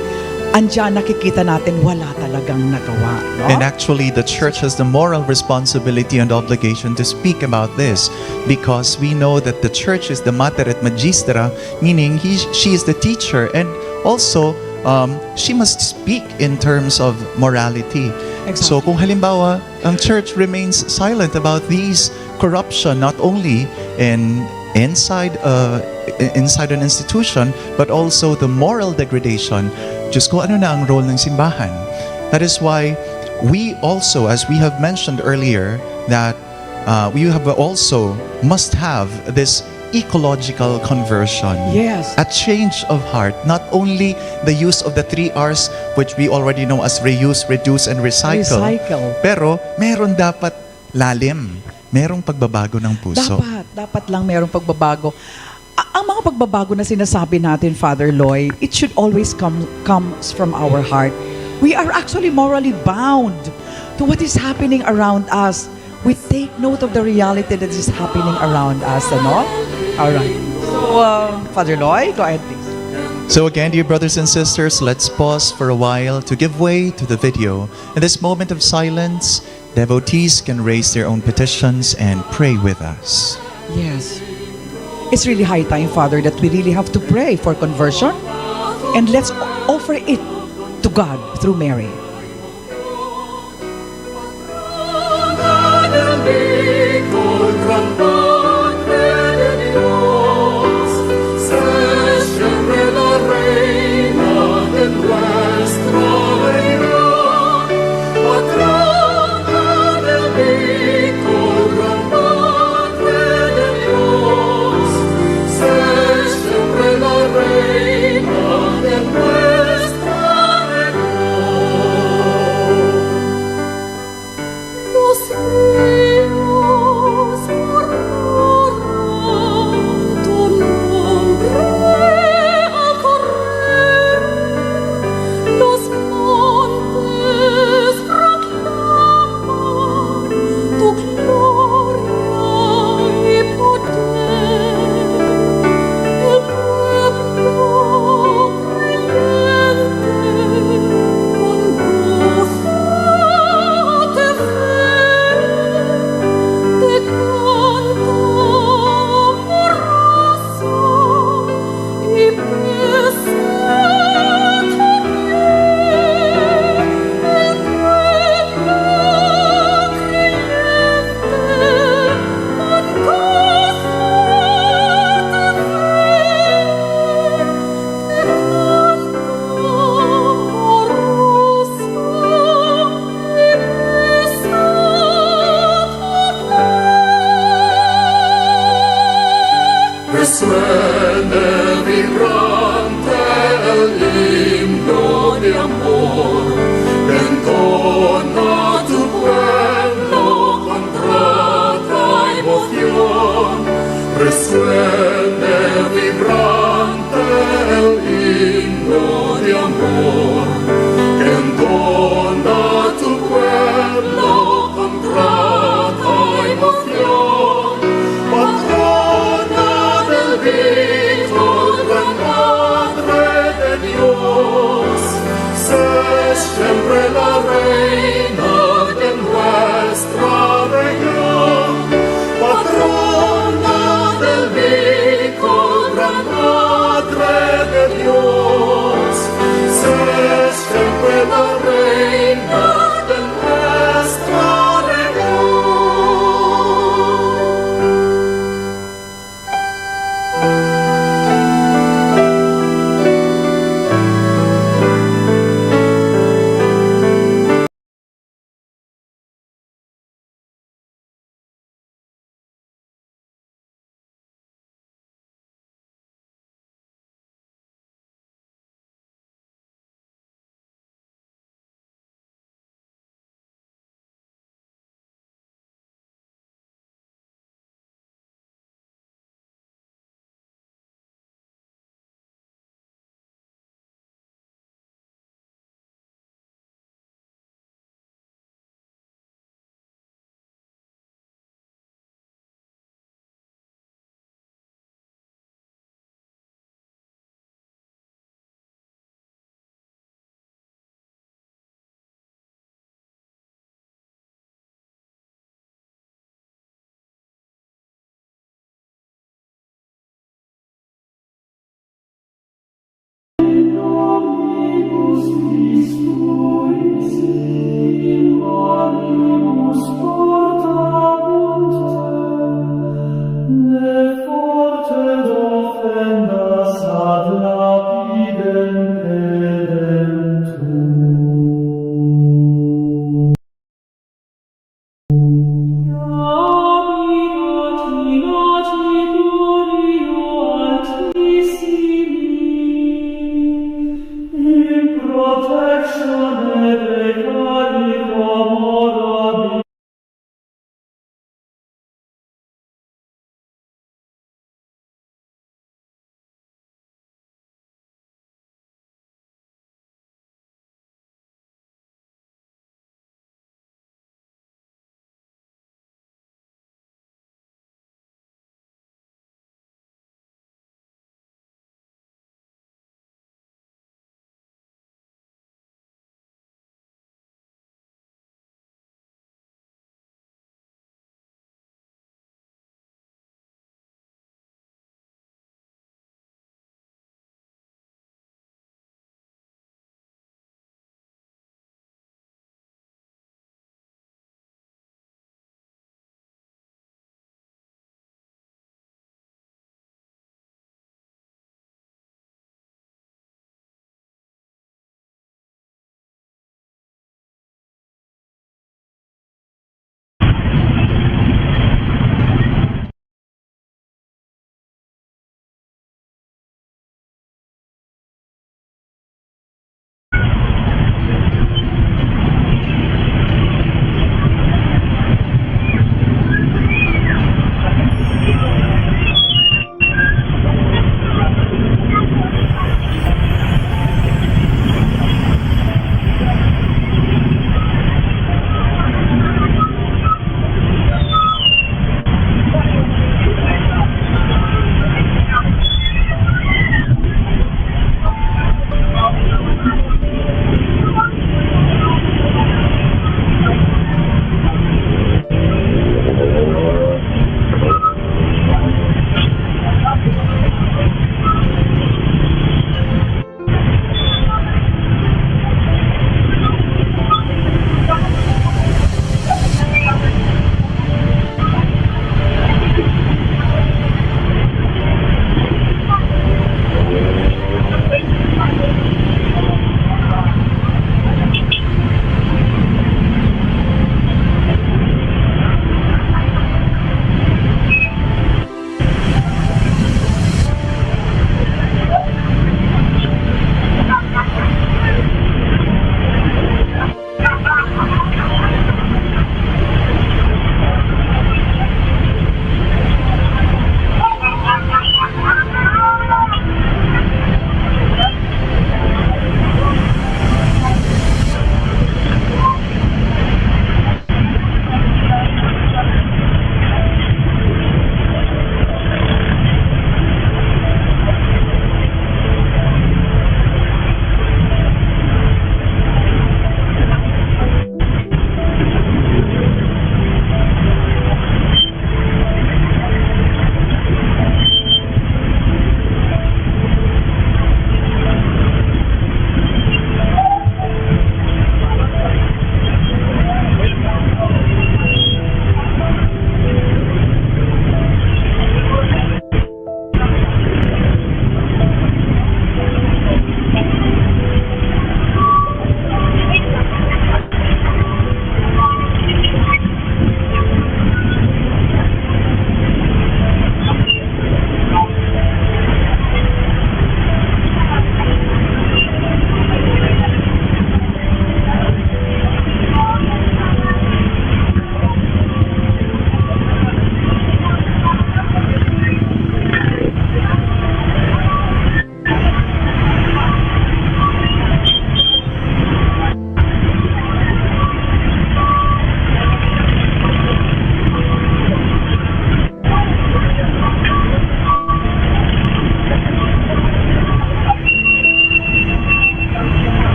Andiyan nakikita natin wala talagang nagawa, no? And actually, the church has the moral responsibility and obligation to speak about this, because we know that the church is the mater et magistra, meaning he, she is the teacher, and also um, she must speak in terms of morality. Exactly. So kung halimbawa, ang church remains silent about these corruption, not only in inside uh, i- inside an institution, but also the moral degradation. Diyos ko, ano na ang role ng simbahan? That is why we also, as we have mentioned earlier, that uh, we have also must have this ecological conversion. Yes. A change of heart, not only the use of the three R's, which we already know as reuse, reduce, and recycle. Recycle. Pero meron dapat lalim, merong pagbabago ng puso. Dapat, dapat lang merong pagbabago. A- ang mga pagbabago na sinasabi natin, Father Loy, it should always come comes from our heart. We are actually morally bound to what is happening around us. We take note of the reality that is happening around us, ano? All right. So, uh, Father Loy, go ahead, please. So, again, dear brothers and sisters, let's pause for a while to give way to the video. In this moment of silence, devotees can raise their own petitions and pray with us. Yes. It's really high time, Father, that we really have to pray for conversion. And let's offer it to God through Mary.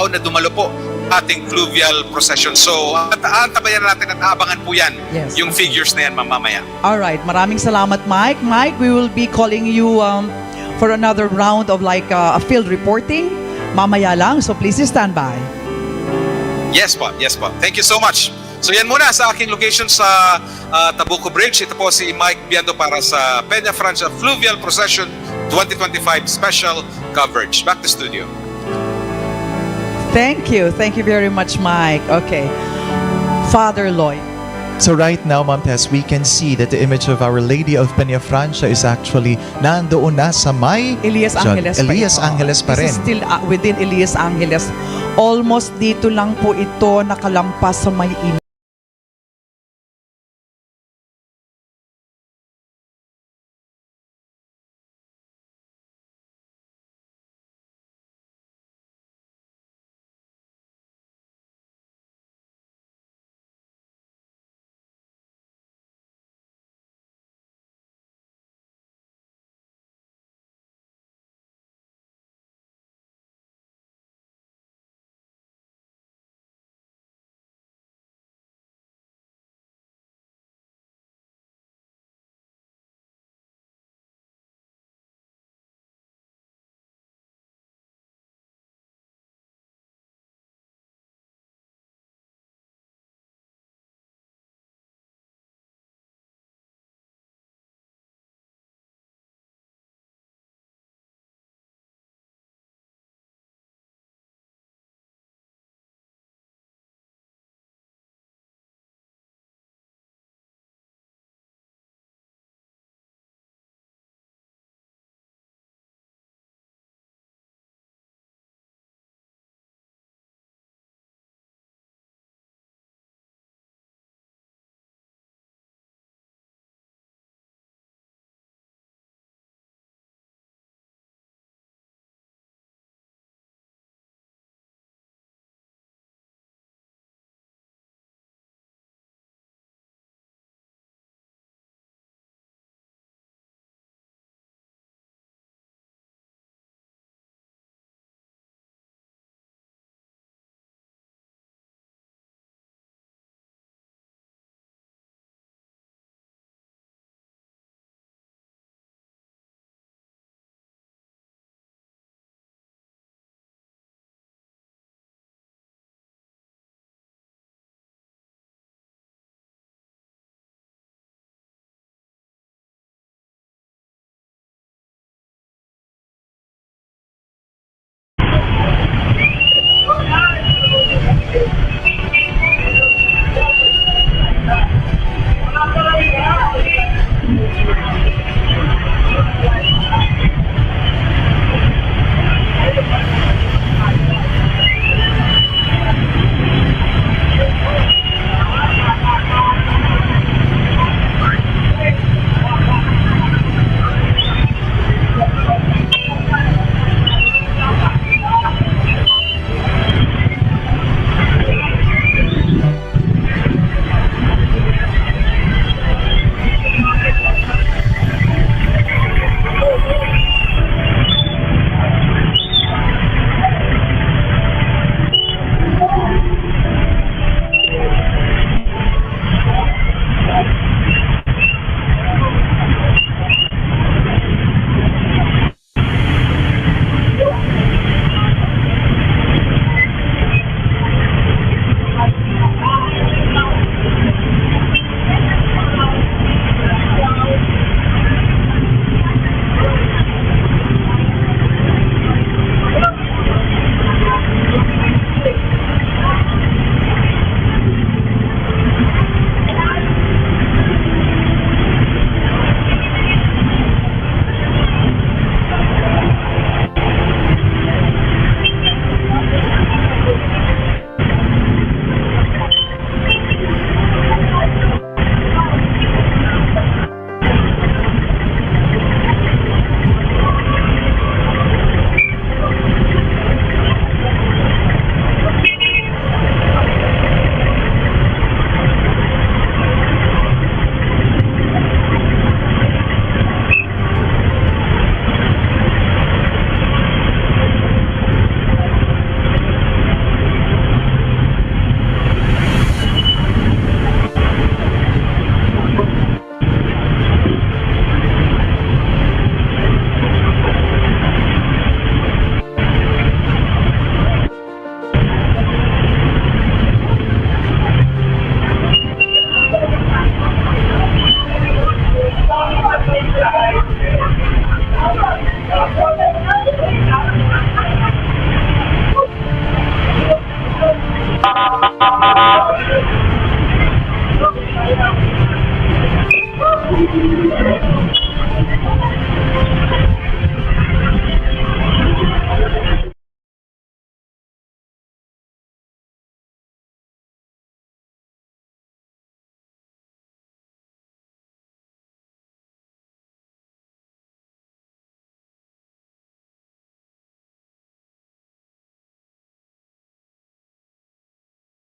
na dumalo po ating fluvial procession. So, at aantabayan natin at aabangan po yan, Yes, yung okay. figures na yan mamamaya. All right, maraming salamat, Mike. Mike, we will be calling you um, for another round of like uh, a field reporting mamaya lang. So please stand by. Yes po, yes po. Thank you so much. So yan muna sa aking location sa ah, Tabuco Bridge. Ito po si Mike Biando para sa Peña Francia Fluvial Procession twenty twenty-five special coverage. Back to studio. Thank you. Thank you very much, Mike. Okay. Father Lloyd. So right now, Ma'am Tess, we can see that the image of Our Lady of Peñafrancia is actually nandoon na sa may Elias John- Angeles pa Elias ito. Angeles pa This rin. is still uh, within Elias Angeles. Almost dito lang po ito nakalampas sa may in-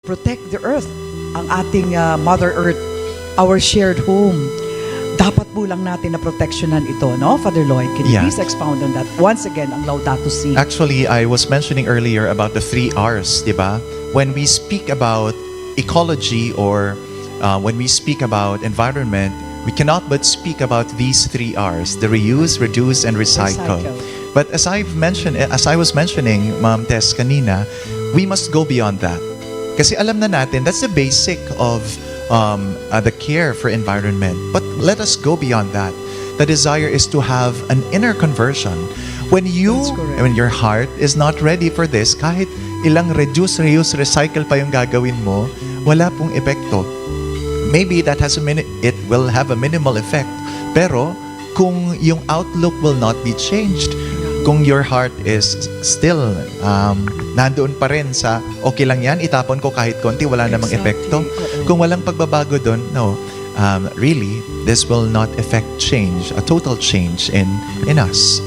protect the earth, ang ating, ah, Mother Earth, our shared home. Dapat po lang natin na proteksyonan ito, no? Father Lloyd, can you Yeah. please expound on that? Once again, ang Laudato Si. Actually, I was mentioning earlier about the three R's, di ba? When we speak about ecology or uh, when we speak about environment, we cannot but speak about these three R's, the reuse, reduce, and recycle. Recycle. But as I've mentioned, as I was mentioning, Ma'am Tess, kanina, we must go beyond that. Kasi alam na natin, that's the basic of um, uh, the care for environment. But let us go beyond that. The desire is to have an inner conversion. When you, That's correct. when your heart is not ready for this, kahit ilang reduce, reuse, recycle pa yung gagawin mo, wala pong epekto. Maybe that has a mini- it will have a minimal effect. Pero kung yung outlook will not be changed, kung your heart is still um, nandoon pa rin sa okay lang yan, itapon ko kahit konti, wala namang Exactly. epekto. Oo. Kung walang pagbabago doon, no. Um, really, this will not affect change, a total change in in us.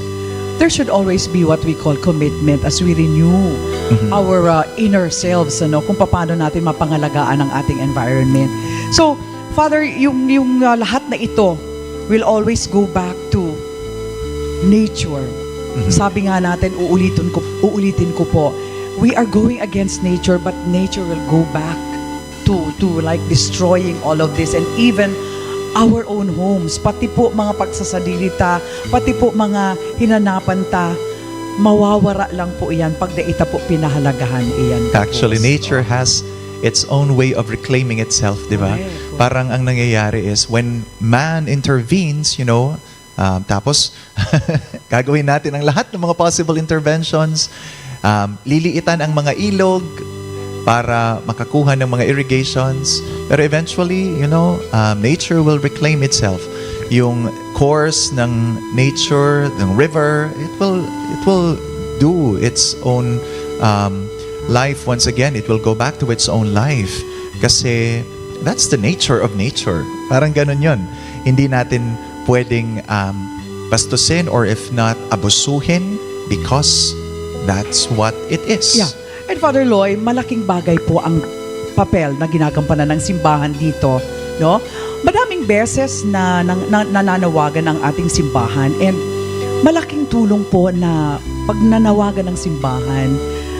There should always be what we call commitment as we renew Mhm. our uh, inner selves, ano, kung paano natin mapangalagaan ang ating environment. So, Father, yung, yung uh, lahat na ito will always go back to nature. Mhm. Sabi nga natin, uulitin ko, uulitin ko po, we are going against nature, but nature will go back to, to like destroying all of this and even our own homes, pati po mga pagsasadiri ta, pati po mga hinanapan ta, mawawara lang po iyan pag dai ta po pinahalagahan iyan. Actually, Tapos, nature has its own way of reclaiming itself, di ba? Correct. Parang ang nangyayari is when man intervenes, you know, um, tapos gagawin natin ang lahat ng mga possible interventions, um, liliitan ang mga ilog para makakuha ng mga irrigations. Pero eventually, you know, um, nature will reclaim itself. Yung course ng nature, ng river, it will it will do its own um, life once again. It will go back to its own life. Kasi that's the nature of nature. Parang ganun yun. Hindi natin pwedeng um, bastusin or if not, abusuhin because that's what it is. Yeah. And Father Loy, malaking bagay po ang papel na ginagampanan ng simbahan dito, no? Madaming beses na, na, na nananawagan ang ating simbahan, and malaking tulong po na pag nanawagan ng simbahan,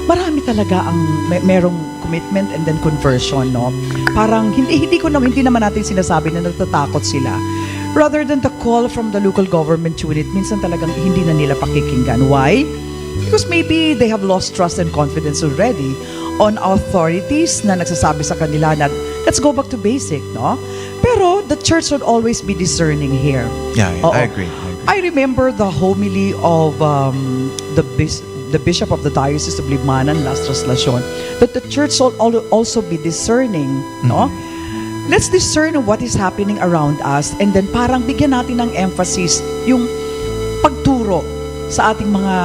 marami talaga ang may, merong commitment and then conversion, no? Parang hindi hindi ko naman hindi naman natin sinasabi na natatakot sila. Rather than the call from the local government unit, minsan talagang hindi na nila pakikinggan. Why? Because maybe they have lost trust and confidence already on authorities na nagsasabi sa kanila na, "Let's go back to basic," no? Pero the church should always be discerning here. Yeah, yeah, Oo. I agree. I agree. I remember the homily of um, the bis- the Bishop of the Diocese of Libmanan last Traslacion, that the church should al- also be discerning, no? Let's discern what is happening around us, and then parang bigyan natin ng emphasis yung pagturo sa ating mga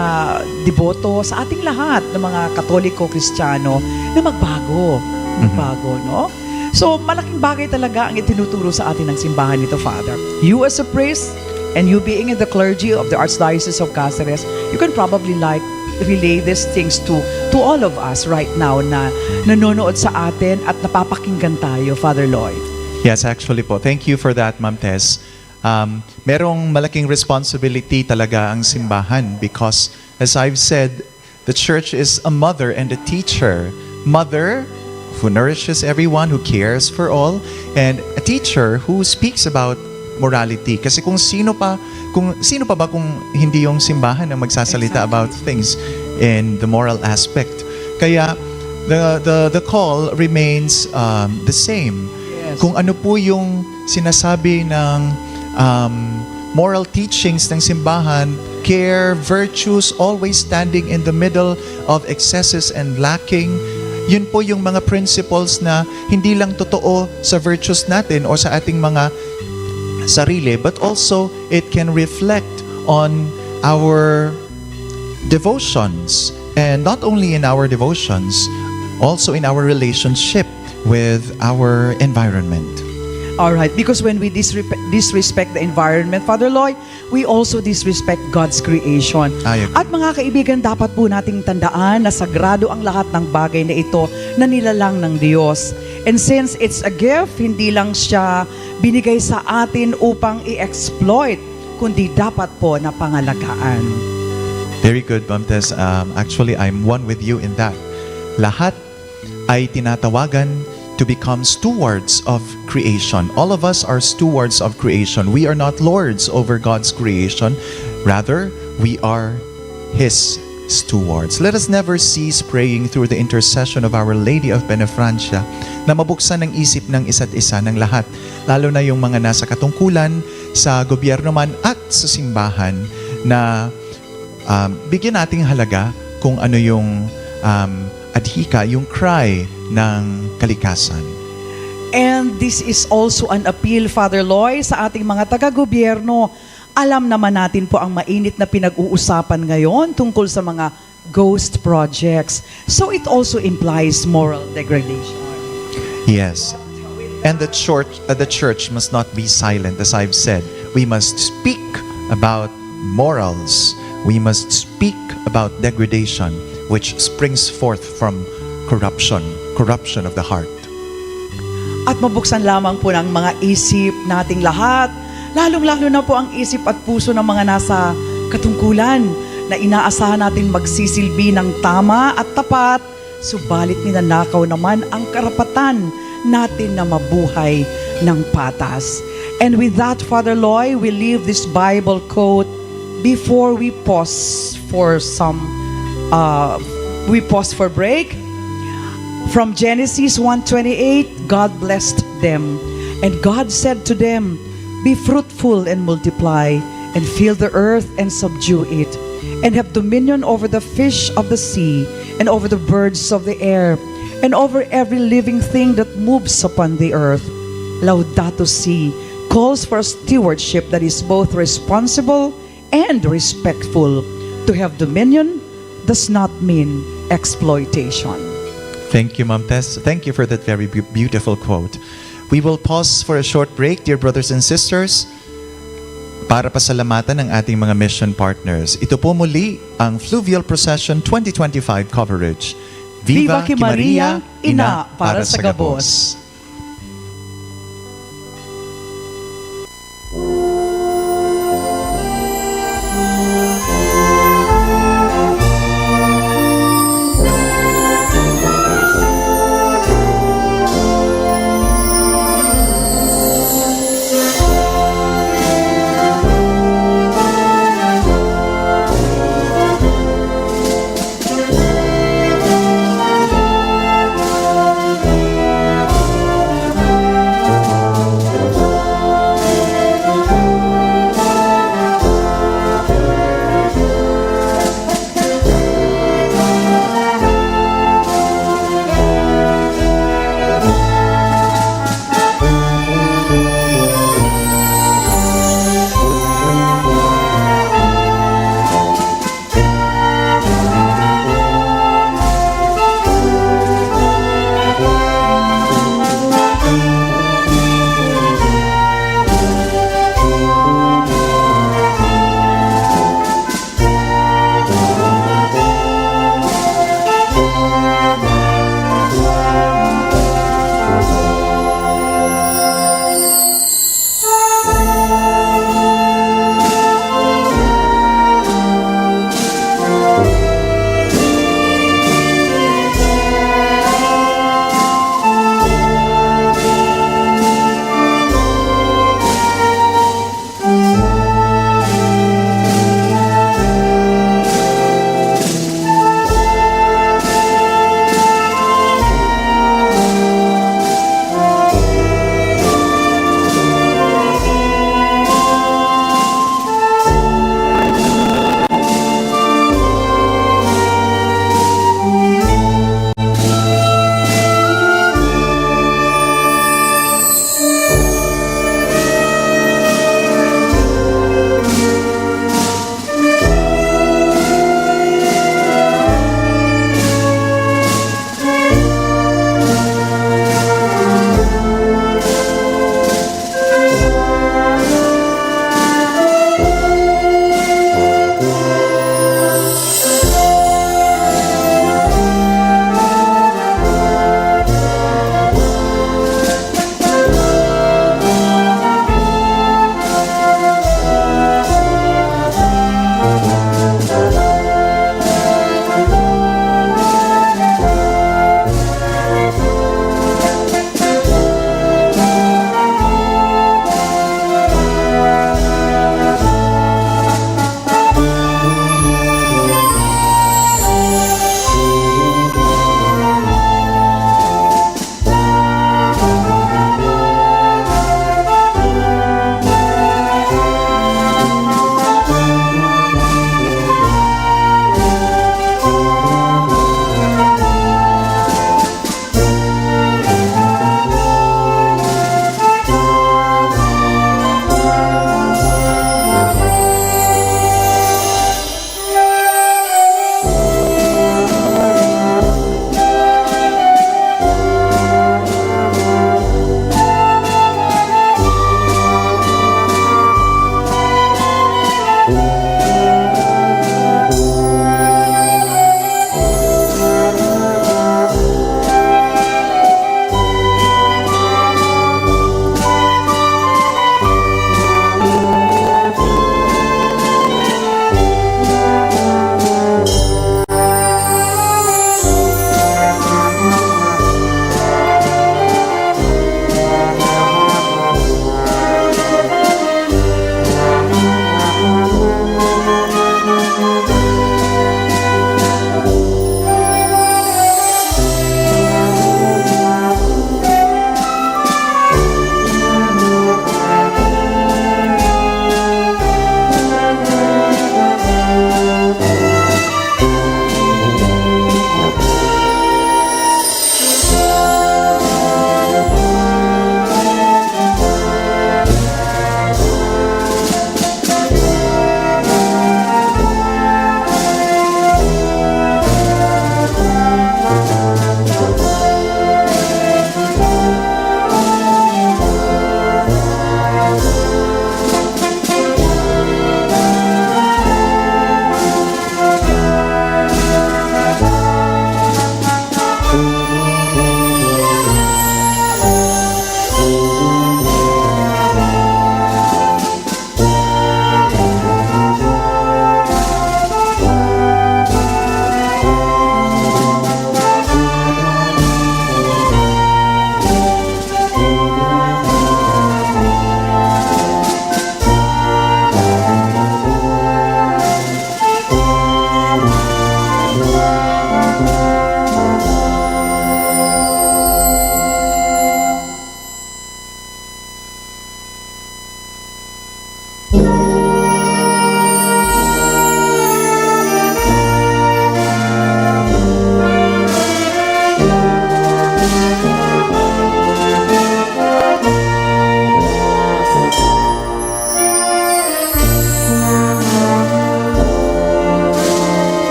deboto, sa ating lahat ng mga Katoliko, Kristiyano, na magbago. Magbago, no? So, malaking bagay talaga ang itinuturo sa atin ng simbahan nito, Father. You as a priest, and you being in the clergy of the Archdiocese of Caceres, you can probably like relay these things to to all of us right now na nanonood sa atin at napapakinggan tayo, Father Lloyd. Yes, actually po. Thank you for that, Ma'am Tess. Um, merong malaking responsibility talaga ang simbahan because, as I've said, the church is a mother and a teacher. Mother, who nourishes everyone, who cares for all, and a teacher who speaks about morality. Kasi kung sino pa, kung sino pa ba kung hindi yung simbahan ang magsasalita Exactly. About things in the moral aspect. Kaya the the the call remains um, the same. Yes. Kung ano po yung sinasabi ng um, moral teachings ng simbahan, care, virtues, always standing in the middle of excesses and lacking. Yun po yung mga principles na hindi lang totoo sa virtues natin o sa ating mga sarili, but also it can reflect on our devotions, and not only in our devotions, also in our relationship with our environment. All right, because when we disrep-, disrespect the environment, Father Loy, we also disrespect God's creation. I agree. At mga kaibigan, dapat po nating tandaan na sagrado ang lahat ng bagay na ito na nilalang ng Diyos. And since it's a gift, hindi lang siya binigay sa atin upang i-exploit, kundi dapat po na pangalagaan. Very good, Ma'am Tess. Um, actually, I'm one with you in that. Lahat ay tinatawagan to become stewards of creation. All of us are stewards of creation. We are not lords over God's creation. Rather, we are His stewards. Let us never cease praying through the intercession of Our Lady of Benefrancia na mabuksan ang isip ng isa't isa, ng lahat, lalo na yung mga nasa katungkulan, sa gobyerno man at sa simbahan, na um, bigyan nating halaga kung ano yung um, adhika, yung cry ng kalikasan. And this is also an appeal, Father Loy, sa ating mga taga-gobyerno. Alam naman natin po ang mainit na pinag-uusapan ngayon tungkol sa mga ghost projects. So it also implies moral degradation. Yes. And the church, uh, the church must not be silent, as I've said. We must speak about morals. We must speak about degradation, which springs forth from corruption, corruption of the heart. At mabuksan lamang po ng mga isip nating lahat, lalong-lalo na po ang isip at puso ng mga nasa katungkulan na inaasahan natin magsisilbi ng tama at tapat, subalit ninanakaw naman ang karapatan natin na mabuhay ng patas. And with that, Father Loy, we leave this Bible quote before we pause for some, uh, we pause for break. From Genesis one twenty-eight, God blessed them, and God said to them, "Be fruitful and multiply, and fill the earth and subdue it, and have dominion over the fish of the sea, and over the birds of the air, and over every living thing that moves upon the earth." Laudato Si calls for a stewardship that is both responsible and respectful. To have dominion does not mean exploitation. Thank you, Ma'am Tess. Thank you for that very beau- beautiful quote. We will pause for a short break, dear brothers and sisters, para pasalamatan ang ating mga mission partners. Ito po muli ang Fluvial Procession twenty twenty-five coverage. Viva ki Maria, Ina para sa gabos.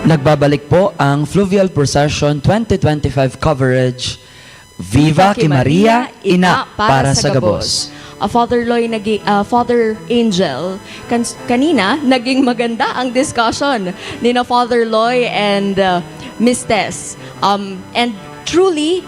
Nagbabalik po ang Fluvial Procession twenty twenty-five coverage. Viva ki Maria, Ina para sa gabos. Ah, Father Loy, nagi, ah, Father Angel, kan, kanina naging maganda ang discussion ni na Father Loy and uh, Miss Tess. Um, and truly,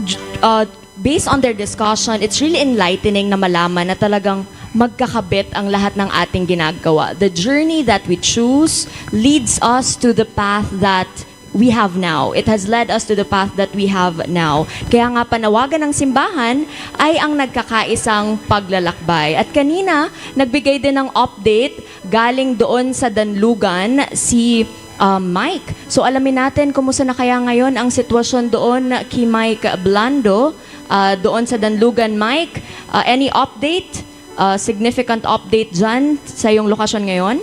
j- uh, based on their discussion, it's really enlightening na malaman na talagang magkakabit ang lahat ng ating ginagawa. The journey that we choose leads us to the path that we have now. It has led us to the path that we have now. Kaya nga panawagan ng simbahan ay ang nagkakaisang paglalakbay. At kanina, nagbigay din ng update galing doon sa Danlugan si uh, Mike. So alamin natin kumusta na kaya ngayon ang sitwasyon doon ki Mike Blando, uh, doon sa Danlugan. Mike, uh, any update? Uh, significant update dyan sa iyong lokasyon ngayon?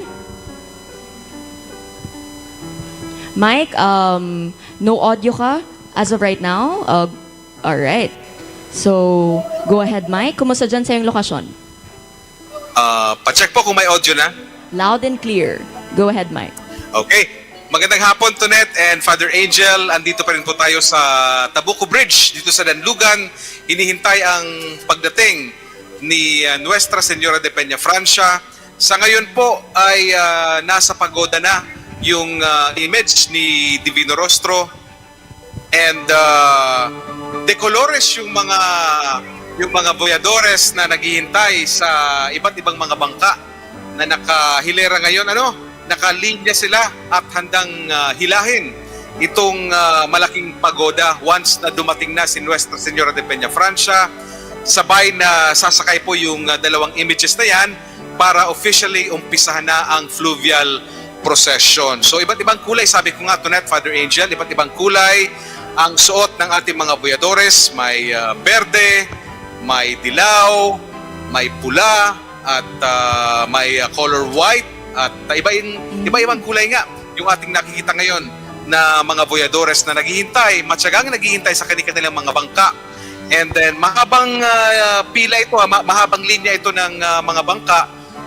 Mike, um, no audio ka as of right now? Uh, all right. So, go ahead, Mike. Kumusta dyan sa iyong lokasyon? Ah, pacheck po kung may audio na. Loud and clear. Go ahead, Mike. Okay. Magandang hapon, Tonet and Father Angel. Andito pa rin po tayo sa Tabuco Bridge, dito sa Danlugan. Hinihintay ang pagdating ni ah, Nuestra Señora de Peña Francia. Sa ngayon po ay ah, nasa pagoda na yung ah, image ni Divino Rostro. And ah, de colores yung mga yung mga boyadores na naghihintay sa iba't ibang mga bangka na nakahilera ngayon, ano, nakalinya sila at handang ah, hilahin itong ah, malaking pagoda once na dumating na si Nuestra Señora de Peña Francia. Sabay na sasakay po yung ah, dalawang images na yan para officially umpisahan na ang fluvial procession. So iba't ibang kulay, sabi ko nga, Tonet, Father Angel, iba't ibang kulay ang suot ng ating mga boyadores. May ah, berde, may dilaw, may pula, at ah, may ah, color white, at ah, iba iba-ibang kulay nga yung ating nakikita ngayon na mga boyadores na naghihintay, matyagang naghihintay sa kanilang mga bangka. And then mahabang ah, pila ito, ah, ma- mahabang linya ito ng ah, mga bangka.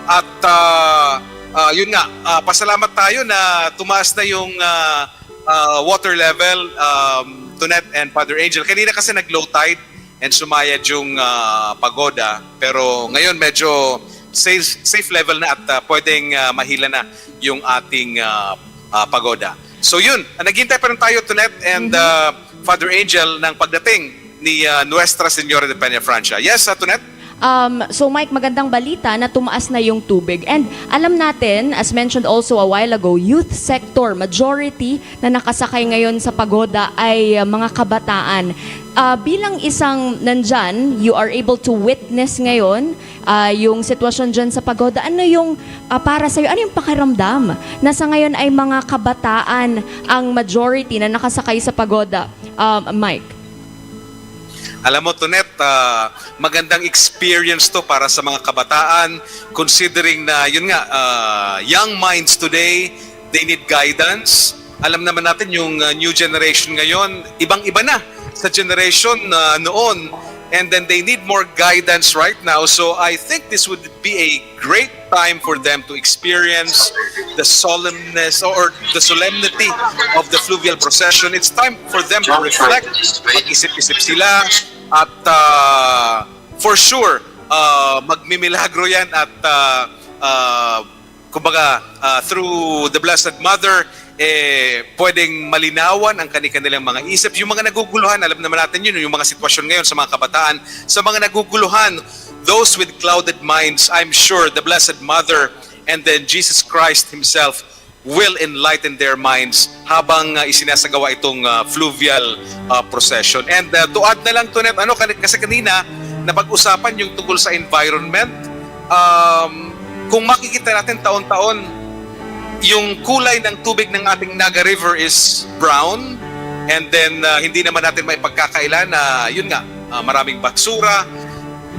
At ah, ah, yun nga, ah, pasalamat tayo na tumaas na yung ah, ah, water level, um, Tonet and Father Angel. Kanina kasi nag-low tide and sumayad yung ah, pagoda. Pero ngayon medyo safe, safe level na at ah, pwedeng ah, mahila na yung ating ah, ah, pagoda. So yun, ah, naghihintay pa rin tayo, Tonet and ah, Father Angel, ng pagdating ni ah, Nuestra Señora de Peña Francia. Yes, ah, Tonet? Um, so Mike, magandang balita na tumaas na yung tubig. And alam natin, as mentioned also a while ago, youth sector, majority na nakasakay ngayon sa pagoda ay uh, mga kabataan. Uh, bilang isang nandyan, you are able to witness ngayon uh, yung sitwasyon dyan sa pagoda. Ano yung uh, para sa'yo, ano yung pakiramdam na sa ngayon ay mga kabataan ang majority na nakasakay sa pagoda, uh, Mike? Alam mo, Tonet, ah, magandang experience to para sa mga kabataan, considering na, yun nga, ah, young minds today, they need guidance. Alam naman natin yung ah, new generation ngayon, ibang-iba na sa generation na noon. And then they need more guidance right now. So I think this would be a great time for them to experience the solemnness or the solemnity of the fluvial procession. It's time for them to reflect, mag-isip-isip sila, at ah, for sure, ah, magmimilagro yan at ah, ah, kumbaga, ah, through the Blessed Mother, eh, pwedeng malinawan ang kani-kanilang mga isip. Yung mga naguguluhan, alam naman natin yun, yung mga sitwasyon ngayon sa mga kabataan, sa mga naguguluhan, those with clouded minds, I'm sure the Blessed Mother and then Jesus Christ Himself will enlighten their minds habang ah, isinasagawa itong ah, fluvial ah, procession. And ah, to add na lang, Tonet, ano, kan- kasi kanina napag-usapan yung tungkol sa environment. Um, kung makikita natin taon-taon, yung kulay ng tubig ng ating Naga River is brown, and then ah, hindi naman natin maipagkakaila na, yun nga, ah, maraming basura.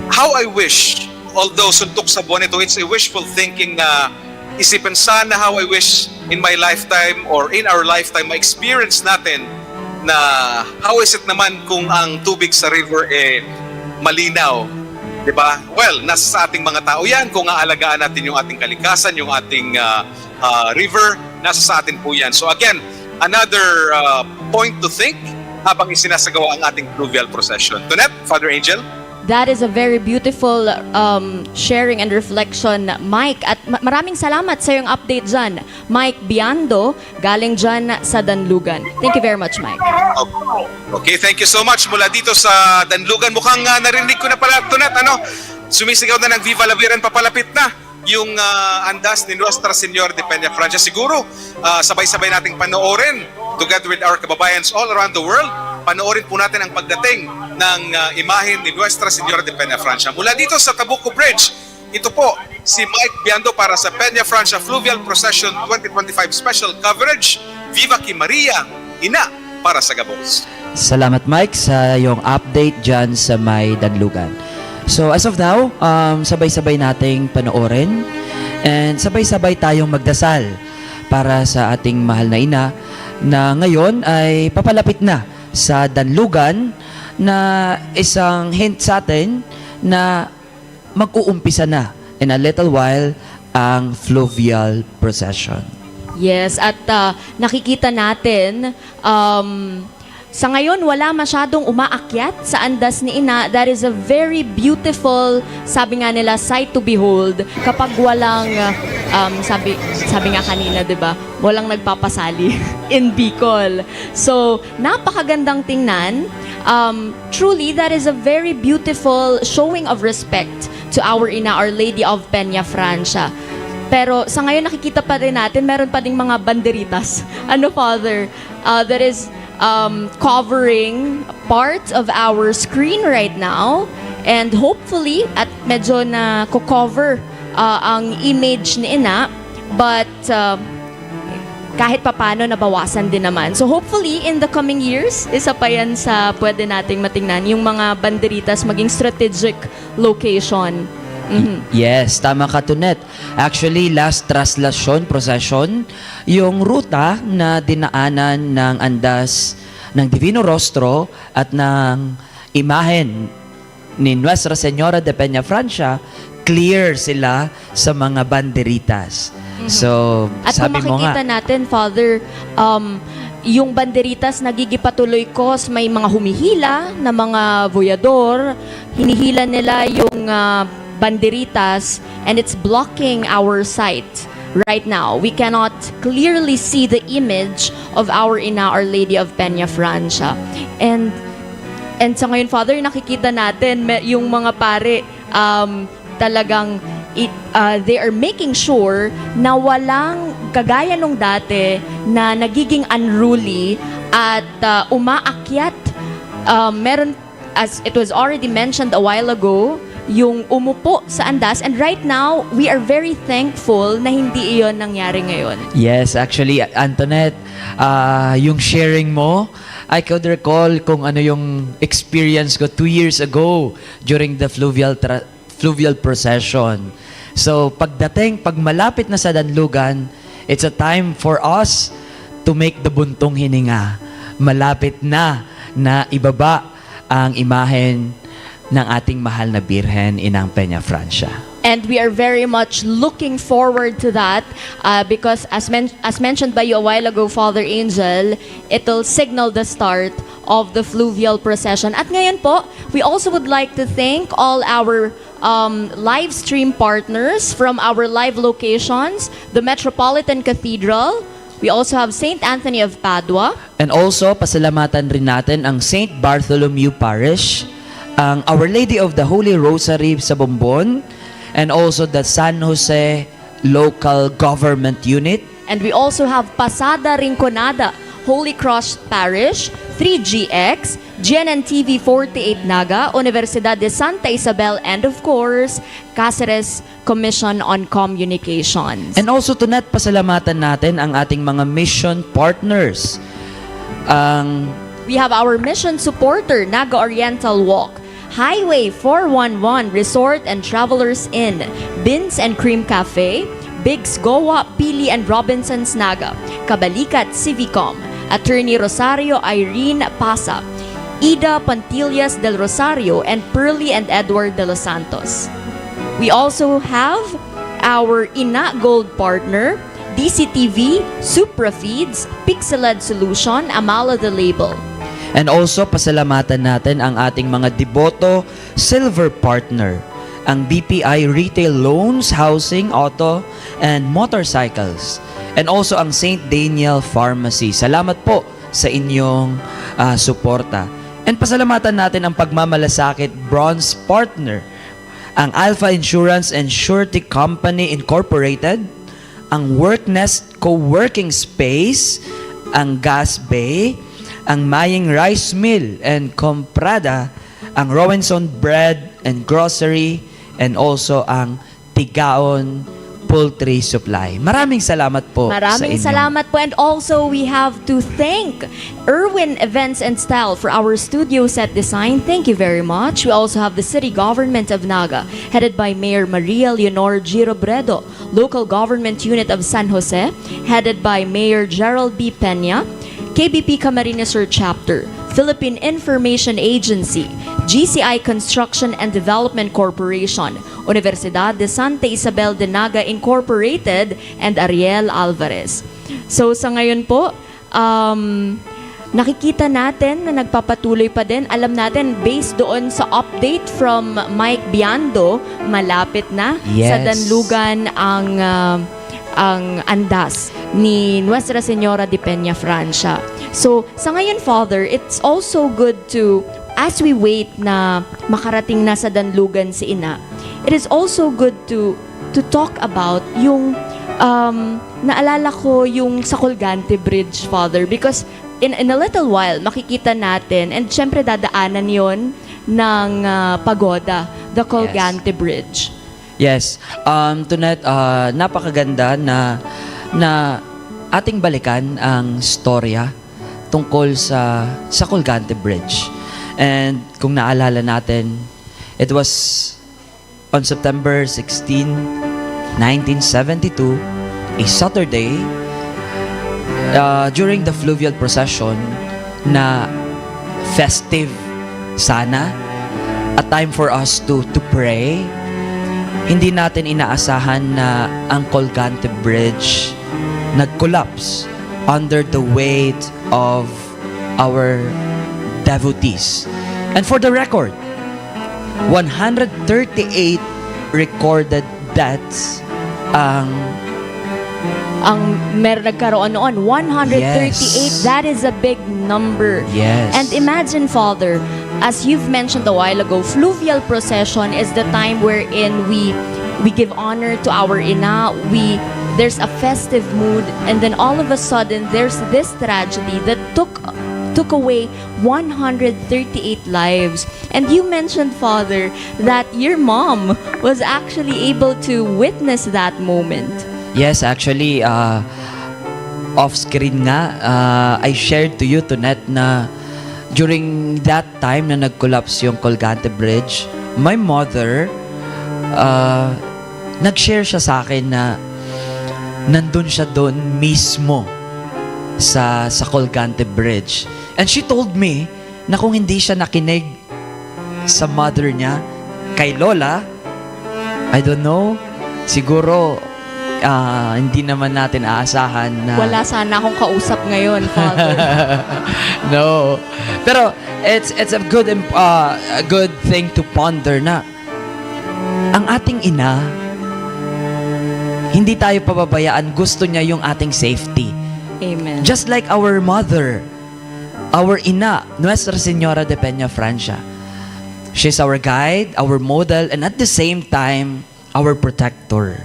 How I wish, although suntok sa buwan ito, it's a wishful thinking na isipin sana, how I wish in my lifetime or in our lifetime ma-experience natin na how is it naman kung ang tubig sa river eh malinaw, 'di ba? Well, nasa sa ating mga tao 'yan kung aalagaan natin yung ating kalikasan, yung ating ah, ah, river. Nasa sa atin po yan. So again, another uh, point to think habang isinasagawa ang ating fluvial procession. Tonet, Father Angel? That is a very beautiful um, sharing and reflection, Mike. At ma- maraming salamat sa iyong update dyan, Mike Biando, galing dyan sa Danlugan. Thank you very much, Mike. Okay, thank you so much. Mula dito sa Danlugan, mukhang uh, narinig ko na pala, Tonet, ano? Sumisigaw na ng Viva la Virgen, papalapit na yung uh, andas ni Nuestra Señora de Peña Francia. Siguro, uh, sabay-sabay nating panoorin together with our kababayans all around the world. Panoorin po natin ang pagdating ng uh, imahen ni Nuestra Señora de Peña Francia. Mula dito sa Tabuco Bridge, ito po si Mike Biando para sa Peña Francia Fluvial Procession twenty twenty-five Special Coverage. Viva ki Maria, Ina para sa Gabos. Salamat, Mike, sa iyong update dyan sa may Danlugan. So as of now, um, sabay-sabay nating panoorin and sabay-sabay tayong magdasal para sa ating mahal na ina na ngayon ay papalapit na sa Danlugan, na isang hint sa atin na mag-uumpisa na in a little while ang fluvial procession. Yes, at uh, nakikita natin um, sa ngayon, wala masyadong umaakyat sa andas ni Ina. That is a very beautiful, sabi nga nila, sight to behold kapag walang, um, sabi, sabi nga kanina, di ba, walang nagpapasali in Bicol. So, napakagandang tingnan. Um, truly, that is a very beautiful showing of respect to our Ina, Our Lady of Peña Francia. Pero sa ngayon, nakikita pa rin natin, meron pa ding mga banderitas. Ano, Father? Uh, that is um, covering parts of our screen right now. And hopefully, at medyo na cover uh, ang image ni Ina. But uh, kahit papano nabawasan din naman. So hopefully in the coming years, isa pa yan sa pwede nating matingnan, yung mga banderitas maging strategic location. Mhm. Yes, tama ka, Tonet. Actually, last traslasyon, procession, yung ruta na dinaanan ng andas ng Divino Rostro at ng imahen ni Nuestra Señora de Peña Francia, clear sila sa mga banderitas. So, At sabi kung mo nga, makikita natin, Father, um, yung banderitas nagigipatuloy ko, may mga humihila na mga voyador, hinihila nila yung ah, banderitas and it's blocking our sight right now. We cannot clearly see the image of our Ina, Our Lady of Peña Francia. And and sa ngayon, Father, nakikita natin may, yung mga pare um, talagang it, uh, they are making sure na walang kagaya nung dati na nagiging unruly at uh, umaakyat. Um, meron, as it was already mentioned a while ago, yung umupo sa andas. And right now, we are very thankful na hindi iyon nangyari ngayon. Yes, actually, Antoinette, ah, yung sharing mo, I could recall kung ano yung experience ko two years ago during the fluvial tra- fluvial procession. So, pagdating, pag malapit na sa Danlugan, it's a time for us to make the buntong hininga. Malapit na na ibaba ang imahen ng ating mahal na Birhen, Inang Peña Francia. And we are very much looking forward to that uh, because as men- as mentioned by you a while ago, Father Angel, it'll signal the start of the fluvial procession. At ngayon po, we also would like to thank all our um, live stream partners from our live locations, the Metropolitan Cathedral. We also have Saint Anthony of Padua. And also, pasalamatan rin natin ang Saint Bartholomew Parish, ang Our Lady of the Holy Rosary sa Bombon, and also the San Jose Local Government Unit. And we also have Pasada Rinconada, Holy Cross Parish, three G X, G N N T V forty-eight Naga, Universidad de Santa Isabel, and of course, Caceres Commission on Communications. And also, Tonet, pasalamatan natin ang ating mga mission partners. Ang We have our mission supporter, Naga Oriental Walk, Highway four one one Resort and Travelers Inn, Beans and Cream Cafe, Biggs Goa, Pili and Robinsons Naga, Kabalikat Civicom, Attorney Rosario Irene Pasa, Ida Pontillas del Rosario, and Pearly and Edward de los Santos. We also have our Ina Gold partner, D C T V, Supra Feeds, Pixeled Solution, Amala the Label. And also, pasalamatan natin ang ating mga deboto silver partner, ang B P I Retail Loans, Housing, Auto, and Motorcycles, and also ang Saint Daniel Pharmacy. Salamat po sa inyong ah, suporta. And pasalamatan natin ang pagmamalasakit bronze partner, ang Alpha Insurance and Surety Company Incorporated, ang Worknest Co-working Space, ang Gas Bay, ang Maying Rice Mill and Comprada, ang Rowenson Bread and Grocery, and also ang Tigaon Poultry Supply. Maraming salamat po sa Maraming inyo. Salamat po. And also, we have to thank Irwin Events and Style for our studio set design. Thank you very much. We also have the City Government of Naga, headed by Mayor Maria Leonor Girobredo, Local Government Unit of San Jose, headed by Mayor Gerald B. Peña, K B P Camarines Sur Chapter, Philippine Information Agency, G C I Construction and Development Corporation, Universidad de Santa Isabel de Naga Incorporated, and Ariel Alvarez. So, sa ngayon po, um, nakikita natin na nagpapatuloy pa din. Alam natin, based doon sa update from Mike Biando, malapit na sa Yes. Danlugan ang, ah, ang andas ni Nuestra Señora de Peña Francia. So, sa ngayon, Father, it's also good to, as we wait na makarating na sa Danlugan si Ina, it is also good to to talk about yung, um, naalala ko yung sa Colgante Bridge, Father, because in, in a little while, makikita natin, and syempre dadaanan yon ng ah, pagoda, the Colgante Bridge. Yes. Um, Tonet, ah, napakaganda na, na ating balikan ang storya tungkol sa, sa Colgante Bridge. And kung naalala natin, it was on September sixteen, nineteen seventy-two, a Saturday, uh, during the fluvial procession na festive sana, a time for us to, to pray. Hindi natin inaasahan na ang Colgante Bridge nag-collapse under the weight of our devotees. And for the record, one hundred thirty-eight recorded deaths ang Ang mer nagkaroon noon, one hundred thirty-eight, Yes. That is a big number. Yes. And imagine, Father, as you've mentioned a while ago, fluvial procession is the time wherein we we give honor to our ina. We there's a festive mood, and then all of a sudden there's this tragedy that took took away one hundred thirty-eight lives. And you mentioned, Father, that your mom was actually able to witness that moment. Yes, actually, uh, off-screen nga, uh, I shared to you, Tonet, na during that time na nag-collapse yung Colgante Bridge, my mother, uh, nag-share siya sa akin na nandun siya doon mismo sa, sa Colgante Bridge. And she told me na kung hindi siya nakinig sa mother niya, kay Lola, I don't know, siguro, ah, hindi naman natin aasahan na Wala sana akong kausap ngayon, Father. No. Pero it's it's a good imp- uh, a good thing to ponder na ang ating ina, hindi tayo pababayaan, gusto niya yung ating safety. Amen. Just like our mother, our ina, Nuestra Señora de Peña Francia. She's our guide, our model, and at the same time, our protector.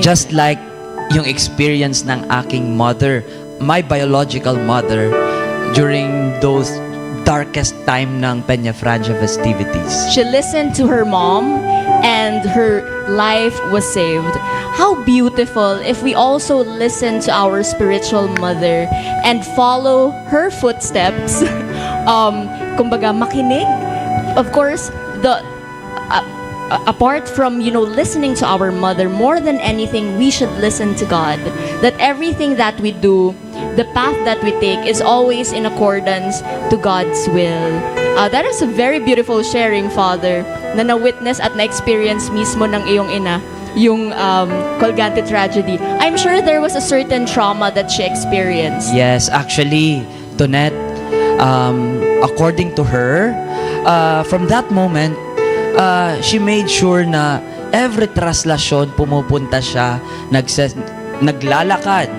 Just like yung experience ng aking mother, my biological mother, during those darkest time ng Peña Francia festivities. She listened to her mom and her life was saved. How beautiful if we also listen to our spiritual mother and follow her footsteps. Um, kumbaga, makinig. Of course, the uh, uh, apart from, you know, listening to our mother, more than anything, we should listen to God. That everything that we do, the path that we take, is always in accordance to God's will. Uh, that is a very beautiful sharing, Father, na na-witness at na-experience mismo ng iyong ina. yung, um, Colgante tragedy, I'm sure there was a certain trauma that she experienced. Yes, actually, Tonet, um, according to her, uh, from that moment, uh, she made sure na every traslasyon pumupunta siya, nagse- naglalakad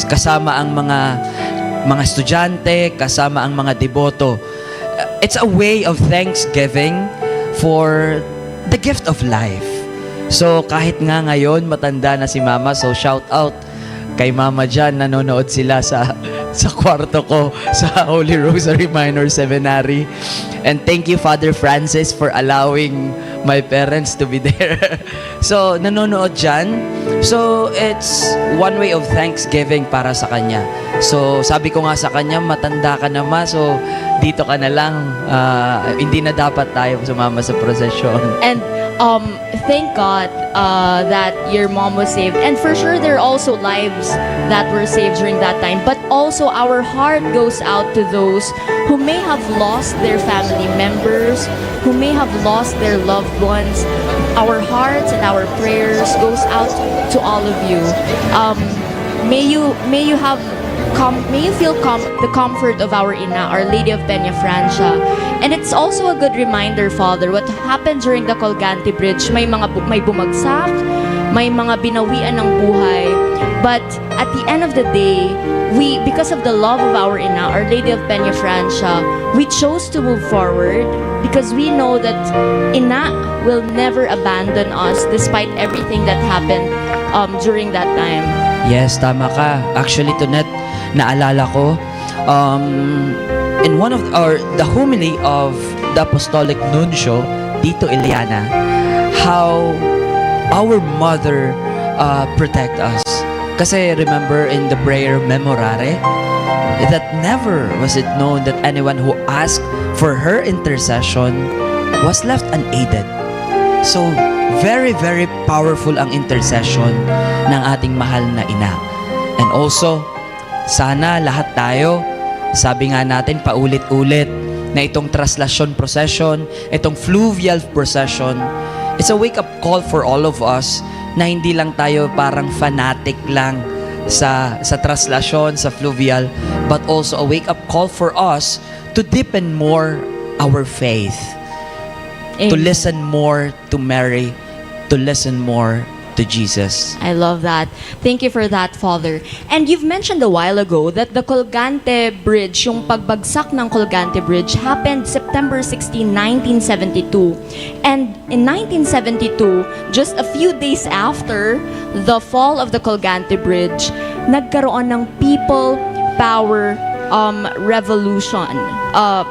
kasama ang mga mga estudyante, kasama ang mga deboto. It's a way of thanksgiving for the gift of life. So kahit nga ngayon matanda na si Mama, so shout out kay Mama Jan, nanonood sila sa sa kwarto ko sa Holy Rosary Minor Seminary. And thank you, Father Francis, for allowing my parents to be there. So nanonood dyan. So it's one way of thanksgiving para sa kanya. So sabi ko nga sa kanya, matanda ka na, Ma, so dito ka na lang. Ah, hindi na dapat tayo sumama sa prosesyon. And um, thank God uh, that your mom was saved. And for sure, there are also lives that were saved during that time. But also, our heart goes out to those who may have lost their family members, who may have lost their loved ones. Our hearts and our prayers goes out to all of you. Um, may you may you have com- may you feel com- the comfort of our Ina, Our Lady of Peñafrancia. And it's also a good reminder, Father, what happened during the Colgante Bridge. May mga bu- may bumagsak, may mga binawian ng buhay. But at the end of the day, we, because of the love of our Ina, Our Lady of Peñafrancia, we chose to move forward because we know that Ina will never abandon us despite everything that happened um, during that time. Yes, tama ka. Actually, Tonet, naalala ko, um, in one of, or the homily of the Apostolic Nuncio, Tito Iliana, how our mother uh, protect us. Kasi remember in the prayer Memorare, that never was it known that anyone who asked for her intercession was left unaided. So, very, very powerful ang intercession ng ating mahal na ina. And also, sana lahat tayo, sabi nga natin paulit-ulit, na itong traslasyon procession, itong fluvial procession, it's a wake-up call for all of us na hindi lang tayo parang fanatic lang sa sa traslasyon, sa fluvial, but also a wake-up call for us to deepen more our faith, to Amen. Listen more to Mary, to listen more to Jesus. I love that. Thank you for that, Father. And you've mentioned a while ago that the Colgante Bridge, yung pagbagsak ng Colgante Bridge, happened September sixteen, nineteen seventy-two. And in nineteen seventy-two, just a few days after the fall of the Colgante Bridge, nagkaroon ng People Power um, Revolution. Uh,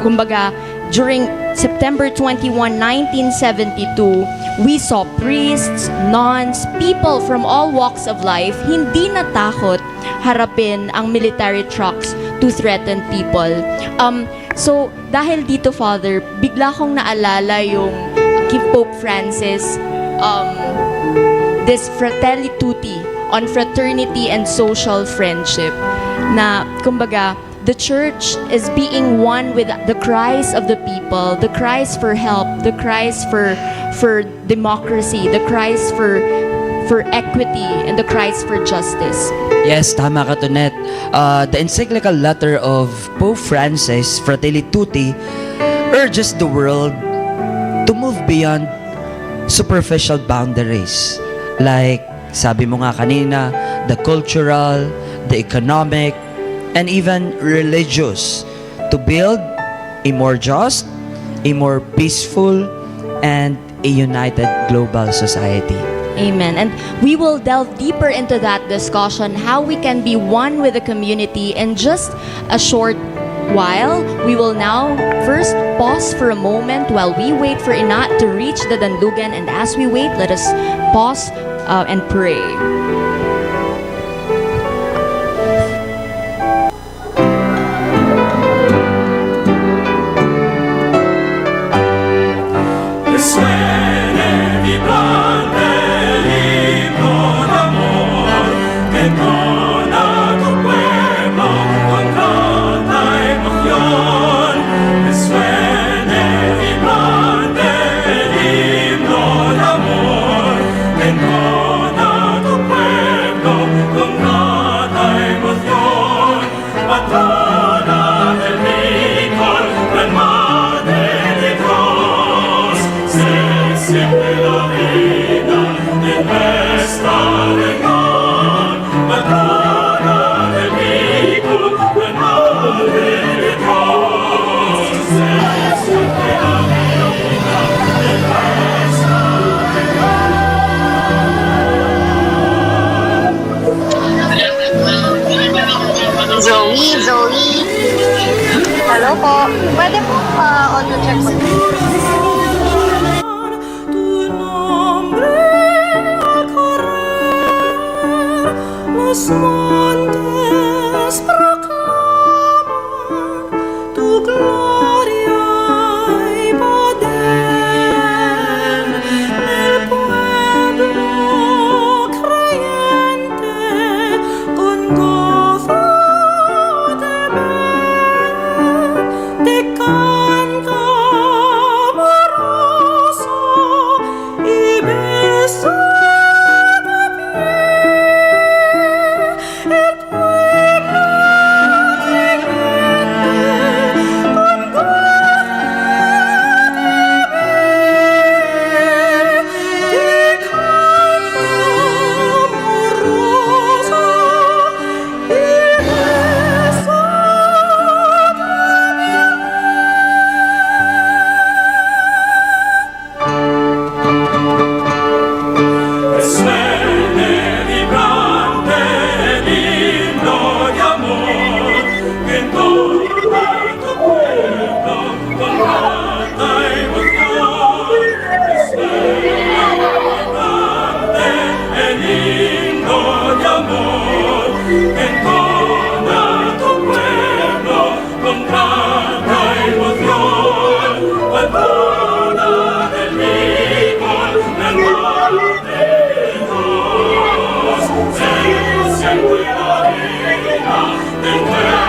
kumbaga, during September twenty-one, nineteen seventy-two, we saw priests, nuns, people from all walks of life hindi natakot harapin ang military trucks to threaten people. Um, so, dahil dito, Father, bigla kong naalala yung kay Pope Francis, um, this Fratelli Tutti on fraternity and social friendship na, kumbaga, the church is being one with the cries of the people, the cries for help, the cries for for democracy, the cries for for equity, and the cries for justice. Yes, tama ka, Tonet. Uh, the encyclical letter of Pope Francis, Fratelli Tutti, urges the world to move beyond superficial boundaries, like, sabi mo nga kanina, the cultural, the economic, and even religious, to build a more just, a more peaceful, and a united global society. Amen. And we will delve deeper into that discussion, how we can be one with the community, in just a short while. We will now first pause for a moment while we wait for Ina to reach the Danlugan. And as we wait, let us pause uh, and pray. Suene vibrante el himno de amor que entona tu pueblo con grata emoción. Que suene vibrante el himno de amor Pwede po pa-audio check po. Tu nombre al correr, los montes proclaman tu gloria y poder. El pueblo creyente con gozo te ve, te canta amoroso y besa tu pie. El pueblo creyente con gozo te ve, te canta amoroso y besa tu pie. Suene vibrante el himno de amor, que en todo tu pueblo con canta y emoción. Suene vibrante el himno de amor, que en todo tu pueblo con canta y emoción, al trono del Hijo, la gloria de Dios, se siente la reina del pueblo.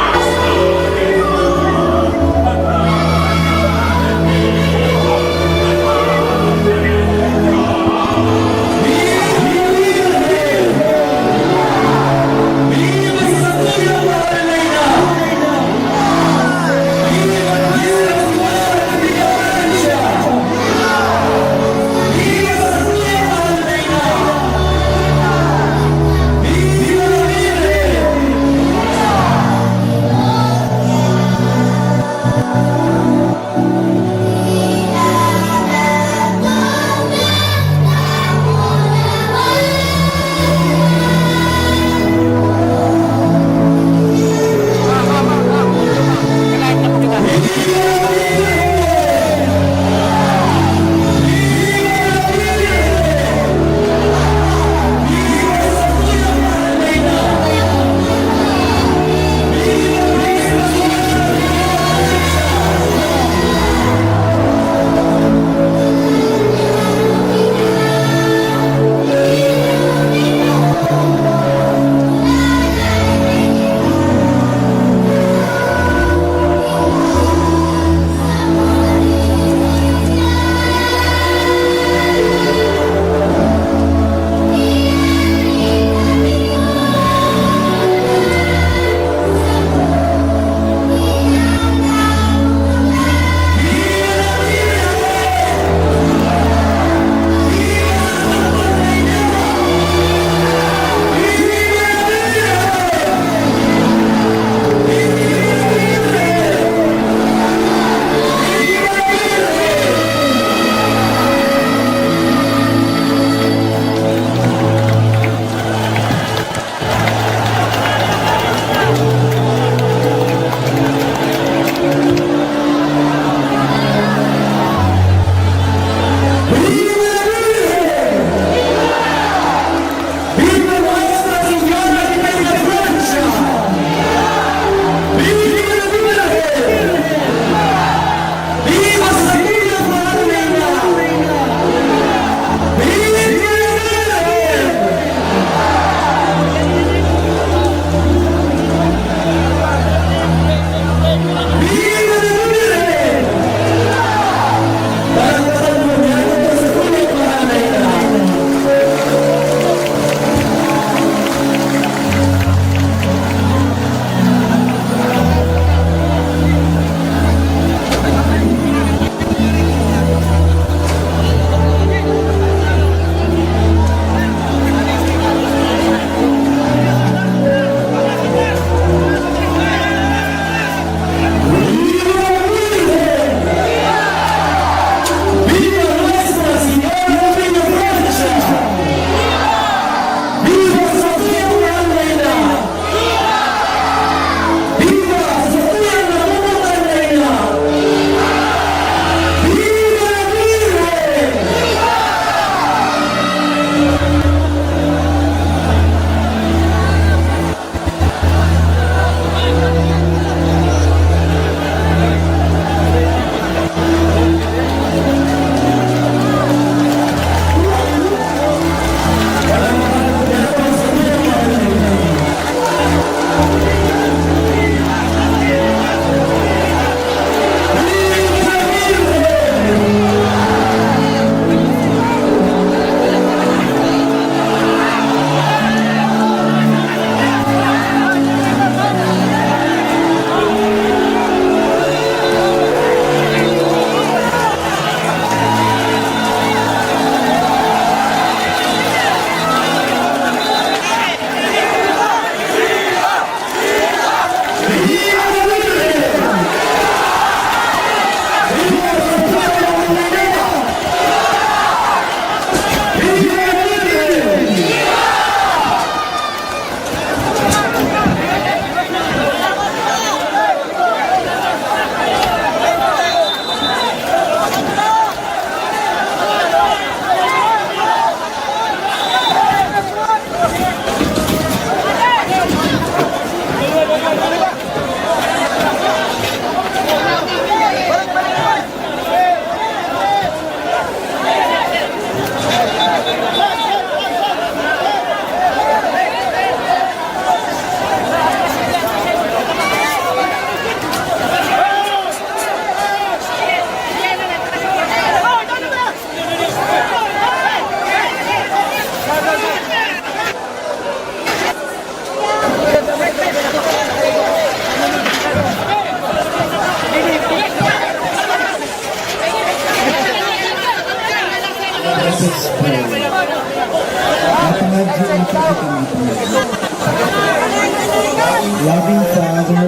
Loving Father,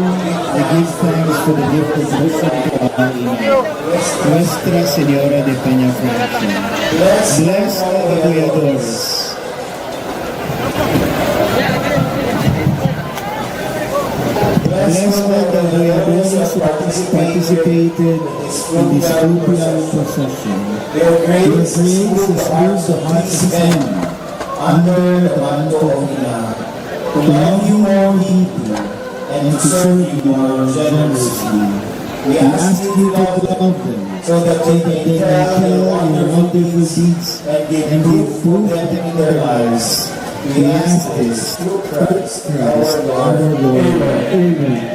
we give thanks for the gift of wisdom to all in Nuestra Señora de Peñafrancia. Bless all the Voyadores. Bless all the Voyadores who participated in this fluvial procession. Your grace is moved the hearts of men under the mantle of Ina to love you more deeply and to serve you more generously. We ask you to love them so that they may tell your wonderful deeds and give proof of them in their lives. We ask this through Christ our Lord. Amen.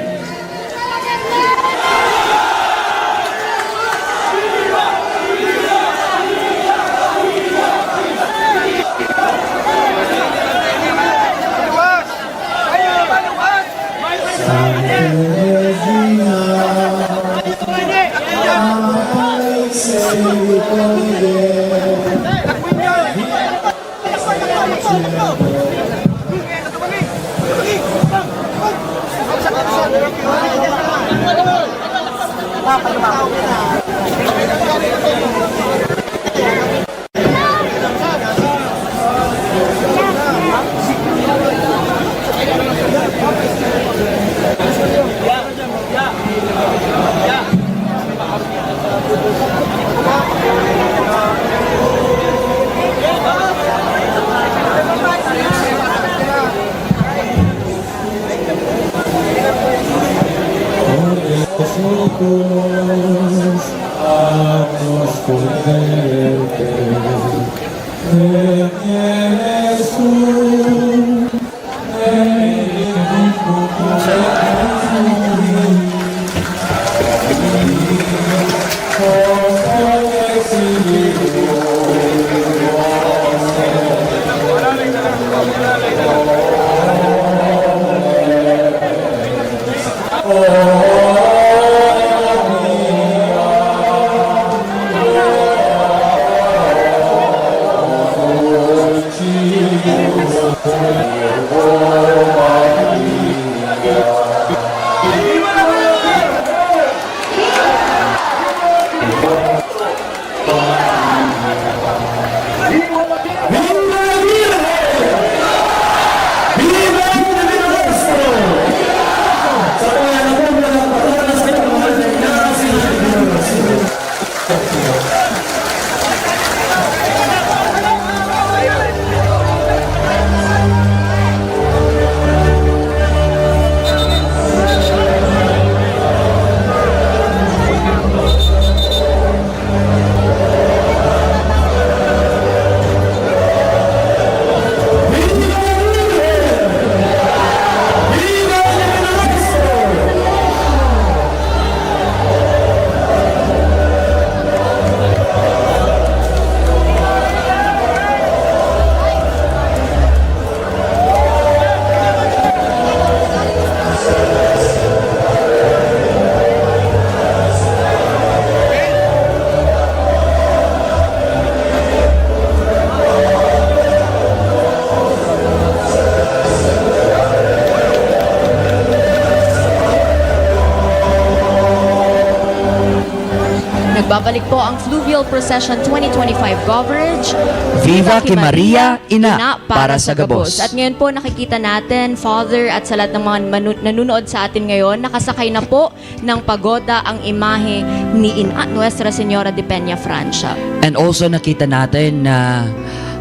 Nagbabalik po ang Fluvial Procession twenty twenty-five coverage. Viva ki Maria, Ina, para sa gabos. At ngayon po, nakikita natin, Father, at sa lahat ng mga manu-, nanunood sa atin ngayon, nakasakay na po ng pagoda ang imahe ni Ina Nuestra Señora de Peña Francia. And also, nakita natin na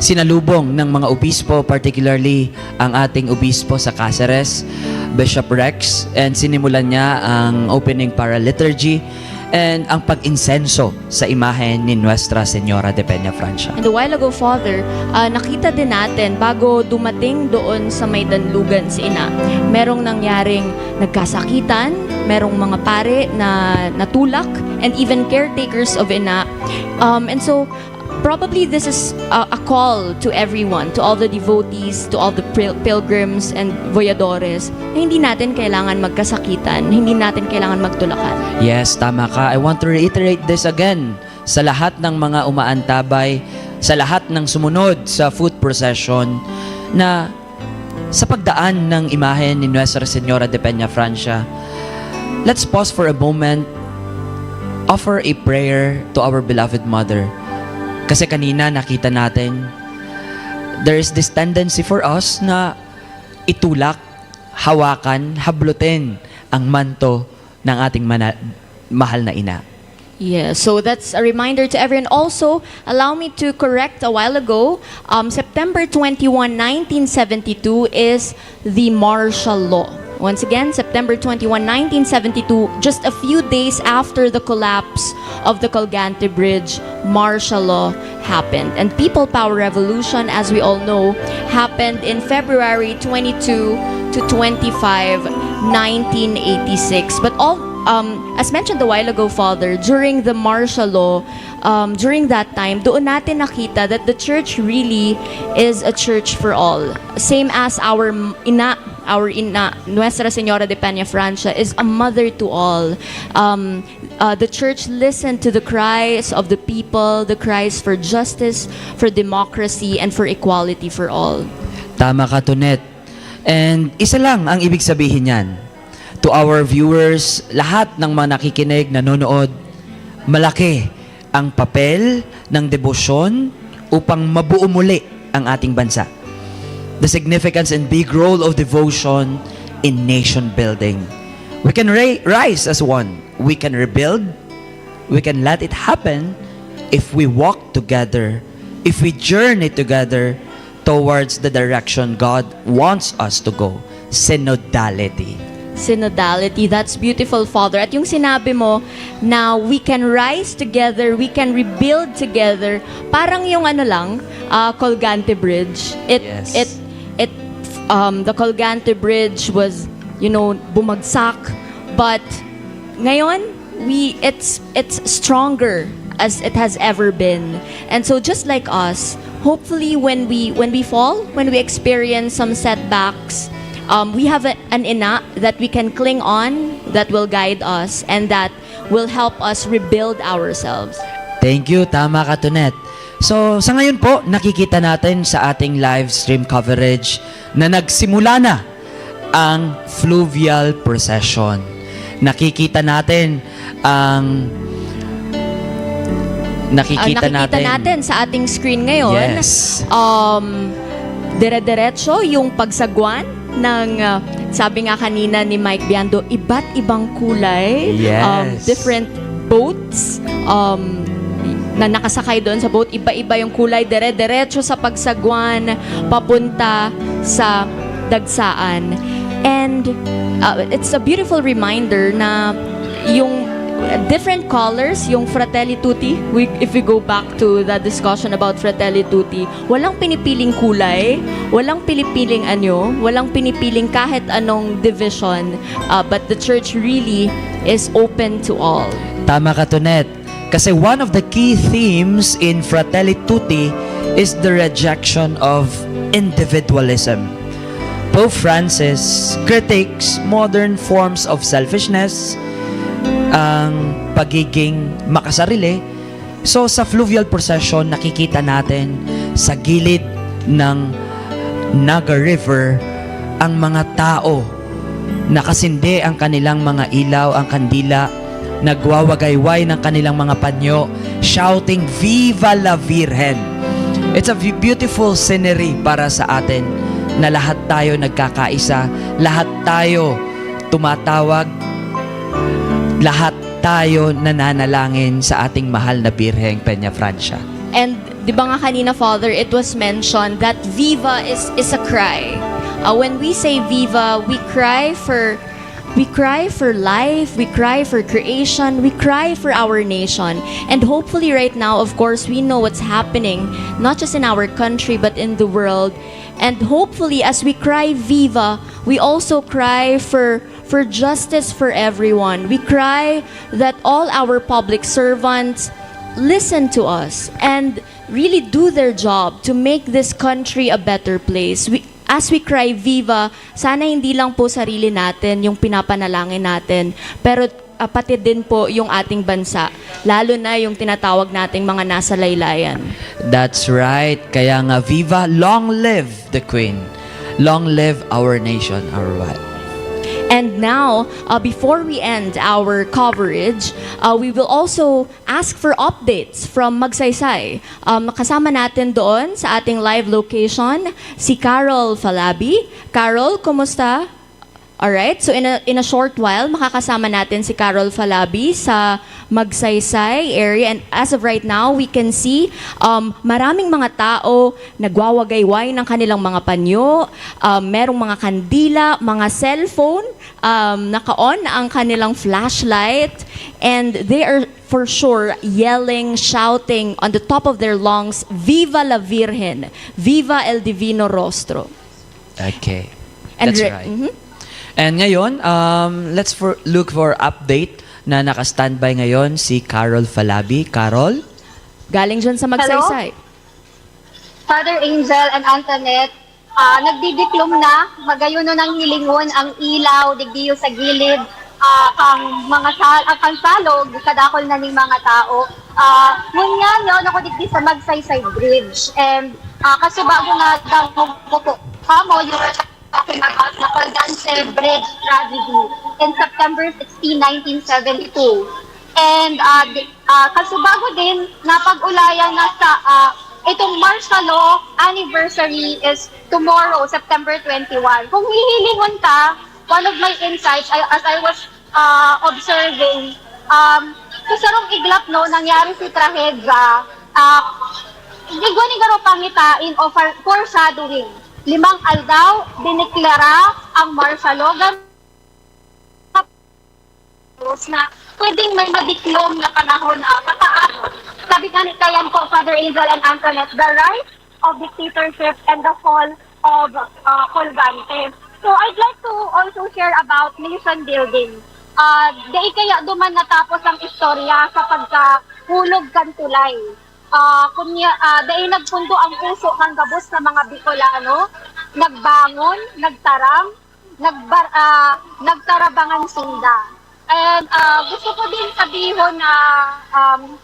sinalubong ng mga obispo, particularly ang ating obispo sa Caceres, Bishop Rex, and sinimulan niya ang opening para liturgy and ang pag-insenso sa imahen ni Nuestra Señora de Peña Francia. And a while ago, Father, ah, nakita din natin, bago dumating doon sa may danlugan si Ina, merong nangyaring nagkasakitan, merong mga pare na natulak, and even caretakers of Ina. Um, and so, probably this is a, a call to everyone, to all the devotees, to all the pil-, pilgrims and voyadores, na hindi natin kailangan magkasakitan, hindi natin kailangan magtulakan. Yes, tama ka. I want to reiterate this again sa lahat ng mga umaantabay, sa lahat ng sumunod sa foot procession, na Sa pagdaan ng imahen ni Nuestra Señora de Peña Francia, let's pause for a moment, offer a prayer to our beloved mother. Kasi kanina nakita natin, there is this tendency for us na itulak, hawakan, hablutin ang manto ng ating mana-, mahal na ina. Yeah, so that's a reminder to everyone. Also, allow me to correct a while ago. Um, September twenty-one, nineteen seventy-two is the martial law. Once again, September twenty-one, nineteen seventy-two, just a few days after the collapse of the Colgante Bridge, martial law happened. And People Power Revolution, as we all know, happened in February twenty-two to twenty-five, nineteen eighty-six. But all, um, as mentioned a while ago, Father, during the martial law, um, during that time, doon natin nakita that the church really is a church for all. Same as our m- ina, our ina, Nuestra Señora de Peña Francia, is a mother to all. Um, uh, the church listened to the cries of the people, the cries for justice, for democracy, and for equality for all. Tama ka, Tonet. And isa lang ang ibig sabihin niyan. To our viewers, lahat ng mga nakikinig, nanonood, malaki ang papel ng debosyon upang mabuo muli ang ating bansa. The significance and big role of devotion in nation building. We can ra- rise as one. We can rebuild. We can let it happen if we walk together, if we journey together towards the direction God wants us to go. Synodality. Synodality, that's beautiful, Father. At yung sinabi mo na we can rise together, we can rebuild together, parang yung ano lang, ah, Colgante Bridge. It, Yes. it, it, um, the Colgante Bridge was, you know, bumagsak. But ngayon, we, it's, it's stronger as it has ever been. And so just like us, hopefully when we, when we fall, when we experience some setbacks, um, we have a, an ina that we can cling on, that will guide us, and that will help us rebuild ourselves. Thank you. Tama ka, Tonet. So, sa ngayon po, nakikita natin sa ating live stream coverage na nagsimula na ang fluvial procession. Nakikita natin ang Nakikita natin, natin sa ating screen ngayon, yes, um, dire-diretso yung pagsagwan ng, uh, sabi nga kanina ni Mike Biando, iba't ibang kulay, yes, um, different boats, um, na nakasakay doon sa boat, iba-iba yung kulay, dire-diretso sa pagsagwan papunta sa dagsaan. And, uh, it's a beautiful reminder na yung different colors, yung Fratelli Tutti, we, if we go back to the discussion about Fratelli Tutti, walang pinipiling kulay, walang pinipiling anyo, walang pinipiling kahit anong division, uh, but the church really is open to all. Tama ka, Tonet. Kasi one of the key themes in Fratelli Tutti is the rejection of individualism. Pope Francis critiques modern forms of selfishness, ang pagiging makasarili. So, sa fluvial procession, nakikita natin sa gilid ng Naga River ang mga tao. Nakasindi ang kanilang mga ilaw, ang kandila, nagwawagayway ng kanilang mga panyo, shouting, "Viva la Virgen!" It's a v- beautiful scenery para sa atin na lahat tayo nagkakaisa, lahat tayo tumatawag, lahat tayo nananalangin sa ating mahal na Birheng Peña Francia. And di ba nga kanina, Father, it was mentioned that viva is, is a cry. Uh, when we say viva, we cry for, we cry for life, we cry for creation, we cry for our nation. And hopefully right now, of course, we know what's happening, not just in our country, but in the world. And hopefully, as we cry viva, we also cry for, for justice for everyone. We cry that all our public servants listen to us and really do their job to make this country a better place. We, as we cry viva, sana hindi lang po sarili natin yung pinapanalangin natin, pero, ah, pati din po yung ating bansa, lalo na yung tinatawag nating mga nasa laylayan. That's right. Kaya nga, viva, long live the Queen. Long live our nation, our wild. And now, uh, before we end our coverage, uh, we will also ask for updates from Magsaysay. Um, kasama natin doon sa ating live location si Carol Falabi. Carol, kumusta? Alright, so in a, in a short while, makakasama natin si Carol Falabi sa Magsaysay area. And as of right now, we can see um, maraming mga tao nagwawagayway ng kanilang mga panyo, um, merong mga kandila, mga cellphone, um, naka-on ang kanilang flashlight, and they are for sure yelling, shouting on the top of their lungs, "Viva la Virgen! Viva el Divino Rostro!" Okay. And That's re- right. Mhm. And ngayon, um, let's for, look for update na naka-standby ngayon si Carol Falabi. Carol? Galing dyan sa Magsaysay. Father Angel and Antoinette, ah, nagdidiklom na, magayon na nang hilingon ang ilaw, digdiyo sa gilid, ah, kang mga sal, ah, kang salog, kadakol na ning mga tao. Ah, ngunyan, yaon ako digdi sa Magsaysay Bridge, and ah, kasubago nga dangog ko po, kamo, you were talking about the Colgantes Bridge tragedy in September sixteen, nineteen seventy-two. And ah, di- ah, kasubago din, napag-ulayan na sa ah, itong martial law anniversary is tomorrow, September twenty-one. Kung hihilingon ka, one of my insights, I, as I was ah, observing, um, sa sarong iglap, no, nangyari si trahedya, ah, igwa ni garo pangitain o for- foreshadowing. Limang aldaw, diniklara ang martial law. Na pwedeng may madiklom na panahon, ah, kataas. Sabi nga ni Kayan po, Father Angel and Antoinette, the rise of dictatorship and the fall of uh, Colgante. So I'd like to also share about nation building. Uh, dai kaya duman natapos ang istorya sa pagkahulog kan tulay. Uh, kunya, uh, dai nagpundo ang puso kan gabos na mga Bicolano, nagbangon, nagtaram, nagbar, uh, nagtarabangan sinda. And uh, gusto ko din sabihon na um,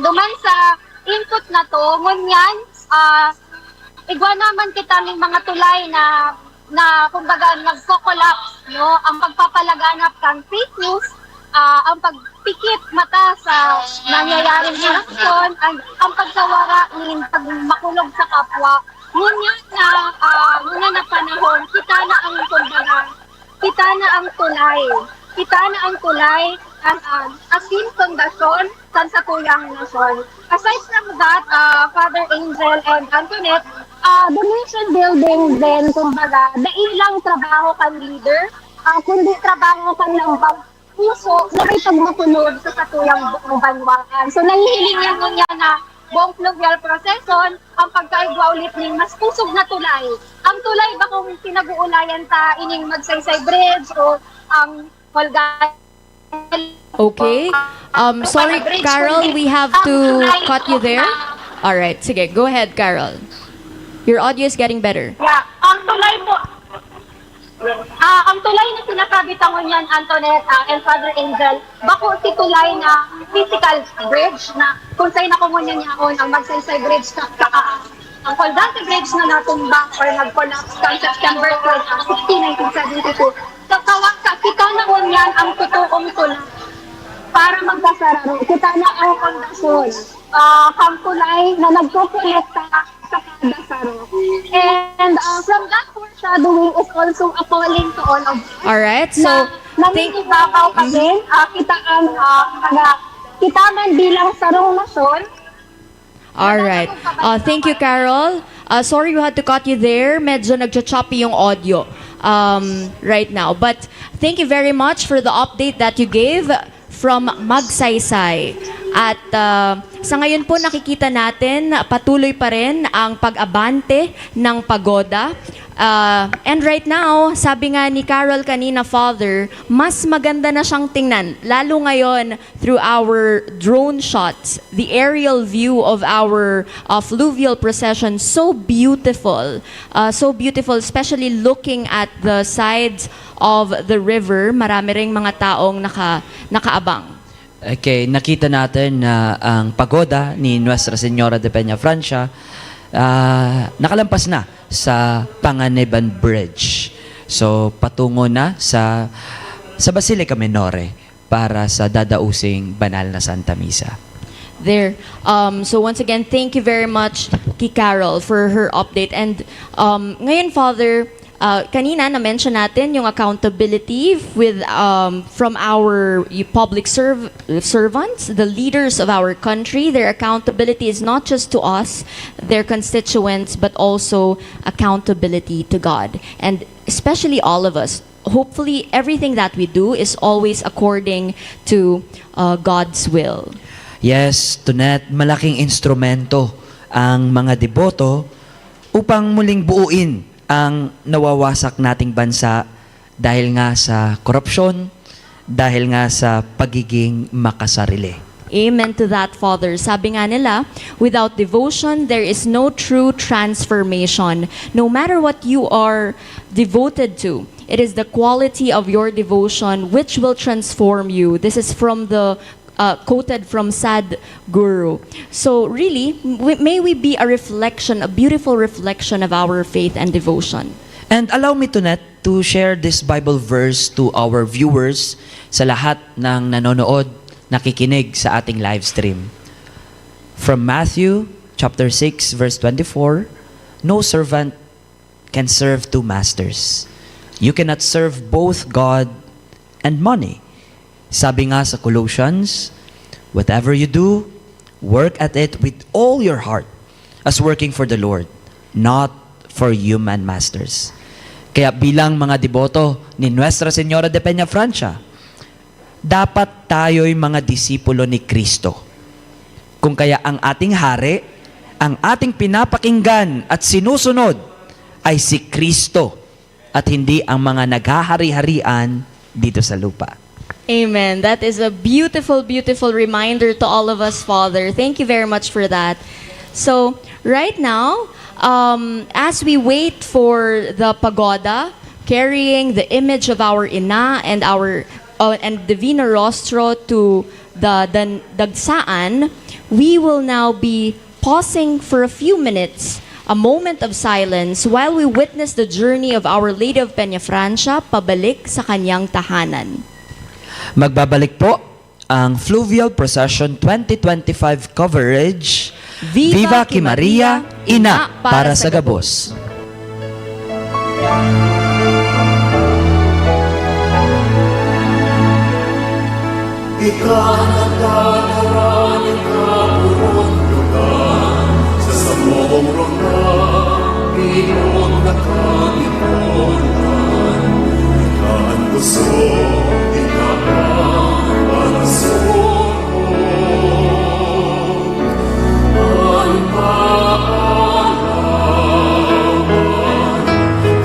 duman sa input na to, ngunyan, ah, igwa naman kita ning mga tulay na, na kumbaga, nagko-collapse, no? Ang pagpapalaganap kan fake news, ah, ang pagpikit mata sa nangyayaring korupsyon, ang, ang pagsawara nin pagmakulog sa kapwa. Ngunyan na, ah, ngunyan na panahon, kita na ang, kumbaga, kita na ang tulay. Kita na ang tulay, ang, ah, asin pundasyon kan satuyang nasyon. Aside from that, ah, Father Angel and Antoinette, ah, the nation building din, kumbaga, dai lang trabaho kan leader, ah, kundi trabaho kan lambang puso na may pagmakulog sa satuyang buong banwaan. So, nahihiling yan ngunyan na buong fluvial procession, ang pagkaigwa ulit ning mas pusog na tulay. Ang tulay ba kung pinag-uulayan ta ining Magsaysay Bridge o ang Colgan- Okay. Um, sorry, Carol, we have to cut you there. All right, sige, go ahead, Carol. Your audio is getting better. Yeah, ang tulay po, ah, ang tulay na sinasabi ta ngunyan, Antoinette, ah, and Father Angel, bako si tulay na physical bridge na kung saan ako ngunyan yaon ang Magsaysay Bridge sa, sa ang Colgante Bridge na natumba or nag-collapse kan September twelve, ah, sixteen, nineteen seventy-two. Sa kawa-, sa kita na ngunyan ang totoong tulay para magkasararo. Kita na ang pundasyon, ah, ang tulay na nagkokonekta sa kada saro. And ah, from that foreshadowing is also a calling to all of us All right, so na naninibabaw kami, ah, kita ang ah, mga kita man bilang sarong nasyon, All right. Uh, thank you, Carol. Uh, sorry we had to cut you there. Medyo nagcho-choppy yung audio um, right now. But thank you very much for the update that you gave from Magsaysay. At uh, sa ngayon po, nakikita natin, patuloy pa rin ang pag-abante ng pagoda. Uh, and right now, sabi nga ni Carol kanina, Father, mas maganda na siyang tingnan. Lalo ngayon, through our drone shots, the aerial view of our uh, fluvial procession, so beautiful. Uh, so beautiful, especially looking at the sides of the river. Marami ring mga taong naka, nakaabang. Okay, nakita natin na ang pagoda ni Nuestra Señora de Peñafrancia Ah, nakalampas na sa Panganiban Bridge. So, patungo na sa, sa Basilica Minore para sa dadausing banal na Santa Misa. There. Um, so once again, thank you very much ki Carol for her update. And, um, ngayon, Father, uh, kanina na-mention natin yung accountability with, um, from our y-, public serv-, servants, the leaders of our country. Their accountability is not just to us, their constituents, but also accountability to God. And especially all of us. Hopefully, everything that we do is always according to, uh, God's will. Yes, Tonet, malaking instrumento ang mga deboto upang muling buuin ang nawawasak nating bansa dahil nga sa korupsyon, dahil nga sa pagiging makasarili. Amen to that, Father. Sabi nga nila, "Without devotion, there is no true transformation." No matter what you are devoted to, it is the quality of your devotion which will transform you. This is from the, uh, quoted from Sadhguru. So really, we, may we be a reflection, a beautiful reflection of our faith and devotion. And allow me, Tonet, to share this Bible verse to our viewers, sa lahat ng nanonood, nakikinig sa ating live stream. From Matthew chapter six, verse twenty-four, "No servant can serve two masters. You cannot serve both God and money." Sabi nga sa Colossians, "Whatever you do, work at it with all your heart, as working for the Lord, not for human masters." Kaya bilang mga deboto ni Nuestra Señora de Peñafrancia, dapat tayo'y mga disipulo ni Cristo. Kung kaya ang ating hari, ang ating pinapakinggan at sinusunod ay si Cristo at hindi ang mga naghahari-harian dito sa lupa. Amen. That is a beautiful, beautiful reminder to all of us, Father. Thank you very much for that. So, right now, um, as we wait for the pagoda, carrying the image of our Ina and our, uh, and Divino Rostro to the, the Dagsaan, we will now be pausing for a few minutes, a moment of silence, while we witness the journey of Our Lady of Peñafrancia pabalik sa kanyang tahanan. Magbabalik po ang Fluvial Procession twenty twenty-five coverage. Viva ki Maria, Ina para sa gabos. Ika nagdadala nin kaburundugan sa samong ronda, bilog na kalibutan. Ika an busog, ika an panasurog. An paalawan,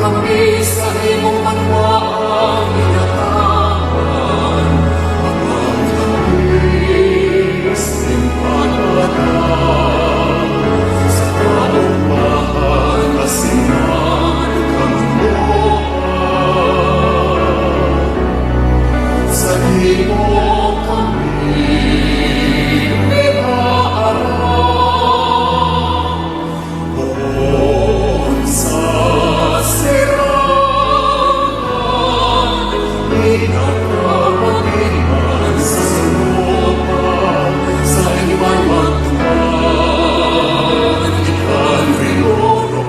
kami sa imong mata ang inataman, apan kami sa pagkatao, sa kaugmahan, asin an kamundoan. Sa imo kami ipaaram, poon sa siraan, ika ka magin man sa sanupa, sa iman magduman, ika an rinoro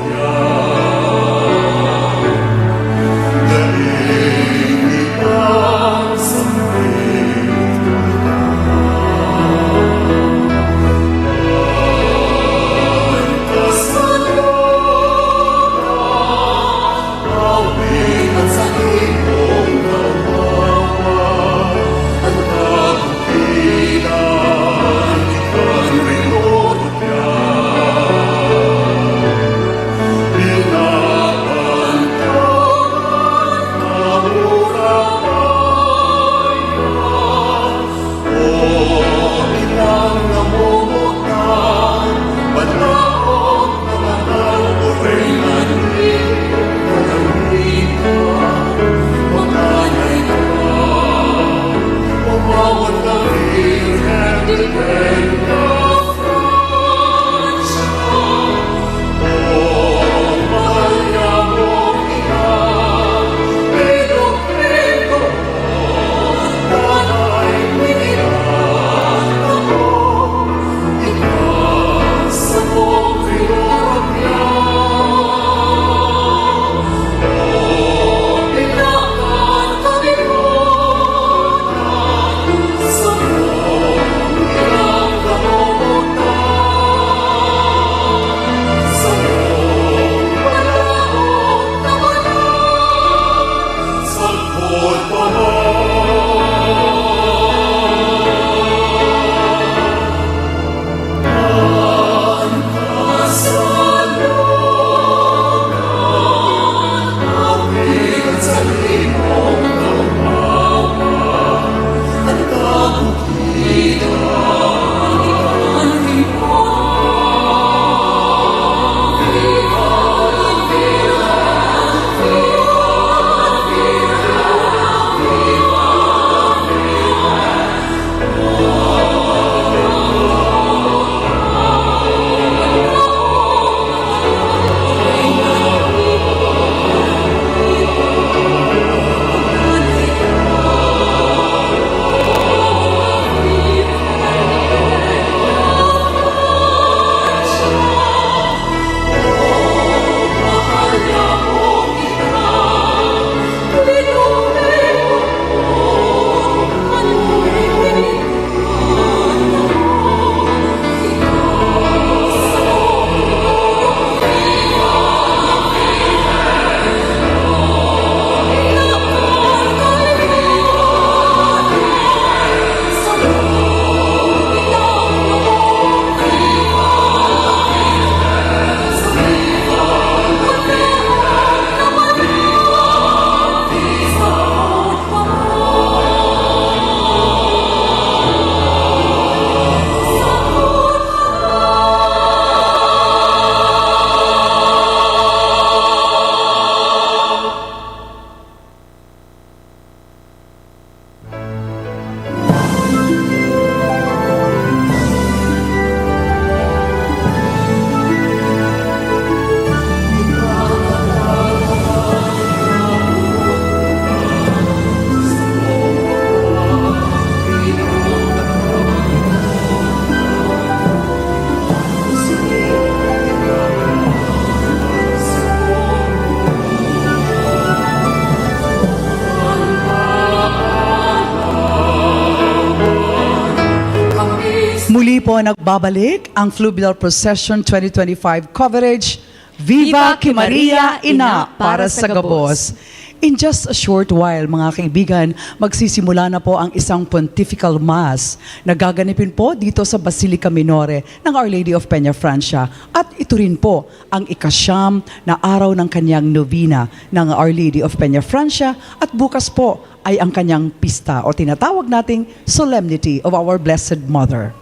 Po, nagbabalik ang Fluvial Procession twenty twenty-five coverage. Viva ki Maria, Ina para sa gabos! In just a short while, mga kaibigan, magsisimula na po ang isang pontifical mass na gaganapin po dito sa Basilica Minore ng Our Lady of Peñafrancia. At ito rin po ang ikasyam na araw ng kanyang novena ng Our Lady of Peñafrancia, at bukas po ay ang kanyang pista o tinatawag nating Solemnity of Our Blessed Mother.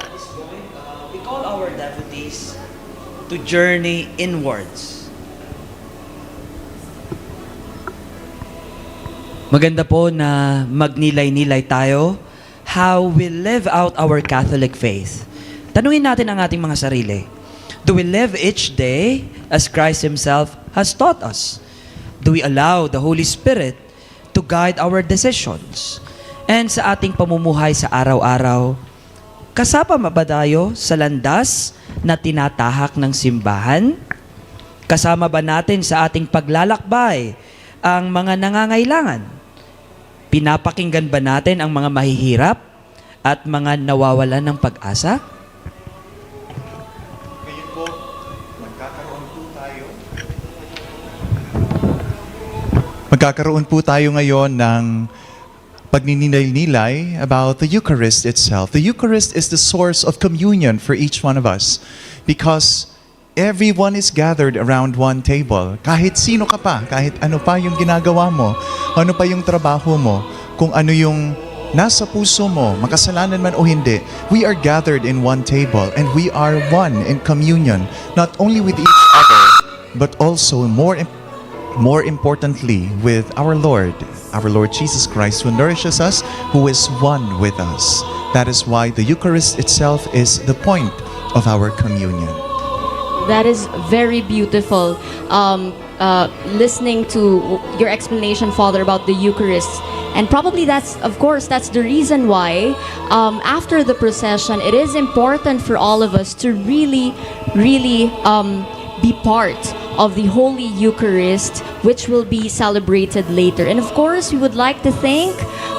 At this point, uh, we call our devotees to journey inwards. Maganda po na magnilay-nilay tayo how we live out our Catholic faith. Tanungin natin ang ating mga sarili. Do we live each day as Christ Himself has taught us? Do we allow the Holy Spirit to guide our decisions? And sa ating pamumuhay sa araw-araw, kasama ba tayo sa landas na tinatahak ng simbahan? Kasama ba natin sa ating paglalakbay ang mga nangangailangan? Pinapakinggan ba natin ang mga mahihirap at mga nawawalan ng pag-asa? Ngayon po, magkakaroon po tayo. Magkakaroon po tayo ngayon ng pagninilay-nilay about the Eucharist itself. The Eucharist is the source of communion for each one of us because everyone is gathered around one table. Kahit sino ka pa, kahit ano pa yung ginagawa mo, ano pa yung trabaho mo, kung ano yung nasa puso mo, makasalanan man o hindi, we are gathered in one table and we are one in communion, not only with each other, but also more im- more importantly, with our Lord, our Lord Jesus Christ, who nourishes us, who is one with us. That is why the Eucharist itself is the point of our communion. That is very beautiful. Um, uh, listening to w- your explanation, Father, about the Eucharist. And probably that's, of course, that's the reason why, um, after the procession, it is important for all of us to really, really, um, be part of the Holy Eucharist, which will be celebrated later. And of course, we would like to thank,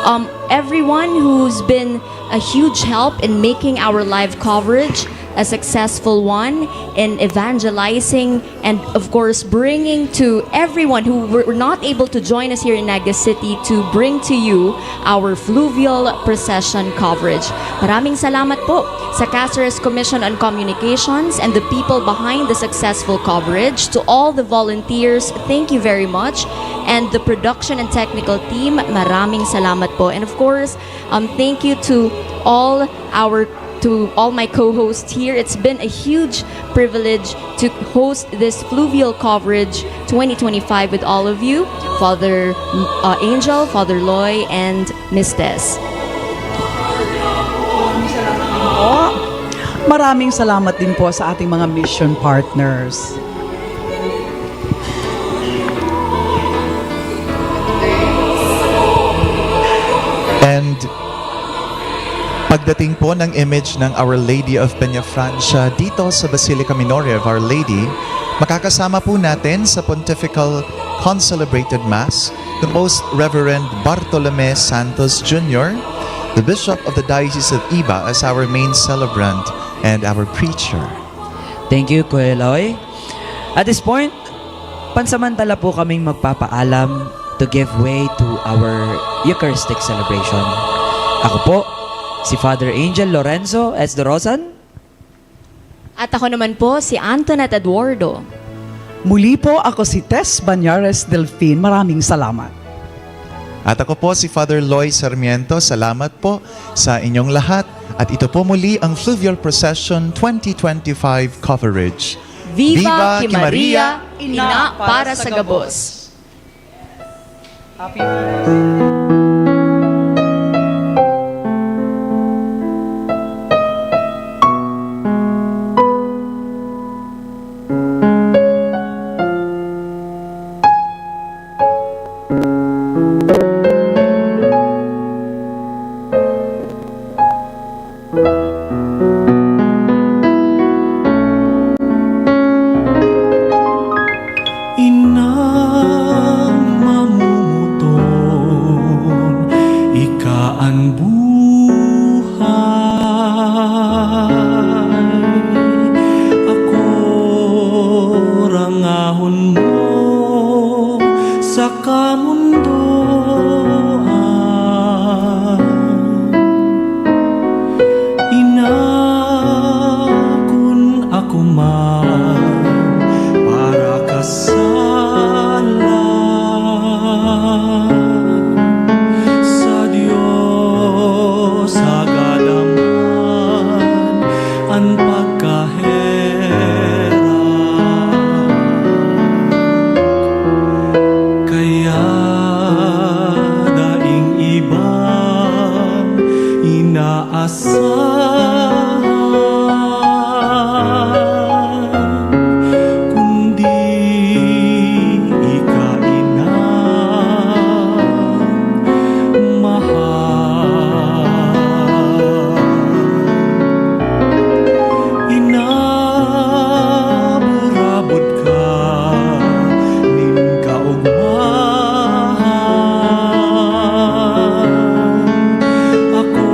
um, everyone who's been a huge help in making our live coverage a successful one, in evangelizing, and of course, bringing to everyone who were were not able to join us here in Naga City to bring to you our fluvial procession coverage. Maraming salamat po sa Caceres Commission on Communications and the people behind the successful coverage. To all the volunteers, thank you very much. And the production and technical team, maraming salamat po. And of course, um, thank you to all our to all my co-hosts here. It's been a huge privilege to host this fluvial coverage twenty twenty-five with all of you, Father, uh, Angel, Father Loy, and Miss Tess. Maraming salamat din po sa ating mga mission partners. And pagdating po ng image ng Our Lady of Peñafrancia dito sa Basilica Minore of Our Lady, makakasama po natin sa Pontifical Concelebrated Mass the Most Reverend Bartolome Santos Junior, the Bishop of the Diocese of Iba, as our main celebrant and our preacher. Thank you, Kuya Loy. At this point, pansamantala po kaming magpapaalam to give way to our Eucharistic celebration. Ako po, si Father Angel Lorenzo S. Dorosan. At ako naman po, si Antoinette Eduardo. Muli po, ako si Tess Banyares Delfin. Maraming salamat. At ako po, si Father Loy Sarmiento. Salamat po sa inyong lahat. At ito po muli ang Fluvial Procession twenty twenty-five coverage. Viva ki Maria, Ina para sa gabos! Happy Inang mamumuto, asahan, kundi ika inang mahal. Inabot-abot ka nin kaogmahan. Ako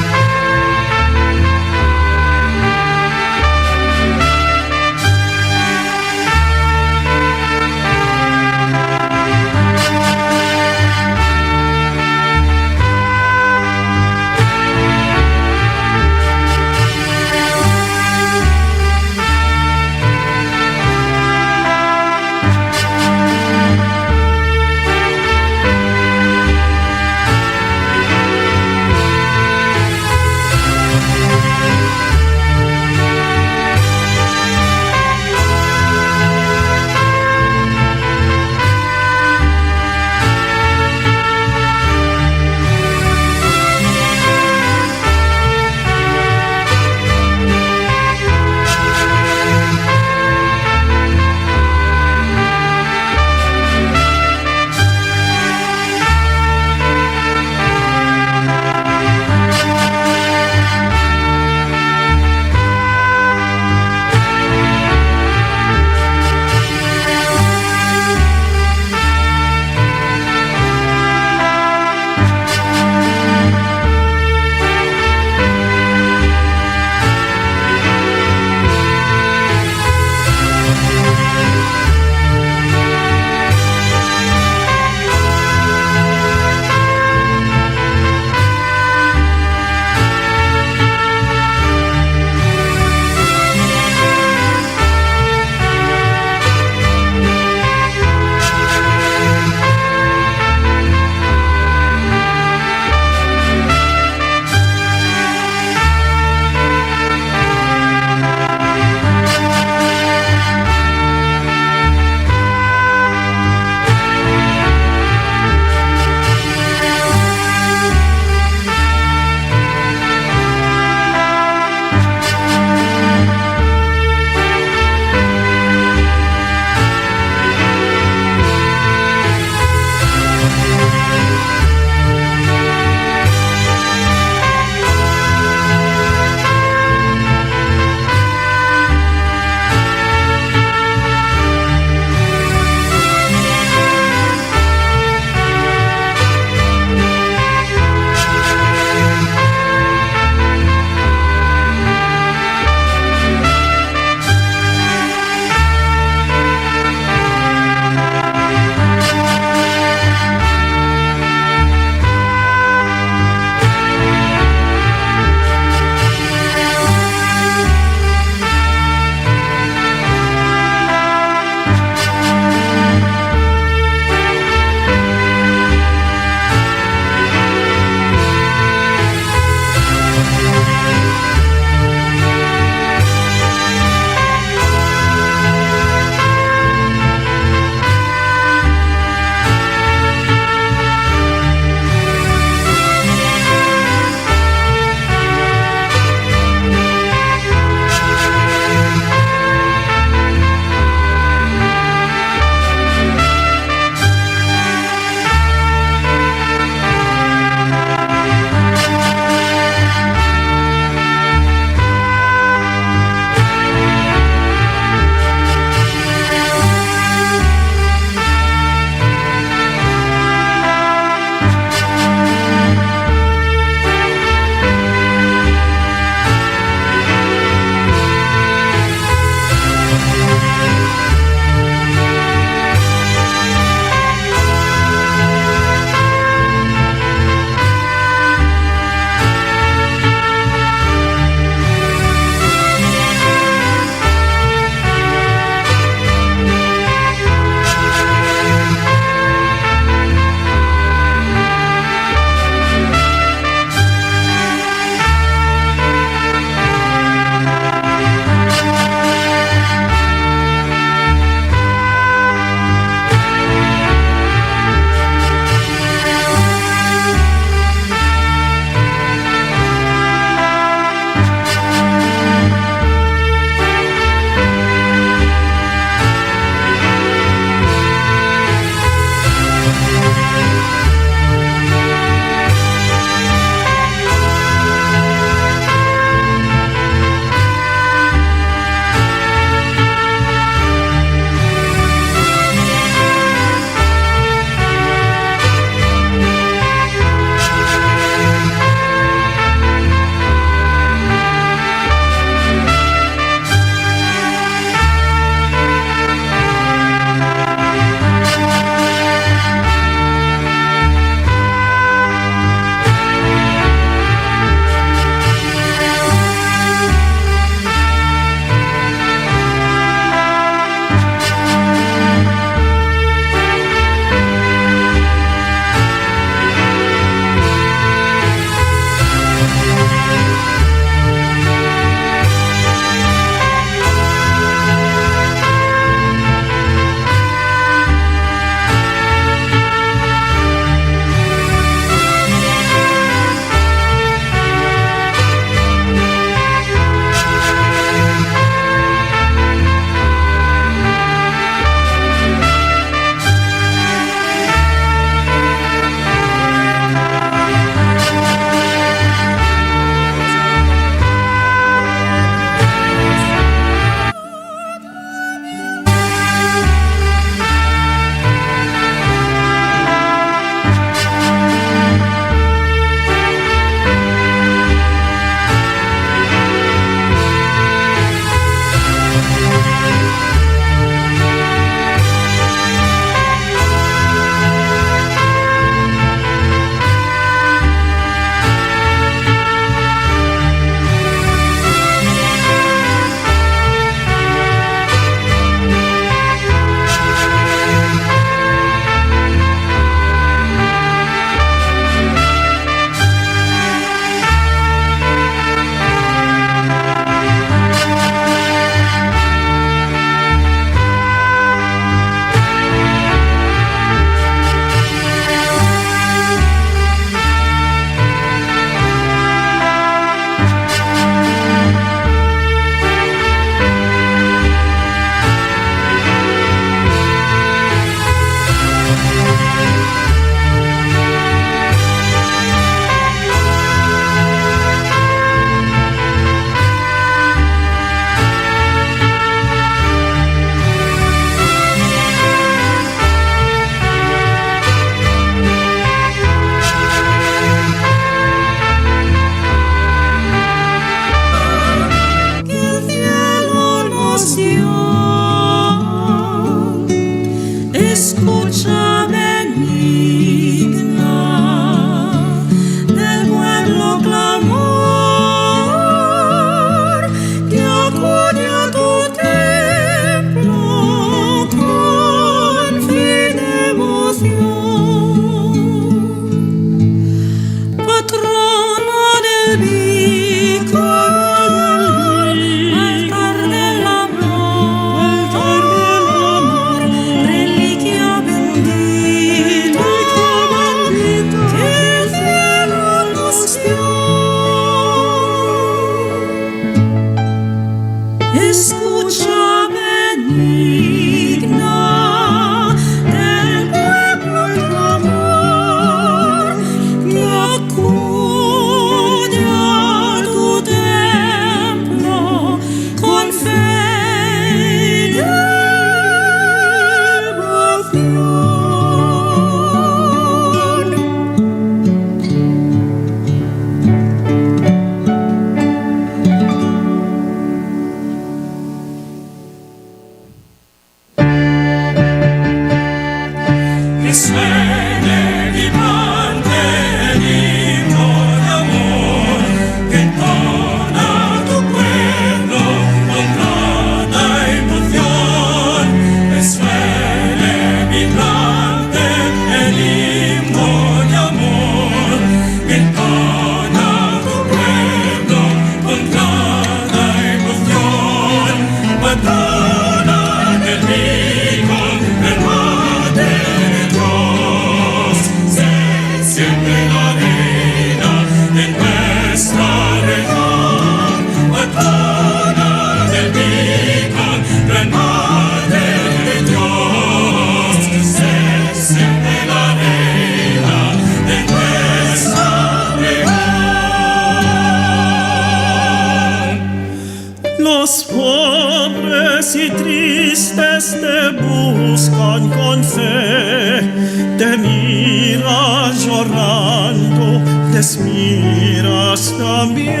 Te mira llorando, les miras también.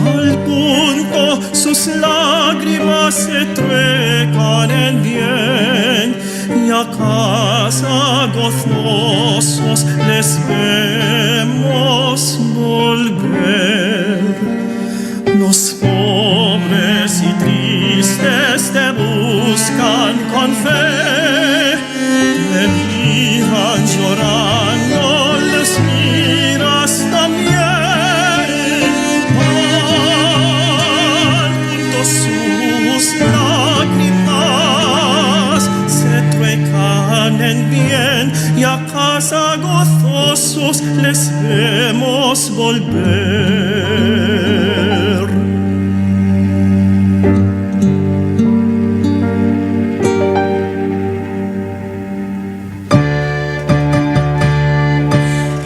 Al punto sus lágrimas se truecan en bien, y a casa gozosos les vemos volver. Los pobres y tristes te buscan con fe, te miran llorando, les miras también. Al punto sus lágrimas se truecan en bien, y a casa gozosos les vemos volver.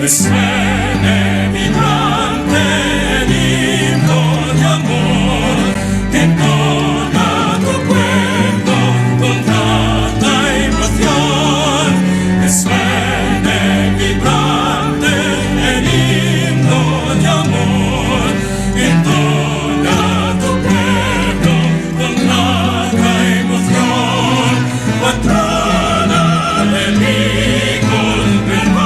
Suene vibrante el himno de amor, entona tu cuerpo con tanta emoción. Que suene vibrante el himno de amor, entona tu cuerpo con tanta emoción. Patrona de mi conversación.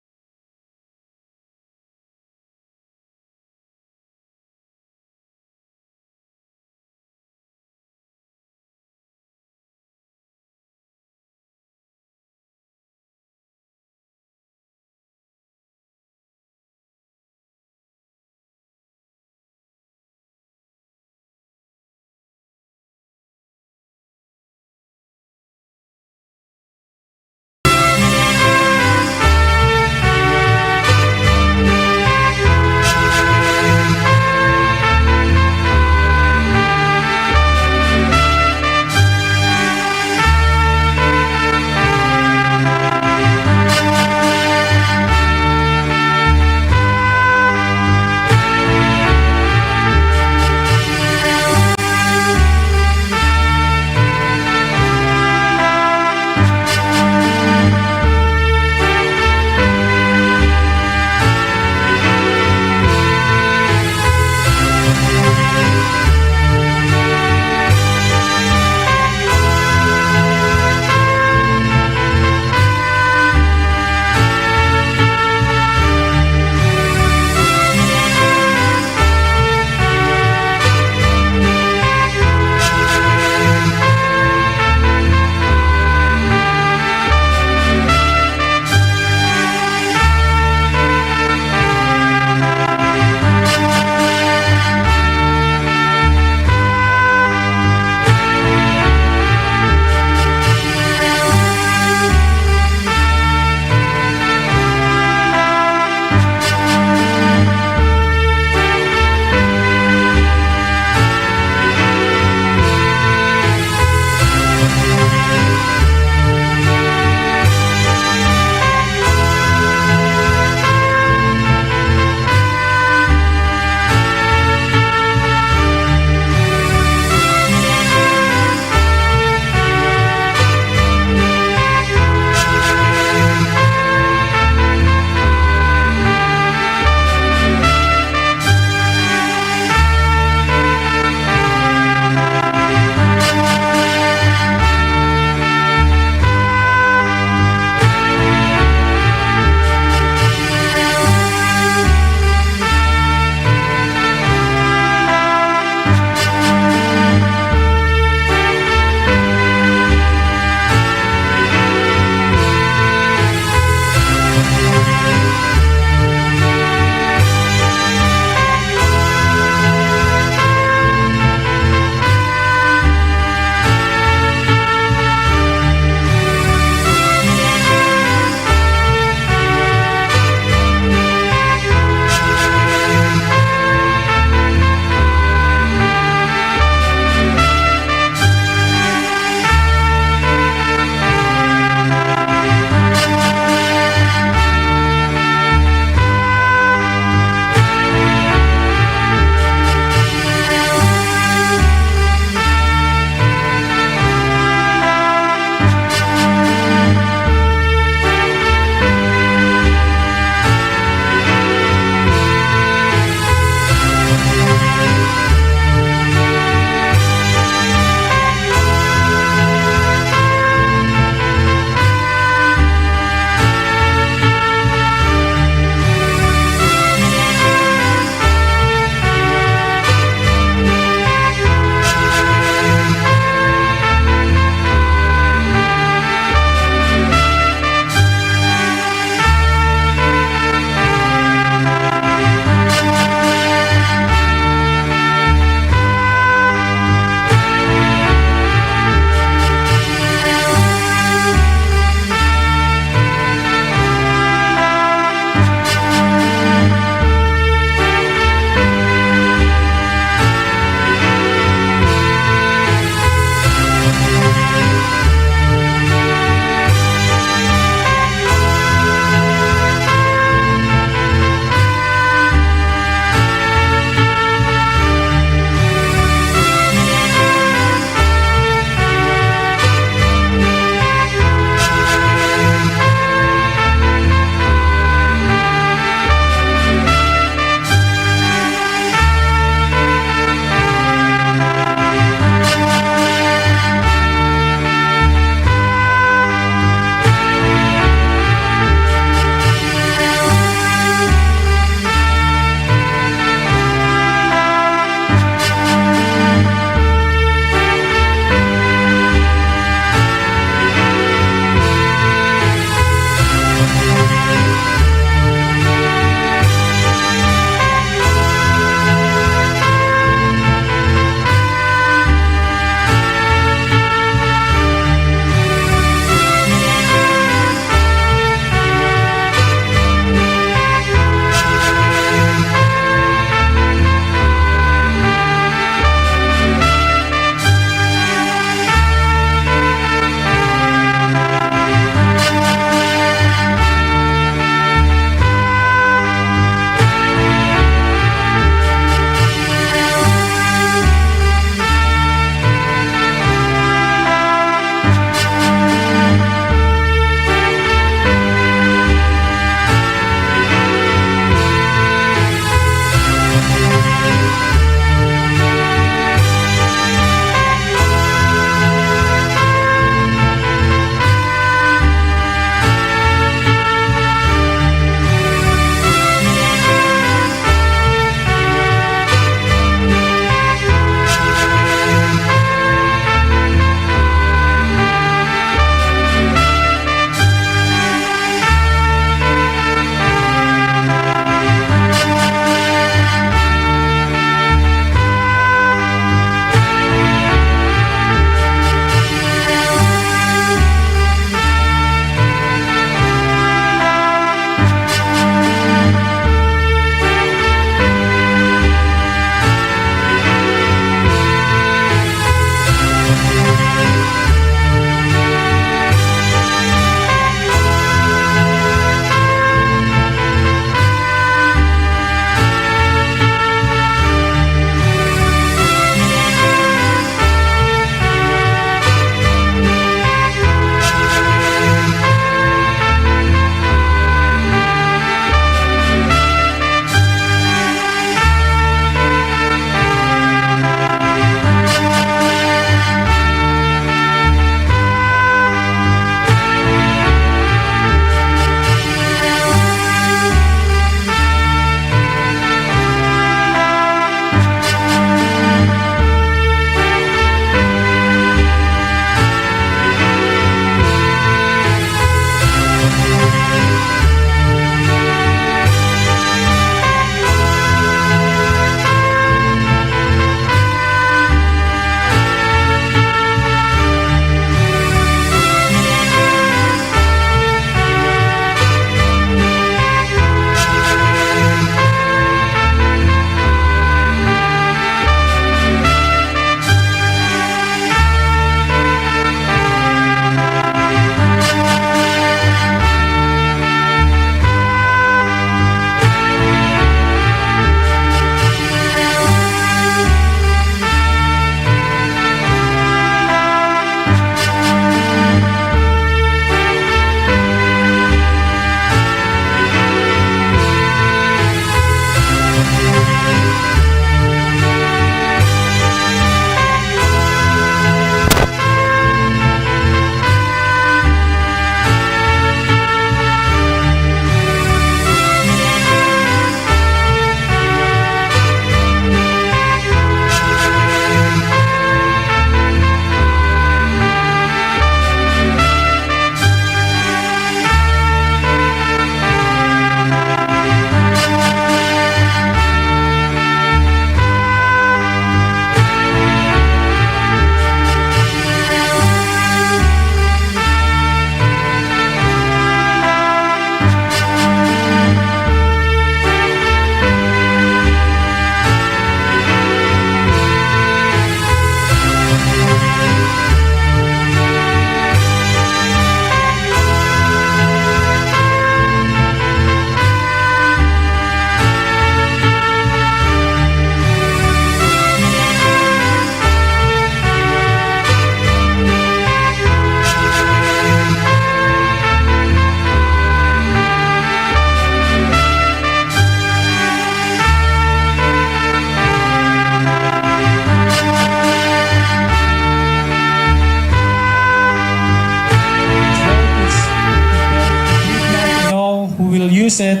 it,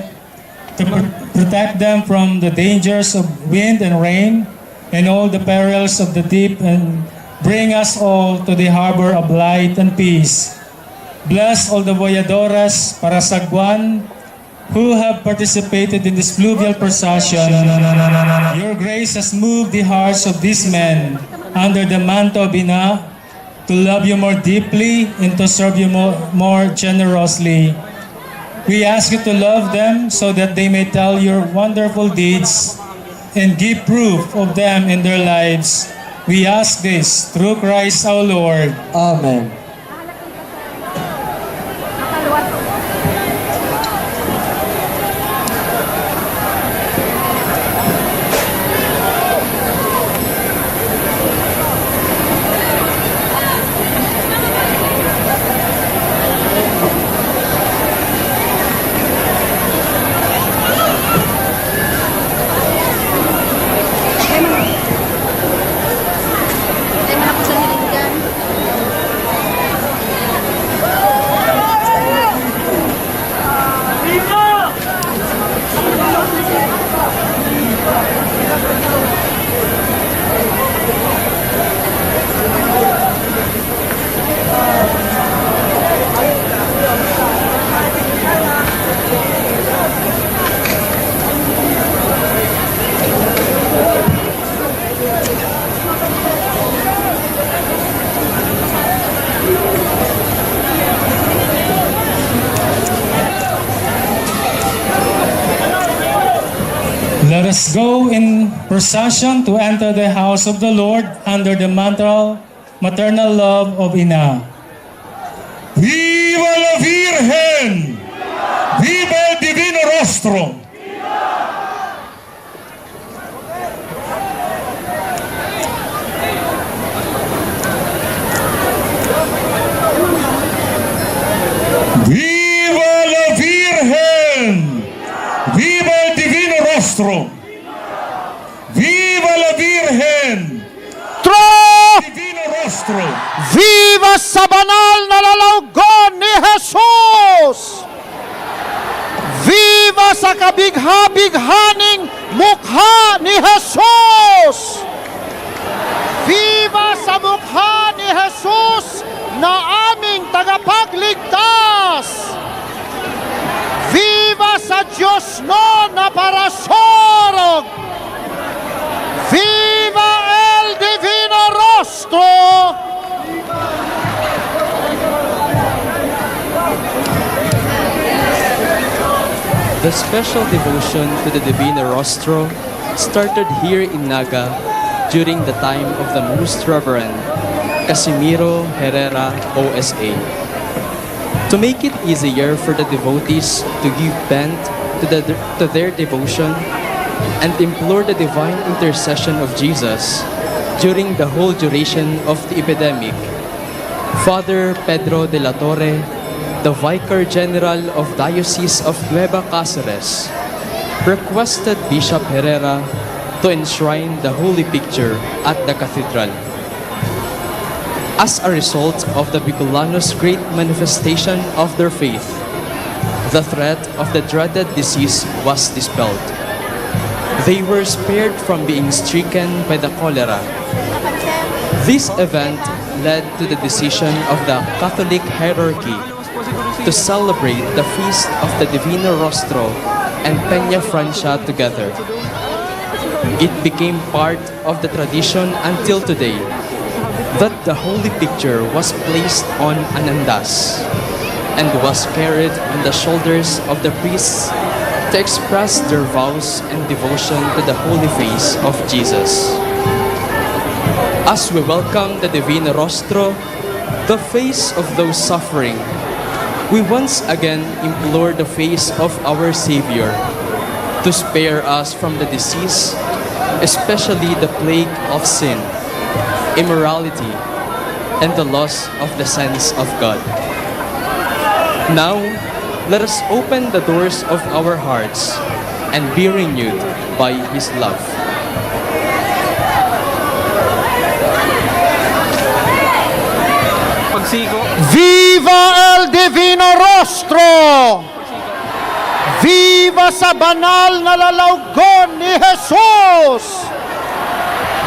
to pr- protect them from the dangers of wind and rain and all the perils of the deep, and bring us all to the harbor of light and peace. Bless all the voyadores, parasagwan, who have participated in this fluvial procession. Your grace has moved the hearts of these men under the mantle of Ina to love you more deeply and to serve you more, more generously. We ask you to love them so that they may tell your wonderful deeds and give proof of them in their lives. We ask this through Christ our Lord. Amen. Let us go in procession to enter the house of the Lord under the mantle, maternal love of Ina. Viva la Virgen! Viva el Divino Rostro! Viva la Virgen! Viva el Divino Rostro! Viva la Virgen! Tro! Divino Rostro! Viva sa banal na lalawogon ni Jesus! Viva sa kabigha-bighaning mukha ni Jesus! Viva sa mukha ni Jesus na aming tagapagligtas! Viva sa Dios no na parasorog! Viva el Divino Rostro! The special devotion to the Divino Rostro started here in Naga during the time of the Most Reverend Casimiro Herrera, O S A. To make it easier for the devotees to give vent to, the, to their devotion and implore the divine intercession of Jesus during the whole duration of the epidemic, Father Pedro de la Torre, the Vicar General of Diocese of Nueva Caceres, requested Bishop Herrera to enshrine the holy picture at the cathedral. As a result of the Bicolanos' great manifestation of their faith, the threat of the dreaded disease was dispelled. They were spared from being stricken by the cholera. This event led to the decision of the Catholic hierarchy to celebrate the feast of the Divino Rostro and Peña Francia together. It became part of the tradition until today that the holy picture was placed on an andas and was carried on the shoulders of the priests to express their vows and devotion to the holy face of Jesus. As we welcome the Divino Rostro, the face of those suffering, we once again implore the face of our Savior to spare us from the disease, especially the plague of sin, immorality, and the loss of the sense of God. Now, let us open the doors of our hearts and be renewed by His love. Pagsiko. Viva el Divino Rostro! Viva Viva sa banal na lalawgon ni Jesus!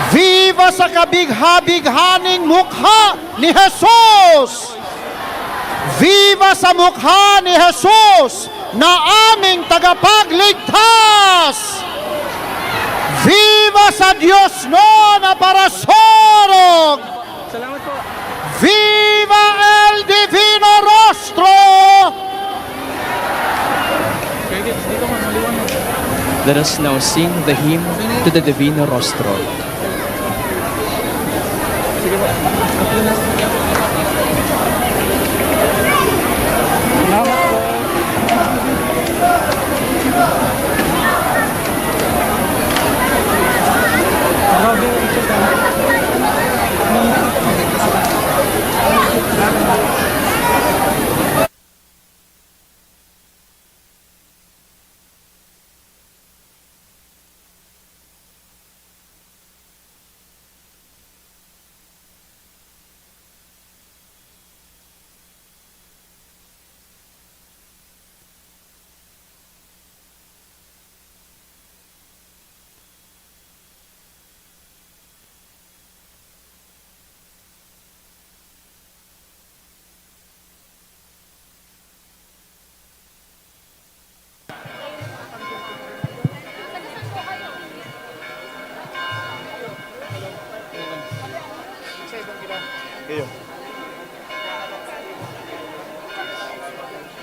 Viva sa kabigha-bighaning mukha ni Jesus! Viva sa mukha ni Jesus na aming tagapagligtas! Viva sa Dios no na parasorog! Salamat po. Viva el Divino Rostro! Let us now sing the hymn to the Divino Rostro. Iyo.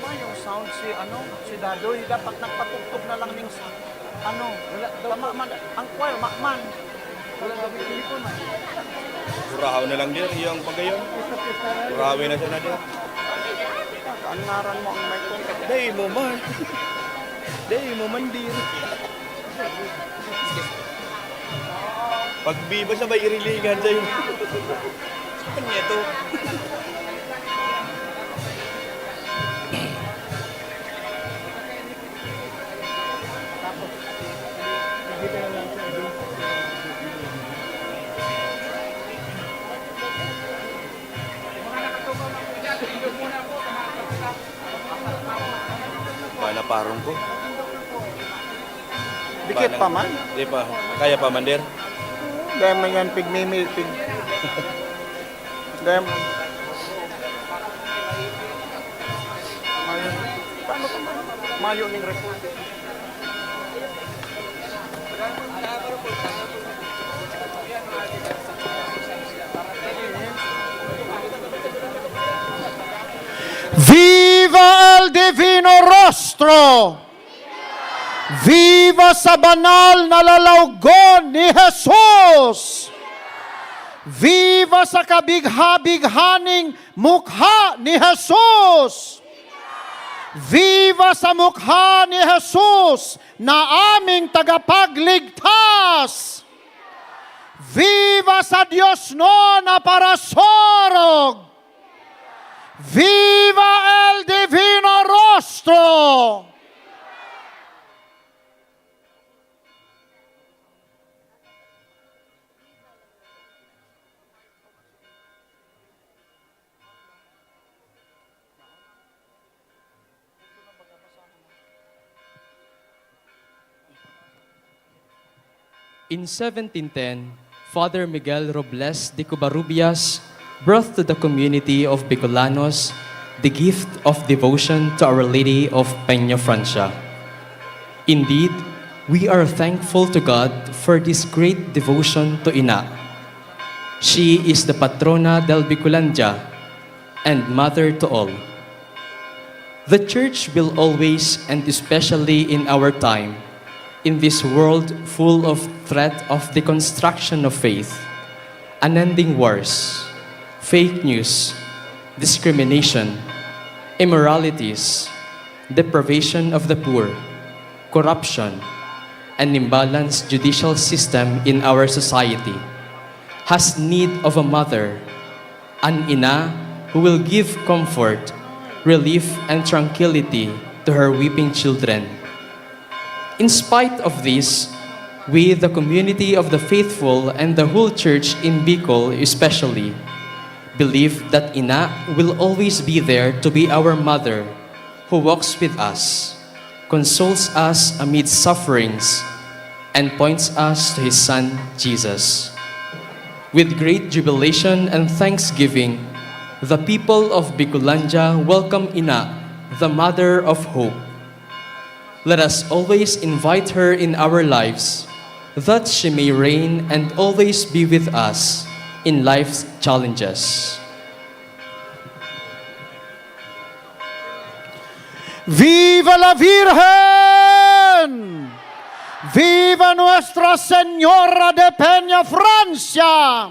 Mayong sound si, ano, si Dadoy. Dapat nagpatugtog na lang ning sa, ano, wala daw tama po. Man, ang choir, ma-, man. Wala daw may cellphone, man. Burahaw na lang, dir, iyang pagayon. Burahawi na siya na, dir. Ang ngaran mo ang may kong. Dai mo man. Dai mo man, dir. Pag Viva siya, may irilingan sa'yo. Saan niya to? Wala parong ko. Dikit pa man? Di pa. Kaya pa man, dir? Dahil man yan, pigmimi, pig-, dahil man. Mayo. Paano pa man? Mayo ning report. Viva el Divino Rostro! Viva sa banal na lalawgon ni Jesus! Viva sa kabigha-bighaning mukha ni Jesus! Viva sa mukha ni Jesus na aming tagapagligtas! Viva sa Dios no na parasorog! Viva el Divino Rostro! In seventeen ten, Father Miguel Robles de Covarrubias brought to the community of Bicolanos the gift of devotion to Our Lady of Peñafrancia. Indeed, we are thankful to God for this great devotion to Ina. She is the patrona del Bicolandia and mother to all. The church will always, and especially in our time, in this world full of threat of deconstruction of faith, unending wars, fake news, discrimination, immoralities, deprivation of the poor, corruption, and imbalanced judicial system in our society, has need of a mother, an ina who will give comfort, relief, and tranquility to her weeping children. In spite of this, we, the community of the faithful and the whole church in Bicol especially, believe that Ina will always be there to be our mother who walks with us. consoles us amid sufferings, and points us to his Son, Jesus. With great jubilation and thanksgiving, the people of Bicolandia welcome Ina, the Mother of Hope. Let us always invite her in our lives, that she may reign and always be with us in life's challenges. ¡Viva la Virgen! ¡Viva Nuestra Señora de Peña Francia!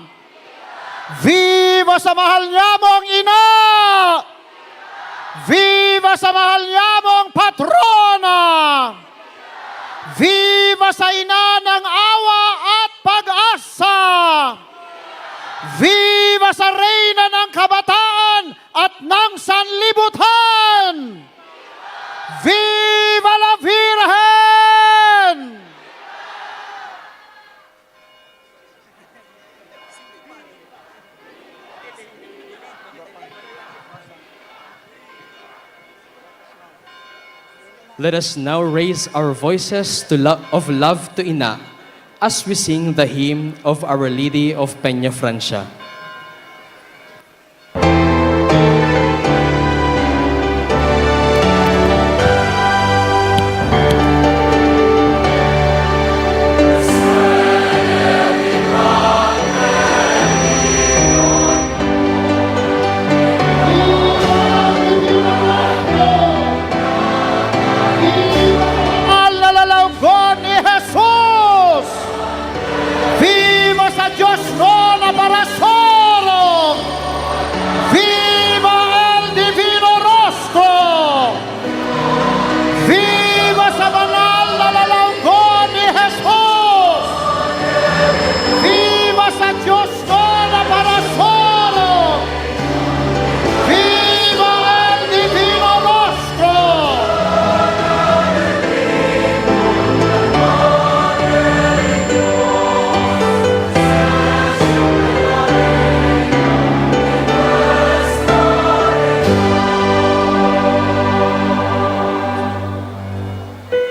¡Viva sa mahal nyamong ina! ¡Viva sa mahal nyamong patrona! ¡Viva sa ina ng awa at pag-asa! ¡Viva sa reyna ng kabataan at ng sanlibutan! ¡Viva la Virgen! Let us now raise our voices to lo-, of love to Ina as we sing the hymn of Our Lady of Peña Francia. Alalalaw ni Jesus! Viva sa Dios na parasurog! Viva el Divino Rostro! Viva sa banal na lalawgon ni Jesus! Viva sa Dios na parasurog! ¡Viva el Divino Rostro!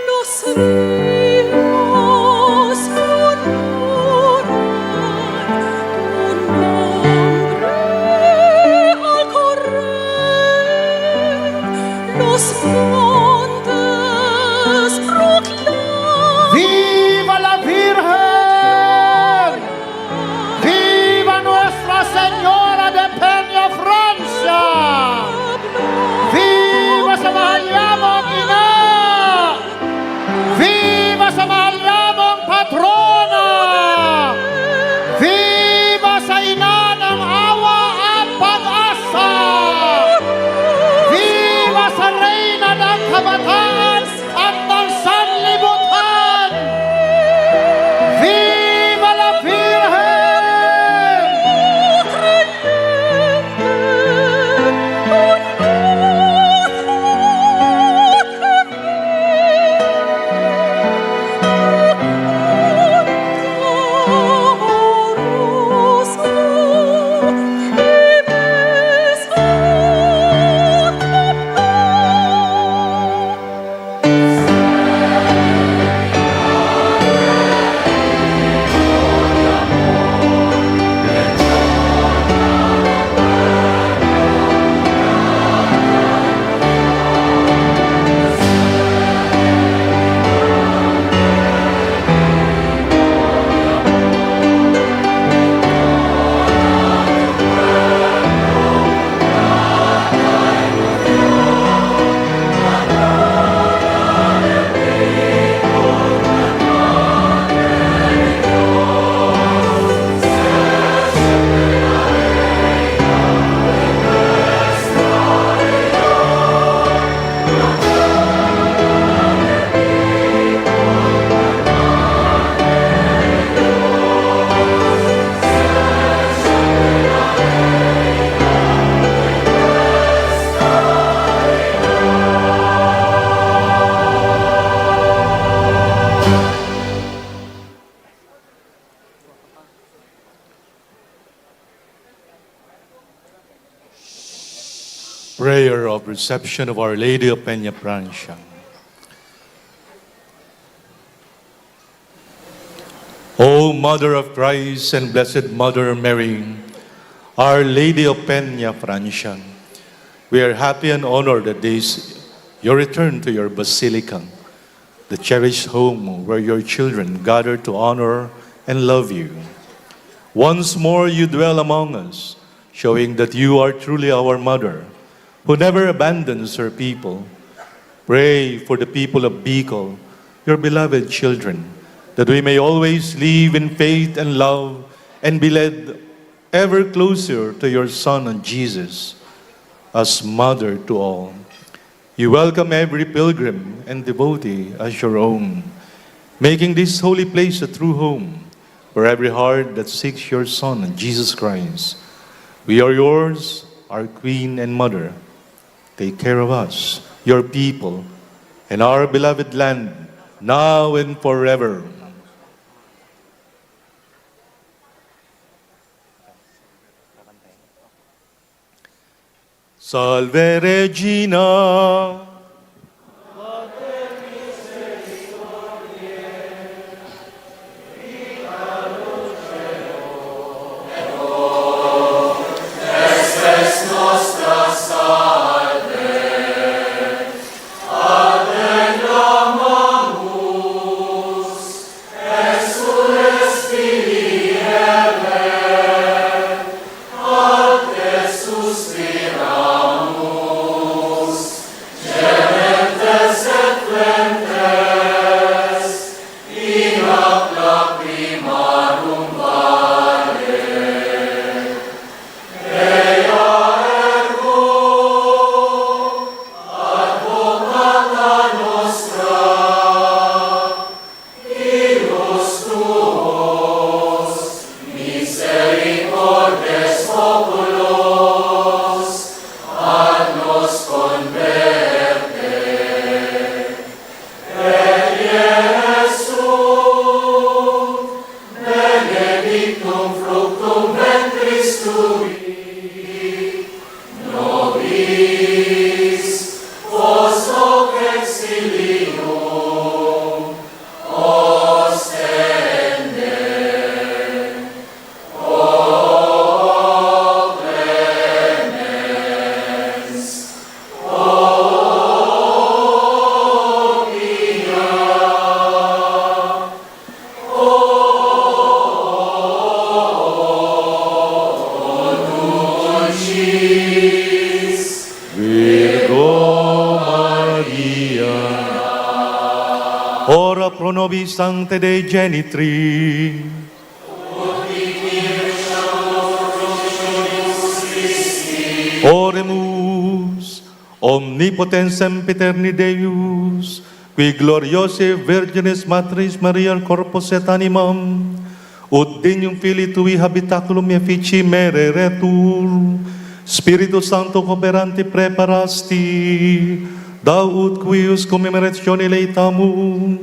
Los ríos murmuran tu nombre al correr, los montes proclaman. ¡Viva la Virgen! ¡Viva Nuestra Señora de Peña Francia! ¡Viva sa mahal nyamong ina! ¡Viva sa mahal nyamong patrona! ¡Viva sa ina ng awa at pag-asa! ¡Viva sa reyna ng kabataan at ng sanlibutan! ¡Viva la Virgen! Prayer of Reception of Our Lady of Peña Francia. O Mother of Christ and Blessed Mother Mary, Our Lady of Peña Francia, we are happy and honored that this your return to your basilica, the cherished home where your children gather to honor and love you. Once more you dwell among us, showing that you are truly our mother, who never abandons her people. Pray for the people of Bicol, your beloved children, that we may always live in faith and love and be led ever closer to your Son and Jesus as mother to all. You welcome every pilgrim and devotee as your own, making this holy place a true home for every heart that seeks your Son, Jesus Christ. We are yours, our Queen and Mother. Take care of us, your people, and our beloved land, now and forever. Salve Regina. Ora pro nobis Sancte Dei Genitri. Oremus. Omnipotens sempiterni Deus, qui gloriose Virginis Matris Maria corpus et animam, ut dignum Filii tui habitaculum effici mere retur, Spiritu Sancto cooperante preparasti, dao ut cuius commemorationem laetamu,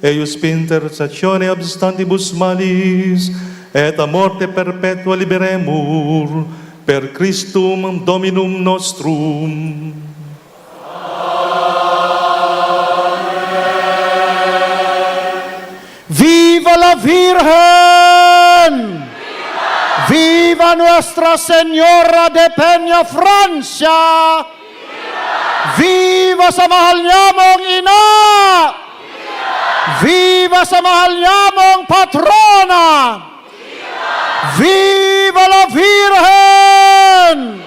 eius per intercessione abstantibus malis et a morte perpetua liberemur per Christum Dominum nostrum. Viva la Virgen! Viva Nuestra Señora de Peña Francia! Viva sa mahal nyamong ina! Viva sa mahal nyamong patrona! Viva la Virgen!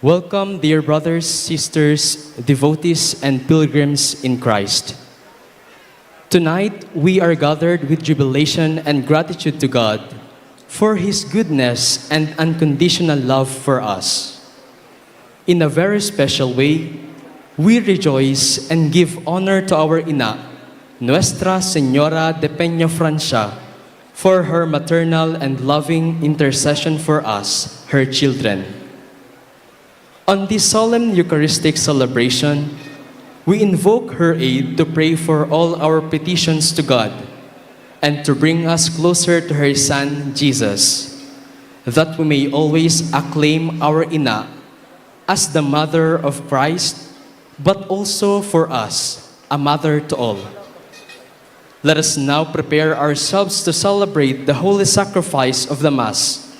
Welcome, dear brothers, sisters, devotees, and pilgrims in Christ. Tonight, we are gathered with jubilation and gratitude to God for His goodness and unconditional love for us. In a very special way, we rejoice and give honor to our ina, Nuestra Señora de Peña Francia, for her maternal and loving intercession for us, her children. On this solemn Eucharistic celebration, we invoke her aid to pray for all our petitions to God and to bring us closer to her Son, Jesus, that we may always acclaim our ina As the mother of Christ, but also for us, a mother to all. Let us now prepare ourselves to celebrate the holy sacrifice of the Mass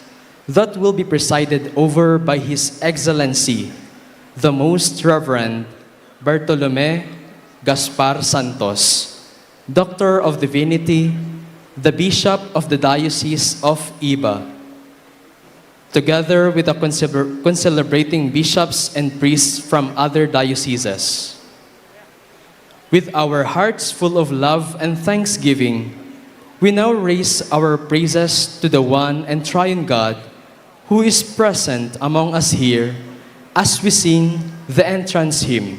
that will be presided over by His Excellency, the Most Reverend Bartolome Gaspar Santos, Doctor of Divinity, the Bishop of the Diocese of Iba, together with the concelebr-, concelebrating bishops and priests from other dioceses. With our hearts full of love and thanksgiving, we now raise our praises to the one and triune God, who is present among us here as we sing the entrance hymn.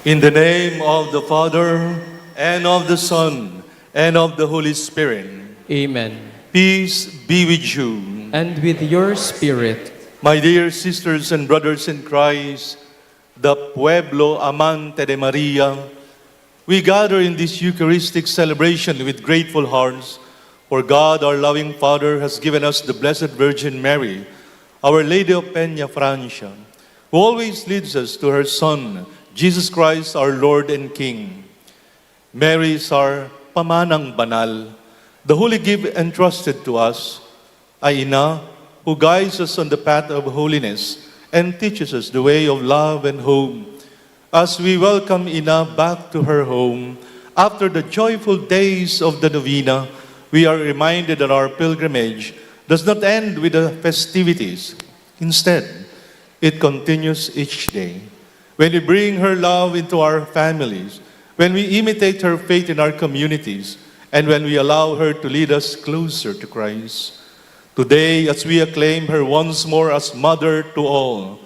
In the name of the Father, and of the Son, and of the Holy Spirit. Amen. Peace be with you. And with your spirit. My dear sisters and brothers in Christ, the Pueblo Amante de Maria, we gather in this Eucharistic celebration with grateful hearts, for God, our loving Father, has given us the Blessed Virgin Mary, Our Lady of Peña Francia, who always leads us to her Son, Jesus Christ, our Lord and King. Mary is our pamanang banal, the holy gift entrusted to us, a ina who guides us on the path of holiness and teaches us the way of love and hope. As we welcome Ina back to her home, after the joyful days of the novena, we are reminded that our pilgrimage does not end with the festivities. Instead, it continues each day. When we bring her love into our families, when we imitate her faith in our communities, and when we allow her to lead us closer to Christ. Today, as we acclaim her once more as Mother to all,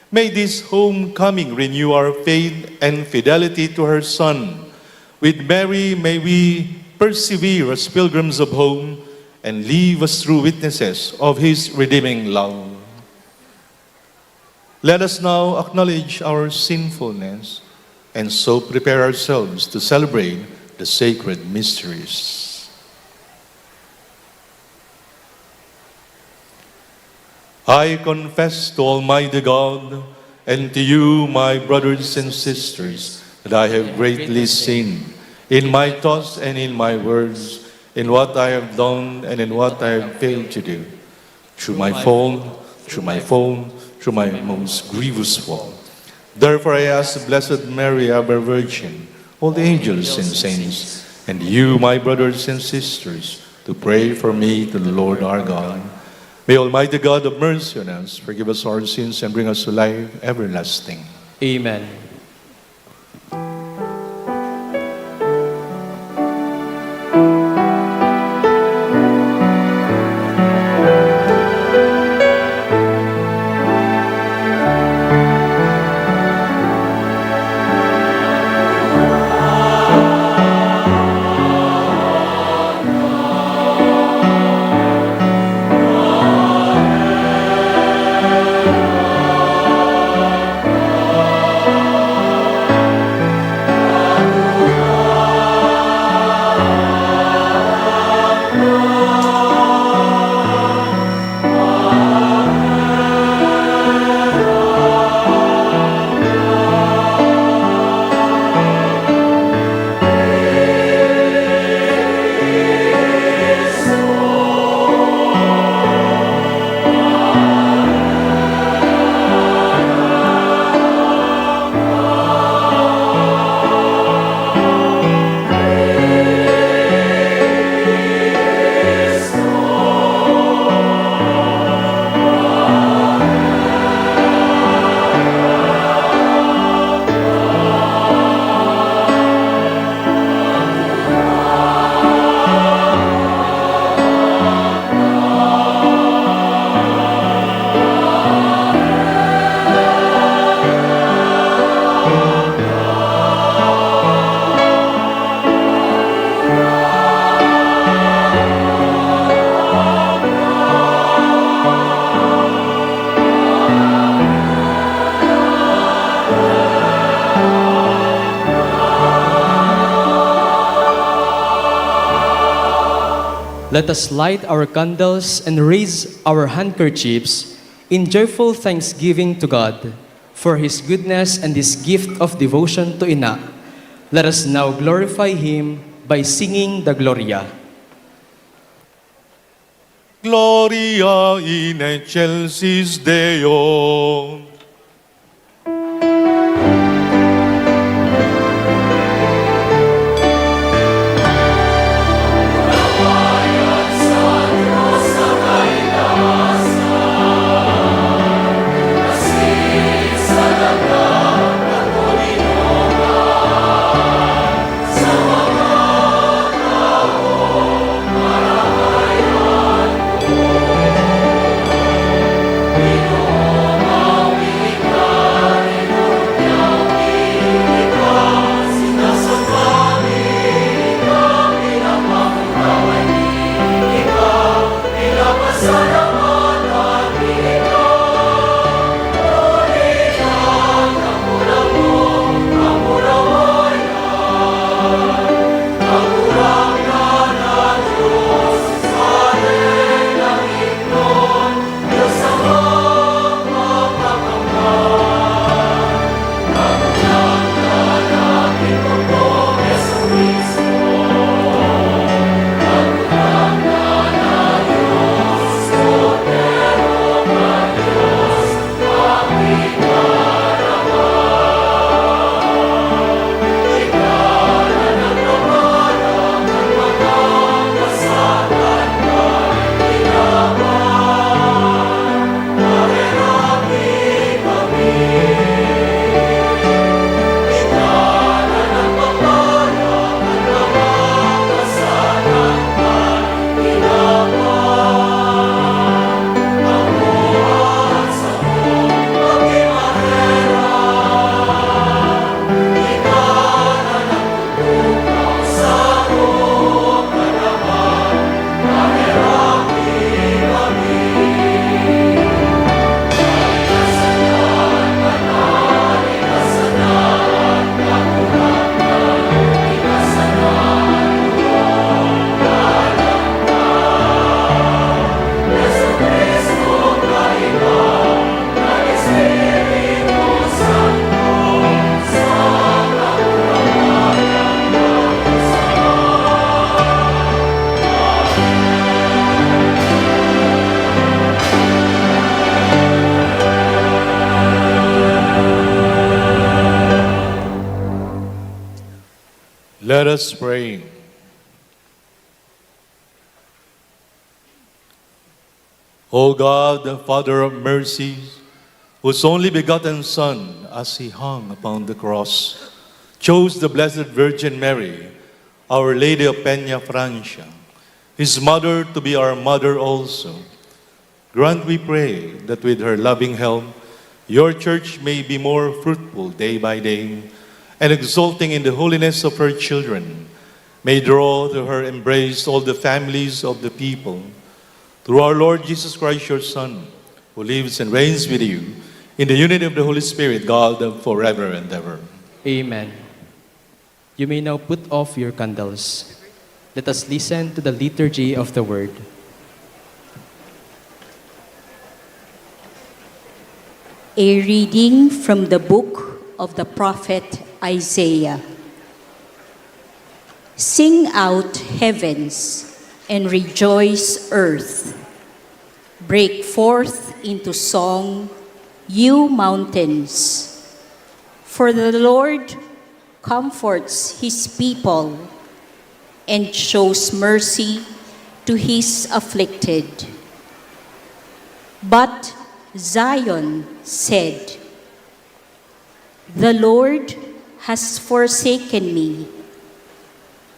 may this homecoming renew our faith and fidelity to her Son. With Mary, may we persevere as pilgrims of home and live as true witnesses of his redeeming love. Let us now acknowledge our sinfulness and so prepare ourselves to celebrate the sacred mysteries. I confess to Almighty God and to you, my brothers and sisters, that I have greatly sinned in my thoughts and in my words, in what I have done and in what I have failed to do. Through my fault, through my fault, through my most grievous fault. Therefore I ask the Blessed Mary, ever Virgin, all the angels and saints, and you, my brothers and sisters, to pray for me to the Lord our God. May Almighty God have mercy on us, forgive us our sins, and bring us to life everlasting. Amen. Let us light our candles and raise our handkerchiefs in joyful thanksgiving to God for His goodness and this gift of devotion to Ina. Let us now glorify Him by singing the Gloria. Gloria in excelsis Deo. Let us pray. O God, the Father of mercies, whose only begotten Son, as he hung upon the cross, chose the Blessed Virgin Mary, Our Lady of Peña Francia, his mother, to be our mother also, grant, we pray, that with her loving help, your church may be more fruitful day by day, and exulting in the holiness of her children, may draw to her embrace all the families of the people. Through our Lord Jesus Christ, your Son, who lives and reigns with you in the unity of the Holy Spirit, God, forever and ever. Amen. You may now put off your candles. Let us listen to the liturgy of the word. A reading from the book of the prophet Isaiah. Sing out, heavens, and rejoice, earth. Break forth into song, you mountains. For the Lord comforts his people and shows mercy to his afflicted. But Zion said, "The Lord has forsaken me.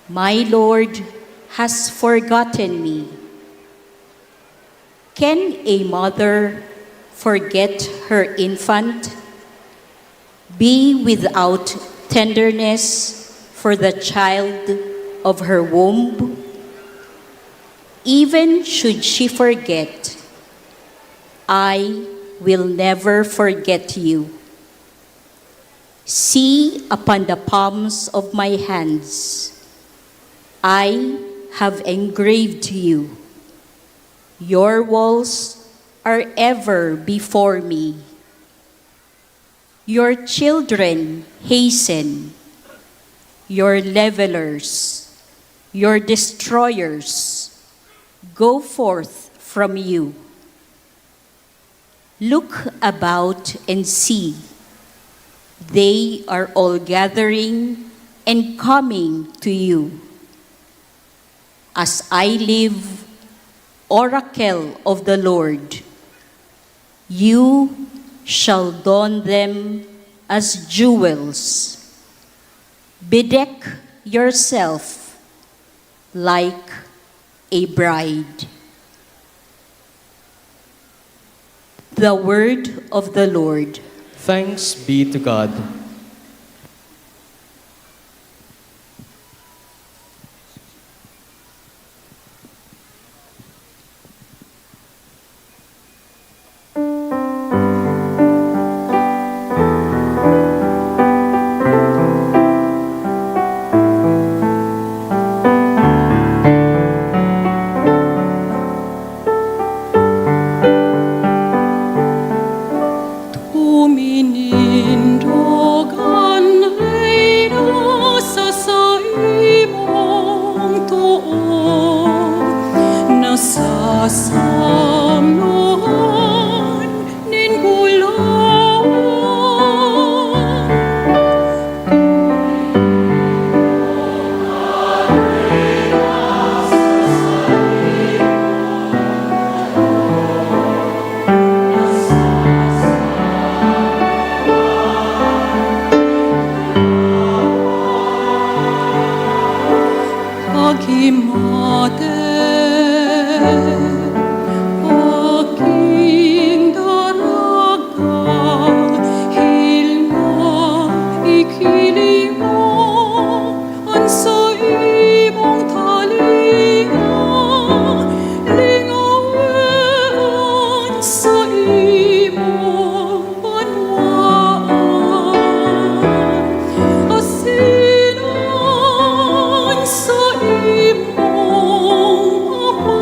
My Lord has forgotten me." Can a mother forget her infant? Be without tenderness for the child of her womb? Even should she forget, I will never forget you. See upon the palms of my hands, I have engraved you. Your walls are ever before me. Your children hasten, your levelers, your destroyers go forth from you. Look about and see. They are all gathering and coming to you. As I live, oracle of the Lord, you shall don them as jewels. Bedeck yourself like a bride. The word of the Lord. Thanks be to God. Tuminindog an Reyna sa saimong too, nasasamnohan nin bulawan. Paghimate, aking daraga, hilma, ikiling mo an saimong talinga, lingawe an saimong banwaan, asin an saimong Ama.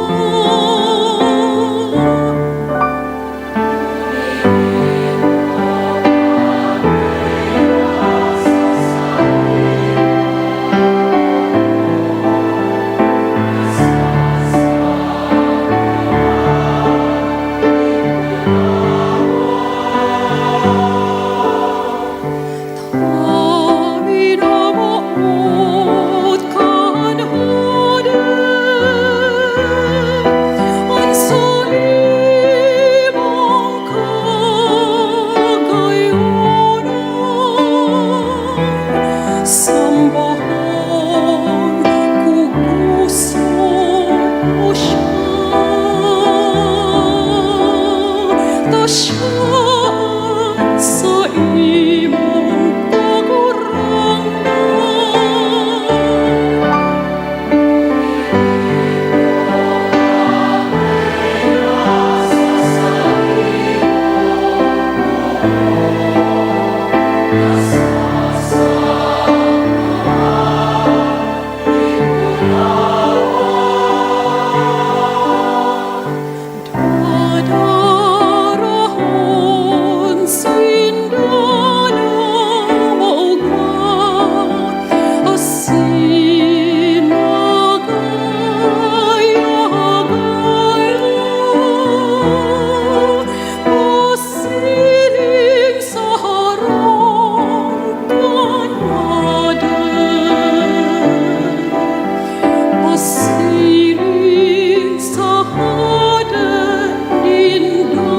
Sambahan, kukuson mo siya, ta siya an saimong Kagurangnan. Dadarahon sinda na maugma, asin magayagaya. Pasiring sa harong kan Hade. Pasiring sa Hade ninda.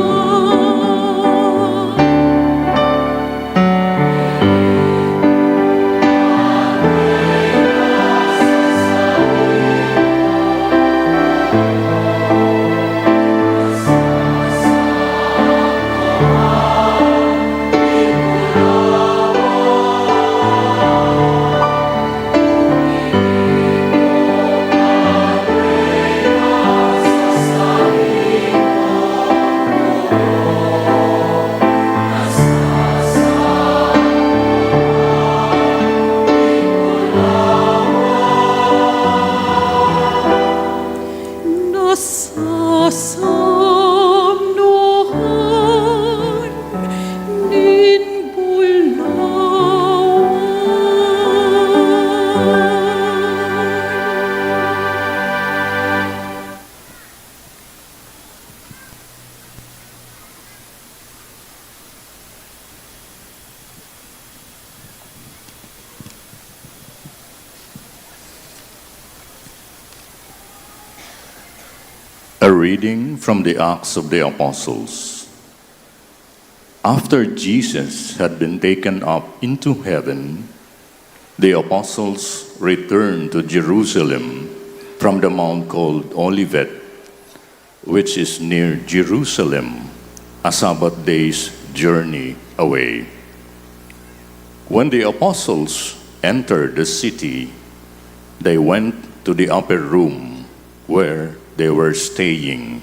Reading from the Acts of the Apostles. After Jesus had been taken up into heaven, the apostles returned to Jerusalem from the mount called Olivet, which is near Jerusalem, a Sabbath day's journey away. When the apostles entered the city, they went to the upper room where they were staying: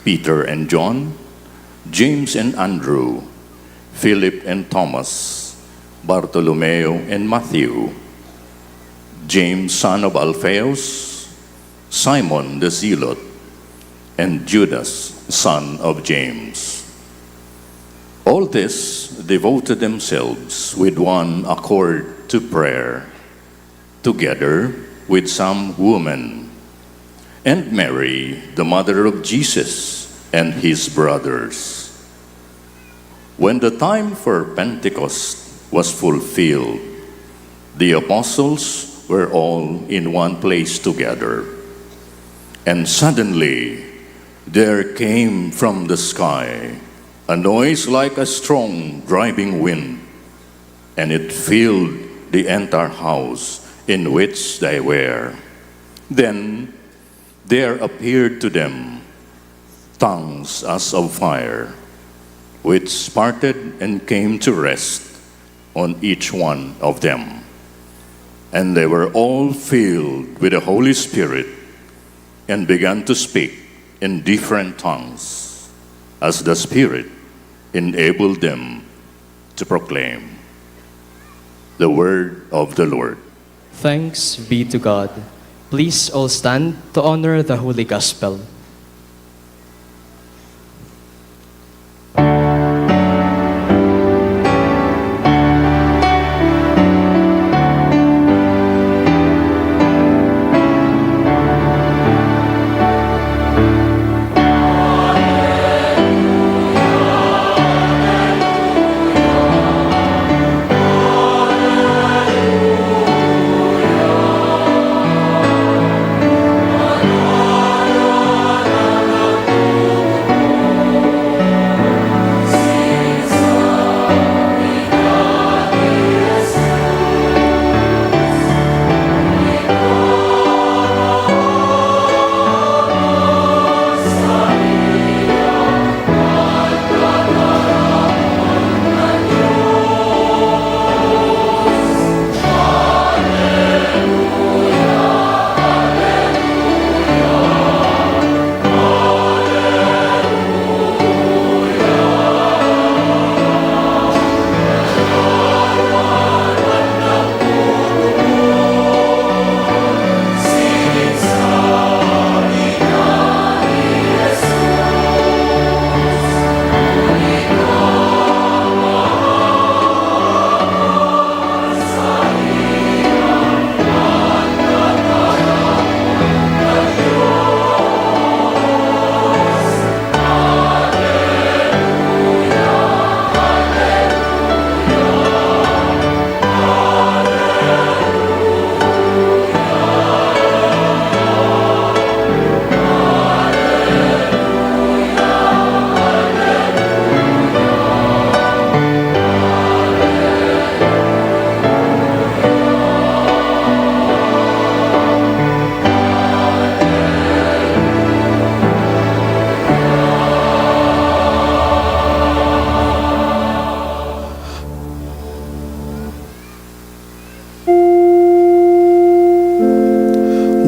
Peter and John, James and Andrew, Philip and Thomas, Bartolomeo and Matthew, James son of Alphaeus, Simon the Zealot, and Judas son of James. All these devoted themselves with one accord to prayer, together with some women, and Mary, the mother of Jesus, and his brothers. When the time for Pentecost was fulfilled, the apostles were all in one place together. And suddenly there came from the sky a noise like a strong driving wind, and it filled the entire house in which they were. Then there appeared to them tongues as of fire, which parted and came to rest on each one of them. And they were all filled with the Holy Spirit and began to speak in different tongues as the Spirit enabled them to proclaim. The word of the Lord. Thanks be to God. Please all stand to honor the Holy Gospel.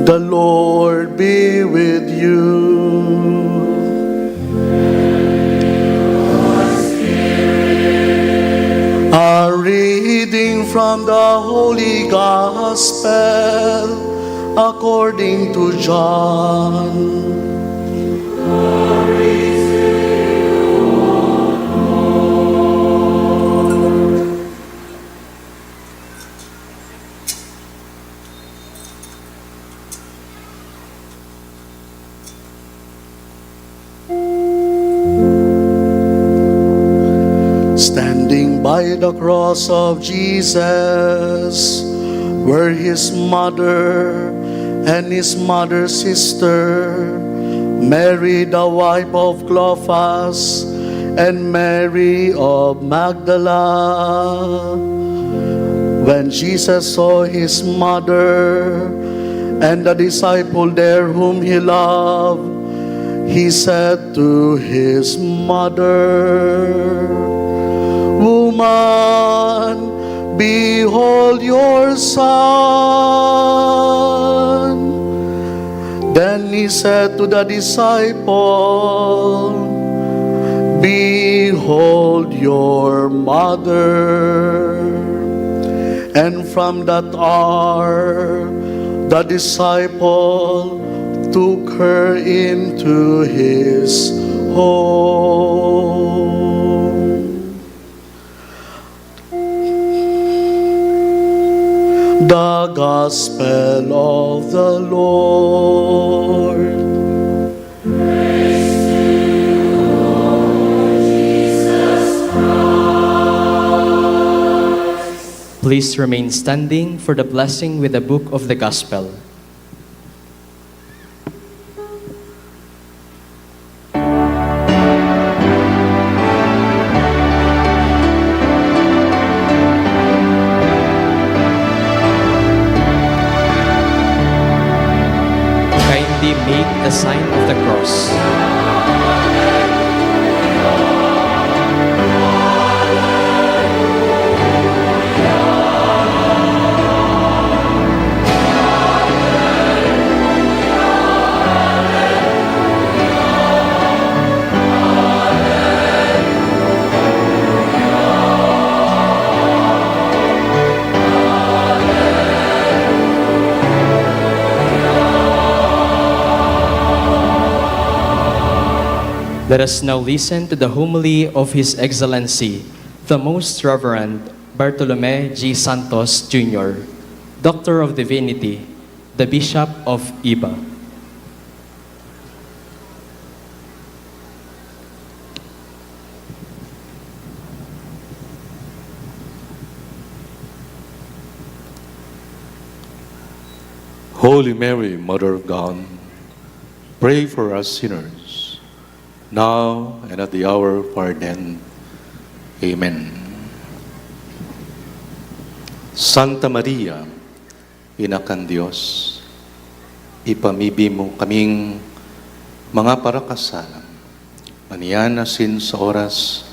The Lord be with you. A reading from the Holy Gospel according to John. Standing by the cross of Jesus were his mother and his mother's sister, Mary, the wife of Clopas, and Mary of Magdala. When Jesus saw his mother and the disciple there whom he loved, he said to his mother, "Woman, behold your son." Then he said to the disciple, "Behold your mother." And from that hour, the disciple took her into his home. The Gospel of the Lord. Please remain standing for the blessing with the book of the Gospel. Kindly make the sign of the cross. Let us now listen to the homily of His Excellency, the Most Reverend Bartolome G. Santos Junior, Doctor of Divinity, the Bishop of Iba. Holy Mary, Mother of God, pray for us sinners, now and at the hour of our death. Amen. Santa Maria, Ina kan Dios, ipamibi mo kaming mga parakasala, maniyan asin sa oras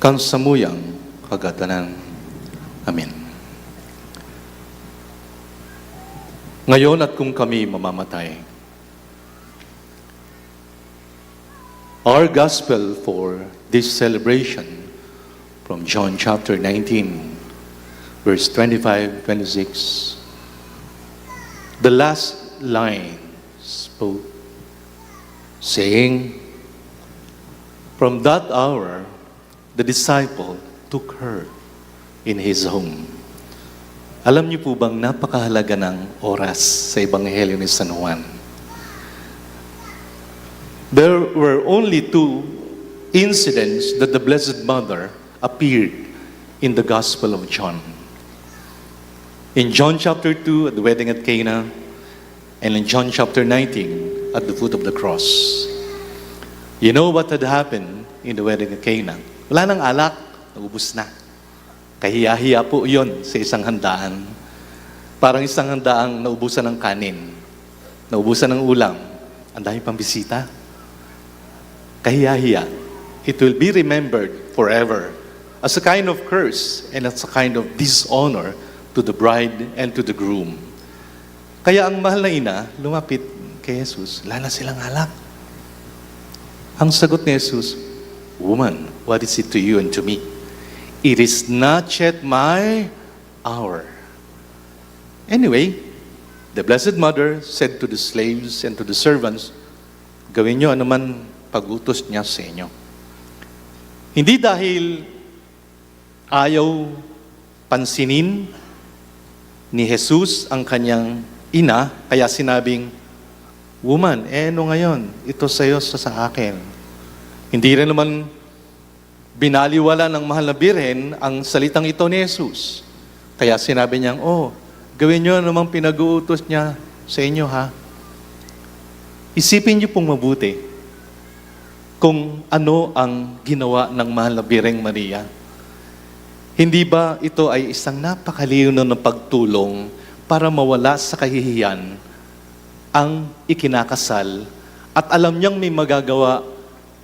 kan samuyang kagadanan. Amen. Ngayon at kung kami mamamatay. Our gospel for this celebration from John chapter nineteen, verse twenty-five, twenty-six. The last line spoke, saying, "From that hour, the disciple took her in his home." Alam niyo po bang napakahalaga ng oras sa Ebanghelyo ni San Juan? There were only two incidents that the Blessed Mother appeared in the Gospel of John. In John chapter two, at the wedding at Cana, and in John chapter nineteen, at the foot of the cross. You know what had happened in the wedding at Cana? Wala nang alak, naubos na. Kahiya-hiya po yon sa isang handaan. Parang isang handaang naubusan ng kanin, naubusan ng ulam, ang dami pang bisita. Kahiya-hiya. It will be remembered forever as a kind of curse and as a kind of dishonor to the bride and to the groom. Kaya ang mahal na ina lumapit kay Jesus, "Wala na silang alak." Ang sagot ni Jesus, "Woman, what is it to you and to me? It is not yet my hour." Anyway, the Blessed Mother said to the slaves and to the servants, "Gawin niyo anuman pag-utos niya sa inyo." Hindi dahil ayaw pansinin ni Jesus ang kanyang ina, kaya sinabing, "Woman, eh ano ngayon? Ito sa'yo sa, sa akin." Hindi rin naman binaliwala ng mahal na birhen ang salitang ito ni Jesus. Kaya sinabi niyang, "Oh, gawin niyo anumang pinag-uutos niya sa inyo, ha?" Isipin niyo pong mabuti kung ano ang ginawa ng mahal na Birheng Maria. Hindi ba ito ay isang napakalinaw na pagtulong para mawala sa kahihiyan ang ikinakasal at alam niyang may magagawa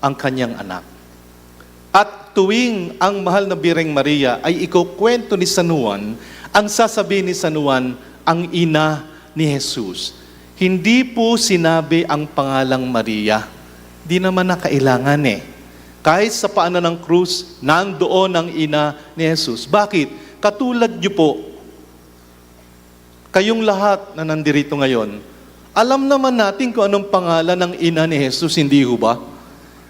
ang kanyang anak? At tuwing ang mahal na Birheng Maria ay ikukwento ni San Juan, ang sasabihin ni San Juan, ang ina ni Jesus. Hindi po sinabi ang pangalang Maria. Di naman na kailangan eh. Kahit sa paanan ng krus, nandoon ang ina ni Jesus. Bakit? Katulad niyo po, kayong lahat na nandirito ngayon, alam naman natin kung anong pangalan ng ina ni Jesus, hindi ho ba?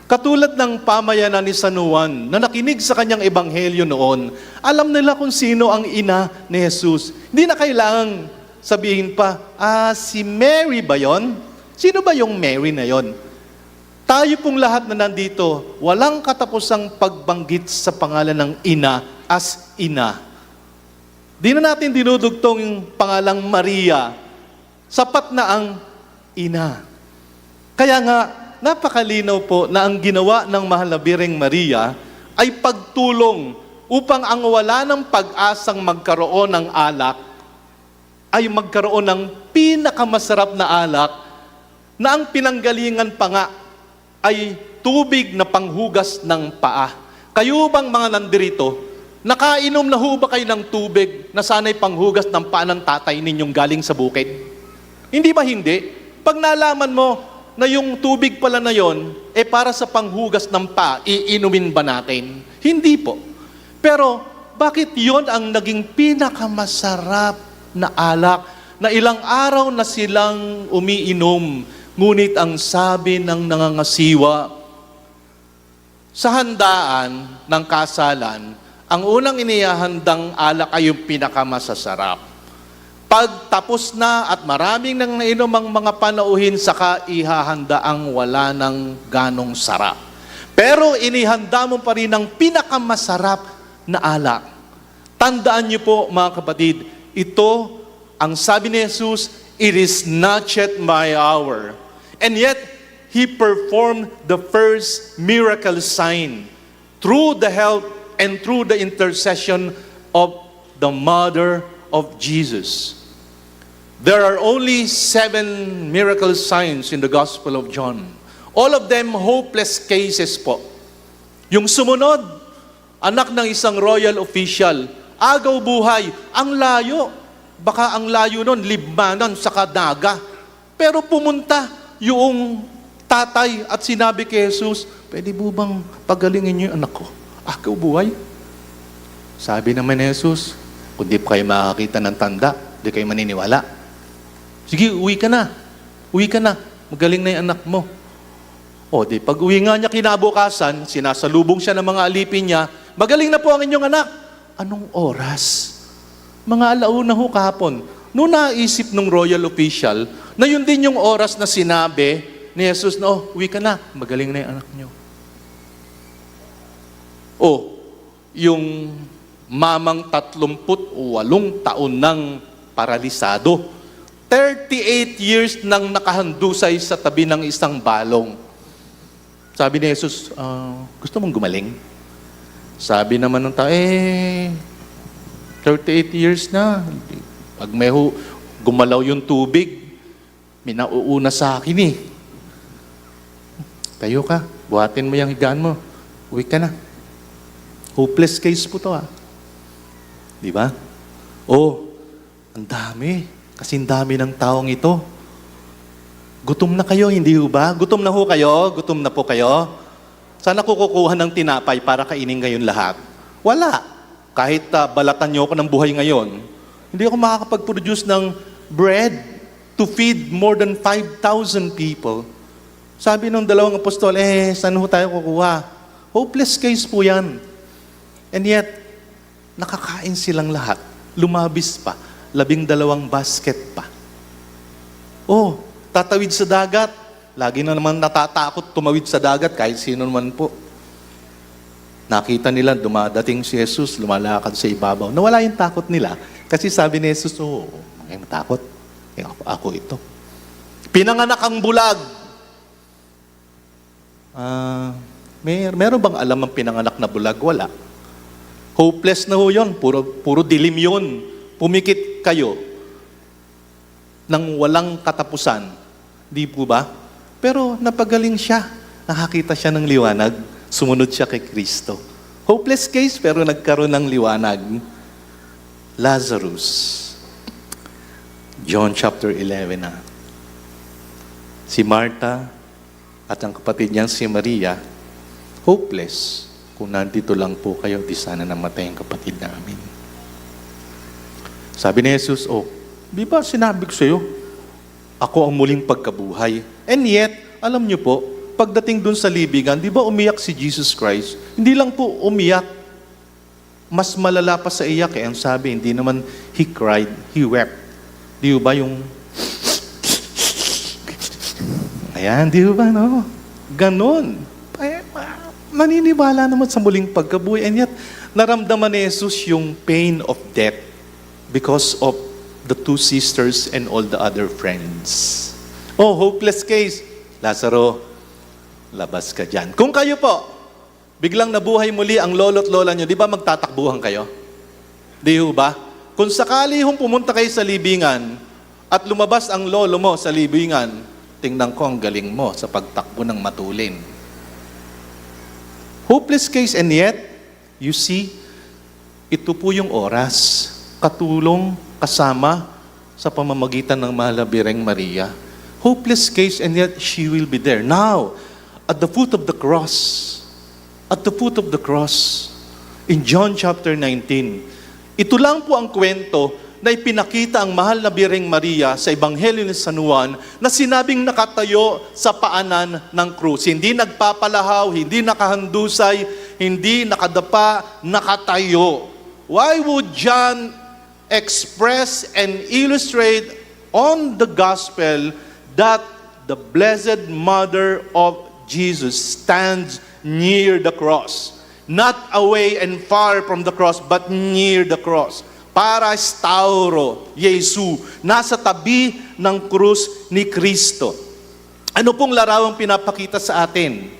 Katulad ng pamayanan ni San Juan na nakinig sa kanyang ebanghelyo noon, alam nila kung sino ang ina ni Jesus. Hindi na kailangang sabihin pa, "Ah, si Mary ba yon? Sino ba yung Mary na yon?" Tayo pong lahat na nandito, walang katapusang pagbanggit sa pangalan ng ina as ina. Di na natin dinudugtong yung pangalang Maria. Sapat na ang ina. Kaya nga, napakalinaw po na ang ginawa ng mahal na Birheng Maria ay pagtulong upang ang wala ng pag-asang magkaroon ng alak ay magkaroon ng pinakamasarap na alak na ang pinanggalingan pa nga ay tubig na panghugas ng paa. Kayo bang mga nandirito, nakainom na ho ba kayo ng tubig na sana'y panghugas ng paa ng tatay ninyong galing sa bukid? Hindi ba hindi? Pag nalaman mo na yung tubig pala na yon, eh, para sa panghugas ng paa, iinumin ba natin? Hindi po. Pero bakit yon ang naging pinakamasarap na alak na ilang araw na silang umiinom, ngunit ang sabi ng nangangasiwa, sa handaan ng kasalan, ang unang inihahandang alak ay yung pinakamasasarap. Pagtapos na at maraming nang nainom ang mga panauhin, saka ihahanda ang wala nang ganong sarap. Pero inihanda mo pa rin ang pinakamasarap na alak. Tandaan niyo po, mga kapatid, ito ang sabi ni Jesus, "It is not yet my hour." And yet, He performed the first miracle sign through the help and through the intercession of the mother of Jesus. There are only seven miracle signs in the Gospel of John. All of them hopeless cases po. Yung sumunod, anak ng isang royal official, agaw buhay, ang layo. Baka ang layo nun, Libmanan saka Naga. Pero pumunta yung tatay at sinabi kay Jesus, "Pwede po bang pagalingin niyo yung anak ko? Agaw buhay." Sabi naman ni Jesus, "Kung di pa kayo makakakita ng tanda, di kayo maniniwala. Sige, uwi ka na. Uwi ka na. Magaling na yung anak mo." O, di pag-uwi nga niya kinabukasan, sinasalubong siya ng mga alipin niya, "Magaling na po ang inyong anak." "Anong oras?" "Mga ala una ho kahapon." Noon naisip nung royal official na yun din yung oras na sinabi ni Jesus na, "Oh, uwi ka na. Magaling na yung anak niyo." O, yung mamang tatlumput walong taon nang paralisado, thirty-eight years nang nakahandusay sa tabi ng isang balong. Sabi ni Jesus, "Ah, gusto mong gumaling?" Sabi naman ng tao, "Eh, thirty-eight years na. Pag may hu-, gumalaw yung tubig, may nauuna sa akin eh. Tayo ka, buhatin mo yung higaan mo. Uwi ka na." Hopeless case po to ah. Di ba? Oh, ang dami. Kasing dami ng taong ito. Gutom na kayo, hindi ho ba? Gutom na ho kayo? Gutom na po kayo? Saan ako kukuha ng tinapay para kainin ngayon lahat? Wala. Kahit ah, balatan niyo ako ng buhay ngayon, hindi ako makakapag-produce ng bread to feed more than five thousand people. Sabi ng dalawang apostol, "Eh, saan ho tayo kukuha?" Hopeless case po yan. And yet, nakakain silang lahat. Lumabis pa. Labing dalawang basket pa. Oh, tatawid sa dagat. Lagi na naman natatakot tumawid sa dagat kahit sino naman po. Nakita nila dumadating si Jesus, lumalakad sa ibabaw. Nawala yung takot nila kasi sabi ni Jesus, "Oo, huwag kayong matakot. Eh, ako, ako ito." Pinanganak ang bulag. Ah, may, meron bang alam ang pinanganak na bulag? Wala. Hopeless na ho yun. Puro, puro dilim yun. Pumikit kayo ng walang katapusan. Di po ba? Pero napagaling siya. Nakakita siya ng liwanag. Sumunod siya kay Kristo. Hopeless case, pero nagkaroon ng liwanag. Lazarus. John chapter eleven na. Si Martha at ang kapatid niyang si Maria, hopeless. "Kung nandito lang po kayo, di sana namatay ang kapatid namin." Sabi ni Jesus, "Oh, di ba sinabi ko sa'yo, ako ang muling pagkabuhay?" And yet, alam niyo po, pagdating dun sa libingan, di ba umiyak si Jesus Christ? Hindi lang po umiyak, mas malala pa sa iyak eh. Ang sabi, hindi naman he cried, he wept. Di ba yung... Ayan, di ba, no? Ganon. Eh, ma-, naniniwala naman sa muling pagkabuhay. And yet, naramdaman ni Jesus yung pain of death because of the two sisters and all the other friends. Oh, hopeless case. Lazaro, labas ka dyan. Kung kayo po, biglang nabuhay muli ang lolo't lola nyo, di ba magtatakbuhan kayo? Di ho ba? Kung sakali hong pumunta kayo sa libingan at lumabas ang lolo mo sa libingan, tingnan ko ang galing mo sa pagtakbo ng matulin. Hopeless case, and yet, you see, ito po yung oras, katulong, kasama, sa pamamagitan ng Mahal na Birheng Maria. Hopeless case, and yet she will be there. Now, at the foot of the cross, at the foot of the cross, in John chapter nineteen, ito lang po ang kwento na ipinakita ang Mahal na Birheng Maria sa Ebanghelyo ni San Juan na sinabing nakatayo sa paanan ng krus. Hindi nagpapalahaw, hindi nakahandusay, hindi nakadapa, nakatayo. Why would John express and illustrate on the gospel that the Blessed Mother of Jesus stands near the cross? Not away and far from the cross, but near the cross. Para stauro, Yesu, nasa tabi ng krus ni Kristo. Ano pong larawang pinapakita sa atin?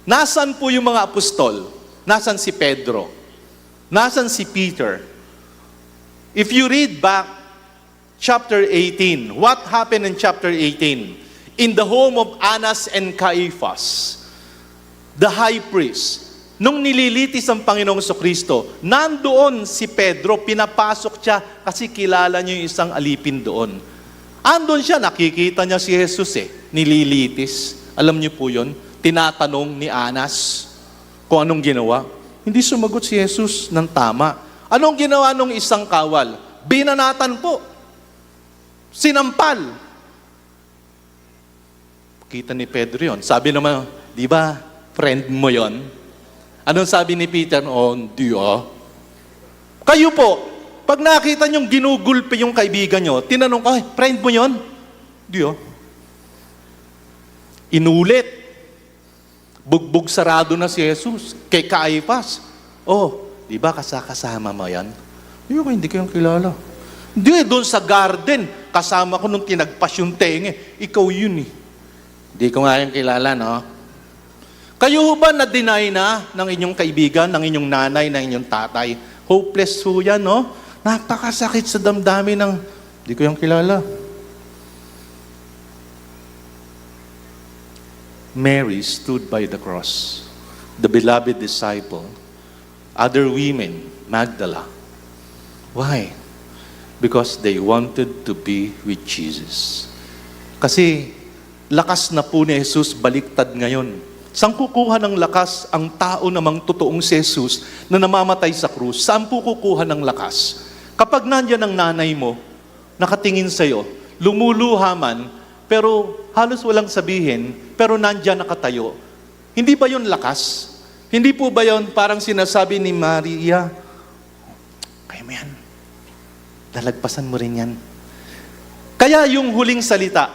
Nasaan po yung mga apostol? Nasaan si Pedro? Nasaan si Peter? If you read back chapter eighteen, what happened in chapter eighteen? In the home of Annas and Caiaphas, the high priest, nung nililitis ang Panginoong Kristo, nandoon si Pedro, pinapasok siya kasi kilala niya yung isang alipin doon. Andon siya, nakikita niya si Jesus eh, nililitis. Alam niyo po yun? Tinatanong ni Annas kung anong ginawa. Hindi sumagot si Jesus ng tama. Anong ginawa nung isang kawal? Binanatan po. Sinampal. Kita ni Pedro yon. Sabi naman, "Di ba, friend mo yon?" Anong sabi ni Peter? "Oh, hindi ah." Kayo po, pag nakita niyong ginugulpi yung kaibigan niyo, tinanong ka, "Ay, friend mo yon?" "Di ah." Inulit. Bugbog sarado na si Jesus kay Caiaphas. "Oh, di ba kasa-, kasama mo yan?" "Ayoko, hindi ko yan kilala." "Hindi, doon sa garden, kasama ko nung tinagpas yung tenga. Ikaw yun eh." "Di ko nga yan kilala, no?" Kayo ho ba na-deny na ng inyong kaibigan, ng inyong nanay, ng inyong tatay? Hopeless ho yan, no? Napakasakit sa damdamin ng, "Di ko yan kilala." Mary stood by the cross, the beloved disciple, other women, Magdala. Why? Because they wanted to be with Jesus. Kasi lakas na po ni Jesus baliktad ngayon. Saan kukuha ng lakas ang tao namang totoong si Jesus na namamatay sa krus? Saan po kukuha ng lakas? Kapag nandyan ang nanay mo, nakatingin sa'yo, lumuluha man, pero halos walang sabihin, pero nandyan nakatayo. Hindi ba yun lakas? Hindi po ba yun parang sinasabi ni Maria, "Kaya mo yan. Lalagpasan mo rin yan." Kaya yung huling salita,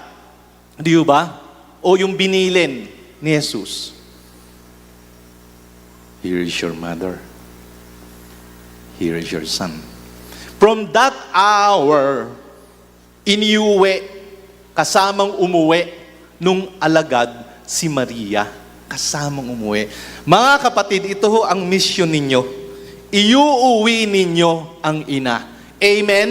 di ba? O yung binilin ni Jesus, "Here is your mother. Here is your son." From that hour, iniuwi, kasamang umuwi nung alagad si Maria, kasamang umuwi. Mga kapatid, ito ho ang misyon ninyo. Iuuwi ninyo ang ina. Amen?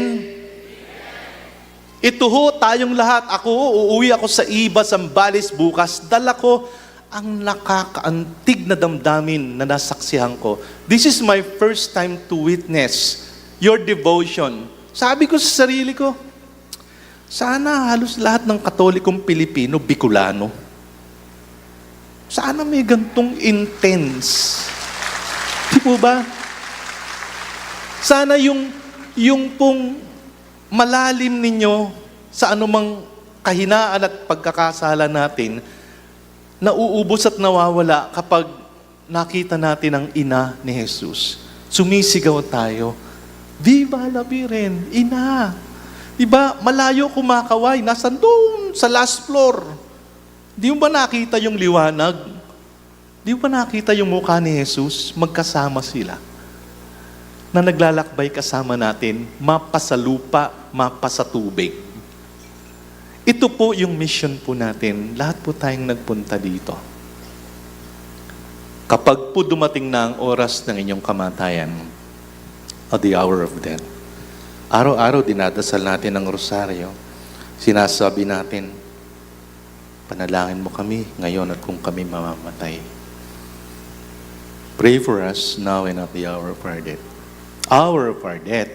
Ito ho, tayong lahat. Ako, uuwi ako sa Iba, Zambales bukas. Dala ko ang nakakaantig na damdamin na nasaksihan ko. This is my first time to witness your devotion. Sabi ko sa sarili ko, "Sana halos lahat ng Katolikong Pilipino, Bicolano. Sana may gantong intense." Di po ba? Sana yung, yung pong malalim ninyo sa anumang kahinaan at pagkakasala natin, nauubos at nawawala kapag nakita natin ang ina ni Jesus. Sumisigaw tayo, "Viva la Virgen, Ina!" Di ba? Malayo kumakaway, nasan doon sa last floor. Di mo ba nakita yung liwanag? Di mo ba nakita yung mukha ni Jesus? Magkasama sila na naglalakbay kasama natin, mapa sa lupa, mapa sa tubig. Ito po yung mission po natin. Lahat po tayong nagpunta dito. Kapag po dumating na ang oras ng inyong kamatayan, at the hour of death, araw-araw dinadasal natin ang rosaryo. Sinasabi natin, "Panalangin mo kami ngayon at kung kami mamamatay. Pray for us now and at the hour of our death." Hour of our death.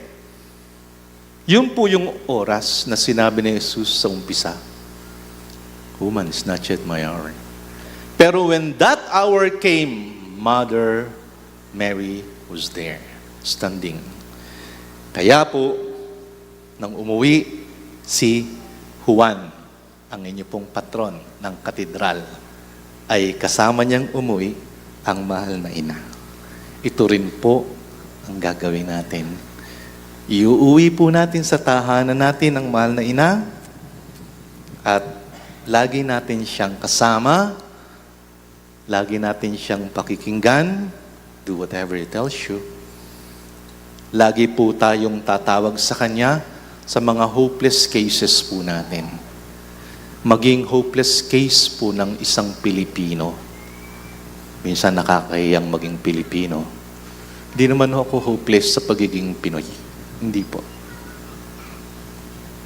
Yun po yung oras na sinabi ni Jesus sa umpisa, "Woman, it's not yet my hour." Pero when that hour came, Mother Mary was there, standing. Kaya po, nang umuwi si Juan, ang inyo pong patron ng katedral, ay kasama niyang umuwi ang mahal na ina. Ito rin po ang gagawin natin. Iuuwi po natin sa tahanan natin ang mahal na ina at lagi natin siyang kasama, lagi natin siyang pakikinggan, do whatever he tells you. Lagi po tayong tatawag sa kanya sa mga hopeless cases po natin. Maging hopeless case po ng isang Pilipino. Minsan nakakahiyang maging Pilipino. Di naman ako hopeless sa pagiging Pinoy. Hindi po.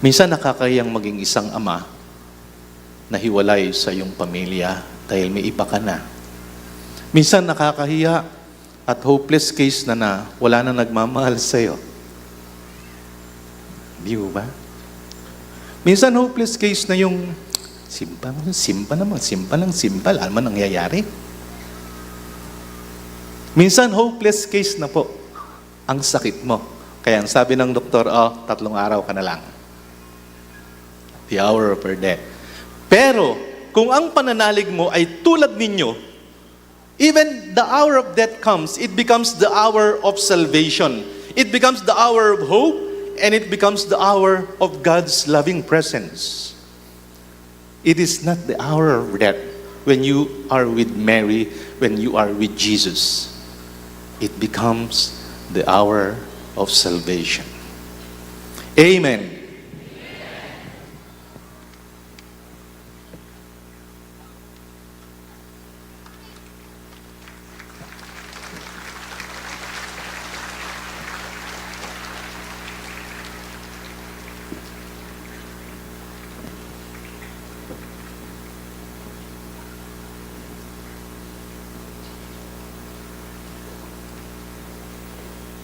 Minsan nakakahiyang maging isang ama na hiwalay sa iyong pamilya dahil may iba ka na. Minsan nakakahiya at hopeless case na, na wala na nagmamahal sa'yo. Di ba? Minsan hopeless case na yung simba, simba naman, simba ng simba, wala naman nangyayari. Minsan hopeless case na po ang sakit mo. Kaya ang sabi ng doktor, "Oh, tatlong araw ka na lang." The hour of her death. Pero, kung ang pananalig mo ay tulad ninyo, even the hour of death comes, it becomes the hour of salvation. It becomes the hour of hope, and it becomes the hour of God's loving presence. It is not the hour of death when you are with Mary, when you are with Jesus. It becomes the hour of salvation. Amen.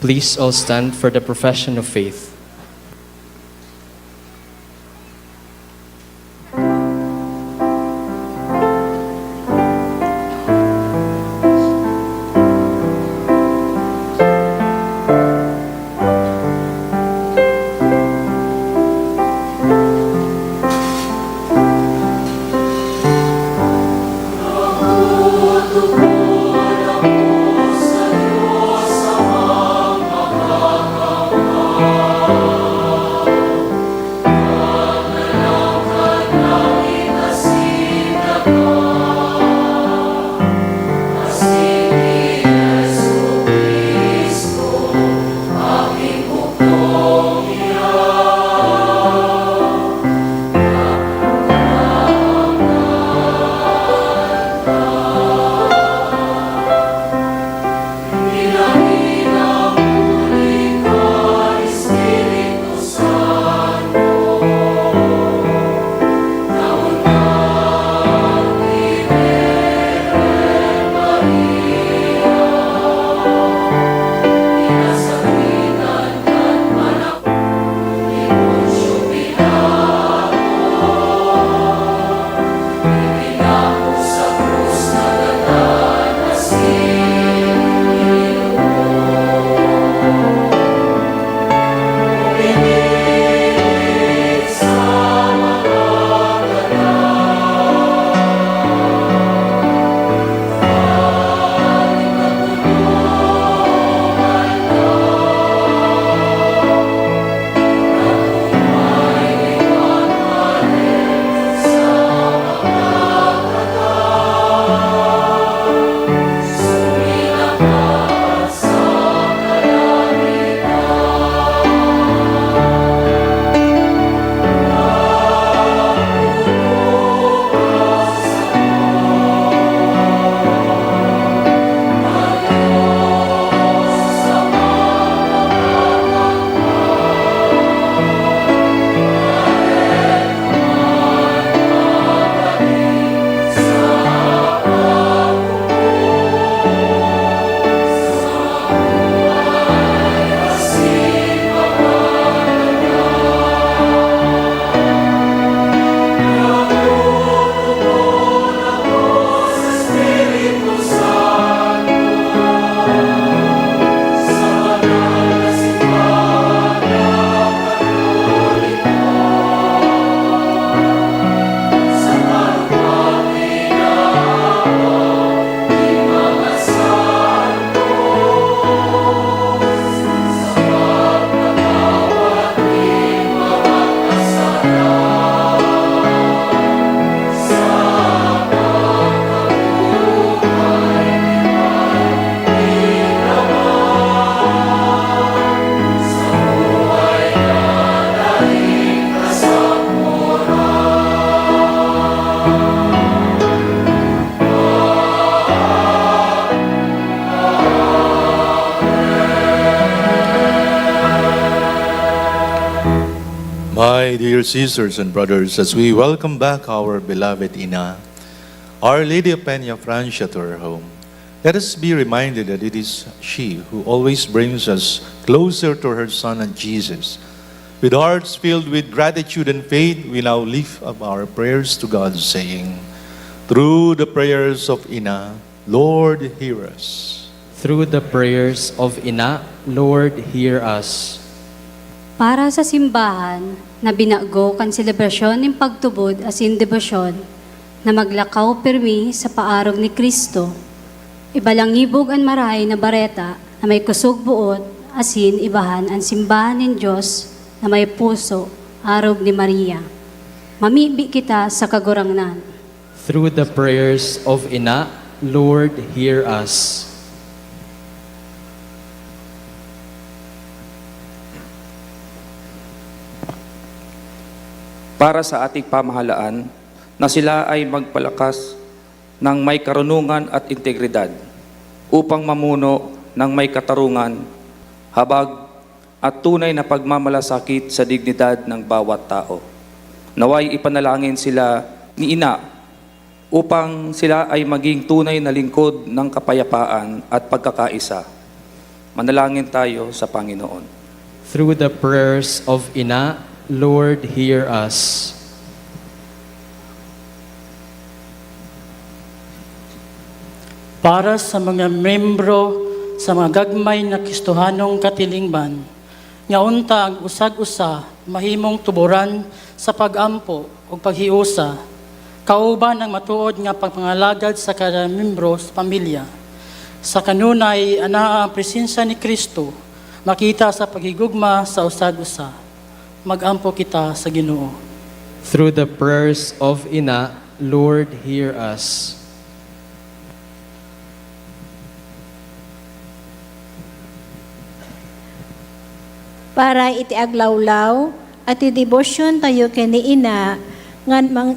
Please all stand for the profession of faith. Hi, dear sisters and brothers, as we welcome back our beloved Ina, Our Lady of Peña Francia, to her home, let us be reminded that it is she who always brings us closer to her Son and Jesus. With hearts filled with gratitude and faith, we now lift up our prayers to God, saying, through the prayers of Ina, Lord, hear us. Through the prayers of Ina, Lord, hear us. Para sa simbahan na binago kan selebrasyon nin pagtubod asin debosyon na maglakaw pirmi sa paarog ni Cristo, ibalangibog an Marahay na Bareta na may kusog boot asin ibahan an simbahan nin Dios na may puso arog ni Maria. Mamibi kita sa Kagurangnan. Through the prayers of Ina, Lord, hear us. Para sa ating pamahalaan, na sila ay magpalakas ng may karunungan at integridad, upang mamuno ng may katarungan, habag, at tunay na pagmamalasakit sa dignidad ng bawat tao. Naway ipanalangin sila ni Ina upang sila ay maging tunay na lingkod ng kapayapaan at pagkakaisa. Manalangin tayo sa Panginoon. Through the prayers of Ina, Lord, hear us. Para sa mga miyembro sa mga gagmay na Kristohanong katilingban, nga unta ang usag-usa mahimong tuboran sa pag-ampo o paghiusa, kauban ang matuod nga pagpangalagad sa kada miyembro sa pamilya. Sa kanunay, anaa ang presensya ni Cristo makita sa paghigugma sa usag-usa. Mag-ampo kita sa Ginoo. Through the prayers of Ina, Lord, hear us. Para iti aglawlaw, iti debosyon tayo kan Ina, ngan mang-,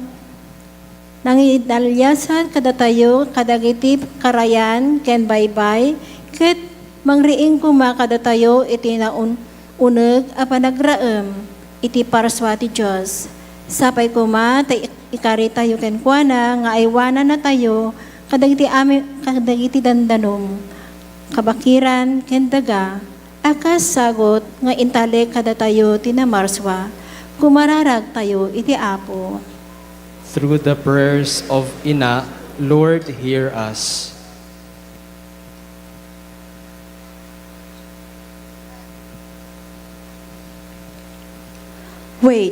nangidalyasat kadatayo kadagiti karayan kan baybay, ket mangriing koma kadatayo iti naun-, uneg a panagraem, iti parsua ti Dios. Sapay koma ta ik-, ikari tayo kenkuana nga aywanan na tayo kadagiti ami-, kadagiti dandanom, kabakiran, ken daga, akas sagot nga intalik kadatayo ti namarsua, kumararag tayo iti Apo. Through the prayers of Ina, Lord, hear us. Wait.